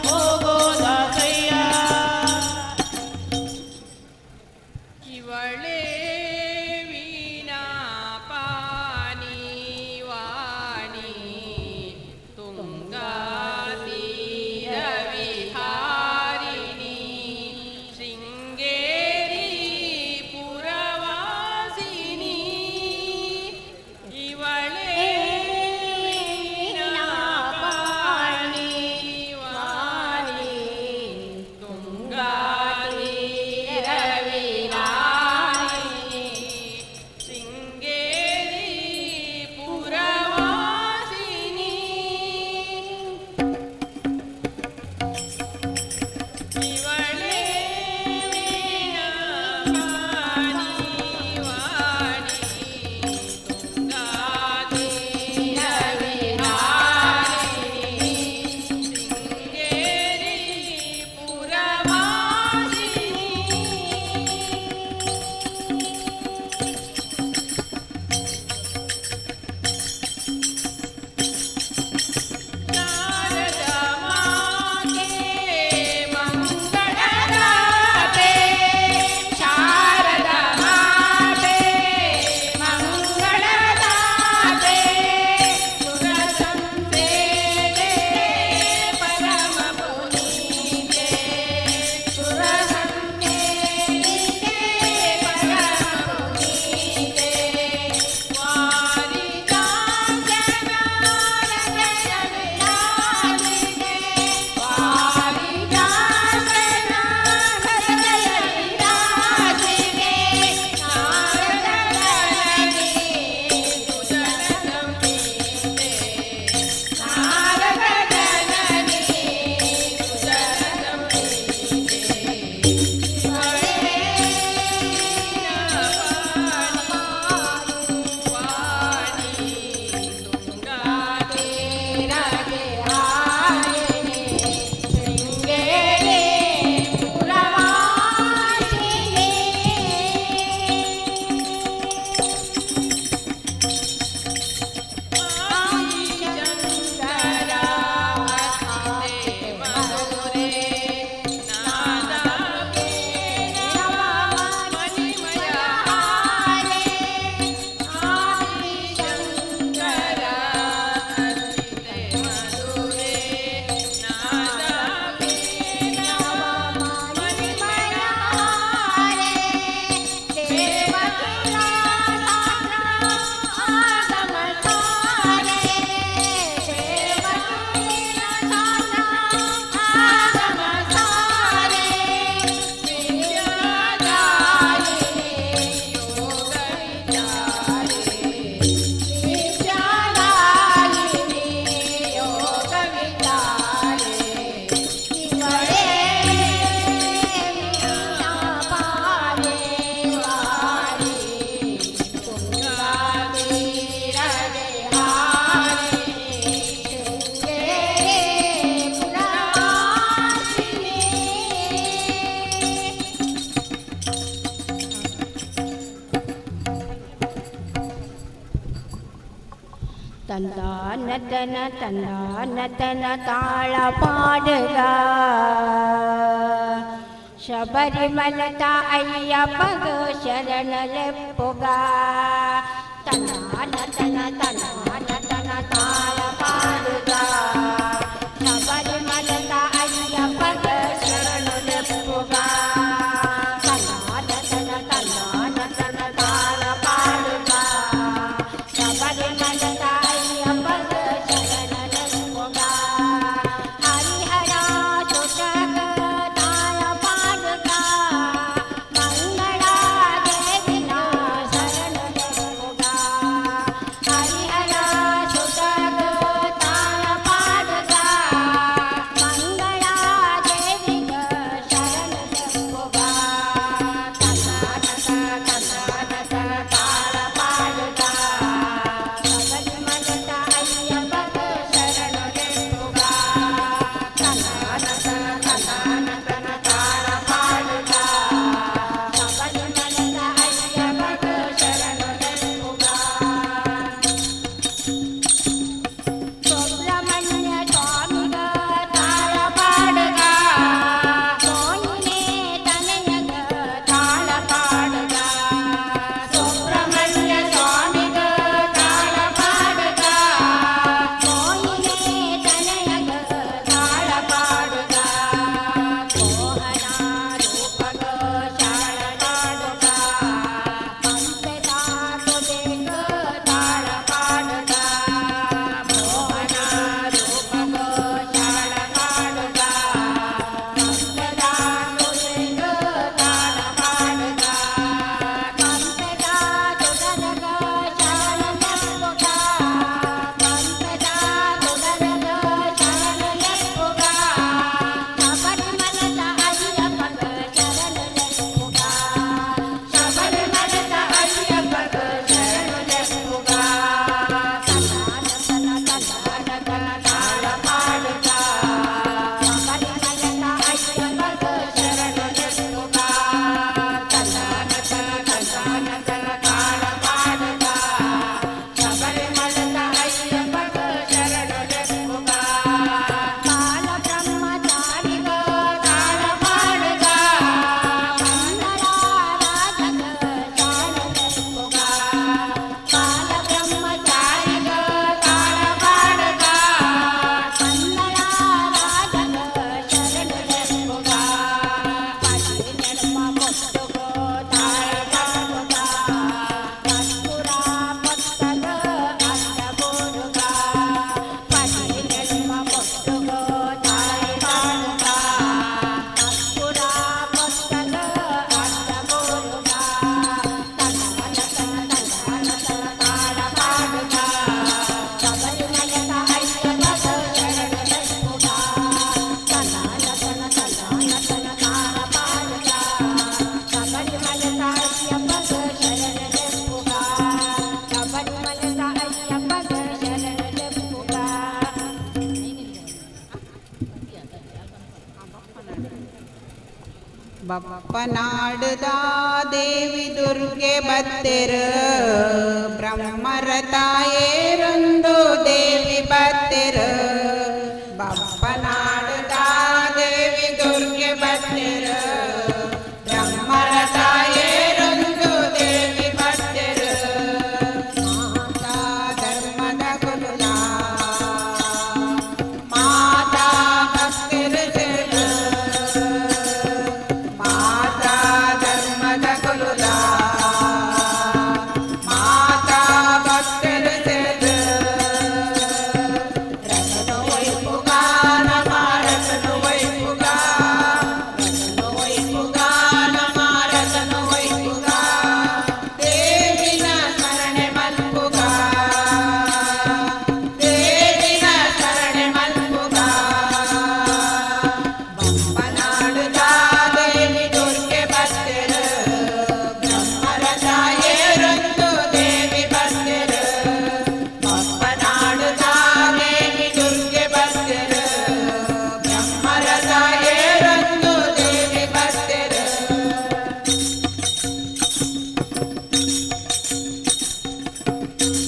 ಹೋಗೋ ದಾಸಯ್ಯ. ಇವಳೇ ವೀಣಾ ಪಾಣಿ ವಾಣಿ ತುಂಗಾತೀರ ವಿಹಾರಿಣಿ ಶೃಂಗೇರಿ. ತಂದಾನತನ ತಂದಾನತನ ತಾಳ ಪಾಡುಗ ಶಬರಿಮಲತ ಅಯ್ಯಪ್ಪಗ ಶರಣಲೆಪ್ಪುಗ ತಂದಾನತನ ತಂದಾನತನ ತಾಳ ಪಾಡುಗ ಶಬರಿಮಲತ ಅಯ್ಯಪ್ಪಗ ಶರಣಲೆಪ್ಪುಗ ತಂದಾನತನ ತಂದಾನತನ ತಾಳ ಪಾಡುಗ ಶಬರಿಮಲತ ಅಯ್ಯಪ್ಪಗ ಶರಣಲೆಪ್ಪುಗ ಹರಿಹರ ಸುತಗ ತಾಳ ಪಾಡುಗ ಮಂಗಳ ದೇವಿನ ಶರಣಲೆಪ್ಪುಗ ಹರಿಹರ ಸುತಗ ತಾಳ ಪಾಡುಗ ಮಂಗಳ ದೇವಿಗ ಶರಣಲೆಪ್ಪುಗ ತನ್ನ ತನ್ನ ತಾಳ ಪಾಡುಗ ಶಬರಿಮಲತ ಅಯ್ಯಪ್ಪಗ ಶರಣಲೆಪ್ಪುಗ ತನ್ನ ತನ್ನ ತಾಳ ಪಾಡುಗ ಶಬರಿಮಲತ ಅಯ್ಯಪ್ಪಗ ಶರಣಲೆಪ್ಪುಗ ಸುಬ್ರಹ್ಮಣ್ಯ ಸ್ವಾಮಿಗ ತಾಳ ಪಾಡುಗ ಸೋಯಿನೇ ತನಯಗ ತಾಳ ಪಾಡುಗ ಸುಬ್ರಹ್ಮಣ್ಯ ಸ್ವಾಮಿಗ ತಾಳ ಪಾಡುಗ ಸೋಯಿನೇ ತನಯಗ ತಾಳ ಪಾಡುಗ ಮೋಹನ ರೂಪಗ ಶರಣಾಡುಗ ಪಂಪೆದ ತುದಿಗ ತಾಳ ಪಾಡುಗ ಮೋಹನ ರೂಪಗ ಶರಣಾಡುಗ ಪಂಪೆದ ತುದಿಗ ತಾಳ ಪಾಡುಗ ಪಂಪೆದ ತುದರಗ ಶರಣನೆಪ್ಪುಗ ಪಂಪೆದ ತುದರಗ ಶರಣನೆಪ್ಪುಗ ಶಬರಿಮಲತ ಅಯ್ಯಪ್ಪಗ ಶರಣನೆಪ್ಪುಗ ಶಬರಿಮಲತ ಅಯ್ಯಪ್ಪಗ ಶರಣನೆಪ್ಪುಗ ತನ್ನ ತನ್ನ ತನ್ನ ತಾಳ ಪಾಡುಗ ಶಬರಿಮಲತ ಅಯ್ಯಪ್ಪಗ ಶರಣನೆಪ್ಪುಗ ತನ್ನ ತನ್ನ ತನ್ನ ತಾಳ ಪಾಡುಗ ಶಬರಿಮಲತ ಅಯ್ಯಪ್ಪಗ ಶರಣನೆಪ್ಪುಗ ಬಾಲ ಬ್ರಹ್ಮಚಾರಿಗ ತಾಳ ಪಾಡುಗ ಕನ್ನಡ ರಾಜಗ ಶರಣನೆಪ್ಪುಗ ಬಾಲ ಬ್ರಹ್ಮಚಾರಿಗ ತಾಳ ಪಾಡುಗ ಕನ್ನಡ ರಾಜಗ ಶರಣನೆಪ್ಪುಗ ಪದಿನೆಡ್ಮ ಪೊಟ್ಟುಗೋ ತಾಳ ಪಾಡುಗ ಕಸ್ತೂರ ಪೊತ್ತಗ ಅಷ್ಟಬೋರುಗ ಪದಿನೆಡ್ಮ ಪೊಟ್ಟುಗೋ ತಾಳ ಪಾಡುಗ ಕಸ್ತೂರ ಪೊತ್ತಗ ಅಷ್ಟಬೋರುಗ ತನ್ನ ತನ್ನ ತನ್ನ ತಾಳ ಪಾಡುಗ ಶಬರಿಮಲತ ಅಯ್ಯಪ್ಪಗ ಶರಣನೆಪ್ಪುಗ ತನ್ನ ತನ್ನ ತನ್ನ ತನ್ನ ತಾಳ ಪಾಡುಗ ಶಬರಿಮಲತ ಅಯ್ಯಪ್ಪಗ ಶರಣನೆಪ್ಪುಗ ಶಬರಿಮಲತ ಅಯ್ಯಪ್ಪಗ ಶರಣನೆಪ್ಪುಗ. ಬಪ್ಪನಾಡುದ ದೇವಿ ದುರ್ಗೆ ಬತ್ತೆರ ಬ್ರಹ್ಮರ ತಾಯೇರೊಂದು ದೇವಿ ಬತ್ತೆರ ಬಪ್ಪನಾಡುದ ದೇವಿ ದುರ್ಗೆ ಬತ್ತೆರ ಬ್ರಹ್ಮರ ತಾಯೇರೊಂದು ದೇವಿ ಬತ್ತೆರ ಮಾತಾ ಧರ್ಮದ ಗುರುಲ ಮಾತಾ ಭಕ್ತರ ಸೇವ ಮಾತಾ ಧರ್ಮದ ಕುಲುಲ ಮಾತಾ ಭಕ್ತರ ಸೇವ ರಸನು ವೈಪುಗ ನಮ ರಸನು ವೈಪುಗ ರಸನು ವೈಪುಗ ನಮ ರಸನು ವೈಪುಗ ದೇವಿನ ಸ್ಮರಣೆ ಮಲ್ಪುಗ ದೇವಿನ ಸ್ಮರಣೆ ಮಲ್ಪುಗ ಬಪ್ಪನಾಡುದ ದೇವಿ ದುರ್ಗೆ ಬತ್ತೆರ ಬ್ರಹ್ಮರ ತಾಯೇರೊಂದು ದೇವಿ ಬತ್ತೆರ ಬಪ್ಪನಾಡುದ ದೇವಿ ದುರ್ಗೆ ಬತ್ತೆರ ಬ್ರಹ್ಮರ ತಾಯೇರೊಂದು ದೇವಿ ಬತ್ತೆರ.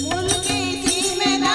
ಮುಲ್ಕಿ ಸೀಮೆದ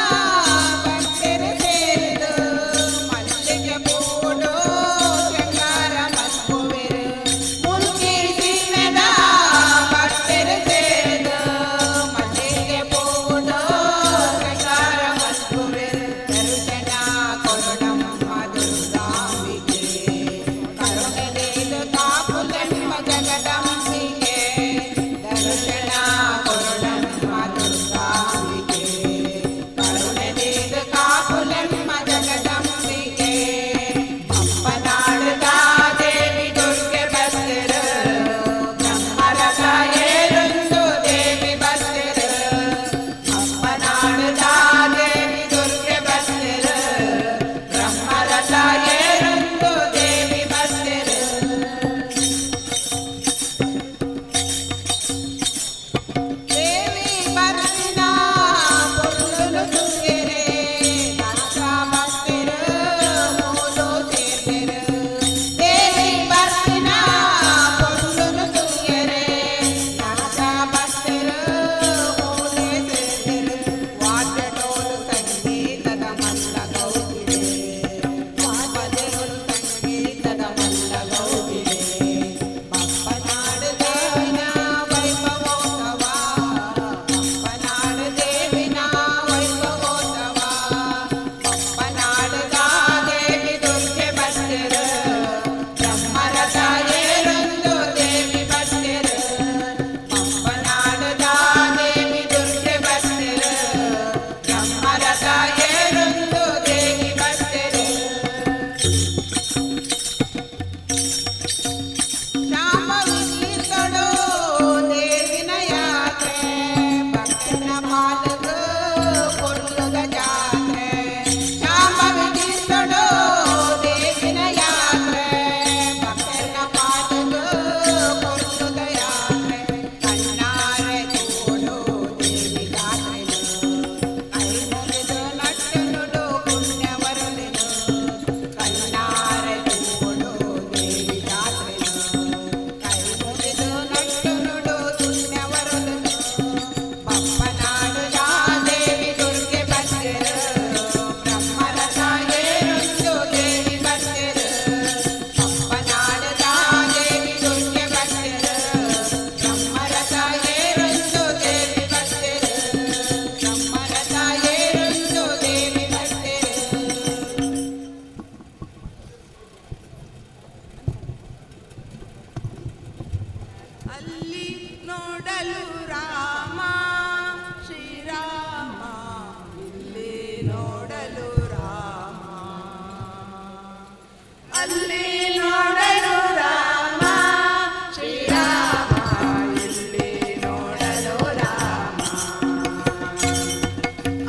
ಅಲ್ಲಿ ನೋಡಲು ರಾಮ ಶ್ರೀರಾಮ, ಇಲ್ಲಿ ನೋಡಲು ರಾಮ. ಅಲ್ಲಿ ನೋಡಲು ರಾಮ ಶ್ರೀರಾಮ, ಇಲ್ಲಿ ನೋಡಲು ರಾಮ.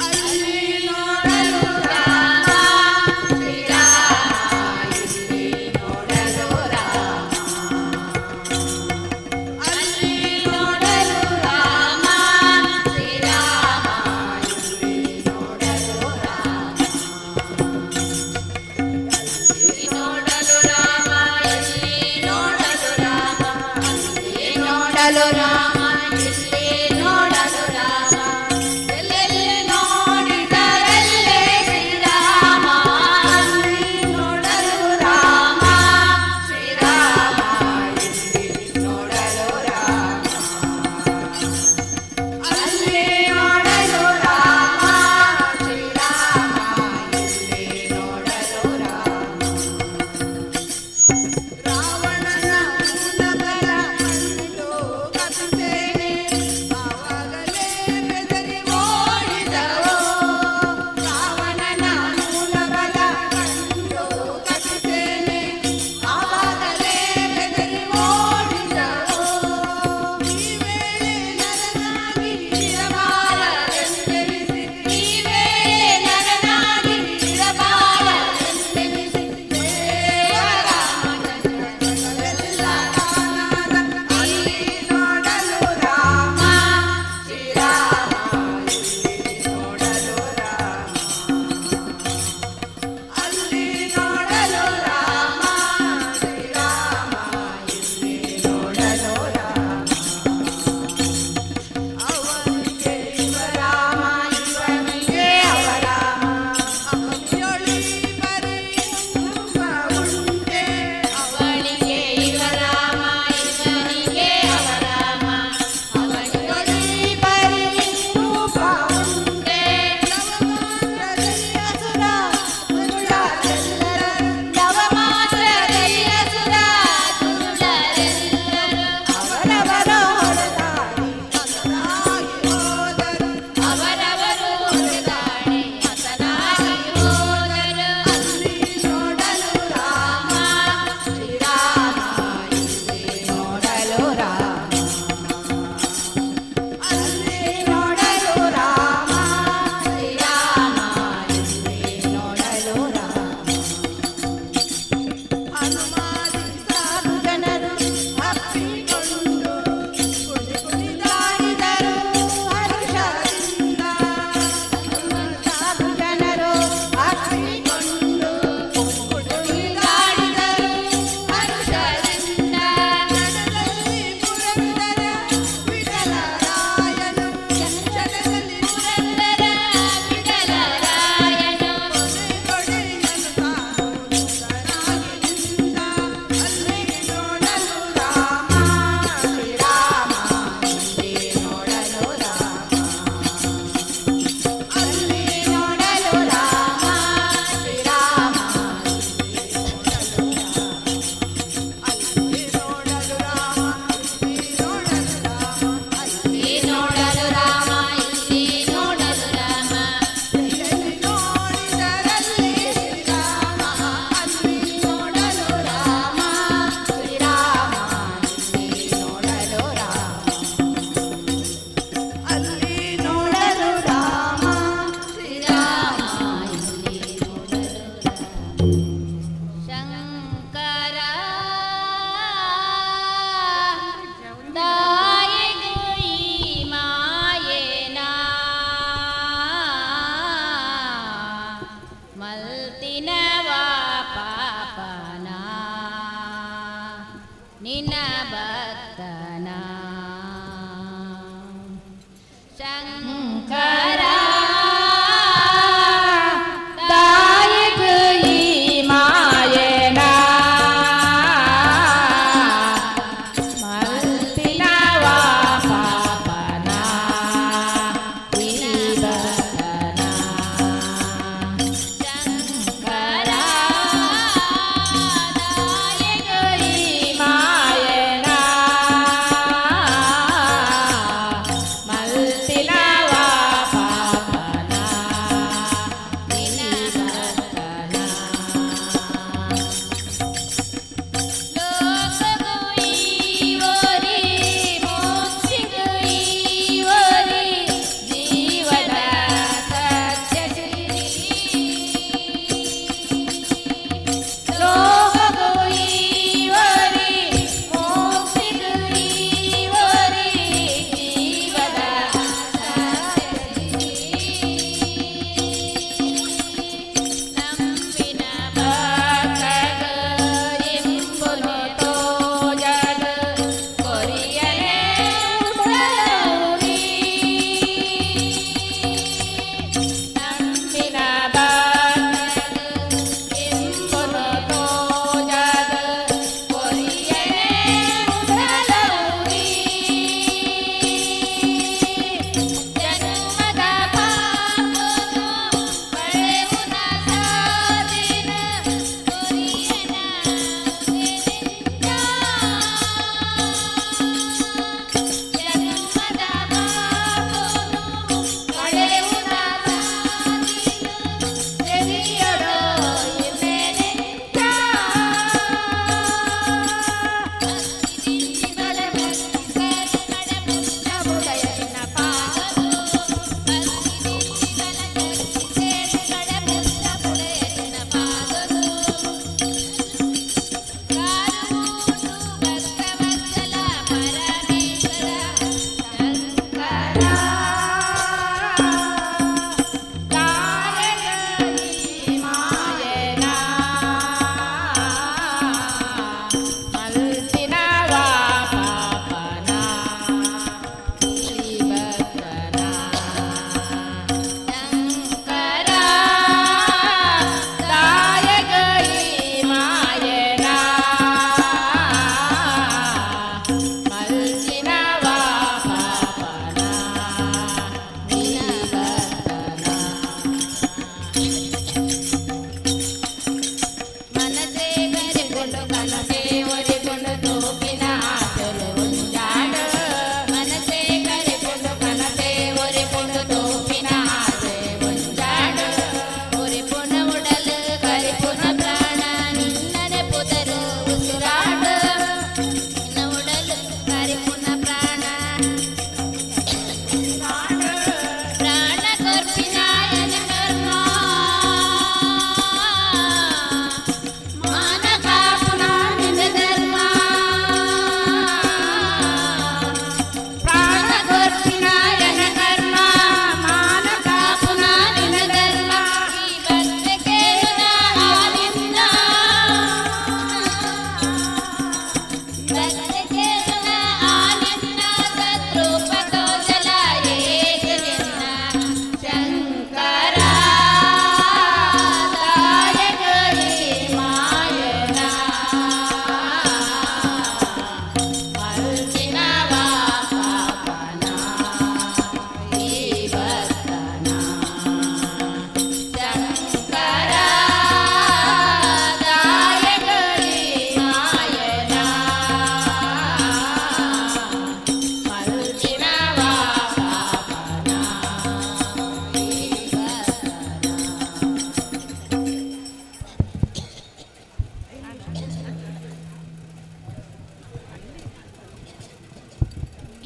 ಅಲ್ಲಿ ನೋಡಲು ರಾಮ ಶ್ರೀರಾಮ, ಇಲ್ಲಿ ನೋಡಲು ರಾಮ. ಅಲ್ಲಿ ನೋಡಲು ರಾಮ ಶ್ರೀರಾಮ, ಇಲ್ಲಿ ನೋಡಲು ರಾಮ. ಇಲ್ಲಿ ನೋಡಲು ರಾಮ, ಇಲ್ಲಿ ನೋಡಲು ರಾಮ, ಅಲ್ಲಿ ನೋಡಲು ರಾಮ, ಇಲ್ಲಿ ನೋಡಲು ರಾಮ. ಎಲ್ಲೆಲ್ಲಿ ನೋಡಿದರಲ್ಲೇ ಶ್ರೀರಾಮ. ಅಲ್ಲಿ ನೋಡಲು ರಾಮ ಶ್ರೀರಾಮ, ಇಲ್ಲಿ ನೋಡಲು ರಾಮ. ಅಲ್ಲಿ ನೋಡಲು ರಾಮ ಶ್ರೀರಾಮ, ಇಲ್ಲಿ ನೋಡಲು ರಾಮ. ರಾವಣನ ಮೂಲಬಲ ಕಂಡು ಕಪಿಸೇನೆ ಆವಾಗಲೇ ಬೆದರಿ ಓಡಿದವು. ರಾವಣನ ಮೂಲಬಲ ಕಂಡು ಕಪಿಸೇನೆ ಆವಾಗಲೇ ಬೆದರಿ ಓಡಿದವು. ಈ ವೇಳೆ ನರನಾಗಿ ಇರಬಾರದೆಂದೆನಿಸಿ, ಈ ವೇಳೆ ನರನಾಗಿ ಇರಬಾರದೆಂದೆನಿಸಿ, ದೇವರಾಮನ ಜಗವೆಲ್ಲ ತಾನಾದ. ಅಲ್ಲಿ ನೋಡಲು ರಾಮ ಶ್ರೀರಾಮ, ಇಲ್ಲಿ ನೋಡಲು ರಾಮ. ಅಲ್ಲಿ ನೋಡಲು ರಾಮ ಶ್ರೀರಾಮ, ಇಲ್ಲಿ ನೋಡಲು ರಾಮ. ಅವನಿಗೆ ಇವ ರಾಮ, ಇವನಿಗೆ ಅವ ರಾಮ, ಅವನಿಯೊಳಿ ಬರೀ ತುಂಬ ಉಂಟೆ. ಅವಳಿಗೆ ಇವ ರಾಮ, ಇವನಿಗೆ ಅವ ರಾಮ, ಅವನಿಯೊಳಿ ಬರೀ ರೂಪ ಉಂಟೆ. ನವಮಾತ್ರದಲ್ಲಿ ಅಸುರ ದುರುಳರೆಲ್ಲರೂ, ನವ ಮಾತ್ರದಲ್ಲಿ ಅಸುರ ದುರುಳರೆಲ್ಲರೂ, ಅವರವರ ಹೊಡೆದಾಡಿ ಹತರಾಗಿ ಹೋದರು. ಅವರವರು ಹೊಡೆದಾಡಿ ಹತರಾಗಿ ಹೋದರು. ಅಲ್ಲಿ ನೋಡಲು ರಾಮ ಶ್ರೀರಾಮ, ಇಲ್ಲಿ ನೋಡಲು ರಾಮ. ಅಲ್ಲಿ ನೋಡಲು ರಾಮ ಶ್ರೀರಾಮ, ಇಲ್ಲಿ ನೋಡಲು ರಾಮ. ಹನುಮಾದಿ ಸಾಧು ಜನರು ಅಪ್ಪಿಕೊಂಡು ಕುಣಿ ಕುಣಿದಾಡಿದರು ಹರುಷದಿಂದ. ಸಾಧು ಜನರು ಅಪ್ಪಿಕೊಂಡು ಕುಣಿದಾಡಿದರು ಹರುಷದಿಂದ. ಜನದಲ್ಲಿ ಪುರಂದರ ವಿಠಲರಾಯನು, ಜನದಲ್ಲಿ ಪುರಂದರ ವಿಠಲರಾಯನು, ಕೊನೆಗೊಡೆಯನು ತಾನು ದೂತನಾಗಿ ನಿಂತ. ಅಲ್ಲಿ ನೋಡಲು ರಾಮ ಶ್ರೀರಾಮ, ಇಲ್ಲಿ ನೋಡಲು ರಾಮ. ಅಲ್ಲಿ ನೋಡಲು ರಾಮ ಶ್ರೀರಾಮ, ಅಲ್ಲಿ ನೋಡಲು ರಾಮ. ಅಲ್ಲಿ ನೋಡಲು ರಾಮ, ಇಲ್ಲಿ ಇಲ್ಲಿ ನೋಡಲು ರಾಮ, ಇಲ್ಲಿ ನೋಡಲು ರಾಮ. ಎಲ್ಲೆಲ್ಲಿ ನೋಡಿದರಲ್ಲಿ ಶ್ರೀರಾಮ. ಅಲ್ಲಿ ನೋಡಲು ರಾಮ ಶ್ರೀರಾಮ, ಇಲ್ಲಿ ನೋಡಲು ರಾಮ. ಅಲ್ಲಿ ನೋಡಲು ರಾಮ ಶ್ರೀರಾಮ. ಶಂಕರ ದಾಯಿಗುಯಿ ಮಾಯೇನ ಮಲ್ತಿನವ ಪಾಪನ ನಿನ್ನ ಭಕ್ತನ. ಶಂಕರ ದಾಯಿಗುಯಿ ಮಾಯೇನ ಮಲ್ತಿನವ ಪಾಪನ ಈ ಭಕ್ತನ. ಶಂಕರ ದಾಯಿಗುಯಿ ಮಾಯೇನ.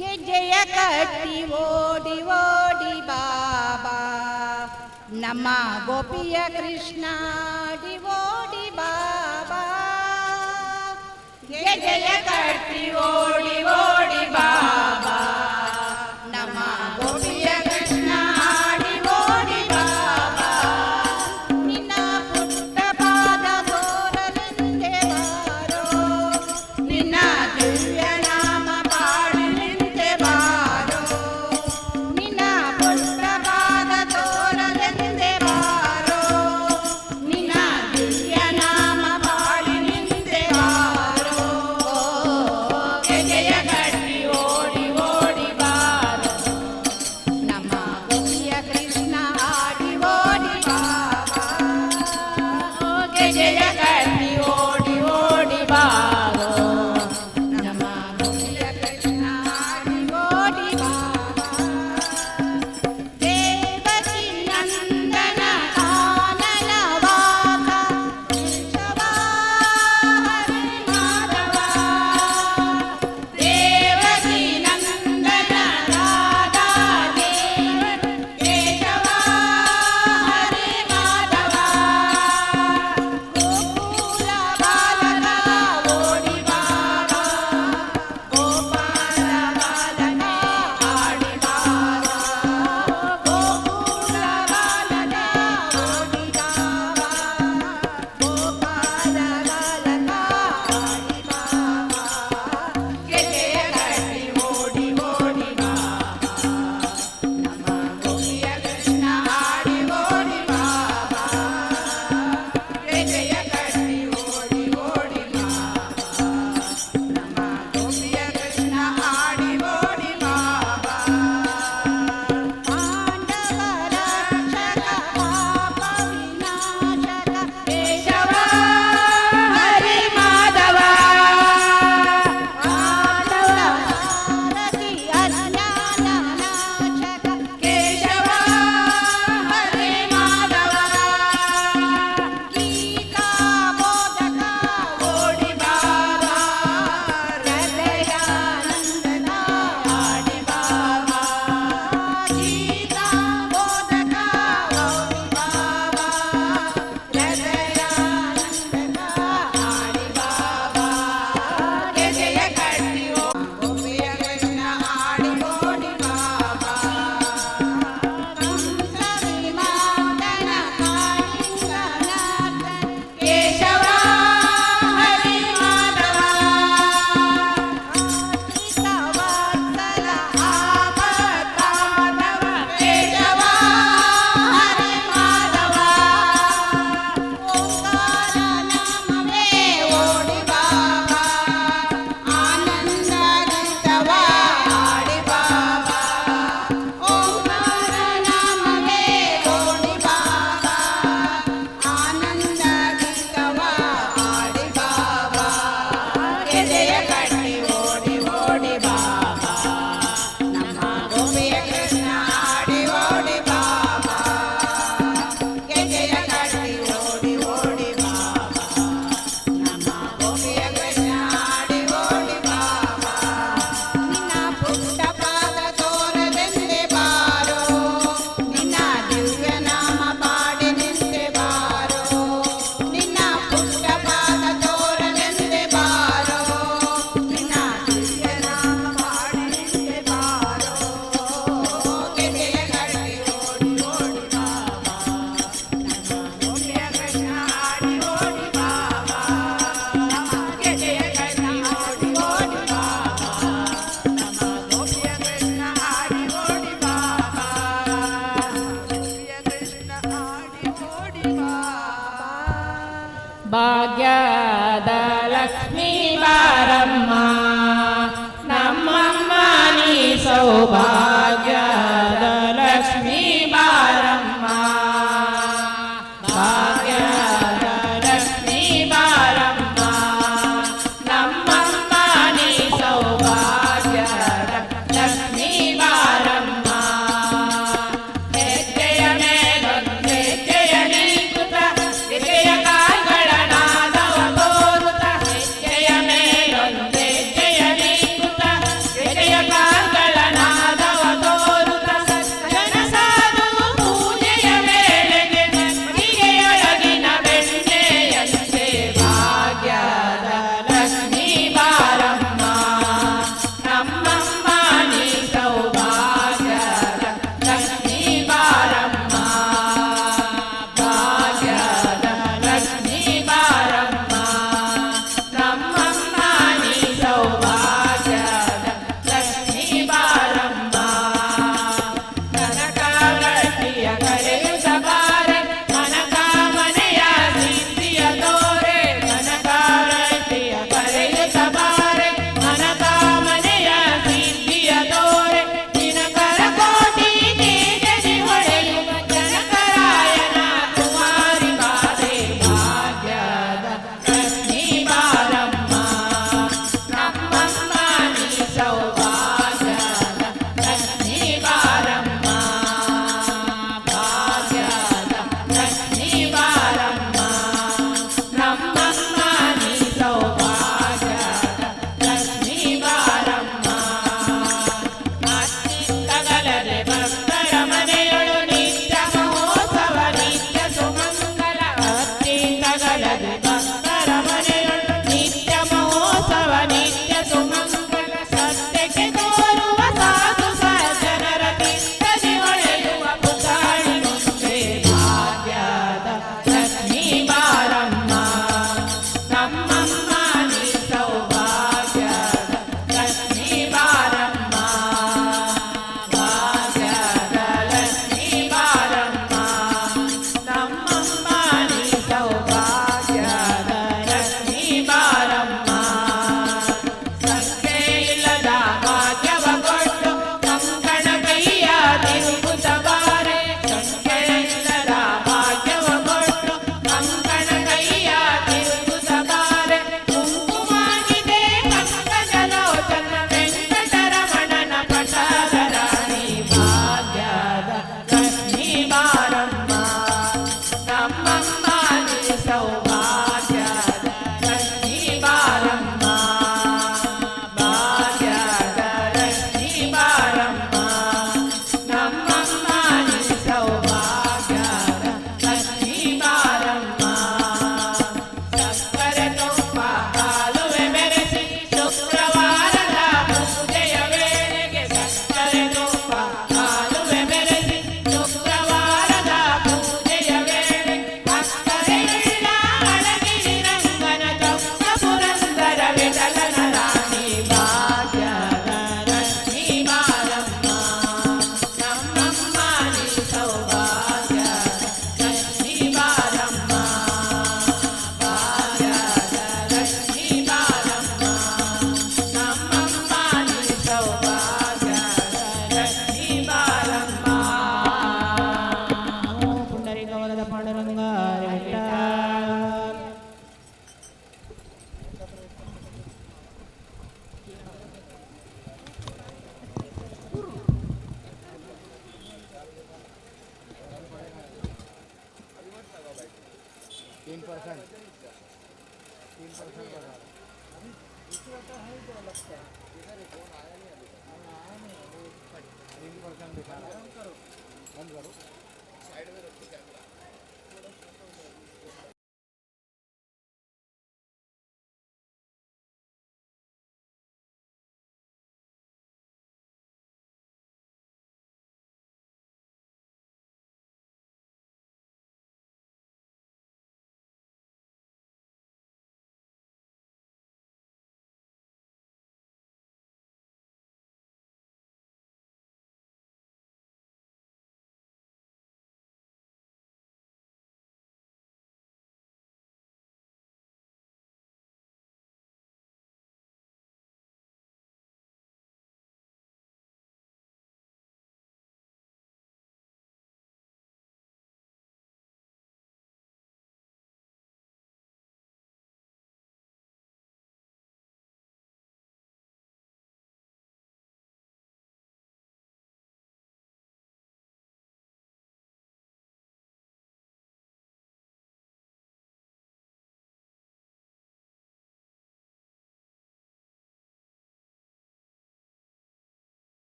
ಗೆಜ್ಜೆಯ ಕಟ್ಟಿ ಓಡಿ ಓಡಿ ಬಾಬಾ, ನಮ್ಮ ಗೋಪಿಯ ಕೃಷ್ಣ ಓಡಿ ಓಡಿ ಬಾಬಾ. ಗೆಜ್ಜೆಯ ಕಟ್ಟಿ ಓಡಿ ಓಡಿ ಬಾಬಾ, ನಮ್ಮ ಗೋಪಿಯ ಕೃಷ್ಣ ಓಡಿ ಓಡಿ ಬಾಬಾ. ನಿನ್ನ ಪುಟ್ಟ ಪಾದ ತೋರಲೆಂದೇ ಬಾರೋ, ನಿನ್ನ ದಿವ್ಯ ನಾಮ ಪಾಡಲೆಂದೇ ಬಾರೋ. ನಿನ್ನ ಪುಟ್ಟ ಪಾದ ತೋರಲೆಂದೇ ಬಾರೋ, ನಿನ್ನ ದಿವ್ಯ ನಾಮ ಪಾಡಲೆಂದೇ ಬಾರೋ. ಗೆಜೆಯ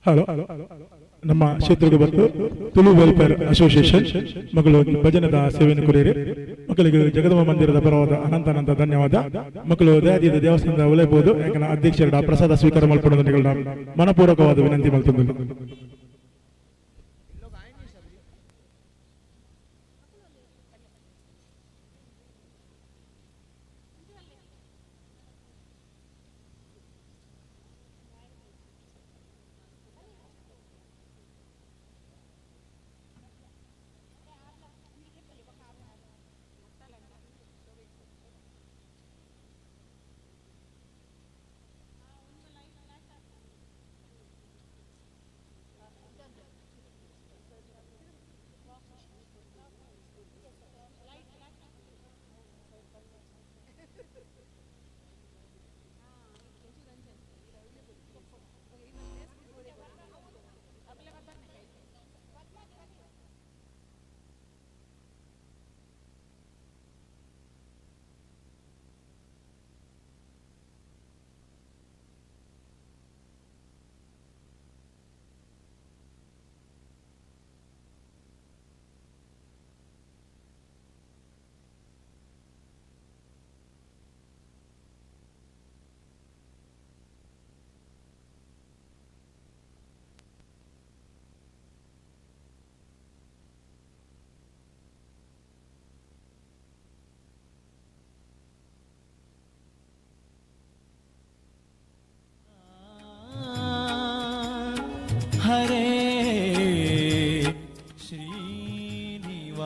ಹಲೋ, ನಮ್ಮ ಕ್ಷೇತ್ರದ ಬಂದು ತುಳು ವೆಲ್ಫೇರ್ ಅಸೋಸಿಯೇಷನ್ ಮಕ್ಕಳು ಭಜನದ ಸೇವೆಯನ್ನು ಕೊಡಿರಿ. ಮಕ್ಕಳಿಗೆ ಜಗದಮ್ಮ ಮಂದಿರದ ಪರವಾದ ಅನಂತ ಅನಂತ ಧನ್ಯವಾದ. ಮಕ್ಕಳು ದಯಾದೀದ ದೇವಸ್ಥಾನದ ಉಳಿಯಬಹುದು. ಯಾಕಂದ್ರೆ ಅಧ್ಯಕ್ಷರ ಪ್ರಸಾದ ಸ್ವೀಕಾರ ಮಲ್ಪಡುವ ಮನಪೂರ್ವಕವಾದ ವಿನಂತಿ ಮಲ್ತೊಂದು. ಹರೇ ಶ್ರೀನಿವಾಸ.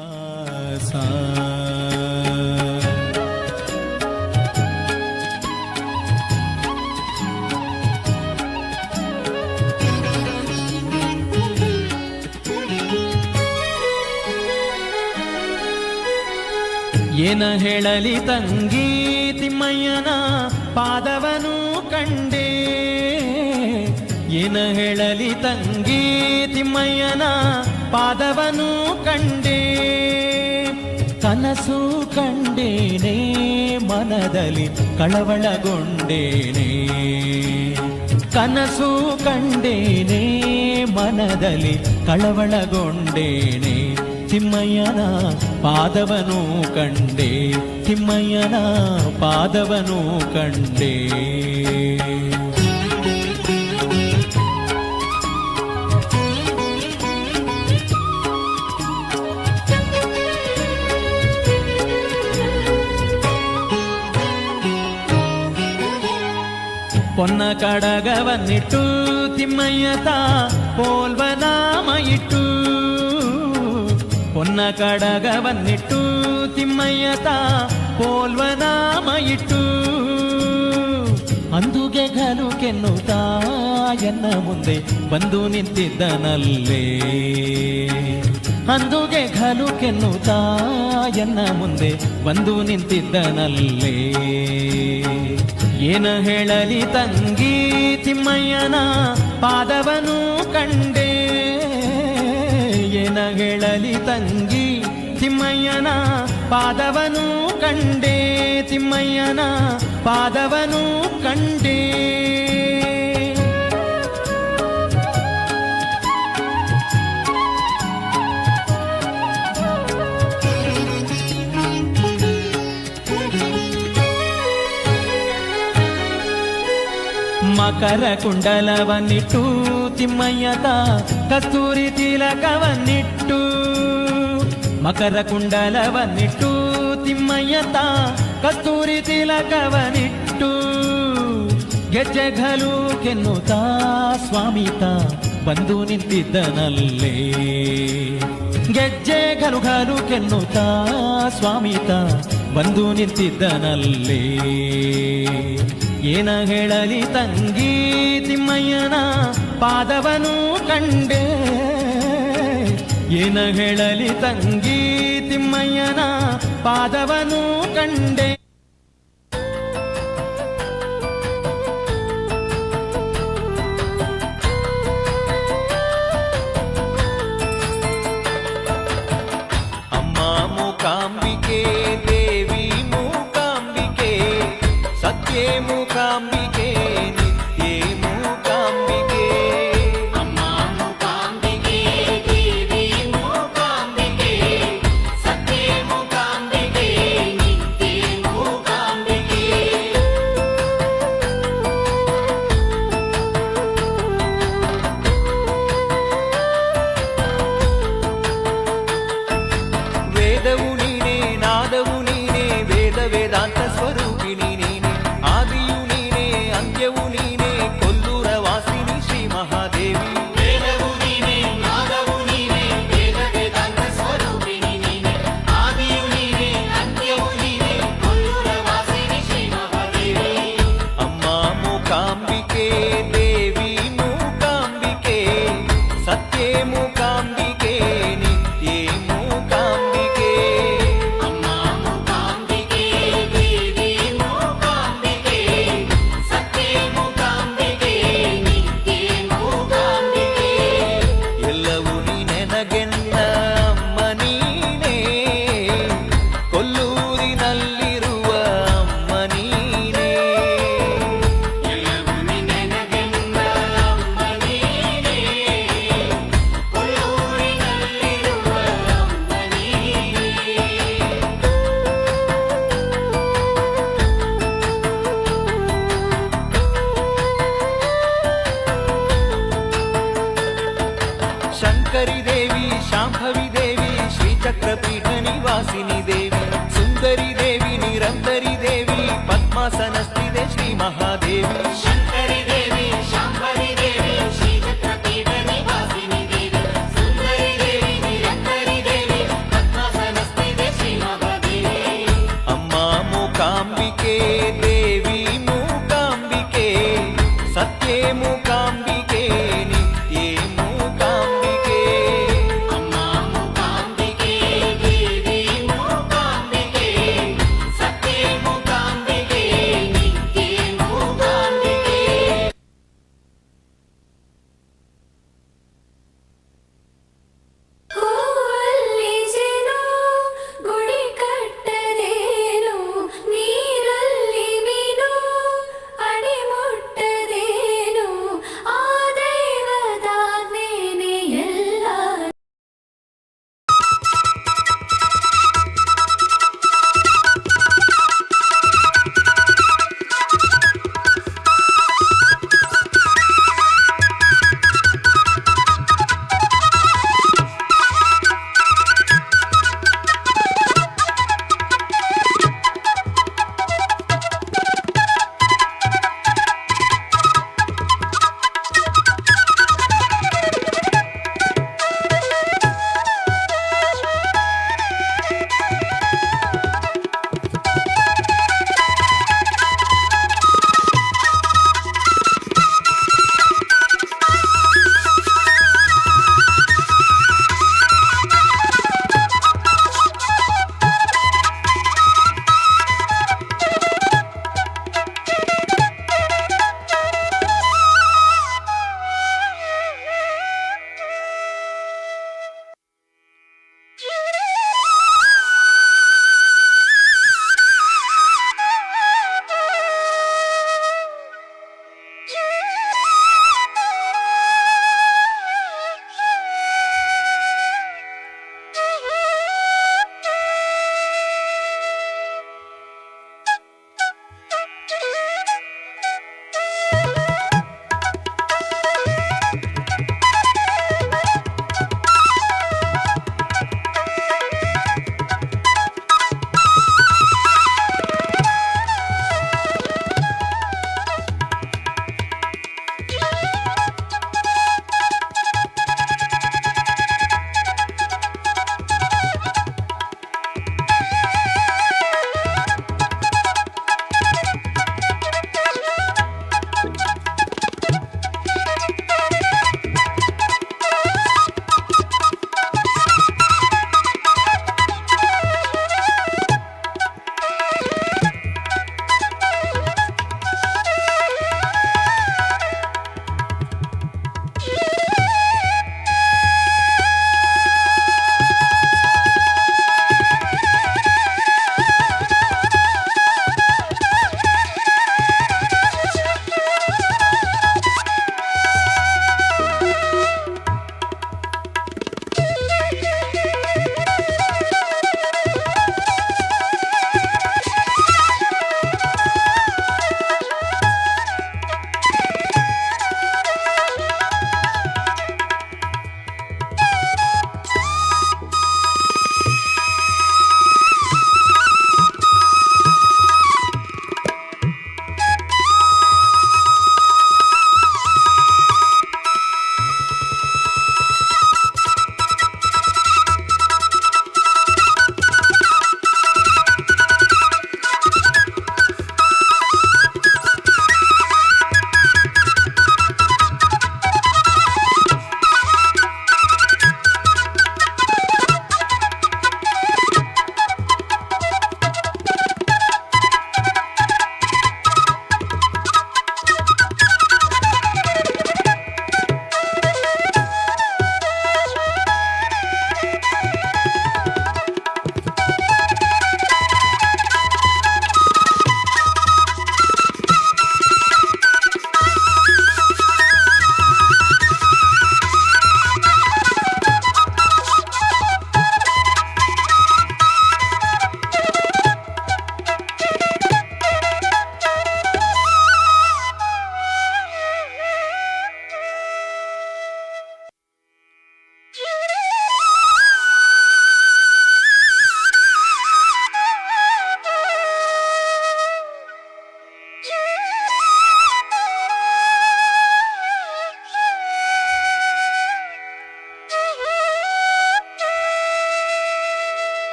ಏನ ಹೇಳಲಿ ತಂಗಿ ತಿಮ್ಮಯ್ಯನ ಪಾದವನು ಕಂಡೆ, ಏನ ಹೇಳಲಿ ತಂಗಿ ತಿಮ್ಮಯ್ಯನ ಪಾದವನು ಕಂಡೆ, ಕನಸು ಕಂಡೇನೆ ಮನದಲ್ಲಿ ಕಳವಳಗೊಂಡೇನೆ, ಕನಸು ಕಂಡೇನೆ ಮನದಲ್ಲಿ ಕಳವಳಗೊಂಡೇನೆ, ತಿಮ್ಮಯ್ಯನ ಪಾದವನು ಕಂಡೆ, ತಿಮ್ಮಯ್ಯನ ಪಾದವನು ಕಂಡೆ. ಪೊನ್ನ ಕಡಗವನ್ನಿಟ್ಟು ತಿಮ್ಮಯ್ಯತ ಪೋಲ್ವನಾಮ ಇಟ್ಟು, ಪೊನ್ನ ಕಡಗವನ್ನಿಟ್ಟು ತಿಮ್ಮಯ್ಯತ ಪೋಲ್ವನಾಮ ಇಟ್ಟು, ಅಂದುಗೆ ಘಲು ಕೆನ್ನುತ್ತಾ ಎನ್ನ ಮುಂದೆ ಬಂದು ನಿಂತಿದ್ದನಲ್ಲೇ, ಅಂದುಗೆ ಘಲು ಕೆನ್ನುತ್ತಾ ಎನ್ನ ಮುಂದೆ ಬಂದು ನಿಂತಿದ್ದನಲ್ಲೇ. ಏನ ಹೇಳಲಿ ತಂಗಿ ತಿಮ್ಮಯ್ಯನ ಪಾದವನು ಕಂಡೆ, ಏನ ಏನ ಹೇಳಲಿ ತಂಗಿ, ತಿಮ್ಮಯ್ಯನ ಪಾದವನು ಕಂಡೆ, ತಿಮ್ಮಯ್ಯನ ಪಾದವನು ಕಂಡೆ. ಮಕರ ಕುಂಡಲವನ್ನಿಟ್ಟು ತಿಮ್ಮಯ್ಯತ ಕಸ್ತೂರಿ ತಿಲಕವನ್ನಿಟ್ಟು, ಮಕರ ಕುಂಡಲವನ್ನಿಟ್ಟು ತಿಮ್ಮಯ್ಯತ ಕಸ್ತೂರಿ ತಿಲಕವನಿಟ್ಟು, ಗೆಜ್ಜೆಗಳು ಕೆನ್ನುತ್ತಾ ಸ್ವಾಮಿತ ಬಂದು ನಿಂತಿದ್ದನಲ್ಲೇ, ಗೆಜ್ಜೆ ಘಲು ಘಲು ಕೆನ್ನುತ್ತಾ ಸ್ವಾಮಿತ ಬಂದು ನಿಂತಿದ್ದನಲ್ಲೇ. ಏನ ಹೇಳಲಿ ತಂಗಿ, ತಿಮ್ಮಯ್ಯನ ಪಾದವನು ಕಂಡೆ, ಏನ ಹೇಳಲಿ ತಂಗಿ, ತಿಮ್ಮಯ್ಯನ ಪಾದವನು ಕಂಡೆ. ಅಮ್ಮ ಮೂಕಾಂಬಿಕೆ, ದೇವಿ ಮೂಕಾಂಬಿಕೆ, ಸತ್ಯೇ ಮೂಕಾಂಬಿಕೆ, ನಿತ್ಯೇ ಮೂಕಾಂಬಿಕೆ. ಅಮ್ಮ ಮೂಕಾಂಬಿಕೆ, ದೇವಿ ಮೂಕಾಂಬಿಕೆ, ಸತ್ಯೇ ಮೂಕಾಂಬಿಕೆ, ನಿತ್ಯೇ.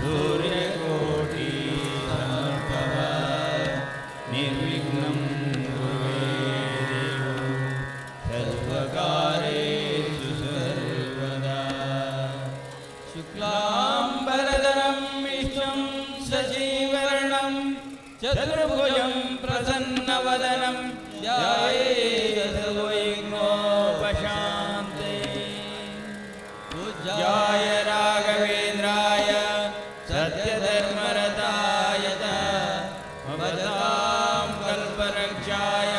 ಸೂರ್ಯಕೋಟಿ ಸಮಪ್ರಭ ನಿರ್ವಿಘ್ನಂ ಗುರುವೇ ದೇವ ಸರ್ವಕಾರ್ಯೇಷು ಸರ್ವದಾ. शुक्लाम्बरधरं विष्णुं शशिवर्णं चतुर्भुजं प्रसन्नवदनं ध्यायेशसर्वविघ्नोपशान्ते। पूज्याय राघवेन्द्राय सत्यधर्मरताय च भवतां कल्परक्षाय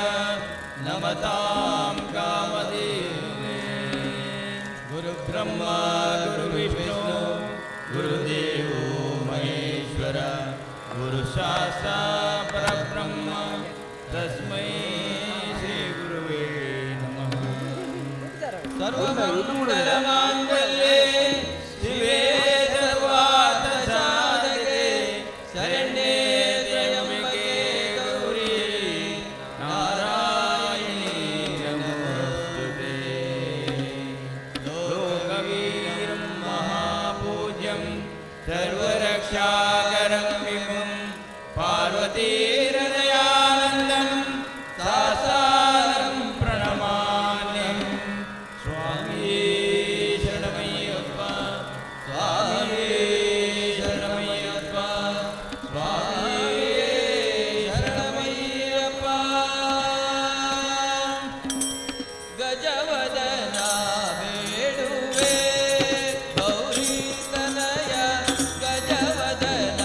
नमतां कामधेनुवे। गुरुब्रह्मा गुरुविष्णु गुरुदेवो महेश्वर गुरुशास्ता परब्रह्म तस्मै श्रीगुरुवे नमः। सर्वमङ्गलमाङ्गल्ये शिवे सर्वार्थसाधके शरण्ये त्र्यम्बके गौरी नारायणी नमोऽस्तुते। लोकवीरं महापूज्यं सर्वरक्षाकरं विभुं पार्वतीहृदयानन्दं सासारं प्रणमान्यं। स्वामी शरणमय्यप्प, स्वामी शरणमय्यप्प, स्वामी शरणमय्यप्प। ಗಜವದನ ಬೇಡುವೆ ಗೌರಿ ತನಯ, ಗಜವದನ.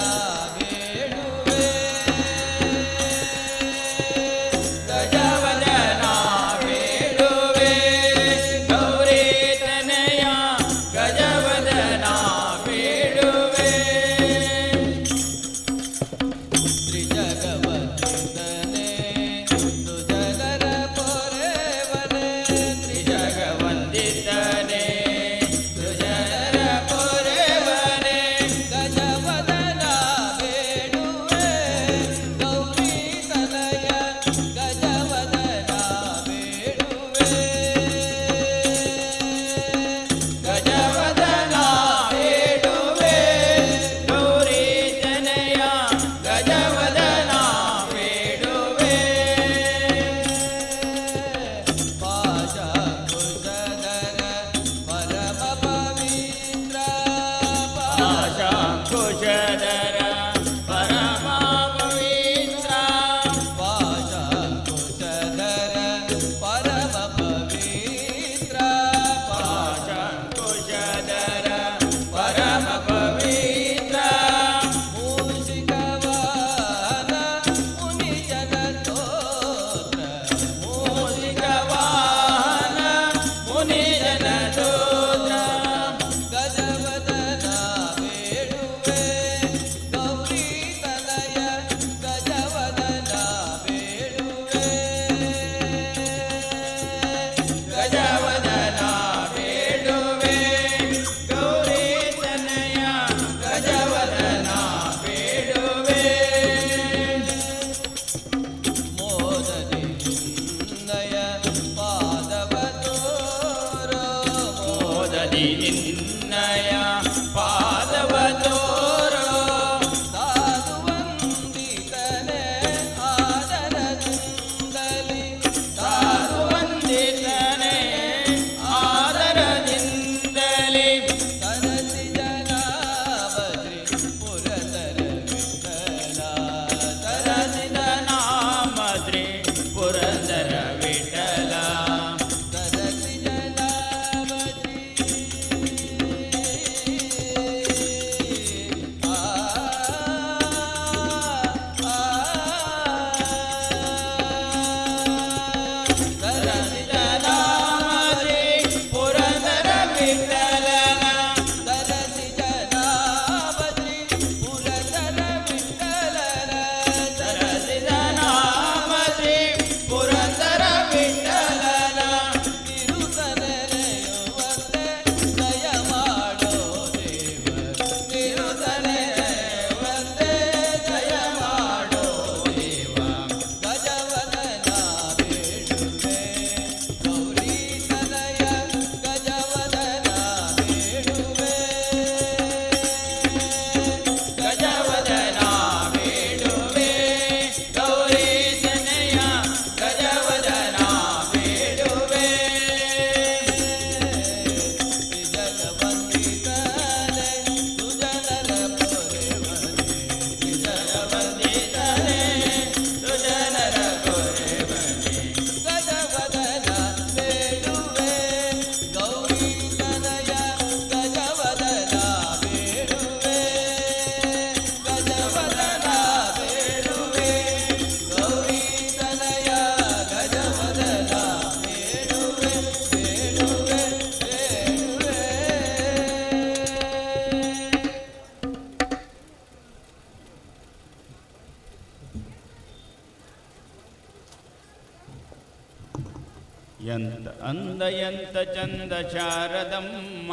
ಎಂತ ಅಂದ ಎಂತ ಚಂದ ಶಾರದಮ್ಮ,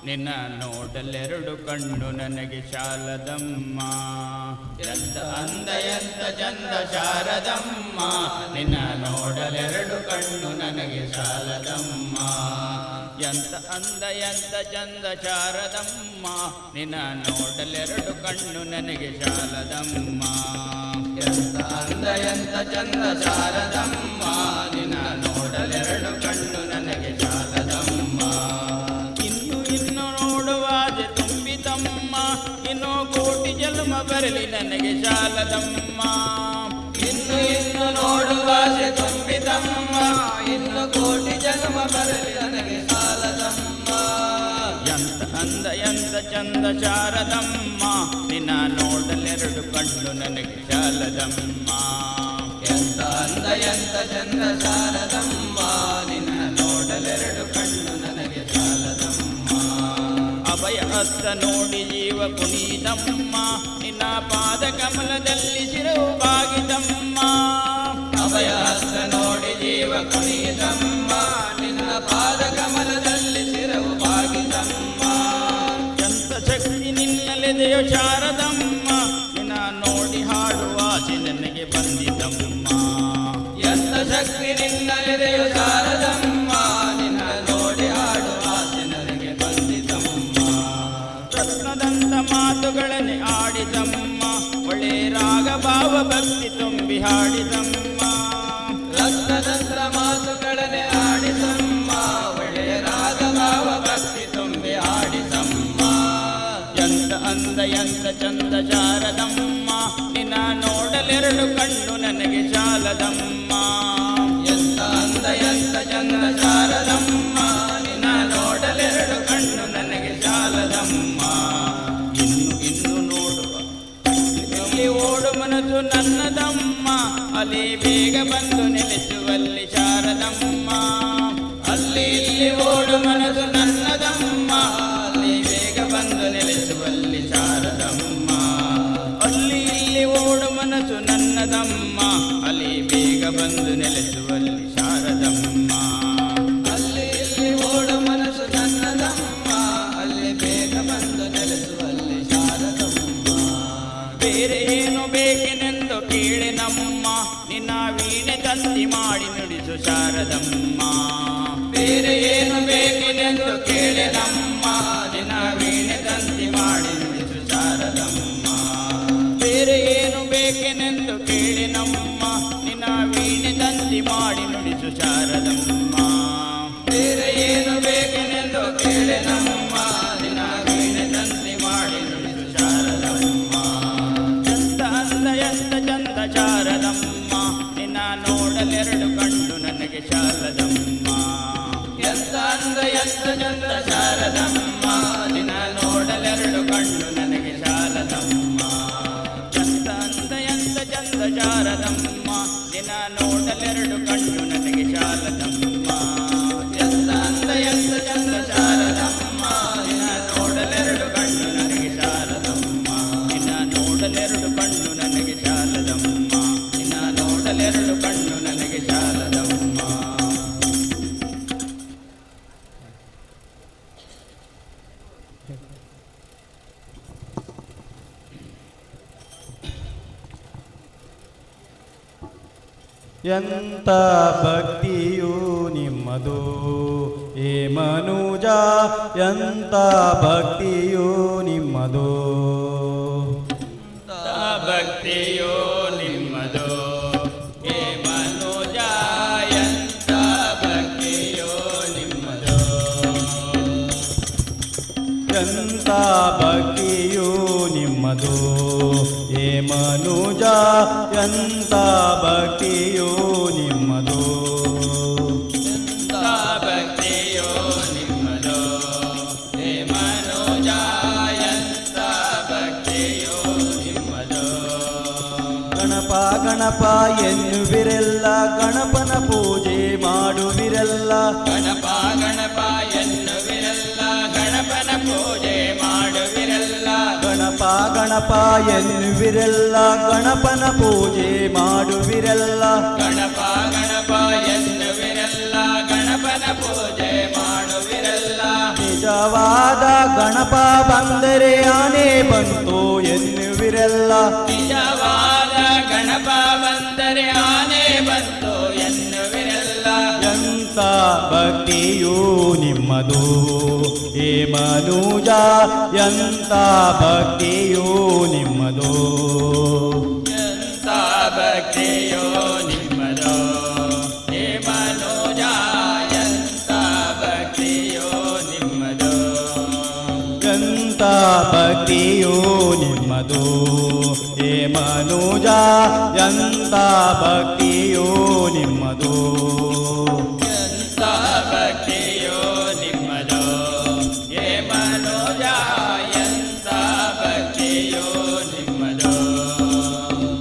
ನಿನ್ನ ನೋಡಲೆರಡು ಕಣ್ಣು ನನಗೆ ಶಾಲದಮ್ಮ. ಎಂತ ಅಂದ ಎಂತ ಚಂದ ಶಾರದಮ್ಮ, ನಿನ್ನ ನೋಡಲೆರಡು ಕಣ್ಣು ನನಗೆ ಶಾಲದಮ್ಮ. ಎಂತ ಅಂದ ಎಂತ ಚಂದ ಶಾರದಮ್ಮ, ನಿನ್ನ ನೋಡಲೆರಡು ಕಣ್ಣು ನನಗೆ ಶಾಲದಮ್ಮ. ಎಂತ ಅಂದ ಎಂತ ಚಂದ ಶಾರದಮ್ಮ, ನಿನ್ನ ನೋಡಲೆರಡು ಕಣ್ಣು ನನಗೆ ಶಾಲದಮ್ಮ. ಇನ್ನು ಇನ್ನು ನೋಡುವಾದೆ ತುಂಬಿತಮ್ಮ, ಇನ್ನು ಕೋಟಿ ಜನ್ಮ ಬರಲಿ ನನಗೆ ಶಾಲದಮ್ಮ. ಇನ್ನು ಇನ್ನು ನೋಡುವಾಸೆ ತುಂಬಿತಮ್ಮ, ಇನ್ನು ಕೋಟಿ ಜನ್ಮ ಬರಲಿ ನನಗೆ ಸಾಲದಮ್ಮ. ಎಂತ ಅಂದ ಎಂತ ಚಂದ ಶಾರದಮ್ಮ, ನಿನ್ನ ನೋಡಲೆರಡು ಕಣ್ಣು ನನಗೆ ಶಾಲದಮ್ಮ. ಎಂತ ಅಂದ ಎಂತ ಚಂದ ಶಾರದಮ್ಮ, ನಿನ್ನ ನೋಡಲೆರಡು ಕಣ್ಣು ನನಗೆ ಸಾಲದಮ್ಮ. ಅಭಯ ಹಸ್ತ ನೋಡಿ ಜೀವ ಪುನೀತಮ್ಮ, ನಿನ್ನ ಪಾದ ಕಮಲದಲ್ಲಿ ಶಿರವು ಬಾಗಿದಮ್ಮ. ಅಭಯ ಹಸ್ತ ನೋಡಿ ಜೀವ ಕುಣಿದಮ್ಮ, ನಿನ್ನ ಪಾದ ಕಮಲದಲ್ಲಿ ಶಿರವು ಬಾಗಿದಮ್ಮ. ಎಂತ ಶಕ್ತಿ ನಿನ್ನಲೆದೆಯೋ ಶಾರದಮ್ಮ, ನಿನ್ನ ನೋಡಿ ಹಾಡುವ ಆಸೆ ನನಗೆ ಬಂದಿತಮ್ಮ. ಎಂತ ಶಕ್ತಿ ನಿನ್ನಲೆದೆಯೋ ಶಾರದಮ್ಮ, ನಿನ್ನ ನೋಡಿ ಹಾಡುವ ಆಸೆ ನನಗೆ ಬಂದಿತಮ್ಮ. ರತ್ನದಂತ ಮಾತುಗಳನ್ನೇ ಆಡಿದಮ್ಮ, ಒಳ್ಳೆ ರಾಗ ಭಾವ ಭಕ್ತಿ ತುಂಬಿ ಹಾಡಿದಮ್ಮ. ರತ್ನದಂತ್ರ ಮಾತುಗಳನ್ನೇ ಆಡಿಸಮ್ಮ, ಒಳ್ಳೆಯ ರಾಗ ಭಾವ ಭಕ್ತಿ ತುಂಬಿ ಆಡಿಸಮ್ಮ. ಎಂತ ಅಂದ ಎಂತ ಚಂದ ಶಾರದಮ್ಮ, ನಿನ್ನ ನೋಡಲೆರಡು ಕಣ್ಣು ನನಗೆ ಶಾಲದಮ್ಮ. ಎಂತ ಅಂದ ಎಂತ ಚಂದ ಶಾರದಮ್ಮ, ನಿನ್ನ ನೋಡಲೆರಡು ಕಣ್ಣು ನನಗೆ ಶಾಲದಮ್ಮ. ಇನ್ನು ಇನ್ನು ನೋಡುವ ಇಲ್ಲಿ ಓಡು ಮನಸ್ಸು ನನ್ನದಮ್ಮ, ಅಲ್ಲಿ ಬೇಗ ಬಂದು ನೆಲೆಸುವಲ್ಲಿ ಶಾರದಮ್ಮ. ಅಲ್ಲಿ ಇಲ್ಲಿ ಓಡು ಮನಸ್ಸು ನನ್ನದಮ್ಮ, ಅಲ್ಲಿ ಬೇಗ ಬಂದು ನೆಲೆಸುವಲ್ಲಿ ಶಾರದಮ್ಮ. ಅಲ್ಲಿ ಇಲ್ಲಿ ಓಡು ಮನಸ್ಸು ನನ್ನದಮ್ಮ, ಅಲ್ಲಿ ಬೇಗ ಬಂದು ನೆಲೆಸುವಲ್ಲಿ ಶಾರದಮ್ಮ. ಅಲ್ಲಿ ಇಲ್ಲಿ ಓಡು ಮನಸ್ಸು ನನ್ನದಮ್ಮ, ಅಲ್ಲಿ ಬೇಗ ಬಂದು ನೆಲೆಸುವಲ್ಲಿ ಶಾರದಮ್ಮ. ಬೇರೆ ಏನು ಬೇಕೆನೆಂದು ಕೇಳೆ ನಮ್ಮ, ನಿನ್ನ ವೀಣೆ ತಂತಿ ಮಾಡಿ ನುಡಿಸು ಶಾರದಮ್ಮ. ಬೇರೆ ಏನು ಬೇಕೆನೆಂದು ಕೇಳೆ ನಮ್ಮ, ನಿನ್ನ ವೀಣೆ ತಂತಿ ಮಾಡಿ ನುಡಿಸು ಶಾರದಮ್ಮ. ಬೇರೆ ಏನು ಬೇಕೆನೆಂದು ಕೇಳೆ ನಮ್ಮ, ನಿನ್ನ ವೀಣೆ ತಂತಿ ಮಾಡಿ ನುಡಿಸು ಶಾರದಮ್ಮ. ಬೇರೆ ಏನು ಬೇಕೆನೆಂದು ಕೇಳೆ ನಮ್ಮ, ನಿನ್ನ ವೀಣೆ ತಂತಿ ಮಾಡಿ ನುಡಿಸು ಶಾರದಮ್ಮ. ಎಂತ ಅಂದ ಎಂತ ಚಂದ ಶಾರದಮ್ಮ, ನಿನ್ನ ನೋಡಲೆರಡು ಕಣ್ಣು ನನಗೆ ಶಾರದಮ್ಮ. ಎಂತ ಅಂದ ಎಂತ ಚಂದ ಶಾರದಮ್ಮ, ನಿನ್ನ ನೋಡಲೆರಡು ಕಣ್ಣು ನನಗೆ ಶಾರದಮ್ಮ. ಎಂತ ಅಂದ ಎಂತ ಚಂದ ಶಾರದಮ್ಮ, ನಿನ್ನ ನೋಡಲೆರಡು ಕಣ್ಣು ನನಗೆ ಶಾರದಮ್ಮ. ಎಂತ ಅಂದ ಎಂತ ಚಂದ ಶಾರದಮ್ಮ, ನಿನ್ನ ನೋಡಲೆರಡು ಕಣ್ಣು ನನಗೆ ಶಾರದಮ್ಮ. ನಿನ್ನ ನೋಡಲೆರಡು ಕಣ್ಣು ನನಗೆ ಶಾರದಮ್ಮ, ನಿನ್ನ ನೋಡಲೆರಡು ಕಣ್ಣು ನನಗೆ ಶಾರದಮ್ಮ. ಎಂತ ಭಕ್ತಿಯು ನಿಮ್ಮದು ಏ ಮನುಜ, ಎಂತ ಭಕ್ತಿಯು ನಿಮ್ಮದು. ಎಂತ ಭಕ್ತಿಯೋ ನಿಮ್ಮದು ಏ ಮನುಜ, ಎಂತ ಭಕ್ತಿಯೋ ನಿಮ್ಮದು. ಎಂತ ಭಕ್ತಿಯು ನಿಮ್ಮದು ಏ ಮನುಜ, ಎಂತ ಭಕ್ತಿಯು ನಿಮ್ಮದು. ಎಂತ ಭಕ್ತಿಯೋ ನಿಮ್ಮದು ಏ ಮನುಜ, ಎಂತ ಭಕ್ತಿಯೋ ನಿಮ್ಮದು. ಗಣಪ ಗಣಪ ಎನ್ನುವಿರೆಲ್ಲ, ಗಣಪನ ಪೂಜೆ ಮಾಡುವಿರೆಲ್ಲ. ಗಣಪ ಗಣಪ ಎನ್ನುವಿರಲ್ಲ, ಗಣಪನ ಪೂಜೆ ಮಾಡುವಿರಲ್ಲ. ಗಣಪ ಗಣಪ ಎನ್ನುವಿರೆಲ್ಲ, ಗಣಪನ ಪೂಜೆ ಮಾಡುವಿರೆಲ್ಲ. ಗಣಪ ಗಣಪ ಎನ್ನುವಿರಲ್ಲ, ಪೂಜೆ ಮಾಡುವಿರಲ್ಲ. ನಿಜವಾದ ಗಣಪ ಬಂದರೆ ಆನೆ ಬಂತು ಎನ್ನುವಿರಲ್ಲ. ನಿಜವಾದ ಗಣಪ ಬಂದರೆ ಆನೆ ಬಂತು ಎನ್ನುವಿರಲ್ಲ. ಎಂತ ಭಕ್ತಿಯೂ ನಿಮ್ಮದು ಹೇ ಮನುಜ, ಎಂತ ಭಕ್ತಿಯೂ ನಿಮ್ಮದು. ಎಂತ ಭಕ್ತಿಯೋ ನಿಮ್ಮದು ಹೇ ಮನೋಜ, ಎಂತ ಭಕ್ತಿಯೋ ನಿಮ್ಮದು. ಎಂತ ಭಕ್ತಿಯೂ ನಿಮ್ಮದು ಹೇ ಮನುಜ, ಎಂತ ಭಕ್ತಿಯೂ ನಿಮ್ಮದು. ಎಂತ ಭಕ್ತಿಯೋ ನಿಮ್ಮದು ಹೇ ಮನೋಜ, ಎಂತ ಭಕ್ತಿಯೋ ನಿಮ್ಮದು.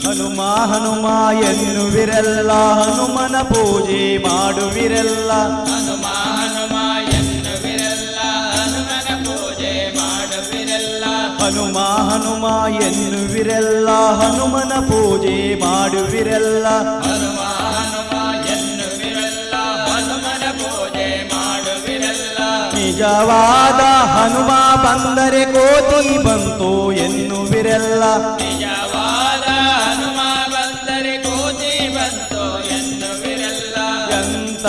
ಹನುಮ ಹನುಮ ಎನ್ನುವಿರಲ್ಲ, ಹನುಮನ ಪೂಜೆ ಮಾಡುವಿರಲ್ಲ. ಹನುಮ ಹನುಮ ಎನ್ನುವಿರಲ್ಲ, ಹನುಮನ ಪೂಜೆ ಮಾಡುವಿರಲ್ಲ. ಹನುಮ ಹನುಮ ಎನ್ನುವಿರಲ್ಲ, ಹನುಮನ ಪೂಜೆ ಮಾಡುವಿರಲ್ಲ. ಹನುಮ ಹನುಮ ಎನ್ನುವಿರಲ್ಲ, ಹನುಮನ ಪೂಜೆ ಮಾಡುವಿರಲ್ಲ. ನಿಜವಾದ ಹನುಮ ಬಂದರೆ ಕೋತಿ ಬಂತು ಎನ್ನುವಿರಲ್ಲ. ನಿಜವಾದ ಹನುಮ ಬಂದರೆ ಕೋತಿ ಬಂತು ಎನ್ನುವಿರಲ್ಲ. ಎಂತ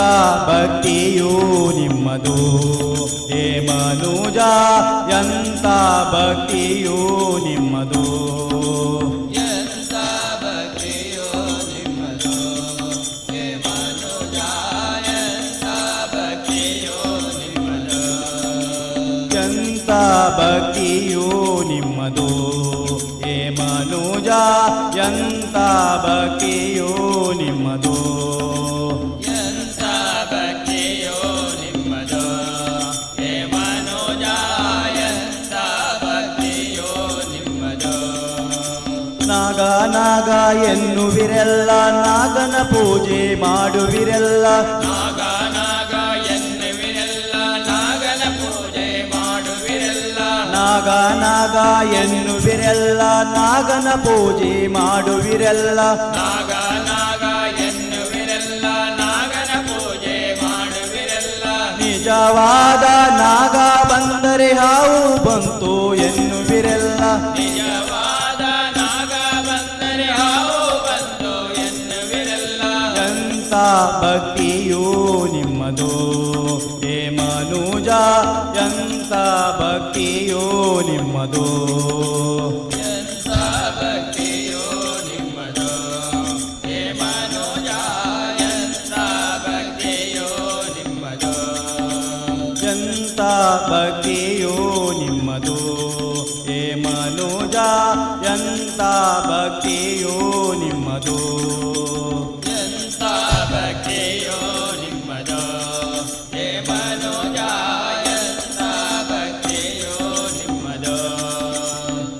ಭಕ್ತಿಯೂ ನಿಮ್ಮದು ಹೇ ಮನುಜ, ಎಂತ ಭಕ್ತಿಯೂ ನಿಮ್ಮದು. ಎಂತ ಭಕ್ತಿಯೋ ನಿಮ್ಮದು ಹೇ ಮನುಜ, ಎಂತ ಭಕ್ತಿಯೋ ನಿಮ್ಮದು. ಎಂತ ಭಕ್ತಿಯೂ ನಿಮ್ಮದು ಹೇ ಮನುಜ, ಎಂತ ಭಕ್ತಿಯೂ ನಿಮ್ಮದು. ಎಂತ ಭಕ್ತಿಯೋ ನಿಮ್ಮದು ಹೇ ಮನೋಜ, ಎಂತ ಭಕ್ತಿಯೋ ನಿಮ್ಮದು. ನಾಗ ನಾಗ ಎನ್ನುವಿರಲ್ಲ, ನಾಗನ ಪೂಜೆ ಮಾಡುವಿರಲ್ಲ. ನಾಗ ನಾಗ ಎನ್ನುವಿರಲ್ಲ, ನಾಗನ ಪೂಜೆ ಮಾಡುವಿರಲ್ಲ. ನಾಗ ನಾಗ ಎನ್ನುವಿರಲ್ಲ, ನಾಗನ ಪೂಜೆ ಮಾಡುವಿರಲ್ಲ. ನಾಗ ನಾಗ ಎನ್ನುವಿರಲ್ಲ, ನಾಗನ ಪೂಜೆ ಮಾಡುವಿರಲ್ಲ. ನಿಜವಾದ ನಾಗ ಬಂದರೆ ಹಾವು ಬಂತು ಎನ್ನುವಿರಲ್ಲ. ನಿಜವಾದ ನಾಗ ಬಂದರೆ ಹಾವು ಬಂತು ಎನ್ನುವಿರಲ್ಲ. ಎಂತ ಭಕ್ತಿಯೂ ನಿಮ್ಮದು ಹೇ ಮನುಜ, ಎಂತ ಭಕ್ತಿಯೂ ನಿಮ್ಮದು. ಎಂತ ಭಕ್ತಿಯೋ ನಿಮ್ಮದು ಹೇ ಮನೋಜ, ಎಂತ ಭಕ್ತಿಯೋ ನಿಮ್ಮದು. ಎಂತ ಭಕ್ತಿಯೂ ನಿಮ್ಮದು ಹೇ ಮನುಜ, ಎಂತ ಭಕ್ತಿಯೂ ನಿಮ್ಮದು. ಎಂತ ಭಕ್ತಿಯೋ ನಿಮ್ಮದು ಹೇ ಮನೋಜ, ಎಂತ ಭಕ್ತಿಯೋ ನಿಮ್ಮದು.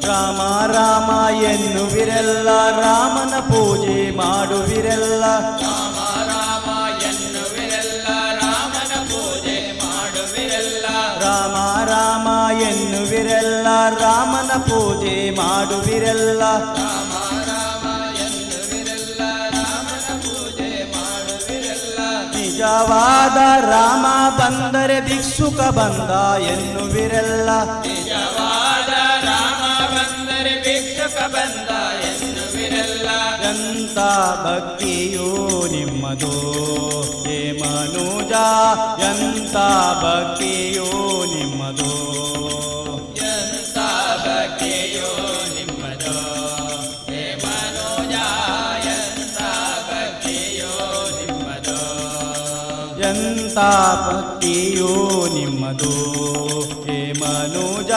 ರಾಮ ರಾಮ ಎನ್ನುವಿರಲ್ಲ, ರಾಮನ ಪೂಜೆ ಮಾಡುವಿರಲ್ಲ. ರಾಮ ರಾಮ ಎನ್ನುವಿರಲ್ಲ, ರಾಮನ ಪೂಜೆ ಮಾಡುವಿರಲ್ಲ. ರಾಮ ರಾಮ ಎನ್ನುವಿರಲ್ಲ, ರಾಮನ ಪೂಜೆ ಮಾಡುವಿರಲ್ಲ. ರಾಮ ರಾಮ ಎನ್ನುವಿರಲ್ಲ, ರಾಮನ ಪೂಜೆ ಮಾಡುವಿರಲ್ಲ. ನಿಜವಾದ ರಾಮ ಬಂದರೆ ಭಿಕ್ಷುಕ ಬಂದ ಎನ್ನುವಿರಲ್ಲ. ನಿಜವಾದ ರಾಮ ಬಂದರೆ ಭಿಕ್ಷುಕ ಬಂದ ಎನ್ನುವಿರಲ್ಲ. ಎಂತ ಭಕ್ತಿಯೂ ನಿಮ್ಮದು ಹೇ ಮನುಜ, ಎಂತ ಭಕ್ತಿಯೂ ನಿಮ್ಮದು. ಎಂತ ಭಕ್ತಿಯೋ ನಿಮ್ಮದು ಹೇ ಮನೋಜ, ಎಂತ ಭಕ್ತಿಯೋ ನಿಮ್ಮದು. ಎಂತ ಭಕ್ತಿಯೂ ನಿಮ್ಮದು ಹೇ ಮನುಜ,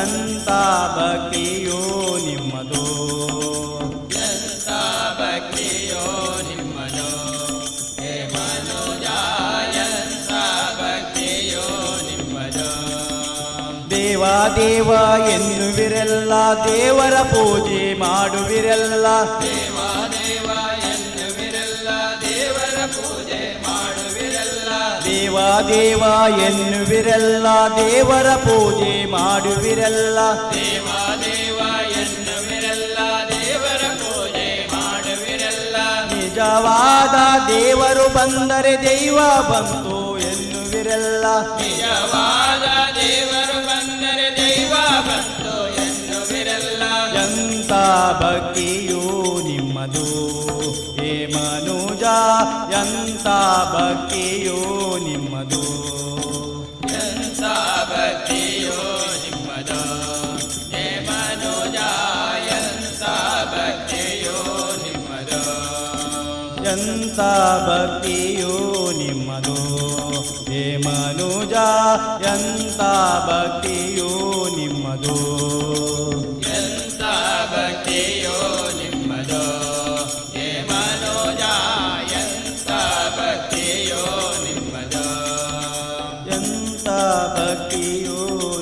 ಎಂತ ಭಕ್ತಿಯೂ ನಿಮ್ಮದು. ಎಂತ ಭಕ್ತಿಯೋ ನಿಮ್ಮದು ಹೇ ಮನೋಜ, ಎಂತ ಭಕ್ತಿಯೋ ನಿಮ್ಮದು. ದೇವ ದೇವ ಎನ್ನುವಿರಲ್ಲ, ದೇವರ ಪೂಜೆ ಮಾಡುವಿರಲ್ಲ. ದೇವ ದೇವ ಎನ್ನುವಿರಲ್ಲ, ದೇವರ ಪೂಜೆ ಮಾಡುವಿರಲ್ಲ. ದೇವ ದೇವ ಎನ್ನುವಿರಲ್ಲ, ದೇವರ ಪೂಜೆ ಮಾಡುವಿರಲ್ಲ. ದೇವ ದೇವ ಎನ್ನುವಿರಲ್ಲ, ದೇವರ ಪೂಜೆ ಮಾಡುವಿರಲ್ಲ. ನಿಜವಾದ ದೇವರು ಬಂದರೆ ದೈವ ಬಂತು ಎನ್ನುವಿರಲ್ಲ. ಎನ್ನುವಿರೆಲ್ಲ. ನಿಜವಾದ ದೇವರು ಬಂದರೆ ದೈವ ಬಂತು ಎನ್ನುವಿರೆಲ್ಲ. ಎಂತ ಭಕ್ತಿಯೋ ನಿಮ್ಮದು ಹೇ ಮನುಜ, ಎಂತ ಭಕ್ತಿಯೋ ನಿಮ್ಮದು. ಎಂತ ಭಕ್ತಿಯೋ ನಿಮ್ಮದು ಹೇ ಮನುಜ, ಎಂತ ಭಕ್ತಿಯೋ ನಿಮ್ಮದು. ಎಂತ ಭಕ್ತಿಯೋ ನಿಮ್ಮದು ಹೇ ಮನುಜ, ಎಂತ ಭಕ್ತಿಯೋ ನಿಮ್ಮದು. ಎಂತ ಭಕ್ತಿಯೋ ನಿಮ್ಮದು ಹೇ ಮನುಜ, ಎಂತ ಭಕ್ತಿಯೋ ನಿಮ್ಮದು. ಎಂತ ಭಕ್ತಿಯೋ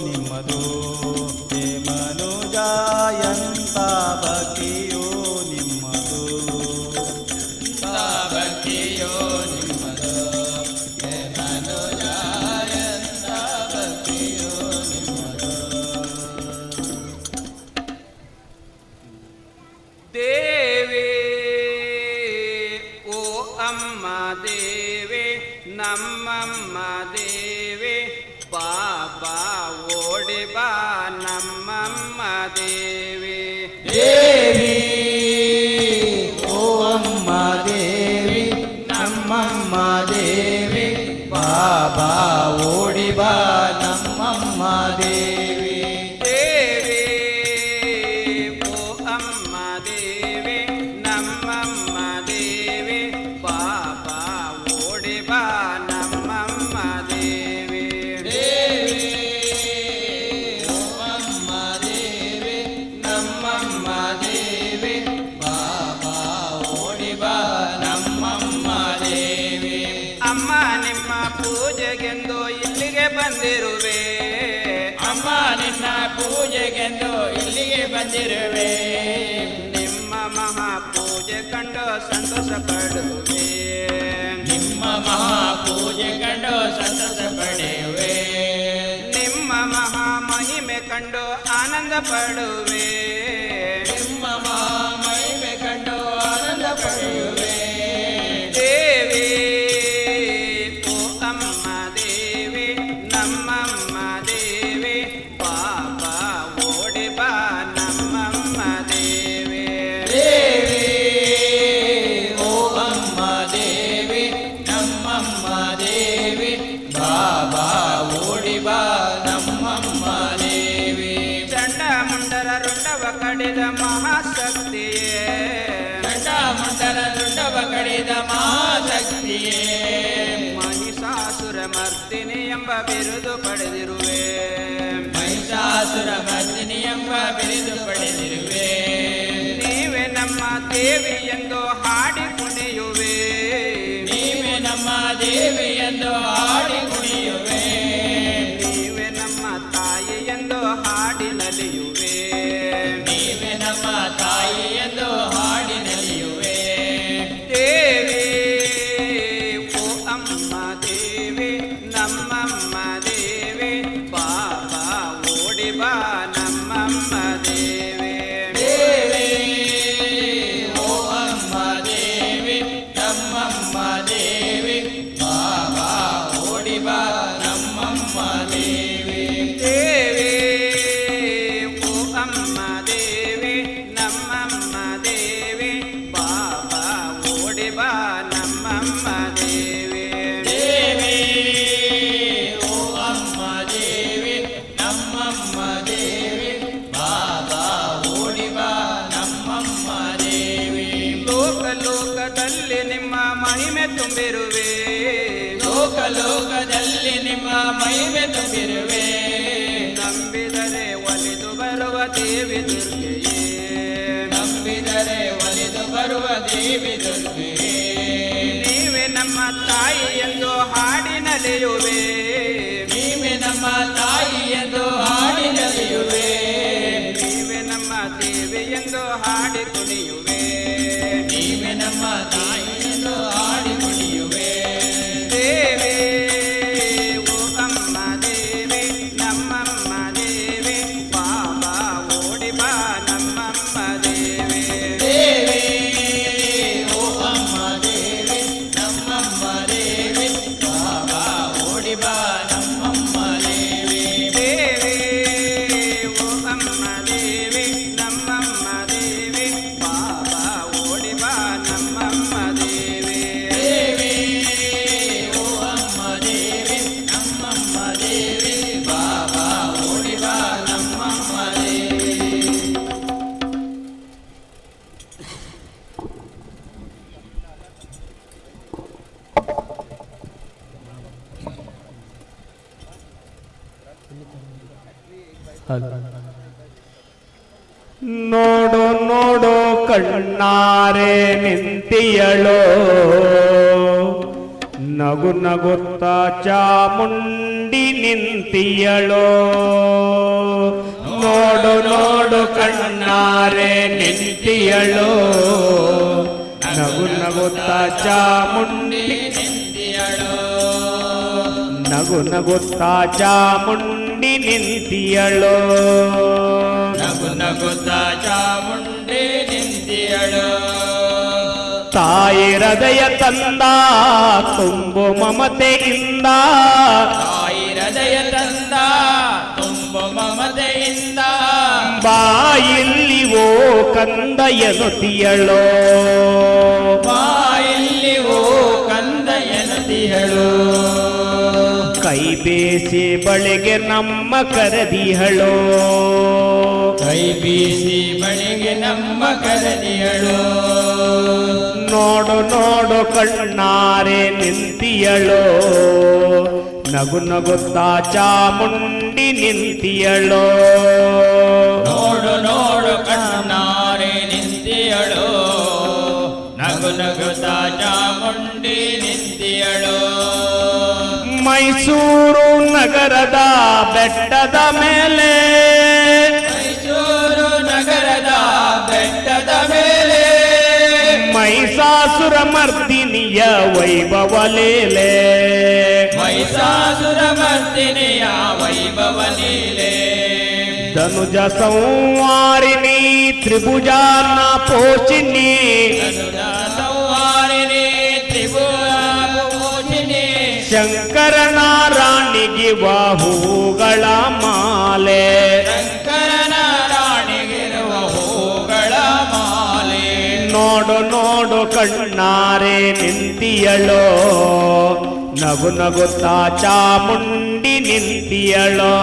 ನಿಮ್ಮದು ಹೇ ಮನುಜ, ಎಂತ ಭಕ್ತಿಯೋ ನಿಮ್ಮದು. ಎಂತ ಭಕ್ತಿಯೋ ನಿಮ್ಮದು ಹೇ ಮನುಜ, ಎಂತ ಭಕ್ತಿಯೋ ನಿಮ್ಮದು. ದೇವಿ ಓ ಅಮ್ಮ ದೇವಿ, ನಮ್ಮಮ್ಮ ದೇವಿ, ಬಾಬಾ ಓಡಿ ಬಾ ನಮ್ಮಮ್ಮ ದೇವಿ. ದೇವಿ ಓ ಅಮ್ಮ ದೇವಿ, ನಮ್ಮಮ್ಮ ದೇವಿ, ಬಾಬಾ ಓಡಿ ಬಾ ನಮ್ಮಮ್ಮ ದೇವಿ. ದೇವಿ ಓ ಅಮ್ಮ ದೇವಿ, ನಮ್ಮಮ್ಮ ದೇವಿ, ಬಾಬಾ ಓಡಿ ಬಾ ನಮ್ಮಮ್ಮ ದೇವಿ. ದೇವಿ ಓ ಅಮ್ಮ ದೇವಿ, ನಮ್ಮಮ್ಮ ದೇವಿ, ಬಾಬಾ ಓಡಿ ಬಾ ನಮ್ಮಮ್ಮ ದೇವಿ. ಅಮ್ಮ ನಿಮ್ಮ ಪೂಜೆಗೆಂದು ಇಲ್ಲಿಗೆ ಬಂದಿರುವೆ. ಅಮ್ಮ ನಿನ್ನ ಪೂಜೆಗೆಂದು ಇಲ್ಲಿಗೆ ಬಂದಿರುವೆ. ನಿಮ್ಮ ಮಹಾಪೂಜೆ ಕಂಡು ಸಂತೋಷ ಪಡುವೆ. ನಿಮ್ಮ ಮಹಾಪೂಜೆ ಕಂಡು ಸಂತಸ ಪಡೆಯುವೆ. ನಿಮ್ಮ ಮಹಾಮಹಿಮೆ ಕಂಡು ಆನಂದ ಪಡುವೆ. ನಿಮ್ಮ ಮಹಾಮಹಿಮೆ ಕಂಡು ಆನಂದ ಪಡೆಯುವೆ. ದೇವಿ ಓ ಅಮ್ಮ ದೇವಿ, ನಮ್ಮಮ್ಮ ದೇವಿ, ಬಾಬಾ ಓಡಿ ಬಾ ನಮ್ಮಮ್ಮ ದೇವಿ. ದೇವಿ ಓ ಅಮ್ಮ ದೇವಿ, ನಮ್ಮಮ್ಮ ದೇವಿ, ಬಾಬಾ ಓಡಿ ಬಾ ನಮ್ಮಮ್ಮ ದೇವಿ. ಚಂಡಮುಂಡರ ರುಂಡವ ಕಡಿದ ಮಹಾಶಕ್ತಿಯೇ. ಚಂಡಮುಂಡರ ರುಂಡವ ಕಡಿದ ಮಹಾಶಕ್ತಿಯೇ. ಮಹಿಷಾಸುರ ಮರ್ದಿನಿ ಎಂಬ ಬಿರುದು ಪಡೆದಿರುವೆ. ಮಹಿಷಾಸುರ ಮರ್ದಿನಿ ಎಂಬ ಬಿರುದು ಪಡೆದಿರುವೆ. ನೀವೇ ನಮ್ಮ ದೇವಿ ಎಂದು ಹಾಡಿ ಕುಣಿಯುವೆ. ನೀವೇ ನಮ್ಮ ದೇವಿ ಎಂದು ಹಾಡಿ ಕುಣಿಯುವೆ. ನೀವೇ ನಮ್ಮ ತಾಯಿ ಎಂದು ಹಾಡಿ ನಲಿಯುವೆ. ನೀವೇ ನಮ್ಮ ತಾಯಿ ಎಂದು ಹಾಡಿ ನಲಿಯುವೆ. ದೇವಿ ಓ ಅಮ್ಮ ದೇವಿ, ನಮ್ಮಮ್ಮ ದೇವಿ, ಬಾಬಾ ಓಡಿ ಬಾ ನಮ್ಮಮ್ಮ ದೇವಿ. ದೇವಿ ಓ ಅಮ್ಮ ದೇವಿ, ನಮ್ಮಮ್ಮ ದೇವಿ, ಬಾಬಾ ಓಡಿ ಬಾ ನಮ್ಮಮ್ಮ ದೇವಿ. ದೇವಿ ಓ ಅಮ್ಮ ದೇವಿ, ನಮ್ಮಮ್ಮ ದೇವಿ, ಬಾಬಾ ಓಡಿ ಬಾ ನಮ್ಮಮ್ಮ ದೇವಿ. ದೇವಿ ಓ ಅಮ್ಮ ದೇವಿ, ನಮ್ಮಮ್ಮ ದೇವಿ, ಬಾಬಾ ಓಡಿ ಬಾ ನಮ್ಮಮ್ಮ ದೇವಿ. ಲೋಕ ಲೋಕದಲ್ಲಿ ನಿಮ್ಮ ಮಹಿಮೆ ತುಂಬಿರುವೆ. ಲೋಕ ಲೋಕದಲ್ಲಿ ನಿಮ್ಮ ಮಹಿಮೆ ತುಂಬಿರುವೆ. ನಂಬಿದರೆ ಒಲಿದು ಬರುವ ದೇವಿ ದುರ್ಗೆಯೇ. ನಂಬಿದರೆ ಒಲಿದು ಬರುವ ದೇವಿ ದುರ್ಗೆಯೇ. ನೀವೇ ನಮ್ಮ ತಾಯಿ ಎಂದು ಹಾಡಿ ನಲಿಯುವೆ. ನೀವೇ ನಮ್ಮ ತಾಯಿ ಎಂದು ಹಾಡಿ ನಲಿಯುವೆ. ನೀವೇ ನಮ್ಮ ದೇವಿ ಎಂದು ಹಾಡಿ ಕುಣಿಯುವೆ. ನೀವೇ ನಮ್ಮ ತಾಯಿ ಎಂದು ಹಾಡಿ ಕುಣಿಯುವೆ. ದೇವಿ ಓ ಅಮ್ಮ ದೇವಿ, ನಮ್ಮಮ್ಮ ದೇವಿ, ಬಾಬಾ ಓಡಿ ಬಾ ನಮ್ಮಮ್ಮ ದೇವಿ. ದೇವಿ ಓ ಅಮ್ಮ ದೇವಿ, ನಮ್ಮಮ್ಮ ದೇವಿ, ಬಾಬಾ ಓಡಿ ಬಾ. ನೋಡು ನೋಡು ಕಣ್ಣಾರೆ ನಿಂತಿಯಳೋ, ನಗು ನಗುತ್ತ ಚಾಮುಂಡಿ ನಿಂತಿಯಳೋ. ನೋಡು ನೋಡು ಕಣ್ಣಾರೆ ನಿಂತಿಯಳೋ, ನಗು ನಗುತ್ತ ಚಾಮುಂಡಿ ನಿಂತಿಯಳೋ, ನಗು ನಗುತ್ತ ಚಾಮುಂಡಿ ನಿಂತಿಯಳೋ, ನಗು ನಗುತ್ತ ಚಾಮುಂಡಿ ನಿಂತಿಯಳೋ. ತಾಯಿ ಹೃದಯ ತಂದ ತುಂಬು ಮಮತೆಯಿಂದ, ತಾಯಿ ಹೃದಯ ತಂದ ತುಂಬು ಮಮತೆಯಿಂದ, ಬಾಯಿಲ್ಲಿ ಓ ಕಂದ ಎನ್ನುತ್ತಿಯಳೋ, ಬಾಯಿಲ್ಲಿ ಓ ಕಂದ ಎನ್ನುತ್ತಿಯಳೋ. ಕೈ ಬೀಸಿ ಬಳಿಗೆ ನಮ್ಮ ಕರೆದಿಹಳೋ, ಕೈ ಬೀಸಿ ಬಳಿಗೆ ನಮ್ಮ ಕರೆದಿಹಳೋ. ನೋಡು ನೋಡು ಕಣ್ಣಾರೆ ನಿಂತಿಯಳೋ, ನಗು ನಗುತ್ತಾ ಚಾಮುಂಡಿ ನಿಂತಿಯಳೋ. ನೋಡು ನೋಡು ಕಣ್ಣಾರೆ ನಿಂತಿಯಳೋ, ನಗು ನಗುತ್ತಾ ಚಾಮುಂಡಿ ನಿಂತಿಯಳೋ. ಮೈಸೂರು ನಗರದ ಬೆಟ್ಟದ ಮೇಲೆ, ಮೈಸೂರು ನಗರದ ಬೆಟ್ಟದ ಮೇಲೆ, ಮೈಸಾಸುರ ಮರ್ದಿನಿಯ ವೈಭವ ಲೀಲೆ, ಮೈಸಾಸುರ ಮರ್ದಿನಿಯ ವೈಭವ ಲೀಲೆ. ಧನುಜ ಸಂವಾರಿಣಿ ತ್ರಿಭುಜಾನ ಪೋಷಿಣಿ, ಧನುಜ ಸಂವಾರಿಣಿ ತ್ರಿಭುಜಾನ ಪೋಷಿಣಿ, ಶಂಕರನ ರಾಣಿಗಿವ ಹೂಗಳ ಮಾಲೆ, ಶಂಕರನ ರಾಣಿಗಿರುವ ಹೂಗಳ ಮಾಲೆ. ನೋಡು ನೋಡು ಕಣ್ಣಾರೆ ನಿಂತಿಯಳೋ, ನಗು ನಗುತ್ತಾ ಚಾಮುಂಡಿ ನಿಂತಿಯಳೋ.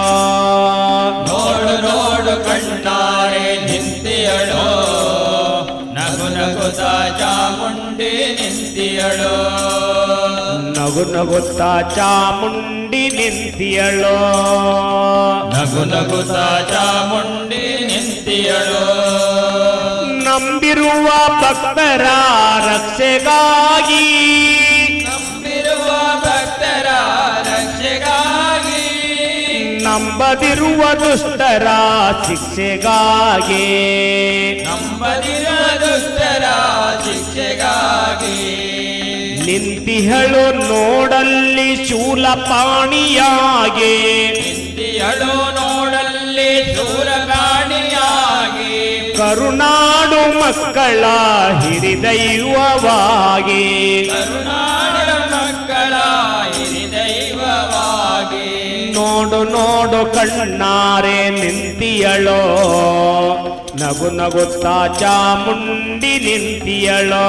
ನೋಡು ನೋಡು ಕಣ್ಣಾರೆ ನಿಂತಿಯಳೋ, ನಗು ನಗುತ್ತಾ ಚಾಮುಂಡಿ ನಿಂತಿಯಳೋ. ನಗು ನಗುತ್ತಾ ಚಾಮುಂಡಿ ನಿಂತಿಯಳೋ, ನಗು ನಗುತ್ತಾ ಚಾಮುಂಡಿ ನಿಂತಿಯಳೋ. ನಂಬಿರುವ ಭಕ್ತರ ರಕ್ಷೆಗಾಗಿ, ನಂಬಿರುವ ಭಕ್ತರ ರಕ್ಷೆಗಾಗಿ, ನಂಬದಿರುವ ದುಷ್ಟರ ಶಿಕ್ಷೆಗಾಗಿ, ನಂಬದಿರುವ ದುಷ್ಟರ ಶಿಕ್ಷೆಗಾಗಿ. ನಿಂತಿಹಳು ನೋಡಲ್ಲಿ ಶೂಲಪಾಣಿಯಾಗಿ, ನಿಂತಿಹಳು ನೋಡಲ್ಲಿ ಶೂಲಪಾಣಿಯಾಗಿ, ಕರುನಾಡು ಮಕ್ಕಳ ಹಿರಿದೈವವಾಗಿ, ಕರುನಾಡು ಮಕ್ಕಳ ಹಿರಿದೈವವಾಗಿ. ನೋಡು ನೋಡು ಕಣ್ಣಾರೆ ನಿಂತಿಯಳೋ, ನಗು ನಗುತ್ತಾ ಚಾಮುಂಡಿ ನಿಂತಿಯಳೋ.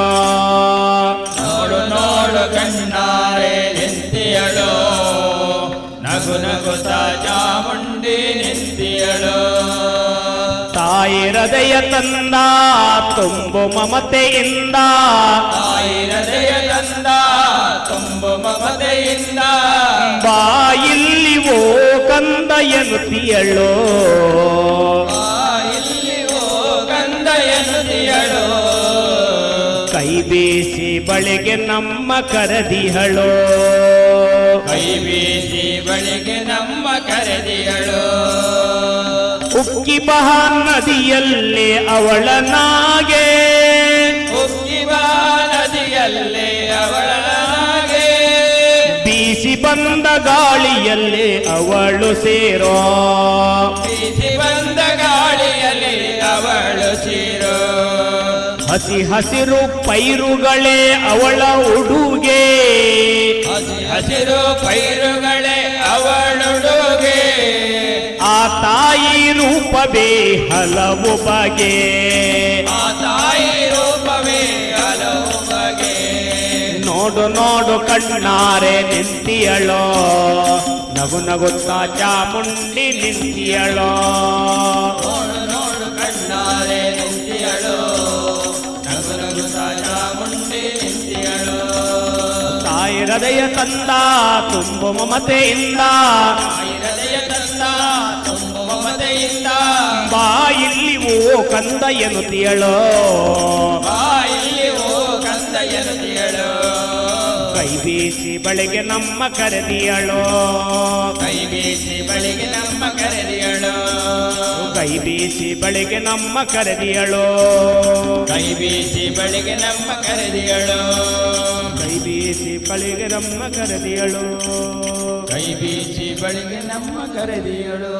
ನೋಡು ನೋಡು ಕಣ್ಣಾರೆ ನಿಂತಿಯಳೋ, ನಗು ನಗುತ್ತಾ ಚಾಮುಂಡಿ ನಿಂತಿಯಳೋ. ತಾಯಿ ಹೃದಯ ತಂದ ತುಂಬು ಮಮತೆಯಿಂದ, ತಾಯಿ ಹೃದಯ ತಂದ ತುಂಬು ಮಮತೆಯಿಂದ, ಬಾಯಿಲ್ಲಿ ಓ ಕಂದ ಎನ್ನುತ್ತಿಯಳೋ, ಬಾಯಿಲ್ಲಿ ಓ ಕಂದ ಎನ್ನುತ್ತಿಯಳೋ. ಕೈ ಬೀಸಿ ಬಳಿಗೆ ನಮ್ಮ ಕರೆದಿಹಳೋ, ಕೈ ಬೀಸಿ ಬಳಿಗೆ ನಮ್ಮ ಕರೆದಿಹಳೋ. ಉಕ್ಕಿ ಬಹ ನದಿಯಲ್ಲಿ ಅವಳ ನಾಗೆ, ಉಕ್ಕಿ ಬಹ ನದಿಯಲ್ಲಿ ಅವಳ ನಾಗೆ, ಬೀಸಿ ಬಂದ ಗಾಳಿಯಲ್ಲಿ ಅವಳು ಸೇರೋ, ಬೀಸಿ ಬಂದ ಗಾಳಿಯಲ್ಲಿ ಅವಳು ಸೇರೋ. ಹಸಿ ಹಸಿರು ಪೈರುಗಳೇ ಅವಳ ಉಡುಗೆ, ಹಸಿ ಹಸಿರು ಪೈರುಗಳೇ ಅವಳುಡುಗೆ, ಆ ತಾಯಿ ರೂಪವೇ ಹಲವು ಬಗೆ, ಆ ತಾಯಿ ರೂಪವೇ ಹಲವು ಬಗೆ. ನೋಡು ನೋಡು ಕಣ್ಣಾರೆ ನಿಂತಿಯಳೋ, ನಗು ನಗುತ್ತಾ ಚಾಮುಂಡಿ ನಿಂತಿಯಳೋ. ನೋಡು ನೋಡು ಕಣ್ಣಾರೆ ನಿಂತಿಯಳೋ, ನಗು ನಗುತ್ತಾ ಚಾಮುಂಡಿ ನಿಂತಿಯಳೋ. ತಾಯಿ ಹೃದಯ ತಂದ ತುಂಬು ಮಮತೆಯಿಂದ, ತಾಯಿ ಹೃದಯ ತಂದ ತುಂಬು ಮಮತೆಯಿಂದ, ಬಾ ಇಲ್ಲಿ ಓ ಕಂದ ಎನ್ನುತ್ತಿಯಳೋ. ಬಾ ಇಲ್ಲಿ ಓ ಕಂದ ಎನ್ನುತ್ತಿಯಳು. ಕೈ ಬೀಸಿ ಬಳಿಗೆ ನಮ್ಮ ಕರೆದಿಯಳೋ. ಕೈ ಬೀಸಿ ಬಳಿಗೆ ನಮ್ಮ ಕರೆದಿಯಳು. ಕೈ ಬೀಸಿ ಬಳಿಗೆ ನಮ್ಮ ಕರೆದಿಯಳೋ. ಕೈ ಬೀಸಿ ಬಳಿಗೆ ನಮ್ಮ ಕರೆದಿಯಳು. ಕೈ ಬೀಸಿ ಬಳಿಗೆ ನಮ್ಮ ಕರೆದಿಯಳು. ಕೈ ಬೀಸಿ ಬಳಿಗೆ ನಮ್ಮ ಕರೆದಿಯಳು.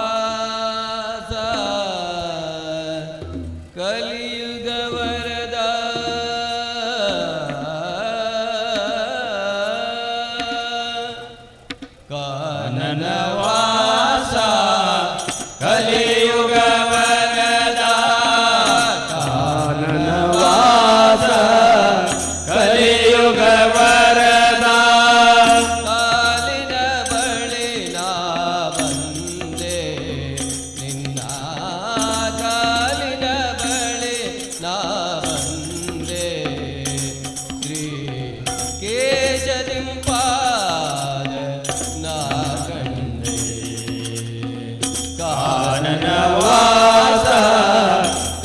ಕಾನನವಾಸ ಕಲಿಯುಗ ವರದ ಕಾನನವಾಸ ಕಲಿಯುಗ ವರದ ಕಾನನವಾಸ ಕಲಿಯುಗ ವರದ ಕಾಲಿನ ಬಳಿ ನಾ ಬಂದೆ ನಿನ್ನ ಕಾಲಿನ ಬಳಿ ನಾ ಬಂದೆ ಶ್ರೀ ಕೇಶದಿಂಪಾದ ನಾ ಕಂಡೆ ಕಾನನವಾಸ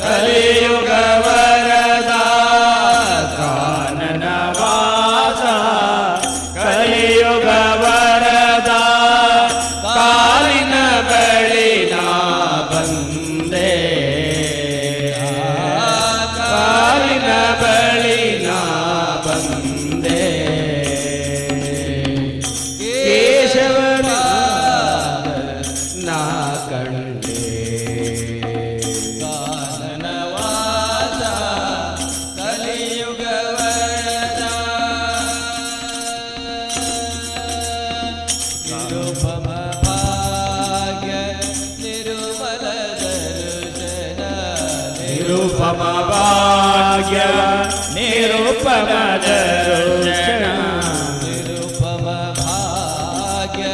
ಕಲಿಯುಗ ವರದ ಕಾನನವಾಸ ಕಲಿಯುಗ ವರದ ಕಾಲಿನ ಬಳಿ ನಾ ಬಂದೆ ಕಾಲಿನ ಬಳಿ ನಾ ಬಂದೆ ಕೇಶವನ ನಾ ಕಂಡೆ. ಕಾನನವಾಸ ಕಲಿಯುಗ ವರದ ನಿರುಪಮ ಭಾಗ್ಯ ನಿರುಮಲ ದರ್ಶನ ನಿರುಪಮ ಭಾಗ್ಯ ನಿರುಪಮ ದರ್ಶನ ನಿರುಪಮ ಭಾಗ್ಯ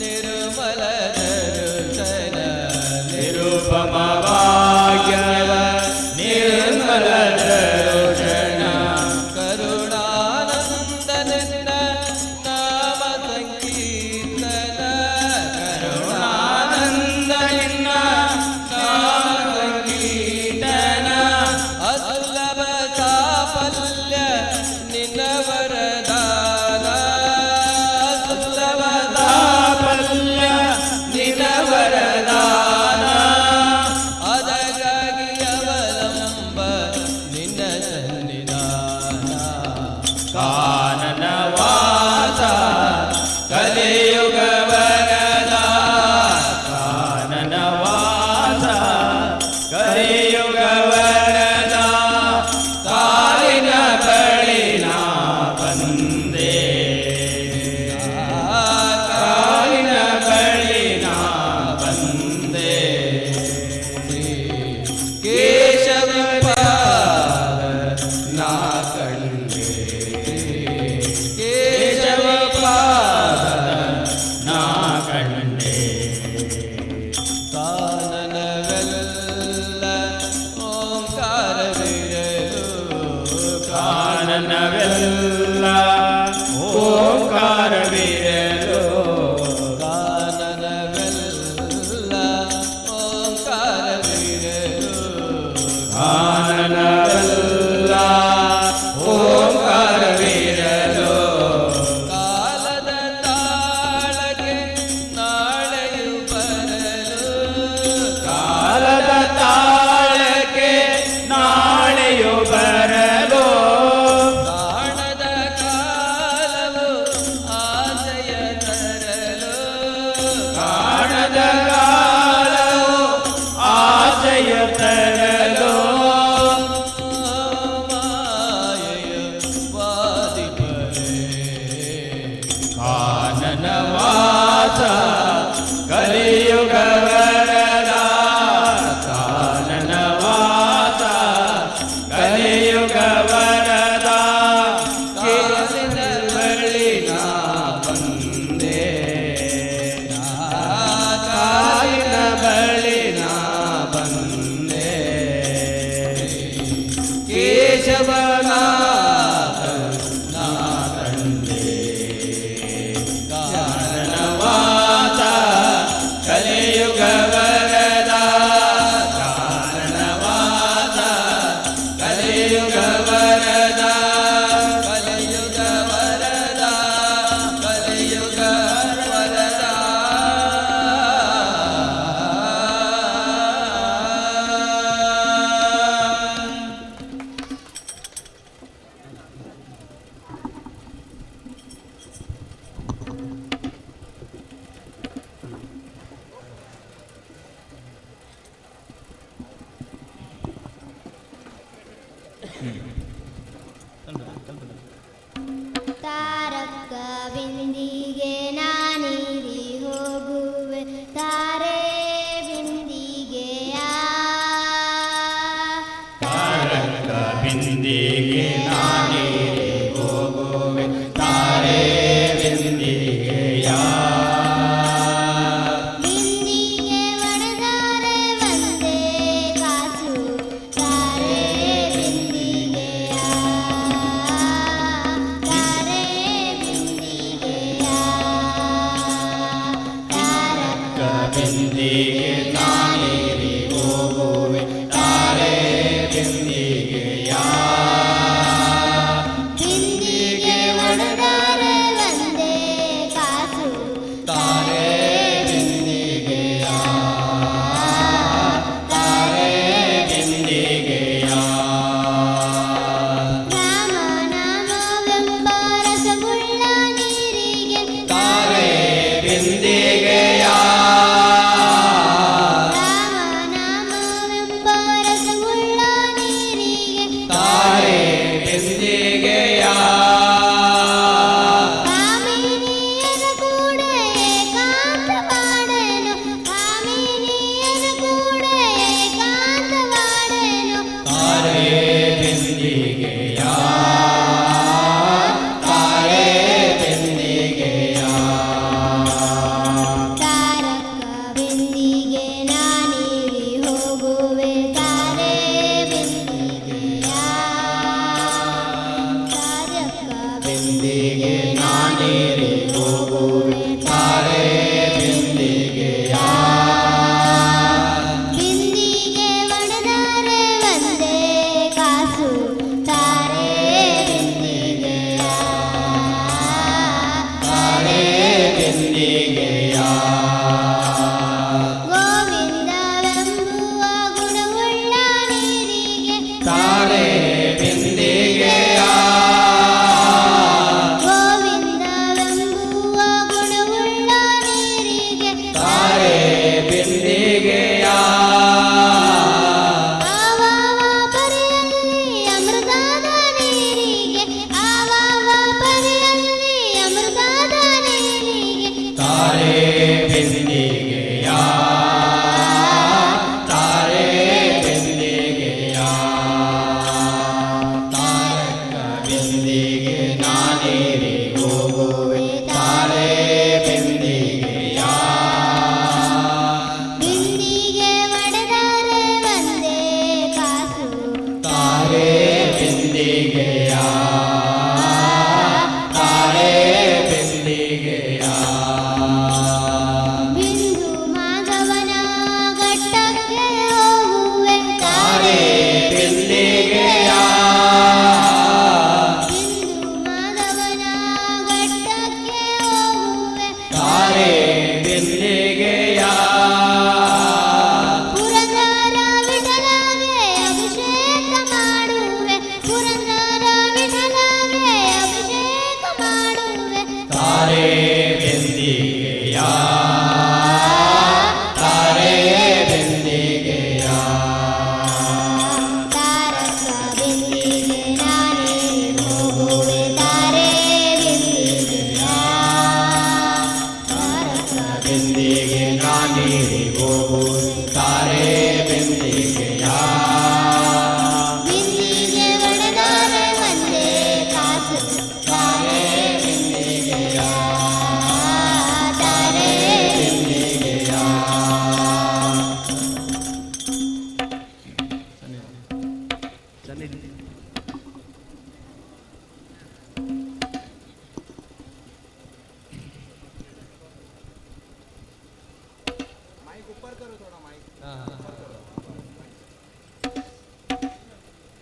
ನಿರುಮಲ ದರ್ಶನ ನಿರುಪಮ ಭಾಗ್ಯ ನಿರ್ಮಲ ದರ್ಶನ ಕರುಣಾನಂದ ನಿನ್ನ ನಾಮ ಸಂಕೀರ್ತನ ಕರುಣಾನಂದ ನಿನ್ನ ನಾಮ ಸಂಕೀರ್ತನ ಅಸುಲಭ ಸಾಫಲ್ಯ ನಿನ್ನ ವರದಾನ ಅಸುಲಭ ಸಾಫಲ್ಯ ನಿನ್ನ ವರದಾನ ಅದಕ್ಕಾಗಿ ಅವಲಂಬ ನಿನ್ನ ಸನ್ನಿಧಾನ ಕಾನನವಾಸ ಕಲಿಯುಗ ವರದ ಕಾನನವಾಸ ಕಲಿಯುಗ ವರದ ಕಾಲಿನ ಬಳಿ ನಾ ಬಂದೆ ಕಾಲಿನ ಬಳಿ ನಾ ಬಂದೆ ಕೇಶವ ನಾ ಕಂಡೆ ಕೇಶವ ಪಾದ ನಾ ಕಂಡೆ ಕಾನನವೆಲ್ಲ ಓಂಕಾರವಿರಲು ಕಾನನವೆಲ್ಲ ಓಂಕಾರವಿರಲು ಕಾನನವೆಲ್ಲ ಓಂಕಾರವಿರಲು ಕಾನನವೆಲ್ಲ ಓಂಕಾರವಿರಲು ಕಾಲದ ತಾಳಕ್ಕೆ ನಾಳೆಯು ಬರಲು ಕಾಲದ ತಾಳಕ್ಕೆ ನಾಳೆಯು ಬರಲು ಕಾಣದ ಕಾಲವು ಆಸೆಯ ತರಲು ಕಾಣದ ಕಾಲವು ಆಸೆಯ ತರಲು ಮಾಯೆಯ ವಾದಿಪರೇ ಕಾನನವಾಸ ಕಲಿಯುಗ ವರದ ಕಾನನವಾಸ ಕಲಿಯುಗ ವರದ ಕಾಲಿನ ಬಳಿ ನಾ ಬಂದೆ ಕಾಲಿನ ತಾರಕ್ಕ ಬಿಂದಿಗೆ ನಾನೀರಿ ಹೋಗುವೆ, ತಾರೆ ಬಿಂದಿಗೆಯ. ತಾರಕ ಬಿಂದಿಗೆ ನಾನೇರಿ ಹೋಗುವೆ, ತಾರೆ ಬಿಂದಿಗೆಯ. ಬಿಂದಿಗೆ ಒಡೆದರೆ ಒಂದೇ ಕಾಸು, ತಾರೆ ಬಿಂದಿಗೆಯ, ತಾರೆ ಬಿಂದಿಗೆಯ. ತಾರಕ ಬಿಂದಿಗೆ ನಾನೇರಿ ಹೋಗುವೆ, ತಾರೆ ಬಿಂದಿಗೆಯ. ಬಿಂದಿಗೆ ಒಡೆದರೆ ಒಂದೇ ಕಾಸು, ತಾರೆ ಬಿಂದಿಗೆಯ, ತಾರೆ ಬಿಂದಿಗೆಯ. ರಾಮನಾಮವೆಂಬ ರಸವುಳ್ಳ ನೀರಿಗೆ, ತಾರೆ ಬಿಂದಿಗೆಯ. ರಾಮನಾಮವೆಂಬ ರಸವುಳ್ಳ ನೀರಿಗೆ, ತಾರೆ ಬಿಂದಿಗೆಯ. ಕಾಮಿನಿಯರ ಕೂಡ ಏಕಾಂತವಾಡೆನು, ಕಾಮಿನಿಯರ ಕೂಡ ಏಕಾಂತವಾಡೆನು. ತಾರೆ ಬಿಂದಿಗೆಯ, ತಾರೆ ಬಿಂದಿಗೆಯ. ತಾರಕ ಬಿಂದಿಗೆ ನಾನೀರಿ ಹೋಗುವೆ, ತಾರೆ ಬಿಂದಿಗೆಯ. ತಾರಕ ಬಿಂದಿಗೆ ನಾನೇರಿ ಹೋಗುವೆ, ತಾರೆ ಬಿಂದಿಗೆಯ. ಬಿಂದಿಗೆ ಒಡೆದರೆ ಒಂದೇ ಕಾಸು, ತಾರೆ ಬಿಂದಿಗೆಯ, ತಾರೆ ಬಿಂದಿಗೆಯ. ಗೋವಿಂದವೆಂಬುವ ಗುಣವುಳ್ಳ ನೀರಿಗೆ, ತಾರೆ ಬಿಂದಿಗೆಯ. ಗೋವಿಂದವೆಂಬುವ ಗುಣವುಳ್ಳ ನೀರಿಗೆ, ತಾರೆ ಬಿಂದಿಗೆಯ. ಆವಾವ ಪರಿಯಲ್ಲಿ ಅಮೃತದ ನೀರಿಗೆ, ಆವಾವ ಪರಿಯಲ್ಲಿ ಅಮೃತದ ನೀರಿಗೆ, ತಾರೆ ಬಿಂದಿಗೆಯ, ತಾರೆ ಬಿಂದಿಗೆಯ. ತಾರಕ ಬಿಂದಿಗೆ ನಾನೇರಿ ಹೋಗುವೆ, ತಾರೆ ಬಿಂದಿಗೆಯ. ಬಿಂದಿಗೆ ಒಡೆದರೆ ಒಂದೇ ಕಾಸು, ತಾರೆ ಬಿಂದಿಗೆಯ, ತಾರೆ ಬಿಂದಿಗೆಯ. ಬಿಂದು ಮಾಧವನ ಘಟ್ಟಕ್ಕೆ ಹೋಗುವೆ, ತಾರೆ ಬಿಂದಿಗೆಯ. ಬಿಂದು ಮಾಧವನ ಘಟ್ಟಕ್ಕೆ ಹೋಗುವೆ, ತಾರೆ ಬಿಂದಿಗೆಯ. ಪುರಂದರ ವಿಠಲಗೆ ಅಭಿಷೇಕ ಮಾಡುವೆ, ಪುರಂದರ ವಿಠಲಗೆ ಅಭಿಷೇಕ ಮಾಡುವೆ. ತಾರೆ ಬಿಂದಿಗೆಯ, ತಾರೆ ಬಿಂದಿಗೆಯ. ತಾರಕ ಬಿಂದಿಗೆ ನಾನೇರಿ ಹೋಗುವೆ, ತಾರೆ ಬಿಂದಿಗೆಯ. ತಾರಕ ಬಿಂದಿಗೆ ನಾನೇರಿ ಹೋಗುವೆ, ತಾರೆ ಬಿಂದಿಗೆಯ. ಬಿಂದಿಗೆ ಒಡೆದರೆ ಒಂದೇ ಕಾಸು, ತಾರೆ ಬಿಂದಿಗೆಯ, ತಾರೆ ಬಿಂದಿಗೆಯ.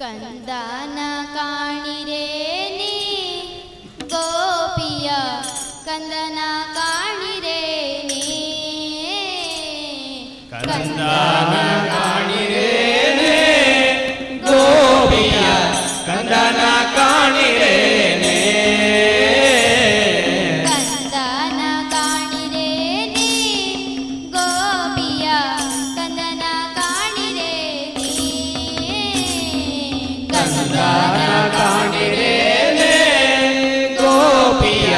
ಕಂದನ ಕಾಣಿರೆ ನೀ ಗೋಪಿಯ, ಕಂದನ ಕಾಣಿರೆ ನೀ, ಕಂದನ ಕಾಣಿರೇನೆ ಗೋಪಿಯ, ಕಂದನ ಕಾಣಿರೇನೆ. ಕಂದನ ಕಾಣಿರೆ ನೀ ಗೋಪಿಯ, ಕಂದನ ಕಾಣಿರೆ ನೀ, ಕಂದನ ಕಂದನ ಕಾಣಿರೇನೆ ಗೋಪಿಯ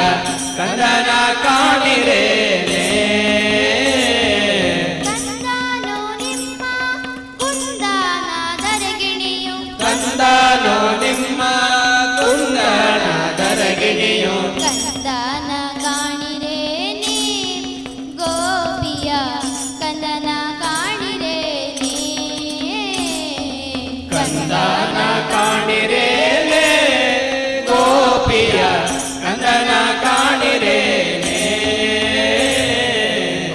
ಕಂದನ ಕಾಣಿರೇನೆ. ಕಂದನು ನಿಮ್ಮ ಕುಂದನ ದರಗಿಣಿಯು. ಕಂದನು ನಿಮ್ಮ ಕುಂದನ ದರಗಿಣಿಯು. ಕಂದನ ಕಾಣಿರೇನೆ ಗೋಪಿಯ ಕಂದನ ಕಾಣಿರೇನೆ. ಕಂದನ ಕಾಣಿರೇನೆ ಗೋಪಿಯ ಕಂದನ ಕಾಣಿರೇನೆ.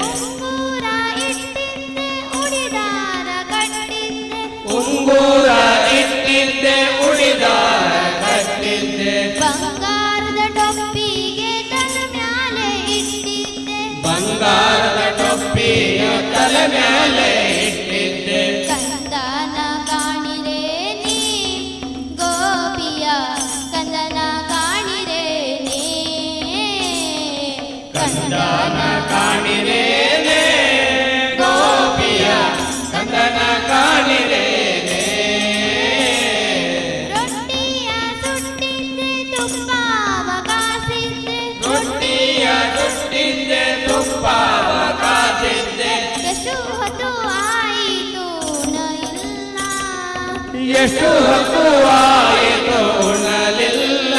ಉಂಗುರ ಇಟ್ಟಿದ್ದೆ ಉಡಿದಾರ ಕಟ್ಟಿದ್ದೆ. ಉಂಗುರ ಇಟ್ಟಿದ್ದೆ ಉಡಿದಾರ ಕಟ್ಟಿದ್ದೆ. ಬಂಗಾರದ ಟೊಪ್ಪಿಗೆ ತಲೆ ಮ್ಯಾಲೆ ಇಟ್ಟಿದ್ದೆ. ಬಂಗಾರದ ಟೊಪ್ಪಿಯ ತಲೆ ಮೇಲೆ ಇಟ್ಟಿದ್ದೆ. ಕಂದನ ಕಾಣಿರೇನೆ ಗೋಪಿಯ ಕಂದನ ಕಾಣಿರೇನೆ. ಕಂದನ ಕಾಣಿರೇನೆ ಗೋಪಿಯ ಕಂದನ ಕಾಣಿರೇನೆ. ರೊಟ್ಟಿಯ ಸುಟ್ಟಿದ್ದೆ ತುಪ್ಪಾವ ಕಾಸಿದ್ದೆ. ರೊಟ್ಟಿಯ ಸುಟ್ಟಿದ್ದೆ ತುಪ್ಪಾವ ಕಾಸಿದ್ದೆ. ಎಷ್ಟು ಹೊತ್ತು ಆಯಿತು ಉಣಲಿಲ್ಲ. ಎಷ್ಟು ಹೊತ್ತು ಆಯಿತು ಉಣಲಿಲ್ಲ.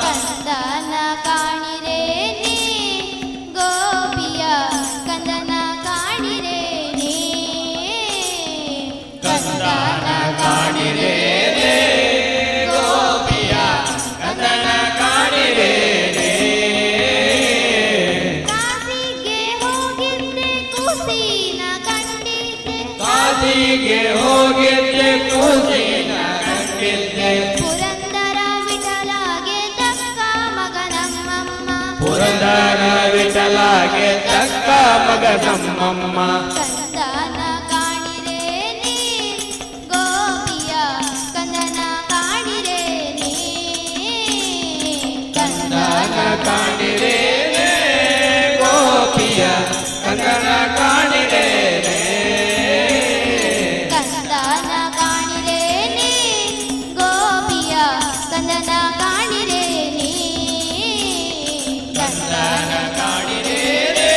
ಕಂದನ ಕಾಣಿರೇನೆ ಗೋಪಿಯ ಕಂದನ ಕಾಣಿರೇನೆ. ಕಂದನ ಕಾಣಿರೇನೆ ಗೋಪಿಯ ಕಂದನ ಕಾಣಿರೇನೆ. ಕಾಸಿಗೆ ಹೋಗಿದ್ದೆ ಕೂಸಿನ ಕಂಡಿದ್ದೆ. ಕಾಶಿಗೆ ಹೋಗಿದ್ದೆ ಕೂಸಿನ ಕಂಡಿದ್ದೆ. ಪುರಂದರ ವಿಠಲಾಗೆ ತಕ್ಕ ಮಗ ನಮ್ಮಮ್ಮ. ಪುರಂದರ ವಿಠಲಾಗೆ ತಕ್ಕ ಮಗ ನಮ್ಮಮ್ಮ. ಕಂದನ ಕಾಣಿರೇನೆ ಗೋಪಿಯ ಕಂದನ ಕಾಣಿರೇನೆ. ಕಂದನ ಕಾಣಿರೇನೆ ಗೋಪಿಯ ಕಂದನ ಕಾಣಿರೇನೆ. ಕಂದನ ಕಾಣಿರೇನೆ ಗೋಪಿಯ ಕಂದನ ಕಾಣಿರೇನೆ. ಕಂದನ ಕಾಣಿರೇನೆ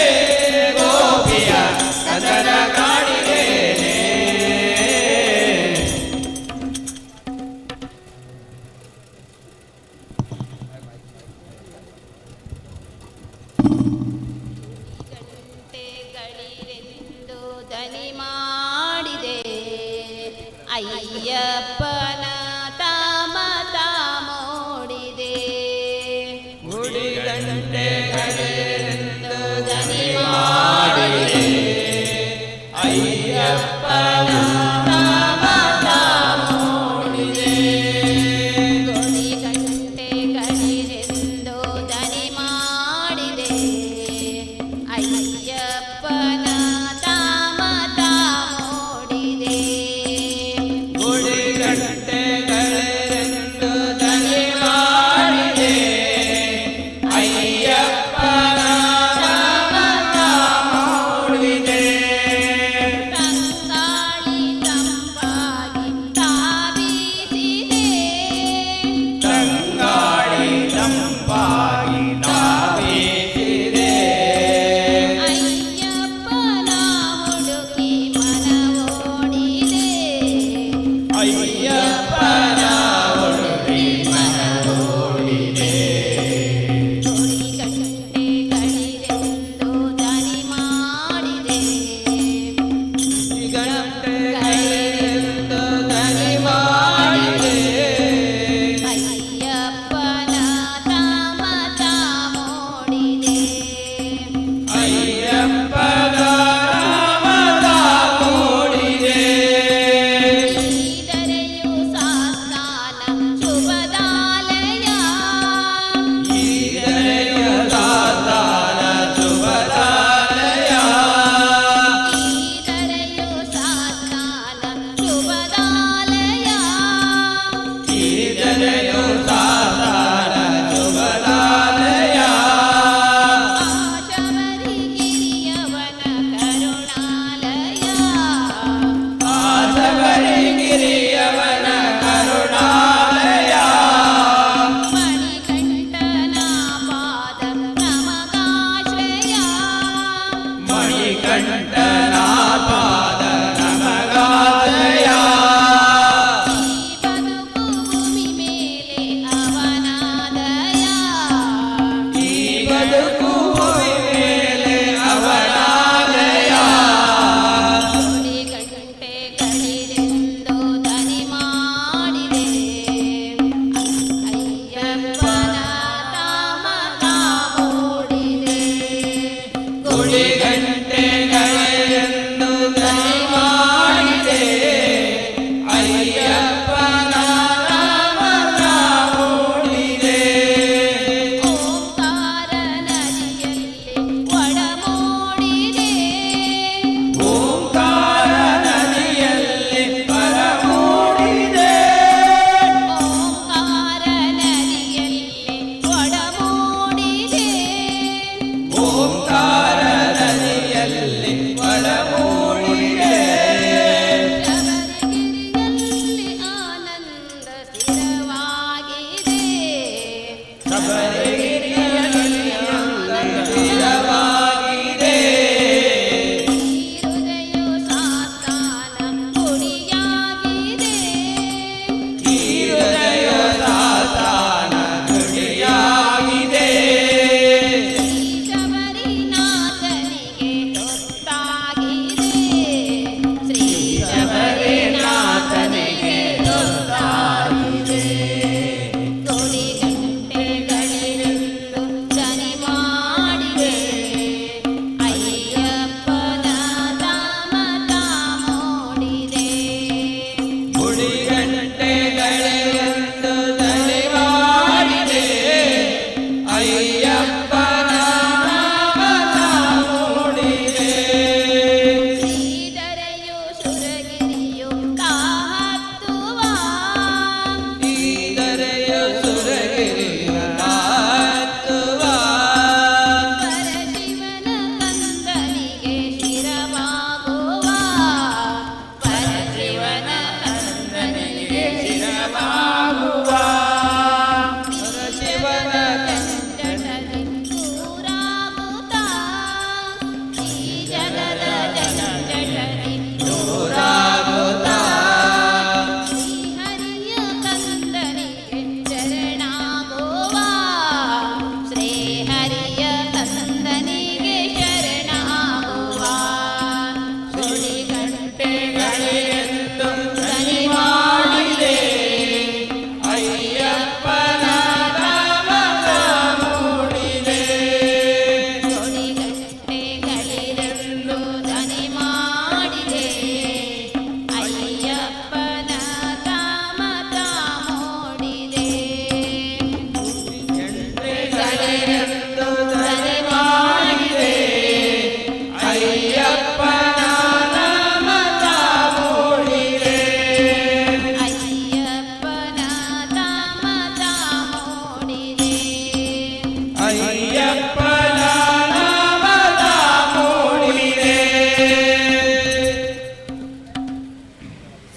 ಗೋಪಿಯ ಕಂದನ ಕಾಣಿರೇನೆ. ಗಂಟೆಗಳಿರೆಂದು ದನಿ ಮಾಡಿದೆ ಅಯ್ಯಪ್ಪನ ತಾಮ ತಾಮೋಡಿದೆ. ಗುಡಿ ಗಂಟೆಗಳೆಂದು ದನಿ ಮಾಡಿದೆ ಅಯ್ಯಪ್ಪನ ನಾಮ ತಾಮೋಡಿದೆ. ಗುಡಿ ಗಂಟೆಗಳಿರೆಂದು ದನಿ ಮಾಡಿದೆ ಅಯ್ಯಪ್ಪನ ತಾಮ ತಾಮೋಡಿದೆ. ಗುಡಿ ಗಂಟೆಗಳೆಂದು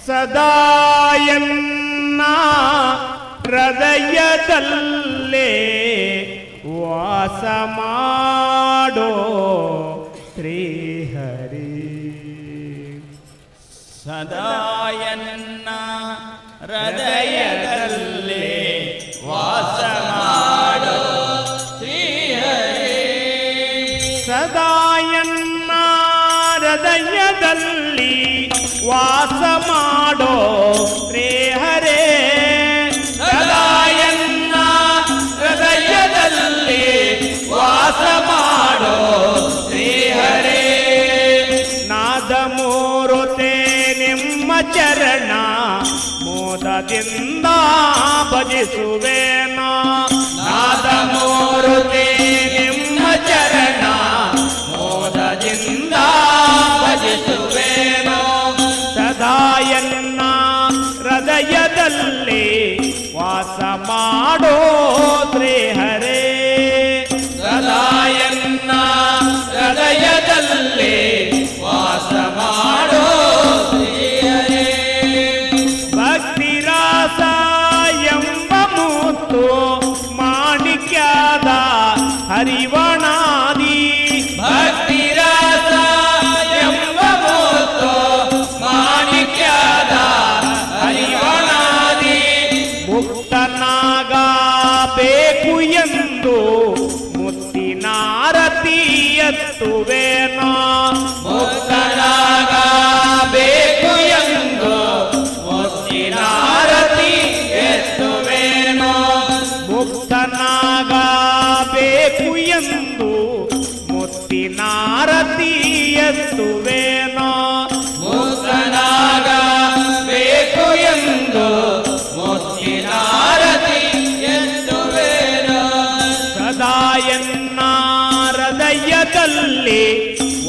ಸದಾಯನ್ನ ಹೃದಯದಲ್ಲೇ ವಾಸ ಮಾಡೋ ಶ್ರೀಹರಿ. ಸದಾಯನ್ನ ಹೃದಯದಲ್ಲೇ ವಾಸ ಮಾಡೋ ಶ್ರೀಹರಿ. ಸದಾಯನ್ನ ಹೃದಯದಲ್ಲಿ ವಾಸ ಮಾಡೋ ಶ್ರೀಹರೇ. ಸದಾಯನ್ನ ಹೃದಯದಲ್ಲಿ ವಾಸ ಮಾಡೋ ಶ್ರೀಹರೇ. ನಾದ ಮೂರುತೆ ನಿಮ್ಮ ಚರಣ ಮೋದದಿಂದ ಭಜಿಸುವೇನೋ. ನಾದ ಮೂರುತಿ ನಿಮ್ಮ ಚರಣ ಮೋದದಿಂದ ಭಜಿಸುವೇನೋ. ಸದಾಯನ್ನ ಹೃದಯದಲ್ಲಿ ವಾಸ ಮಾಡೋ ಶ್ರೀಹರೇ. ಸದಾಯನ್ನ ಹೃದಯದಲ್ಲಿ ವಾಸ ಮಾಡೋ ಶ್ರೀಹರೇ. ಭಕ್ತಿರಾಸ ಎಂಬ ಮುತ್ತು ಮಾಣಿಕ್ಯದ ಹರಿವಣಾದಿ. ಭಕ್ತಿರಾಸ ಎಂಬ ಮುತ್ತು ಮಾಣಿಕ್ಯದ ಹರಿವಣಾದಿ. ಮುಕ್ತನಾಗಬೇಕು ಎಂದು ಮುತ್ತಿನಾರತಿ ಎತ್ತುವೇನೋ. ಮುಕ್ತನಾಗಬೇಕು ಎಂದು ಮುತ್ತಿನಾರತಿ ಎತ್ತುವೇನೋ. ಮುಕ್ತನಾಗಬೇಕು ಎಂದು ಮುತ್ತಿನಾರತಿ ಎತ್ತುವೇನೋ. ಮುಕ್ತನಾಗಬೇಕು ಎಂದು ಮುತ್ತಿನಾರತಿ ಎತ್ತುವೇನೋ. ಸದಾಯನ್ನ ಹೃದಯದಲ್ಲಿ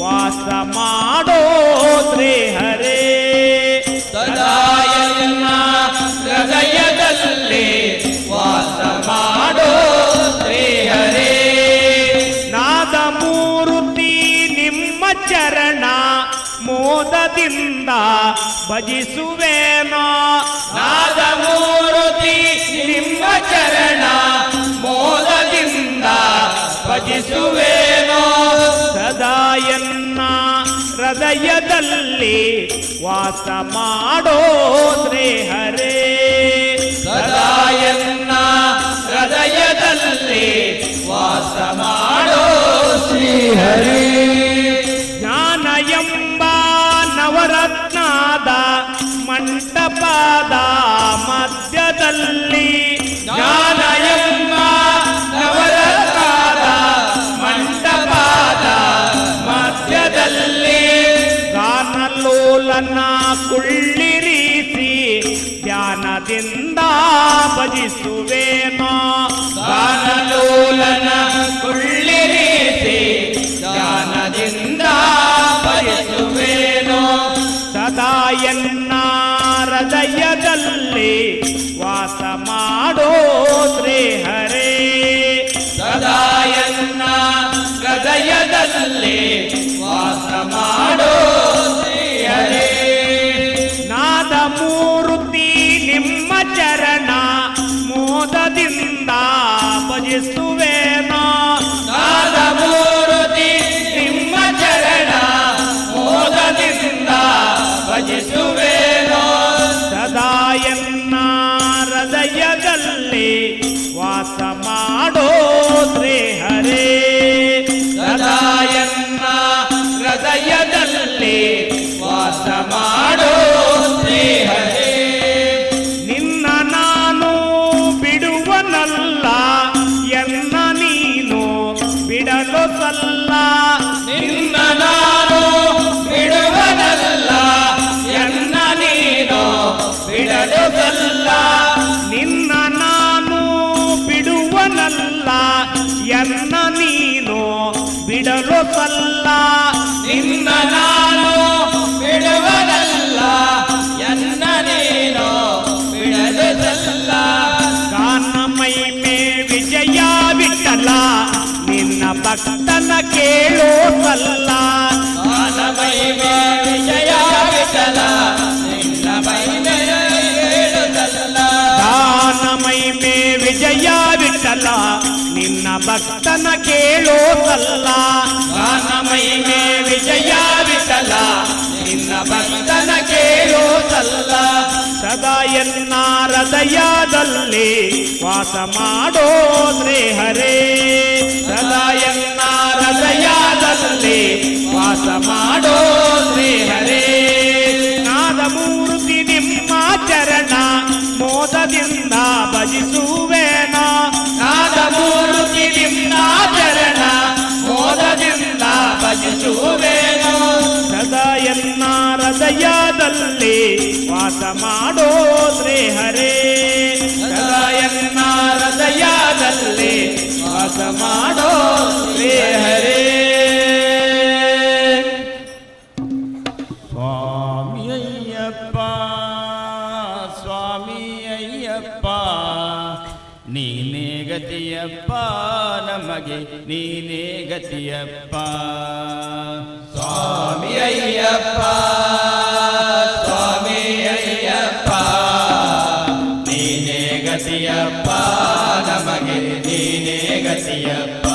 ವಾಸ ಮಾಡೋ ಶ್ರೀಹರೇ. ಸದಾಯನ್ನ ಹೃದಯದಲ್ಲಿ ವಾಸ ಮಾಡೋ ಶ್ರೀಹರೇ. ನಾದ ಮೂರುತಿ ನಿಮ್ಮ ಚರಣ ಮೋದದಿಂದ ಭಜಿಸುವೇನೋ. ನಾದ ಮೂರುತಿ ನಿಮ್ಮ ಚರಣ ಮೋದದಿಂದ ಭಜಿಸುವೇನೋ. ಸದಾಯನ್ನ ಹೃದಯದಲ್ಲಿ ವಾಸ ಮಾಡೋ ಶ್ರೀಹರೇ. ಸದಾಯನ್ನ ಹೃದಯದಲ್ಲಿ ವಾಸ ಮಾಡೋ ಶ್ರೀಹರೇ. ಜ್ಞಾನ ಎಂಬ ನವರತ್ನದ ಮಂಟಪದ ಮಧ್ಯದಲ್ಲಿ. ಜ್ಞಾನ ಎಂಬ ನವರತ್ನದ ಮಂಟಪದ ಮಧ್ಯದಲ್ಲಿ. ಗಾನಲೋಲನ ಕುಳ್ಳಿರಿಸಿ ಧ್ಯಾನದಿಂದ ಭಜಿಸುವೇನೋ. ಗಾನಲೋಲನ ಕುಳ್ಳಿರಿಸಿ ಧ್ಯಾನದಿಂದ ಭಜಿಸುವೇನೋ. ಸದಾಯನ್ನ ಹೃದಯದಲ್ಲಿ ವಾಸ ಮಾಡೋ ಶ್ರೀಹರೇ. ಸದಾಯನ್ನ ಹೃದಯದಲ್ಲಿ ವಾಸ ಮಾಡೋ ಶ್ರೀಹರೇ. ನಾದ ಮೂರುತಿ ನಿಮ್ಮ ಚರಣ ಮೋದದಿಂದ ಭಜಿಸುವೇನೋ. ನಾದ ಮೂರುತಿ ನಿಮ್ಮ ಚರಣ ಮೋದದಿಂದ ಭಜಿಸುವೇನೋ. ಸದಾಯನ್ನ ಹೃದಯದಲ್ಲಿ ವಾಸ ಮಾಡೋ ಶ್ರೀಹರೇ. ಸದಾಯನ್ನ ಹೃದಯದಲ್ಲಿ ವಾಸ ಮಾಡೋ ಶ್ರೀಹರೇ. ನಿನ್ನ ನಾನು ಬಿಡುವನಲ್ಲ ಎನ್ನ ನೀನು ಬಿಡಲು ಸಲ್ಲ. ನಿನ್ನ ನಾನು ಬಿಡುವನಲ್ಲ ಎನ್ನ ನೀನು ಬಿಡಲು ಸಲ್ಲ. ನಿನ್ನ ನಾನು ಬಿಡುವನಲ್ಲ ಎನ್ನ ನೀನು ಬಿಡಲು ಸಲ್ಲ. ನಿನ್ನ ನಾನು ಬಿಡುವನಲ್ಲ ಎನ್ನ ನೀನು ಬಿಡಲು ಸಲ್ಲ. ಗಾನಮೈಮೆ ವಿಜಯ ವಿಠಲ ನಿನ್ನ ಭಕ್ತನ ಕೇಳೋ ಸಲ್ಲ. ಗಾನಮೈಮೆ ವಿಜಯ ವಿಠಲ ನಿನ್ನ ಭಕ್ತನ ಭಕ್ತನ ಕೇಳೋ ಸಲ್ಲ. ಗಾನಮಹಿಮೆ ವಿಜಯ ವಿಠಲ ನಿನ್ನ ಭಕ್ತನ ಕೇಳೋ ಸಲ್ಲ. ಸದಾ ಎನ್ನ ಹೃದಯದಲ್ಲಿ ವಾಸ ಮಾಡೋ ಶ್ರೀಹರೇ. ಸದಾ ಎನ್ನ ಹೃದಯದಲ್ಲಿ ವಾಸ ಮಾಡೋ ಶ್ರೀಹರೇ. ನಾದಮೂರ್ತಿ ನಿಮ್ಮ ಚರಣ ಮೋದದಿಂದ ಭಜಿಸುವೇನ. ನಾದಮೂರ್ತಿ ನಿನ್ನ ಚರಣ ಮೋದದಿಂದ ಭಜಿಸುವೇನು. ಸದಾ ಎನ್ನ ಹೃದಯದಲ್ಲಿ ವಾಸ ಮಾಡೋ ಶ್ರೀಹರೇ. ಸದಾ ಎನ್ನ ಹೃದಯದಲ್ಲಿ ವಾಸ ಮಾಡೋ ಶ್ರೀಹರೇ. ಸ್ವಾಮಿ ಅಯ್ಯಪ್ಪ ಸ್ವಾಮಿ ಅಯ್ಯಪ್ಪ ನೀನೇ ಗತಿಯಪ್ಪ ನಮಗೆ ನೀನೇ ಗತಿಯಪ್ಪ. ಸ್ವಾಮಿ ಅಯ್ಯಪ್ಪ ಸ್ವಾಮಿ ಅಯ್ಯಪ್ಪ ನೀನೇ ಗತಿಯಪ್ಪ ನಮಗೆ ನೀನೇ ಗತಿಯಪ್ಪ.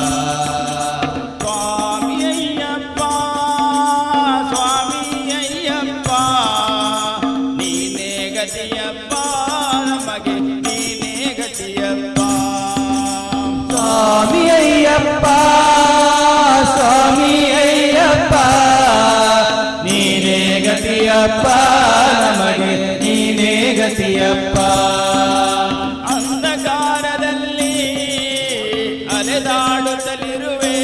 ಸ್ವಾಮಿ ಅಯ್ಯಪ್ಪ ಸ್ವಾಮಿ ಅಯ್ಯಪ್ಪ ನೀನೇ ಗತಿಯಪ್ಪ ನಮಗೆ ನೀನೇ ಗತಿಯಪ್ಪ. ಸ್ವಾಮಿ ಅಯ್ಯಪ್ಪ ಸ್ವಾಮಿ ಅಯ್ಯಪ್ಪ ನೀನೇ ಗತಿಯಪ್ಪ ನಮಗೆ ನೀನೇ ಗತಿಯಪ್ಪ. ಅಂಧಕಾರದಲ್ಲಿ ಅಲೆದಾಡುತ್ತಲಿರುವೆ.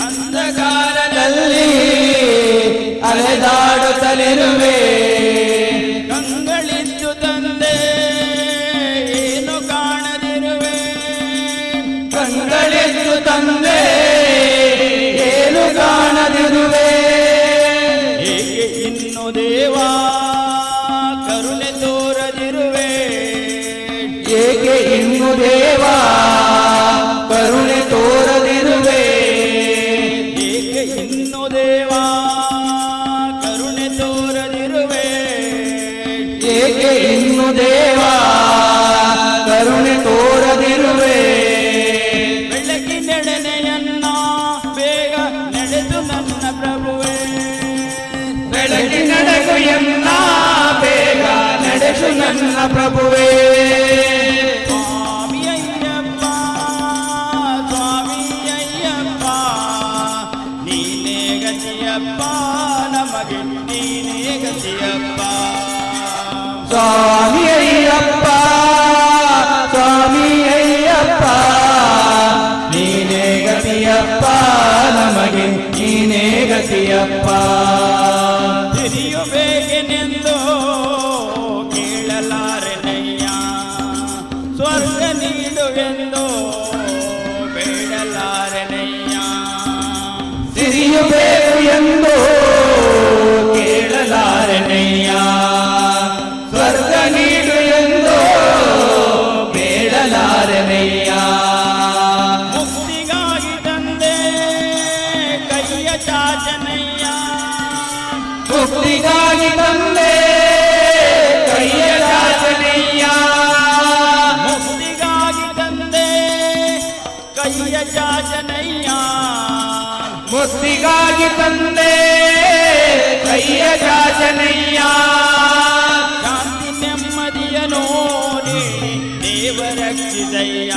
ಅಂಧಕಾರದಲ್ಲಿ ಅಲೆದಾಡುತ್ತಲಿರುವೆ. ಕಂಗಳಿದ್ದು ತಂದೆ ಏನು ಕಾಣದಿರುವೆ. ಕಂಗಳಿದ್ದು ತಂದೆ ಏನು ಕಾಣದಿರುವೆ. ಏಕೆ ಇನ್ನು ದೇವಾ ಕರುಣೆ ತೋರದಿರುವೆ. ಏಕೆ ಇನ್ನು ದೇವಾ ಕರುಣೆ ತೋರದಿರುವೆ. ಏಕೆ ಇನ್ನು ದೇವಾ ಕರುಣೆ ತೋರದಿರುವೆ. ಏಕೆ ಇನ್ನು ದೇವಾ ಕರುಣೆ ತೋರದಿರುವೆ. ಬೆಳಕಿನೆಡೆನೆಯನ್ನ ಬೇಗ ನಡೆದು ನನ್ನ ಪ್ರಭುವೇ. ಬೆಳಕಿನಡಗುಯನ್ನ ಬೇಗ ನಡೆಸು ನನ್ನ ಪ್ರಭುವೇ. ಸ್ವಾಮಿ ಅಯ್ಯಪ್ಪ ಸ್ವಾಮಿ ಅಯ್ಯಪ್ಪ ನೀನೇ ಗತಿಯಪ್ಪ ನಮಗೆ ನೀನೇ ಗತಿಯಪ್ಪ. ಸ್ವಾಮಿ ಅಯ್ಯಪ್ಪ ಸ್ವಾಮಿ ಅಯ್ಯಪ್ಪ ನೀನೇ ಗತಿಯಪ್ಪ ನಮಗೆ ನೀನೇ ಗತಿಯಪ್ಪ. ತಿಳಿಯಬೇಕೆನೆಂದು ಕೇಳಲಾರೆನಯ್ಯ ಸ್ವರ್ಗ ನೀಡುವೆಂದು ಬೇಡಲಾರೆನಯ್ಯ. ಸಿರಿಯಬೇಕು ಎಂದು ಕೇಳಲಾರೆನಯ್ಯ ಸ್ವರ್ಗ ನೀಡು ಎಂದು ಬೇಡಲಾರೆನಯ್ಯ. ಮುಕ್ತಿಗಾಗಿ ತಂದೆ ಕೈಯ ಚಾಚನಯ್ಯ. ಮುಕ್ತಿಗಾಗಿ ತಂದೆ ಕೈಯ ಚಾಚನೆಯ. ಮುಕ್ತಿಗಾಗಿ ತಂದೆ ಕೈಯ ಚಾಚನಯ್ಯ. ಮುಕ್ತಿಗಾಗಿ ತಂದೆ ಕೈಯ ಚಾಚನೆಯ. ಶಾಂತಿ ನೆಮ್ಮದಿಯನು ನೀಡಿ ದೇವ ರಕ್ಷಿಸಯ್ಯ.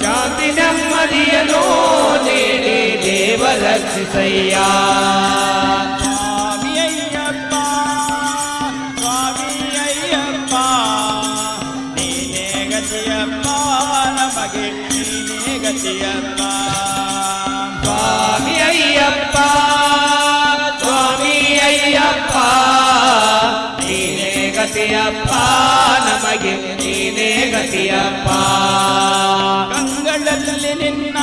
ಶಾಂತಿ ನೆಮ್ಮದಿಯನು ನೀಡಿ ದೇವ ರಕ್ಷಿಸಯ್ಯ. ಸ್ವಾಮಿ ಅಯ್ಯಪ್ಪ ಸ್ವಾಮಿ ಅಯ್ಯಪ್ಪ ನೀನೇ ಗತಿಯಪ್ಪ ನಮಗೆ ನೀನೇ ಗತಿಯಪ್ಪ. ಸ್ವಾಮಿ ಅಯ್ಯಪ್ಪ ಸ್ವಾಮಿ ಅಯ್ಯಪ್ಪ ನೀನೇ ಗತಿಯಪ್ಪ ನಮಗೆ ನೀನೇ ಗತಿಯಪ್ಪ. ಕಂಗಳಲ್ಲಿ ನಿನ್ನ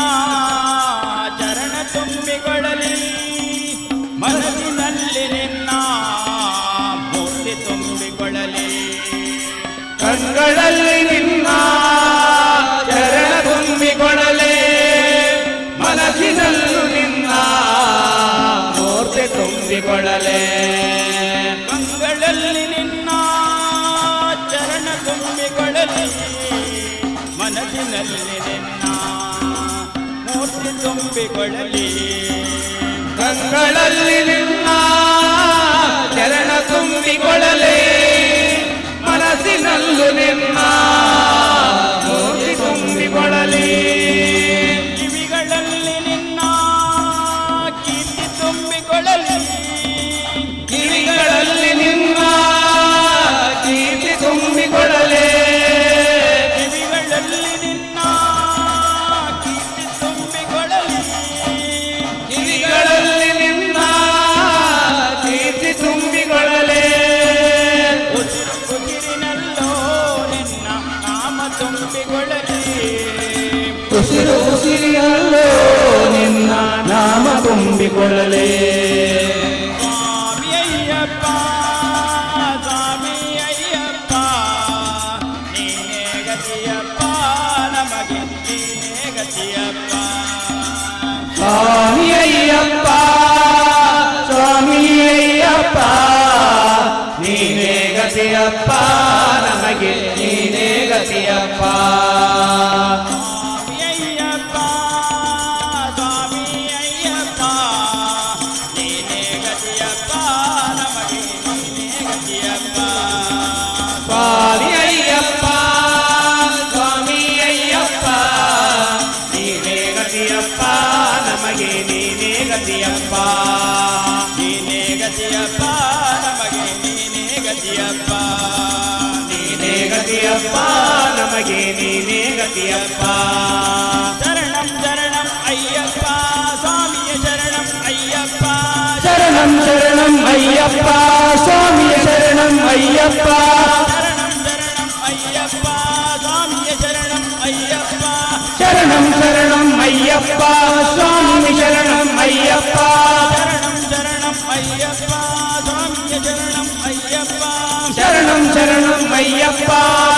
ಚರಣ ತುಂಬಿಕೊಳ್ಳಲಿ ಮನಸ್ಸಿನಲ್ಲಿ ನಿನ್ನ ಮೂರ್ತಿ ತುಂಬಿಕೊಳ್ಳಲಿ. ಕಂಗಳಲ್ಲಿ ನಿನ್ನ ಚರಣ ತುಂಬಿಕೊಳ್ಳಲೆ ಮನಸ್ಸಿನಲ್ಲೂ ನಿನ್ನ ಮೂರ್ತಿ ತುಂಬಿಕೊಳ್ಳಲೆ. ಕಂಗಳಲ್ಲಿ ನಿನ್ನ ಚರಣ ತುಂಬಿಕೊಳ್ಳಲಿ ಮನಸ್ಸಿನಲ್ಲಿ ನಿನ್ನ ತುಂಬಿಕೊಳ್ಳಲಿ. ಕಂಗಳಲ್ಲಿ ನಿನ್ನ ಚರಣ ತುಂಬಿಕೊಳ್ಳಲಿ, ಮನಸ್ಸಿನಲ್ಲೂ ನಿನ್ನ ಮೂರ್ತಿ ತುಂಬಿಕೊಳ್ಳಲಿ. ಕಿವಿಗಳಲ್ಲಿ ನಿನ್ನ ಕೀರ್ತಿ ತುಂಬಿಕೊಳ್ಳಲಿ, ಕಿವಿಗಳಲ್ಲಿ ನಿನ್ನ ಕೀರ್ತಿ ತುಂಬಿಕೊಳ್ಳಲಿ, ಕಿವಿಗಳಲ್ಲಿ ನಿನ್ನ ಕೀರ್ತಿ ತುಂಬಿಕೊಳ್ಳಲಿ, ಕಿವಿಗಳಲ್ಲಿ ನಿನ್ನ ಕೀರ್ತಿ ತುಂಬಿಕೊಳ್ಳಲಿ. ಉಸಿರು ಉಸಿರಿನಲ್ಲೋ ನಿನ್ನ ನಾಮ ತುಂಬಿಕೊಳ್ಳಲಿ, ಉಸಿರು ಉಸಿರಿನಲ್ಲೋ ನಿನ್ನ ನಾಮ ತುಂಬಿಕೊಳ್ಳಲಿ. ಸ್ವಾಮಿ ಅಯ್ಯಪ್ಪ ಸ್ವಾಮಿ ಅಯ್ಯಪ್ಪ ನೀನೇ ಗತಿಯಪ್ಪ ನಮಗೆ ನೀನೇ ಗತಿಯಪ್ಪ. ಸ್ವಾಮಿ ಅಯ್ಯಪ್ಪ ಸ್ವಾಮಿ ಅಯ್ಯಪ್ಪ ನೀನೇ ಗತಿಯಪ್ಪ ನಮಗೆ ನೀನೇ ಗತಿಯಪ್ಪ. ಸ್ವಾಮಿ ಅಯ್ಯಪ್ಪ ಸ್ವಾಮಿ ಅಯ್ಯಪ್ಪ ನೀನೇ ಗತಿಯಪ್ಪ ನಮಗೆ ನೀನೇ ಗತಿಯಪ್ಪ. ಸ್ವಾಮಿ ಅಯ್ಯಪ್ಪ ಸ್ವಾಮಿ ಅಯ್ಯಪ್ಪ ನೀನೇ ಗತಿಯಪ್ಪ ನಮಗೆ ನೀನೇ ಗತಿಯಪ್ಪ. ನೀನೇ ಗತಿಯಪ್ಪ ನಮಗೆ ನೀನೇ ಗತಿಯಪ್ಪ. ನೀನೇ ಗತಿಯಪ್ಪ ನಮಗೆ ನೀನೇ ಗತಿಯಪ್ಪ. ಶರಣಂ ಶರಣಂ ಅಯ್ಯಪ್ಪ ಸ್ವಾಮಿಯ ಶರಣಂ ಅಯ್ಯಪ್ಪ. ಶರಣಂ ಶರಣಂ ಅಯ್ಯಪ್ಪ ಸ್ವಾಮಿಯ ಶರಣಂ ಅಯ್ಯಪ್ಪ. ಶರಣಂ ಶರಣಂ ಅಯ್ಯಪ್ಪ ಸ್ವಾಮಿಯ ಶರಣಂ ಅಯ್ಯಪ್ಪ. ಶರಣಂ ಶರಣಂ ಅಯ್ಯಪ್ಪ ಸ್ವಾಮಿ ಶರಣಂ ಅಯ್ಯಪ್ಪ. ಶರಣಂ ಶರಣಂ ಅಯ್ಯಪ್ಪ ಸ್ವಾಮಿಯ ಶರಣಂ ಅಯ್ಯಪ್ಪ. ಶರಣಂ ಶರಣಂ ಅಯ್ಯಪ್ಪ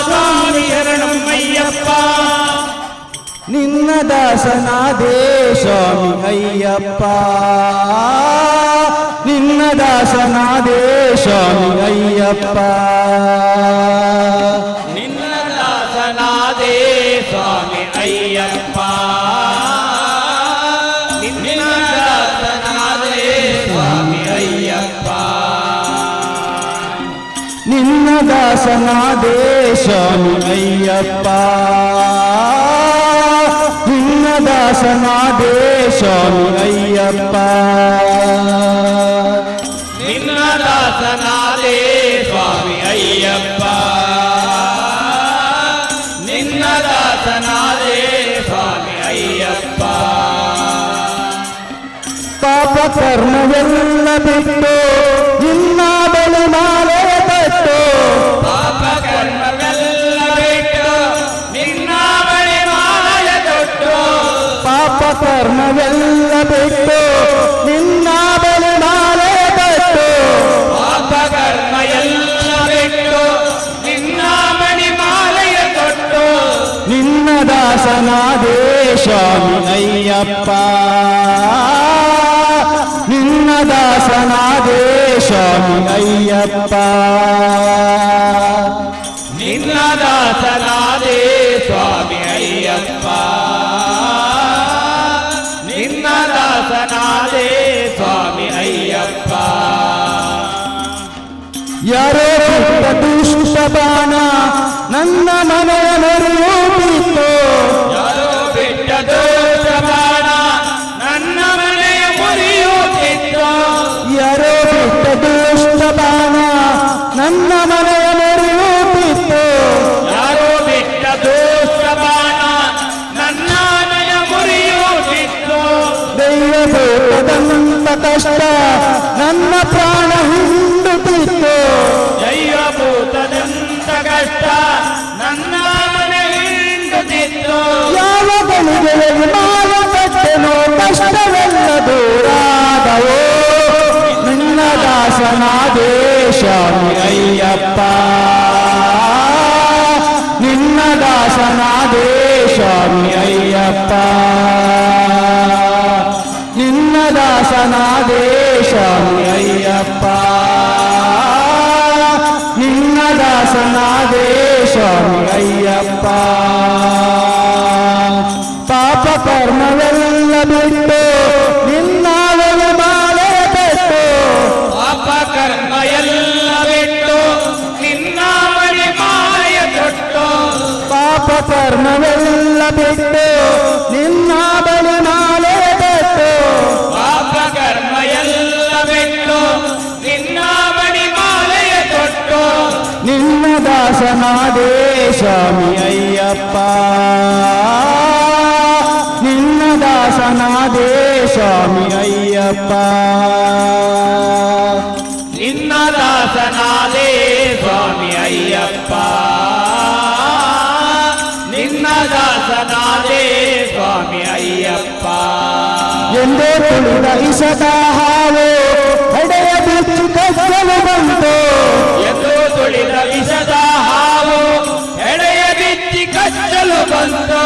ಸ್ವಾಮಿ ಶರಣಂ ಅಯ್ಯಪ್ಪ. ನಿನ್ನ ದಾಸನಾದೇ ಸ್ವಾಮಿ ಅಯ್ಯಪ್ಪ, ನಿನ್ನ ದಾಸನಾದೇ ಸ್ವಾಮಿ ಅಯ್ಯಪ್ಪ. ನಿನ್ನ ದಾಸನಾದೇ ಸ್ವಾಮಿ ಅಯ್ಯಪ್ಪ, ನಿನ್ನ ದಾಸನಾದೇ ಸ್ವಾಮಿ ಅಯ್ಯಪ್ಪ. ನಿನ್ನ ದಾಸನಾದೇ ಸ್ವಾಮಿ ಅಯ್ಯಪ್ಪ, ನಿನ್ನ ದಾಸನಾದೇ ಸ್ವಾಮಿ ಅಯ್ಯಪ್ಪ. ನಿನ್ನ ದಾಸನಾದೇ ಸ್ವಾಮಿ ಅಯ್ಯಪ್ಪ, ನಿನ್ನ ದಾಸನಾದೇ ಸ್ವಾಮಿ ಅಯ್ಯಪ್ಪ. ಪಾಪ ಕರ್ಮವೆಲ್ಲ ಬಿಟ್ಟು ನಿನ್ನ ಬಳಿ ಮಾಲೆ ತಟ್ಟು, ಪಾಪ ಕರ್ಮವೆಲ್ಲ ಬಿಟ್ಟು ನಿನ್ನ ಬಳಿ ಮಾಲೆಯ ತೊಟ್ಟು, ಪಾಪ ಕರ್ಮವೆಲ್ಲ ಬಿಟ್ಟು ನಿನ್ನ ಬಳಿ ಮಾಲೆ ತಟ್ಟು, ಪಾಪ ಕರ್ಮ ಎಲ್ಲ ಬಿಟ್ಟು ನಿನ್ನ ಮಣಿ ಮಾಲೆಯ ತೊಟ್ಟು. ನಿನ್ನ ದಾಸನಾದೇ ಸ್ವಾಮಿ ಅಯ್ಯಪ್ಪ, ನಿನ್ನ ದಾಸನಾದೇ ಸ್ವಾಮಿ ಅಯ್ಯಪ್ಪ. ನಿನ್ನ ದಾಸನಾದೇ ಸ್ವಾಮಿ ಅಯ್ಯಪ್ಪ, ನಿನ್ನ ದಾಸನಾದೇ ಸ್ವಾಮಿ ಅಯ್ಯಪ್ಪ. ಯಾರೋ ಬಿಟ್ಟ ದುಷ್ಟ ಬಾಣ ನನ್ನ ಮನೆಯ ಮೆರೆಯುತ್ತಿತ್ತು, ಯಾರೋ ಬಿಟ್ಟ ದೋಷ ಬಾಣ ನನ್ನ ಮನೆಯ ಮುರಿಯುತ್ತಿತ್ತು, ಯಾರೋ ಬಿಟ್ಟ ದುಷ್ಟ ಬಾಣ ನನ್ನ ಮನೆಯ ಮೆರೆಯುತ್ತಿತ್ತು, ಯಾರೋ ಬಿಟ್ಟ ದೋಷ ಬಾಣ ನನ್ನ ಮನೆಯ ಮುರಿಯುತ್ತಿತ್ತು. ದೈವಭೂತದಂತ ಕಷ್ಟ ನನ್ನ ಪ್ರಾಣ ಹಿಂಡುತ್ತಿತ್ತು, ದೈವಭೂತದಂತ ಕಷ್ಟ ನನ್ನ ಮನೆ ಹಿಂಡುತ್ತಿತ್ತು. ಯಾವ ಗಳಿಗೆಯಲ್ಲಿ ಮಾಲ ಕಟ್ಟೆನೋ ಕಷ್ಟವೆಲ್ಲ ದೂರಾದವೋ, ನಿನ್ನ ದಾಸನಾದೇ ಸ್ವಾಮಿ ಅಯ್ಯಪ್ಪ, ನಿನ್ನ ದಾಸನಾದೇ ಸ್ವಾಮಿ ಅಯ್ಯಪ್ಪ. ನಿನ್ನ ದಾಸನಾದೇ ಸ್ವಾಮಿ ಅಯ್ಯಪ್ಪ, ನಿನ್ನ ದಾಸನಾದೇ ಸ್ವಾಮಿ ಅಯ್ಯಪ್ಪ. ಪಾಪ ಕರ್ಮವೆಲ್ಲ ಬಿಟ್ಟು ನಿನ್ನ ಮಾಲೆ ಬಿಟ್ಟು. ಪಾಪ ಕರ್ಮ ಎಲ್ಲ ಬಿಟ್ಟು ನಿನ್ನ ಮಣಿ ಮಾಲೆಯ ತೊಟ್ಟು. ಪಾಪ ಕರ್ಮವೆಲ್ಲ ಬಿಟ್ಟು ನಿನ್ನ ಬಳಿ ಮಾಲೆ ಬಿಟ್ಟು. ಪಾಪ ಕರ್ಮ ಎಲ್ಲ ಬಿಟ್ಟು ನಿನ್ನ ಮಣಿ ಮಾಲೆಯ ತೊಟ್ಟು. ನಿನ್ನ ದಾಸನಾದೇ ಸ್ವಾಮಿ ಅಯ್ಯಪ್ಪ, ನಿನ್ನ ದಾಸನಾದೇ ಸ್ವಾಮಿ ಅಯ್ಯಪ್ಪ. ನಿನ್ನ ದಾಸನಾದೇ ಸ್ವಾಮಿ ಅಯ್ಯಪ್ಪ, ನಿನ್ನ ದಾಸನಾದೇ ಸ್ವಾಮಿ ಅಯ್ಯಪ್ಪ. ಎಂದೇ ತುಳಿದ ಇಸದ ಹಾವು ಹೆಡೆಯ ಬಿಚ್ಚು ಕಚ್ಚಲು ಬಂತು. ಎಂದು ತುಳಿದ ವಿಷದ ಹಾವು ಎಡೆಯ ಬಿಚ್ಚಿ ಕಚ್ಚಲು ಬಂತು.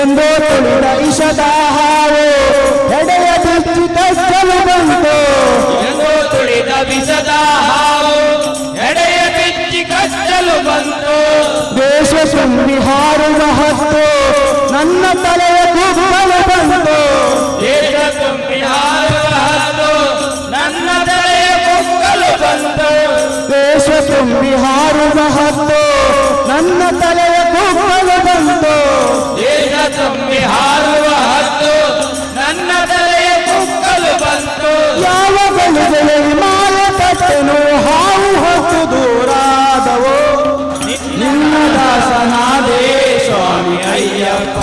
ಎಂದೋ ತುಳಿದ ಇಸದ ಹಾವು ಹೆಡೆಯ ಬಿಚ್ಚು ಕಚ್ಚಲು ಬಂತು. ಎಂದು ತುಳಿದ ವಿಷದ ಹಾವು ಎಡೆಯ ಬಿಚ್ಚಿ ಕಚ್ಚಲು ಬಂತು. ದೇಶ ತುಂಬಿ ಹಾರುವ ಹತ್ತು ನನ್ನ ತಲೆಯ ಕುಕ್ಕಲು ಬಂತು. ದೇಶ ತುಂಬಿ ಹಾರುವ ಹತ್ತು ನನ್ನ ತಲೆಯ ಕುಕ್ಕಲು ಬಂತು. ದೇಶ ತುಂಬಿ ಹಾರುವ ಹತ್ತು ನನ್ನ ತಲೆಯ ಕುಕ್ಕಲು ಬಂತು. ದೇಶ ತುಂಬಿ ಹಾರುವ ಹತ್ತು ನನ್ನ ತಲೆಯ ಕುಕ್ಕಲು ಬಂತು. ಯಾವ ಗಳಿಗೆಯಲ್ಲಿ ಮಾಯ ಪಟ್ಟೆನು ಹಾವು ಹೊತ್ತು ದೂರಾದವೋ. ನಿನ್ನ ದಾಸನಾದೇ ಸ್ವಾಮಿ ಅಯ್ಯಪ್ಪ,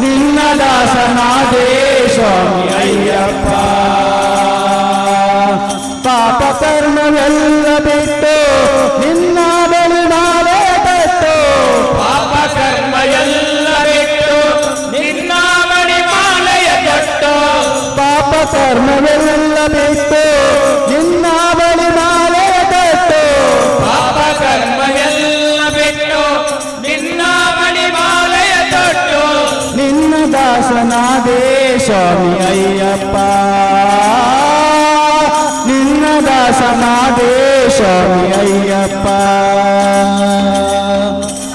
ನಿನ್ನ ದಾಸನಾದೇ ಸ್ವಾಮಿ ಅಯ್ಯಪ್ಪ. ಪಾಪ ಕರ್ಮವೆಲ್ಲ ಬಿಟ್ಟು ನಿನ್ನ ಬಳಿ ಮಾಲೆ ಬಿಟ್ಟು. ಪಾಪ ಕರ್ಮ ಎಲ್ಲ ಬಿಟ್ಟು ನಿನ್ನ ಮಣಿ ಮಾಲೆಯ ತೊಟ್ಟು. ಪಾಪ ಕರ್ಮವೆಲ್ಲ ಬಿಟ್ಟು ನಿನ್ನ ಬಳಿ ಮಾಲೆ ಬಿಟ್ಟು. ಪಾಪ ಕರ್ಮ ಎಲ್ಲ ಬಿಟ್ಟು ನಿನ್ನ ಮಣಿ ಮಾಲೆಯ ತೊಟ್ಟು. ನಿನ್ನ ದಾಸನಾದೇ ಸ್ವಾಮಿ ಅಯ್ಯಪ್ಪ, ನಿನ್ನ ದಾಸನಾದೇ ಸ್ವಾಮಿ ಅಯ್ಯಪ್ಪ.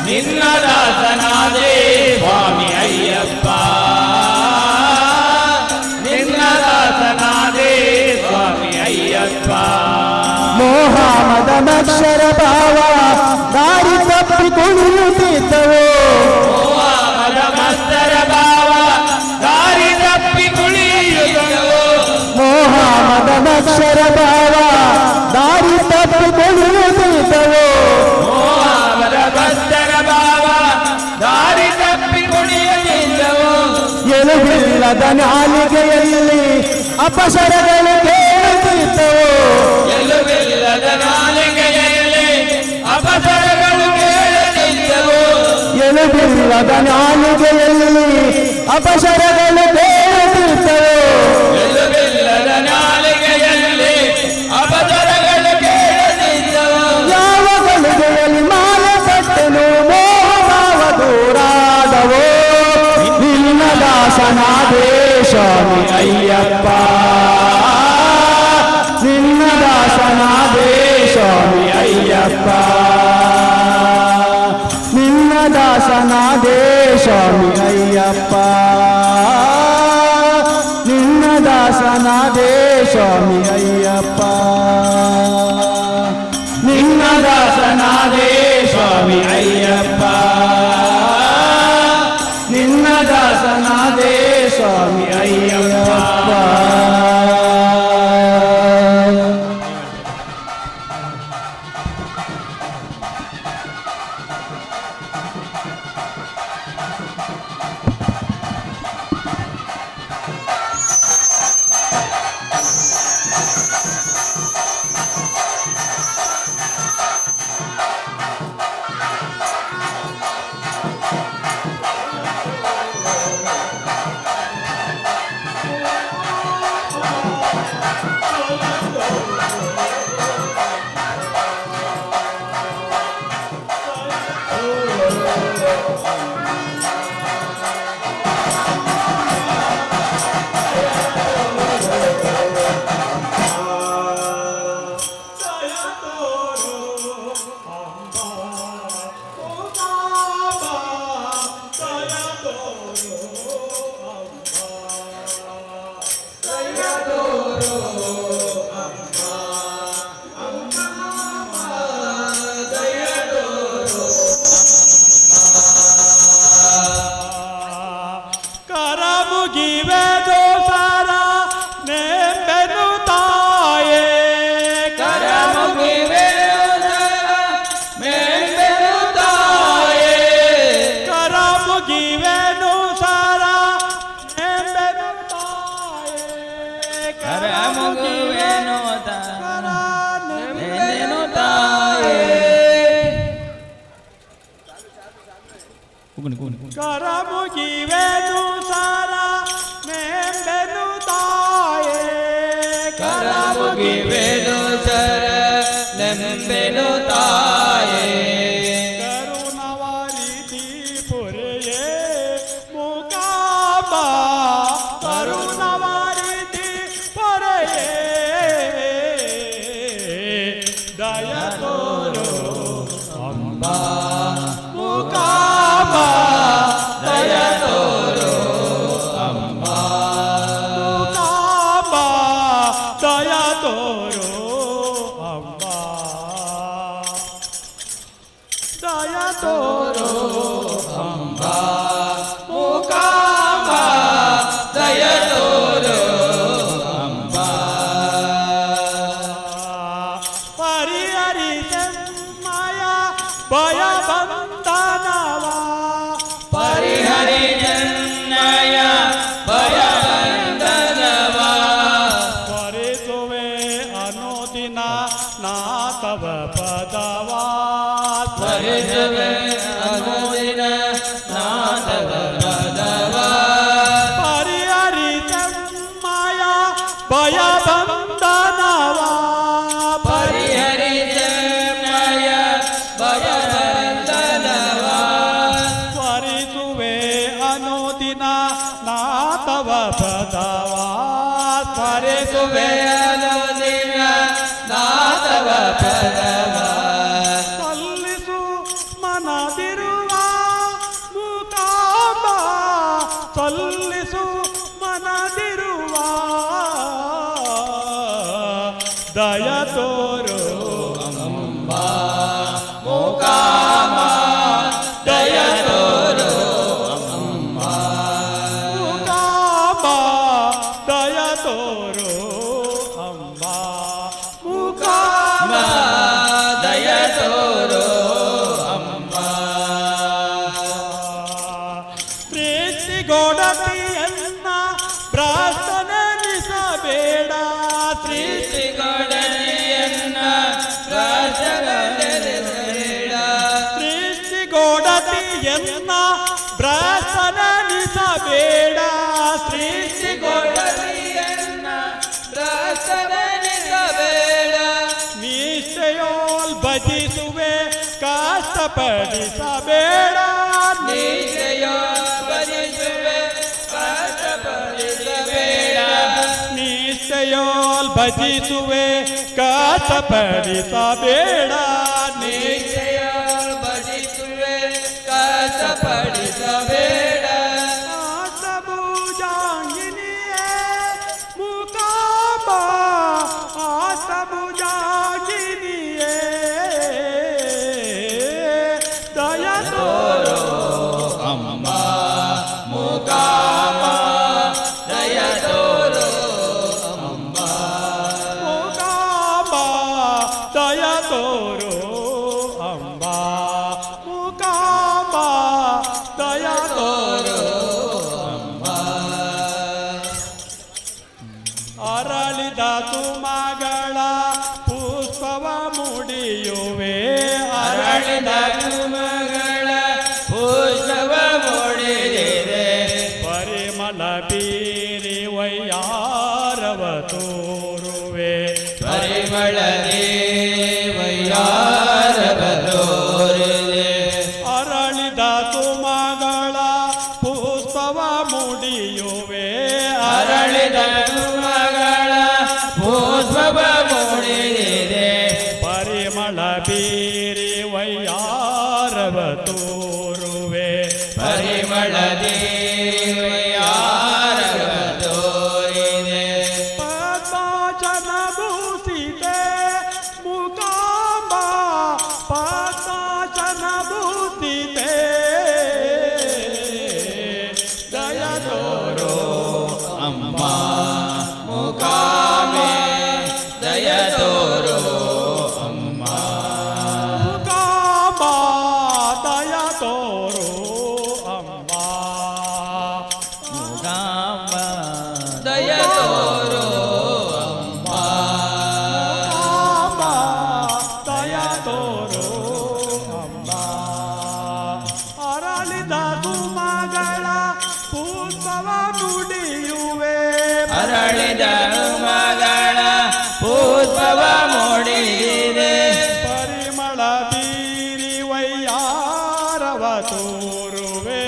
ನಿನ್ನ ದಾಸನಾದೇ ಸ್ವಾಮಿ ಅಯ್ಯಪ್ಪ, ನಿನ್ನ ದಾಸನಾದೇ ಸ್ವಾಮಿ ಅಯ್ಯಪ್ಪ. ಮೋಹ ಮದ ಮಕ್ಷರ ಭಾವ ದಾರಿ ತಪ್ಪಿ ಕುಣಿಯುತ್ತಿದ್ದವು. ಮದ ಮಸ್ತರ ಭಾವ ದಾರಿ ತಪ್ಪಿ ಕುಳಿಯುತ್ತವೋ. ಮೋಹ ಮದ ಮಕ್ಷರ ಭಾವ ದಾರಿ ತಪ್ಪಿ ಕುಣಿಯುತ್ತಿದ್ದವು. ಮದ ಮಸ್ತರ ಭಾವ ದಾರಿ ತಪ್ಪಿ ಕುಣಿಯುತ್ತಿದ್ದವು. ಎಲುಬಿಲ್ಲದ ನಾಲಿಗೆಯಲ್ಲಿ ಅಪಸರಗಳು ಕೇಳುತ್ತಿದ್ದವು. ಎಲುಬಿಲ್ಲದ ನಾಲಿಗೆಯಲ್ಲಿ ಅಪಸರಗಳು ಕೇಳುತ್ತಿದ್ದವು. ಎಲುಬಿಲ್ಲದ ನಾಲಿಗೆಯಲ್ಲಿ ಅಪಸರಗಳು ಕೇಳುತ್ತಿದ್ದವು. ಎಲುಬಿಲ್ಲದ ನಾಲಿಗೆಯಲ್ಲಿ ಅಪಸರಗಳು ಕೇಳುತ್ತಿದ್ದವು. ಯಾವ ಗಳಿಗೆಯಲ್ಲಿ ಮಾಲೆ ಪಟ್ಟೆನು ಮೋಹ ಭಾವ ದೂರಾದವೋ. ನಿನ್ನ ದಾಸನಾದೇ ಸ್ವಾಮಿ ಅಯ್ಯಪ್ಪ, ನಿನ್ನ ದಾಸನಾದೇ ಸ್ವಾಮಿ ಅಯ್ಯಪ್ಪ. ನಿನ್ನ ದಾಸನಾದೇ ಸ್ವಾಮಿ ಅಯ್ಯಪ್ಪ, ನಿನ್ನ ದಾಸನಾದೇ ಸ್ವಾಮಿ ಅಯ್ಯಪ್ಪ. ನಿನ್ನ ದಾಸನಾದೇ ಸ್ವಾಮಿ ಅಯ್ಯಪ್ಪ, ನಿನ್ನ ದಾಸನಾದೇ ಸ್ವಾಮಿ ಅಯ್ಯಪ್ಪ. ಕರಮುಗಿವೆನು ಸರ ನೆಂಬೆನು ತಾಯೇ. ಕರಮುಗಿವೆನು ಸರ ನೆಂಬೆನು ತಾಯೇ. ಕರುಣವಾರಿಧಿ ಪುರೆಯೇ ಮೂಕಾಂಬ, ಕರುಣವಾರಿಧಿ ಪೊರೆಯೇ, ದಯ ತೋರೋ ಅಂಬಾ ಮೂಕಾಂಬ, ದಯ ತೋರೋ ಅಂಬಾ. ಮೂಕಾಂಬ, ದಯ ತೋರೋ ಅಂಬಾ, ದಯ ತೋರೋ ಅಂಬಾ ಮೂಕಾಂಬ, ದಯ ತೋರೋ ಅಂಬಾ. ಪರಿಹರಿಸಮ್ಮಯ ಭಯ ಬಂಧನವ, ಪರಿಹರಿ ಜನ್ನಯ ಭಯ ಬಂಧನವ. ಸ್ಮರಿಸುವೆ ಅನುದಿನ ನಾತವ ಪದವಾ, ಸ್ಮರಿಸುವೆ ಅನುದಿನ ನಾಥವ ಪದವ. ಪರಿಹರಿಸಮ್ಮಯ ಭಯ ಬಂಧನವ, ಪರಿಹರಿ ಜನ್ನಯ ಭಯ ಬಂಧನವ. ಸ್ಮರಿಸುವೆ ಅನುದಿನ ನಾತವ ಪದವಾ, ಸ್ಮರಿಸುವೆ ಅನುದಿನ ನಾಥವ ಪದವ. ಸಲ್ಲಿಸು ಮನದಿರುವ ಮೂಕಾಂಬ, ಸಲ್ಲಿಸು ಮನದಿರುವ, ದಯ ತೋರು ಅಂಬಾ ಮೂಕಾಂಬ, ದಯ ತೋರೋ ಅಂಬಾ. ಮೂಕಾಂಬ, ದಯ ತೋರು ಅಂಬಾ ಮೂಕಾಂಬ, ದಯ ತೋರೋ ಅಂಬಾ. ಪ್ರೀತಿಗೊಡತಿಯನ್ನ ಭ್ರಷ್ಟನೆನಿಸಬೇಡ, ಪ್ರೀತಿಗೊಡನೆಯನ್ನ ಭ್ರಷ್ಟನೆನಿಸಬೇಡ. ಸೃಷ್ಟಿಗೊಡತಿಯನ್ನ ಭ್ರಷ್ಟನೆನಿಸಬೇಡ, ಪ್ರೀತಿಗೊಡತಿಯನ್ನ ಭ್ರಷ್ಟನೆನಿಸಬೇಡ. ನಿಶ್ಚಯೋಲ್ ಭಜಿಸುವೆ ಕಷ್ಟಪಡಿಸಬೇಡ, ನಿಶ್ಚಯೋ ಭಜಿಸುವೆ ಕಷ್ಟಪಡಿಸಬೇಡ. ನಿಶ್ಚಯೋಲ್ ಭಜಿಸುವೆ ಕಷ್ಟಪಡಿಸಬೇಡ, ನಿಶ್ಚಯೋ ಭಜಿಸುವೆ ಕಷ್ಟಪಡಿಸಬೇಡ. ಆಸಭುಜಾಂಗಿನಿಯೇ ಮೂಕಾಂಬ, ಆಸಭುಜಾಂಗಿನಿಯೇ, ದಯ ತೋರೋ ಅಂಬಾ ಮೂಕಾಂಬ, ದಯ ತೋರೋ ಅಂಬಾ. ಮೂಕಾಂಬ, ದಯ ತೋರೋ ಅಂಬಾ ಮೂಕಾಂಬ, ದಯ ತೋರೋ ಅಂಬಾ. ಅರಳಿದ ತುಮಗಳ ಪುಷ್ಪವ ಮುಡಿಯುವೆ, ಅರಳಿದ ಕುಮಗಳ ಪುಷ್ಪವ ಮೂಡಿದಿದೆ. ಪರಿಮಳ ಬೀರಿ ವೈಯಾರವ ತೋರುವೆ, ಪರಿಮಳ ವೈಯಾರವ ತೋರಿದೆ. ಅರಳಿದ ತುಮಗಳ ಪುಷ್ಪವ ಮುಡಿಯುವೆ, ಅರಳಿದ ಕುಮಗಳ ಪುಷ್ಪವ ಮೂಡಿದಿದೆ. ಪರಿಮಳ ಬೀರಿ ವೈಯಾರವ ತೋರುವೆ, ಪರಿಮಳ ವೈಯಾರವ ತೋರಿದೆ. ಪದ್ಮಾಚನ ಭೂಷಿತೆ ಮೂಕಾಂಬ, ಪದ್ಮಾಚನ ಭೂಷಿತೆ, ದಯ ತೋರೋ ಅಂಬಾ ಮೂಕಾಂಬೆ, ದಯ ತೋರೋ ಅಂಬಾ. ಮೂಕಾಂಬ, ದಯ ತೋರೋ. ಮಗಳ ಪುಷ್ಪವ ಮೂಡಿದೆ. ಪರಿಮಳ ಬೀರಿ ವೈಯಾರವ ತೋರುವೆ.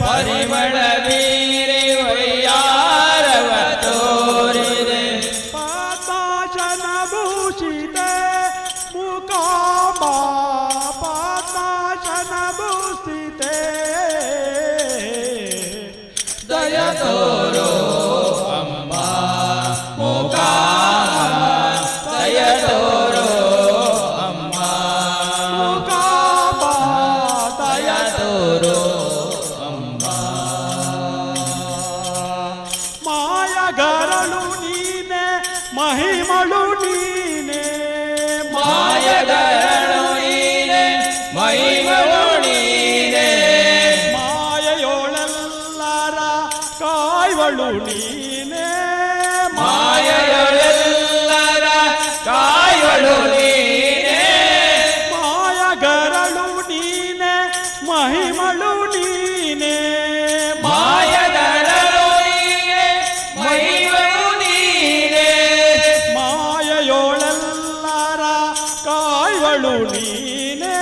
ಪರಿಮಳ ಬೀರಿ ವೈಯಾರವ ತೋರಿದೆ. ಪದ್ಮಾಸನ ಭೂಷಿತೆ ಮೂಕಾಂಬ, ಪದ್ಮಾಸನ ಭೂಷಿತೆ. ದಯ ತೋರೋ ಅಮ್ಮ ಮೂಕಾಂಬ, ದಯ ತೋರೋ ಅಮ್ಮ ಮೂಕಾಂಬ, ದಯ ತೋರೋ ಅಮ್ಮ. ಮಾಯಗರಳು ನೀನೆ, ಮಹಿಮಳು ನೀನೆ. ಮಾಯಗರಳು ನೀನೆ, ಮಹಿಮಳು ನೀನೆ. ಮಾಯೆಯೋಳೆಲ್ಲರ ಕಾಯ್ವಳು ನೀನೆ. ಮಾಯೆಯೊಳೆಲ್ಲರ ಕಾಯುವಳು ನೀನೆ. ಮಾಯಗರಳು ನೀನೆ, ಮಹಿಮಳು ನೀನೆ. ಮಾಯಗರಳು ನೀನೆ, ಮಹಿಮಳು ನೀನೆ. ಮಾಯೆಯೋಳೆಲ್ಲರ ಕಾಯ್ವಳು ನೀನೆ.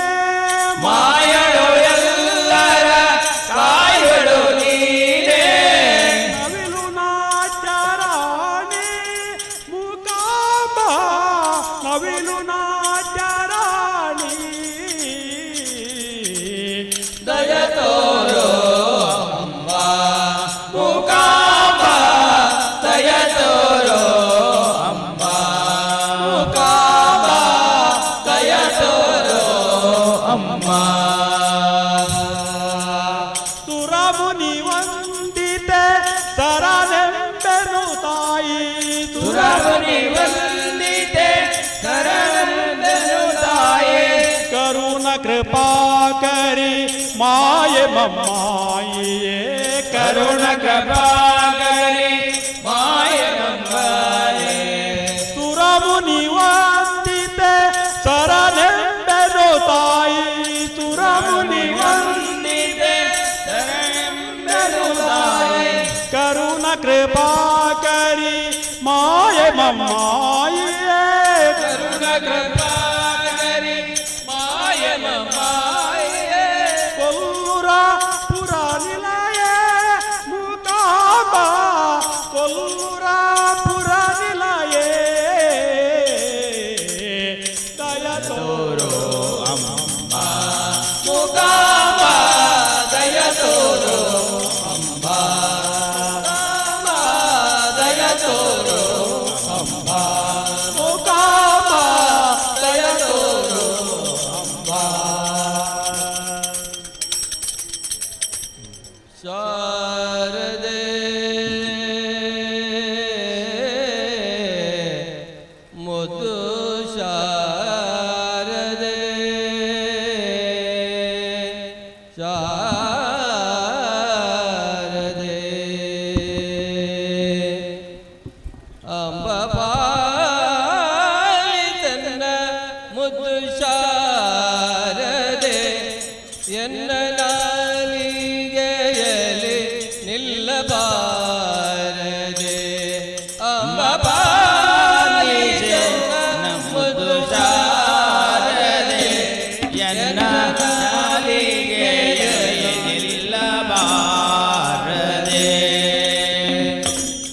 ಮಾಯಳು ಎಲ್ಲರ ಕಾಯುವಳು ನೀನೆ. ನವಿಲು ನಾಟ್ಯ ರಾಣಿ ಮೂಕಾಂಬ, ನವಿಲು ನಾಟ್ಯ ರಾಣಿ. ದಯ ತೋರೋ ಅಮ್ಮ ಮೂಕಾಂಬ, ದಯ ತೋರೋ ಅಮ್ಮ ಮೂಕಾಂಬ, ದಯ ತೋರೋ ಅಮ್ಮ. ಸುರಮುನಿ ವಂದಿತೆ ಶರಣೆಂಬೆನು ತಾಯಿ. ಸುರಮುನಿ ವಂದಿತೆ ಶರಣೆಂಬೆನು ತಾಯೇ. ಕರುಣ ಕೃಪಾಕರಿ ಮಾಯೆ ಮಮ್ಮಾಯಿಯೇ. ಕರುಣ ಕೃಪಾಕರಿ ಮಾಯ ಮಮ್ಮಾಯೇ. ಸುರಮುನಿ ವಂದಿತೆ ಶರಣೆಂಬೆನು ತಾಯಿ. ಸುರಮುನಿ ವಂದಿತೆ ಶರಣೆಂಬೆನು ತಾಯೇ. ಕರುಣ ಕೃಪಾಕರಿ ಮಾಯೆ ಮಮ್ಮಾಯಿಯೇ. ಕರುಣ ಕೃಪಾಕರಿ ಮಾಯ ಮಮ್ಮಾಯೇ. ಕೊಲ್ಲುರ ಪುರ ನಿಲಯ ಮೂಕಾಂಬ, ಕೊಲ್ಲುರ ಪುರ ನಿಲಯೇ. ದಯ ತೋರೋ ಅಮ್ಮ ಮೂಕಾಂಬ, ದಯ ತೋರೋ ಅಮ್ಮ ಮೂಕಾಂಬ, ದಯ ತೋರೋ ಅಮ್ಮ ಮೂಕಾಂಬ, ದಯ ತೋರೋ ಅಮ್ಮ. ಶಾರದೆ ಮುದ್ದು ಶಾರದೆ, ಶಾರದೆ ಅಂಬ ಪಾಲಿತನ್ನ ಮುದ್ದು ಶಾರದೆ, ಎನ್ನ ನಾಲಿಗೆಯಲ್ಲಿ ನಿಲ್ಲಬಾರದೆ. ಅಂಬ ಪಾಲಿತನ್ನ ಮುದ್ದು ಶಾರದೆ, ಎನ್ನ ನಾಲಿಗೆಯಲ್ಲಿ ನಿಲ್ಲಬಾರದೆ.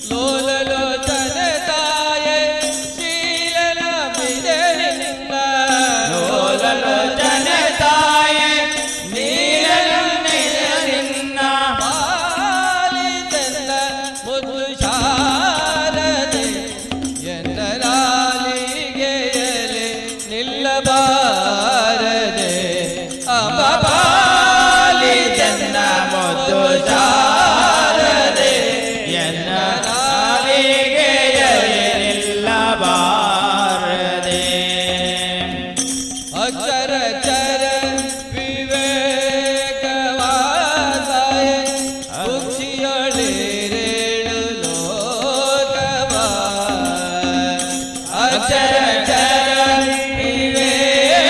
ಲೋಲಲೋಚನ ತಾಯೆ ಶೀಲನಂಬಿದೆ ನಿನ್ನ. ಲೋಲಲೋಚನ ತಾಯೆ ನೀಲನಂಬಿದೆ ನಿನ್ನ. ಪಾಲಿತನ್ನ ಮುದ್ದು ಶಾರದೆ, ಎನ್ನ ನಾಲಿಗೆಯಲ್ಲಿ ನಿಲ್ಲಬಾರದೆ. ಅಂಬ ಪಾಲಿತನ್ನ ಮುದ್ದು ಶಾರದೆ, ಎನ್ನ ನಾಲಿಗೆಯಲ್ಲಿ ನಿಲ್ಲಬಾರದೆ. ಅಕ್ಷರ ಚರ ವಿವೇಕವಾದಾಯ ಕುಕ್ಷಿಯೊಳಿರೇಳು ಲೋಕವ. ಅಕ್ಷರ ಚರ ವಿವೇಕ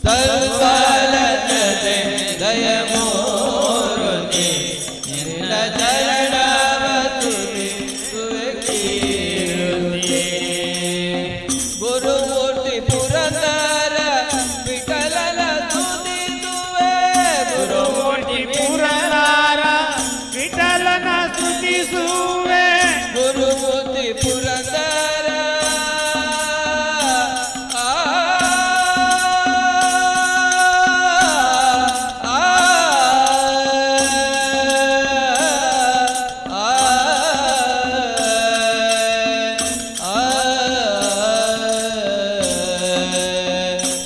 ಸರ್ವಲತೆ ದಯಮೂರುತಿ ನಿನ್ನ ಚರಣವ ತುತಿಸುವೆ ಕೀರುತಿ. ಗುರುಮೂರ್ತಿ ಪುರಂದರ ವಿಠಲನ ಸ್ತುತಿಸುವೆ. ಗುರುಮೂರ್ತಿ ಪುರಂದರ ವಿಠಲನ ಸ್ತುತಿಸುವೆ. ಗುರುಮೂರ್ತಿ ಪುರಂದರ ಆ ಆ ಆ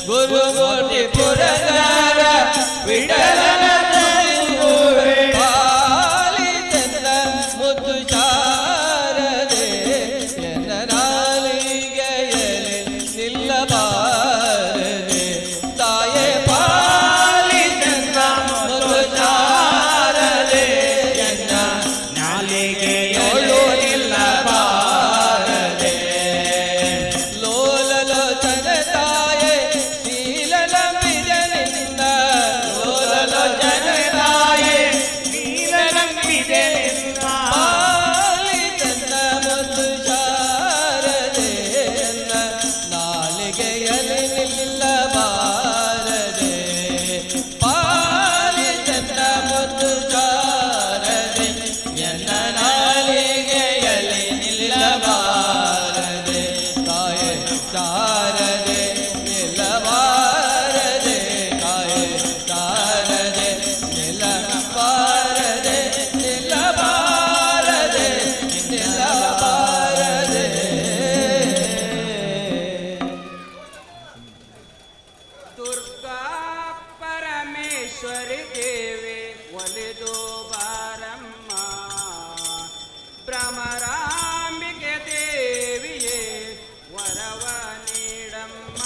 ಗುರುಮೂರ್ತಿ ಪುರಂದರ ವಿಠಲನ ಸ್ತುತಿಸುವೆ. ಪಾಲಿತೆಲ್ಲ ಮುದ್ದು ಶಾರದೆ ಎನ್ನ ನಾಲಿಗೆಯಲ್ಲಿ ನಿಲ್ಲಬಾರದೆ. ತಾಯೇ ಪಾಲಿತೆಲ್ಲ ಮುದ್ದು ಶಾರದೆ ಎನ್ನ ನಾಲಿಗೆಯೊಳು ನಿಲ್ಲಬಾರದೆ. ಲೋಲಲೋಚನ ತಾಯೇ ಶೀಲನಂಬಿದನಿಂದ. ಲೋಲಲೋಚನ ತಾಯೇ ನೀಲನಂಬಿದೆನಿಂದ. ಪಾಲಿತನ್ನ ಮುದ್ದು ಶಾರದೆ ಎನ್ನ ನಾಲಿಗೆಯಲ್ಲಿ ನಿಲ್ಲಬಾರದೆ. ಪಾಲಿತನ್ನ ಮುದ್ದು ಶಾರದೆ ಎನ್ನ ನಾಲಿಗೆಯಲ್ಲಿ ನಿಲ್ಲಬಾರದೆ. ತಾಯೇ ಶಾರದೆ ನಿಲ್ಲಬಾರದೆ. ತಾಯೇ ಶಾರದೆ ನಿಲ್ಲಬಾರದೆ. ನಿಲ್ಲಬಾರದೆ ನಿಲ್ಲಬಾರದೆ. ದುರ್ಗಾ ಪರಮೇಶ್ವರಿ ದೇವಿ ಒಲಿದು ಬಾರಮ್ಮ, ಭ್ರಮರಾಂಬಿಕೆ ದೇವಿಯೇ ವರವ ನೀಡಮ್ಮ.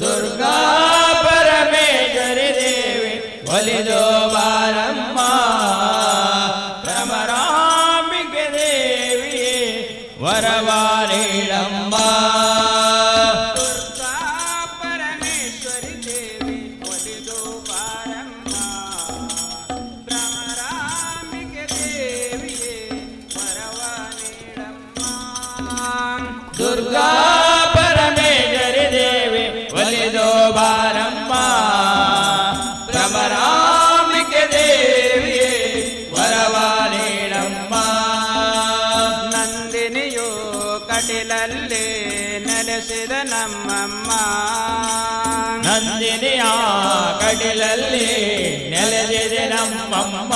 ದುರ್ಗಾ ಪರಮೇಶ್ವರಿ ದೇವಿ ಒಲಿದು ಬಾರಮ್ಮ, ಭ್ರಮರಾಂಬಿಕೆ ದೇವಿಯೇ ವರವ ನೀಡಮ್ಮ. ದುರ್ಗಾ ಪರಮೇಶ್ವರಿ ದೇವಿ ಒಲಿದು ಬಾರಮ್ಮ, ಭ್ರಮರಾಂಬಿಕೆ ದೇವಿಯೇ ವರವ ನೀಡಮ್ಮ. ದುರ್ಗಾ ಪರಮೇಶ್ವರಿ ದೇವಿ ಒಲಿದು ಬಾರಮ್ಮ, ಭ್ರಮರಾಂಬಿಕೆ ದೇವಿಯೇ ವರವ ನೀಡಮ್ಮ. ನಂದಿನಿಯೋ ಕಟಿಲಲ್ಲಿ ನೆಲೆಸಿದ ನಮ್ಮಮ್ಮ. ನಂದಿನಿಯ ಕಡಿಲಲ್ಲಿ ನೆಲೆದಿದೆ ನಮ್ಮಮ್ಮ.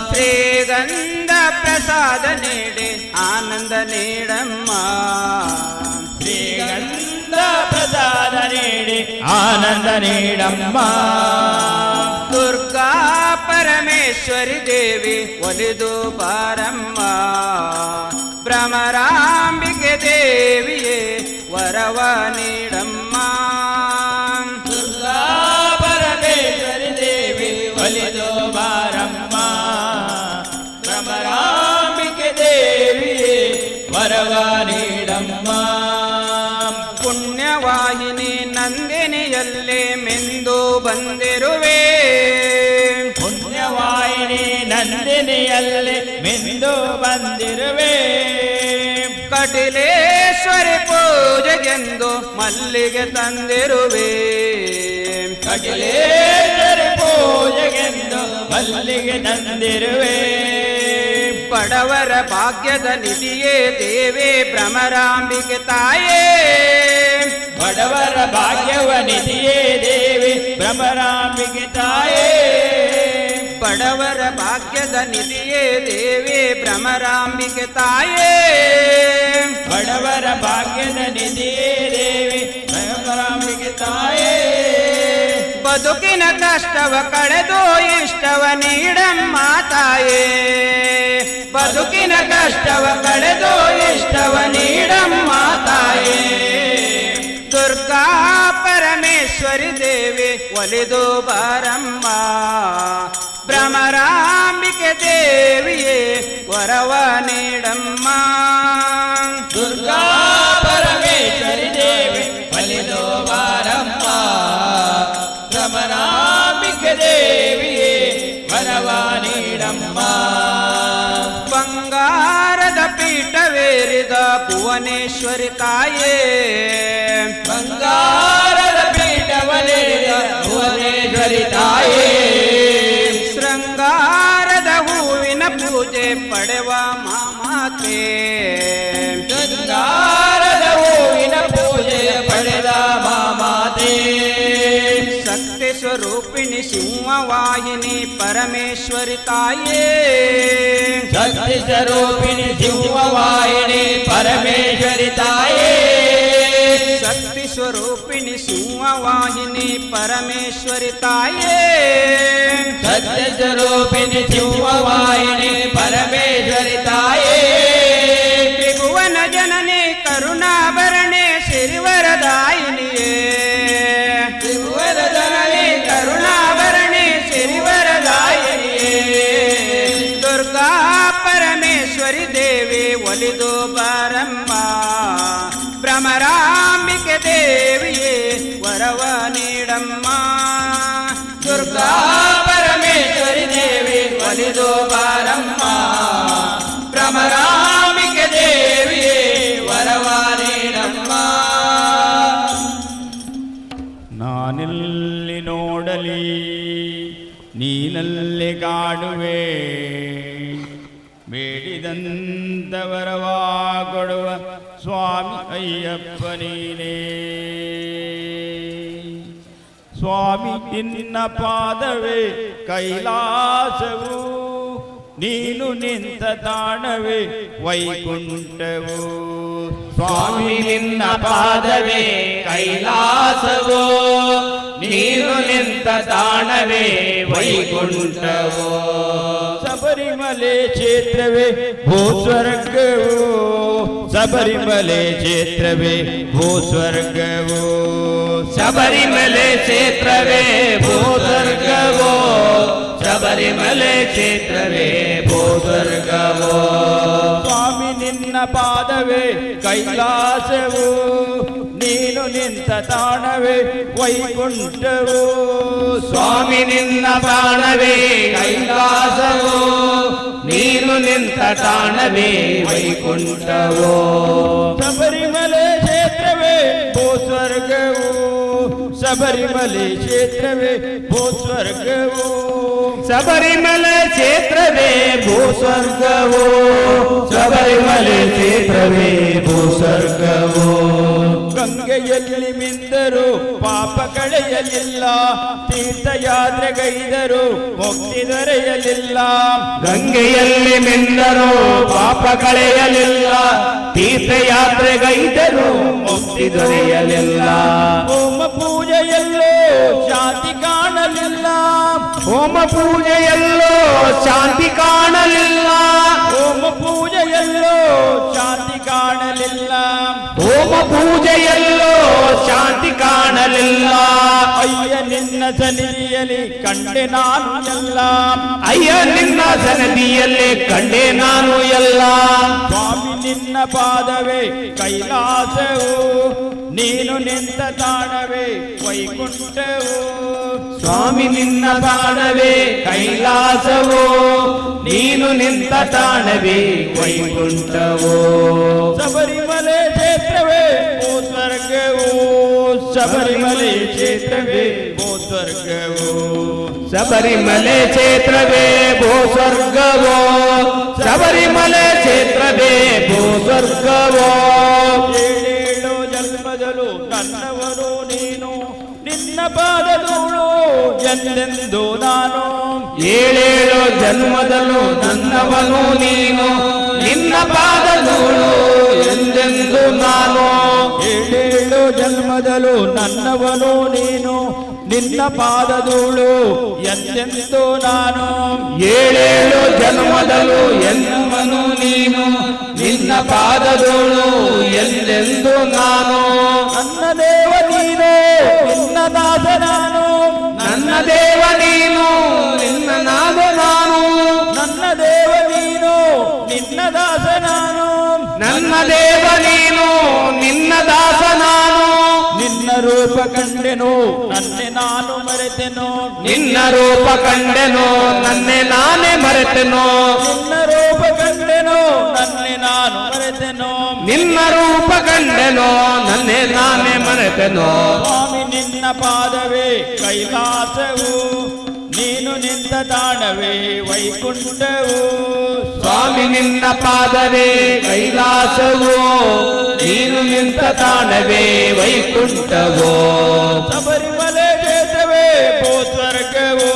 ಶ್ರೀಗಂಧ ಪ್ರಸಾದ ನೀಡಿ ಆನಂದ ನೀಡಮ್ಮ. ಶ್ರೀಗಂಧ ಪ್ರಸಾದ ನೀಡಿ ಆನಂದ ನೀಡಮ್ಮ. ದುರ್ಗಾ ಪರಮೇಶ್ವರಿ ದೇವಿ ಒಲಿದು ಬಾರಮ್ಮ, ಭ್ರಮರಾಂಬಿಕೆ ದೇವಿಯೇ ವರವ ನೀಡಮ್ಮ. ದುರ್ಗಾ ಪರಮೇಶ್ವರಿ ದೇವಿ ಒಲಿದು ಬಾರಮ್ಮ, ಭ್ರಮರಾಂಬಿಕೆ ದೇವಿಯೇ ವರವ ನೀಡಮ್ಮ. ಪುಣ್ಯವಾಹಿನಿ ನಂದಿನಿಯಲ್ಲಿ ಮಿಂದು ಬಂದಿರುವೆ. ಪುಣ್ಯವಾಹಿನಿ ನಂದಿನಿಯಲ್ಲಿ ಮಿಂದು ಬಂದಿರುವೆ. ಕಟಿಲೇಶ್ವರಿ ಪೂಜೆಗೆಂದು ಮಲ್ಲಿಗೆ ತಂದಿರುವೆ. ಕಟಿಲೇಶ್ವರಿ ಪೂಜೆಗೆಂದು ಮಲ್ಲಿಗೆ ತಂದಿರುವೆ. ಬಡವರ ಭಾಗ್ಯದ ನಿಧಿಯೇ ದೇವಿ ಭ್ರಮರಾಂಬಿಕೆ ತಾಯೇ. ಬಡವರ ಭಾಗ್ಯವ ನಿಧಿಯೇ ದೇವಿ ಭ್ರಮರಾಂಬಿಕೆ ತಾಯೇ. ಬಡವರ ಭಾಗ್ಯದ ನಿಧಿಯೇ ದೇವಿ ಭ್ರಮರಾಂಬಿಕೆ ತಾಯೇ. ಬಡವರ ಭಾಗ್ಯದ ನಿಧಿಯೇ ದೇವಿ ಭ್ರಮರಾಂಬಿಕೆ ತಾಯೇ. ಬದುಕಿನ ಕಷ್ಟವ ಕಳೆದು ಇಷ್ಟವ ನೀಡಮ್ಮ ತಾಯೇ. ಬದುಕಿನ ಕಷ್ಟವ ಕಳೆದು ಇಷ್ಟವ ನೀಡಮ್ಮ ತಾಯೇ. ದುರ್ಗಾ ಪರಮೇಶ್ವರಿ ದೇವಿ ಒಲಿದು ಬಾರಮ್ಮ, ಭ್ರಮರಾಂಬಿಕೆ ದೇವಿಯೇ ವರವ ನೀಡಮ್ಮ. ದುರ್ಗಾ ಪರಮೇಶ್ವರಿ ದೇವಿ ಒಲಿದು ಬಾರಮ್ಮ. ಭುವನೇಶ್ವರಿ ತಾಯೇ. ಬಂಗಾರದ ಪೀಠವನೇರಿದ ಭುವನೇಶ್ವರಿ ತಾಯೇ. ಶೃಂಗಾರದ ಹೂವಿನ ಪೂಜೆ ಪಡೆವ ಮಾಮಾತೆ. ಶೃಂಗಾರದ ಹೂವಿನ ಪೂಜೆ ಪಡೆದ ಮಾಮಾತೆ. ಶಕ್ತಿ ಸ್ವರೂಪಿಣಿ ಸಿಂಹವಾಹಿನಿ ಪರಮೇಶ್ವರಿ ತಾಯೇ. ಶಕ್ತಿ ಸ್ವರೂಪಿಣಿ ಸಿಂಹವಾಹಿನಿ ಪರಮೇಶ್ವರಿ ತಾಯೇ. ಶಕ್ತಿ ಸ್ವರೂಪಿಣಿ ಸಿಂಹವಾಹಿನಿ ಪರಮೇಶ್ವರಿ ತಾಯೇ. ಸತ್ಯ ಸ್ವರೂಪಿಣಿ ಸಿಂಹವಾಹಿನಿ ಪರಮೇಶ್ವರಿ ತಾಯೇ. ತ್ರಿಭುವನ ಜನನಿ ಕರುಣಾಭರಣೆ ಸಿರಿವರದಾಯಿನಿಯೇ. ತ್ರಿಭುವನ ಜನನಿ ಕರುಣಾಭರಣೆ ಸಿರಿವರದಾಯಿನಿಯೇ. ದುರ್ಗಾ ಪರಮೇಶ್ವರಿ ದೇವಿ ಒಲಿದು ಬಾರಮ್ಮ. ಭ್ರಮರಾಂಬಿಕೆ ದೇವಿಯೇ ವರವ ನೀಡಮ್ಮ. ದುರ್ಗಾ ಪರಮೇಶ್ವರಿ ದೇವಿ ಒಲಿದು ಬಾರಮ್ಮ. ಭ್ರಮರಾಂಬಿಕೆ ದೇವಿಯೇ ವರವ ನೀಡಮ್ಮ. ನಾನಿಲ್ಲಿ ನೋಡಲಿ ನೀನಲ್ಲಿ ಕಾಣುವೆ, ಬೇಡಿದಂತ ವರವ ಕೊಡುವ ಸ್ವಾಮಿ ಅಯ್ಯಪ್ಪ ನೀನೇ. ಸ್ವಾಮಿ ನಿನ್ನ ಪಾದವೇ ಕೈಲಾಸವು, ನೀನು ನಿಂತ ತಾಣವೇ ವೈಕುಂಠವು. ಸ್ವಾಮಿ ನಿನ್ನ ಪಾದವೇ ಕೈಲಾಸವು, ನೀನು ನಿಂತ ತಾಣವೇ ವೈಕುಂಠವು. ಶಬರಿಮಲೆ ಕ್ಷೇತ್ರವೇ ಭೂಸ್ವರ್ಗವು, ಶಬರಿಮಲೆ ಕ್ಷೇತ್ರವೇ ಭೂಸ್ವರ್ಗವು. ಶಬರಿಮಲೆ ಕ್ಷೇತ್ರವೇ ಭೂಸ್ವರ್ಗವು, ಶಬರಿಮಲೆ ಕ್ಷೇತ್ರವೇ ಭೂಸ್ವರ್ಗವು. ಸ್ವಾಮಿ ನಿನ್ನ ಪಾದವೇ ಕೈಲಾಸವು, ನೀನು ನಿಂತ ತಾಣವೇ ವೈಕುಂಠವು. ಸ್ವಾಮಿ ನಿನ್ನ ತಾಣವೇ ಕೈಲಾಸವು, ನೀನು ನಿಂತ ತಾಣವೇ ವೈಕುಂಠವು. ಶಬರಿಮಲೆ ಕ್ಷೇತ್ರವೇ ಭೂಸ್ವರ್ಗವು, ಶಬರಿಮಲೆ ಕ್ಷೇತ್ರವೇ ಭೂಸ್ವರ್ಗವು. ಶಬರಿಮಲೆ ಕ್ಷೇತ್ರವೇ ಭೂಸ್ವರ್ಗವು, ಶಬರಿಮಲೆ ಕ್ಷೇತ್ರವೇ ಭೂಸ್ವರ್ಗವು. ಗಂಗೆಯಲ್ಲಿ ಮಿಂದರು ಪಾಪ ಕಳೆಯಲಿಲ್ಲ, ತೀರ್ಥಯಾತ್ರೆಗೈದರು ಮುಕ್ತಿ ದೊರೆಯಲಿಲ್ಲ. ಗಂಗೆಯಲ್ಲಿ ಮಿಂದರು ಪಾಪ ಕಳೆಯಲಿಲ್ಲ, ತೀರ್ಥಯಾತ್ರೆಗೈದರು ಮುಕ್ತಿ ದೊರೆಯಲಿಲ್ಲ. ಹೋಮ ಪೂಜೆಯಲ್ಲೋ ಶಾಂತಿ ಕಾಣಲಿಲ್ಲ, ಹೋಮ ಪೂಜೆಯಲ್ಲೋ ಶಾಂತಿ ಕಾಣಲಿಲ್ಲ. ಹೋಮ ಪೂಜೆಯಲ್ಲೋ ಶಾಂತಿ ಕಾಣಲಿಲ್ಲ, ಹೋಮ ಪೂಜೆಯಲ್ಲೋ ಶಾಂತಿ ಕಾಣಲಿಲ್ಲ. ಅಯ್ಯ ನಿನ್ನ ಸನ್ನಿಧಿಯಲ್ಲಿ ಕಂಡೆ ನಾನು ಎಲ್ಲ, ಅಯ್ಯ ನಿನ್ನ ಸನ್ನಿಧಿಯಲ್ಲಿ ಕಂಡೆ ನಾನು ಎಲ್ಲ. ಸ್ವಾಮಿ ನಿನ್ನ ಪಾದವೇ ಕೈಲಾಸವು, ನೀನು ನಿಂತ ತಾಣವೇ ವೈಕುಂಠವು. ಸ್ವಾಮಿ ನಿನ್ನ ತಾಣವೇ ಕೈಲಾಸವು, ನೀನು ನಿಂತ ತಾಣವೇ ವೈಕುಂಠವು. ಶಬರಿಮಲೆ ಕ್ಷೇತ್ರವೇ ಭೂಸ್ವರ್ಗವು, ಶಬರಿಮಲೆ ಕ್ಷೇತ್ರವೇ ಭೂಸ್ವರ್ಗವು. ಶಬರಿಮಲೆ ಕ್ಷೇತ್ರವೇ ಭೂಸ್ವರ್ಗವು, ಶಬರಿಮಲೆ ಕ್ಷೇತ್ರವೇ ಭೂಸ್ವರ್ಗವು. ಏಳೇಳು ಜನ್ಮದಲು ನನ್ನವನು ನೀನು, ನಿನ್ನ ಪಾದಧೂಳು ಎಂದೆಂದು ನಾನು. ಏಳೇಳು ಜನ್ಮದಲು ನನ್ನವನು ನೀನು, ನಿನ್ನ ಪಾದಧೂಳು ಎಂದೆಂದು ನಾನು. ಏಳೇಳು ಜನ್ಮದಲು ನನ್ನವನು ನೀನು, ನಿನ್ನ ಪಾದಧೂಳು ಎಂದೆಂದು ನಾನು. ಏಳೇಳು ಜನ್ಮದಲು ಎನ್ನವನು ನೀನು, ನಿನ್ನ ಪಾದಧೂಳು ಎಂದೆಂದು ನಾನು. ನನ್ನ ದೇವ ನೀನು, ನಿನ್ನ ದಾಸ ನಾನು. ನನ್ನ ದೇವ ನೀನು, ನಿನ್ನ ನಾದ ನಾನು. ನನ್ನ ದೇವ ನೀನು, ನಿನ್ನ ದಾಸ ನಾನು. ನನ್ನ ದೇವ ನೀನು, ನಿನ್ನ ದಾಸ ನಾನು. ನಿನ್ನ ರೂಪ ಕಂಡೆನು ನನ್ನೆ ನಾನು ಮರೆತೆನು, ನಿನ್ನ ರೂಪ ಕಂಡೆನು ನನ್ನೆ ನಾನೇ ಮರೆತೆನು. ನಿನ್ನ ರೂಪ ಕಂಡೆನು ನನ್ನೆ ನಾನು ಮರೆತೆನು, ನಿನ್ನ ರೂಪ ಕಂಡೆನೋ ನನ್ನೇ ನಾನೇ ಮರೆತೆನೋ. ಸ್ವಾಮಿ ನಿನ್ನ ಪಾದವೇ ಕೈಲಾಸವು, ನೀನು ನಿಂತ ತಾಣವೇ ವೈಕುಂಠವು. ಸ್ವಾಮಿ ನಿನ್ನ ಪಾದವೇ ಕೈಲಾಸವು, ನೀನು ನಿಂತ ತಾಣವೇ ವೈಕುಂಠವು. ಶಬರಿಮಲೆ ಕ್ಷೇತ್ರವೇ ಭೂಸ್ವರ್ಗವು,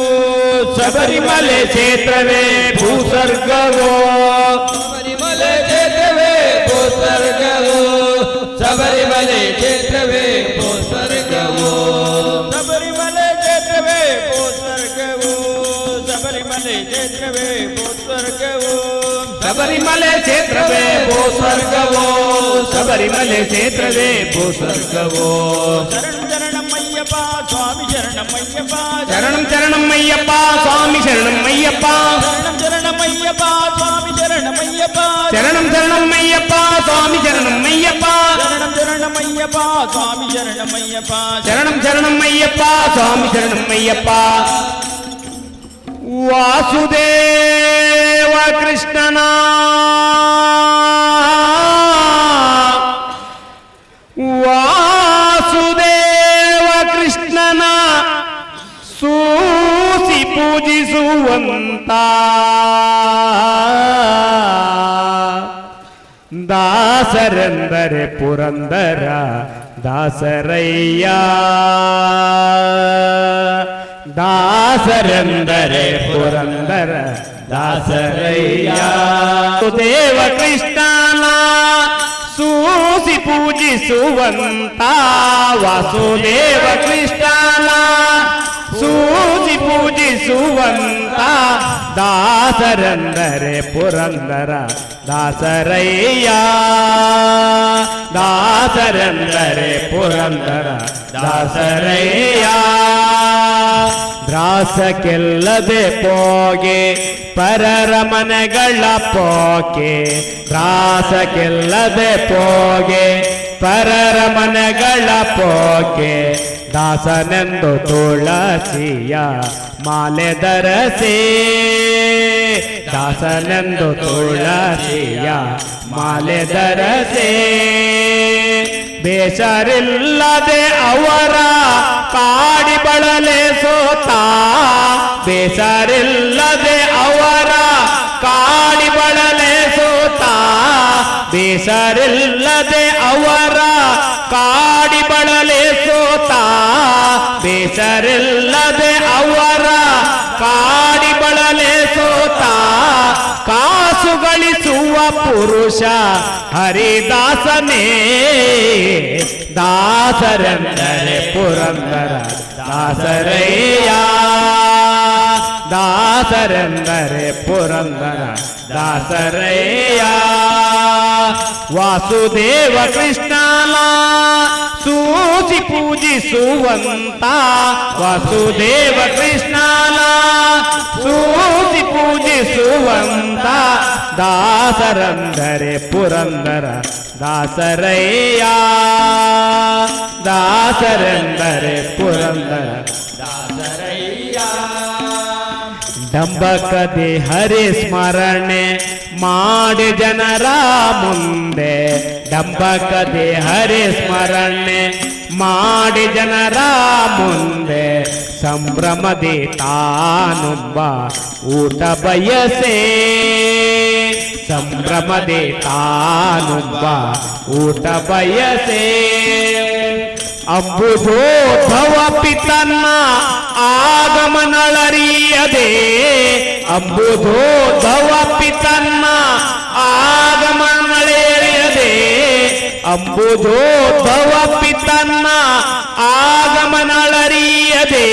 ಶಬರಿಮಲೆ ಕ್ಷೇತ್ರವೇ ಭೂಸ್ವರ್ಗವು. ಶಬರಿಮಲೆ ಕ್ಷೇತ್ರವೇ ಭೂಸ್ವರ್ಗವು, ಶಬರಿಮಲೆ ಕ್ಷೇತ್ರವೇ ಭೂಸ್ವರ್ಗವು. ಶಬರಿಮಲೆ ಕ್ಷೇತ್ರವೇ ಭೂಸ್ವರ್ಗವು, ಶಬರಿಮಲೆ ಕ್ಷೇತ್ರವೇ ಭೂಸ್ವರ್ಗವು. ಶಬರಿಮಲೆ ಕ್ಷೇತ್ರವೇ ಭೂಸ್ವರ್ಗವು, ಶಬರಿಮಲೆ ಕ್ಷೇತ್ರವೇ ಭೂಸ್ವರ್ಗವು. ಶರಣಂ ಶರಣಮಯ್ಯಪ್ಪ ಸ್ವಾಮಿ ಶರಣಮಯ್ಯಪ್ಪ, ಶರಣಂ ಶರಣಮಯ್ಯಪ್ಪ ಸ್ವಾಮಿ ಶರಣಮಯ್ಯಪ್ಪ, ಶರಣಂ ಶರಣಮಯ್ಯಪ್ಪ ಸ್ವಾಮಿ ಶರಣಮಯ್ಯಪ್ಪ, ಶರಣಂ ಶರಣಮಯ್ಯಪ್ಪ ಸ್ವಾಮಿ ಶರಣಮಯ್ಯಪ್ಪ, ಶರಣಂ ಶರಣಮಯ್ಯಪ್ಪ ಸ್ವಾಮಿ ಶರಣಮಯ್ಯಪ್ಪ, ಶರಣಂ ಶರಣಮಯ್ಯಪ್ಪ ಸ್ವಾಮಿ ಶರಣಮಯ್ಯಪ್ಪ. ವಾಸುದೇವ ಕೃಷ್ಣನ ವಾಸುದೇವ ಕೃಷ್ಣನ ಸೂಸಿ ಪೂಜಿಸುವಂತ ದಾಸರೆಂದರೆ ಪುರಂದರ ದಾಸರಯ್ಯ, ದಾಸರೆಂದರೆ ಪುರಂದರ ದಾಸರಯ್ಯ. ದೇವ ಕೃಷ್ಣನ ಸೂಸಿ ಪೂಜಿಸುವಂತ ವಾಸುದೇವ ಕೃಷ್ಣನ ಸೂಸಿ ಪೂಜಿಸುವಂತ ದಾಸರೆಂದರೆ ಪುರಂದರ ದಾಸರಯ್ಯ, ದಾಸರೆಂದರೆ ಪುರಂದರ ದಾಸರಯ್ಯ. ದ್ರಾಸಕ್ಕೆಲ್ಲದೆ ಪೋಗೆ ಪರರ ಮನೆಗಳ ಪೋಕೆ, ದ್ರಾಸಕ್ಕೆಲ್ಲದೆ ಪೋಗೆ ಪರರ ಮನೆಗಳ ಪೋಕೆ, ದಾಸನೆಂದು ತುಳಸಿಯ ಮಾಲೆ ಧರಸೆ, ದಾಸನೆಂದು ತುಳಸಿಯ ಮಾಲೆ ಧರಸೆ. ಬೇಸರಿಲ್ಲದೆ ಅವರ ಕಾಡಿ ಬಳಲೆ ಸೋತ, ಬೇಸರಿಲ್ಲದೆ ಅವರ ಕಾಡಿ ಬಳಲೆ ಸೋತ, ಬೇಸರಿಲ್ಲದೆ ಅವರ ಕಾಡಿ ಬಳಲೆ ಸೋತ, ಬೇಸರಿಲ್ಲದೆ ಅವರ ಕಾಡಿ ಬಳಲೆ ಸೋತ. ಕಾಸು ಗಳಿಸುವ ಪುರುಷ ಹರಿದಾಸನೇ, ದಾಸರೆಂದರೆ ಪುರಂದರ ದಾಸರಯ್ಯ, ದಾಸರೆಂದರೆ ಪುರಂದರ ದಾಸರಯ್ಯ. ವಾಸುದೇವ ಕೃಷ್ಣನ ಸೂಸಿ ಪೂಜಿಸುವಂತ ವಾಸುದೇವ ಕೃಷ್ಣನ ಸೂಸಿ ಪೂಜಿಸುವಂತ ದಾಸರಂದರೆ ಪುರಂದರ ದಾಸರಯ್ಯ, ದಾಸರೆಂದರೆ ಪುರಂದರ ದಾಸರಯ್ಯ. ಡಂಬಕದೆ ಹರಿ ಸ್ಮರಣೆ ಮಾಡಿ ಜನರ ಮುಂದೆ, ಡಂಬಕದೆ ಹರಿ ಸ್ಮರಣೆ ಮಾಡಿ ಜನರ ಮುಂದೆ, ಸಂಭ್ರಮದಿ ತಾನುಂಬ ಊಟ ಬಯಸೆ, ಸಂಭ್ರಮದಿ ತಾನುಂಬ ಊಟ ಬಯಸೆ. ಅಂಬುಜೋದ್ಭವ ಪಿತನ್ನ ಆಗಮನಳರಿಯದೆ, ಅಂಬುಜೋದ್ಭವ ಪಿತನ್ನ ಆಗಮನಳೆಯದೆ, ಅಂಬುಜೋದ್ಭವ ಪಿತನ್ನ ಆಗಮನಳರಿಯದೆ,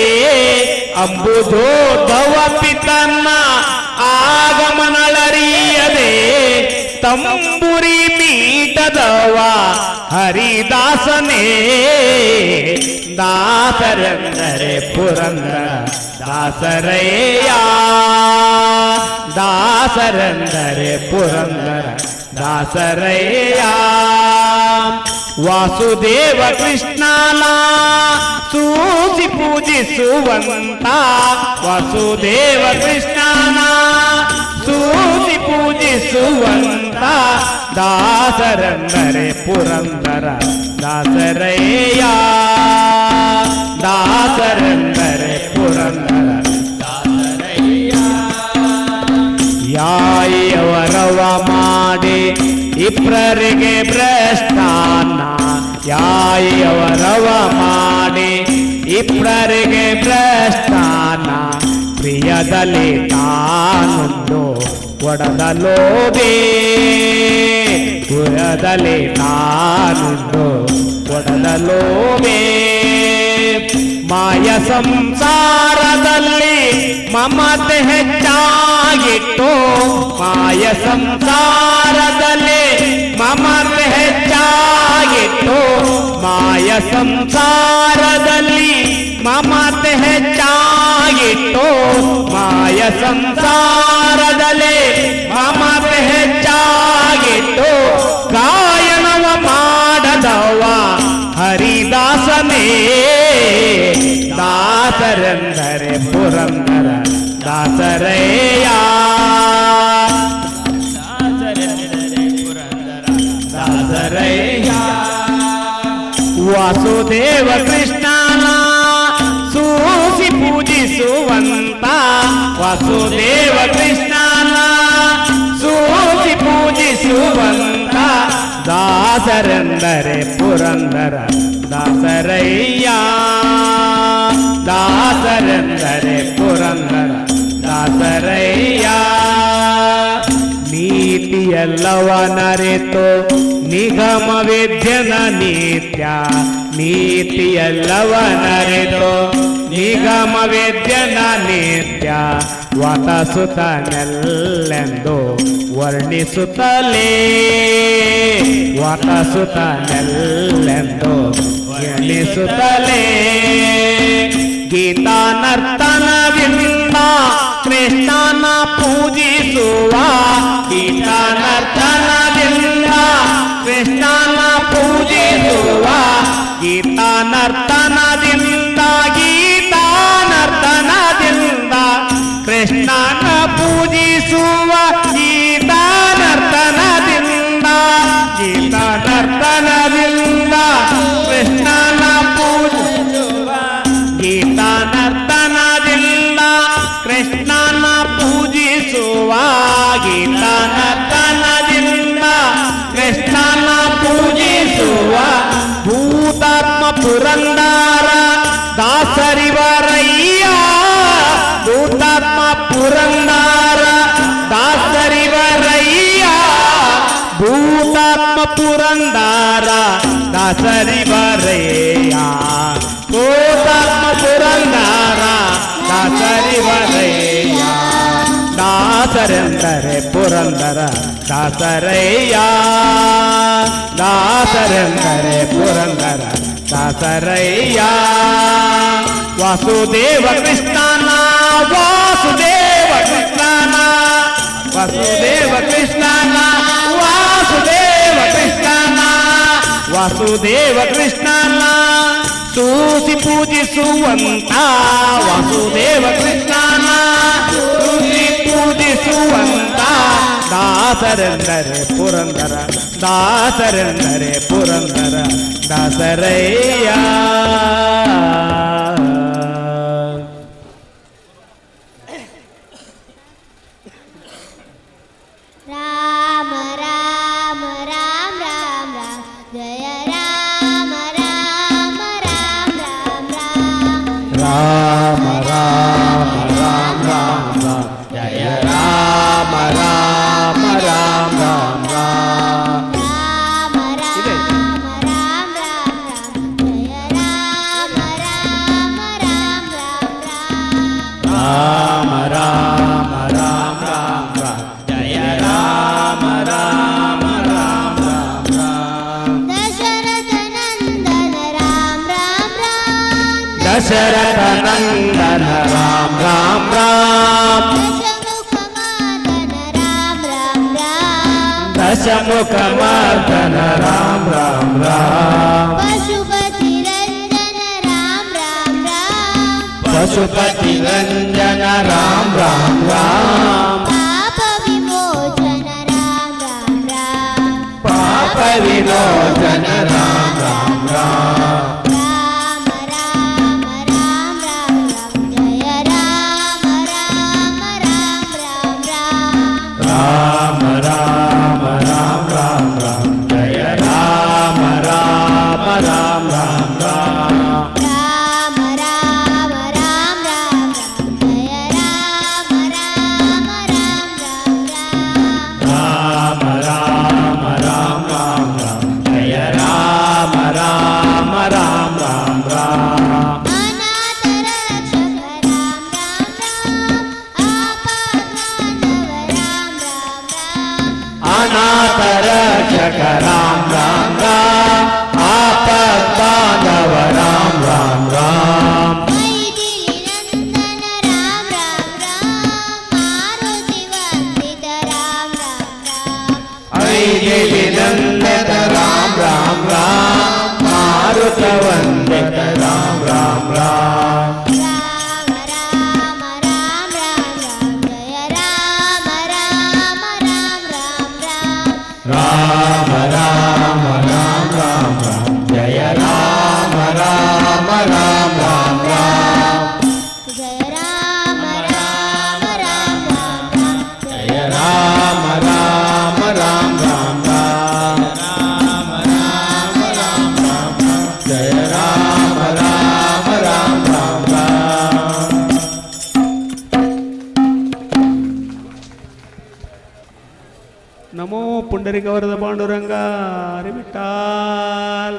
ಅಂಬುಜೋದ್ಭವ ಪಿತನ್ನ ಆಗಮನಳರಿಯದೆ. ತಂಬುರಿ ಮೀಟದವ ಹರಿದಾಸನೇ, ದಾಸರೆಂದರೆ ಪುರಂದರ ದಾಸರಯ್ಯ, ದಾಸರೆಂದರೆ ಪುರಂದರ ದಾಸರಯ್ಯ. ವಾಸುದೇವ ಕೃಷ್ಣನ ಸೂಸಿ ಪೂಜಿಸುವಂತ, ವಾಸುದೇವ ಕೃಷ್ಣನ ಸೂಸಿ ಪೂಜಿಸುವಂತ ಪೂಜಿಸುವಂತ ದಾಸರೆಂದರೆ ಪುರಂದರ ದಾಸರಯ್ಯ, ದಾಸರೆಂದರೆ ಪುರಂದರ ದಾಸರಯ್ಯ. ಯಾಯವರವ ಮಾಡಿ ಇಪ್ರರಿಗೆ ಭ್ರಷ್ಟಾನ, ಯಾಯವರವ ಮಾಡಿ ಇಪ್ರರಿಗೆ ಭ್ರಷ್ಟಾನ, ಪ್ರಿಯದಲ್ಲಿ ತಾನುಂಡು ಒಡದ ಲೋಭಿ, ಪುರದಲ್ಲಿ ತಾನುಂಡು ಒಡದ ಲೋಭಿ. ಮಾಯ ಸಂಸಾರದಲ್ಲಿ ಮಮತೆ ಹೆಚ್ಚಾಗಿಟ್ಟು, ಮಾಯ ಸಂಸಾರದಲ್ಲಿ ಮಮತೆ ಹೆಚ್ಚಾಗಿಟ್ಟು, ಮಾಯ ಸಂಸಾರದಲ್ಲಿ ಮಮತೆ ಹೆಚ್ಚಾಗಿಟ್ಟು, ಮಾಯ ಸಂಸಾರದಲ್ಲಿ ಮಮತೆ ಹೆಚ್ಚಾಗಿಟ್ಟು, ಗಾಯನವ ಮಾಡದವ ಹರಿದಾಸನೇ. ದಾಸರೆಂದರೆ ಪುರಂದರ ದಾಸರಯ್ಯ, ದಾಸರೆಂದರೆ ಪುರಂದರ ದಾಸರಯ್ಯ. ವಾಸುದೇವ ಕೃಷ್ಣನ ಸೂಸಿ ಪೂಜಿಸುವಂತ, ವಾಸುದೇವ ಕೃಷ್ಣನ ಸೂಸಿ ಪೂಜಿಸುವಂತ, ದಾಸರೆಂದರೆ ಪುರಂದರ ದಾಸರಯ್ಯ, ದಾಸರೆಂದರೆ ಪುರಂದರ ದಾಸರಯ್ಯ. ನೀತಿಯೆಲ್ಲವನರಿತು ನಿಗಮ ವಿದ್ಯನ ನಿತ್ಯ, ನೀತಿಯೆಲ್ಲವನರಿತು ನಿಗಮ ವಿದ್ಯನ ನಿತ್ಯ, ವಾತಸುತನೆಲ್ಲೆಂದು ವರ್ಣಿಸುತ್ತಲೇ, ವಾತಸುತನೆಲ್ಲೆಂದು ವರ್ಣಿಸುತ್ತಲೇ. ಗೀತಾ ನರ್ತನದಿಂದ ಕೃಷ್ಣನ ಪೂಜಿಸುವ, ಗೀತಾ ನರ್ತನದಿಂದ ಕೃಷ್ಣನ ಪೂಜಿಸುವ, ಗೀತಾ ನರ್ತನದಿಂದ, ಗೀತಾ ನರ್ತನದಿಂದ ಕೃಷ್ಣನ ಪೂಜಿಸುವ, ಗೀತಾ ನರ್ತನದಿಂದ, ಗೀತಾ ನರ್ತನದಿಂದ ಕೃಷ್ಣನ ಪೂಜಿಸುವ, ಗೀತಾ ನರ್ತನದಿಂದ ಕೃಷ್ಣನ ಪೂಜಿಸುವ, ಗೀತಾ ನರ್ತನದಿಂದ ಕೃಷ್ಣನ ಪೂಜಿಸುವ, ಭೂತಾತ್ಮ ಪುರಂದರ ದಾಸರಿವರಯ್ಯ, ಭೂತಾತ್ಮ ಪುರಂದರ ದಾಸರಿವರಯ್ಯ, ಭೂತಾತ್ಮ ಪುರಂದರ ದಾಸರಿವರಯ್ಯ, ಭೂತಾತ್ಮ ಪುರಂದರ ದಾಸರಿವರಯ್ಯ. ದಾಸರೆಂದರೆ ಪುರಂದರ ದಾಸರಯ್ಯ, ದಾಸರೆಂದರೆ ಪುರಂದರ ದಾಸರಯ್ಯ. ವಾಸುದೇವ ಕೃಷ್ಣನ, ವಾಸುದೇವ ಕೃಷ್ಣನ, ವಾಸುದೇವ ಕೃಷ್ಣನ, ವಾಸುದೇವ ಕೃಷ್ಣನ, ವಾಸುದೇವ ಕೃಷ್ಣನ ಸೂಸಿ ಪೂಜಿಸುವಂತ, ವಾಸುದೇವ ಕೃಷ್ಣನ ಸೂಸಿ ಪೂಜಿಸುವಂತ, ದಾಸರೆಂದರೆ ಪುರಂದರ ದಾಸರೆಂದರೆ ಪುರಂದರ ದಾಸರಯ್ಯ. ರಾಮ ರಾಮ ರಾಮ ರಾಮ ರಾಮ ಜಯ ರಾಮ ರಾಮ ರಾಮ ರಾಮ ರಾಮ ರಾಮ ರಾಮ ರಾಮ ರಾಮ ರಾಮ ಜಯ ರಾಮ ರಾಮ ರಾಮ ರಾಮ ರಾಮ. ರಾಮ ರಾಮ ರಾಮ ರಾಮ ಜಯ ರಾಮ ರಾಮ ರಾಮ ರಾಮ ರಾಮ ರಾಮ ರಾಮ ರಾಮ ರಾಮ ಜಯ ರಾಮ ರಾಮ ರಾಮ ರಾಮ ರಾಮ. ದಶರಥ ನಂದನ ರಾಮ ರಾಮ ರಾಮ ದಶರಥ ನಂದನ ರಾಮ ರಾಮ ರಾಮ. ದಶಮುಖ ಮಾತನ ರಾಮ ರಾಮ ರಾಮ ದಶಮುಖ ಮರ್ದನ ರಾಮ ರಾಮ ರಾಮ. ಪಶುಪತಿ ರಂಜನ ರಾಮ ರಾಮ ರಾಮ ಪಶುಪತಿ ರಂಜನ ರಾಮ ರಾಮ ರಾಮ. ಪಾಪ ವಿಮೋಚನ ವಿಲೋಚನ ರಾಮ ರಾಮ ರಾಮ. ರಾಮ ರಾಮ ರಾಮ ರಾಮ ರಾಮ ಜಯ ರಾಮ ರಾಮ ರಾಮ ರಾಮ ರಾಮ. ರಾಮ ರಾಮ ರಾಮ ರಾಮ ರಾಮ ಜಯ ರಾಮ ರಾಮ ರಾಮ ರಾಮ ರಾಮ. ರಾಮ ರಾಮ ರಾಮ ರಾಮ ರಾಮ ಜಯ ರಾಮ ರಾಮ ರಾಮ ರಾಮ ರಾಮ. ಅನಾಥ ರಕ್ಷಕ ರಾಮ ರಾಮ ರಾಮ ಆಪದ್ಬಾಂಧವ ರಾಮ ರಾಮ ರಾಮ. ಅನಾಥ ರಕ್ಷಕ ರಾಮ ರಾಮ ರಾಮ ಆಪದ್ಬಾಂಧವ ರಾಮ ರಾಮ ರಾಮ. ಮೈಥಿಲಿ ನಂದನ ರಾಮ ರಾಮ ರಾಮ ಮಾರುತಿ ವಂದಿತ ರಾಮ ರಾಮ ರಾಮ. ಐಗಿಲಿ ನಂದನ ರಾಮ ರಾಮ ರಾಮ ಮಾರುತ ವಂದಿತ ರಾಮ ರಾಮ ರಾಮ. ರಾಮ ರಾಮ ರಾಮ ರಾಮ ರಾಮ ಜಯ ರಾಮ ರಾಮ ರಾಮ ರಾಮ ರಾಮ. ರಾಮ ರಾಮ ರಾಮ ರಾಮ ರಾಮ ಜಯ ರಾಮ ರಾಮ ರಾಮ ರಾಮ ರಾಮ. ಜಯ ರಾಮ ರಾಮ ರಾಮ ರಾಮ ರಾಮ ಜಯ ರಾಮ ರಾಮ ರಾಮ ರಾಮ ರಾಮ. ರಾಮ ರಾಮ ರಾಮ ರಾಮ ಜಯ ರಾಮ ರಾಮ ರಾಮ ರಾಮ ರಾಮ. ನಮೋ ಪುಂಡರಿಕವರದ ಪಾಂಡುರಂಗ ಹರಿವಿಠಾಲ್.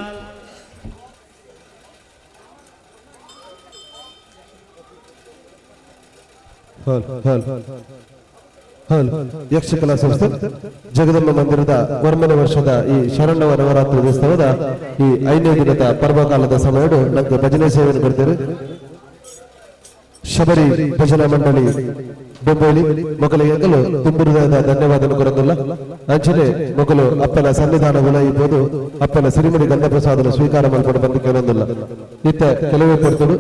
ಹಲ್ ಹಲ್ ಹಲ್. ಯಕ್ಷಕಲಾ ಸಂಸ್ಥೆ ಜಗದಂಬ ಮಂದಿರದ ವರ್ಮನೆ ವರ್ಷದ ಈ ಶರಣ್ಣವ ನವರಾತ್ರಿ ಉತ್ಸವದ ಈ 5ನೇ ದಿನದ ಪರ್ವಕಾಲದ ಸಮಯಡು ನಮ್ಗೆ ಭಜನೆ ಸೇವೆಯನ್ನು ಕೊಡ್ತೇವೆ. ಶಬರಿ ಭಜನಾ ಮಂಡಳಿ ಬೊಂಬೈಲಿ ಮೊಗಲಿಗೆ ತುಂಬುರುದಾದ ಧನ್ಯವಾದ ಕೊರದಲ್ಲ. ಅಂಚನೆ ಮೊಗಲು ಅಪ್ಪನ ಸನ್ನಿಧಾನ ಇಬೋದು ಅಪ್ಪನ ಸಿರಿಮುಡಿ ಗಂಧಪ್ರಸಾದನ ಸ್ವೀಕಾರ ಮಲ್ಪಡು ಬಂದು ಕೇಳೊಂದಿಲ್ಲ. ಇತ್ತ ಕೆಲವೇ ಕೊಡ್ತರು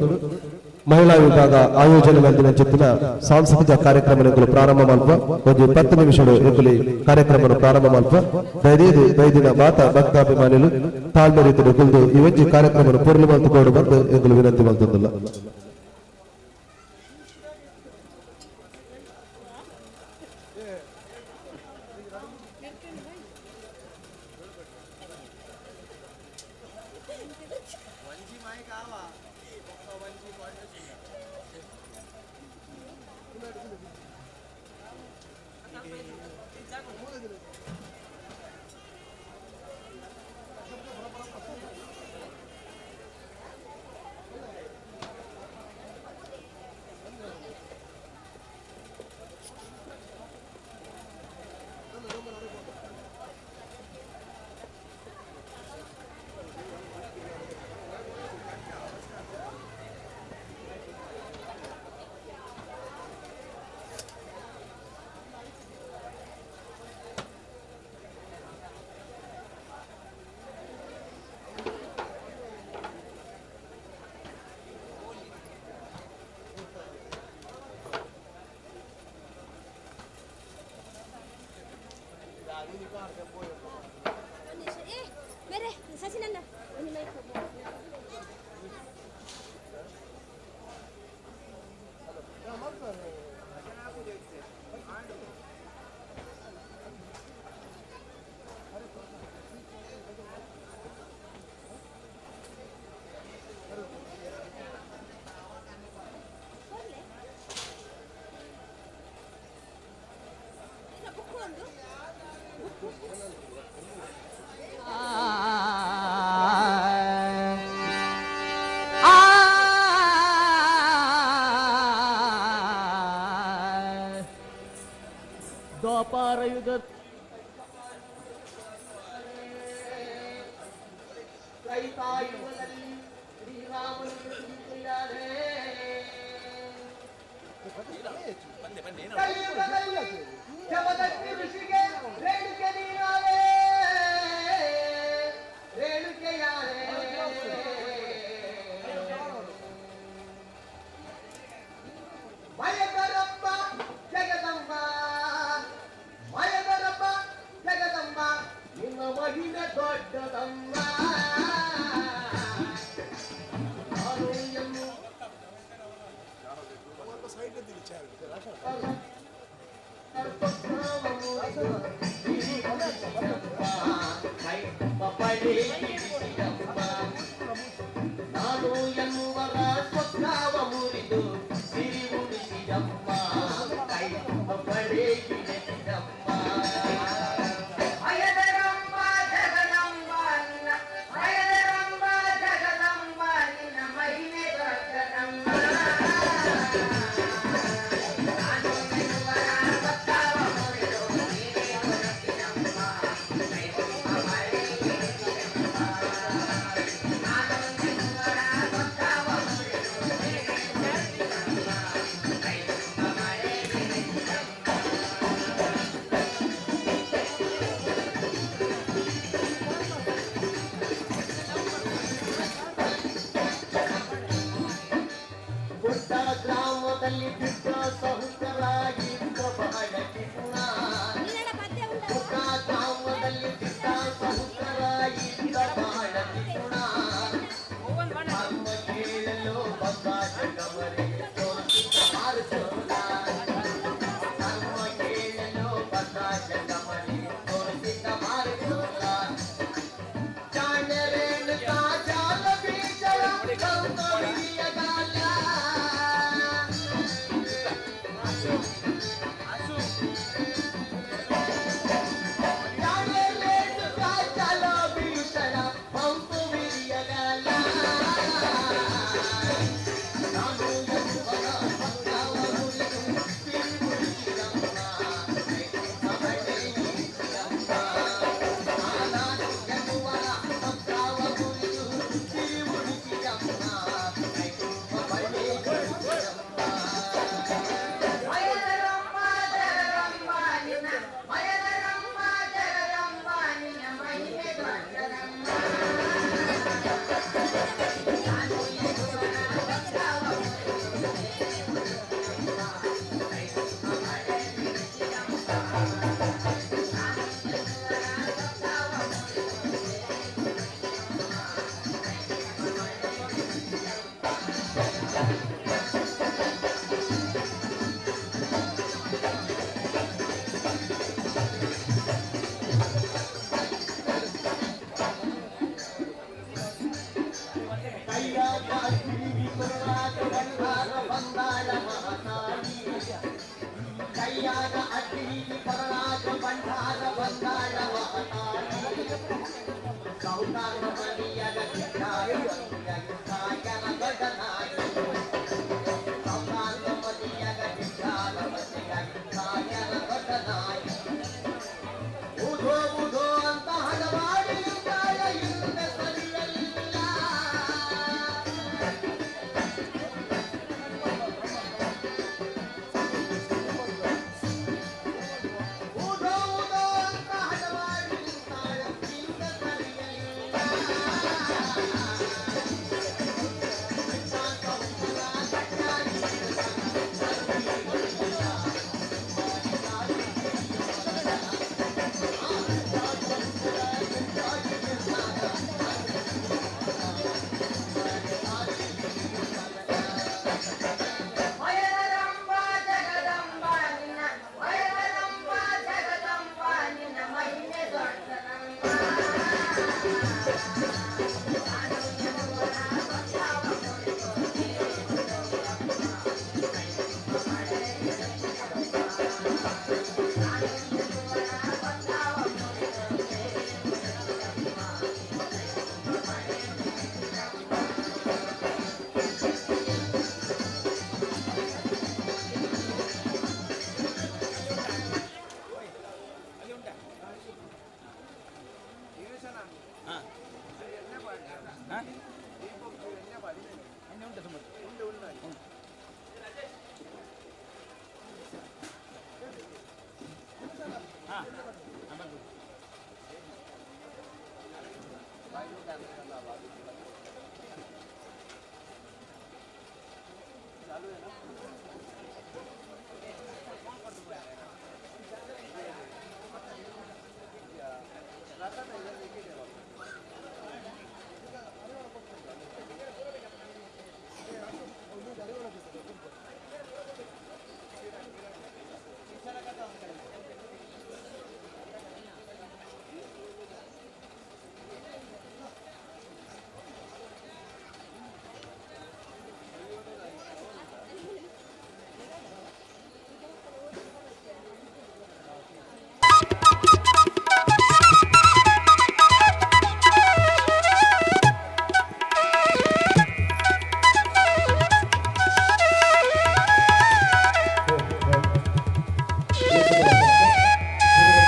ಮಹಿಳಾ ವಿಭಾಗ ಆಯೋಜನೆ ಮಂದಿನ ಚಿತ್ತಿನ ಸಾಂಸ್ಕೃತಿಕ ಕಾರ್ಯಕ್ರಮಗಳು ಪ್ರಾರಂಭ ಮಲ್ಪ ಒಂದು 10 ನಿಮಿಷಗಳು ಎಂಬುಲಿ ಕಾರ್ಯಕ್ರಮ ಪ್ರಾರಂಭ ಮಲ್ಪ ದಯದೀದು ದೈದಿನ ಮಾತ ಭಕ್ತಾಭಿಮಾನಿಲು ತಾಳ್ಮೆ ರೀತಿಯಲ್ಲಿ ಕುಲ್ದು ಈ ಒಂಜಿ ಕಾರ್ಯಕ್ರಮ ಪೂರ್ಣ ಮಲ್ತುಕೋಡು ಬಂದು ಎಂಗುಲು ವಿನಂತಿ ಮಲ್ತೊಂದಿಲ್ಲ. ದ್ವಾಪಾರ ಯುಗ ತ್ರೈತಾಯುಗದಲ್ಲಿ ಶ್ರೀರಾಮನು ತಿಳಿದಿದ್ದಾನೆ. ಕಲಿಯುಗದಲ್ಲಿ ಜಮದಗ್ನಿ ಋಷಿಗೆ ರೇಣುಕೆ ನೀನಾದೆ, ರೇಣುಕೆಯಾದೆ. ಮಯದರಪ್ಪ ಜಗದಂಬ, ಮಯದರಪ್ಪ ಗ್ರಾಮದಲ್ಲಿ ಬಿದ್ದ ಸಹುಕರಾಗಿದ್ದ ಬಹಳ ಕಿನ್ನ. ಬುಕ್ಕ ಗ್ರಾಮದಲ್ಲಿ ಬಿದ್ದ ಸಹುಕರಾಗಿದ್ದ ಬಹಳ ಕಿನ್ನ. ಧರ್ಮ ಕೇಳಲು ಬಂದ ಜಗಮರಿಗೆ ತೋರಿಸಿದ ಮಾರುಚೋಲ. ಧರ್ಮ ಕೇಳಲು ಬಂದ ಜಗಮರಿಗೆ ತೋರಿಸಿದ ಮಾರುಚೋಲ. ಚಾಣರೇಣುಕಾ ಜಾಲ ಬೀಜಳ ಕಂದೊಡಿಯ ಗಾಲ. ಚಾಣರೇಣುಕಾ ಜಾಲ ಬೀಜಳ ಪಂಪು ವಿರಿಯಗಾಲ. ನಾನು ಎನ್ನುವರ ಪಕ್ಕವ ಮುರಿದು ತಿರುಗುತ್ತಿರಮ್ಮ. ಸಮಣೆಯಿರಮ್ಮ. ನಾನು ಎನ್ನುವರ ಪಕ್ಕವ ಮುರಿದು ತಿರುಗುತ್ತಿರಮ್ಮ. ಮಯದರಂಬ ಜಗದಂಬ ನಿನ್ನ, ಮಯದರಂಬ ಜಗದಂಬ ನಿನ್ನ ಮಹಿಮೆ ದೊಡ್ಡದಮ್ಮ. ನಾನು ಎನ್ನುವನ ಭಕ್ತವ ಕೈಯಾಗ ಕಿವಿ ಕೊರಳಾಗ ಬಂಗಾರ ಬಂದಾಳ ಮಹಾತಾಯಿ. ಕೈಯಾಗ ಅಗ್ನಿ ಕೊರಳಾಗ ಬಂಡಾರ ಬಂದಾಳ ಮಹಾತಾಯಿ. ಸಾಹುಕಾರ ಮನೆಯಾಗ ಕಿಟ್ಟಾಯ ಮನೆಯಾಗ ಸಾಯನ ದೊಡ್ಡ ನಾಯಿ. ಸಾಹುಕಾರ ಮನೆಯಾಗ ಕಿಟ್ಟಾಯ ಮನೆಯಾಗ ಸಾಯನ ದೊಡ್ಡ ನಾಯಿ. ಊಧೋ ಊಧೋ ಅಂತ ಹಡವಾಡಿ ನಿಂತಾಳ ಹಿಂದೆ ಸರಿಯಲಿಲ್ಲ. ಊಧೋ ಊಧೋ ಅಂತ ಹಡವಾಡಿ ನಿಂತಾಳ ಹಿಂದೆ ಸರಿಯಲಿಲ್ಲ. ಮಯದರಂಬ ಜಗದಂಬ ನಿನ್ನ, ಮಯದರಂಬ ಜಗದಂಬ ನಿನ್ನ ಮಹಿಮೆ ದೊಡ್ಡದಮ್ಮ. ನಾನು ಎನ್ನುವನ ಭಕ್ತವ ಮುರಿದು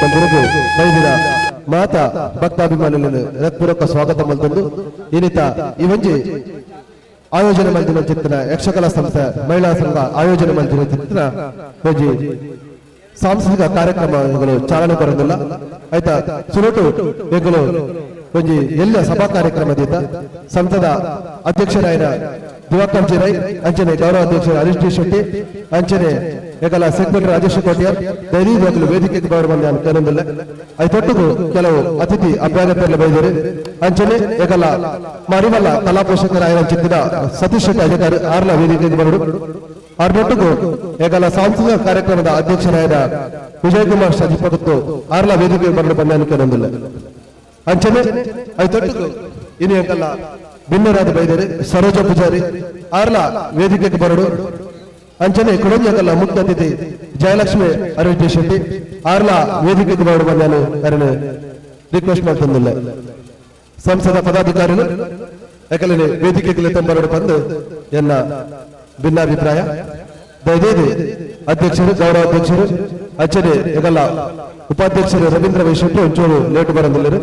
ಮಂದಿರಗು ಮೈದಿರ ಮಾತಾ ಭಕ್ತಾಭಿಮಾನಿಗಳನ್ನು ಹೃತ್ಪೂರ್ವಕ ಸ್ವಾಗತ ಮಲ್ತೊಂದು ಇನ್ನಿತ ಈ ಒಂಜಿ ಆಯೋಜನೆ ಮಲ್ದಿನ ಚಿತ್ರ ಯಕ್ಷಕಲಾ ಸಂಸ್ಥೆ ಮಹಿಳಾ ಸಂಘ ಆಯೋಜನೆ ಮಲ್ದಿನ ಚಿತ್ರ ಒಂಜಿ ಸಾಂಸ್ಕೃತಿಕ ಕಾರ್ಯಕ್ರಮಗಳು ಚಾಲನೆ ಬರೋದಿಲ್ಲ ಆಯ್ತಾ. ಸುರುಟು ಎಂಗಳು ಒಂಜಿ ಎಲ್ಲ ಸಭಾ ಕಾರ್ಯಕ್ರಮ ದೀತ ಸಂಸದ ಅಧ್ಯಕ್ಷರಾಯನ ದಿವಾಕರ್ ಜಿ ರೈ ಅಂಚನೆ ಗೌರವ ಅಧ್ಯಕ್ಷರು ಹರೀಶ್ ಡಿ ಶೆಟ್ಟಿ ಅಂಚನೆ ಏಕಲ ಸೆಕ್ರೆಟರಿ ರಾಜೇಶ್ ಕೋಟ್ಯಾರ್ ದೈನೀ ವೇದಿಕೆಗೆ ಬವರು ಬಂದ ಕೆಲವೊಂದಿಲ್ಲ ಐತೊಟ್ಟಿಗೂ ಕೆಲವು ಅತಿಥಿ ಅಭ್ಯಾಗತರಲ್ಲಿ ಬೈದರು ಅಂಚನೆ ಏಕಲ ಮರಿವಲ್ಲ ಕಲಾ ಪೋಷಕರ ಚಿತ್ತಿನ ಸತೀಶ್ ಶೆಟ್ಟಿ ಅಧಿಕಾರಿ ಆರ್ಲ ವೇದಿಕೆಗೆ ಬರಡು ಆರ್ನೊಟ್ಟಿಗೂ ಏಕಲ ಸಾಂಸ್ಕೃತಿಕ ಕಾರ್ಯಕ್ರಮದ ಅಧ್ಯಕ್ಷರಾದ ವಿಜಯಕುಮಾರ್ ಸಜಿಪಗುತ್ತು ಆರ್ಲ ವೇದಿಕೆಗೆ ಬರಲು ಬಂದ ಕೆಲವೊಂದಿಲ್ಲ ಅಂಚನೆ ಐತೊಟ್ಟಿಗೂ ಇನ್ನು ಏಕಲ್ಲ ಭಿನ್ನರಾದ ಬೈದರೆ ಸರೋಜ ಪೂಜಾರಿ ಆರ್ಲ ವೇದಿಕೆಗೆ ಬರಡು ಅಂಚನೆ ಕುಡಂಜಕಲ್ಲ ಮುಖ್ಯ ಅತಿಥಿ ಜಯಲಕ್ಷ್ಮಿ ಅರವಿಂದ ಶೆಟ್ಟಿ ಆರ್ಲ ವೇದಿಕೆಗೆ ಬರಡು ನಾನು ಯಾರನ್ನು ರಿಕ್ವೆಸ್ಟ್ ಮಾಡ್ತಂದಿಲ್ಲ. ಸಂಸದ ಪದಾಧಿಕಾರಿಗಳು ಯಾಕಂದ್ರೆ ವೇದಿಕೆಗೆ ತಂಬರಡು ಬಂದು ಎನ್ನ ಭಿನ್ನಾಭಿಪ್ರಾಯ. ದಯದೇವಿ ಅಧ್ಯಕ್ಷರು ಗೌರವ ಅಧ್ಯಕ್ಷರು ಅಂಚನೆ ಏಕಲ್ಲ ಉಪಾಧ್ಯಕ್ಷರು ರವೀಂದ್ರ ವೈ ಶೆಟ್ಟಿ ಒಂಚೂರು ಲೇಟ್ ಬರಂದಿಲ್ಲರು.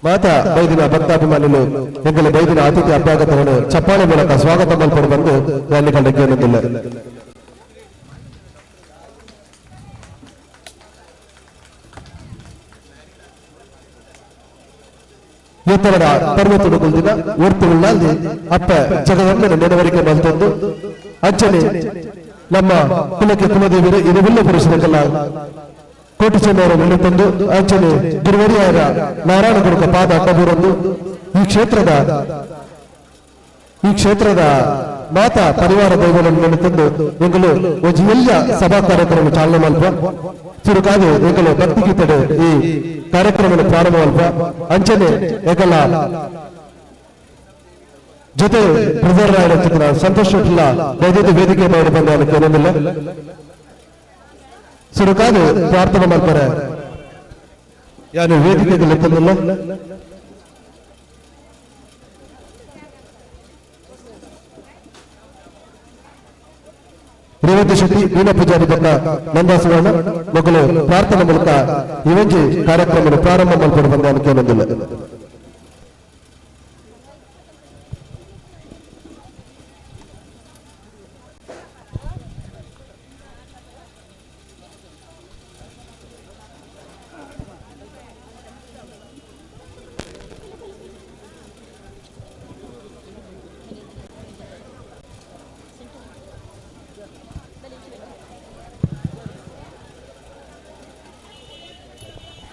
ಮಾತಾ ಬೈದಿನ ಭಕ್ತಾಭಿಮಾನಿಗಳು ಎಂಗಲ ಬೈದಿನ ಅತಿಥಿ ಅಭ್ಯಾಗತವನ್ನು ಚಪ್ಪಾಳೆ ಮೂಲಕ ಸ್ವಾಗತ ಮಲ್ಪಡು ಬಂದು ಅಲ್ಲಿ ಕಂಡಕ್ಕೆ. ಎತ್ತರದ ಪರ್ವತದ ಒರ್ತುಗಳಲ್ಲಿ ಅಪ್ಪ ಜಗದಮ್ಮನ ನೆನವರಿಕೆ ಮಲ್ತೊಂದು ಅಂಚನೆ ನಮ್ಮ ಕುಲಕ್ಕೆ ಕುಲದೇವಿಯರು ಇರುವಿಲ್ಲ ಪುರುಷರಿಗೆಲ್ಲ ಕೋಟಿ ಚೆನ್ನವರ ನೆನೆತಂದು ಅಂಚನೆ ದುರ್ವರಿಯಾದ ನಾರಾಯಣ ಗುರುಕ ಪಾದ ಕಬೂರೊಂದು ಈ ಕ್ಷೇತ್ರದ ಮಾತಾ ಪರಿವಾರ ದೈವಗಳನ್ನು ನೆನೆತಂದು ಎಂಗಲು ಒಂಜಿ ಸಭಾ ಕಾರ್ಯಕ್ರಮ ಚಾಲನೆ ಮಲ್ಪ ಚುರುಕಾದು ಎಂಗಲು ಭಕ್ತಿಗೀತಡೆ ಈ ಕಾರ್ಯಕ್ರಮ ಪ್ರಾರಂಭ ಮಲ್ಪ ಅಂಚನೆ ಏಕಲ ಜೊತೆ ಬ್ರದರ್ ರಾಯರ ಸಂತೋಷ್ ಶೆಟ್ಟಿಲ ದಯವಿಟ್ಟು ವೇದಿಕೆ ಮಾಡಿ ಬಂದ ಕೆಲವೊಂದಿಲ್ಲ ಸುರುಕಾದು ಪ್ರಾರ್ಥನೆ ಮಾಡ್ತಾರೆ ಯಾರು ವೇದಿಕೆಗೆ ತಂದಿಲ್ಲ. ರೇವತಿ ಶೆಟ್ಟಿ ವೀಣಾ ಪೂಜಾರಿ ಬಕ್ಕ ನಂದಾಸುವರ್ಣ ಮಕ್ಕಳು ಪ್ರಾರ್ಥನೆ ಮೂಲಕ ಇವಂಜಿ ಕಾರ್ಯಕ್ರಮ ಪ್ರಾರಂಭ ಮಲ್ಪಡು ಬಂದ ಕೇಳೊಂದಿಲ್ಲ.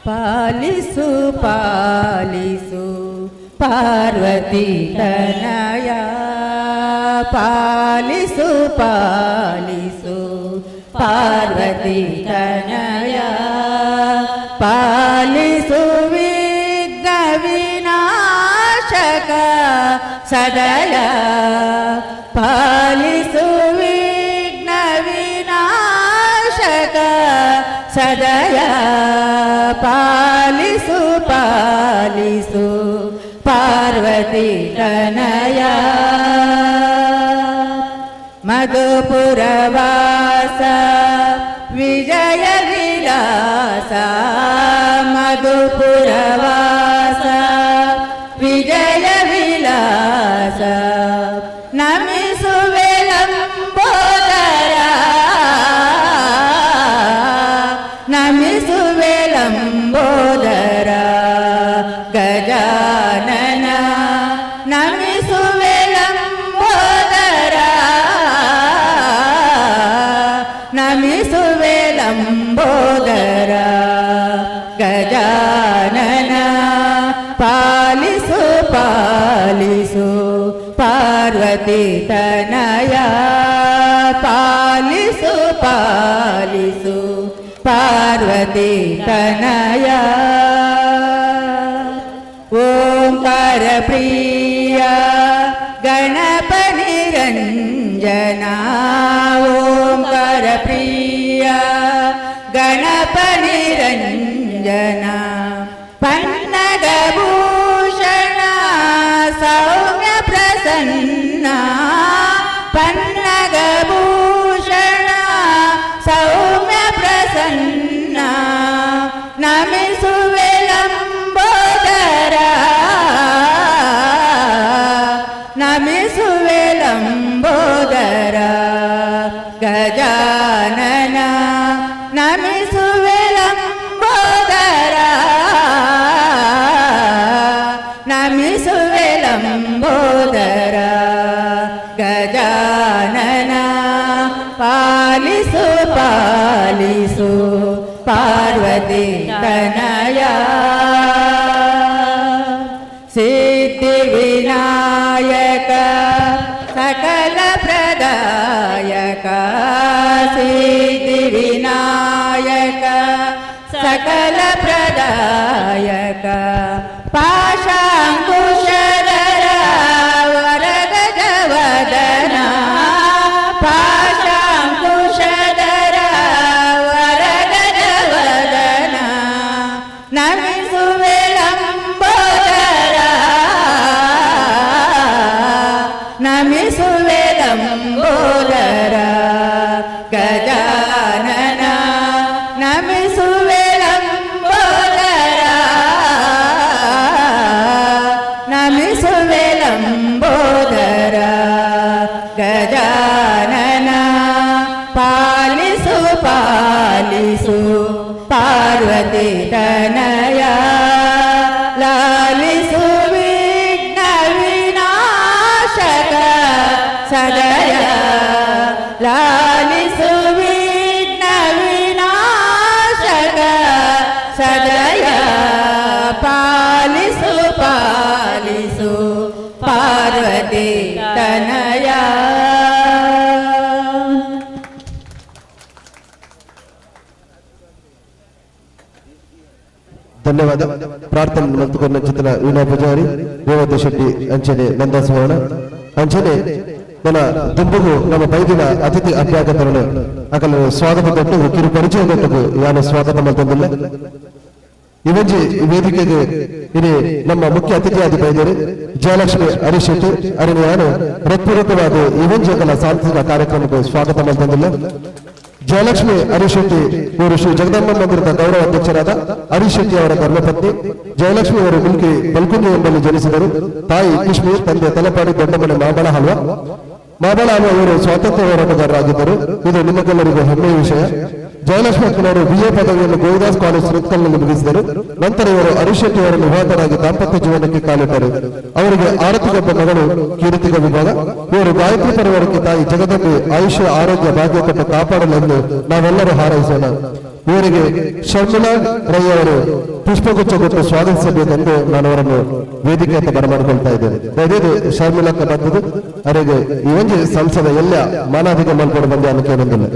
ಪಾಲಿಸು ಪಾಲಿಸು ಪಾರ್ವತಿ ತನಯ ಪಾಲಿಸು ಪಾಲಿಸು ಪಾರ್ವತಿ ತನಯ ಪಾಲಿಸು ವಿಘ್ನ ವಿನಾಶಕ ಸದಯ ಪಾಲಿಸು ವಿಘ್ನ ವಿನಾಶಕ ಸದಯ ಪಾಲಿಸು ಪಾಲಿಸು ಪಾರ್ವತಿ ತನಯ ಮಧುಪುರವಾಸ ವಿಜಯ ವಿಲಾಸ ಮಧುಪುರವಾಸ ವಿಜಯ ವಿಲಾಸ ನಮಿಸುವೆ ಲಂಬೋದರ ನಮಿಸುವೆ ಲಂಬೋದರ ಗಜಾನನ ನಮಿಸುವೆ ಲಂಬೋದರ ನಮಿಸುವೆ ಲಂಬೋದರ ಗಜಾನನ ಪಾಲಿಸು ಪಾಲಿಸು ಪಾರ್ವತಿ ತನಯ ಪಾಲಿಸು ಪಾಲಿಸು ಪಾರ್ವತಿ ತನಯ ಓಂಕಾರ ಪ್ರಿಯ ಗಣಪ ನಿರಂಜನ ಓಂಕಾರ ಪ್ರಿಯ ಗಣಪ ನಿರಂಜನ ಪನ್ನಗಭೂಷಣ ಸೌಮ್ಯ ಪ್ರಸನ್ನ ಪನ್ನಗಭೂಷಣ ಸೌಮ್ಯ ಪ್ರಸನ್ನ ನಮಿಸುವೆ ಲಂಬೋದರ, ನಮಿಸುವೆ ಲಂಬೋದರ. ಗಜಾನನ ಪಾಲಿಸು ಪಾಲಿಸು ಪಾರ್ವತಿ ತನಯ, ಸಿದ್ಧಿ ವಿನಾಯಕ ಸಕಲ ಪ್ರದಾಯಕ, ಸಿದ್ಧಿ ವಿನಾಯಕ ಸಕಲ ಪ್ರದಾಯಕ. ಪಾಶಾಂಕುಶಧರ ವರಗಜವದನ, ಪಾಶಾಂಕುಶಧರ ವರಗಜವದನ, ನಮಿಸುವೆ ಲಂಬೋದರ, ನಮಿಸುವೆ ಲಂಬೋದರ. ಗಜಾನನ ನಮಿಸುವೆ ಲಂಬೋದರ, ನಮಿಸುವೆ ಲಂಬೋದರ. ಗಜಾನನ ಪಾಲಿಸು ಪಾಲಿಸು ಪಾರ್ವತಿ ತನಯ, ಲಾಲಿಸು ವಿಘ್ನ ವಿನಾಶಕ ಸದಯ, ಲಾಲಿಸು ವಿಘ್ನ ವಿನಾಶಕ ಸದಯ. ಪಾಲಿಸು ಪಾಲಿಸು ಪಾರ್ವತಿ ತನಯ. ಧನ್ಯವಾದ. ಪ್ರಾರ್ಥನೆ ಮಲ್ತುಕೊಂಡ ಚಿತ್ರ ವೀಣಾ ಪೂಜಾರಿ, ರೇವತಿ ಶೆಟ್ಟಿ ಅಂಚನೆ ನಂದ ಸುವರ್ಣ ಅಂಚನೆ ನನ್ನ ದುಂಬುಗು ನಮ್ಮ ಬೈದಿನ ಅತಿಥಿ ಅಭ್ಯಾಗತರನ್ನು ಅಕಲ ಸ್ವಾಗತ ಕೊಟ್ಟು ಕಿರು ಪರಿಚಯ ಕೊಟ್ಟು ಯಾನು ಸ್ವಾಗತ ಮಲ್ತೊಂದಿಲ್ಲ. ಇವಂಜಿ ವೇದಿಕೆಗೆ ಇನಿ ನಮ್ಮ ಮುಖ್ಯ ಅತಿಥಿಯಾದ ಬೈದರು ಜಯಲಕ್ಷ್ಮಿ ಹರೀಶ್ ಶೆಟ್ಟಿ ಅರಿನ ಯಾನು ಹೃತ್ಪೂರ್ವಕವಾದ ಇವಂಜಿ ಅಕಲ ಸಾಂಸ್ಕೃತಿಕ ಕಾರ್ಯಕ್ರಮಕ್ಕೆ ಸ್ವಾಗತ ಮಲ್ತೊಂದಿಲ್ಲ. ಜಯಲಕ್ಷ್ಮಿ ಹರೀಶ್ ಶೆಟ್ಟಿ ಇವರು ಶ್ರೀ ಜಗದಂಬ ಮಂದಿರದ ಗೌರವ ಅಧ್ಯಕ್ಷರಾದ ಹರೀಶ್ ಶೆಟ್ಟಿ ಅವರ ಧರ್ಮಪತ್ನಿ. ಜಯಲಕ್ಷ್ಮಿ ಅವರು ಮುಲ್ಕಿ ಬಲ್ಕುಂಜಿ ಎಂಬಲ್ಲಿ ಜನಿಸಿದರು. ತಾಯಿ ಕಿಶ್ಮಿ, ತಂದೆ ತಲಪಾಡಿ ದೊಡ್ಡಮನೆ ಮಾಬಳ ಹಲ್ವ. ಮಾಬಳ ಹಲ್ವ ಇವರು ಸ್ವಾತಂತ್ರ್ಯ ಹೋರಾಟಗಾರರಾಗಿದ್ದರು. ಇದು ನಿಮಗೆಲ್ಲರಿಗೂ ಹೆಮ್ಮೆಯ ವಿಷಯ. ಜಯಲಕ್ಷ್ಮಿ ಅವರು ಬಿಎ ಪದವಿಯನ್ನು ಗೋವಿದಾಸ್ ಕಾಲೇಜ್ ಸುರತ್ಕಲ್ನಲ್ಲಿ ಮುಗಿಸಿದರು. ನಂತರ ಇವರು ಹರೀಶ್ ಶೆಟ್ಟಿ ಅವರನ್ನು ವಿವಾಹರಾಗಿ ದಾಂಪತ್ಯ ಜೀವನಕ್ಕೆ ಕಾಲಿಟ್ಟರು. ಅವರಿಗೆ ಆರತಿಗೊಬ್ಬ ಮಗಳು ಕೀರ್ತಿಗ ವಿಭಾಗ. ಇವರು ಗಾಯತ್ರಿ ಪರಿವಾರಕ್ಕೆ ತಾಯಿ ಜಗದಂಬೆ ಆಯುಷ್ಯ ಆರೋಗ್ಯ ಭಾಗ್ಯ ಕೊಟ್ಟು ಕಾಪಾಡಲೆಂದು ನಾವೆಲ್ಲರೂ ಹಾರೈಸೋಣ. ಇವರಿಗೆ ಶರ್ಮಿಳಾ ರೈ ಅವರು ಪುಷ್ಪಗುಚ್ಛ ಕೊಟ್ಟು ಸ್ವಾಗತಿಸಬೇಕೆಂದು ನಾನು ಅವರನ್ನು ವೇದಿಕೆ ಅಂತ ಬರಮಾಡಿಕೊಳ್ತಾ ಇದ್ದೇನೆ. ದಯವಿಟ್ಟು ಶರ್ಮಿಳಕ್ಕ ಬಂದದ್ದು ಅವರಿಗೆ ಈ ಒಂದು ಸಂಸದ ಎಲ್ಲ ಮಾನಾಧಿಕ ಮಲ್ಕೊಂಡು ಬಂದೆ ಅನ್ನಕ್ಕೆ ಬಂದಿಲ್ಲ.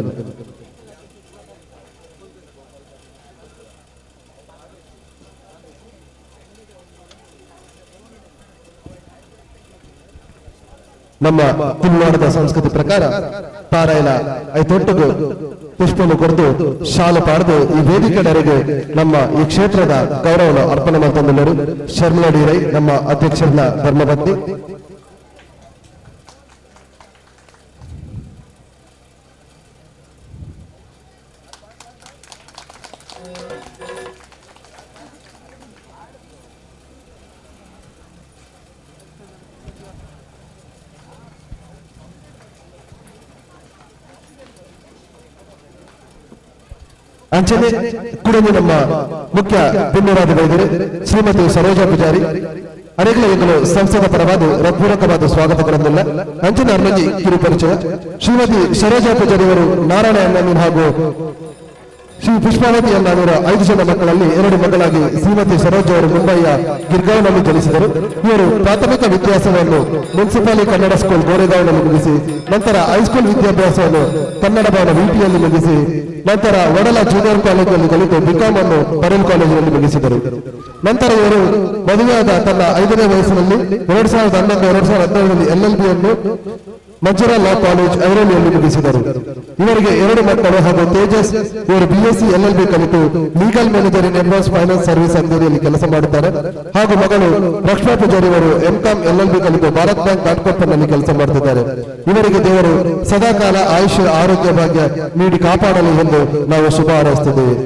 ನಮ್ಮ ತುಳುನಾಡದ ಸಂಸ್ಕೃತಿ ಪ್ರಕಾರ ಪಾರಾಯಣ ಐತೊಟ್ಟಿಗೂ ಪುಷ್ಪವನ್ನು ಕೊರೆದು ಶಾಲು ಪಾಡ್ದು ಈ ವೇದಿಕೆಡರಿಗೆ ನಮ್ಮ ಈ ಕ್ಷೇತ್ರದ ಗೌರವವನ್ನು ಅರ್ಪಣೆ ಮಾಡ್ತಂದಿಲ್ಲರು ಶರ್ಮಿಳಾ ಡಿ ರೈ ನಮ್ಮ ಅಧ್ಯಕ್ಷರ ಧರ್ಮಪತ್ನಿ. ಅಂಚನೆ ಕುಡಂಜಿ ನಮ್ಮ ಮುಖ್ಯ ಬಿನ್ನೂರಾದ ವೈದ್ಯರು ಶ್ರೀಮತಿ ಸರೋಜಾ ಪೂಜಾರಿ ಅರೆಗಳ ಸಂಸದ ಪರವಾದ ಹೃತ್ಪೂರ್ವಕವಾದ ಸ್ವಾಗತ ಕೊಡಲಿಲ್ಲ. ಅಂಚನೆ ಅರ್ಮಂಜಿ ಕಿರು ಪರಿಚಯ ಶ್ರೀಮತಿ ಸರೋಜಾ ಪೂಜಾರಿ ಅವರು ನಾರಾಯಣ ಅಣ್ಣನೂರು ಹಾಗೂ ಶ್ರೀ ಪುಷ್ಪಾವತಿ ಅಣ್ಣನವರ 5 ಜನ ಮಕ್ಕಳಲ್ಲಿ 2 ಮಕ್ಕಳಾಗಿ ಶ್ರೀಮತಿ ಸರೋಜ ಅವರು ಮುಂಬೈಯ ಗಿರ್ಗಾಂವ್ನಲ್ಲಿ ಜನಿಸಿದರು. ಇವರು ಪ್ರಾಥಮಿಕ ವಿದ್ಯಾಭ್ಯಾಸವನ್ನು ಮುನ್ಸಿಪಾಲಿ ಕನ್ನಡ ಸ್ಕೂಲ್ ಗೋರೆಗಾಂವ್ನಲ್ಲಿ ಮುಗಿಸಿ ನಂತರ ಹೈಸ್ಕೂಲ್ ವಿದ್ಯಾಭ್ಯಾಸವನ್ನು ಕನ್ನಡ ಭವನ ವಿಟಿಯಲ್ಲಿ ಮುಗಿಸಿ ನಂತರ ವಡಲ ಜೂನಿಯರ್ ಕಾಲೇಜಿನಲ್ಲಿ ಕಲಿತು ಬಿಕಾಂ ಅನ್ನು ಪರೇಲ್ ಕಾಲೇಜಿನಲ್ಲಿ ಮುಗಿಸಿದರು. ನಂತರ ಇವರು ಮದುವೆಯಾದ ತನ್ನ 5ನೇ ವಯಸ್ಸಿನಲ್ಲಿ 2011 2012 LLB ಅನ್ನು ಮಂಜುರಾ ಲಾ ಕಾಲೇಜ್ ಐರೋಲಿಯಲ್ಲಿ ಮುಗಿಸಿದರು. ಇವರಿಗೆ 2 ಮಕ್ಕಳು ಹಾಗೂ ತೇಜಸ್ ಇವರು BSc LLB ಕಲಿತು legal manager in advance finance service ಅಂಗಡಿಯಲ್ಲಿ ಕೆಲಸ ಮಾಡುತ್ತಾರೆ. ಹಾಗೂ ಮಗಳು ಲಕ್ಷ್ಮಾ ಪೂಜಾರಿ ಅವರು MCom LLB ಕಲಿತು ಭಾರತ್ ಬ್ಯಾಂಕ್ ಘಾಟ್ಕೊಪ್ಪನಲ್ಲಿ ಕೆಲಸ ಮಾಡುತ್ತಿದ್ದಾರೆ. ಇವರಿಗೆ ದೇವರು ಸದಾಕಾಲ ಆಯುಷ್ಯ ಆರೋಗ್ಯ ಭಾಗ್ಯ ನೀಡಿ ಕಾಪಾಡಲಿ ಎಂದು ನಾವು ಶುಭ ಹಾರೈಸುತ್ತಿದ್ದೇವೆ.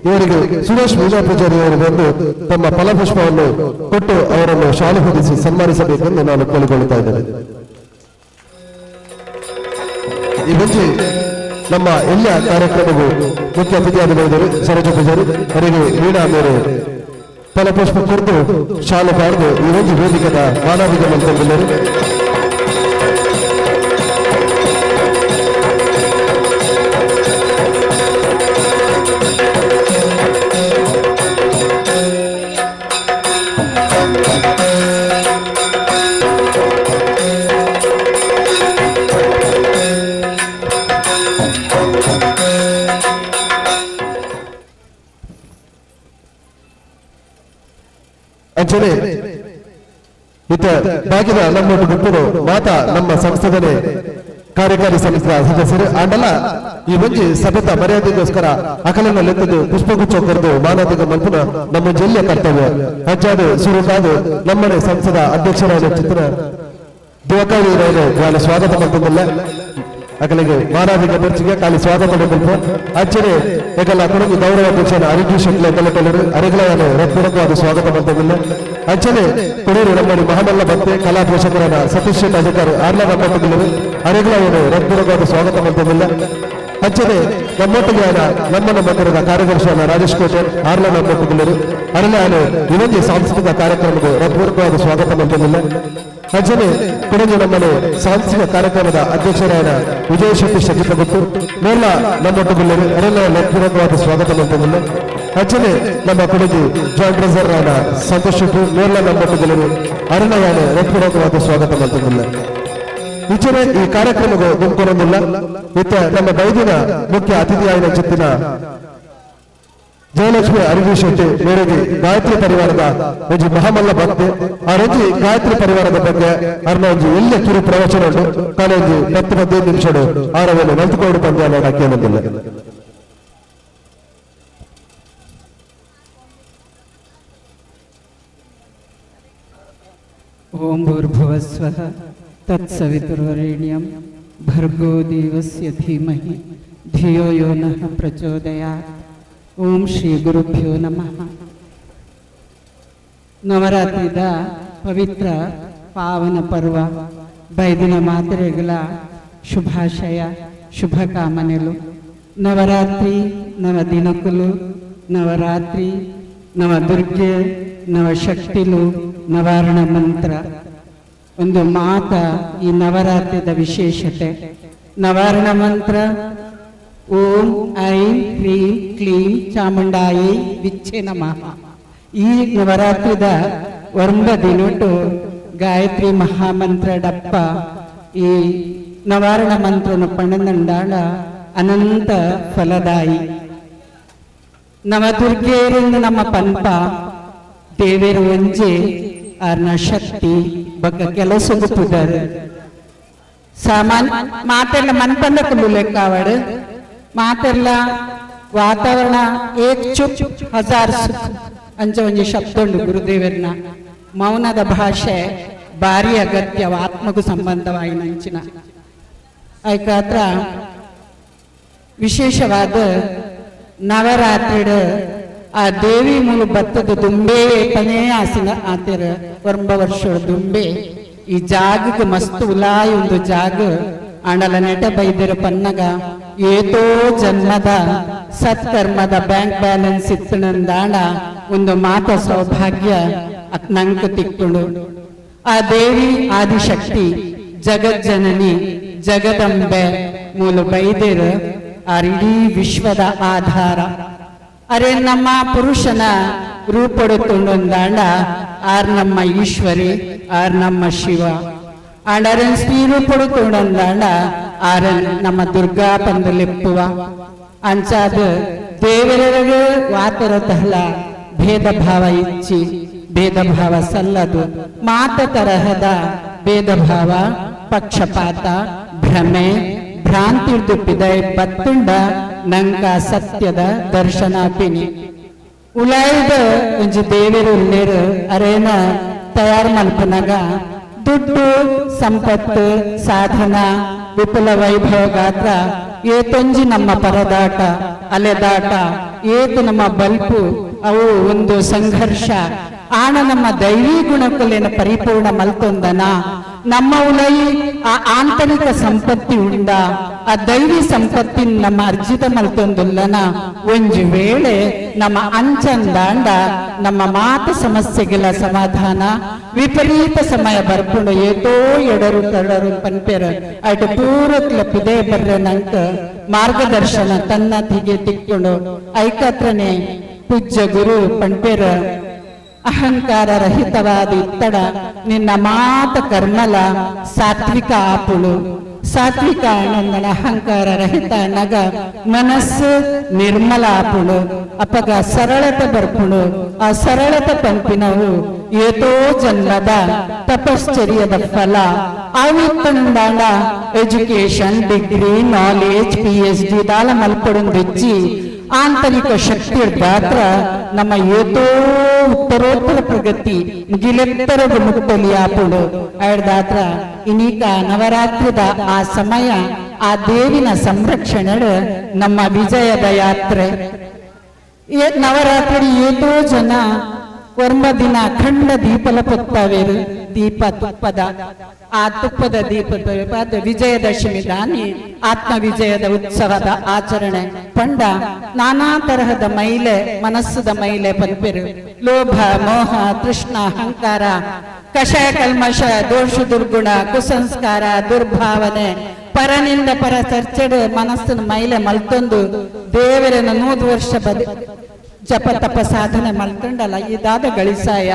ಇವರಿಗೆ ಸುರೇಶ್ ವೀಣಾ ಪೂಜಾರಿ ಅವರು ಬಂದು ತಮ್ಮ ಫಲಪುಷ್ಪವನ್ನು ಕೊಟ್ಟು ಅವರನ್ನು ಶಾಲು ಹೊದಿಸಿ ಸನ್ಮಾನಿಸಬೇಕೆಂದು ನಾನು ಕೇಳಿಕೊಳ್ಳುತ್ತಾ ಇದ್ದೇನೆ. ಈ ಮುಂಚೆ ನಮ್ಮ ಎಲ್ಲ ಕಾರ್ಯಕ್ರಮವು ಮುಖ್ಯ ಅತಿಥಿಯಾದ ಬರೆದರು ಸರೋಜ ಪೂಜಾರಿ ಅವರಿಗೆ ವೀಣಾ ಮೇರೆ ಫಲಪುಷ್ಪ ಕುರಿತು ಶಾಲು ಪಾಡ್ದು ಈ ಒಂದು ವೇದಿಕೆದ ಮಾನವಿಕ ಮಂತ್ರವಿಲ್ಲರು. ಅಂಚನೆ ಇತ್ತ ಬಾಕಿದ ನಮ್ಮ ಗುಂಪುಡು ಮಾತಾ ನಮ್ಮ ಸಂಸ್ಥೆದಲ್ಲಿ ಕಾರ್ಯಕಾರಿ ಸಮಿತಿಯ ಸದಸ್ಯರು ಆಂಡಲ ಈ ಒಂಜಿ ಸಭೆತ ಮರ್ಯಾದೆಗೋಸ್ಕರ ಅಕಲನ್ನ ಲೆತ್ತದು ಪುಷ್ಪಗುಚ್ಛ ಕೊರದು ಮಾನದಿಗ ಮಲ್ಪುನ ನಮ್ಮ ಜಿಲ್ಲೆ ಕರ್ತವ್ಯ. ಅಜ್ಜಾದು ಸುರುಕಾದು ನಮ್ಮನೆ ಸಂಸದ ಅಧ್ಯಕ್ಷರಾದ ಚಿತ್ರ ದಿವಕಾರಿ ಯಾರು ಸ್ವಾಗತ ಮಾಡ್ತಿದ್ದಿಲ್ಲ ಅಕಲಿಗೆ ಮಾನವಿಕ ಮರ್ಚಿಗೆ ಖಾಲಿ ಸ್ವಾಗತ ಮಲ್ಪ ಅಚ್ಚರೆ ಏಕಲ್ಲ ಕೊಡಗು ಗೌರವ ಅಧ್ಯಕ್ಷನ ಅರಿಜು ಶೆಟ್ಲೆ ಕಲೆಟಲರು ಅರೆಗಳನ್ನು ರತ್ಪೂರ್ವಕವಾದ ಸ್ವಾಗತ ಮಾಡ್ತಿದ್ದಿಲ್ಲ. ಅಂಚನೆ ಕೊಡೂರು ನಮ್ಮಲ್ಲಿ ಮಹಾಮಲ್ಲ ಭಕ್ತೆ ಕಲಾ ಪೋಷಕರಾದ ಸತೀಶ್ ಶೆಟ್ಟಿ ಅಧಿಕಾರಿ ಆರ್ಲ ನಮ್ಮೊಟ್ಟಿಗೆ ಅರೆಗಳವನ್ನು ರತ್ಪೂರ್ವಕವಾದ ಸ್ವಾಗತ ಮಾಡ್ತಿದ್ದಿಲ್ಲ. ಅಂಚನೆ ನಮ್ಮೊಟ್ಟಿಗೆ ನಮ್ಮನ ಮಂದಿರದ ಕಾರ್ಯದರ್ಶಿಯಾದ ರಾಜೇಶ್ ಕೋಟೆ ಆರ್ಲ ನಮ್ಮೊಟ್ಟಿಗೆ ಅರಳಾನು ಇನ್ನೊಂದು ಸಾಂಸ್ಕೃತಿಕ ಕಾರ್ಯಕ್ರಮಕ್ಕೆ ರತ್ಪೂರ್ವಕವಾದ ಸ್ವಾಗತ ಮಾಡ್ತಿದ್ದಿಲ್ಲ. ಅಂಚನೆ ಕೊಡಗು ನಮ್ಮನೆ ಸಾಂಸ್ಕೃತಿಕ ಕಾರ್ಯಕ್ರಮದ ಅಧ್ಯಕ್ಷರಾದ ವಿಜಯ ಶೆಟ್ಟಿ ಶೆಟ್ಟಿಗುತ್ತು ಮೇಲ ನಮ್ಮೊಟ್ಟಿಗೆ ಅರೆಲ್ಲ ರತ್ಪೂರ್ವಕವಾದ ಸ್ವಾಗತ ಮಾಡ್ತಿದ್ದಿಲ್ಲ. ಅಂಚನೆ ನಮ್ಮ ಕೊಡಗು ಜಾಯಿಂಟ್ ಟ್ರೆಸರರ್ ಆದ ಸಂತೋಷ್ ಶೆಟ್ಟಿ ಮೇಲ ನಮ್ಮೊಟ್ಟಿಗೆ ಅರುಣಯಾನ ರತ್ಪೂರ್ವಕವಾದ ಸ್ವಾಗತ ಮಾಡ್ತಿದ್ದಿಲ್ಲ. ಇಚನೆ ಈ ಕಾರ್ಯಕ್ರಮಕ್ಕೆ ದುಮ್ಕೊಳೊಂದಿಲ್ಲ. ಇತ್ತ ನಮ್ಮ ಬೈದಿನ ಮುಖ್ಯ ಅತಿಥಿಯಾಗಿನ ಚಿತ್ತಿನ ಜಯಲಕ್ಷ್ಮಿ ಅರಿವಿ ಶೆಟ್ಟಿ ಮೇರೆಗೆ ಗಾಯತ್ರಿ ಪರಿವಾರದ ಒಂಜಿ ಮಹಾಮಲ್ಲ ಭಕ್ತಿ ಆ ರಂಜಿ ಗಾಯತ್ರಿ ಪರಿವಾರದ ಬಗ್ಗೆ ಅರ್ನ ಒಂಜಿ ಎಲ್ಲ ಕಿರು ಪ್ರವಚನ ಉಂಟು ಕಾಲೊಂಜಿ 10-15 ನಿಮಿಷಡು ಆರವನ್ನು ನಲ್ತುಕೋಡು ಪಂದ್ಯ ಹಾಕಿಯೊಂದಿಲ್ಲ. ಓಂ ಭೂರ್ಭುವಸ್ವಃ ತತ್ಸವಿತುರ್ವರೆಣ್ಯಂ ಭರ್ಗೋ ದೇವಸ್ಯ ಧೀಮಹಿ ಧಿಯೋ ಯೋ ನಃ ಪ್ರಚೋದಯಾತ್. ಓಂ ಶ್ರೀ ಗುರುಭ್ಯೋ ನಮಃ. ನವರಾತ್ರಿದ ಪವಿತ್ರ ಪಾವನ ಪರ್ವ ಬೈದಿನ ಮಾತೆರೆಗಳ ಶುಭಾಶಯ ಶುಭ ಕಾಮನೆಲು. ನವರಾತ್ರಿ ನವ ದಿನಕುಲು, ನವರಾತ್ರಿ ನವದುರ್ಗೆ, ನವಶಕ್ತಿಲು, ನವಾರಣ ಮಂತ್ರ ಒಂದು ಮಾತ ಈ ನವರಾತ್ರಿದ ವಿಶೇಷತೆ. ನವಾರಣ ಮಂತ್ರ ಓಂ ಐಂ ಹ್ರೀಂ ಕ್ಲೀಂ ಚಾಮುಂಡಾಯೈ ವಿಚ್ಛೆ ನಮಃ. ಈ ನವರಾತ್ರಿದ ಒಂಬ ದಿನಟು ಗಾಯತ್ರಿ ಮಹಾಮಂತ್ರ ಡಪ್ಪ ಈ ನವಾರಣ ಮಂತ್ರನು ಪಣನಂಡಾಳ ಅನಂತ ಫಲದಾಯಿ. ನವದುರ್ಗೆಯರಿಂದ ನಮ್ಮ ಪಂಪ ದೇವೇರು ಒಂಜೆ ಆರ್ನ ಶಕ್ತಿ ಬಗ್ಗ ಕೆಲಸದ ಪುದರ್ ಸಾಮಾನ್ಯ ಮಾತೆಲ್ಲ ಮನ್ಪಂದ ಕುಲ್ಲು ಲೆಕ್ಕಾವಡು ಮಾತೆಲ್ಲ ವಾತಾವರಣ ಏಕ್ ಚುಪ್ ಹಜಾರ್ ಸುಖ ಅಂಚ ಒಂಜಿ ಶಬ್ದ ಗುರುದೇವರ್ನ ಮೌನದ ಭಾಷೆ ಭಾರಿ ಅಗತ್ಯ ಆತ್ಮಗೂ ಸಂಬಂಧವಾಗಿ ನಂಚಿನ ಐಕಾತ್ರ ವಿಶೇಷವಾದ ನವರಾತ್ರಿ ಆ ದೇವಿ ಮೂಲ ಭತ್ತದ ದುಂಬೆ ಪನೇ ಆಸಿನ ಆತಿರ ಒಂಬ ವರ್ಷ ದುಂಬೆ ಈ ಜಾಗಕ್ಕೆ ಮಸ್ತ್ ಉಲಾಯಿ ಒಂದು ಜಾಗ ಆಂಡಲ ನೆಟ ಬೈದಿರ ಪನ್ನಗ ಏತೋ ಜನ್ಮದ ಸತ್ಕರ್ಮದ ಬ್ಯಾಂಕ್ ಬ್ಯಾಲೆನ್ಸ್ ಇತ್ತನಂದಾಂಡ ಒಂದು ಮಾತ ಸೌಭಾಗ್ಯ ನಂಕ ತಿಕ್ಕುಂಡು. ಆ ದೇವಿ ಆದಿಶಕ್ತಿ ಜಗಜ್ಜನನಿ ಜಗದಂಬೆ ಮೂಲ ಬೈದಿರ ಆ ಇಡೀ ವಿಶ್ವದ ಆಧಾರ. ಅರೆ ನಮ್ಮ ಪುರುಷನ ರೂಪೊಡುತ್ತುಂಡೊಂದಾಂಡ ಆರ್ ನಮ್ಮ ಈಶ್ವರಿ ಆರ್ ನಮ್ಮ ಶಿವ. ಆಂಡರನ್ ಸ್ತ್ರೀ ರೂಪೊಡುತ್ತುಂಡೊಂದಾಂಡ ಆರನ್ ನಮ್ಮ ದುರ್ಗಾ ಪಂದಲೆಪ್ಪುವ. ಅಂಚಾದ ದೇವರಿಗೆ ವಾತರ ತಹಲ ಭೇದ ಭಾವ ಇಚ್ಚಿ ಭೇದ ಭಾವ ಸಲ್ಲದು ಮಾತ ತರಹದ ಭೇದ ಭಾವ ಪಕ್ಷಪಾತ ಭ್ರಮೆ ಭ್ರಾಂತಿರ್ದು ಪಿದೈ ಬತ್ತುಂಡ ನಂಕ ಸತ್ಯದ ದರ್ಶನ ಪಿನಿ. ಉಲಾಯ್ದ ಒಂಜಿ ದೇವರು ಉಲ್ಲೇರು ಅರೇನ ತಯಾರು ಮಲ್ಪನಾಗ ದುಡ್ಡು ಸಂಪತ್ತು ಸಾಧನ ವಿಪುಲ ವೈಭವ ಗಾತ್ರ ಏತೊಂಜಿ ನಮ್ಮ ಪರದಾಟ ಅಲೆದಾಟ ಏತು ನಮ್ಮ ಬಲ್ಪು ಅವು ಒಂದು ಸಂಘರ್ಷ ಆಣ ನಮ್ಮ ದೈವಿ ಗುಣಕುಲೇನ ಪರಿಪೂರ್ಣ ಮಲ್ತೊಂದನ ನಮ್ಮ ಉಲೈ ಆ ಆಂತರಿಕ ಸಂಪತ್ತಿ ಉಂಡ ಆ ದೈವಿ ಸಂಪತ್ತಿನ ನಮ್ಮ ಅರ್ಜಿತ ಮಲ್ತೊಂದುಲ್ಲನ ಒಂಜಿ ವೇಳೆ ನಮ್ಮ ಅಂಚಂದಾಂಡ ನಮ್ಮ ಮಾತು ಸಮಸ್ಯೆಗಳ ಸಮಾಧಾನ. ವಿಪರೀತ ಸಮಯ ಬರ್ಪುಂಡು, ಏತೋ ಎಡರು ತಡರು ಪನ್ಪೆರ ಅటు ಪೂರಕ್ಲ ಪಿದೆ ಬರ್ರೆ ನಂಕ ಮಾರ್ಗದರ್ಶನ ತನ್ನ ತಿಗೆ ತಿಕ್ಕೊಂಡು. ಐಕತ್ರನೆ ಪೂಜ್ಯ ಗುರು ಪನ್ಪೆರ, ಅಹಂಕಾರ ರಹಿತವಾದ ಇತ್ತಡ ನಿನ್ನ ಮಾತ ಕರ್ಮಲ ಸಾತ್ವಿಕ ಆಪುಳು. ಸಾತ್ವಿಕ ಆನಂದನ ಅಹಂಕಾರ ರಹಿತ ನಗ ಮನಸ್ಸು ನಿರ್ಮಲ ಆಪುಳು. ಅಪಗ ಸರಳತೆ ಬರ್ಪುಳು. ಆ ಸರಳತೆ ಪಂಪಿನವು ಏತೋ ಜನ್ಮದ ತಪಶ್ಚರ್ಯದ ಫಲ. ಆವಿತ್ತಂದಾಂಡ education, degree, knowledge, PhD ದಾಲ ಮಲ್ಪಡುಂದಿಚ್ಚಿ ಆಂತರಿಕ ಶಕ್ತಿ ದಾತ್ರ ನಮ್ಮ ಏತೋ ಉತ್ತರೋತ್ತರ ಪ್ರಗತಿ ಮುಗಿಲೆತ್ತರದ ಮುಟ್ಟಲಿ ಆಪುಳು. ದಾತ್ರ ಇನೀಕ ನವರಾತ್ರಿದ ಆ ಸಮಯ, ಆ ದೇವಿನ ಸಂರಕ್ಷಣೆ ನಮ್ಮ ವಿಜಯದ ಯಾತ್ರೆ. ನವರಾತ್ರಿ ಏತೋ ಜನ ಒರ್ಮ ದಿನ ಅಖಂಡ ದೀಪಲ ಪೊತ್ತಾವೇರು, ದೀಪ ತುಪ್ಪದ, ಆ ತುಪ್ಪದ ದೀಪದ ವಿಜಯದಶಮಿ ದಾನಿ ಆತ್ಮ ವಿಜಯದ ಉತ್ಸವದ ಆಚರಣೆ. ಪಂಡ ನಾನಾ ತರಹದ ಮೈಲೆ, ಮನಸ್ಸದ ಮೈಲೆ ಪನ್ಪೆರು, ಲೋಭ, ಮೋಹ, ತೃಷ್ಣ, ಅಹಂಕಾರ, ಕಷಾಯ, ಕಲ್ಮಶ, ದೋಷ, ದುರ್ಗುಣ, ಕುಸಂಸ್ಕಾರ, ದುರ್ಭಾವನೆ, ಪರನಿಂದ ಪರ ಚರ್ಚೆಡು ಮನಸ್ಸಿನ ಮೈಲೆ ಮಲ್ತೊಂದು ದೇವರನ್ನು 100 ವರ್ಷ ಬದಿ ಜಪ ತಪ ಸಾಧನೆ ಮಲ್ತಂಡಲ್ಲ ಈ ದಾದ ಗಳಿಸಾಯ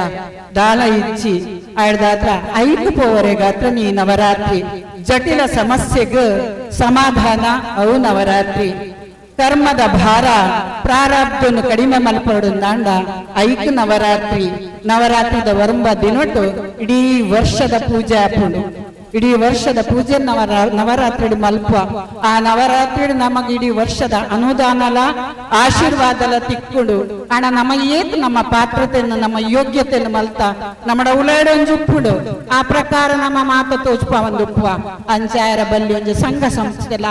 ದಾಳ ಇಚ್ಚಿ ಆಯ್ದಾತ್ರ ಐದು ಪೋವರೆ ಗಾತ್ರ ನೀ ನವರಾತ್ರಿ. ಜಟಿಲ ಸಮಸ್ಯೆಗ್ ಸಮಾಧಾನ ಅವು ನವರಾತ್ರಿ. ಕರ್ಮದ ಭಾರ ಪ್ರಾರಬ್ಧನು ಕಡಿಮೆ ಮಲ್ಪಡುಂದಾಂಡ ಐಕ್ ನವರಾತ್ರಿ. ನವರಾತ್ರಿದ ವರ್ಂಬ ದಿನೊಟ್ಟು ಇಡೀ ವರ್ಷದ ಪೂಜೆ ಆಪುಂಡು. ಇಡೀ ವರ್ಷದ ಪೂಜೆ ನವರಾತ್ರಿ ಮಲ್ಪ. ಆ ನವರಾತ್ರಿ ನಮಗೆ ಇಡೀ ವರ್ಷದ ಅನುದಾನಲ ಆಶೀರ್ವಾದಲ ತಿಕ್ಕೊಂಡು ಅಣ್ಣ ನಮ್ಮ ಏತ್ ನಮ್ಮ ಪಾತ್ರತೆಯನ್ನು ನಮ್ಮ ಯೋಗ್ಯತೆಯನ್ನು ಮಲ್ತ ನಮ್ಮ ಉಲೇಡೊಂಜುಪ್ಪುಡು ಆ ಪ್ರಕಾರ ನಮ್ಮ ಮಾತ ತೋಚ್ಪ ಒಂದುಪ್ಪ ಅಂಚಾಯರ ಬಲ್ಲಿ ಒಂಜಿ ಸಂಘ ಸಂಸ್ಥೆಲ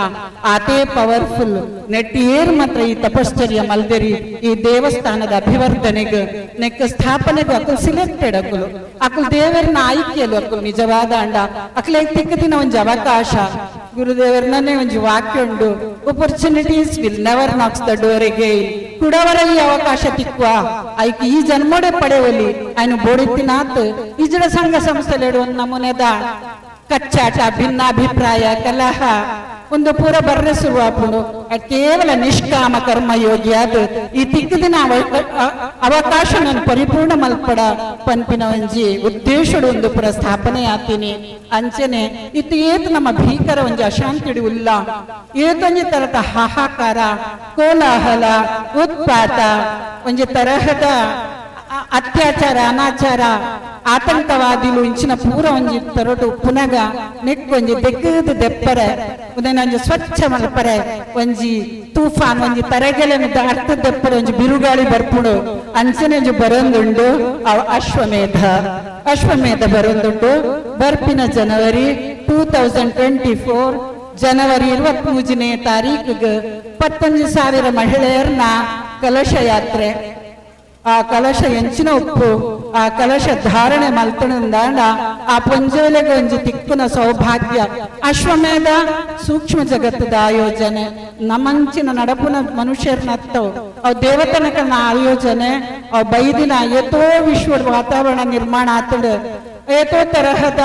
ಆತೇ ಪವರ್ಫುಲ್ ನೆಟ್ ಏರ್ ಮಾತ್ರ ಈ ತಪಶ್ಚರ್ಯ ಮಲ್ದಿರಿ ಈ ದೇವಸ್ಥಾನದ ಅಭಿವರ್ಧನೆಗೆ ನೆಕ್ ಸ್ಥಾಪನೆಗೆ ಅಕುಲ್ ಸಿಲೆಕ್ಟೆಡ್ ಅಕುಲು ಅಕುಲ್ ದೇವರನ್ನ ಆಯ್ಕೆಯಲು ಅಕುಲ್ ನಿಜವಾದ ಅಂಡ ಅಕ್ಲೆ ತಿಕ್ಕದಿನ ಒಂಜಿ ಅವಕಾಶ. ಗುರುದೇವರನ್ನೇ ಒಂಜಿ ವಾಕ್ಯ ಉಂಡು, opportunities will never knocks the door again. ಕುಡವರ ಈ ಅವಕಾಶ ತಿಕ್ಕುವ ಐಕ್ ಈ ಜನ್ಮಡೆ ಪಡೆಯಲಿ ಆಯ್ನು ಬೋಡಿತ್ತಿನಾತ್ ಇಜಡ ಸಂಘ ಸಂಸ್ಥೆಲೆಡು ಒಂದು ನಮೂನೆದ ಕಚ್ಚಾಟ, ಭಿನ್ನಾಭಿಪ್ರಾಯ, ಕಲಹ ಒಂದು ಪೂರ ಬರ್ರೆ ಶುರುವಾಪುಂಡು. ಕೇವಲ ನಿಷ್ಕಾಮ ಕರ್ಮ ಯೋಗಿ ಅದು ಈ ತಿಕ್ಕದಿನ ಅವಕಾಶ ನಾನು ಪರಿಪೂರ್ಣ ಮಲ್ಪಡ ಪನ್ಪಿನ ಒಂಜಿ ಉದ್ದೇಶಡು ಒಂದು ಪುರ ಸ್ಥಾಪನೆ ಆತೀನಿ. ಅಂಚನೆ ಇತ್ತು ಏತು ನಮ್ಮ ಭೀಕರ ಒಂಜಿ ಅಶಾಂತಿಡಿ ಉಲ್ಲ ಏತೊಂಜಿ ತರತ ಹಾಹಾಕಾರ, ಕೋಲಾಹಲ, ಉತ್ಪಾತ, ಒಂಜಿ ತರಹದ ಅತ್ಯಾಚಾರ, ಅನಾಚಾರ, ಆತಂಕವಾದಿಲು ಇಂಚಿನ ಪೂರ ಒಂಜಿ ತರಟು ಪುನಗ ನೆಕ್ಕೊಂಜಿ ದೆಕ್ಕದ ದೆಪ್ಪರೆ ಒಂಜಿ ಸ್ವಚ್ಛ ಮಲ್ಪರೆ ಒಂಜಿ ತೂಫಾನ್ ಒಂಜಿ ತರಗೆಲೆನ ಅರ್ಥ ದೆಪ್ಪರೆ ಒಂಜಿ ಬಿರುಗಾಳಿ ಬರ್ಪುಡು ಅಂಚನೆ ಒಂಜಿ ಬರೊಂದುಂಡು. ಅಶ್ವಮೇಧ, ಅಶ್ವಮೇಧ ಬರೊಂದುಂಡು. ಬರ್ಪಿನ ಜನವರಿ 2024 ಜನವರಿ 23ನೇ ತಾರೀಕಿಗೆ 15,000 ಮಹಿಳೆಯರನ್ನ ಕಲಶ ಯಾತ್ರೆ. ಆ ಕಲಶ ಎಂಚಿನ ಉಪ್ಪು, ಆ ಕಲಶ ಧಾರಣೆ ಮಲ್ತಣಂದಾಂಡ ಆ ಪೊಂಜೋಲೆಗೆ ಒಂಜಿ ತಿಕ್ಕುನ ಸೌಭಾಗ್ಯ. ಅಶ್ವಮೇಧ ಸೂಕ್ಷ್ಮ ಜಗತ್ತದ ಆಯೋಜನೆ, ನಮ್ಮಂಚಿನ ನಡಪುನ ಮನುಷ್ಯರ್ನತ್ತವು ಅವು ದೇವತನಕನ ಆಯೋಜನೆ. ಅವು ಬೈದಿನ ಏತೋ ವಿಶ್ವ ವಾತಾವರಣ ನಿರ್ಮಾಣ ಆತಡು ಏತೋ ತರಹದ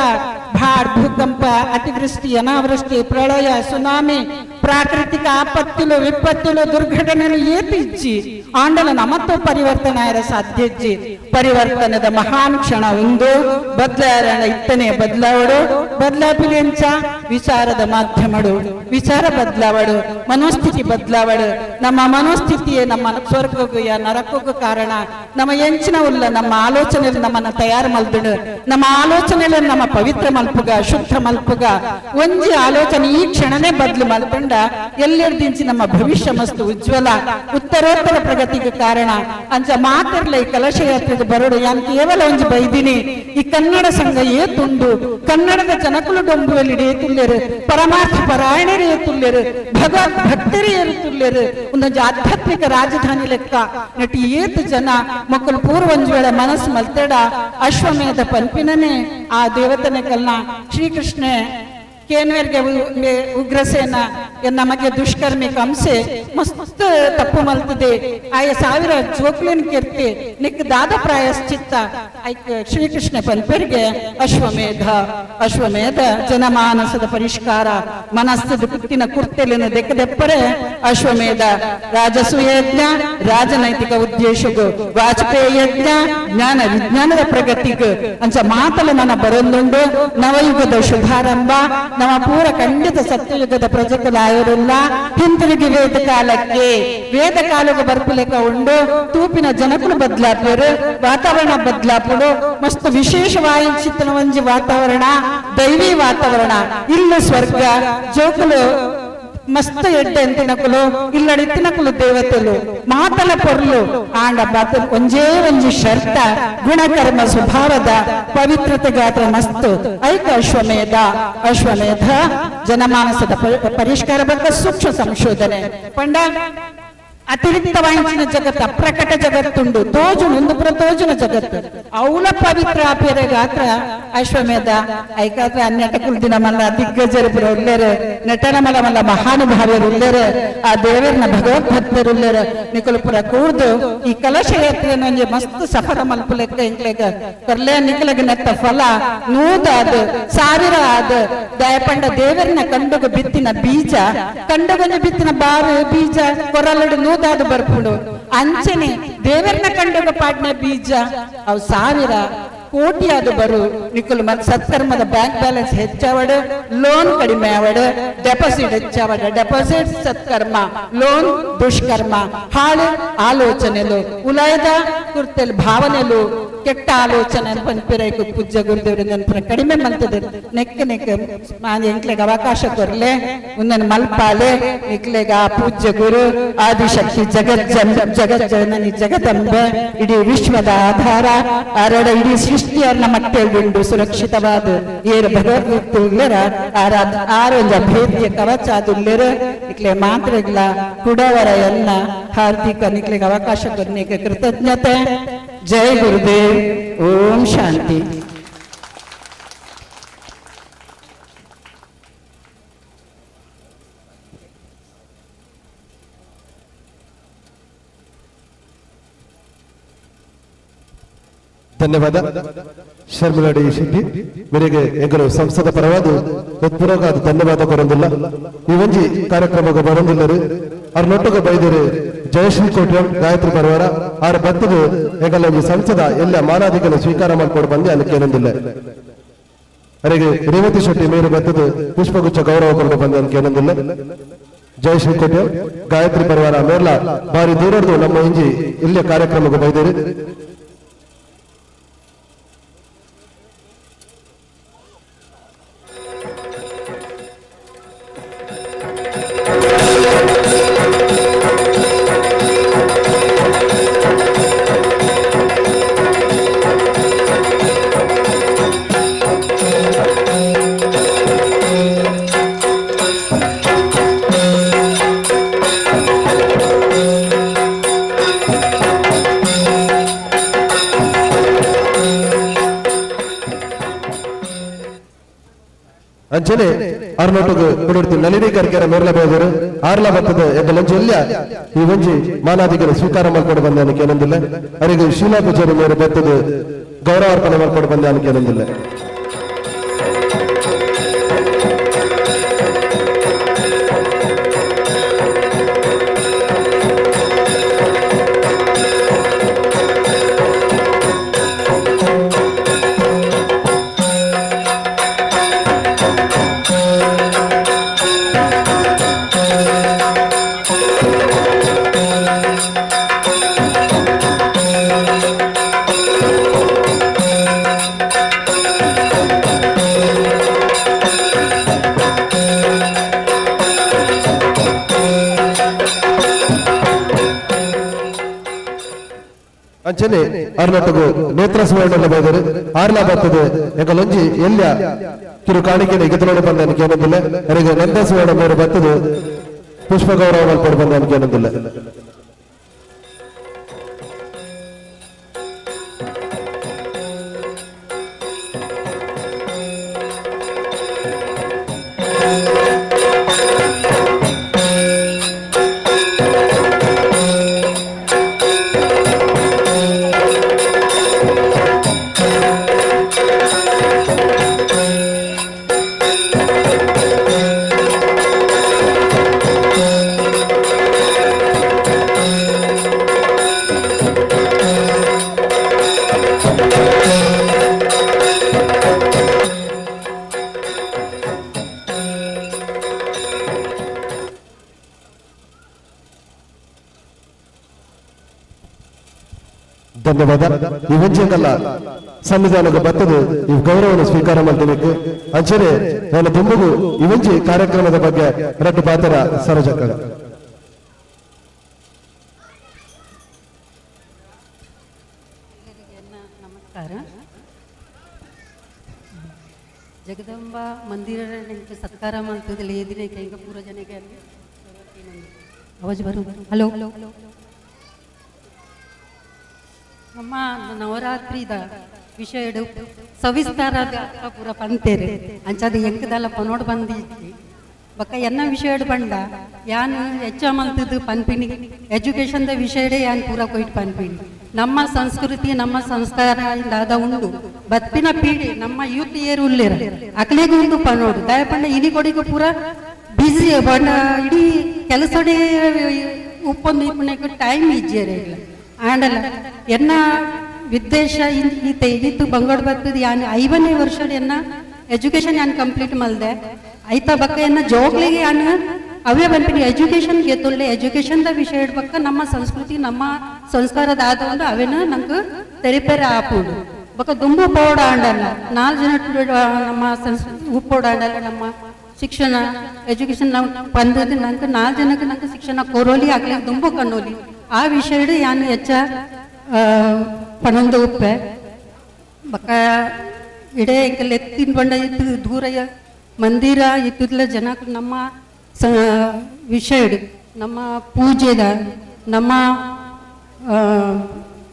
ಭಾಡ್, ಭೂಕಂಪ, ಅತಿವೃಷ್ಟಿ, ಅನಾವೃಷ್ಟಿ, ಪ್ರಳಯ, ಸುನಾಮಿ, ಪ್ರಾಕೃತಿಕ ಆಪತ್ತಿಲು, ವಿಪತ್ತುಲು, ದುರ್ಘಟನೆలు ಏತು ಇಚ್ಚಿ ಆಂಡಲ ನಮತ್ವ ಪರಿವರ್ತನೆ ಆಯರ ಸಾಧ್ಯ ಇಜ್ಜಿ. ಪರಿವರ್ತನದ ಮಹಾನ್ ಕ್ಷಣ ಒಂದು ಬದಲಾವಣೆ ಇತ್ತನೆ ಬದಲಾವಡು ಬದಲಾಪಿಲೆಂಚ ವಿಚಾರದ ಮಾಧ್ಯಮಡು ವಿಚಾರ ಬದಲಾವಡು ಮನೋಸ್ಥಿತಿ ಬದಲಾವಡು. ನಮ್ಮ ಮನೋಸ್ಥಿತಿಯೇ ನಮ್ಮ ಸ್ವರ್ಗಕ್ಕೂ ಯಾ ನರಕಕ್ಕೂ ಕಾರಣ. ನಮ್ಮ ಎಂಚಿನ ಉಲ್ಲ ನಮ್ಮ ಆಲೋಚನೆಯಲ್ಲಿ ನಮ್ಮನ್ನ ತಯಾರು ಮಲ್ದುಡು, ನಮ್ಮ ಆಲೋಚನೆಯಲ್ಲಿ ನಮ್ಮ ಪವಿತ್ರ ಮಲ್ಪುಗ, ಶುದ್ಧ ಮಲ್ಪುಗ. ಒಂಜಿ ಆಲೋಚನೆ ಈ ಕ್ಷಣನೇ ಬದಲು ಮಲ್ಪಂಡ ಎಲ್ಲೆರ್ದಿಂಚಿ ನಮ್ಮ ಭವಿಷ್ಯ ಮಸ್ತು ಉಜ್ವಲ ಉತ್ತರೋತ್ತರ ಪ್ರಗತಿಗೆ ಕಾರಣ. ಅಂಚ ಮಾತಿರ್ಲ ಈ ಕಲಶ ಯಾತ್ರೆಗೆ ಬರೋಡು ಯಾನ್ ಕೇವಲ ಒಂಜಿ ಬೈದಿನಿ. ಈ ಕನ್ನಡ ಸಂಘ ಏತುಂಡು, ಕನ್ನಡದ ಜನಕುಲು ಡೊಂಬುವಲ್ಲಿ ಏತುಲ್ಲೇರು, ಪರಮಾರ್ಥ ಪರಾಯಣರು ಏತುಲ್ಲೇರು, ಭಗವದ್ ಭಕ್ತರು ಏರುತ್ತುಲ್ಲೇರು. ಒಂದೊಂದು ಆಧ್ಯಾತ್ಮಿಕ ರಾಜಧಾನಿ ಲೆಕ್ಕ ನಟಿ ಏತು ಜನ ಮಕ್ಕಳು ಪೂರ್ವ ಒಂಜಿ ವೇಳೆ ಮನಸ್ಸು ಮಲ್ತೇಡ ಅಶ್ವಮೇಧ ಪನ್ಪಿನನೇ ಆ ದೇವತನೆ ಕಲ್ನ ಶ್ರೀಕೃಷ್ಣ ಕೇನ್ವೆರ್ಗೆ ಉಗ್ರಸೇನ ನಮಗೆ ದುಷ್ಕರ್ಮಿ ಕಂಸೆ ಮಸ್ತ್ ತಪ್ಪು ಮಲ್ತದೆ. ಆಯ ಸಾವಿರ ಜೋಕ್ಲಿನ ಕೀರ್ತಿ ನಿಕ್ ದಾದ ಪ್ರಾಯಶ್ಚಿತ್ತ ಐಕ್ ಶ್ರೀಕೃಷ್ಣ ಪನ್ಪೆರ್ಗೆ ಅಶ್ವಮೇಧ. ಅಶ್ವಮೇಧ ಜನಮಾನಸದ ಪರಿಷ್ಕಾರ, ಮನಸ್ಸದ ಕುತ್ತಿನ ಕುರ್ತೆಲಿನ ದೆಕ್ಕದೆಪ್ಪರೆ ಅಶ್ವಮೇಧ. ರಾಜಸೂಯಜ್ಞ ರಾಜನೈತಿಕ ಉದ್ದೇಶಗೂ, ವಾಜಪೇಯಿ ಯಜ್ಞ ಜ್ಞಾನ ವಿಜ್ಞಾನದ ಪ್ರಗತಿಗೂ ಅಂಚ ಮಾತಲ ನನ್ನ ಬರೊಂದುಂಡು. ನವಯುಗದ ಶುಭಾರಂಭ. ನಮ್ಮ ಪೂರ ಖಂಡಿತ ಸತ್ಯಯುಗದ ಪ್ರಜೆಗಳಾಯರುಲ್ಲ ಹಿಂತಿರುಗಿ ವೇದ ಕಾಲಕ್ಕೆ, ವೇದ ಕಾಲಕ್ಕೆ ಬರ್ಪುಲೆಕ ಉಂಡು. ತೂಪಿನ ಜನಕುಲು ಬದಲಾಪೇರು, ವಾತಾವರಣ ಬದಲಾಪುಡು, ಮಸ್ತ್ ವಿಶೇಷವಾಯಿಚಿತ್ತನ ಒಂಜಿ ವಾತಾವರಣ, ದೈವಿ ವಾತಾವರಣ. ಇಲ್ಲು ಸ್ವರ್ಗ, ಜೋಕುಲು ಮಸ್ತ್ ಎಡ್ಡೆ ಅಂತಿನಕುಲು, ಇಲ್ಲಡಿ ತಿನಕುಲು ದೇವತೆಲು ಮಾತಲ ಪೊರ್ಲು. ಆಂಡ ಬಾತ ಒಂಜೇ ಒಂಜಿ ಶರ್ತ, ಗುಣಕರ್ಮ ಸ್ವಭಾವದ ಪವಿತ್ರತೆ ಗಾತ್ರ ಮಸ್ತ್ ಐಕ ಅಶ್ವಮೇಧ. ಅಶ್ವಮೇಧ ಜನಮಾನಸದ ಪರಿಷ್ಕಾರ ಬಕ್ಕ ಸೂಕ್ಷ್ಮ ಸಂಶೋಧನೆ ಪಂಡ ಅತಿರಿಕ್ತ ವಾಂಚಿನ ಜಗತ್ತು, ಅಪ್ರಕಟ ಜಗತ್ತುಂಡು, ತೋಜುನು ಒಂದು ಪುರ ತೋಜುನ ಜಗತ್ತು ಅವಲ ಪವಿತ್ರ ಆಪಿರ ಗಾತ್ರ ಅಶ್ವಮೇಧ. ಐಕಾತ್ರ ಅನ್ಯಟಕುಲ್ ದಿನ ಮಲ್ಲ ದಿಗ್ಗಜರು ಪುರ ಉಲ್ಲೇರು, ನಟನ ಮಲ ಮಲ್ಲ ಮಹಾನುಭಾವರು ಉಲ್ಲೇರು, ಆ ದೇವರನ ಭಗವದ್ಭಕ್ತರು ಉಲ್ಲೇರು. ನಿಕುಲು ಪುರ ಕೂರ್ದು ಈ ಕಲಶ ಯಾತ್ರೆಯನ್ನು ಒಂಜಿ ಮಸ್ತ್ ಸಫಲ ಮಲ್ಪುಲೆಕ್ಕ ಇಂಕ್ಲೆಗ ಕೊರ್ಲೆ. ನಿಕಲಗ ನೆತ್ತ ಫಲ ನೂದಾದ ಸಾವಿರ ಆದ ದಯಪಂಡ ದೇವರನ್ನ ಕಂಡುಗ ಬಿತ್ತಿನ ಬೀಜ, ಕಂಡುಗೊಂಜಿ ಬಿತ್ತಿನ ಬಾರು ಬೀಜ ಕೊರಲಡು ನೂದಾದ ಬರ್ಪುಡು. ಅಂಚನೆ ದೇವರನ್ನ ಕಂಡುಗ ಪಾಡ್ನ ಬೀಜ ಅವು ಸಾವಿರ ಕೋಟಿಯಾದ ಬರು. ನಿಕುಲು ಮತ್ತೆ ಸತ್ಕರ್ಮದ ಬ್ಯಾಂಕ್ ಬ್ಯಾಲೆನ್ಸ್ ಹೆಚ್ಚಾವಡು, ಲೋನ್ ಕಡಿಮೆ ಆವಡು, ಡೆಪಾಸಿಟ್ ಹೆಚ್ಚಾವಡು. ಡೆಪಾಸಿಟ್ ಸತ್ಕರ್ಮ, ಲೋನ್ ದುಷ್ಕರ್ಮ. ಹಾಳು ಆಲೋಚನೆಲು, ಉಲಯದ ಕುರ್ತೆಲ್ ಭಾವನೆಲು, ಕೆಟ್ಟ ಆಲೋಚನೆ ಪನ್ಪಿರೈಕು ಪೂಜ್ಯ ಗುರುದೇವರು ನೆನಪುನ ಕಡಿಮೆ ಮಂತದೆ. ನೆಕ್ ನೆಕ್ ಎಂಕ್ಲೆಗ್ ಅವಕಾಶ ಕೊರ್ಲೆ, ಉನ್ನನ್ ಮಲ್ಪಾಲೆ. ನಿಕ್ಲೆಗ ಆ ಪೂಜ್ಯ ಗುರು ಆದಿಶಕ್ತಿ ಜಗಜ್ಜನನಿ ಜಗದಂಬೆ ಇಡೀ ವಿಶ್ವದ ಆಧಾರ, ಆರಡ ಇಡೀ ಸೃಷ್ಟಿಯನ್ನ ಮಟ್ಟೆಗುಂಡು ಸುರಕ್ಷಿತವಾದ ಏರು ಭಗವದ್ಗೀತೆ ಆರೊಂಜ ಅಭೇದ್ಯ ಕವಚ ಅದುಲ್ಲೆರು. ನಿಕ್ಲೆ ಮಾತ್ರೆಗ್ಲ ಕುಡವರ ಎಲ್ಲ ಹಾರ್ದಿಕ ನಿಕ್ಲೆಗ್ ಅವಕಾಶ ಕೊರ್ನಿಗೆ ಕೃತಜ್ಞತೆ. ಜೈ ಗುರುದೇವ್. ಓಂ ಶಾಂತಿ. ಧನ್ಯವಾದ ಶರ್ಮಿಲಾಡಿ ಶೆಟ್ಟಿ ಮೇರೆಗೆ ಎಂಗಳು ಸಂಸದ ಪರವಾದ ಹೃತ್ಪೂರ್ವಕ ಧನ್ಯವಾದ ಕೊರೊಂದಿಲ್ಲ. ಈ ಒಂಜಿ ಕಾರ್ಯಕ್ರಮಕ್ಕೆ ಬರೊಂದಿಲ್ಲರು ಅವ್ರ ಬೈದರೆ ಜಯಶ್ರೀ ಕೋಟ್ಯಂ ಗಾಯತ್ರಿ ಪರವಾರ ಆರ ಬತ್ತದ ಎಂಗಲ ಒಂಜಿ ಸಂಸದ ಎಲ್ಲ ಮಾನಾಧಿಕನ ಸ್ವೀಕಾರ ಮಾಡ್ಕೊಂಡು ಬಂದೆ ಅದಕ್ಕೆ ಏನೊಂದಿಲ್ಲ. ಅವರಿಗೆ ರೇವತಿ ಶೆಟ್ಟಿ ಮೇರೆ ಬತ್ತದ ಪುಷ್ಪಗುಚ್ಛ ಗೌರವ ಕೊಂಡು ಬಂದೆ ಅದಕ್ಕೆ ಏನೊಂದಿಲ್ಲ. ಜಯಶ್ರೀ ಕೋಟ್ಯಂ ಗಾಯತ್ರಿ ಪರವಾರ ಮೇರ್ಲ ಬಾರಿ ದೂರದ್ದು ನಮ್ಮ ಇಂಜಿ ಇಲ್ಲೇ ಕಾರ್ಯಕ್ರಮಕ್ಕೆ ಬೈದೇರಿ. ಅಂಚನೆ ಅರ್ನೋಟಗ್ ಕೊಡಿರ್ತಿ ನಳಿನಿ ಕರ್ಕೆರ ಮೇರ್ಲ ಬೇದರು ಆರ್ಲ ಬರ್ತದೆ ಎಂಬ ಎಲ್ಲಿಯ ಈ ಒಂಜಿ ಮಾನಾದಿಗಳು ಸ್ವೀಕಾರ ಮಾಡ್ಕೊಂಡು ಬಂದೆ ಅನ್ನಕ್ಕೆ ಏನೊಂದಿಲ್ಲ. ಅವರಿಗೆ ಶೀಲಾ ಪೂಜಾರಿ ಮೇರೆ ಬರ್ತದೆ ಗೌರವಾರ್ಪಣೆ ಮಾಡ್ಕೊಂಡು ಬಂದೆ ಅನ್ನಕ್ಕೆ ಏನೊಂದಿಲ್ಲ. ಅಂಚನೆ ಅರ್ನಾಟಕ ನೇತ್ರ ಸುವರ್ಣ ಬೈದರು ಆರ್ಲ ಬರ್ತದೆ ಎಂಕಲೊಂಜಿ ಎಲ್ಲಿಯ ಕಿರು ಕಾಣಿಕೆ ಇಗತಲೋಡ ಬಂದ ಏನೊಂದಿಲ್ಲ. ಅವರಿಗೆ ನಂದ ಸುವರ್ಣ ಮೇರೆ ಬರ್ತದೆ ಪುಷ್ಪ ಗೌರವ ಮಲ್ಪಡು ಬಂದ ಏನೊಂದಿಲ್ಲ. ಧನ್ಯವಾದ. ಈ ಒಂಜೆಂಗಲ್ಲ ಸಂವಿಧಾನದ ಬತ್ತದು ಈ ಗೌರವವನ್ನು ಸ್ವೀಕಾರ ಮಾಡ್ತೇನೆ. ಅಂಚನೆ ನನ್ನ ದುಂಬುಗು ಇವಂಜಿ ಕಾರ್ಯಕ್ರಮದ ಬಗ್ಗೆ ರಡ್ಡು ಪಾತ್ರ ಸರೋಜಕ್ಕ. ನಮಸ್ಕಾರ. ಜಗದಂಬಾ ಮಂದಿರ ಸತ್ಕಾರ ಮಾಡ್ತದಿಲ್ಲ ಏದಿನ ಕೈಗ ಪೂರ ಜನಕ್ಕೆ ಅವಾಜ್ ಬರು. ಹಲೋ, ನಮ್ಮ ನವರಾತ್ರಿದ ವಿಷಯ ಸವಿಸ್ತಾರ ಪೂರ ಪಂತೇರು ಅಂಚಾದ ಎಂಕದಲ್ಲ ಪನೋಡ್ ಬಂದಿದ್ವಿ ಬಕ್ಕ ಎನ್ನ ವಿಷಯ ಬಂಡ ಯಾನ್ ಹೆಚ್ಚ ಮಲ್ತದ್ದು ಪನ್ಪಿನಿ ಎಜುಕೇಶನ್ದ ವಿಷಯಡೆ ಯಾನ್ ಪೂರ ಕೊಯ್ಟ್ ಪನ್ಪಿನಿ. ನಮ್ಮ ಸಂಸ್ಕೃತಿ ನಮ್ಮ ಸಂಸ್ಕಾರ ದಾದ ಉಂಡು ಬತ್ತಿನ ಪೀಳಿ ನಮ್ಮ ಯೂತ್ ಏರು ಉಲ್ಲೇರ ಅಕ್ಲೆಗೂ ಉಂಡು ಪನೋಡು ದಯಪಂಡ ಇನಿ ಕೊಡಿಗೂ ಪೂರ ಬಿಸಿ ಬಂಡ ಇಡೀ ಕೆಲಸಡೆ ಉಪ್ಪೊಂದು ಇಪ್ಪಣಕ್ಕೆ ಟೈಮ್ ಇಜ್ಜೇರೆ ಇಲ್ಲ ಆಂಡಲ್ಲ. ಎನ್ನ ವಿದ್ದೇಶ ಈತ ಇತ್ತು ಬಂಗೋಡ್ ಬರ್ತದ ಯಾನ್ 5ನೇ ವರ್ಷ ಎನ್ನ ಎಜುಕೇಶನ್ ಯಾನ್ ಕಂಪ್ಲೀಟ್ ಮಲ್ದೆ ಐತ ಬಕ್ಕ ಎನ್ನ ಜೋಕ್ಲಿಗೆ ಯಾನ್ ಅವೇ ಬಂಪಿನಿ ಎಜುಕೇಶನ್ ಗೆತ್ತೊಲ್ಲೆ ಎಜುಕೇಶನ್ದ ವಿಷಯ ಬಕ್ಕ ನಮ್ಮ ಸಂಸ್ಕೃತಿ ನಮ್ಮ ಸಂಸ್ಕಾರದ ಆದ ಒಂದು ಅವೇನ ನಂಗೆ ತೆರಿಪೆರೆ ಆಪುಂಡು ಬಕ್ಕ ದುಂಬು ಪೋಡ ಆಂಡಲ್ಲ 4 ಜನ ನಮ್ಮ ಸಂಸ್ಕೃತಿ ಉಪ್ಪೋಡ ಆಂಡಲ್ಲ ನಮ್ಮ ಶಿಕ್ಷಣ ಎಜುಕೇಶನ್ ನಾವು ಬಂದದ್ದು ನಂಗೆ 4 ಜನಕ್ಕೆ ನಂಗೆ ಶಿಕ್ಷಣ ಕೊರೋಲಿ ಆಗ್ಲಿ ದುಂಬು ಕಣ್ಣೋಲಿ ಆ ವಿಷಯ ಯಾನು ಹೆಚ್ಚ ಪಣೊಂದು ಉಪ್ಪೆ ಬಕ್ಕ ಇಡೇ ಎತ್ತಿನ ಬಂಡ ಇತ್ತು ದೂರ ಮಂದಿರ ಇತ್ತಿದ್ಲ ಜನ ನಮ್ಮ ವಿಷಯ ನಮ್ಮ ಪೂಜೆದ ನಮ್ಮ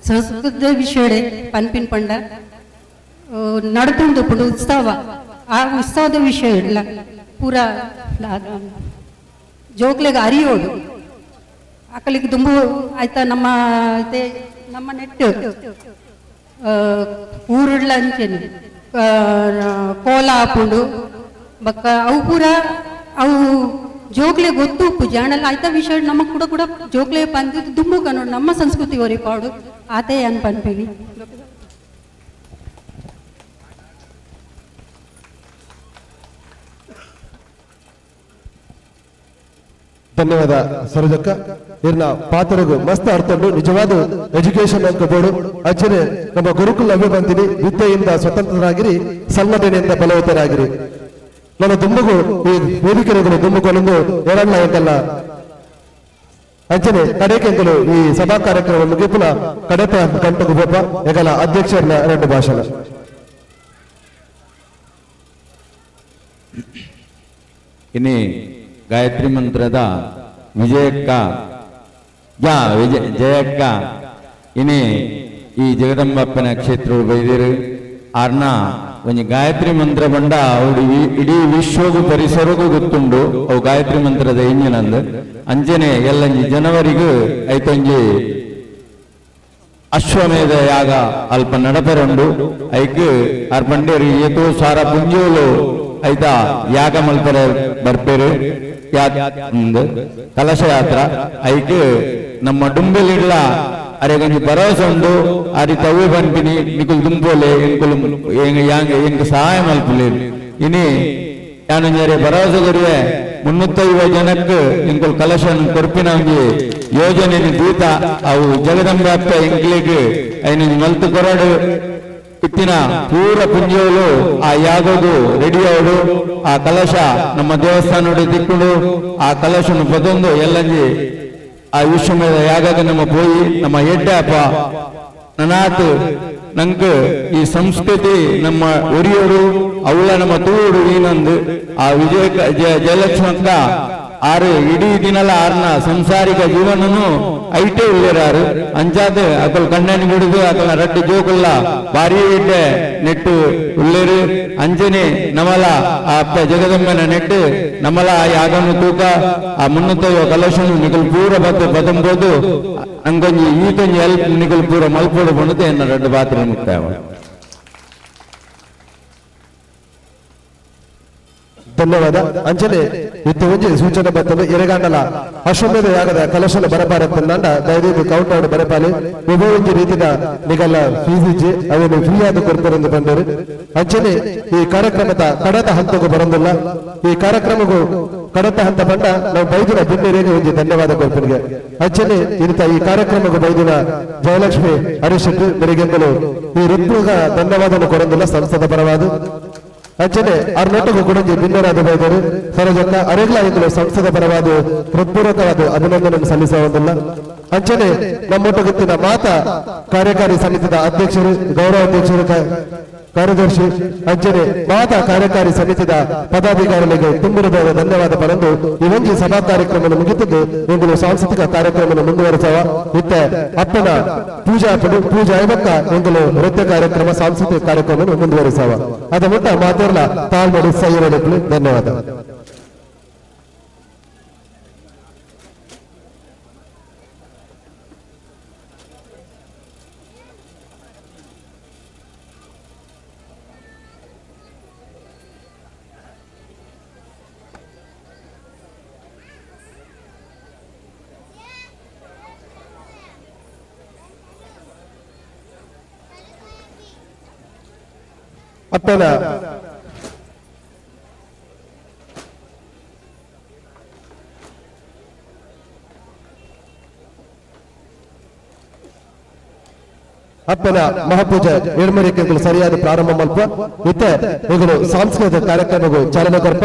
ಸಂಸ್ಕೃತದ ವಿಷಯ ಪನ್ಪಿನ ಪಂಡ ನಡ್ತುಂಡು ಪುಂಡು ಉತ್ಸವ ಆ ಉತ್ಸವದ ವಿಷಯ ಇಲ್ಲ ಪೂರ ಜೋಕ್ಲೆಗೆ ಅರಿಯೋಡು ಆಕಲಿಗೆ ದುಂಬು ಆಯ್ತಾ ನಮ್ಮ ನಮ್ಮ ನೆಟ್ಟು ಊರುಡ್ಲ ಅಂಚೆನೆ ಕೋಲ ಹಾಕೊಂಡು ಬಕ್ಕ ಅವು ಪೂರ ಅವು ಜೋಕ್ಲೆ ಗೊತ್ತು ಪೂಜೆ ಆಂಡಲ ಆಯ್ತಾ ವಿಷಯ ನಮ್ಮ ಕೂಡ ಕೂಡ ಜೋಕ್ಲೆ ಬಂದಿದ್ದು ದುಂಬು ಕನ್ನಡ ನಮ್ಮ ಸಂಸ್ಕೃತಿ ಒರಿಪಾಡು ಆತೆ ಅನ್ ಪನ್ಪಿನಿ. ಧನ್ಯವಾದ ಸರೋಜಕ್ಕ. ಇರ್ನ ಪಾತ್ರಗೂ ಮಸ್ತ್ ಅರ್ಥ ಉಂಟು. ನಿಜವಾದ ಎಜುಕೇಶನ್ ಅನ್ಕೋಬೋಡು ಅಚ್ಚನೆ ನಮ್ಮ ಗುರುಕುಲ ಅವೇ ಬಂದಿನಿ. ವಿದ್ಯೆಯಿಂದ ಸ್ವತಂತ್ರರಾಗಿರಿ, ಸಂಘಟನೆಯಿಂದ ಬಲವತ್ತರಾಗಿರಿ. ನನ್ನ ದುಂಬುಗು ಈ ವೇದಿಕೆಗಳು ದುಂಬುಕೊಂಡು ಎರಡಲ್ಲ ಎಂತಲ್ಲ ಅಂಚನೆ ಕಡೆಕೆಂತಲು ಈ ಸಭಾ ಕಾರ್ಯಕ್ರಮ ಮುಗಿಪುನ ಕಡೆತ ಗಂಟೆಗೂ ಒಬ್ಬ ಎಗಲ ಅಧ್ಯಕ್ಷರನ್ನ ಎರಡು ಭಾಷಣ. ಇನಿ ಗಾಯತ್ರಿ ಮಂತ್ರದ ವಿಜಯಕ್ಕ ಯಾ ವಿಜಯ ಜಯಕ್ಕ ಇನಿ ಈ ಜಗದಂಬಪ್ಪನ ಕ್ಷೇತ್ರ ಬೈದಿರು ಆರ್ನ ಒಂಜಿ ಗಾಯತ್ರಿ ಮಂತ್ರ ಬಂಡ ಅವ್ರು ಇಡೀ ವಿಶ್ವಗೂ ಪರಿಸರಗೂ ಗೊತ್ತುಂಡು ಅವು ಗಾಯತ್ರಿ ಮಂತ್ರದ ಇಂಜಿನಂದು ಅಂಜನೆ ಎಲ್ಲಂಜಿ ಜನವರಿಗೂ ಐತೊಂಜಿ ಅಶ್ವಮೇಧ ಯಾಗ ಅಲ್ಪ ನಡಪೆರುಂಡು ಐಕ್ ಆರ್ ಪಂಡೇರು ಏತೋ ಸಾರ ಪುಂಜೋಲು ಐತಾ ಯಾಗ ಮಲ್ಪರೆ ಬರ್ಪೇರು ಕಲಶ ಯಾತ್ರ ಐಕ್ ನಮ್ಮ ಡುಂಬೆಲಿಡ್ಲ ಅರೆಗೊಂಜಿ ಭರವಸೆ ಉಂಡು ಅರಿ ತವ್ವೆ ಪನ್ಪಿನಿ ನಿಕುಲ್ ದುಂಬೋಲೆ ಎಂಕುಲು ಎಂಕ್ ಸಹಾಯ ಮಲ್ಪುಲೆ ಇನಿ ಯಾನೊಂಜರೆ ಭರವಸೆ ಕೊರುವೆ 350 ಜನಕ್ಕೆ ಎಂಕುಲ್ ಕಲಶನ್ ಕೊರ್ಪಿನ ಒಂಜಿ ಯೋಜನೆ ದೂತ ಅವು ಜಗದಂಬಾಪ್ತ ಎಂಕ್ಲೆಗ್ ಐನೊಂಜಿ ಮಲ್ತು ಕೊರಡು ಇತ್ತಿನ ಪೂರ ಪುಂಜೋಲು ಆ ಯಾಗೋದು ರೆಡಿ ಅವಡು ಆ ಕಲಶ ನಮ್ಮ ದೇವಸ್ಥಾನ ತಿಕ್ಕೊಂಡು ಆ ಕಲಶನು ಪದೊಂದು ಎಲ್ಲಂಜಿ ಆ ವಿಶ್ವಮೇಧ ಯಾಗಾಗ ನಮ್ಮ ಪೋಯಿ ನಮ್ಮ ಎಡ್ಡಪ್ಪ ನನಾತ್ ನಂಗೆ ಈ ಸಂಸ್ಕೃತಿ ನಮ್ಮ ಒರಿಯೋರು ಅವಳ ನಮ್ಮ ತೂಡು ಏನಂದು ಆ ವಿಜಯ ಜಯಲಕ್ಷ್ಮಕ್ಕ ಆರು ಇಡೀ ದಿನಲ ಆರ್ನ ಸಂಸಾರಿಕ ಜೀವನನು ಐಟೇ ಉಳ್ಳೇರಾರು ಅಂಚಾದ ಅಕಲ್ ಕಣ್ಣని ಬಿಡುದು ಅಕಲ ರಡ್ಡು ಜೋಕುಲ್ಲ ಭಾರಿ ಎಡ್ಡೆ ನೆಟ್ಟು ಉಳ್ಳೇರು ಅಂಜನೆ ನಮಲ ಆ ಅಪ್ಪ ಜಗದಂಬನ ನೆಟ್ಟು ನಮಲ ಆ ಯಾಗನು ತೂಕ ಆ 350 ಕಲಶನು ನಿಕಲ್ ಪೂರ ಬತ್ತು ಬದಂಬೋದು ಅಂಗೊಂಜಿ ಈತೊಂಜಿ ಎಲ್ಪ್ ನಿಕಲ್ ಪೂರ ಮಲ್ಪೋಡು ಬಂದು ಎನ್ನ ರಡ್ಡು ಪಾತ್ರೆ ಮುಕ್ತಾಯ. ಧನ್ಯವಾದ. ಅಂಚನೆ ಇತ್ತು ಒಂಜಿ ಸೂಚನೆ ಬರ್ತದೆ ಎರೆಗಾಂಡಲ ಅಶ್ವಮೇಧ ಯಾಗದ ಕಲಶನ ಬರಬಾರತ್ತಂಡ ದಯದೀದು ಕೌಂಟ್ ಔಟ್ ಬರಪಾಲಿ ಒಂಜಿ ರೀತಿದ ನಿಗಲ್ಲ ಫೀಸ್ ಇಜ್ಜಿ ಅವೇನು ಫ್ರೀ ಆದ ಕೊಡ್ತಾರೆಂದು ಬಂದರು. ಅಂಚನೆ ಈ ಕಾರ್ಯಕ್ರಮದ ಕಡತ ಹಂತಕ್ಕೂ ಬರಂದಿಲ್ಲ. ಈ ಕಾರ್ಯಕ್ರಮಕ್ಕೂ ಕಡತ ಹಂತ ಬಂಡ ನಾವು ಬೈದಿನ ಬಿನ್ನೆರಿಗೆ ಒಂಜಿ ಧನ್ಯವಾದ ಕೊಡ್ತೀನಿ. ಅಂಚನೆ ಇಂಥ ಈ ಕಾರ್ಯಕ್ರಮಕ್ಕೂ ಬೈದಿನ ಜಯಲಕ್ಷ್ಮಿ ಹರೀಶ್ ಶೆಟ್ಟಿ ಬೆರಿಗೆಂದಲು ಈ ಋತ್ವಿಗ ಧನ್ಯವಾದವನ್ನು ಕೊಡಂದಿಲ್ಲ ಸಂಸ್ಥೆದ ಪರವಾದ. ಅಂಚನೆ ಅರ್ನೋಟಗೂ ಕೂಡ ಬಿನ್ನರಾದ ಬೈದರು ಸರೋಜಕ್ಕ ಅರೆಗ್ಲ ಎಂದಲು ಸಂಸ್ಥೆದ ಪರವಾದ ಹೃತ್ಪೂರ್ವಕವಾದ ಅಭಿನಂದನೆ ಸಲ್ಲಿಸುವುದಿಲ್ಲ. ಅಂಚನೆ ನಮ್ಮೊಟ್ಟಗುತ್ತಿನ ಮಾತಾ ಕಾರ್ಯಕಾರಿ ಸಮಿತಿದ ಅಧ್ಯಕ್ಷರು, ಗೌರವ ಅಧ್ಯಕ್ಷರು, ಕಾರ್ಯದರ್ಶಿ ಅಂಚನೆ ಮಾತಾ ಕಾರ್ಯಕಾರಿ ಸಮಿತಿದ ಪದಾಧಿಕಾರಿಗಳಿಗೆ ತುಂಬುರದ ಧನ್ಯವಾದ ಪಡೆದು ಈ ಒಂಜಿ ಸಭಾ ಕಾರ್ಯಕ್ರಮವನ್ನು ಮುಗಿತಿದ್ದು ಎಂಬುದು ಸಾಂಸ್ಕೃತಿಕ ಕಾರ್ಯಕ್ರಮವನ್ನು ಮುಂದುವರೆಸುವ ಇತ್ತ ಅಪ್ಪನ ಪೂಜಾ ಪಡು ಪೂಜಾ ಐವಕ್ಕ ಎಂಬುದು ನೃತ್ಯ ಕಾರ್ಯಕ್ರಮ ಸಾಂಸ್ಕೃತಿಕ ಕಾರ್ಯಕ್ರಮವನ್ನು ಮುಂದುವರೆಸುವ ಅದ ಮುಟ್ಟ ಮಾತೇರ್ಲ ತಾಳ್ಮಡಿ ಸೈರಡುತ್ತಲೇ ಧನ್ಯವಾದ. ಅಪ್ಪನ ಅಪ್ಪನ ಮಹಾಪೂಜೆ ಏಳ್ಮರಿಕೆಗಳು ಸರಿಯಾದ ಪ್ರಾರಂಭ ಮಲ್ಪ ಇತ್ತೆ ಇಗಳು ಸಾಂಸ್ಕೃತಿಕ ಕಾರ್ಯಕ್ರಮಗಳು ಚಾಲನೆ ಕೊರ್ಪ.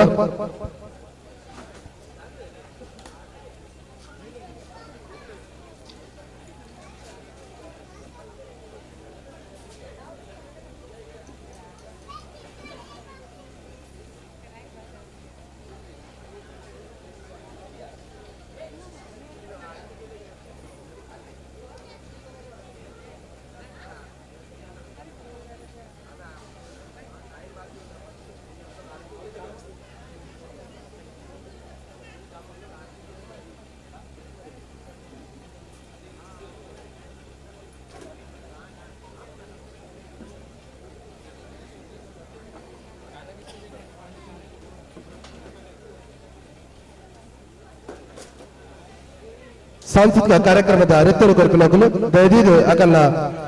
ಸಾಂಸ್ಕೃತಿಕ ಕಾರ್ಯಕ್ರಮದ ಅರಿತರು ಕೊರ್ಪಿನಕುಲು ದಯದೀದು ಅಕಲ್ಲ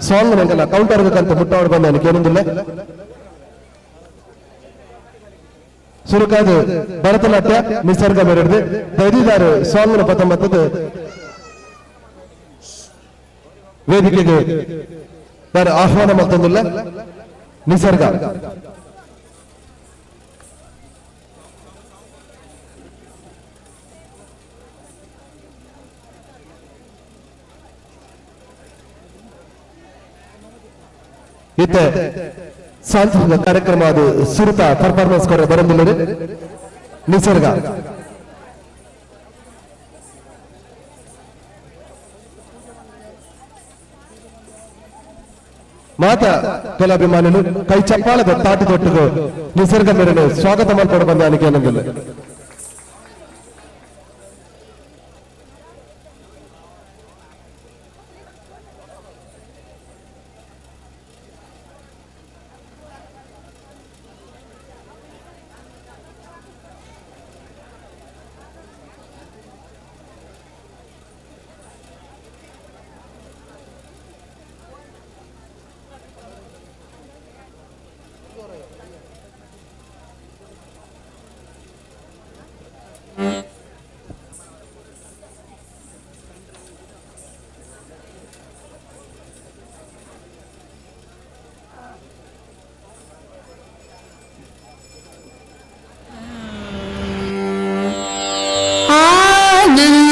ಸಾಂಗ್ ನಂಗಲ್ಲ ಕೌಂಟರ್ ಕಂತ ಮುಟ್ಟವಡು ಬಂದ ಕೇಳಿಲ್ಲ. ಸುರುಕಾದು ಭರತನಾಟ್ಯ ನಿಸರ್ಗ ಮೇರೆಡ್ದು ದಯದೀದಾರು ಸಾಂಗ್ ಪತ್ತೊಂಬತ್ತದು ವೇದಿಕೆಗೆ ನಾನು ಆಹ್ವಾನ ಮಾಡ್ತಂದಿಲ್ಲ. ನಿಸರ್ಗ ಇತ್ತೆ ಸಾಂಸ್ಕೃತಿಕ ಕಾರ್ಯಕ್ರಮ ಅದು ಸುರುತ ಪರ್ಫಾರ್ಮೆನ್ಸ್ ಕೊರ ಬರಂದಿಲ್ಲ ನಿಸರ್ಗ. ಮಾತಾ ಕಲಾಭಿಮಾನಿಗಳು ಕೈ ಚಪ್ಪಾಳದ ತಾಟಿ ತೊಟ್ಟಿಗೂ ನಿಸರ್ಗ ಮೇರೆಗೆ ಸ್ವಾಗತ ಮಾಡ್ಕೊಂಡು ಬಂದ ಅನಿಕೆ ಏನಂದಿಲ್ಲ.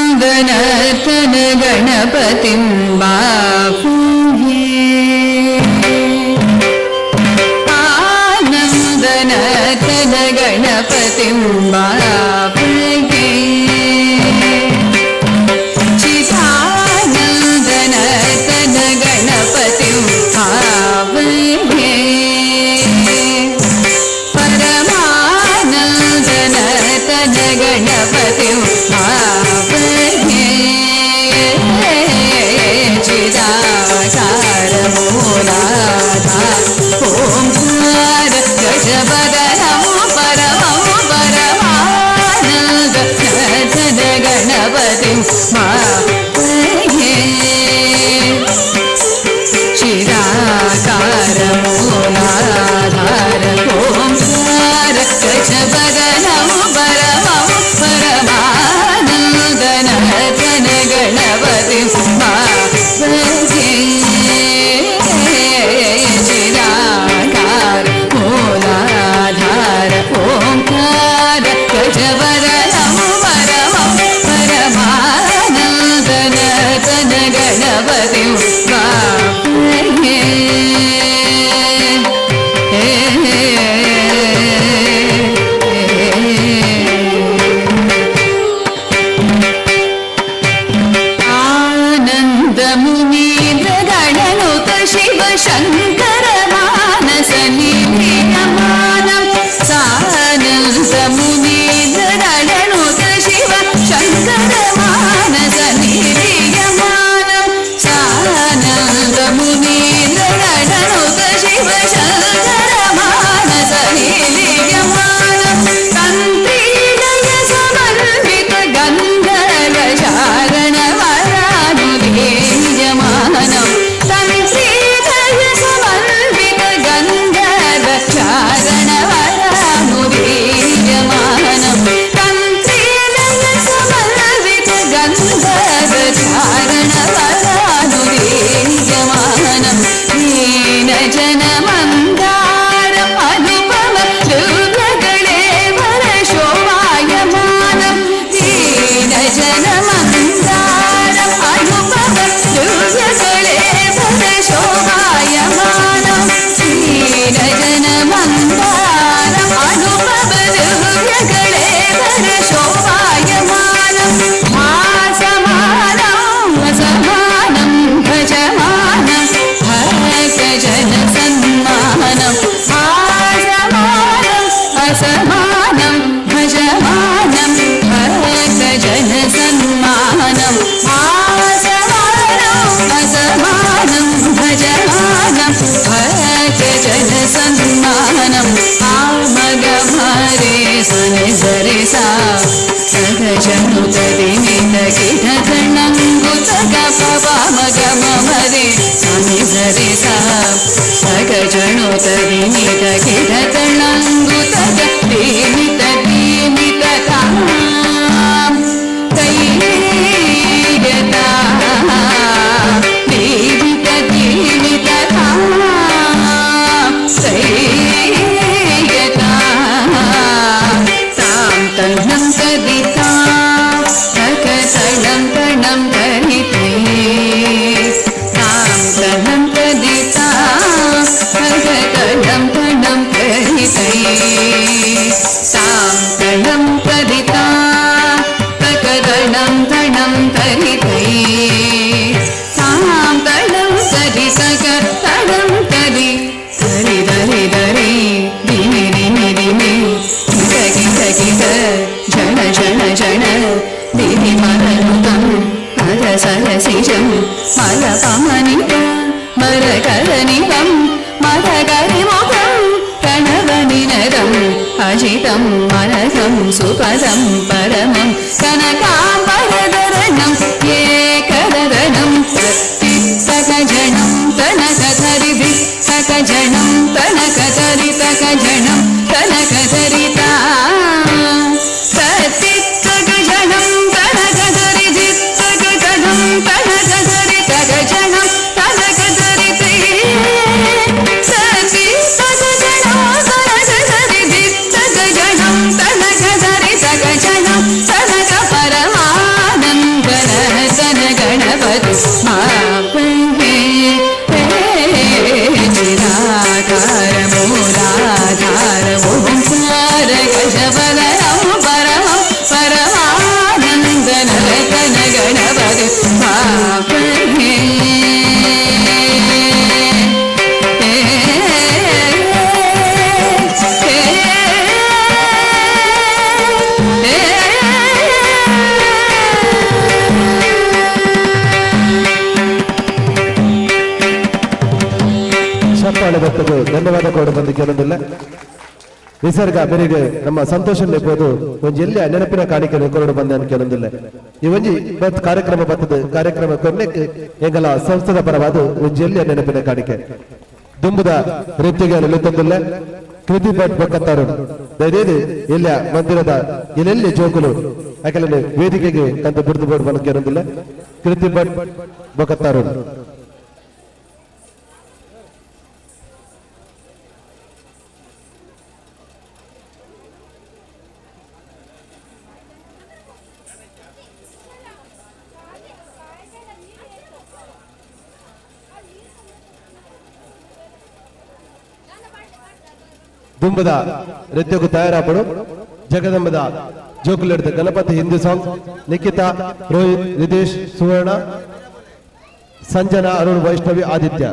ಆನಂದನತನ ಗಣಪತಿಂ ಬಾಪುಹೇ ಆನಂದನತನ ಗಣಪತಿಂ ಬಾಪುಹೇ ಚಿದಾನಂದನತನ ಗಣಪತಿಂ ಭಾವಹೇ ಪರಮಾನಂದನತನ ಗಣಪತಿಂ ಭಾವಹೇ ಚಿದಾನಂದನತನ ಶಂಕರ ಮಾನಸ ನಿಲೀಯಮಾನಂ ಸಾನಂದ ಮುನೀಂದ್ರಗಣನುತ ಶಿವ ಶಂಕರ ಮಾನಸ ನಿಲೀಯಮಾನಂ ಸಾನಂದ ಮುನೀಂದ್ರಗಣನುತ ಶಿವ ಶಂಕರ ಮಾನಸ ನಿಲೀಯಮಾನಂ ತಂತ್ರೀಲಯ ಸಮನ್ವಿತ ಗಂಧರ್ವ ಶಾರಣ ವರಾನುಧೇಯಮಾನಂ ತಂತ್ರೀಲಯ ಸಮನ್ವಿತ ಗಂಧರ್ವ ಶಾರಣ ವರಾನುಧೇಯಮಾನಂ ತಂತ್ರೀಲಯ ಸಮನ್ವಿತ ಗಂಧರ್ವ ಚಾರಣ ವರಾನುಧೇಯಮಾನಂ ದೀನ ಜನ ಮಂದಾರ ಅನುಪಮ ದಿವ್ಯಗಳೇವರ ಶೋಭಾಯಮಾನಂ ದೀನ ಜನ ಮಂದಾರ ಅನುಪಮ ದಿವ್ಯಗಳೇವರ ಶೋಭಾಯಮಾನಂ ದೀನ ಜನ ಮಂದಾರ ಅನುಪಮ ದಿವ್ಯಗಳೇವರ ಶೋಭಾಯಮಾನಂ ಭಾಸಮಾನಂ ಅಸಮಾನಂ ಭಜಮಾನಂ ಭಕ್ತಜನ ಸನ್ಮಾನಂ ಭಾಸಮಾನಂ ಅಸಮಾನಂ ಭಜಮಾನಂ ಭಕ್ತಜನ ಸನ್ಮಾನಂ ಭಾಸಮಾನಂ ಅಸಮಾನಂ ಭಜಮಾನಂ ಭಕ್ತಜನ ಸನ್ಮಾನಂ ಆಮಗ ಮರೆ ಸನೆ ಸರೆ ಸಾ ಸಗಜನುತದಿನಿತ ಗಿಡ ಗಣಂಗುತಗ ಪವ ಮಗ ಮರೆ ಸನಿ ಸರೆ ಸಾ ಸಗಜನುತದಿನಿತ ಗಿಡ ಗಣಂಗುತಗ ದೀನಿತ ದೀನಿತ ತಾಂ ತೈಯತಾ ದೀನಿತ ದೀನಿತ ತಾಂ ತೈಯತಾ ತಾಂ ತಣಂ ತದಿತಾಂ ತಕ ತಣಂ ತಣಂ ತರಿತೈ ತಾಂ ತಣಂ ತದಿತಾಂ ತಕ ತಣಂ ತಣಂ ತರಿತೈ ತಾಂ ತಣಂ ತದಿತಾಂ ತಕ ತಣಂ ತಣಂ ತರಿತೈ ತಾಂ ತಣಂ ತರಿ ಸಗ ತಣಂ ತರಿ ತರಿ ದರಿ ದರಿ ದಿಮಿ ದಿಮಿ ದಿಮಿ ಕಿಟ ಕಿಟ ಕಿಟ ಜಣ ಜಣ ಜಣ ದಿದಿ ಮರನುತಂ ಹರ ಸರಸಿಜಂ ಮರ ಪಮನಿತ ಮರ ಕರನಿವಂ ಮರ ಕರಿಮುಖಂ ಕಣವನಿನದಂ ಅಜಿತಂ ಮನಸಂ ಸುಪದಂ ಪರಮಂ ಕನಕಾಂಬರಧರಣಂ ಏಕದರಣಂ ತತ್ತಿತ್ತಕಜಣಂ ತನಕಧರಿಧಿ ತಕಜಣಂ ತನಕಧರಿತಕಜಣಂ ತನಕಧರಿತಾ ತತ್ತಿತ್ತಕಜಣಂ ತನಕಧರಿಧಿ ತಕಜಣಂ ತನಕಧರಿತಕಜಣಂ ತನಕಧರಿತೈ ತತ್ತಿತ್ತಕಜಣಂ ತನಕಧರಿಧಿ ತಕಜಣಂ ತನಕಧರಿತಕಜಣಂ ತನಕ ಪರಮಾನಂದನ ತನ ಗಣಪತಿ ಮಾಪೇ ಚಿರಾಕಾರ ಮೂಲಾಧಾರ ಓಂಕಾರ ಗಜವದನಂ ಪರಮಂ ಪರಮಾನಂದನ ತನ ಗಣಪತಿ ಮಾಪೇ ಚಪ್ಪಾಳೆ ಬರ್ತದೆ. ಧನ್ಯವಾದ ಕೊಡು ಬಂದು ಕೆಲವೊಂದಿಲ್ಲ ನಿಸರ್ಗ ಬೆರಿಗೆ ನಮ್ಮ ಸಂತೋಷ ನೆಪೋದು ಒಂಜಿ ಎಲ್ಲಿ ನೆನಪಿನ ಕಾಣಿಕೆ ಕೊರಡು ಬಂದ ಕೆಲವೊಂದಿಲ್ಲ. ಈ ಒಂಜಿ ಬತ್ ಕಾರ್ಯಕ್ರಮ ಬರ್ತದೆ. ಕಾರ್ಯಕ್ರಮ ಕೊನೆಕ್ಕೆ ಎಂಗಲ ಸಂಸ್ಥೆದ ಪರವಾದ ಒಂಜಿ ಎಲ್ಲಿಯ ನೆನಪಿನ ಕಾಣಿಕೆ ದುಂಬುದ ರೀತಿಗೆ ನಿಲ್ಲುತ್ತಂದಿಲ್ಲ. ಕೃತಿ ಭಟ್ ಬಕ್ಕತ್ತಾರು ದಯದೇದು ಎಲ್ಲ ಮಂದಿರದ ಎಲ್ಲೆಲ್ಲಿ ಜೋಕುಲು ಯಾಕಂದ್ರೆ ವೇದಿಕೆಗೆ ಕಂತ ಬಿಡ್ದು ಬೋರ್ಡ್ ಬಂದ ಕೆಲವೊಂದಿಲ್ಲ. ಕೃತಿ ಭಟ್ ಬಕ್ಕತ್ತಾರು ದುಂಬದ ನೃತ್ಯಕ್ಕೂ ತಯಾರಾಪಡು ಜಗದಂಬದ ಜೋಕುಲೆಡ್ದ ಗಣಪತಿ ಹಿಂದಿ ಸಾಂಗ್ ನಿಖಿತಾ, ರೋಹಿತ್, ನಿತೇಶ್, ಸುವರ್ಣ, ಸಂಜನಾ, ಅರುಣ್, ವೈಷ್ಣವಿ, ಆದಿತ್ಯ.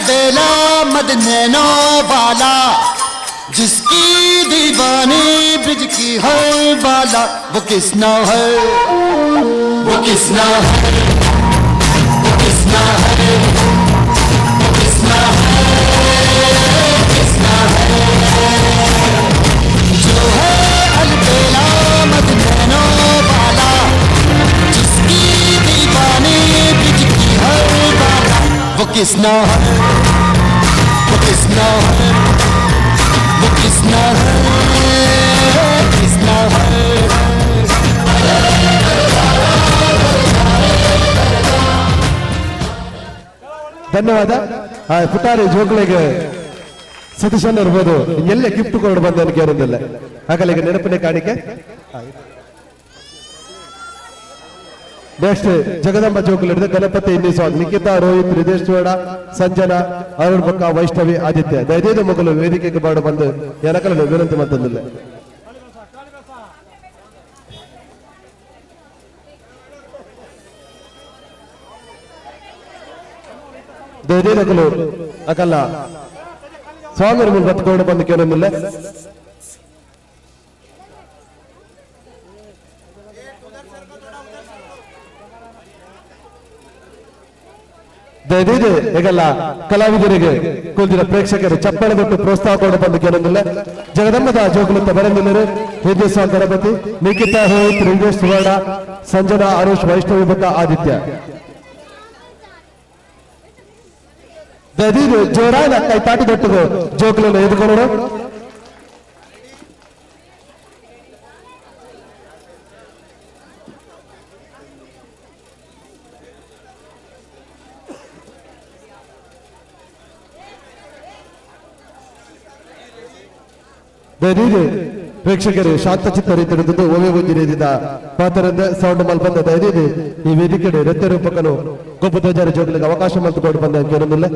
अलबेला मद नैनो वाला, जिसकी दीवानी ब्रिज की है बाला, वो किसना है, वो किसना है, वो किसना है, वो किसना है, किसना है। जो है अलबेला मद नैनो वाला, जिसकी दीवानी ब्रिज की है बाला, वो किसना है, वो किसना है, वो किसना है, किसना है। ಧನ್ಯವಾದ. ಪುಟಾರಿ ಜೋಕುಳಿಗೆ ಸತೀಶನ್ ಇರ್ಬೋದು, ಎಲ್ಲೇ ಗಿಫ್ಟ್ ಕೊಡು ಬಂದ ಕೇಳಿದಿಲ್ಲ ಹಾಗಲ್ಲಿಗೆ ನೆನಪಿನ ಕಾಣಿಕೆ. ನೆಕ್ಸ್ಟ್ ಜಗದಂಬ ಜೋಕುಲು ಹಿಡಿದು ಗಣಪತಿ ಇನ್ನಿ ಸ್ವಾಮಿ ನಿಖಿತಾ, ರೋಹಿತ್, ರಿದೇಶ್ ಚೋಡ, ಸಂಜನಾ, ಅರುಣ್ ಬೊಕ್ಕ, ವೈಷ್ಣವಿ, ಆದಿತ್ಯ ದಯದೈದು ಮಗಲು ವೇದಿಕೆಗೆ ಬಾಡು ಬಂದು ಎನಕಲು ವಿನಂತಿ ಮತ್ತೊಂದಿಲ್ಲ. ದಯದೈದಕಲು ಅಕಲ್ಲ ಸ್ವಾಮಿ ಬತ್ಕೊಂಡು ಬಂದು ಕೇಳೊಂದಿಲ್ಲ. ದಯದೈದು ಹೇಗಲ್ಲ ಕಲಾವಿದರಿಗೆ ಕುಳಿತಿನ ಪ್ರೇಕ್ಷಕರು ಚಪ್ಪಾಳೆ ಕೊಟ್ಟು ಪ್ರೋತ್ಸಾಹ ಕೊಡು ಬಂದು ಕೇಳೊಂದಿಲ್ಲ. ಜಗದಂಬದ ಜೋಗುಲತ್ತ ಬರಂದಿಲ್ಲರು ಹಿರಿಯ ಗಣಪತಿ, ನಿಖಿತಾ, ರೋಹಿತ್, ರಿದೇಶ್ ಸುವರ್ಣ, ಸಂಜನಾ, ಅರುಷ್, ವೈಷ್ಣವಿ ಬೊಕ್ಕ, ಆದಿತ್ಯ. ದಯದೈದು ಜೋರಾದ ಕೈ ತಾಟಿ ದೊಟ್ಟದು ಜೋಕುಲನ್ನು ಎದುರ್ಕೊಂಡು. ದಯದೈದು ಪ್ರೇಕ್ಷಕರು ಶಾಂತಚಿತ್ತ ರೀತಿಯಿದ್ದು ಓವೆ ಒಂಜಿ ರೀತಿದ ಪಾತ್ರದಿಂದ ಸೌಂಡ್ ಮಲ್ಪಂದ ದಯದೈದು ಈ ವೇದಿಕೆ ನೃತ್ಯ ರೂಪಕನು ಗೊಬ್ಬ ಧ್ವಜರ ಜೋಗಲಿಗೆ ಅವಕಾಶ ಮಲ್ತುಕೊಂಡು ಬಂದ ಕೇಳೊಂದಿಲ್ಲ.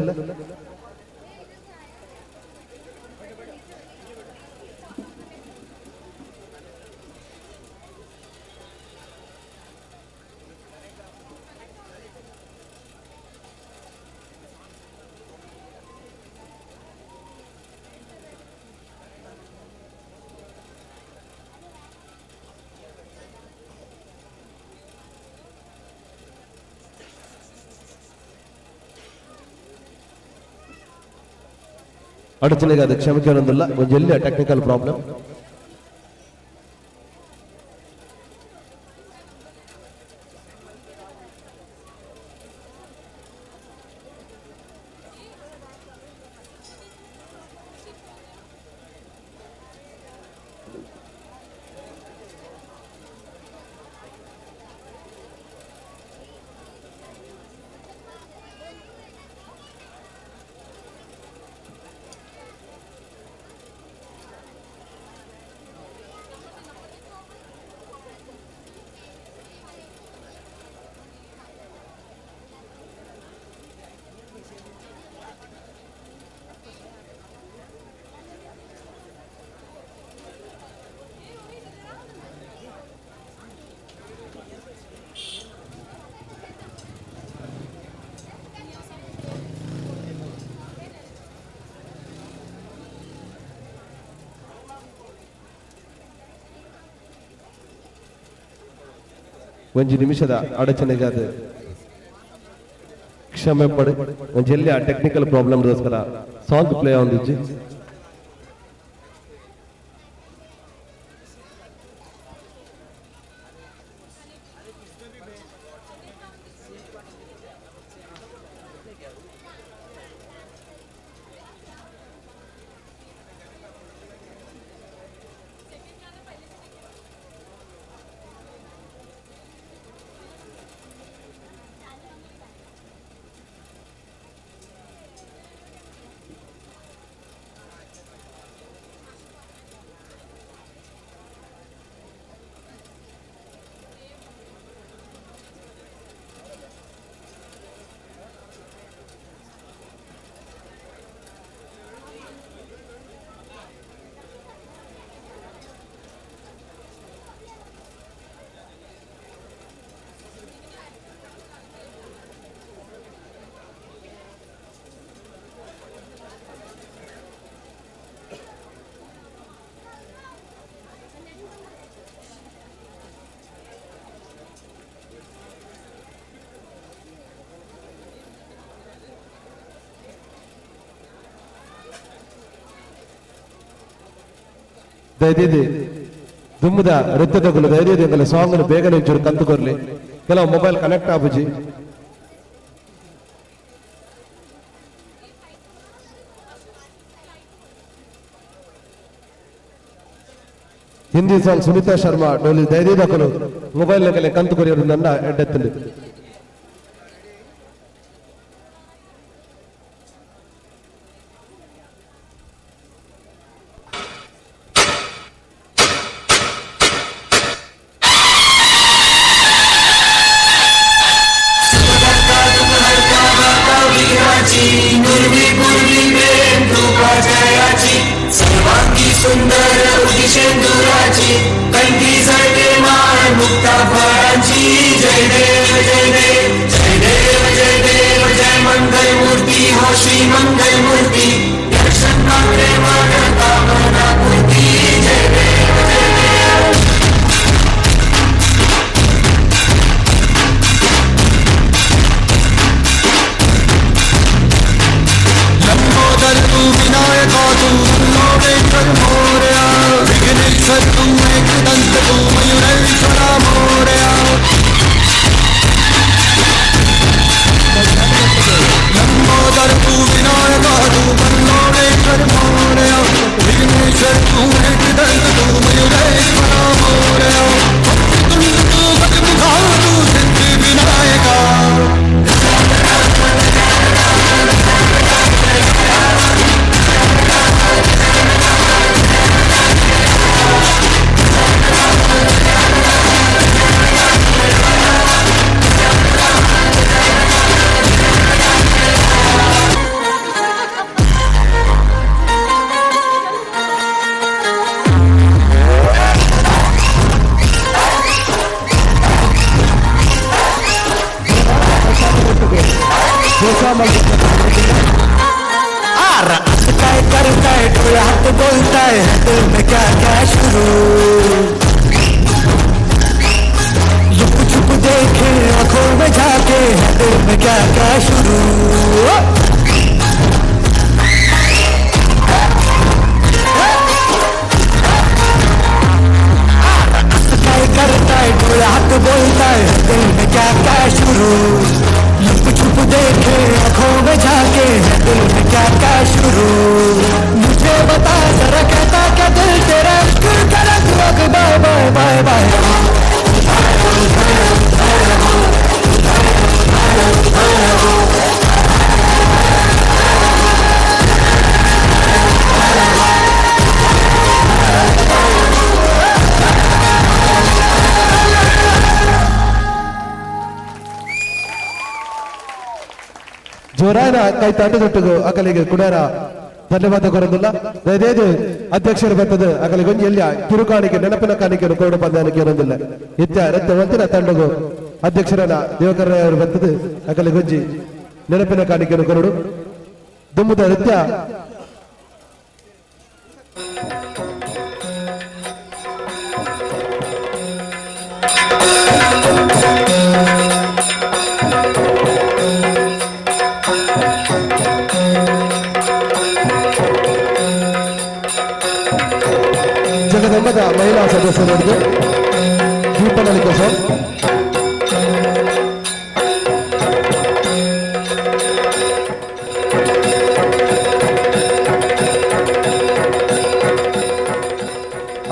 ಅಡಚಣೆಗೆ ಅದು ಕ್ಷಮೆ ಕೇಳೊಂದಿಲ್ಲ, ಒಂಜಿ ಎಲ್ಲಿ ಟೆಕ್ನಿಕಲ್ ಪ್ರಾಬ್ಲಮ್. ಒಂಜಿ ನಿಮಿಷದ ಅಡಚಣೆಗಾದ ಕ್ಷಮೆ ಪಡೆ. ಒಂಜಿ ಎಲ್ಲಿ ಆ ಟೆಕ್ನಿಕಲ್ ಪ್ರಾಬ್ಲಮ್ಗೋಸ್ಕರ ಸಾಂಗ್ ಪ್ಲೇ ಆಂದಿಜ್ಜಿ. ದಯದೀದಿ ದುಮ್ಮದ ನೃತ್ಯದಗುಲು ದಯದೀದಿ ಎಂಗಲ ಸಾಂಗ್ ಬೇಗನೆ ಒಂಚೂರು ಕಂತು ಕೊರ್ಲಿ. ಕೆಲವು ಮೊಬೈಲ್ ಕನೆಕ್ಟ್ ಆಪುಜಿ. ಹಿಂದಿ ಸಾಂಗ್ ಸುನೀತಾ ಶರ್ಮಾ ಡೋಲಿ ದಯದೀದಕಲು ಮೊಬೈಲ್ ನಕಲೆ ಕಂತು ಕೊರಿಯರು ನನ್ನ ಎಡ್ಡೆತ್ತಂದು. सुंदर उदिशेंदुराची कंठी जळते माळ मुक्ता फळांची. जय देव जय देव जय देव जय देव जय मंगल मूर्ती हो श्री मंगल मूर्ती. दर्शन मात्रे मन कामना पूर्ती. जय देव जय देव. लंबोदर तू विनायका तू लोकेश्वर मोरया, विघ्नेश्वर तू एकदंत तू मयूरेश्वरा मोरया. लंबोदर तू विनायका तू लोकेश्वर मोरया, विघ्नेश्वर तू एकदंत तू मयूरेश्वरा मोरया. वक्रतुंड तू गजमुखा तू सिद्धि विनायका. करता है डोळ्यात बोलताय दिल में क्या क्या शुरू. लुक छुप देखे आंखों में झाके दिल में क्या क्या शुरू. करता है डोळ्यात बोलताय दिल में क्या क्या शुरू. लुक छुप देखे आंखों में झाके दिल में क्या क्या शुरू. मुझे बता जरा कहता क्या दिल तेरा इश्क का रंग रंग. Bye bye bye bye. ಜೋರಾದ ಕೈ ತಾಟದೊಟ್ಟಿಗೂ ಅಕಲಿಗೆ ಕುಡಾರ ಧನ್ಯವಾದ ಕೊರದಿಲ್ಲ. ದಯದೇದು ಅಧ್ಯಕ್ಷರು ಬರ್ತದೆ ಅಕಲಿಗೆ ಒಂಜಿ ಎಲ್ಲಿಯ ಕಿರುಕಾಣಿಕೆ ನೆನಪಿನ ಕಾಣಿಕೆಯನ್ನು ಕೊರಡು ಬಂದಾನಕ್ಕೆ ಇರೋದಿಲ್ಲ. ಇತ್ಯ ರತ್ನ ವಂತಿನ ತಂಡಗು ಅಧ್ಯಕ್ಷರನ್ನ ದೇವಕರಯ್ಯ ಅವರು ಬರ್ತದೆ ಅಕಲಿಗೆ ಒಂಜಿ ನೆನಪಿನ ಕಾಣಿಕೆಯನ್ನು ಕೊರಡು. ದುಮ್ಮದ ನೃತ್ಯ ಜಗದಂಬದ ಮಹಿಳಾ ಸದಸ್ಯರೊಂದಿಗೆ ದೀಪನಳಿಕೆ ಸರ್.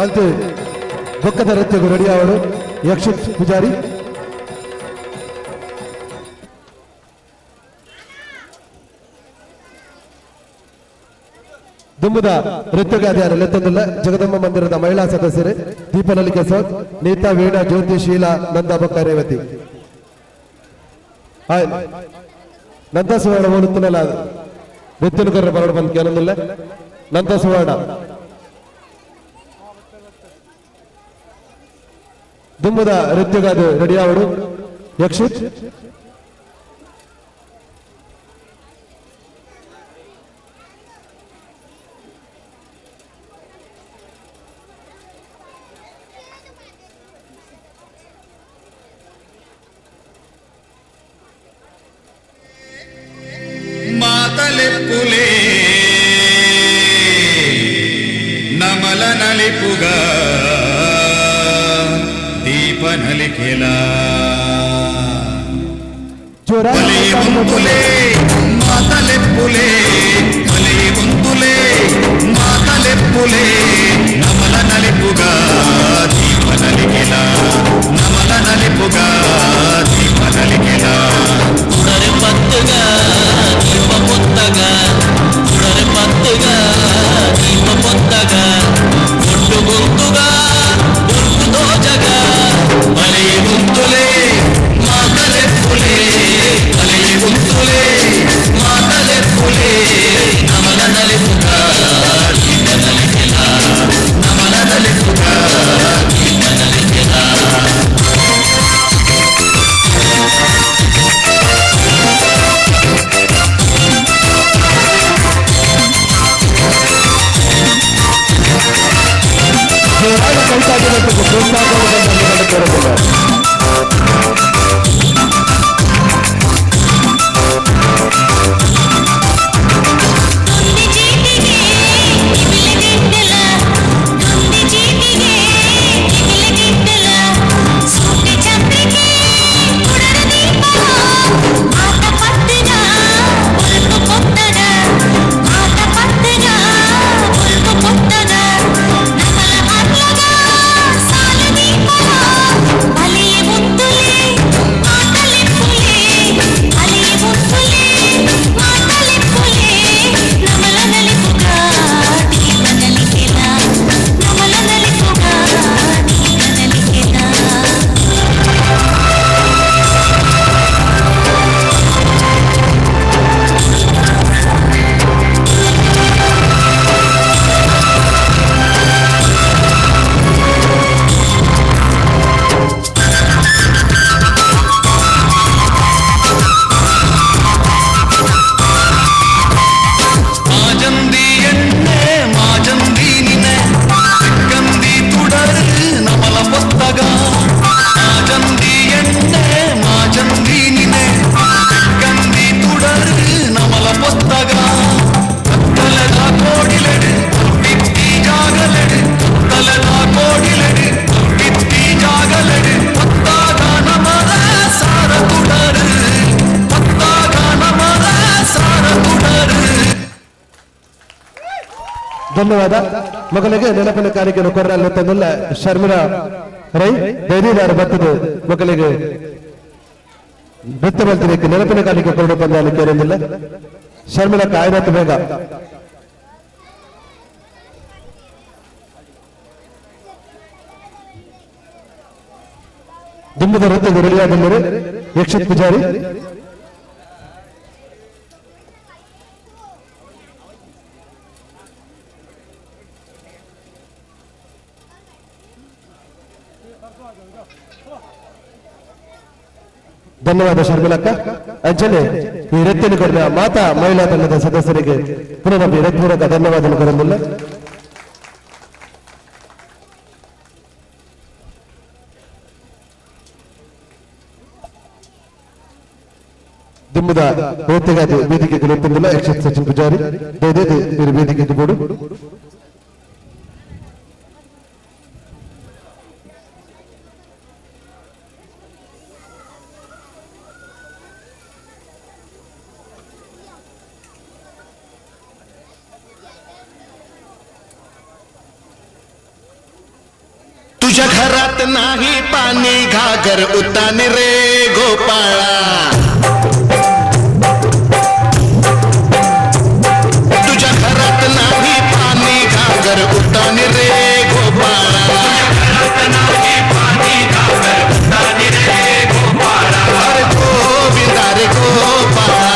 ಅಂತೂ ಬೊಕ್ಕದ ರತ್ಯಗೂ ರೆಡಿ ಅವರು ಯಕ್ಷಿತ್ ಪೂಜಾರಿ. ದುಮ್ಮದ ನೃತ್ಯಗಾದಿಯಾರ ಲೆತ್ತಂದುಲ್ಲ ಜಗದಂಬ ಮಂದಿರದ ಮಹಿಳಾ ಸದಸ್ಯರೇ ದೀಪನಲಿಕೆ ಸರ್, ನೀತಾ, ವೀಣಾ, ಜ್ಯೋತಿ, ಶೀಲಾ, ನಂದಾ ಬೊಕ್ಕ, ರೇವತಿ. ನಂದ ಸುವರ್ಣ ಓದುತ್ತಲ್ಲ ನೃತ್ಯನುಕರ ಬರಡು ಬಂದ್ ಕೇಳಂದಿಲ್ಲ. ನಂದ ಸುವರ್ಣ ದುಮ್ಮದ ನೃತ್ಯಗಾದು ರೆಡಿ ಅವರು ಯಕ್ಷಿತ್. ಮಾತಲೆಪ್ಪುಲೇ ನಮಲ ನಲಿಪುಗ ನಲಿಕೆಲ ಬಲೆ ಒಂದುಲೇ ಮಾತಲೆಪ್ಪುಲೇ ಬಲೆ ಒಂದುಲೇ ಮಾತಲೆಪ್ಪುಲೇ ನಮಲ ನಲಿಪುಗ ದೀಪ ನಲಿಕೆಲ ನಮಲ ನಲಿಪುಗ ದೀಪ ನಲಿಕೆಲ ತುಡರೆ ಪತ್ತುಗ ದೀಪ ಪೊತ್ತಗ ತುಡರೆ ಪತ್ತುಗ ದೀಪ ಪೊತ್ತಗ ಒಟ್ಟು ಗುಂತುಗ ಉರ್ಕು ದೋಜಗ ಬಲೆ ಒಂದುಲೇ ಮಾತಲೆಪ್ಪುಲೇ ಬಲೆ ಒಂದುಲೇ ಮಾತಲೆಪ್ಪುಲೇ ನಮಲ ನಲಿಪುಗ ದೀಪ ನಲಿಕೆಲ ನಮಲ ನಲಿಪುಗ ದೀಪ ನಲಿಕೆಲ. ಜೋರಾದ ಕೈತಾಟಬೇಕು ಪ್ರೋತ್ಸಾಹ ಕೋರಲಿಲ್ಲ. ಮಾಜಂದಿ ಎಣ್ಣೆ ಮಾಜಂದಿ ನಿನೆ ಸಿಕ್ಕಂದಿ ತುಡರು ನಮಲ ಪೊತ್ತಗ ಮಾಜಂದಿ ಎಣ್ಣೆ ಮಾಜಂದಿ ನಿನೆ ಸಿಕ್ಕಂದಿ ತುಡರು ನಮಲ ಪೊತ್ತಗ ಕತ್ತಲದ ಕೋಡಿಲೆಡು ಬಿತ್ತಿ ಜಾಗಲೆಡು ಕತ್ತಲದ ಕೋಡಿಲೆಡು ಬಿತ್ತಿ ಜಾಗಲೆಡು ಪೊತ್ತಾಗ ನಮಲ ಸಾರ ತುಡರು ಪೊತ್ತಾಗ ನಮಲ ಸಾರ ತುಡರು. ಧನ್ಯವಾದ. ಮಗನಿಗೆ ನೆನಪಿನ ಕಾಣಿಕೆಯನ್ನು ಕೊರಲ್ಲ ಶರ್ಮಿಳಾ ರೈ ಧೈರ್ಯದಾರ ಬರ್ತದೆ. ಮಕ್ಕಳಿಗೆ ನೃತ್ಯ ಬಲ್ತಿರಕ್ಕೆ ನೆನಪಿನ ಕಾಣಿಕೆ ಕೊರಡು ಬಂದ ಕೇಳಿಲ್ಲ ಶರ್ಮಿಳಾ ಕಾಯ್ದಾತು ಬೇಗ. ದಿಂಬದ ವೃತ್ತಿಗೆ ರೆಡಿಯಾದ ಯಕ್ಷಿತ್ ಪೂಜಾರಿ. ಧನ್ಯವಾದ ಶರ್ಮಿಳಕ್ಕ. ಅಂಜಲಿ ಈ ರತ್ತಿನ ಕೊಡಿದ ಮಾತಾ ಮಹಿಳಾ ತಂಡದ ಸದಸ್ಯರಿಗೆ ಪುನರಪಿ ಹೃತ್ಪೂರ್ವಕ ಧನ್ಯವಾದ ಕೊಡಲಿಲ್ಲ. ದಿಂಬದ ಹೊತ್ತಿಗಾಗಿ ವೇದಿಕೆಗೆ ನಿಂತಿಲ್ಲ ಯಕ್ಷಿತ್ ಸಚಿನ್ ಪೂಜಾರಿ. ದಯದೇದಿ మీరు ವೇದಿಕೆಗೆ ಬೋಡು. तुझ्या घरात नाही पाणी घागर उताने रे गोपाळा, तुझ्या घरात नाही पाणी घागर उताने रे गोपाळा, अरे गोविंदा रे गोपाळा,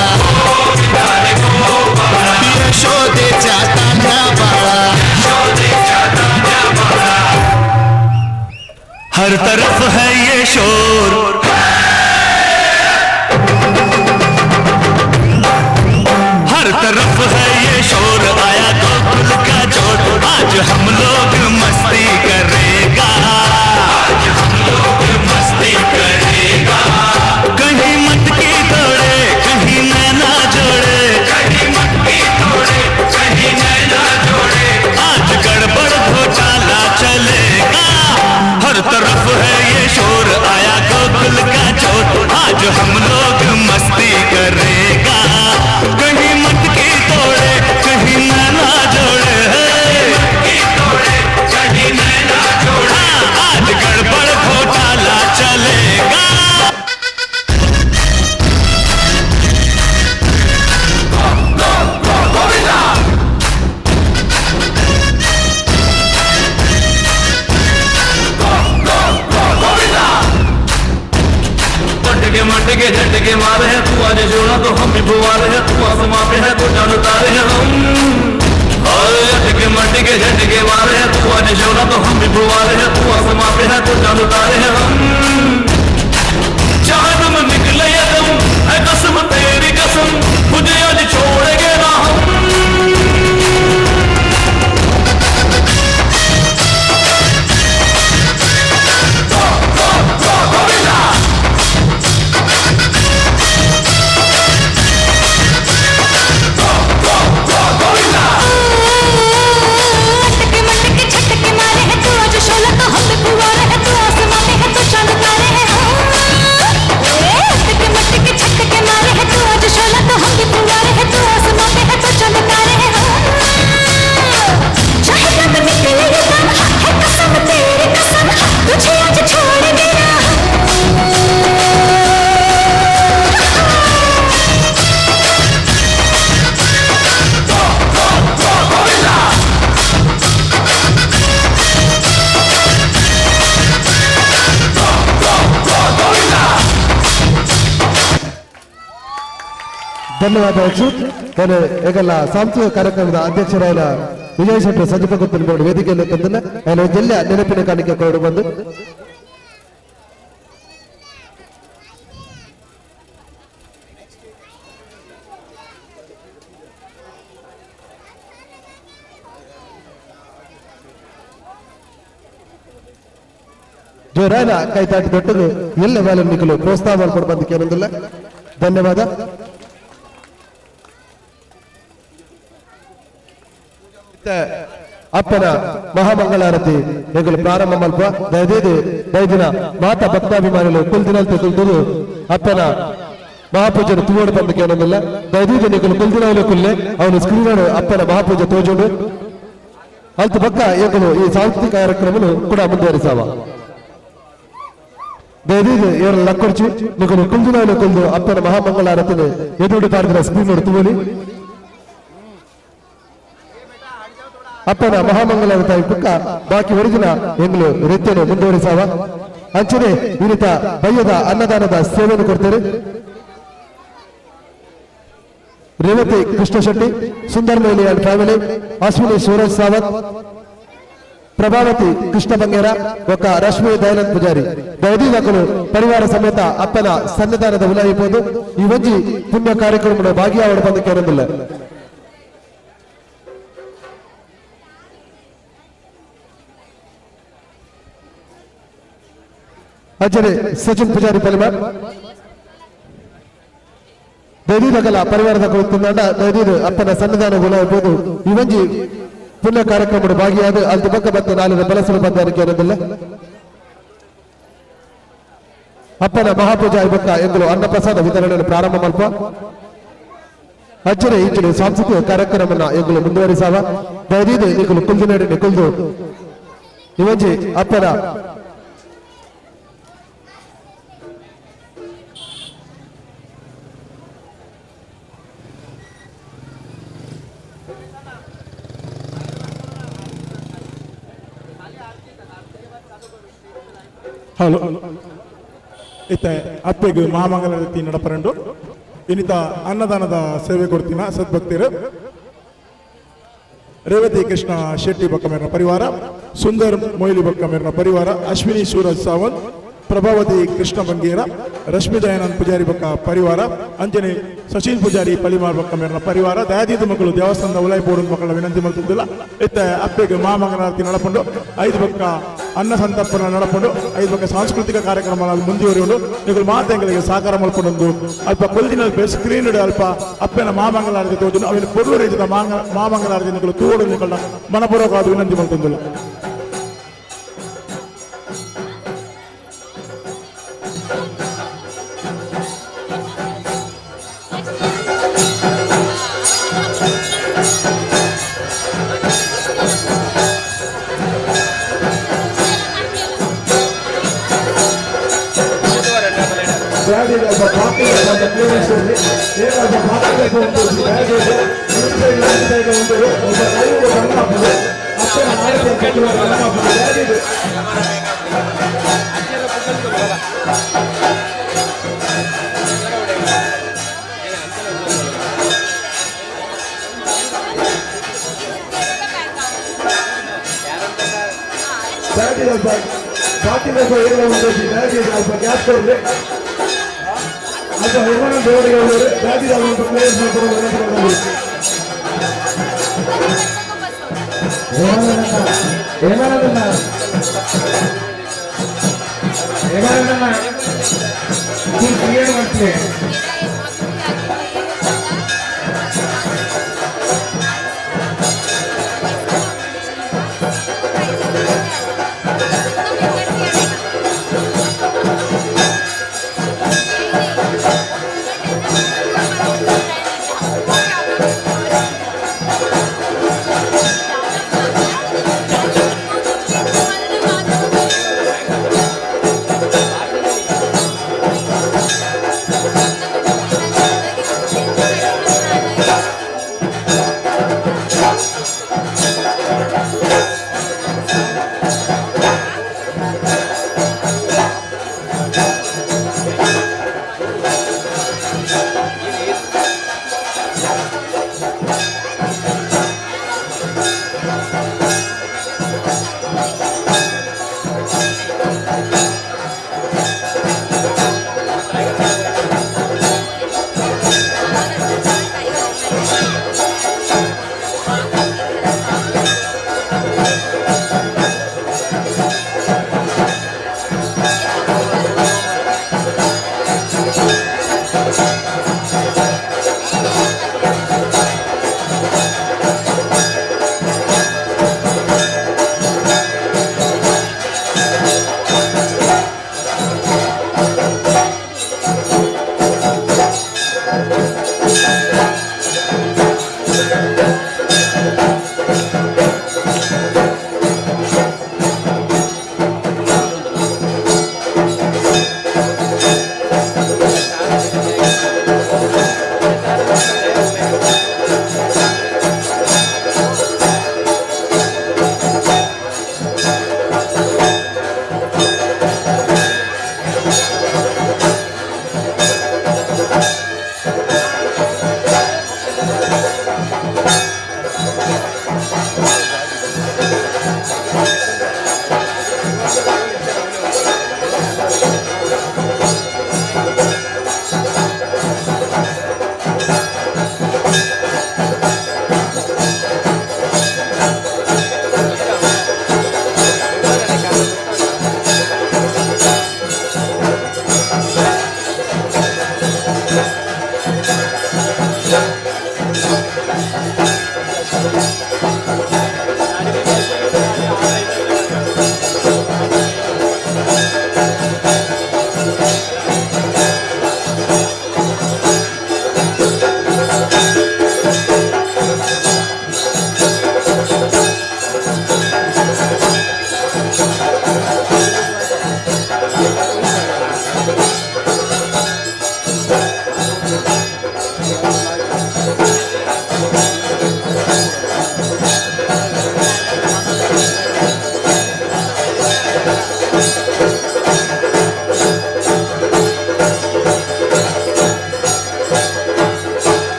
यशोदेच्या तान्ह्या बाळा. हर तरफ है ये शोर, हर तरफ है ये शोर, आया गोकुल का जोर, आज हम लोग मस्ती करेगा, आज हम लोग मस्ती करेगा। कहीं मटकी तोड़े कहीं नैना जोड़े, कहीं मटकी तोड़े कहीं नैना जोड़े, आज गड़बड़ घोटाला चलेगा। हर तरफ है ये शोर, आया अटके मटके झटके मारे है तू आज जोड़ा तो हम भी फुवारे है, तू आसमां पे है तो चांद तारे हैं हम। अटके मटके झटके मारे है तू आज जोड़ा तो हम भी फुवारे है, तू आसमां पे है तो चांद तारे हैं हम। चाहे तुम निकले या तुम है कसम तेरी कसम, तुझे आज छोड़ेंगे ना हम। अटके मटके झटके मारे है तू आज शोला तो हम भी फुवारे है, तू आसमां पे है तो चांद तारे हैं हम। अटके मटके झटके मारे है तू आज शोला तो हम भी फुवारे है, तू आसमां पे है तो चांद तारे हैं हम। चाहे दम निकले ये दम है कसम तेरी कसम, तुझे आज छोड़ेंगे ना हम। ಧನ್ಯವಾದ ಅಕ್ಷಿತ್. ನಾನು ಈಗೆಲ್ಲ ಸಾಂಸ್ಕೃತಿಕ ಕಾರ್ಯಕ್ರಮದ ಅಧ್ಯಕ್ಷರಾದ ವಿಜಯ ಶೆಟ್ಟಿ ಸಂಜೀವ ಗುತ್ತಲ್ ವೇದಿಕೆಯಲ್ಲಿ ತಂದಿಲ್ಲ ನಾನು ಜಿಲ್ಲೆಯ ನೆನಪಿನ ಕಾಣಿಕೆ ಕೊಡು ಬಂದು ಜೋರಾದ ಕೈತಾಟಿ ದೊಡ್ಡದು ಎಲ್ಲ ಬಾಲನಿಕಲು ಪ್ರೋತ್ಸಾಹ ಕೊಡು ಬಂದು ಕೇಳೊಂದಿಲ್ಲ. ಧನ್ಯವಾದ. ಅಪ್ಪನ ಮಹಾಮಂಗಳಾರತಿ ಎಂಗಳು ಪ್ರಾರಂಭ ಮಲ್ಪ ದಯದೇದು ದಯದಿನ ಮಾತಾ ಭಕ್ತಾಭಿಮಾನಿಗಳು ಕುಲ್ದಿನಲ್ತೆ ಕುಲ್ದುದು ಅಪ್ಪನ ಮಹಾಪೂಜೆ ತೂವಡು ಬಂದು ಕೇಳೊಂದಿಲ್ಲ. ದಯದೀದು ನಿಕಲು ಕುಲ್ದಿನವಲು ಕುಲ್ಲೆ ಅವನು ಸ್ಕ್ರೀನ್ ಅಪ್ಪನ ಮಹಾಪೂಜೆ ತೋಜುಂಡು ಅಲ್ತ ಪಕ್ಕ ಎಂಗಳು ಈ ಸಾಂಸ್ಕೃತಿಕ ಕಾರ್ಯಕ್ರಮನು ಕೂಡ ಮುಂದುವರಿಸಾವ. ದಯದೀದು ಇವರ ಲಕ್ಕೊರ್ಚಿ ನಿಕಲು ಕುಲ್ದಿನವಲು ಕುಲ್ದು ಅಪ್ಪನ ಮಹಾಮಂಗಳಾರತಿನ ಎದುರು ಪಾರ್ದಿನ ಸ್ಕ್ರೀನ್ ತೂವಲಿ ಅಪ್ಪನ ಮಹಾಮಂಗಳಾರತಿ ಪಕ್ಕ ಬಾಕಿ ಹೊರಗಿನ ಎಂಗಳು ರೀತಿಯನ್ನು ಮುಂದುವರಿಸಾವ. ಅಂಚನೆ ಈ ರೀತ ಬಯ್ಯದ ಅನ್ನದಾನದ ಸೇವೆಯನ್ನು ಕೊಡ್ತಾರೆ ರೇವತಿ ಕೃಷ್ಣ ಶೆಟ್ಟಿ, ಸುಂದರ್ ಮೈಲಿ ಅಂಡ್ ಫ್ಯಾಮಿಲಿ, ಅಶ್ವಿನಿ ಸೂರಜ್ ಸಾವಂತ್, ಪ್ರಭಾವತಿ ಕೃಷ್ಣ ಬಂಗೇರ, ಒಕ್ಕ ರಶ್ಮಿ ದಯಾನಂದ್ ಪೂಜಾರಿ. ದಯದೀದಕಲು ಪರಿವಾರ ಸಮೇತ ಅಪ್ಪನ ಸನ್ನಿಧಾನದ ಉಲಾಯಿಬಹುದು ಈ ಒಂಜಿ ಪುಣ್ಯ ಕಾರ್ಯಕ್ರಮದ ಭಾಗಿಯಾವಡ ಬಂದು ಕೇಳೊಂದಿಲ್ಲ. ಅಜ್ಜನೆ ಸಚಿನ್ ಪೂಜಾರಿ ಪಲಿಮಾರ್ ದೈದೀದಕಲ ಪರಿವಾರದ ಕುರಿತುಕೊಂಡ ದೈದೀದು ಅಪ್ಪನ ಸನ್ನಿಧಾನ ಗುಲಾಯಿಬಹುದು ಈ ಒಂಜಿ ಪುಣ್ಯ ಕಾರ್ಯಕ್ರಮದ ಭಾಗಿಯಾದ ಅಲ್ಲಿ ಬಕ್ಕ ಬತ್ತ ನಾಲಿನ ಬಲಸಲು ಬಂದ ಕೇಳೋದಿಲ್ಲ. ಅಪ್ಪನ ಮಹಾಪೂಜಾ ಬಕ್ಕ ಎಂದಲು ಅನ್ನಪ್ರಸಾದ ವಿತರಣೆಯನ್ನು ಪ್ರಾರಂಭ ಮಲ್ಪ ಅಜ್ಜನೆ ಇಂಚಿನ ಸಾಂಸ್ಕೃತಿಕ ಕಾರ್ಯಕ್ರಮನ ಎಂಗಳು ಮುಂದುವರಿಸಾವ. ದೈದೀದು ನಿಕಲು ಕುಲ್ದಿನಡಿ ನಿಕುಲ್ದು ಈ ಒಂಜಿ ಅಪ್ಪನ ಹಲೋ ಇತ್ತ ಅಪ್ಪೆಗ್ ಮಹಾಮಂಗಳಾರತಿ ನಡಪರಂಡು ಇನ್ನಿತ ಅನ್ನದಾನದ ಸೇವೆ ಕೊಡ್ತೀನ ಸದ್ಭಕ್ತರು ರೇವತಿ ಕೃಷ್ಣ ಶೆಟ್ಟಿ ಬೊಕ್ಕಮೇರಿನ ಪರಿವಾರ, ಸುಂದರ್ ಮೊಯ್ಲಿ ಬೊಕ್ಕಮೇರಿನ ಪರಿವಾರ, ಅಶ್ವಿನಿ ಸೂರಜ್ ಸಾವಂತ್, ಪ್ರಭಾವತಿ ಕೃಷ್ಣ ಬಂಗೇರ, ರಶ್ಮಿ ದಯಾನಂದ್ ಪೂಜಾರಿ ಬೊಕ್ಕ ಪರಿವಾರ, ಅಂಜನಿ ಸಚಿನ್ ಪೂಜಾರಿ ಪಲಿಮಾರ್ ಬೊಕ್ಕಮೇರಿನ ಪರಿವಾರ. ದಯಾದೀತ ಮಕ್ಕಳು ದೇವಸ್ಥಾನದ ಉಲಾಯಿ ಬೋರ್ಡ್ ಮಕ್ಕಳ ವಿನಂತಿ ಮಾಡ್ತಿದ್ದಿಲ್ಲ. ಇತ್ತ ಅಪ್ಪೆಗ್ ಮಹಾಮಂಗಳಾರತಿ ನಡಪಂಡು ಐದು ಬೊಕ್ಕ ಅನ್ನ ಸಂತರ್ಪಣೆ ನಡಪಂಡು ಐದು ಬೊಕ್ಕ ಸಾಂಸ್ಕೃತಿಕ ಕಾರ್ಯಕ್ರಮ ಮುಂದುವರಿಯುಂಡು. ನಿಗಳು ಮಾತೆಗಳಿಗೆ ಸಹಕಾರ ಮಲ್ಪೊಂಡು ಅಲ್ಪ ಕೊಲ್ದಿನ ಸ್ಕ್ರೀನ್ ಅಲ್ಪ ಅಪ್ಪನ ಮಹಾಮಂಗಳಾರತಿ ತೋಜುಂಡು ಅವಿನ ಪೊರ್ಲು ರೀತಿಯ ಮಹಾಮಂಗಳಾರತಿ ನಿಗಳು ತೂವಡು ನಿಗಳ ಮನಪೂರ್ವಕವಾದ ವಿನಂತಿ ಮಲ್ತೊಂದಿಲ್ಲ. ಅಲ್ಪ ಬಾಕಿ ಬೇಕು ಏರಿಯಾ ಉಂಟು ದಯವಿಟ್ಟು ಅಲ್ಪ ಗ್ಯಾಪ್ ಕೊಡ್ರಿ. ಅಲ್ಪ ಹೇಮಾನಂದ ದೇವರಿಗೆ ಅವರು ದಯವಿಟ್ಟು ಅಲ್ಪ ಕ್ಲಿಯರ್ ಮಾಡ್ಕೊಂಡು ವಿನಂತಿ ಮಾಡ್ಕೊಂಡು. ಹೇಮಾನಂದಣ್ಣ, ಹೇಮಾನಂದಣ್ಣ, ನೀವು ಕ್ರಿಯೇಟ್ ಮಾಡ್ತೀವಿ. Thank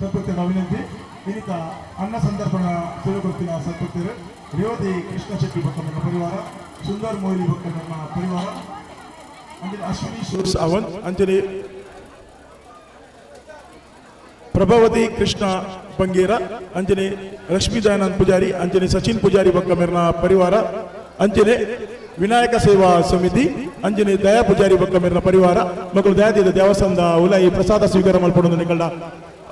ಸದ್ಭಕ್ತರ ವಿನಂತಿ ಇನ್ನಿತ ಅನ್ನ ಸಂದರ್ಪಣ ಸೇವೆ ಸದ್ಭಕ್ತರು ರೇವತಿ ಕೃಷ್ಣ ಶೆಟ್ಟಿ ಭಕ್ತನ ಪರಿವಾರ, ಸುಂದರ್ ಮೊಯ್ಲಿ ಭಕ್ತನ ಪರಿವಾರ, ಅಶ್ವಿನಿ ಸಾವಂತ್, ಅಂಜಲಿ ಪ್ರಭಾವತಿ ಕೃಷ್ಣ ಬಂಗೇರ, ಅಂಜನೆ ರಶ್ಮಿ ದಯಾನಂದ್ ಪೂಜಾರಿ, ಅಂಜನೆ ಸಚಿನ್ ಪೂಜಾರಿ ಬಕ್ಕಮೇರ್ನ ಪರಿವಾರ, ಅಂಜನೆ ವಿನಾಯಕ ಸೇವಾ ಸಮಿತಿ, ಅಂಜನೆ ದಯಾ ಪೂಜಾರಿ ಬಕ್ಕಮೇರ್ನ ಪರಿವಾರ ಮಕ್ಕಳು ದಯಾದ ದೇವಸ್ಥಾನದ ಉಲಾಯಿ ಪ್ರಸಾದ ಸ್ವೀಕಾರ ಮಲ್ಪಡೊಂದು ನಿಕಲ್ಡ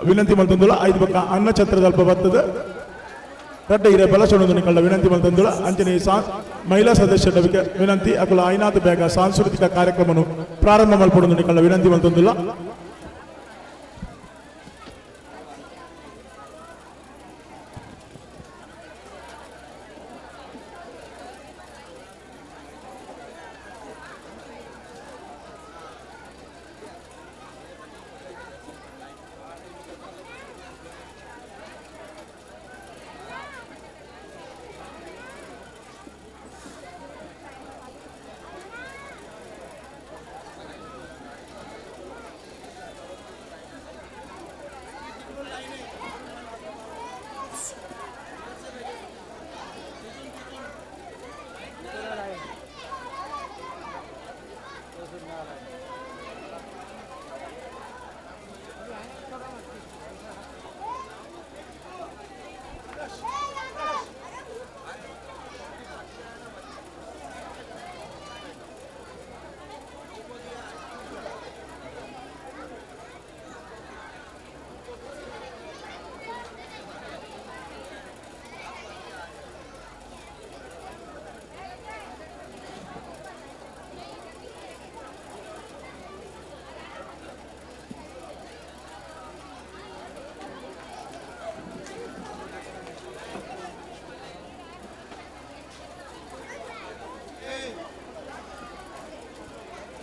ವಿನಂತಿ ಮಲ್ತಂದುಳ. ಐದು ಬಕ್ಕ ಅನ್ನ ಛತ್ರದಲ್ಪ ಬರ್ತದೆ ರಡ್ಡ ಇರೆ ಬಲಸೊಂದು ನಿಕಲ್ಡ ವಿನಂತಿ ಮಲ್ತಂದುಳ. ಅಂಜನೆ ಮಹಿಳಾ ಸದಸ್ಯರ ವಿನಂತಿ ಅಕುಲ ಐನಾಥ ಬೇಗ ಸಾಂಸ್ಕೃತಿಕ ಕಾರ್ಯಕ್ರಮವನ್ನು ಪ್ರಾರಂಭ ಮಲ್ಪಡೊಂದು ನಿಕಲ್ಡ ವಿನಂತಿ ಮಲ್ತಂದುಳ.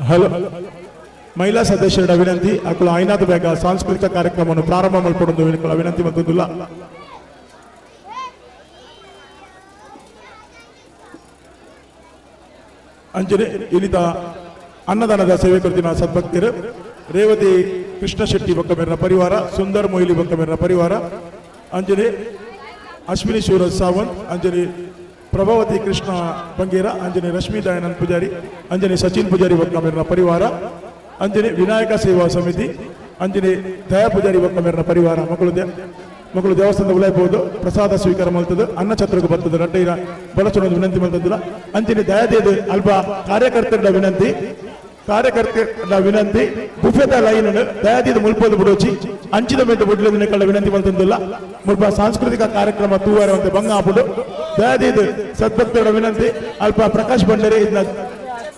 ಹಲೋ ಮಹಿಳಾ ಸದಸ್ಯರ ವಿನಂತಿ ಅಕುಲ ಐನಾಥ ಬೇಗ ಸಾಂಸ್ಕೃತಿಕ ಕಾರ್ಯಕ್ರಮವನ್ನು ಪ್ರಾರಂಭ ಮಲ್ಪಡೊಂದು ವಿನಂತಿ ಮತ್ತೊಂದಿಲ್ಲ. ಅಂಜನೆ ಇನಿತ ಅನ್ನದಾನದ ಸೇವೆ ಕೊಡ್ತಿನ ಸದ್ಭಕ್ತರು ರೇವತಿ ಕೃಷ್ಣ ಶೆಟ್ಟಿ ಬೊಕ್ಕಮೇರಿನ ಪರಿವಾರ, ಸುಂದರ್ ಮೊಯ್ಲಿ ಬೊಕ್ಕಮೇರಿನ ಪರಿವಾರ, ಅಂಜನೆ ಅಶ್ವಿನಿ ಸೂರಜ್ ಸಾವಂತ್, ಅಂಜಲಿ ಪ್ರಭಾವತಿ ಕೃಷ್ಣ ಬಂಗೇರ, ಅಂಜನೆ ರಶ್ಮಿ ದಯಾನಂದ್ ಪೂಜಾರಿ, ಅಂಜನೆ ಸಚಿನ್ ಪೂಜಾರಿ ಬೊಕ್ಕಮೇರಿನ ಪರಿವಾರ, ಅಂಜನೆ ವಿನಾಯಕ ಸೇವಾ ಸಮಿತಿ, ಅಂಜನೆ ದಯಾ ಪೂಜಾರಿ ಬೊಕ್ಕಮೇರಿನ ಪರಿವಾರ ಮಕ್ಕಳು ದೇವಸ್ಥಾನದ ಉಲಾಯ್ಬೋದು ಪ್ರಸಾದ ಸ್ವೀಕಾರ ಮಾಡ್ತದೆ, ಅನ್ನ ಛತ್ರಕ್ಕೆ ಬರ್ತದೆ, ರಡ್ಡೈರ ಬಳಸೋದು ವಿನಂತಿ ಮಾಡ್ತದಿಲ್ಲ. ಅಂಜನೆ ದಯಾದೇದ ಅಲ್ಪ ಕಾರ್ಯಕರ್ತರ ವಿನಂತಿ, ಕಾರ್ಯಕರ್ತರ ವಿನಂತಿ ಬುಫೆದ ಲೈನ್ ದಯಾದೀದ ಮುಲ್ಪದ ಬಿಡೋಚಿ ಅಂಚಿದ ಮೆಟ್ಟು ಬಿಡ್ಲದ ಕಳ್ಳ ವಿನಂತಿ ಮಾಡ್ತಂದಿಲ್ಲ. ಮುಲ್ಪ ಸಾಂಸ್ಕೃತಿಕ ಕಾರ್ಯಕ್ರಮ ತೂವಾರವಂತೆ ಬಂಗ ಹಾಪುಡು ದಯಾದೀದ ಸದ್ಭಕ್ತರ ವಿನಂತಿ ಅಲ್ಪ ಪ್ರಕಾಶ್ ಭಂಡಾರಿ ಇದನ್ನ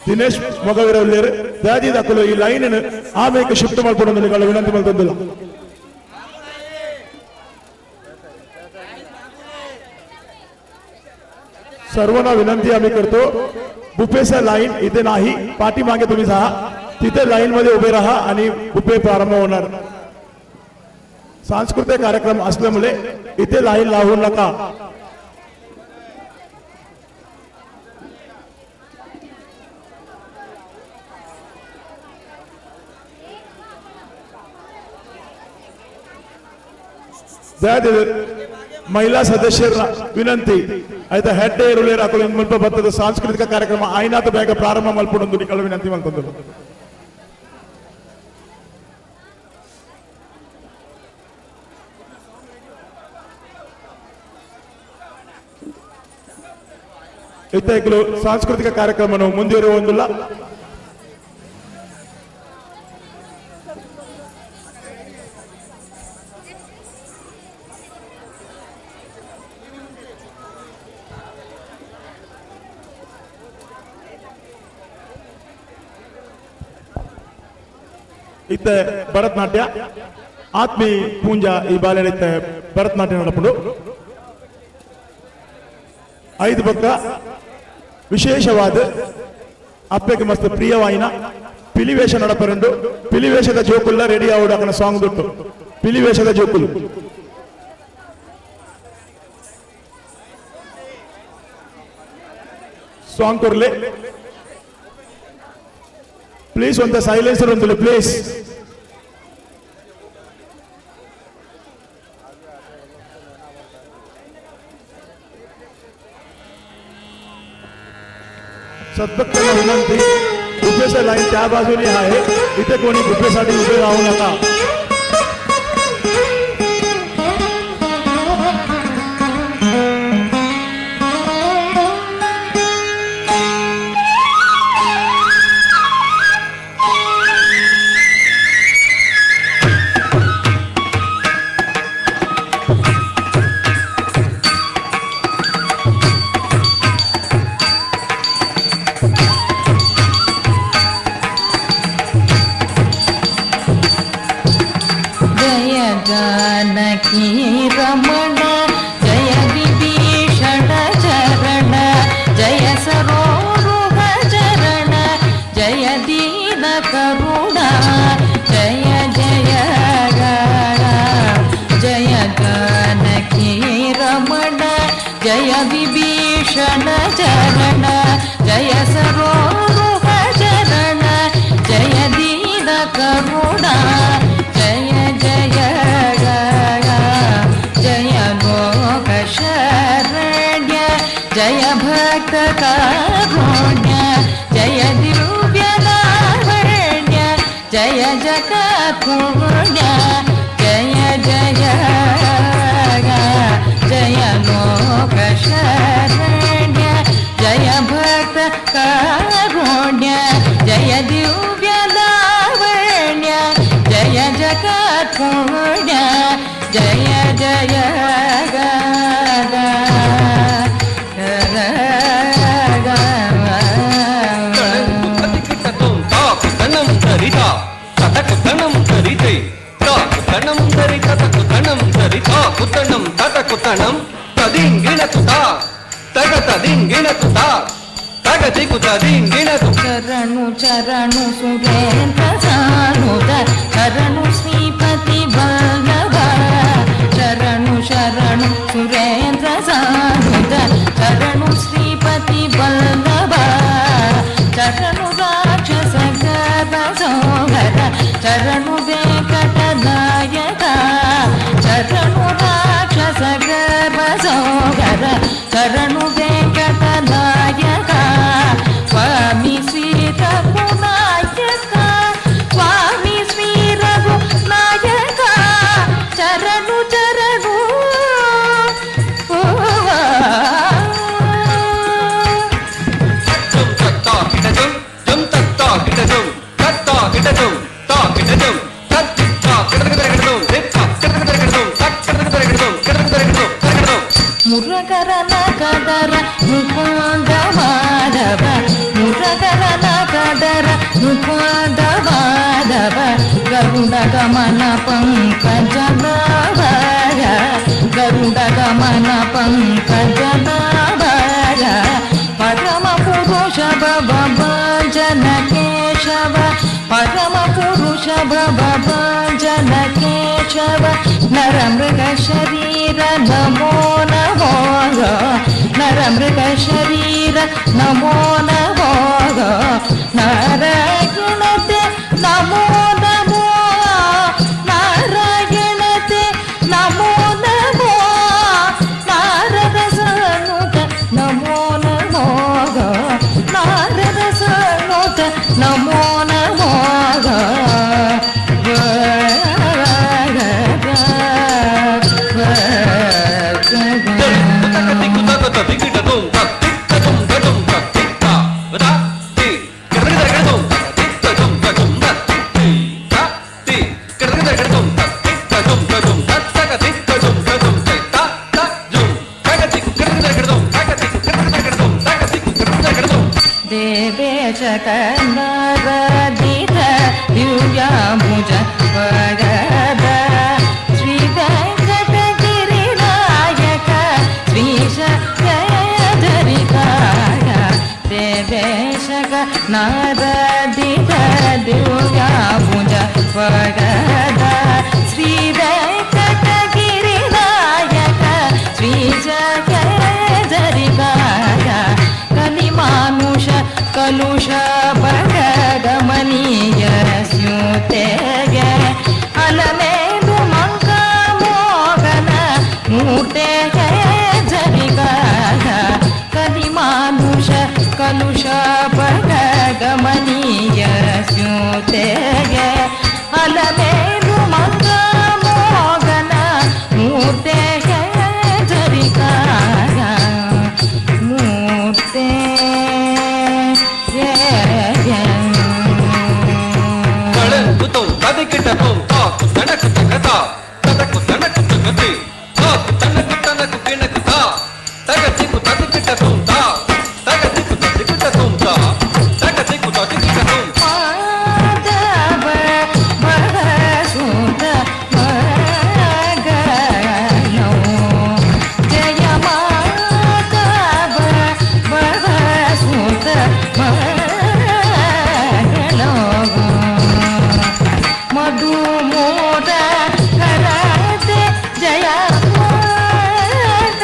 ದಿನೇಶ್ ಮೊಗವೀರ ದಯಾದೀದ ಅಕ್ಕಲು ಈ ಲೈನ್ ಆಮೇಲೆ ಶಿಫ್ಟ್ ಮಾಡ್ಕೊಂಡು ಕಳ್ಳ ವಿನಂತಿ ಮಾಡ್ತಂದಿಲ್ಲ. सर्वांना विनंती आम्ही करतो, बुफेचा लाईन इथे नाही, पाठीमागे तुम्ही जा, तिथे लाईन मध्ये उभे राहा आणि बुफे प्रारंभ होणार. सांस्कृतिक कार्यक्रम असल्यामुळे इथे लाईन लावू नका. ಮಹಿಳಾ ಸದಸ್ಯರ ವಿನಂತಿ ಆಯ್ತಾ, ಹೆಡ್ಡೆ ಇರುಳೇರು ಹಾಕೊಳ್ಳಿ ಮುಲ್ಪ ಬರ್ತದೆ ಸಾಂಸ್ಕೃತಿಕ ಕಾರ್ಯಕ್ರಮ ಐನಾಥ ಬೇಗ ಪ್ರಾರಂಭ ಮಲ್ಪಡೊಂದು ನಿಕಲ ವಿನಂತಿ ಮಲ್ತಂದರು. ಇತ್ತೈಕಲು ಸಾಂಸ್ಕೃತಿಕ ಕಾರ್ಯಕ್ರಮವನ್ನು ಮುಂದುವರಿಯುವುದಿಲ್ಲ. ಇತ್ತೆ ಭರತನಾಟ್ಯ ಆತ್ಮಿ ಪೂಂಜಾ ಈ ಬಾಲ್ಯಡಿತ್ತೆ ಭರತನಾಟ್ಯ ನಡಪುಡು. ಐದು ಪಕ್ಕ ವಿಶೇಷವಾದ ಅಪ್ಪೆಗೆ ಮಸ್ತ್ ಪ್ರಿಯವಾಯಿನ ಪಿಲಿವೇಷ ನಡಪರುಂಡು. ಪಿಲಿವೇಷದ ಜೋಕುಲ್ಲ ರೆಡಿ ಆವಡು ಅಕನ ಸಾಂಗ್ ದುಟ್ಟು ಪಿಲಿವೇಷದ ಜೋಕುಲು. ಸಾಂಗ್ ಕೊರ್ಲೆ ಪ್ಲೀಸ್, ಒಂದ ಸೈಲೆನ್ಸರ್ ಒಂದು ಪ್ಲೀಸ್. सद्भक्तांना विनंती, बुफेचा लाईन त्या बाजूने आहे, इथे कोणी बुफेसाठी उभे राहू नका. जय जानकी रमण जय विभीषण चरण जय सरोरुह चरण जय दीन करुणा जय जय जय जानकी रमण जय विभीषण चरण जय सरोरुह चरण जय दीन करुणा जय जय जय लोक शरण्य जय भक्त कारुण्य जय दिव्य लावण्य जय जगत पुण्य जय जय जय लोक शरण्य जय भक्त कारुण्य जय दिव्य लावण्य जय जगत पुण्य जय जय चरणु चरणु सुरेन्द्र सानुत चरणु श्रीपति वल्लभ चरणु शरणु सुरेन्द्र सानुत चरणु श्रीपति वल्लभ चरणु राक्षस गर्भ चरणु वेंकट नायक चरणु राक्षस गर्भ चरणु वेंकट नायक स्वामी श्री रघुनायक स्वामी श्री रघुनायक चरणु चरणु ಮುರಗರನ ಕದರ ಮುಕುಂದ ಮಾಧವ ಮುರಗರನ ಕದರ ಮುಕುಂದ ಮಾಧವ ಗರುಡ ಗಮನ ಪಂಕಜನಾಭ ಗರುಡ ಗಮನ ಪಂಕಜನಾಭ ಪರಮ ಪುರುಷ ಭವ ಜನ ಕೇಶವ ಪರಮ ಪುರುಷ ಭವ ಜನ ಕೇಶವ ನರ ಮೃಗ ಶರೀರ ನಮೋ ನಮೋ ನರ ಮೃಗ ಶರೀರ ನಮೋ ನಮೋ ನಾರಾಯಣತೆ ನಮೋ ನಮೋ ನಾರಾಯಣತೆ ನಮೋ ನಮೋ ನಾರದ ಸನುತ ನಮೋ ನಮೋ ನಾರದ ಸನುತ ನಮೋ ನಮೋ ದೇವೇಶ ಕನ್ನರದಿತ ದಿವ್ಯಾಂಬುಜ ವರದ ಶ್ರೀ ವೆಂಕಟಗಿರಿ ನಾಯಕ ಶ್ರೀಶ ಜಯ ಜಯ ನಾರದಿತ ದಿವ್ಯಾಭುಜ ವರದ ಶ್ರೀ ವೆಂಕಟಗಿರಿ ನಾಯಕ ಶ್ರೀ ಜಗಜರಿಗಾಯ ಕಲಿಮಾನುಷ ಕಲುಷ ಪರಗಮನೀಯ ಸ್ಯೂತೆಗೆ ಅಲಮೇಲು ಮಂಗ ಮೋಗನ ಮೂರ್ತೆಗೆ ಜರಿಗಾಯ ಕಲಿಮಾನುಷ ಕಲುಷ ಪರಗಮನೀಯ ಸ್ಯೂತೆಗೆ ಅಲಮೇಲು ಮಂಗ ಮೋಗನ ಮೂರ್ತೆಗೆ ಜರಿಗಾಯ ಮೂರ್ತೆ ಮಾಧವ ಬರಸುತ ಮಗನೋ ಜಯ ಮಾಧವ ಬರಸುತ ಮಗನೋ ಮಧು ಮೋದ ಕರತೆ ಜಯ ಮಾಧವ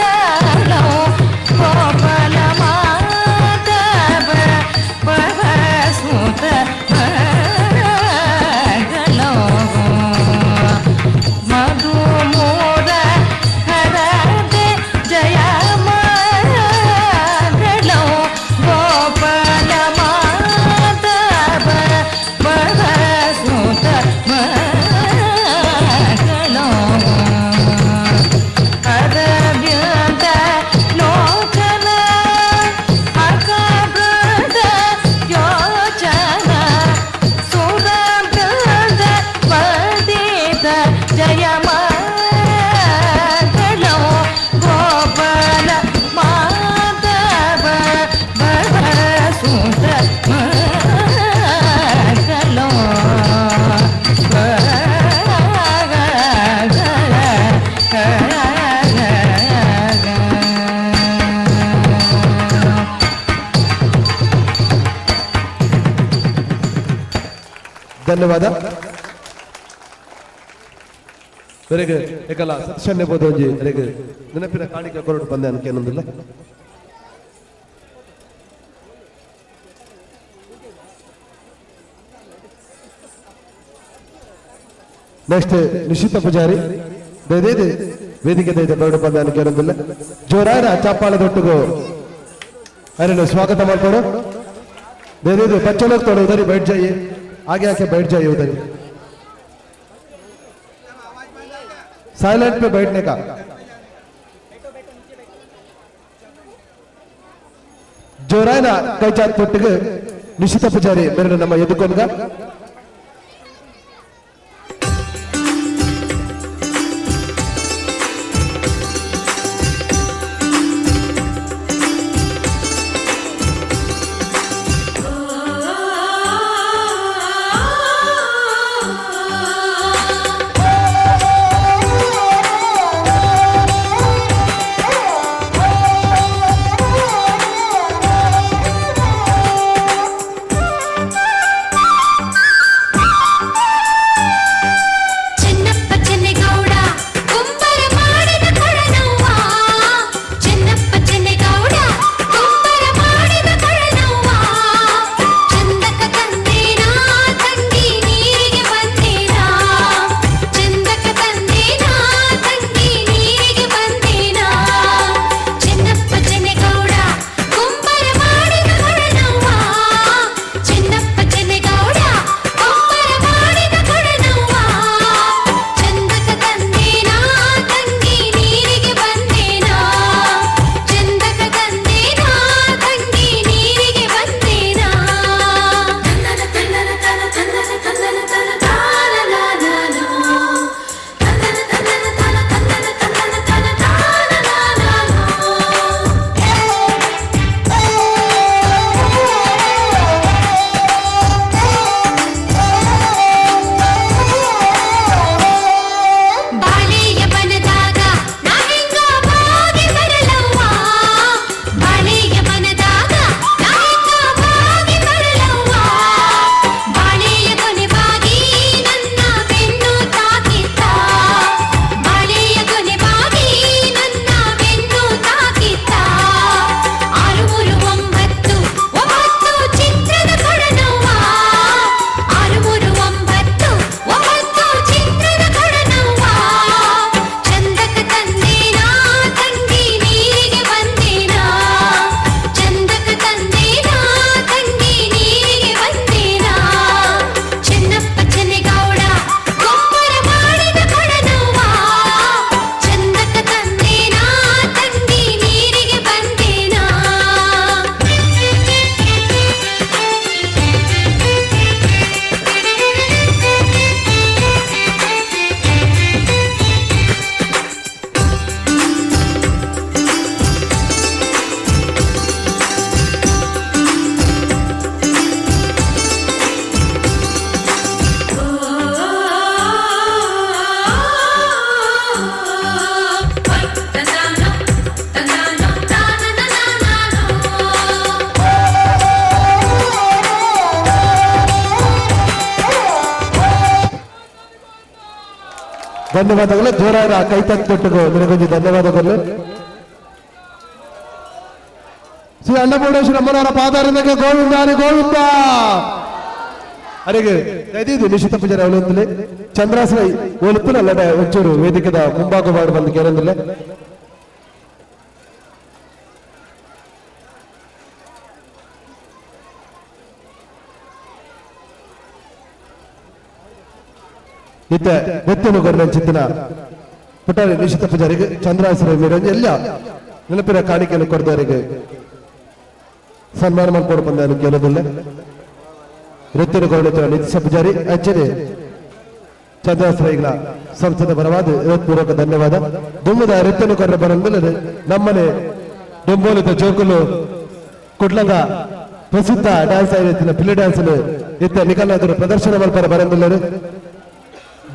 ಗೋಪಾಲ ಮಾಧವ ಬರಸುತ ಮಗನೋ ಮಧು ಮೋದ ಹರದೆ ಜಯ ಮಂಗಳೋ ಗೋಪಾಲ ಮಾಧವ ಬರಸುತ ಮಂಗಳೋ ಅರವ್ಯಂತ ಲೋಚನ ಅಕೃತ ಯೋಚನ ಸುರಭೃತ ವಂದಿತ ಜಯ ಮಂಗಳೋ ಗೋಪಾಲ ಮಾಧವ ಬರಸುತ ಮಂಗಳೋ ಧನ್ಯವಾದ. ಬೆರಗೆ ಏಕಲ್ಲ ಸತ್ಶನ್ಯ ಬೋಧೋಂಜಿ ಬೆರಗೆ ನೆನಪಿನ ಕಾಣಿಕೆ ಕೊರಡು ಬಂದೆ ಅನ್ಕೇನೊಂದಿಲ್ಲ. ನೆಕ್ಸ್ಟ್ ನಿಶಿತ ಪೂಜಾರಿ ದಯದೇದಿ ವೇದಿಕೆ ದೈದ ಬರಡು ಬಂದೆ ಅನ್ಕೇನೊಂದಿಲ್ಲ. ಜೋರಾದ ಚಪ್ಪಾಳೆ ದೊಟ್ಟುಗು अरे स्वागत ಮಾಡ್ಕೊಡು. दे दे बच्चे लोग थोड़े उधर ही बैठ जाइए, आगे आके बैठ जाइए उधर ही, साइलेंट पे बैठने का। ಜೋರಾಯನ ಕೈಚಾತ್ ತೊಟ್ಟಿಗೆ ನಿಶಿತ ಪೂಜಾರಿ ಮೇರೆ ನಮ್ಮ ಎದುಕೊಂಡ್ಗ. ಆ ಧನ್ಯವಾದಗಳು. ಜೋರಾದ ಕೈ ತಟ್ಟೊಟ್ಟಿಗೆ ನಿನಗೊಂದು ಧನ್ಯವಾದಗಳು. ಶ್ರೀ ಅನ್ನಪೂರ್ಣೇಶ್ವರ ಅಮ್ಮನವರ ಪಾದಾರಕ್ಕೆ ಗೋವಿಂದ ಹರಿ ಗೋವಿಂದ. ಅರೆಗೆ ದಯದೀದು ನಿಶಿತ ಪೂಜಾರಿ ಅವಲೊಂದಿಲ್ಲ ಚಂದ್ರಾಶ್ರಯ ಒಲುತ್ತಲ ಅಲ್ಲದೆ ಒಂಚೂರು ವೇದಿಕೆದ ಮುಂಭಾಗ ಮಾಡಿ ಬಂದು ಕೇಳೊಂದಿಲ್ಲ. ಇತ್ತ ಗೊತ್ತಿನ ಗೊರ್ನಂಚಿತ್ತಿನ ಪುಟ್ಟಾರಿ ನಿಶಿತ ಪೂಜಾರಿಗೆ ಚಂದ್ರಾಶ್ರಯ ಮೇರಂಜಿ ಎಲ್ಲ ನೆನಪಿನ ಕಾಣಿಕೆಯನ್ನು ಕೊಡ್ದವರಿಗೆ ಸನ್ಮಾನ ಮಾಡ್ಕೊಂಡು ಬಂದ ಕೇಳೋದಿಲ್ಲ. ವೃತ್ತಿನ ಗೌರವ ನಿತೀಶ ಪೂಜಾರಿ ಅಚ್ಚರಿ ಚಂದ್ರಾಶ್ರಯಿಗಳ ಸಂಸದ ಪರವಾದ ಹೃತ್ಪೂರ್ವಕ ಧನ್ಯವಾದ. ದುಮ್ಮದ ರೈತನು ಕೊರ ಬರಂದ್ರೆ ನಮ್ಮನೆ ಡೊಂಬೋಲಿತ ಚೌಕಲು ಕುಡ್ಲದ ಪ್ರಸಿದ್ಧ ಡ್ಯಾನ್ಸ್ ಆಗಿರ್ತಿನ ಪಿಲ್ಲಿ ಡ್ಯಾನ್ಸ್ ಇತ್ತ ನಿಕಲಾದರು ಪ್ರದರ್ಶನ ಮಲ್ಪರ ಬರಂದಿಲ್ಲರು.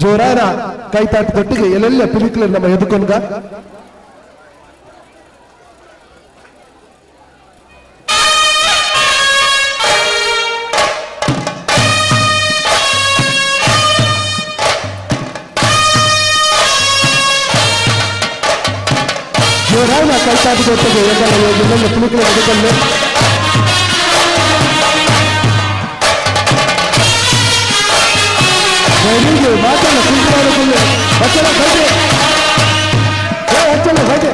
ಜೋರಾನ ಕೈತಾಟದೊಟ್ಟಿಗೆ ಎಲ್ಲೆಲ್ಲ ಪಿಲಿಕಲು ನಮ್ಮ ಎದುಕೊಂಡ ಜೋರಾನ ಕೈತಾಟದೊಟ್ಟಿಗೆ ಎಲ್ಲೆಲ್ಲ ಪಿಲಿಕಲು ಎದುಕೊಂಡು ಮಾತಲ್ಲ ಕುಂಕುಮ ಬಚ್ಚಲ ಬೈದೆ ಹಚ್ಚಲ್ಲ ಬೈದೆ.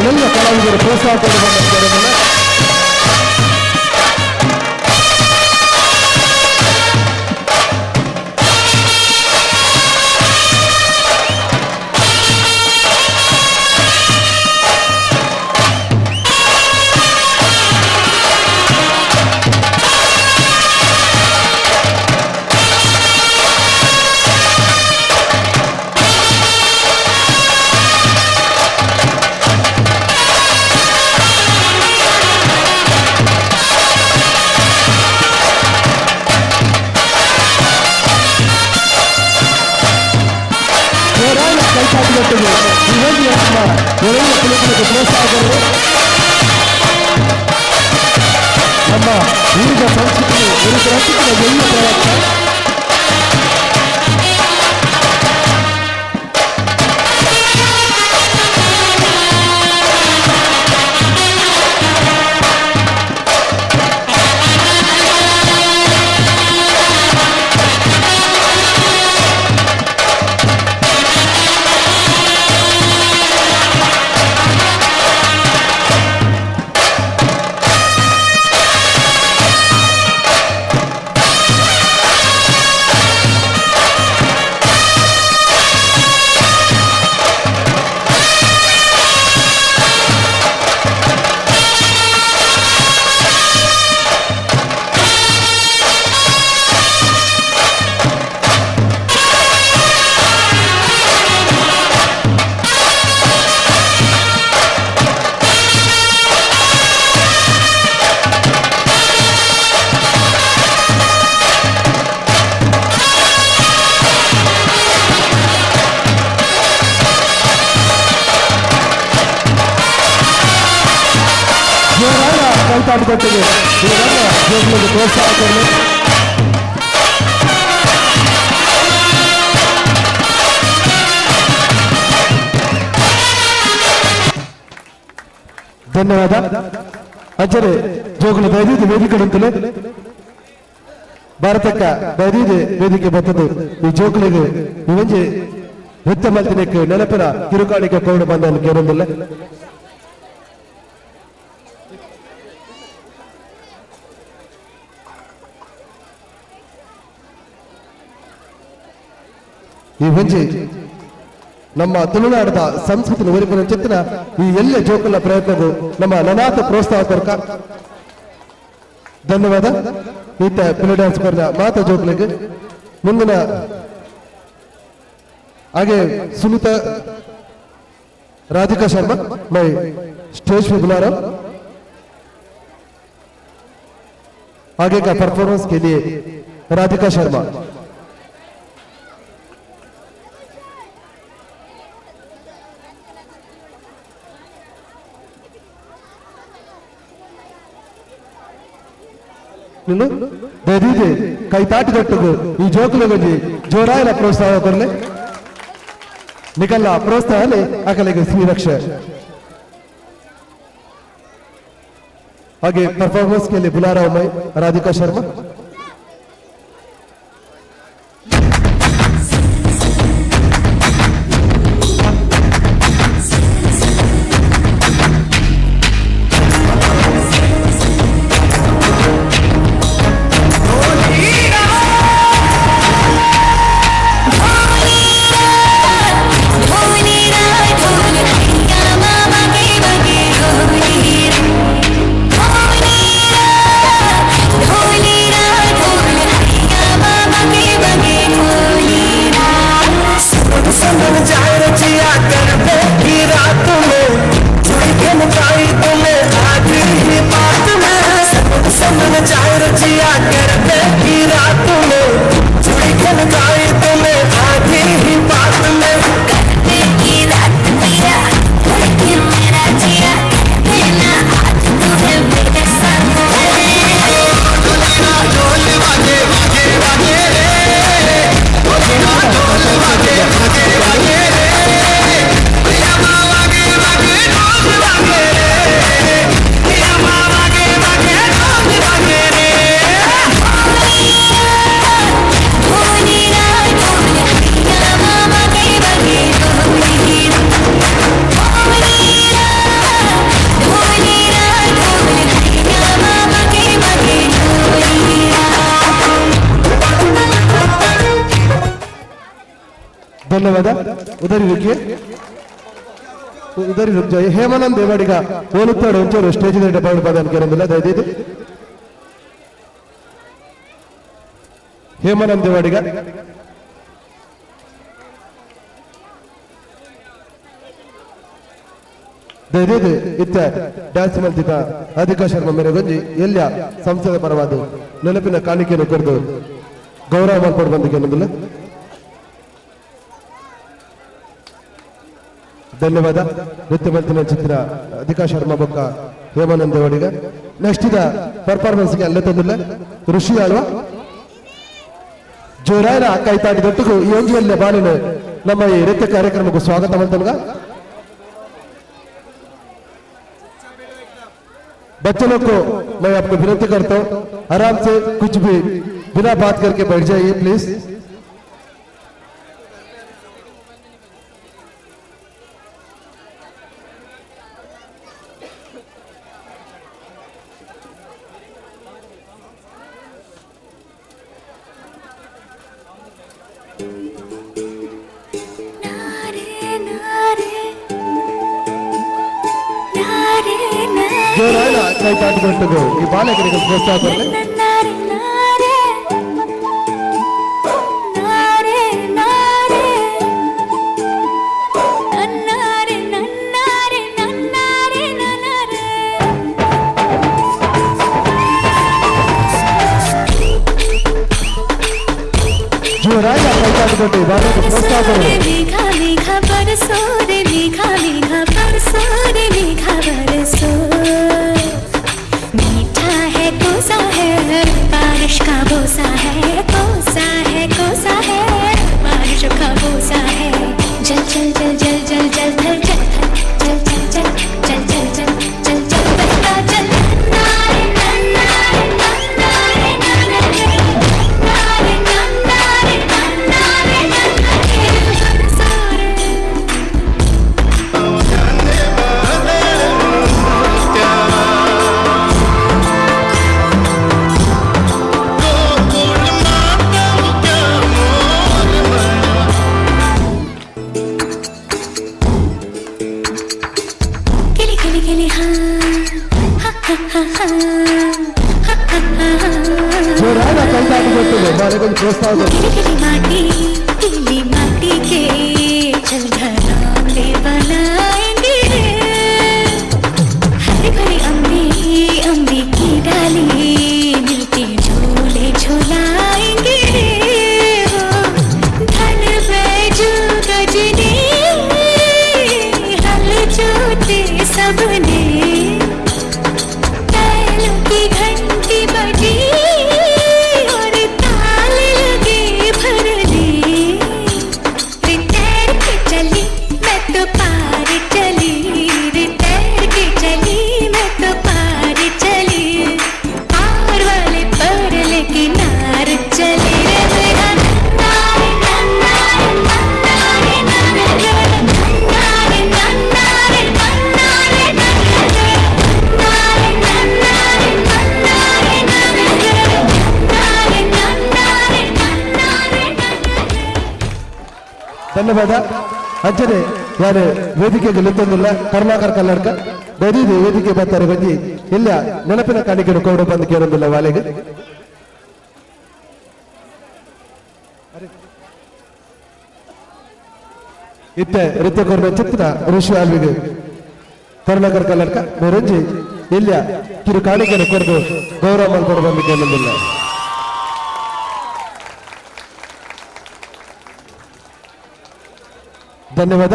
ಎಲ್ಲ ಕಲಾವಿದರು ಪ್ರೋತ್ಸಾಹ ಕೊಡುವ ನಮ್ಮ ಊರಿನ ಸಂಸ್ಕೃತಿ ಎಲ್ಲ ಪ್ರಯತ್ನ. ಕೈತಾಟದೊಟ್ಟಿಗೆ ಜೋಗುಳಿಗೆ ಪ್ರೋತ್ಸಾಹ ಕೊಡಲಿ. ಧನ್ಯವಾದ. ಅಜ್ಜರೇ ಜೋಗುಳು ದಯದೀದು ವೇದಿಕೆ ನಿಂತಲೇ ಭಾರತಕ್ಕ ದಯದೀದು ವೇದಿಕೆ ಬರ್ತದೆ. ಈ ಜೋಗುಳಿಗೆ ಇವಂಜಿ ನೃತ್ಯ ಮಲ್ತಿನಕ್ಕೆ ನೆನಪಿನ ಕಿರುಕಾಣಿಕೆ ಕೋಡು ಬಂದ ಕೇಳೊಂದಿಲ್ಲ. ಈ ಒಂಜಿ ನಮ್ಮ ತುಳುನಾಡದ ಸಂಸ್ಕೃತಿ ಒರಿಪಿನ ಚಿತ್ತಿನ ಈ ಎಲ್ಲ ಜೋಕುಲ ಪ್ರಯತ್ನಗೂ ನಮ್ಮ ನನಾಥ ಪ್ರೋತ್ಸಾಹ ಕೊರ್ಕ ಧನ್ಯವಾದ. ಈತ ಪಿಲಿ ಡ್ಯಾನ್ಸ್ ಕೊರ್ನ ಮಾತಾ ಜೋಕುಲಿಗೆ ಮುಂದಿನ ಹಾಗೆ सुनीता राधिका शर्मा मैं स्टेज पे बुला रहा हूं। आगे का परफॉर्मेंस के लिए राधिका शर्मा। ದಯದೀದೆ ಕೈ ತಾಟಿ ತೊಟ್ಟುಗು ಈ ಜೋಕುಲಗೊಂಜಿ ಜೋರಾಯನ ಪ್ರೋತ್ಸಾಹ ಕೊರ್ಲೆ ನಿಕಲ್ಲ ಪ್ರೋತ್ಸಾಹನೆ ಅಕಲೆಗೆ ಶ್ರೀರಕ್ಷೆ. आगे परफॉर्मेंस के लिए बुला रहा हूं मैं राधिका शर्मा। ಧನ್ಯವಾದ. उधर ही रुकिए, उधर ही रुक जाइए. हेमानंद देवाडिगा ಓಲುತ್ತಾಡು ಒಂಚೂರು ಸ್ಟೇಜ್ ಡಬ್ಬ ಪದಾನಿಲ್ಲ ದಯದೀದು. ಹೇಮಾನಂದ್ ದೇವಾಡಿಗ ದಯದೀದು ಇತ್ತ ಡ್ಯಾನ್ಸ್ ಮಲ್ತಿದ್ದ ರಾಧಿಕಾ ಶರ್ಮಾ ಮೇರೆ ಗೊಂಜಿ ಎಲ್ಲ ಸಂಸ್ಥೆದ ಪರವಾದ ನೆನಪಿನ ಕಾಣಿಕೆಯನ್ನು ಕೊರೆದು ಗೌರವ ಮಾರ್ಪಾಡು ಬಂದಿಗೆ ಅನ್ನೋದಿಲ್ಲ. ಧನ್ಯವಾದ. ನೃತ್ಯ ಮಲ್ತಿನ ಚಿತ್ರ ರಾಧಿಕಾ ಶರ್ಮಾ ಬೊಕ್ಕ ಹೇಮಾನಂದ ದೇವಾಡಿಗ. ನೆಕ್ಸ್ಟ್ ಇದ ಪರ್ಫಾರ್ಮೆನ್ಸ್ಗೆ ಅಲ್ಲೇ ತಂದಿಲ್ಲ ಋಷಿ ಅಲ್ವಾ ಜೋರಾಯನ ಕೈತಾಟಿ ದೊಟ್ಟುಗು ಈ ಒಂಜಿಯಲ್ಲೇ ಬಾಲಿನ ನಮ್ಮ ಈ ನೃತ್ಯ ಕಾರ್ಯಕ್ರಮಕ್ಕೂ ಸ್ವಾಗತ ಮಾಡ್ತನ್ಗ. बच्चों लोग को मैं आपको विनती करता हूं, आराम से कुछ भी बिना बात करके बैठ जाइए प्लीज. ಜೋರಾಯನ ಕೈ ತಾಟಿಕೊಟ್ಟು ಈ ಬಾಲಕರಿಗೆ ಪ್ರೋತ್ಸಾಹ ಕೊಡಲಿ. ಜೋರಾಯನ ಕೈ ತಾಟಿಕೊಟ್ಟು ಈ ಬಾಲಕ ಪ್ರೋತ್ಸಾಹ ಕೊಡಲಿ. ಮೇಘ ಮೇಘ ಬರಸೋ ರೆ ಮೇಘ ಮೇಘ ಬರಸೋ ರೆ ಮೇಘ ಬರಸೋ. मीठा है कोसा है बारिश का बोसा है, कोसा है कोसा है बारिश का बोसा है. जल जल जल जल जल जल थल जल थल जल जल जल जल जल जल जल जल बहता जल. नारे नन्नारे नन्नारे नन्नारे नन्नारे नन्नारे नन्नारे नन्नारे बरसो रे. ಧನ್ಯವಾದ. ಅಂಚನೆ ಯಾರು ವೇದಿಕೆಗೆ ಲೆತ್ತೊಂದಿಲ್ಲ ಕರುಣಾಕರ್ ಕಲ್ಲಡ್ಕ ದಯದೀದು ವೇದಿಕೆ ಬರ್ತಾರೆ ಬಂದು ಇಲ್ಲ ನೆನಪಿನ ಕಾಣಿಕೆಯನ್ನು ಕೊಡು ಬಂದು ಕೇಳೊಂದಿಲ್ಲ ವಾಲೆಗೆ. ಇತ್ತೆ ಋತುಕರ್ಣ ಚಿತ್ರ ಋಷಿ ಆಲ್ವಿಗೆ ಕರುಣಾಕರ್ ಕಲ್ಲಡ್ಕ ಮೇರಂಜಿ ಇಲ್ಲ ಕಿರು ಕಾಣಿಕೆಯನ್ನು ಕೊರದು ಗೌರವ ಮಲ್ಕೊಂಡು ಬಂದು ಕೇಳೊಂದಿಲ್ಲ. ಧನ್ಯವಾದ.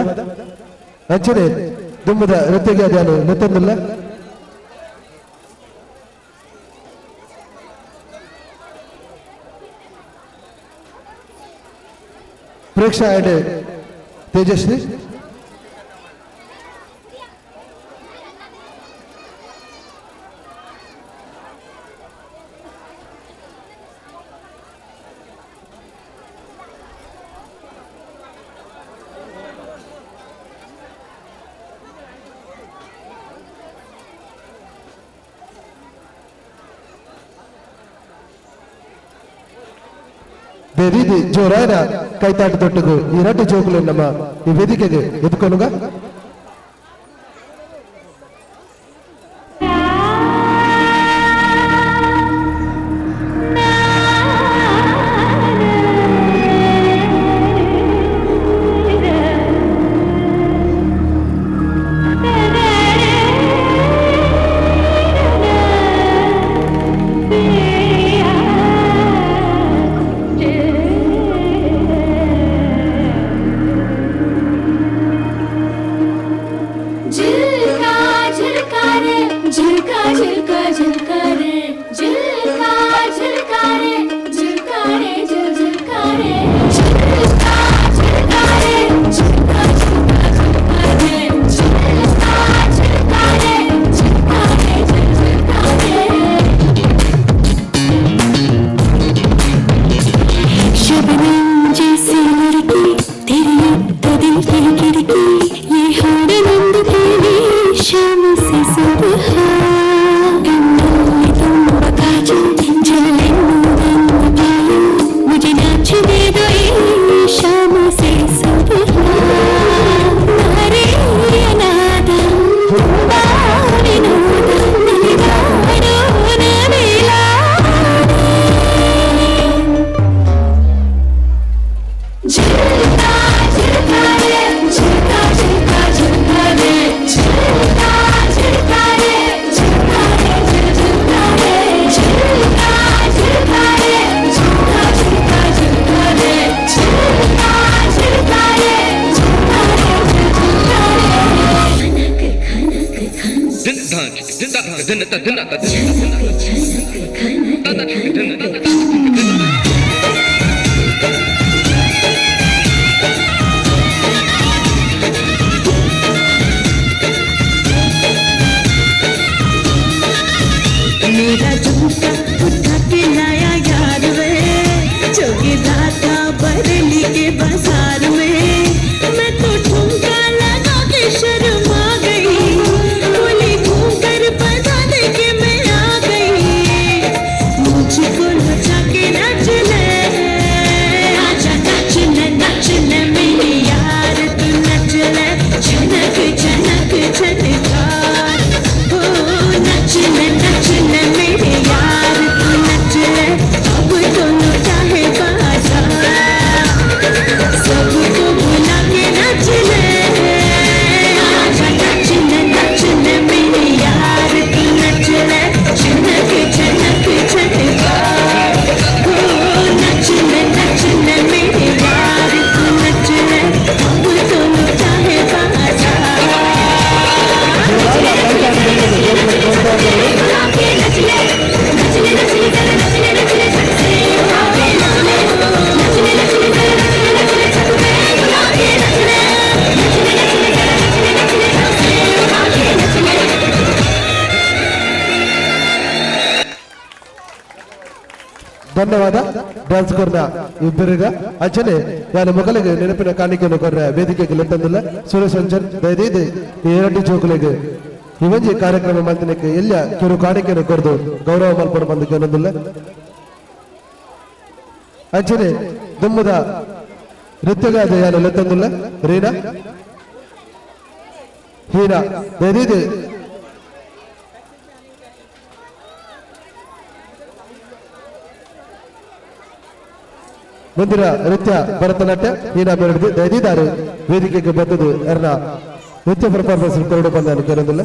ಅಂಚನೆ ದುಮ್ಮದ ಋತುಗೆ ಅದ್ಯಾನು ಲೆತ್ತೊಂದಿಲ್ಲ. ಪ್ರೇಕ್ಷಾ ಅಂಡ್ ತೇಜಸ್ವಿ. ರೀತಿ ಜೋರಾದ ಕೈತಾಟ ತೊಟ್ಟುಗು ಈ ರಡ್ಡು ಜೋಕುಲು ನಮ್ಮ ಈ ವೇದಿಕೆಗೆ ಎದ್ಕೊನುಗ. मेरा झुमका उठा के लाया यार वे, जोगी राता बरेली के बाजार में। मैं तो ठुमका लगा के शर्मा गई, बोली घूम कर बता दे के मैं आ गई। मुझको नचा के नाच ले, आजा नाच ले नाच ले मेरे यार, तू नच ले झनक झनक झनकार। ओ नच ले नच ले मेरे यार, तू नच ले अब तो लुटा है बाजार। सबको बुला के नच ले, आजा नच ले नच ले मेरे यार, तू नच ले झनक झनक झनकार। ओ नच ले नच ले मेरे यार, तू नच ले अब तो लुटा है बाजार। ಧನ್ಯವಾದ ಡ್ಯಾನ್ಸ್ ಕೊರ್ನ ಇಬ್ಬರಿಗ. ಅಂಚನೆ ಯಾನ ಮೊಗಲಿಗೆ ನೆನಪಿನ ಕಾಣಿಕೆಯನ್ನು ಕೊರ್ರ ವೇದಿಕೆಗೆ ಲೆತ್ತಂದಿಲ್ಲ ಸುರೇಶ್ ಅಂಚನ್ ದಯದೀದು ಈ ಎರಡು ಜೋಕುಲಿಗೆ ಈ ಒಂಜಿ ಕಾರ್ಯಕ್ರಮ ಮಲ್ತಿನಕ್ಕೆ ಎಲ್ಲ ಕಿರು ಕಾಣಿಕೆಯನ್ನು ಕೊರ್ದು ಗೌರವ ಮಲ್ಪಡ ಬಂದು ಕೇಳೊಂದಿಲ್ಲ. ಅಂಚನೆ ದುಮ್ಮದ ನೃತ್ಯಗಾದ ಯಾರು ಲೆತ್ತೊಂದುಲ್ಲ ರೀನಾ ಹೀನಾ ದಯದೀದು ಮುಂದಿನ ನೃತ್ಯ ಭರತನಾಟ್ಯ ಹೀನಾ ಬೆರಡಿದು ದಯದೀದಾರು ವೇದಿಕೆಗೆ ಬಂದದ್ದು ಎರ್ನ ನೃತ್ಯ ಪರ್ಫಾರ್ಮೆನ್ಸ್ ಕೊರಡು ಬಂದ ಕೇಳೋದಿಲ್ಲ.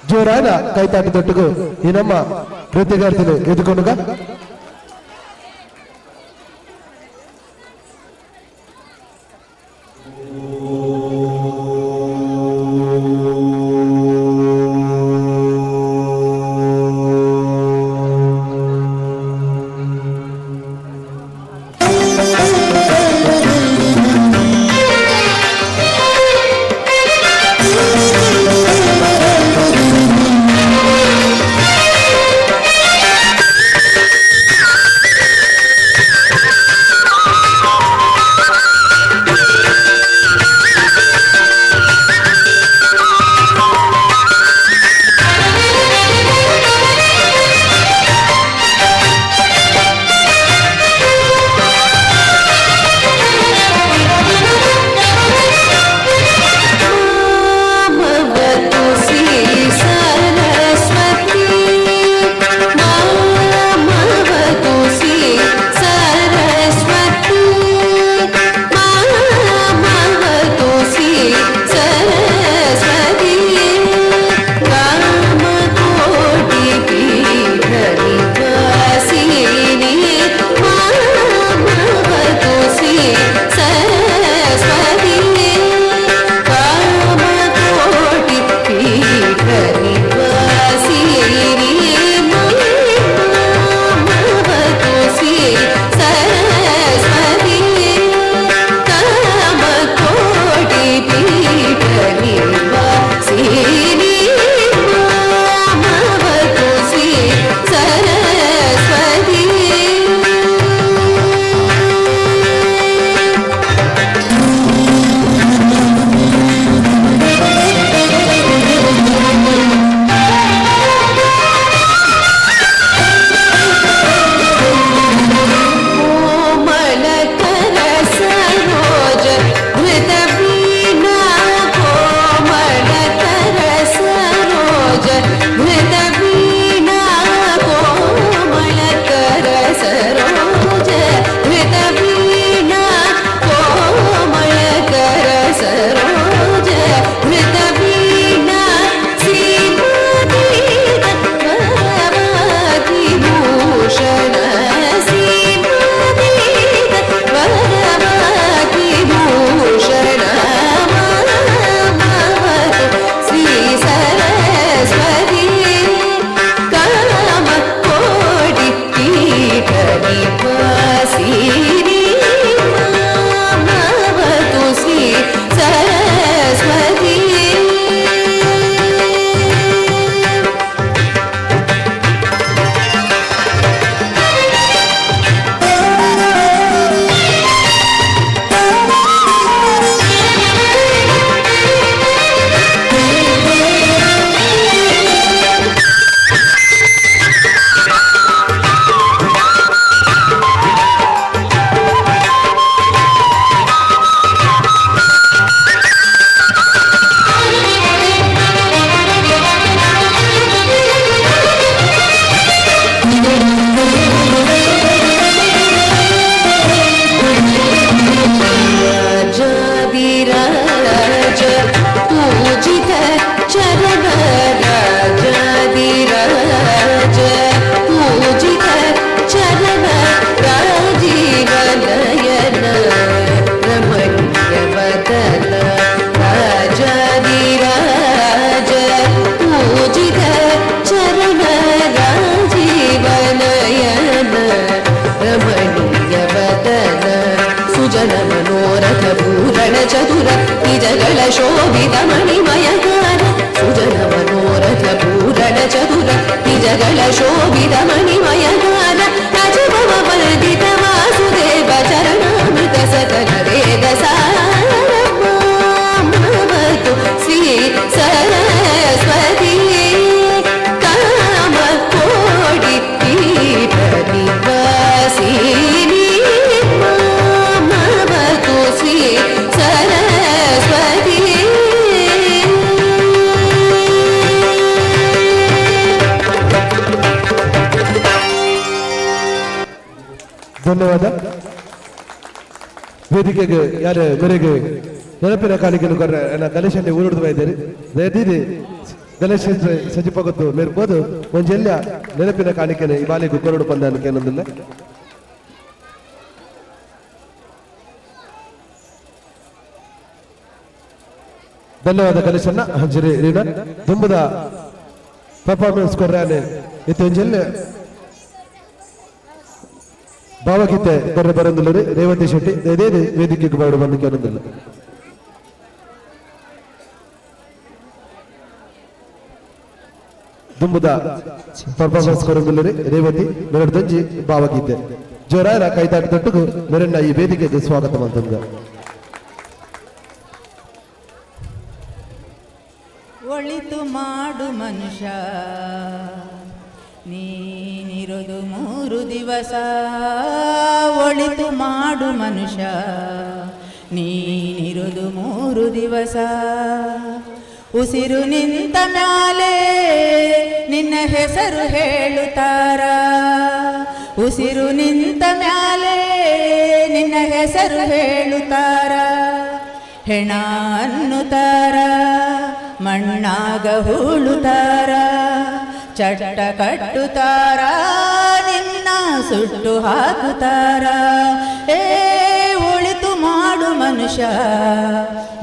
ಜೋರಾದ ಕೈತಾಟ ತೊಟ್ಟಿಗೂ ಈ ನಮ್ಮ ನೃತ್ಯಗಾರ್ತಿನಿ ಎದುಕೊಂಡುಗ. ಚತುರ ನಿಜಗಳ ಶೋಭಿತ ಮಣಿಮಯಗಾನ ಸುಜನ ಮನೋರಥ ಪೂರಣ ಚತುರ ನಿಜಗಳ ಶೋಭಿತ ಮಣಿಮಯಗಾನ ಅಜಭವ ವರ್ಧಿತ ವಾಸುದೇವ ಚರಣಾಮೃತ ಸಕಲ ವೇದ ಸಾರಮಾಮವತು ಶ್ರೀ ಸರಸ್ವತಿ ಕಾಮ ಕೋಟಿ ಪೀಠ ನಿವಾಸಿನಿ. ಧನ್ಯವಾದ. ವೇದಿಕೆಗೆ ಯಾರು ಮೇರೆಗೆ ನೆನಪಿನ ಕಾಣಿಕೆಯನ್ನು ಕೊರ್ರೆ ಎನ್ನ ಗಣೇಶಲ್ಲಿ ಊರುಡ್ದು ಬೈದೇರಿ. ದಯದೀದಿ ಗಣೇಶ ಸಜಿಪಗೊತ್ತು ಮೇರ್ಬೋದು ಒಂಜೆಲ್ಲ ನೆನಪಿನ ಕಾಣಿಕೆನೆ ಈ ಬಾಲಿಗೆ ಕೊರಡು ಬಂದ ಏನೊಂದಿಲ್ಲ. ಧನ್ಯವಾದ ಗಣೇಶನ್ನ ಹಂಜರಿ ರೀನಾ ದುಂಬದ ಪರ್ಫಾರ್ಮೆನ್ಸ್ ಕೊರ್ರಾನೆ ಇತ್ತೊಂಜೆಲ್ಲ ಭಾವಗೀತೆ ಕೊರ್ರೆ ಬರಂದಿಲ್ಲ ರೇವತಿ ಶೆಟ್ಟಿ ದಯದೇದಿ ವೇದಿಕೆಗೆ ಬಾಡು ಬಂದು ಕೇಳೊಂದಿಲ್ಲ. ದುಂಬುದ ಪರ್ಫಾರ್ಮೆನ್ಸ್ ಕೊರಂದಿಲ್ಲ ರೇವತಿ ಮೆರಡ್ದಂಜಿ ಭಾವಗೀತೆ ಜೋರಾಯರ ಕೈತಾಟ ತೊಟ್ಟುಗು ಮೆರನ್ನ ಈ ವೇದಿಕೆಗೆ ಸ್ವಾಗತ ಮಂತಂದ. ಒಳಿತು ಮಾಡು ಮನುಷ್ಯ ನೀನಿರೋದು 3 ದಿವಸ, ಒಳಿತು ಮಾಡು ಮನುಷ್ಯ ನೀನಿರೋದು 3 ದಿವಸ. ಉಸಿರು ನಿಂತ ಮ್ಯಾಲೆ ನಿನ್ನ ಹೆಸರು ಹೇಳುತ್ತಾರ, ಉಸಿರು ನಿಂತ ಮ್ಯಾಲೆ ನಿನ್ನ ಹೆಸರು ಹೇಳುತ್ತಾರ, ಹೆಣ ಅನ್ನುತ್ತಾರ ಮಣ್ಣಾಗ ಹೂಳುತ್ತಾರ, ಚಟ್ಟ ಕಟ್ಟುತ್ತಾರ ನಿನ್ನ ಸುಟ್ಟು ಹಾಕುತ್ತಾರ. ಏ ಒಳಿತು ಮಾಡು ಮನುಷ್ಯ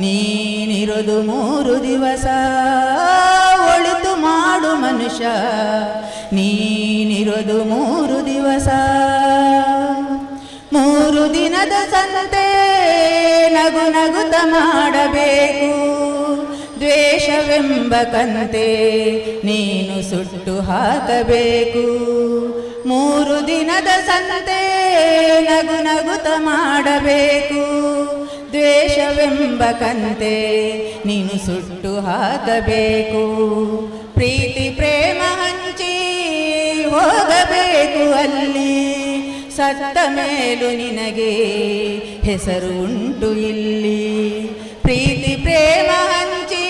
ನೀನಿರೋದು 3 ದಿವಸ, ಒಳಿತು ಮಾಡು ಮನುಷ್ಯ ನೀನಿರೋದು 3 ದಿವಸ. 3 ದಿನದ ಸಂತೆ ನಗು ನಗುತ ಮಾಡಬೇಕು, ದ್ವೇಷವೆಂಬ ಕಂತೆ ನೀನು ಸುಟ್ಟು ಹಾಕಬೇಕು. 3 ದಿನದ ಸಂತೆ ನಗು ನಗುತ ಮಾಡಬೇಕು, ದ್ವೇಷವೆಂಬ ಕಂತೆ ನೀನು ಸುಟ್ಟು ಹಾಕಬೇಕು. ಪ್ರೀತಿ ಪ್ರೇಮ ಹಂಚಿ ಹೋಗಬೇಕು ಅಲ್ಲಿ, ಸತ್ತ ಮೇಲೂ ನಿನಗೆ ಹೆಸರು ಉಂಟು ಇಲ್ಲಿ. ಪ್ರೀತಿ ಪ್ರೇಮ ಹಂಚಿ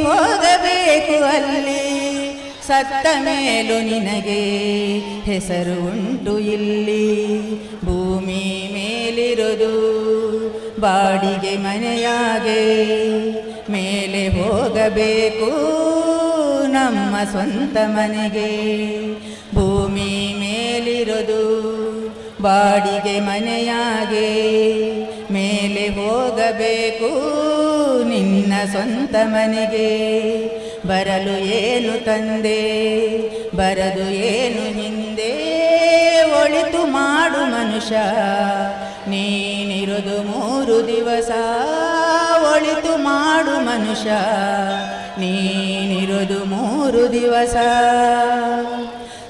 ಹೋಗಬೇಕು ಅಲ್ಲಿ, ಸತ್ತ ಮೇಲೂ ನಿನಗೆ ಹೆಸರು ಉಂಟು ಇಲ್ಲಿ. ಭೂಮಿ ಮೇಲಿರುವುದು ಬಾಡಿಗೆ ಮನೆಯಾಗೆ, ಮೇಲೆ ಹೋಗಬೇಕು ನಮ್ಮ ಸ್ವಂತ ಮನೆಗೆ. ಭೂಮಿ ಮೇಲಿರುವುದು ಬಾಡಿಗೆ ಮನೆಯಾಗೆ, ಮೇಲೆ ಹೋಗಬೇಕು ನಿನ್ನ ಸ್ವಂತ ಮನೆಗೆ. ಬರಲು ಏನು ತಂದೆ ಬರದು ಏನು ಹಿಂದೆ, ಒಳಿತು ಮಾಡು ಮನುಷ್ಯ ನೀನಿರೋದು 3 ದಿವಸ, ಒಳಿತು ಮಾಡು ಮನುಷ್ಯ ನೀನಿರೋದು 3 ದಿವಸ.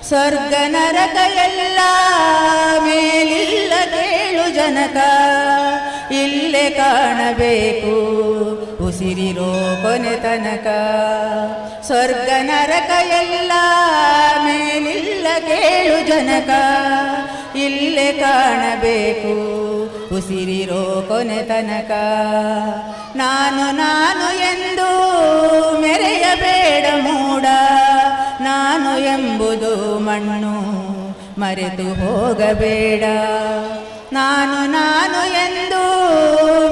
ಸ್ವರ್ಗ ನರಕ ಎಲ್ಲ ಮೇಲಿಲ್ಲ ಕೇಳು ಜನಕ, ಇಲ್ಲೇ ಕಾಣಬೇಕು ಉಸಿರಿರೋ ಕೊನೆ ತನಕ. ಸ್ವರ್ಗ ನರಕ ಎಲ್ಲ ಮೇಲಿಲ್ಲ ಕೇಳು ಜನಕ, ಇಲ್ಲೇ ಕಾಣಬೇಕು ಉಸಿರಿರೋ ಕೊನೆ ತನಕ. ನಾನು ನಾನು ಎಂದು ಮೆರೆಯಬೇಡ ಮೂಡ, ನಾನು ಎಂಬುದು ಮಣ್ಣು ಮರೆತು ಹೋಗಬೇಡ. ನಾನು ನಾನು ಎಂದು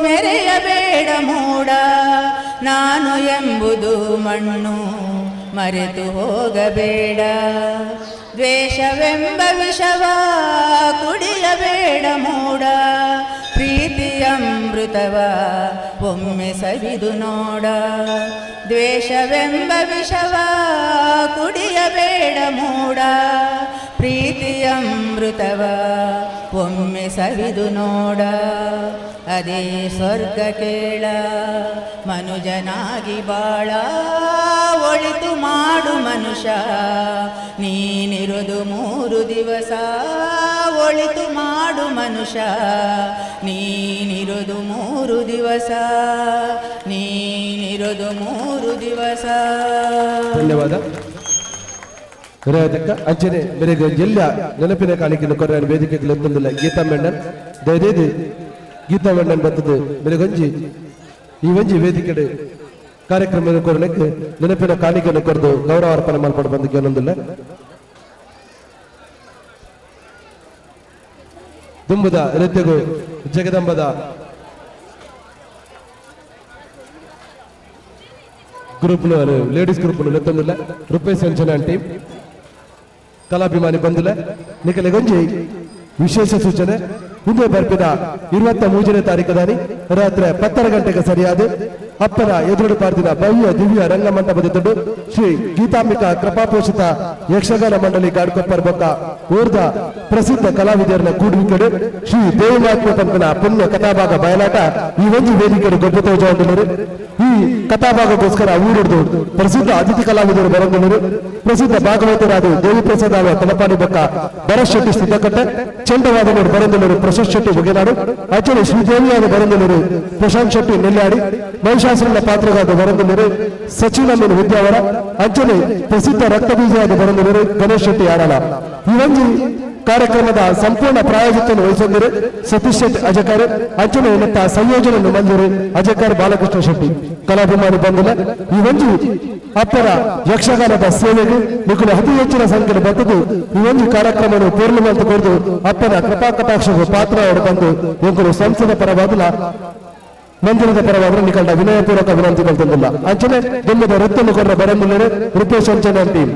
ಮೆರೆಯಬೇಡ ಮೂಡ, ನಾನು ಎಂಬುದು ಮಣ್ಣು ಮರೆತು ಹೋಗಬೇಡ. ದ್ವೇಷವೆಂಬ ವಿಷವ ಕುಡಿಯಬೇಡ ಮೂಡ, ಪ್ರೀತಿಯಮೃತವ ಒಮ್ಮೆ ಸವಿದು ನೋಡ. ದ್ವೇಷವೆಂಬ ವಿಷವ ಕುಡಿಯಬೇಡ ಮೂಡ, ಪ್ರೀತಿಯಮೃತವ ಒಮ್ಮೆ ಸವಿದು ನೋಡ. ಅದೇ ಸ್ವರ್ಗ ಕೇಳ ಮನುಜನಾಗಿ ಬಾಳ, ಒಳಿತು ಮಾಡು ಮನುಷ್ಯ ನೀನಿರೋದು 3 ದಿವಸ, ಒಳಿತು ಮಾಡು ಮನುಷ್ಯ ನೀನಿರೋದು 3 ದಿವಸ, ನೀನಿರೋದು 3 ದಿವಸ. ಧನ್ಯವಾದ ರೇವತಕ್ಕ. ಅಂಚನೆ ಮೇರೆಗೆ ಜಿಲ್ಲಾ ನೆನಪಿನ ಕಾಣಿಕೆಯನ್ನು ಕೊರ್ರೆ ವೇದಿಕೆಗೆ ಲೆತ್ತೊಂದಿಲ್ಲ ಗೀತಾ ಮೆಂಡನ್. ದಯದೇದಿ ಗೀತಾ ಮೆಂಡನ್ ಬರ್ತದೆ ಮೇರೆಗೊಂಜಿ ಈ ಒಂಜಿ ವೇದಿಕೆ ಕಾರ್ಯಕ್ರಮ ಕೊರಲಿಕ್ಕೆ ನೆನಪಿನ ಕಾಣಿಕೆಯನ್ನು ಕೊರೆದು ಗೌರವ ಅರ್ಪಣೆ ಮಾಲ್ಪಡು ಬಂದಕ್ಕೆ ಒಂದೊಂದಿಲ್ಲ. ದುಂಬುದ ನೃತ್ಯಗು ಜಗದಂಬದ ಗ್ರೂಪ್ನು ಲೇಡೀಸ್ ಗ್ರೂಪ್ನು ಲೆತ್ತೊಂದುಲ್ಲ ರುಪೇಶ್ ಅಂಚನ ಟೀಮ್ ಕಲಾಭಿಮಾನಿ ಬಂದುಲೆ. ನಿಕಲೆಗೊಂಜಿ ವಿಶೇಷ ಸೂಚನೆ, ಹಿಂದೆ ಬರ್ಪಿದ 23ನೇ ತಾರೀಕುದಾನಿ ರಾತ್ರಿ 10 ಗಂಟೆಗೆ ಸರಿಯಾದ ಅಪ್ಪನ ಎದುರು ಪಾರ್ದಿನ ಭವ್ಯ ದಿವ್ಯ ರಂಗಮಂಟಪದ ತೊಡು ಶ್ರೀ ಗೀತಾಂಬಿಕಾ ಕೃಪಾಪೋಷಿತ ಯಕ್ಷಗಾನ ಮಂಡಳಿ ಗಾಡ್ಕೊಪ್ಪರ್ ಬೊಕ್ಕ ಊರ್ದ ಪ್ರಸಿದ್ಧ ಕಲಾವಿದರನ್ನ ಕೂಡುವಿಕೆಡು ಶ್ರೀ ದೇವಮಾತ್ಮ ಪಂಪನ ಪುಣ್ಯ ಕಥಾಭಾಗ ಬಯಲಾಟ ಈ ಒಂದು ವೇದಿಕೆಡು ಗೊಬ್ಬ ತೋಜ. ಈ ಕಥಾಭಾಗಕ್ಕೋಸ್ಕರ ಊರುಡ್ದು ಪ್ರಸಿದ್ಧ ಅತಿಥಿ ಕಲಾವಿದರು ಬರಂಗುನರು ಪ್ರಸಿದ್ಧ ಭಾಗವತರಾದ ದೇವಿಪ್ರಸಾದ ಆಳ್ವ ತಲಪಾಡಿ ಬೊಕ್ಕ ಭರತ್ ಶೆಟ್ಟಿ ಸಿದ್ದಕಟ್ಟೆ, ಚಂಡವಾದನವರು ಬರಂದುಲರು ಪ್ರಶಾಂತ್ ಶೆಟ್ಟಿ ಬಗೆನಾಡು, ಅಚಲು ಶ್ರೀದೇವಿಯಾದ ಬರಂದುಲರು ಪ್ರಶಾಂತ್ ಶೆಟ್ಟಿ ನೆಲ್ಲಾಡಿ, ಮಹಿಷಾಸುರನ ಪಾತ್ರಗಾದ ಬರಂದುಲರು ಸಚಿನ್ ಅಮೀನ್ ವಿದ್ಯಾವರ, ಅಂಚನೆ ಪ್ರಸಿದ್ಧ ರಕ್ತಬೀಜವಾದ ಬರಂದುಲರು ಗಣೇಶ್ ಶೆಟ್ಟಿ ಯಾರಲ. ಈ ಒಂದು ಕಾರ್ಯಕ್ರಮದ ಸಂಪೂರ್ಣ ಪ್ರಾಯೋಜಕತ್ವವನ್ನು ವಹಿಸಿದ್ದರು ಸತೀಶ್ ಶೆಟ್ಟಿ ಅಜಕಾರ್, ಅಂಚನೆ ನೆತ್ತ ಸಂಯೋಜನೆ ಮಂಜೂರು ಅಜಕಾರ್ ಬಾಲಕೃಷ್ಣ ಶೆಟ್ಟಿ. ಕಲಾಭಿಮಾನಿ ಬಂಧುಲ ಈ ಒಂದು ಅಪ್ಪರ ಯಕ್ಷಗಾನದ ಸೇವೆಗೆ ನಿಖಲು ಅತಿ ಹೆಚ್ಚಿನ ಸಂಖ್ಯೆಯಲ್ಲಿ ಬರ್ತದ್ದು ಈ ಒಂದು ಕಾರ್ಯಕ್ರಮವನ್ನು ಪೂರ್ಣ ಕೊಡದು ಅಪ್ಪನ ಕೃಪಾ ಕಟಾಕ್ಷ ಪಾತ್ರ ಅವರು ಬಂದು ಎಂಕುಲು ಸಂಸದ ಪರವಾದಲ ಮಂದಿರದ ಪರವಾದ ನಿಖಲ್ಡ ವಿನಯಪೂರ್ವಕ ವಿನಂತಿ ತಂದಿಲ್ಲ. ಅಂಚನೆ ದುಂಬದ ವೃತ್ತನ್ನು ಕೊಟ್ಟ ಬರಂದಿಲ್ಲರೆ ರುಪೇಶ್ ಅಂಚನೆ ಟೀಮ್.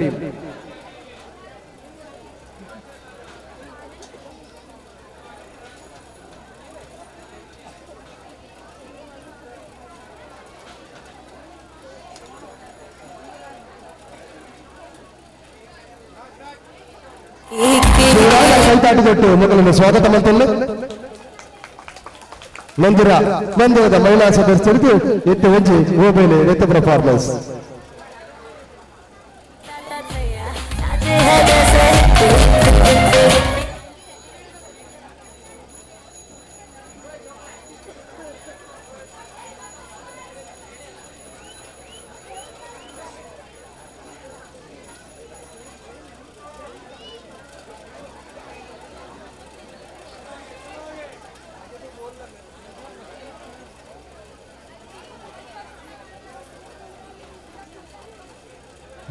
ಕೈತಾಟಿದೊಟ್ಟು ಮೊದಲನ್ನು ಸ್ವಾಗತ ಮಂತಲ್ಲ ಮಂದಿರ ಮಂದಿರದ ಮಹಿಳಾ ಸದಸ್ಯರಿಗೆ ಎತ್ತು ಒಂಜಿ ಓಬೇಲೆ ಎತ್ತು ಪರ್ಫಾರ್ಮೆನ್ಸ್.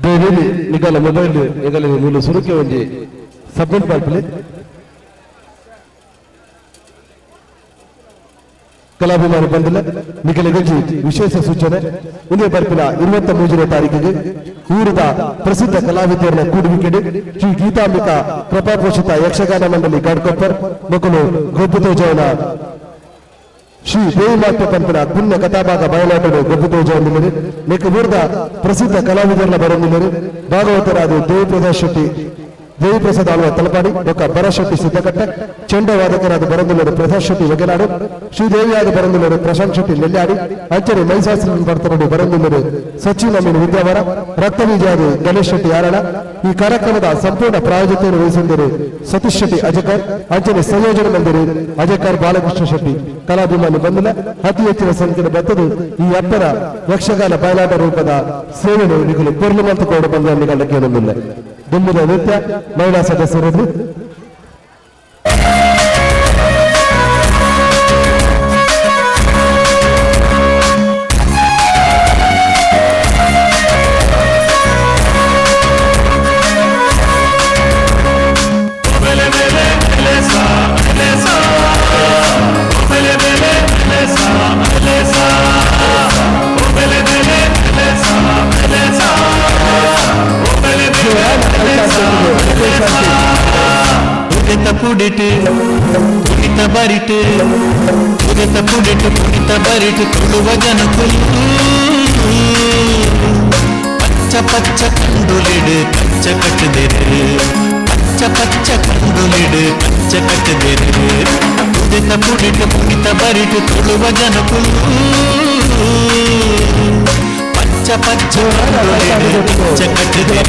ದೇವೇಲಿ ನಿಗಲ ಮೊಬೈಲ್ ನಿಗಲ ಮೂಲ ಸುರುಕೆ ಒಂಜಿ ಸಬ್ಮಿಟ್ ಮಲ್ಪಲೆ. ಕಲಾಭಿಮಾನಿ ಬಂದಿಲ್ಲ ನಿಗಲಿಗೊಂಜಿ ವಿಶೇಷ ಸೂಚನೆ, ಇಂದೇ ಬರ್ಪಿನ 23ನೇ ತಾರೀಕಿಗೆ ಊರದ ಪ್ರಸಿದ್ಧ ಕಲಾವಿದರನ್ನ ಕೂಡುವಿಕೆಡೆ ಶ್ರೀ ಗೀತಾಂಬಿಕಾ ಕೃಪಾಪೋಷಿತ ಯಕ್ಷಗಾನ ಮಂಡಳಿ ಗಾಡ್ಕೊಪ್ಪರ್ ಮಕ್ಕಳು ಗೊಬ್ಬುತೋಜವನ ಶ್ರೀ ದೇವಿಮಾತ್ಮ ಪಂಪನ ಪುಣ್ಯ ಕಥಾಭಾಗ ಬಯಲಾಟದ ಗೊಬ್ಬುತೋಜವನಿಲ್ಲರು ನೆಕ್ ಊರದ ಪ್ರಸಿದ್ಧ ಕಲಾವಿದರನ್ನ ಬರಂದಿಲ್ಲರು ಭಾಗವತರಾದ ದೇವಿಪ್ರಸಾದ್ ಶೆಟ್ಟಿ ದೇವಿಪ್ರಸಾದ್ ಆಳ್ವ ತಲಪಾಡಿ ಬೊಕ್ಕ ಭರತ್ ಶೆಟ್ಟಿ ಸಿದ್ದಕಟ್ಟೆ, ಚೆಂಡವಾದಕರಾದ ಬರಂದುಲರು ಪ್ರಸಾದ್ ಶೆಟ್ಟಿ ವಗೆನಾಡು, ಶ್ರೀದೇವಿಯಾದ ಬರಂದುಲರು ಪ್ರಶಾಂತ್ ಶೆಟ್ಟಿ ನೆಲ್ಲಾಡಿ, ಅಂಚನೆ ಮೈಸಾಸ್ತ್ರ ಬರ್ತನಡು ಬರಂದುಲರು ಸಚಿನ್ ಅಮೀನ್ ವಿದ್ಯಾವರ, ರಕ್ತಬೀಜಾದ ಗಣೇಶ್ ಶೆಟ್ಟಿ ಯಾರಳ. ಈ ಕಾರ್ಯಕ್ರಮದ ಸಂಪೂರ್ಣ ಪ್ರಾಯೋಜಕತೆಯನ್ನು ವಹಿಸಿದ್ದರು ಸತೀಶ್ ಶೆಟ್ಟಿ ಅಜಕರ್, ಅಂಚನೆ ಸಂಯೋಜನೆ ಮಂದಿರು ಅಜಕರ್ ಬಾಲಕೃಷ್ಣ ಶೆಟ್ಟಿ. ಕಲಾಭಿಮಾನಿ ಬಂದಿಲ್ಲ ಅತಿ ಹೆಚ್ಚಿನ ಸಂಖ್ಯೆಯಲ್ಲಿ ಬರ್ತದೆ ಈ ಅಪ್ಪನ ಯಕ್ಷಗಾನ ಬಯಲಾಟ ರೂಪದ ಸೇವೆಯನ್ನು ನಿಗಲು ಪೂರ್ಣಮಂತ ಕೋಡ ಬಂದ ನಿಗಲಕ್ಕೆ ಕೇಳಲಿಲ್ಲ. ದುಂಬುದ ನೃತ್ಯ ಮಹಿಳಾ ಸದಸ್ಯರು ಪುಡಿಟು ಪುಡಿತ ಬರಿಟು ಪುಡಿತ ಪುಡಿಟು ಪುಡಿತ ಬರಿಟು ತುಳುವ ಜನಕುಲು ಪಚ್ಚ ಪಚ್ಚ ಕಂಡುಲಿಡು ಕಚ್ಚ ಕಟ್ಟುದಿರು ಪಚ್ಚ ಪಚ್ಚ ಕಂಡುಲಿಡು ಕಚ್ಚ ಕಟ್ಟುದಿರು ಪುಡಿತ ಪುಡಿಟು ಪುಡಿತ ಬರಿಟು ತುಳುವ ಜನಕುಲು ಪಚ್ಚ ಪಚ್ಚ ಕಂಡುಲಿಡು ಕಚ್ಚ ಕಟ್ಟುದಿರು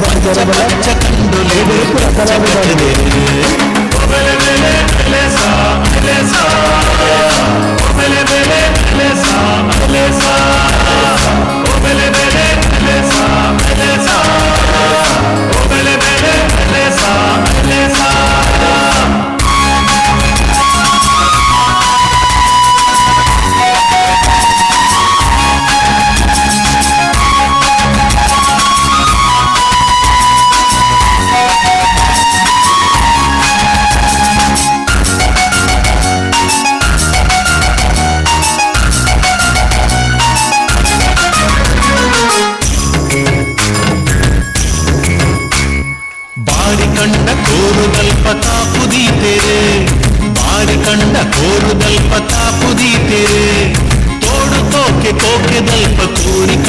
ಪಚ್ಚ ಪಚ್ಚ ಕಂಡುಲಿಡು ಕಚ್ಚ ಕಟ್ಟುದಿರು.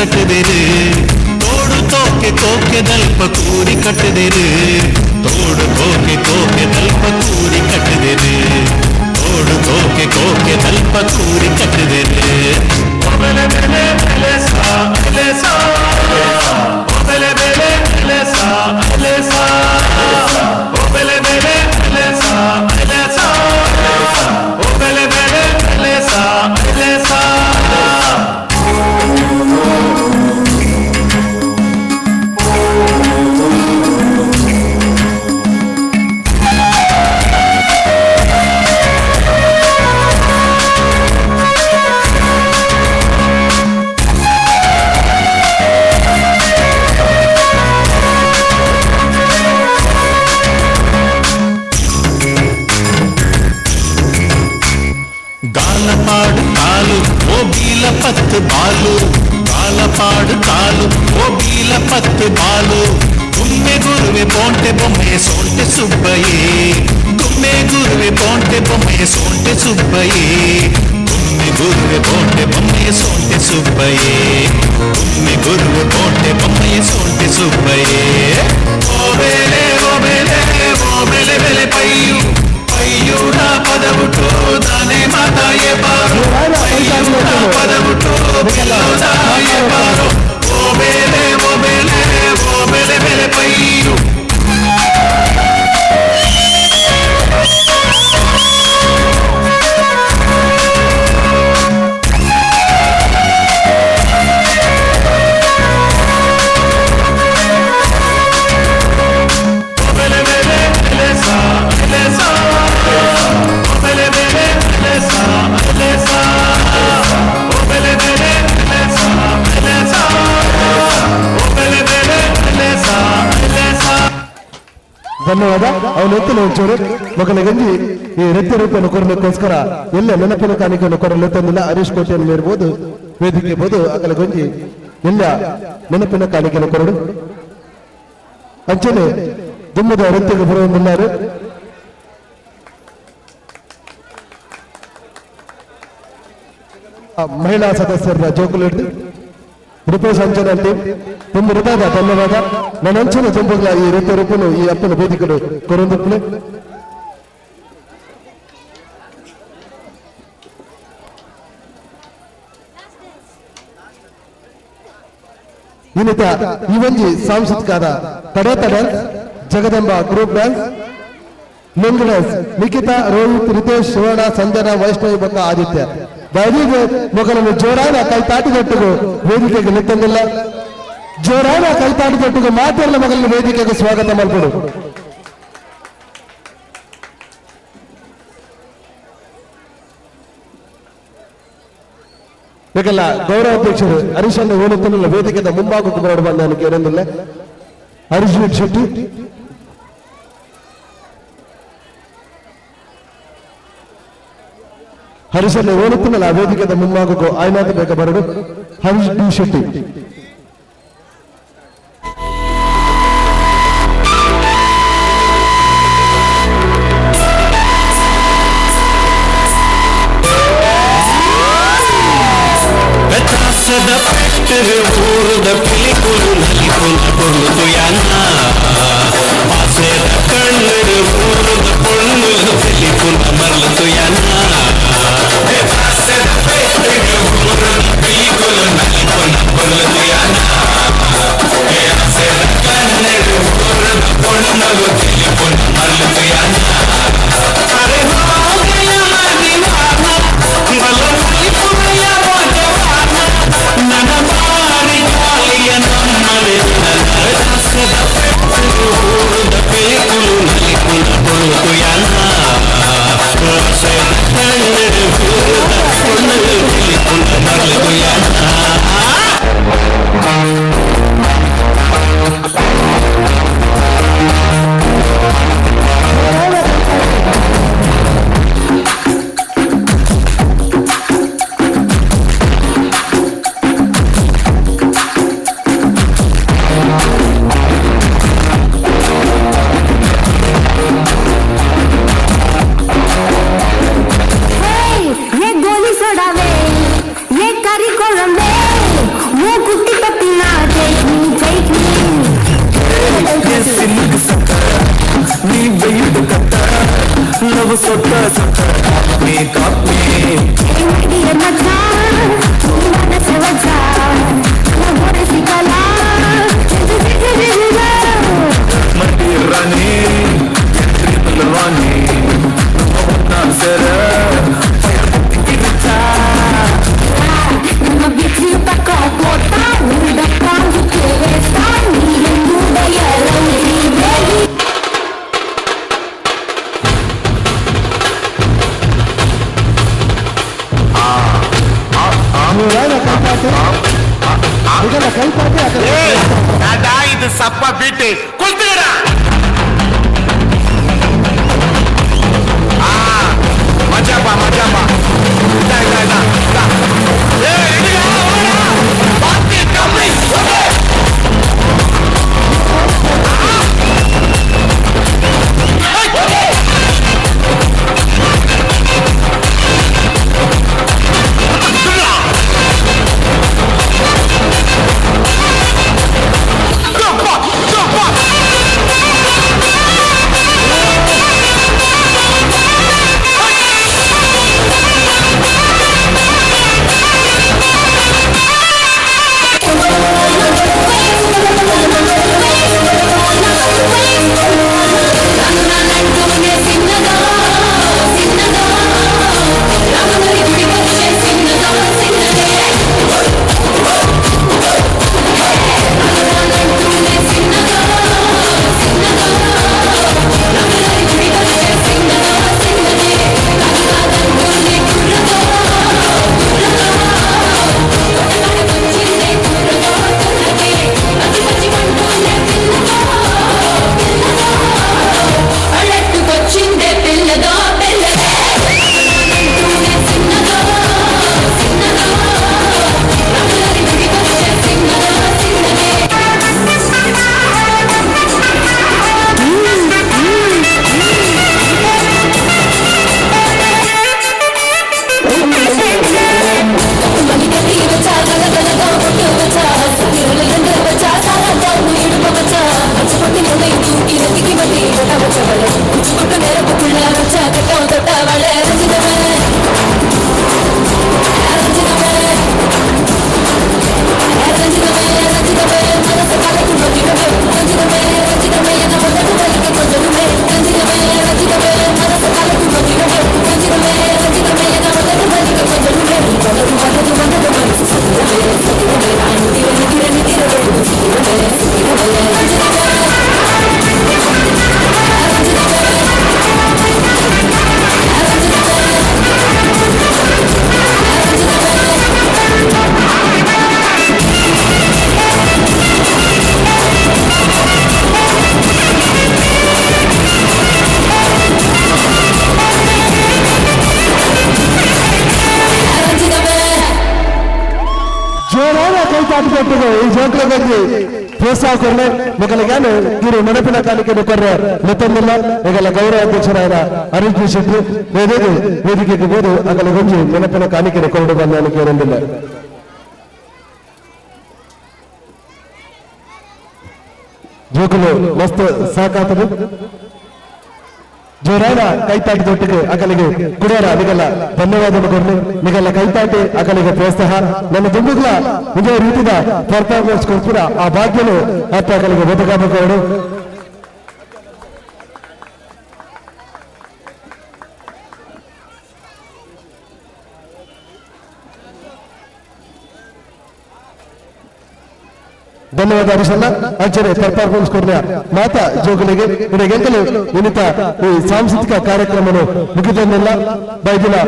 ಕಟ್ಟದೇರು ತೋಡು ತೋಕೆ ತೋಕೆ ದಲ್ಪ ಕೂರಿ ಕಟ್ಟದೇರು ತೋಡು ತೋಕೆ ತೋಕೆ ದಲ್ಪ ಕೂರಿ ಕಟ್ಟದೇರು ತೋಡು ತೋಕೆ ತೋಕೆ ದಲ್ಪ ಕೂರಿ ಕಟ್ಟದೇರು ಬೆಲೆ ಬೆಲೆ ಬೆಲೆ ಸಾ ಬೆಲೆ ಸಾ ಬೆಲೆ ಬೆಲೆ ಬೆಲೆ ಸಾ ಬೆಲೆ ಸಾ ಬೆಲೆ ಬೆಲೆ ಬೆಲೆ ಸಾ ಬೆಲೆ ಸಾ ಬೆಲೆ ಬೆಲೆ ಬೆಲೆ ಸಾ ಬೆಲೆ ಸಾ. ಗಾಲಪಾಡು ಕಾಲು ಓ ಬೀಲ ಪತ್ತು ಬಾಲು ಗಾಲಪಾಡು ಕಾಲು ಓ ಬೀಲ ಪತ್ತು ಬಾಲು ಗುಮ್ಮೆ ಗುರುವೆ ಬೋಂಟೆ ಬೊಮ್ಮೆ ಸೋಂಟೆ ಸುಬ್ಬಯೇ ಗುಮ್ಮೆ ಗುರುವೆ ಬೋಂಟೆ ಬೊಮ್ಮೆ ಸೋಂಟೆ ಸುಬ್ಬಯೇ ಗುಮ್ಮೆ ಗುರುವೆ ಬೋಂಟೆ ಬೊಮ್ಮೆ ಸೋಂಟೆ ಸುಬ್ಬಯೇ ಗುಮ್ಮೆ ಗುರುವೆ ಬೋಂಟೆ ಬೊಮ್ಮೆ ಸೋಂಟೆ ಸುಬ್ಬಯೇ ಓ ಬೆಲೆ ಓ ಬೆಲೆ ಓ ಬೆಲೆ ಬೆಲೆ ಪೈಯು ಪೈಯೂರ ಪದವುಟು ದಾನೆ ಮಾತಾಯೇ ಬಾರು ಪೈಯೂರ ಪದವುಟು ದಾಯೇ ಬಾರು ಓ ಬೆಲೆ ಓ ಬೆಲೆ ಓ ಬೆಲೆ ಬೆಲೆ ಪೈಯು. ಬೆಲೆ ಬೆಲೆ ಬೆಲೆ ಸಾ ಬೆಲೆ ಸಾ ಬೆಲೆ ಬೆಲೆ ಬೆಲೆ ಸಾ ಬೆಲೆ ಸಾ ಬೆಲೆ ಬೆಲೆ ಬೆಲೆ ಸಾ ಬೆಲೆ ಸಾ ಬೆಲೆ ಬೆಲೆ ಬೆಲೆ ಸಾ ಬೆಲೆ ಸಾ. ಧನ್ಯವಾದ. ಅವನ ಎತ್ತಲು ಒಂಚೂರು ಮಗನಿಗಂಜಿ ಈ ರೈತ ರೂಪವನ್ನು ಕೊರಲಿಕ್ಕೋಸ್ಕರ ಎಲ್ಲ ನೆನಪಿನ ಕಾಣಿಕೆಯನ್ನು ಕೊರಲು ತಂದಿಲ್ಲ. ಹರೀಶ್ ಕೋಟೆಯನ್ನು ಇರ್ಬೋದು, ವೇದಿಕೆ ಇರ್ಬೋದು, ಅಗಲಗೊಂಜಿ ಎಲ್ಲ ನೆನಪಿನ ಕಾಣಿಕೆಯನ್ನು ಕೊರಡು. ಅಂಚನೆ ದುಮ್ಮದ ರೈತರಿಗೆ ಬರುವಂದಿಲ್ಲಾರು ಮಹಿಳಾ ಸದಸ್ಯರ ಜೋಕುಲು ಹಿಡಿದು ರೂಪೇಶ್ ಅಂಚನ ಟೀಮ್ ತುಂಬ ಹೃದಯದ ಧನ್ಯವಾದ. ನನ್ನ ಅಂಚನೆ ತುಂಬುಗಳ ಈ ರೈತ ರೂಪನು ಈ ಅಪ್ಪನ ವೇದಿಕೆಗಳು ಕೊರೊಂದುಪ್ಪಲೆ. ಇನ್ನಿತ ಈ ಒಂಜಿ ಸಾಂಸ್ಕೃತಿಕ ಕಡೇತ ಡ್ಯಾನ್ಸ್ ಜಗದಂಬ ಗ್ರೂಪ್ ಡ್ಯಾನ್ಸ್ ಲಿಂಗ್ ಡ್ಯಾನ್ಸ್ ನಿಖಿತಾ, ರೋಹಿತ್, ರಿತೇಶ್, ಸುವರ್ಣ, ಸಂಜನಾ, ವೈಷ್ಣವಿ ಬೊಕ್ಕ ಆದಿತ್ಯ ದಯವಿಟ್ಟು ಮಗನನ್ನು ಜೋರಾದ ಕೈತಾಟಿದೊಟ್ಟಿಗೂ ವೇದಿಕೆಗೆ ನಿತ್ತಂದಿಲ್ಲ. ಜೋರಾದ ಕೈತಾಟಿದೊಟ್ಟಿಗೂ ಮಾತೆಲ್ಲ ಮಗನನ್ನು ವೇದಿಕೆಗೆ ಸ್ವಾಗತ ಮಾಡ್ಕೊಡು. ಬೇಕಲ್ಲ ಗೌರವಾಧ್ಯಕ್ಷರು ಹರೀಶ್ ಅಣ್ಣ ಹೇಳುತ್ತಲ್ಲ ವೇದಿಕೆದ ಮುಂಭಾಗಕ್ಕೆ ಬರೋಡು ಬಂದ ನನಗೆ ಏನೊಂದಿಲ್ಲ. ಹರೀಶ್ ಶೆಟ್ಟಿ ಹರೀಶ್ ಅಣ್ಣ ಹೇಳುತ್ತಲ್ಲ ವೇದಿಕೆದ ಮುಂಭಾಗಕ್ಕೂ ಆಯ್ನಾಥ ಬೇಕ ಬರಡು ಹರೀಶ್ ಡಿ ಶೆಟ್ಟಿ. ಬೆತ್ತಾಸದ ಪೆಟ್ಟರು ಊರದ ಪಿಲಿಕುಲು ನಲಿಪುನ ಕೊರ್ಲು ಯಾನ ಆಸೆದ ಕಣ್ಣರು ಊರದ ಪೊಣ್ಣುಲು ಪಿಲಿಪುನ ಮರ್ಲು ಯಾನ ಬೆತ್ತಾಸದ ಪೆಟ್ಟರು ಊರದ ಪಿಲಿಕುಲು ನಲಿಪುನ ಕೊರ್ಲು ಯಾನ ಆಸೆದ ಕಣ್ಣರು ಊರದ ಪೊಣ್ಣುಲು ಪಿಲಿಪುನ ಮರ್ಲು ಯಾನ ಅರೆ ಹೋಗಯ ಮದಿವಾನ ಬಲ ನಲಿಪುನಯ ನನ್ನ ಬಾರಿ ಕಾಲಿಯ ನಮ್ಮನೆ. ಇದು ಸಪ್ಪ ಬಿಟ್ಟು ಕುಲ್ತೀರ. ಮಜಾಪ ಮಜಾಪ. ಈ ಜೋಕ್ಲ ಬಗ್ಗೆ ಪ್ರೋತ್ಸಾಹ ಕೊರ್ಲೆ ಮೊಗಲಿಗಾನು ಗಿರು ನೆನಪಿನ ಕಾಣಿಕೆ ಕೊರ್ರೆ ಮತ್ತೊಂದಿಲ್ಲ. ಈಗಲ ಗೌರವ ಅಧ್ಯಕ್ಷರಾದ ಅರುಣ್ ಜಿ ಶೆಟ್ಟಿ ವೇದಿಕೆ ವೇದಿಕೆಗೆ ಬೋದು ಅಗಲ ಒಂಜಿ ನೆನಪಿನ ಕಾಣಿಕೆ ಕೊರಡು ಬಂದ ಕೇರೊಂದಿಲ್ಲ. ಜೋಕುಲು ಮಸ್ತ್ ಸಾಕಾತದು ಜೋರಾದ ಕೈತಾಟಿ ದೊಟ್ಟಿಗೆ ಅಗಲಿಗೆ ಕುಡಿಯರ ನಿಗಲ್ಲ ಧನ್ಯವಾದ ಕೊರ್ಲಿ. ನಿಗಲ್ಲ ಕೈತಾಟಿ ಅಗಲಿಗೆ ಪ್ರೋತ್ಸಾಹ ನನ್ನ ದುಂಬುಗ್ಲ ಇದೇ ರೀತಿಯ ಪರ್ಫಾರ್ಮೆನ್ಸ್ ಕೊಡ್ತೀರ ಆ ಭಾಗ್ಯನು ಅತ್ತ ಅಗಲಿಗೆ ಬದುಕಾಬೇಕು. ಧನ್ಯವಾದ ಹರಿಶಣ್ಣ. ಅಂಚನೆ ಪರ್ಫಾರ್ಮೆನ್ಸ್ ಕೊರ್ಲಿಯ ಮಾತಾ ಜೋಗುಲಿಗೆ ಇವರಿಗೆ ಎಂತಲೂ ವಿನಿತ ಈ ಸಾಂಸ್ಕೃತಿಕ ಕಾರ್ಯಕ್ರಮವನ್ನು ಮುಗಿದನ್ನೆಲ್ಲ ಬೈದಿನ.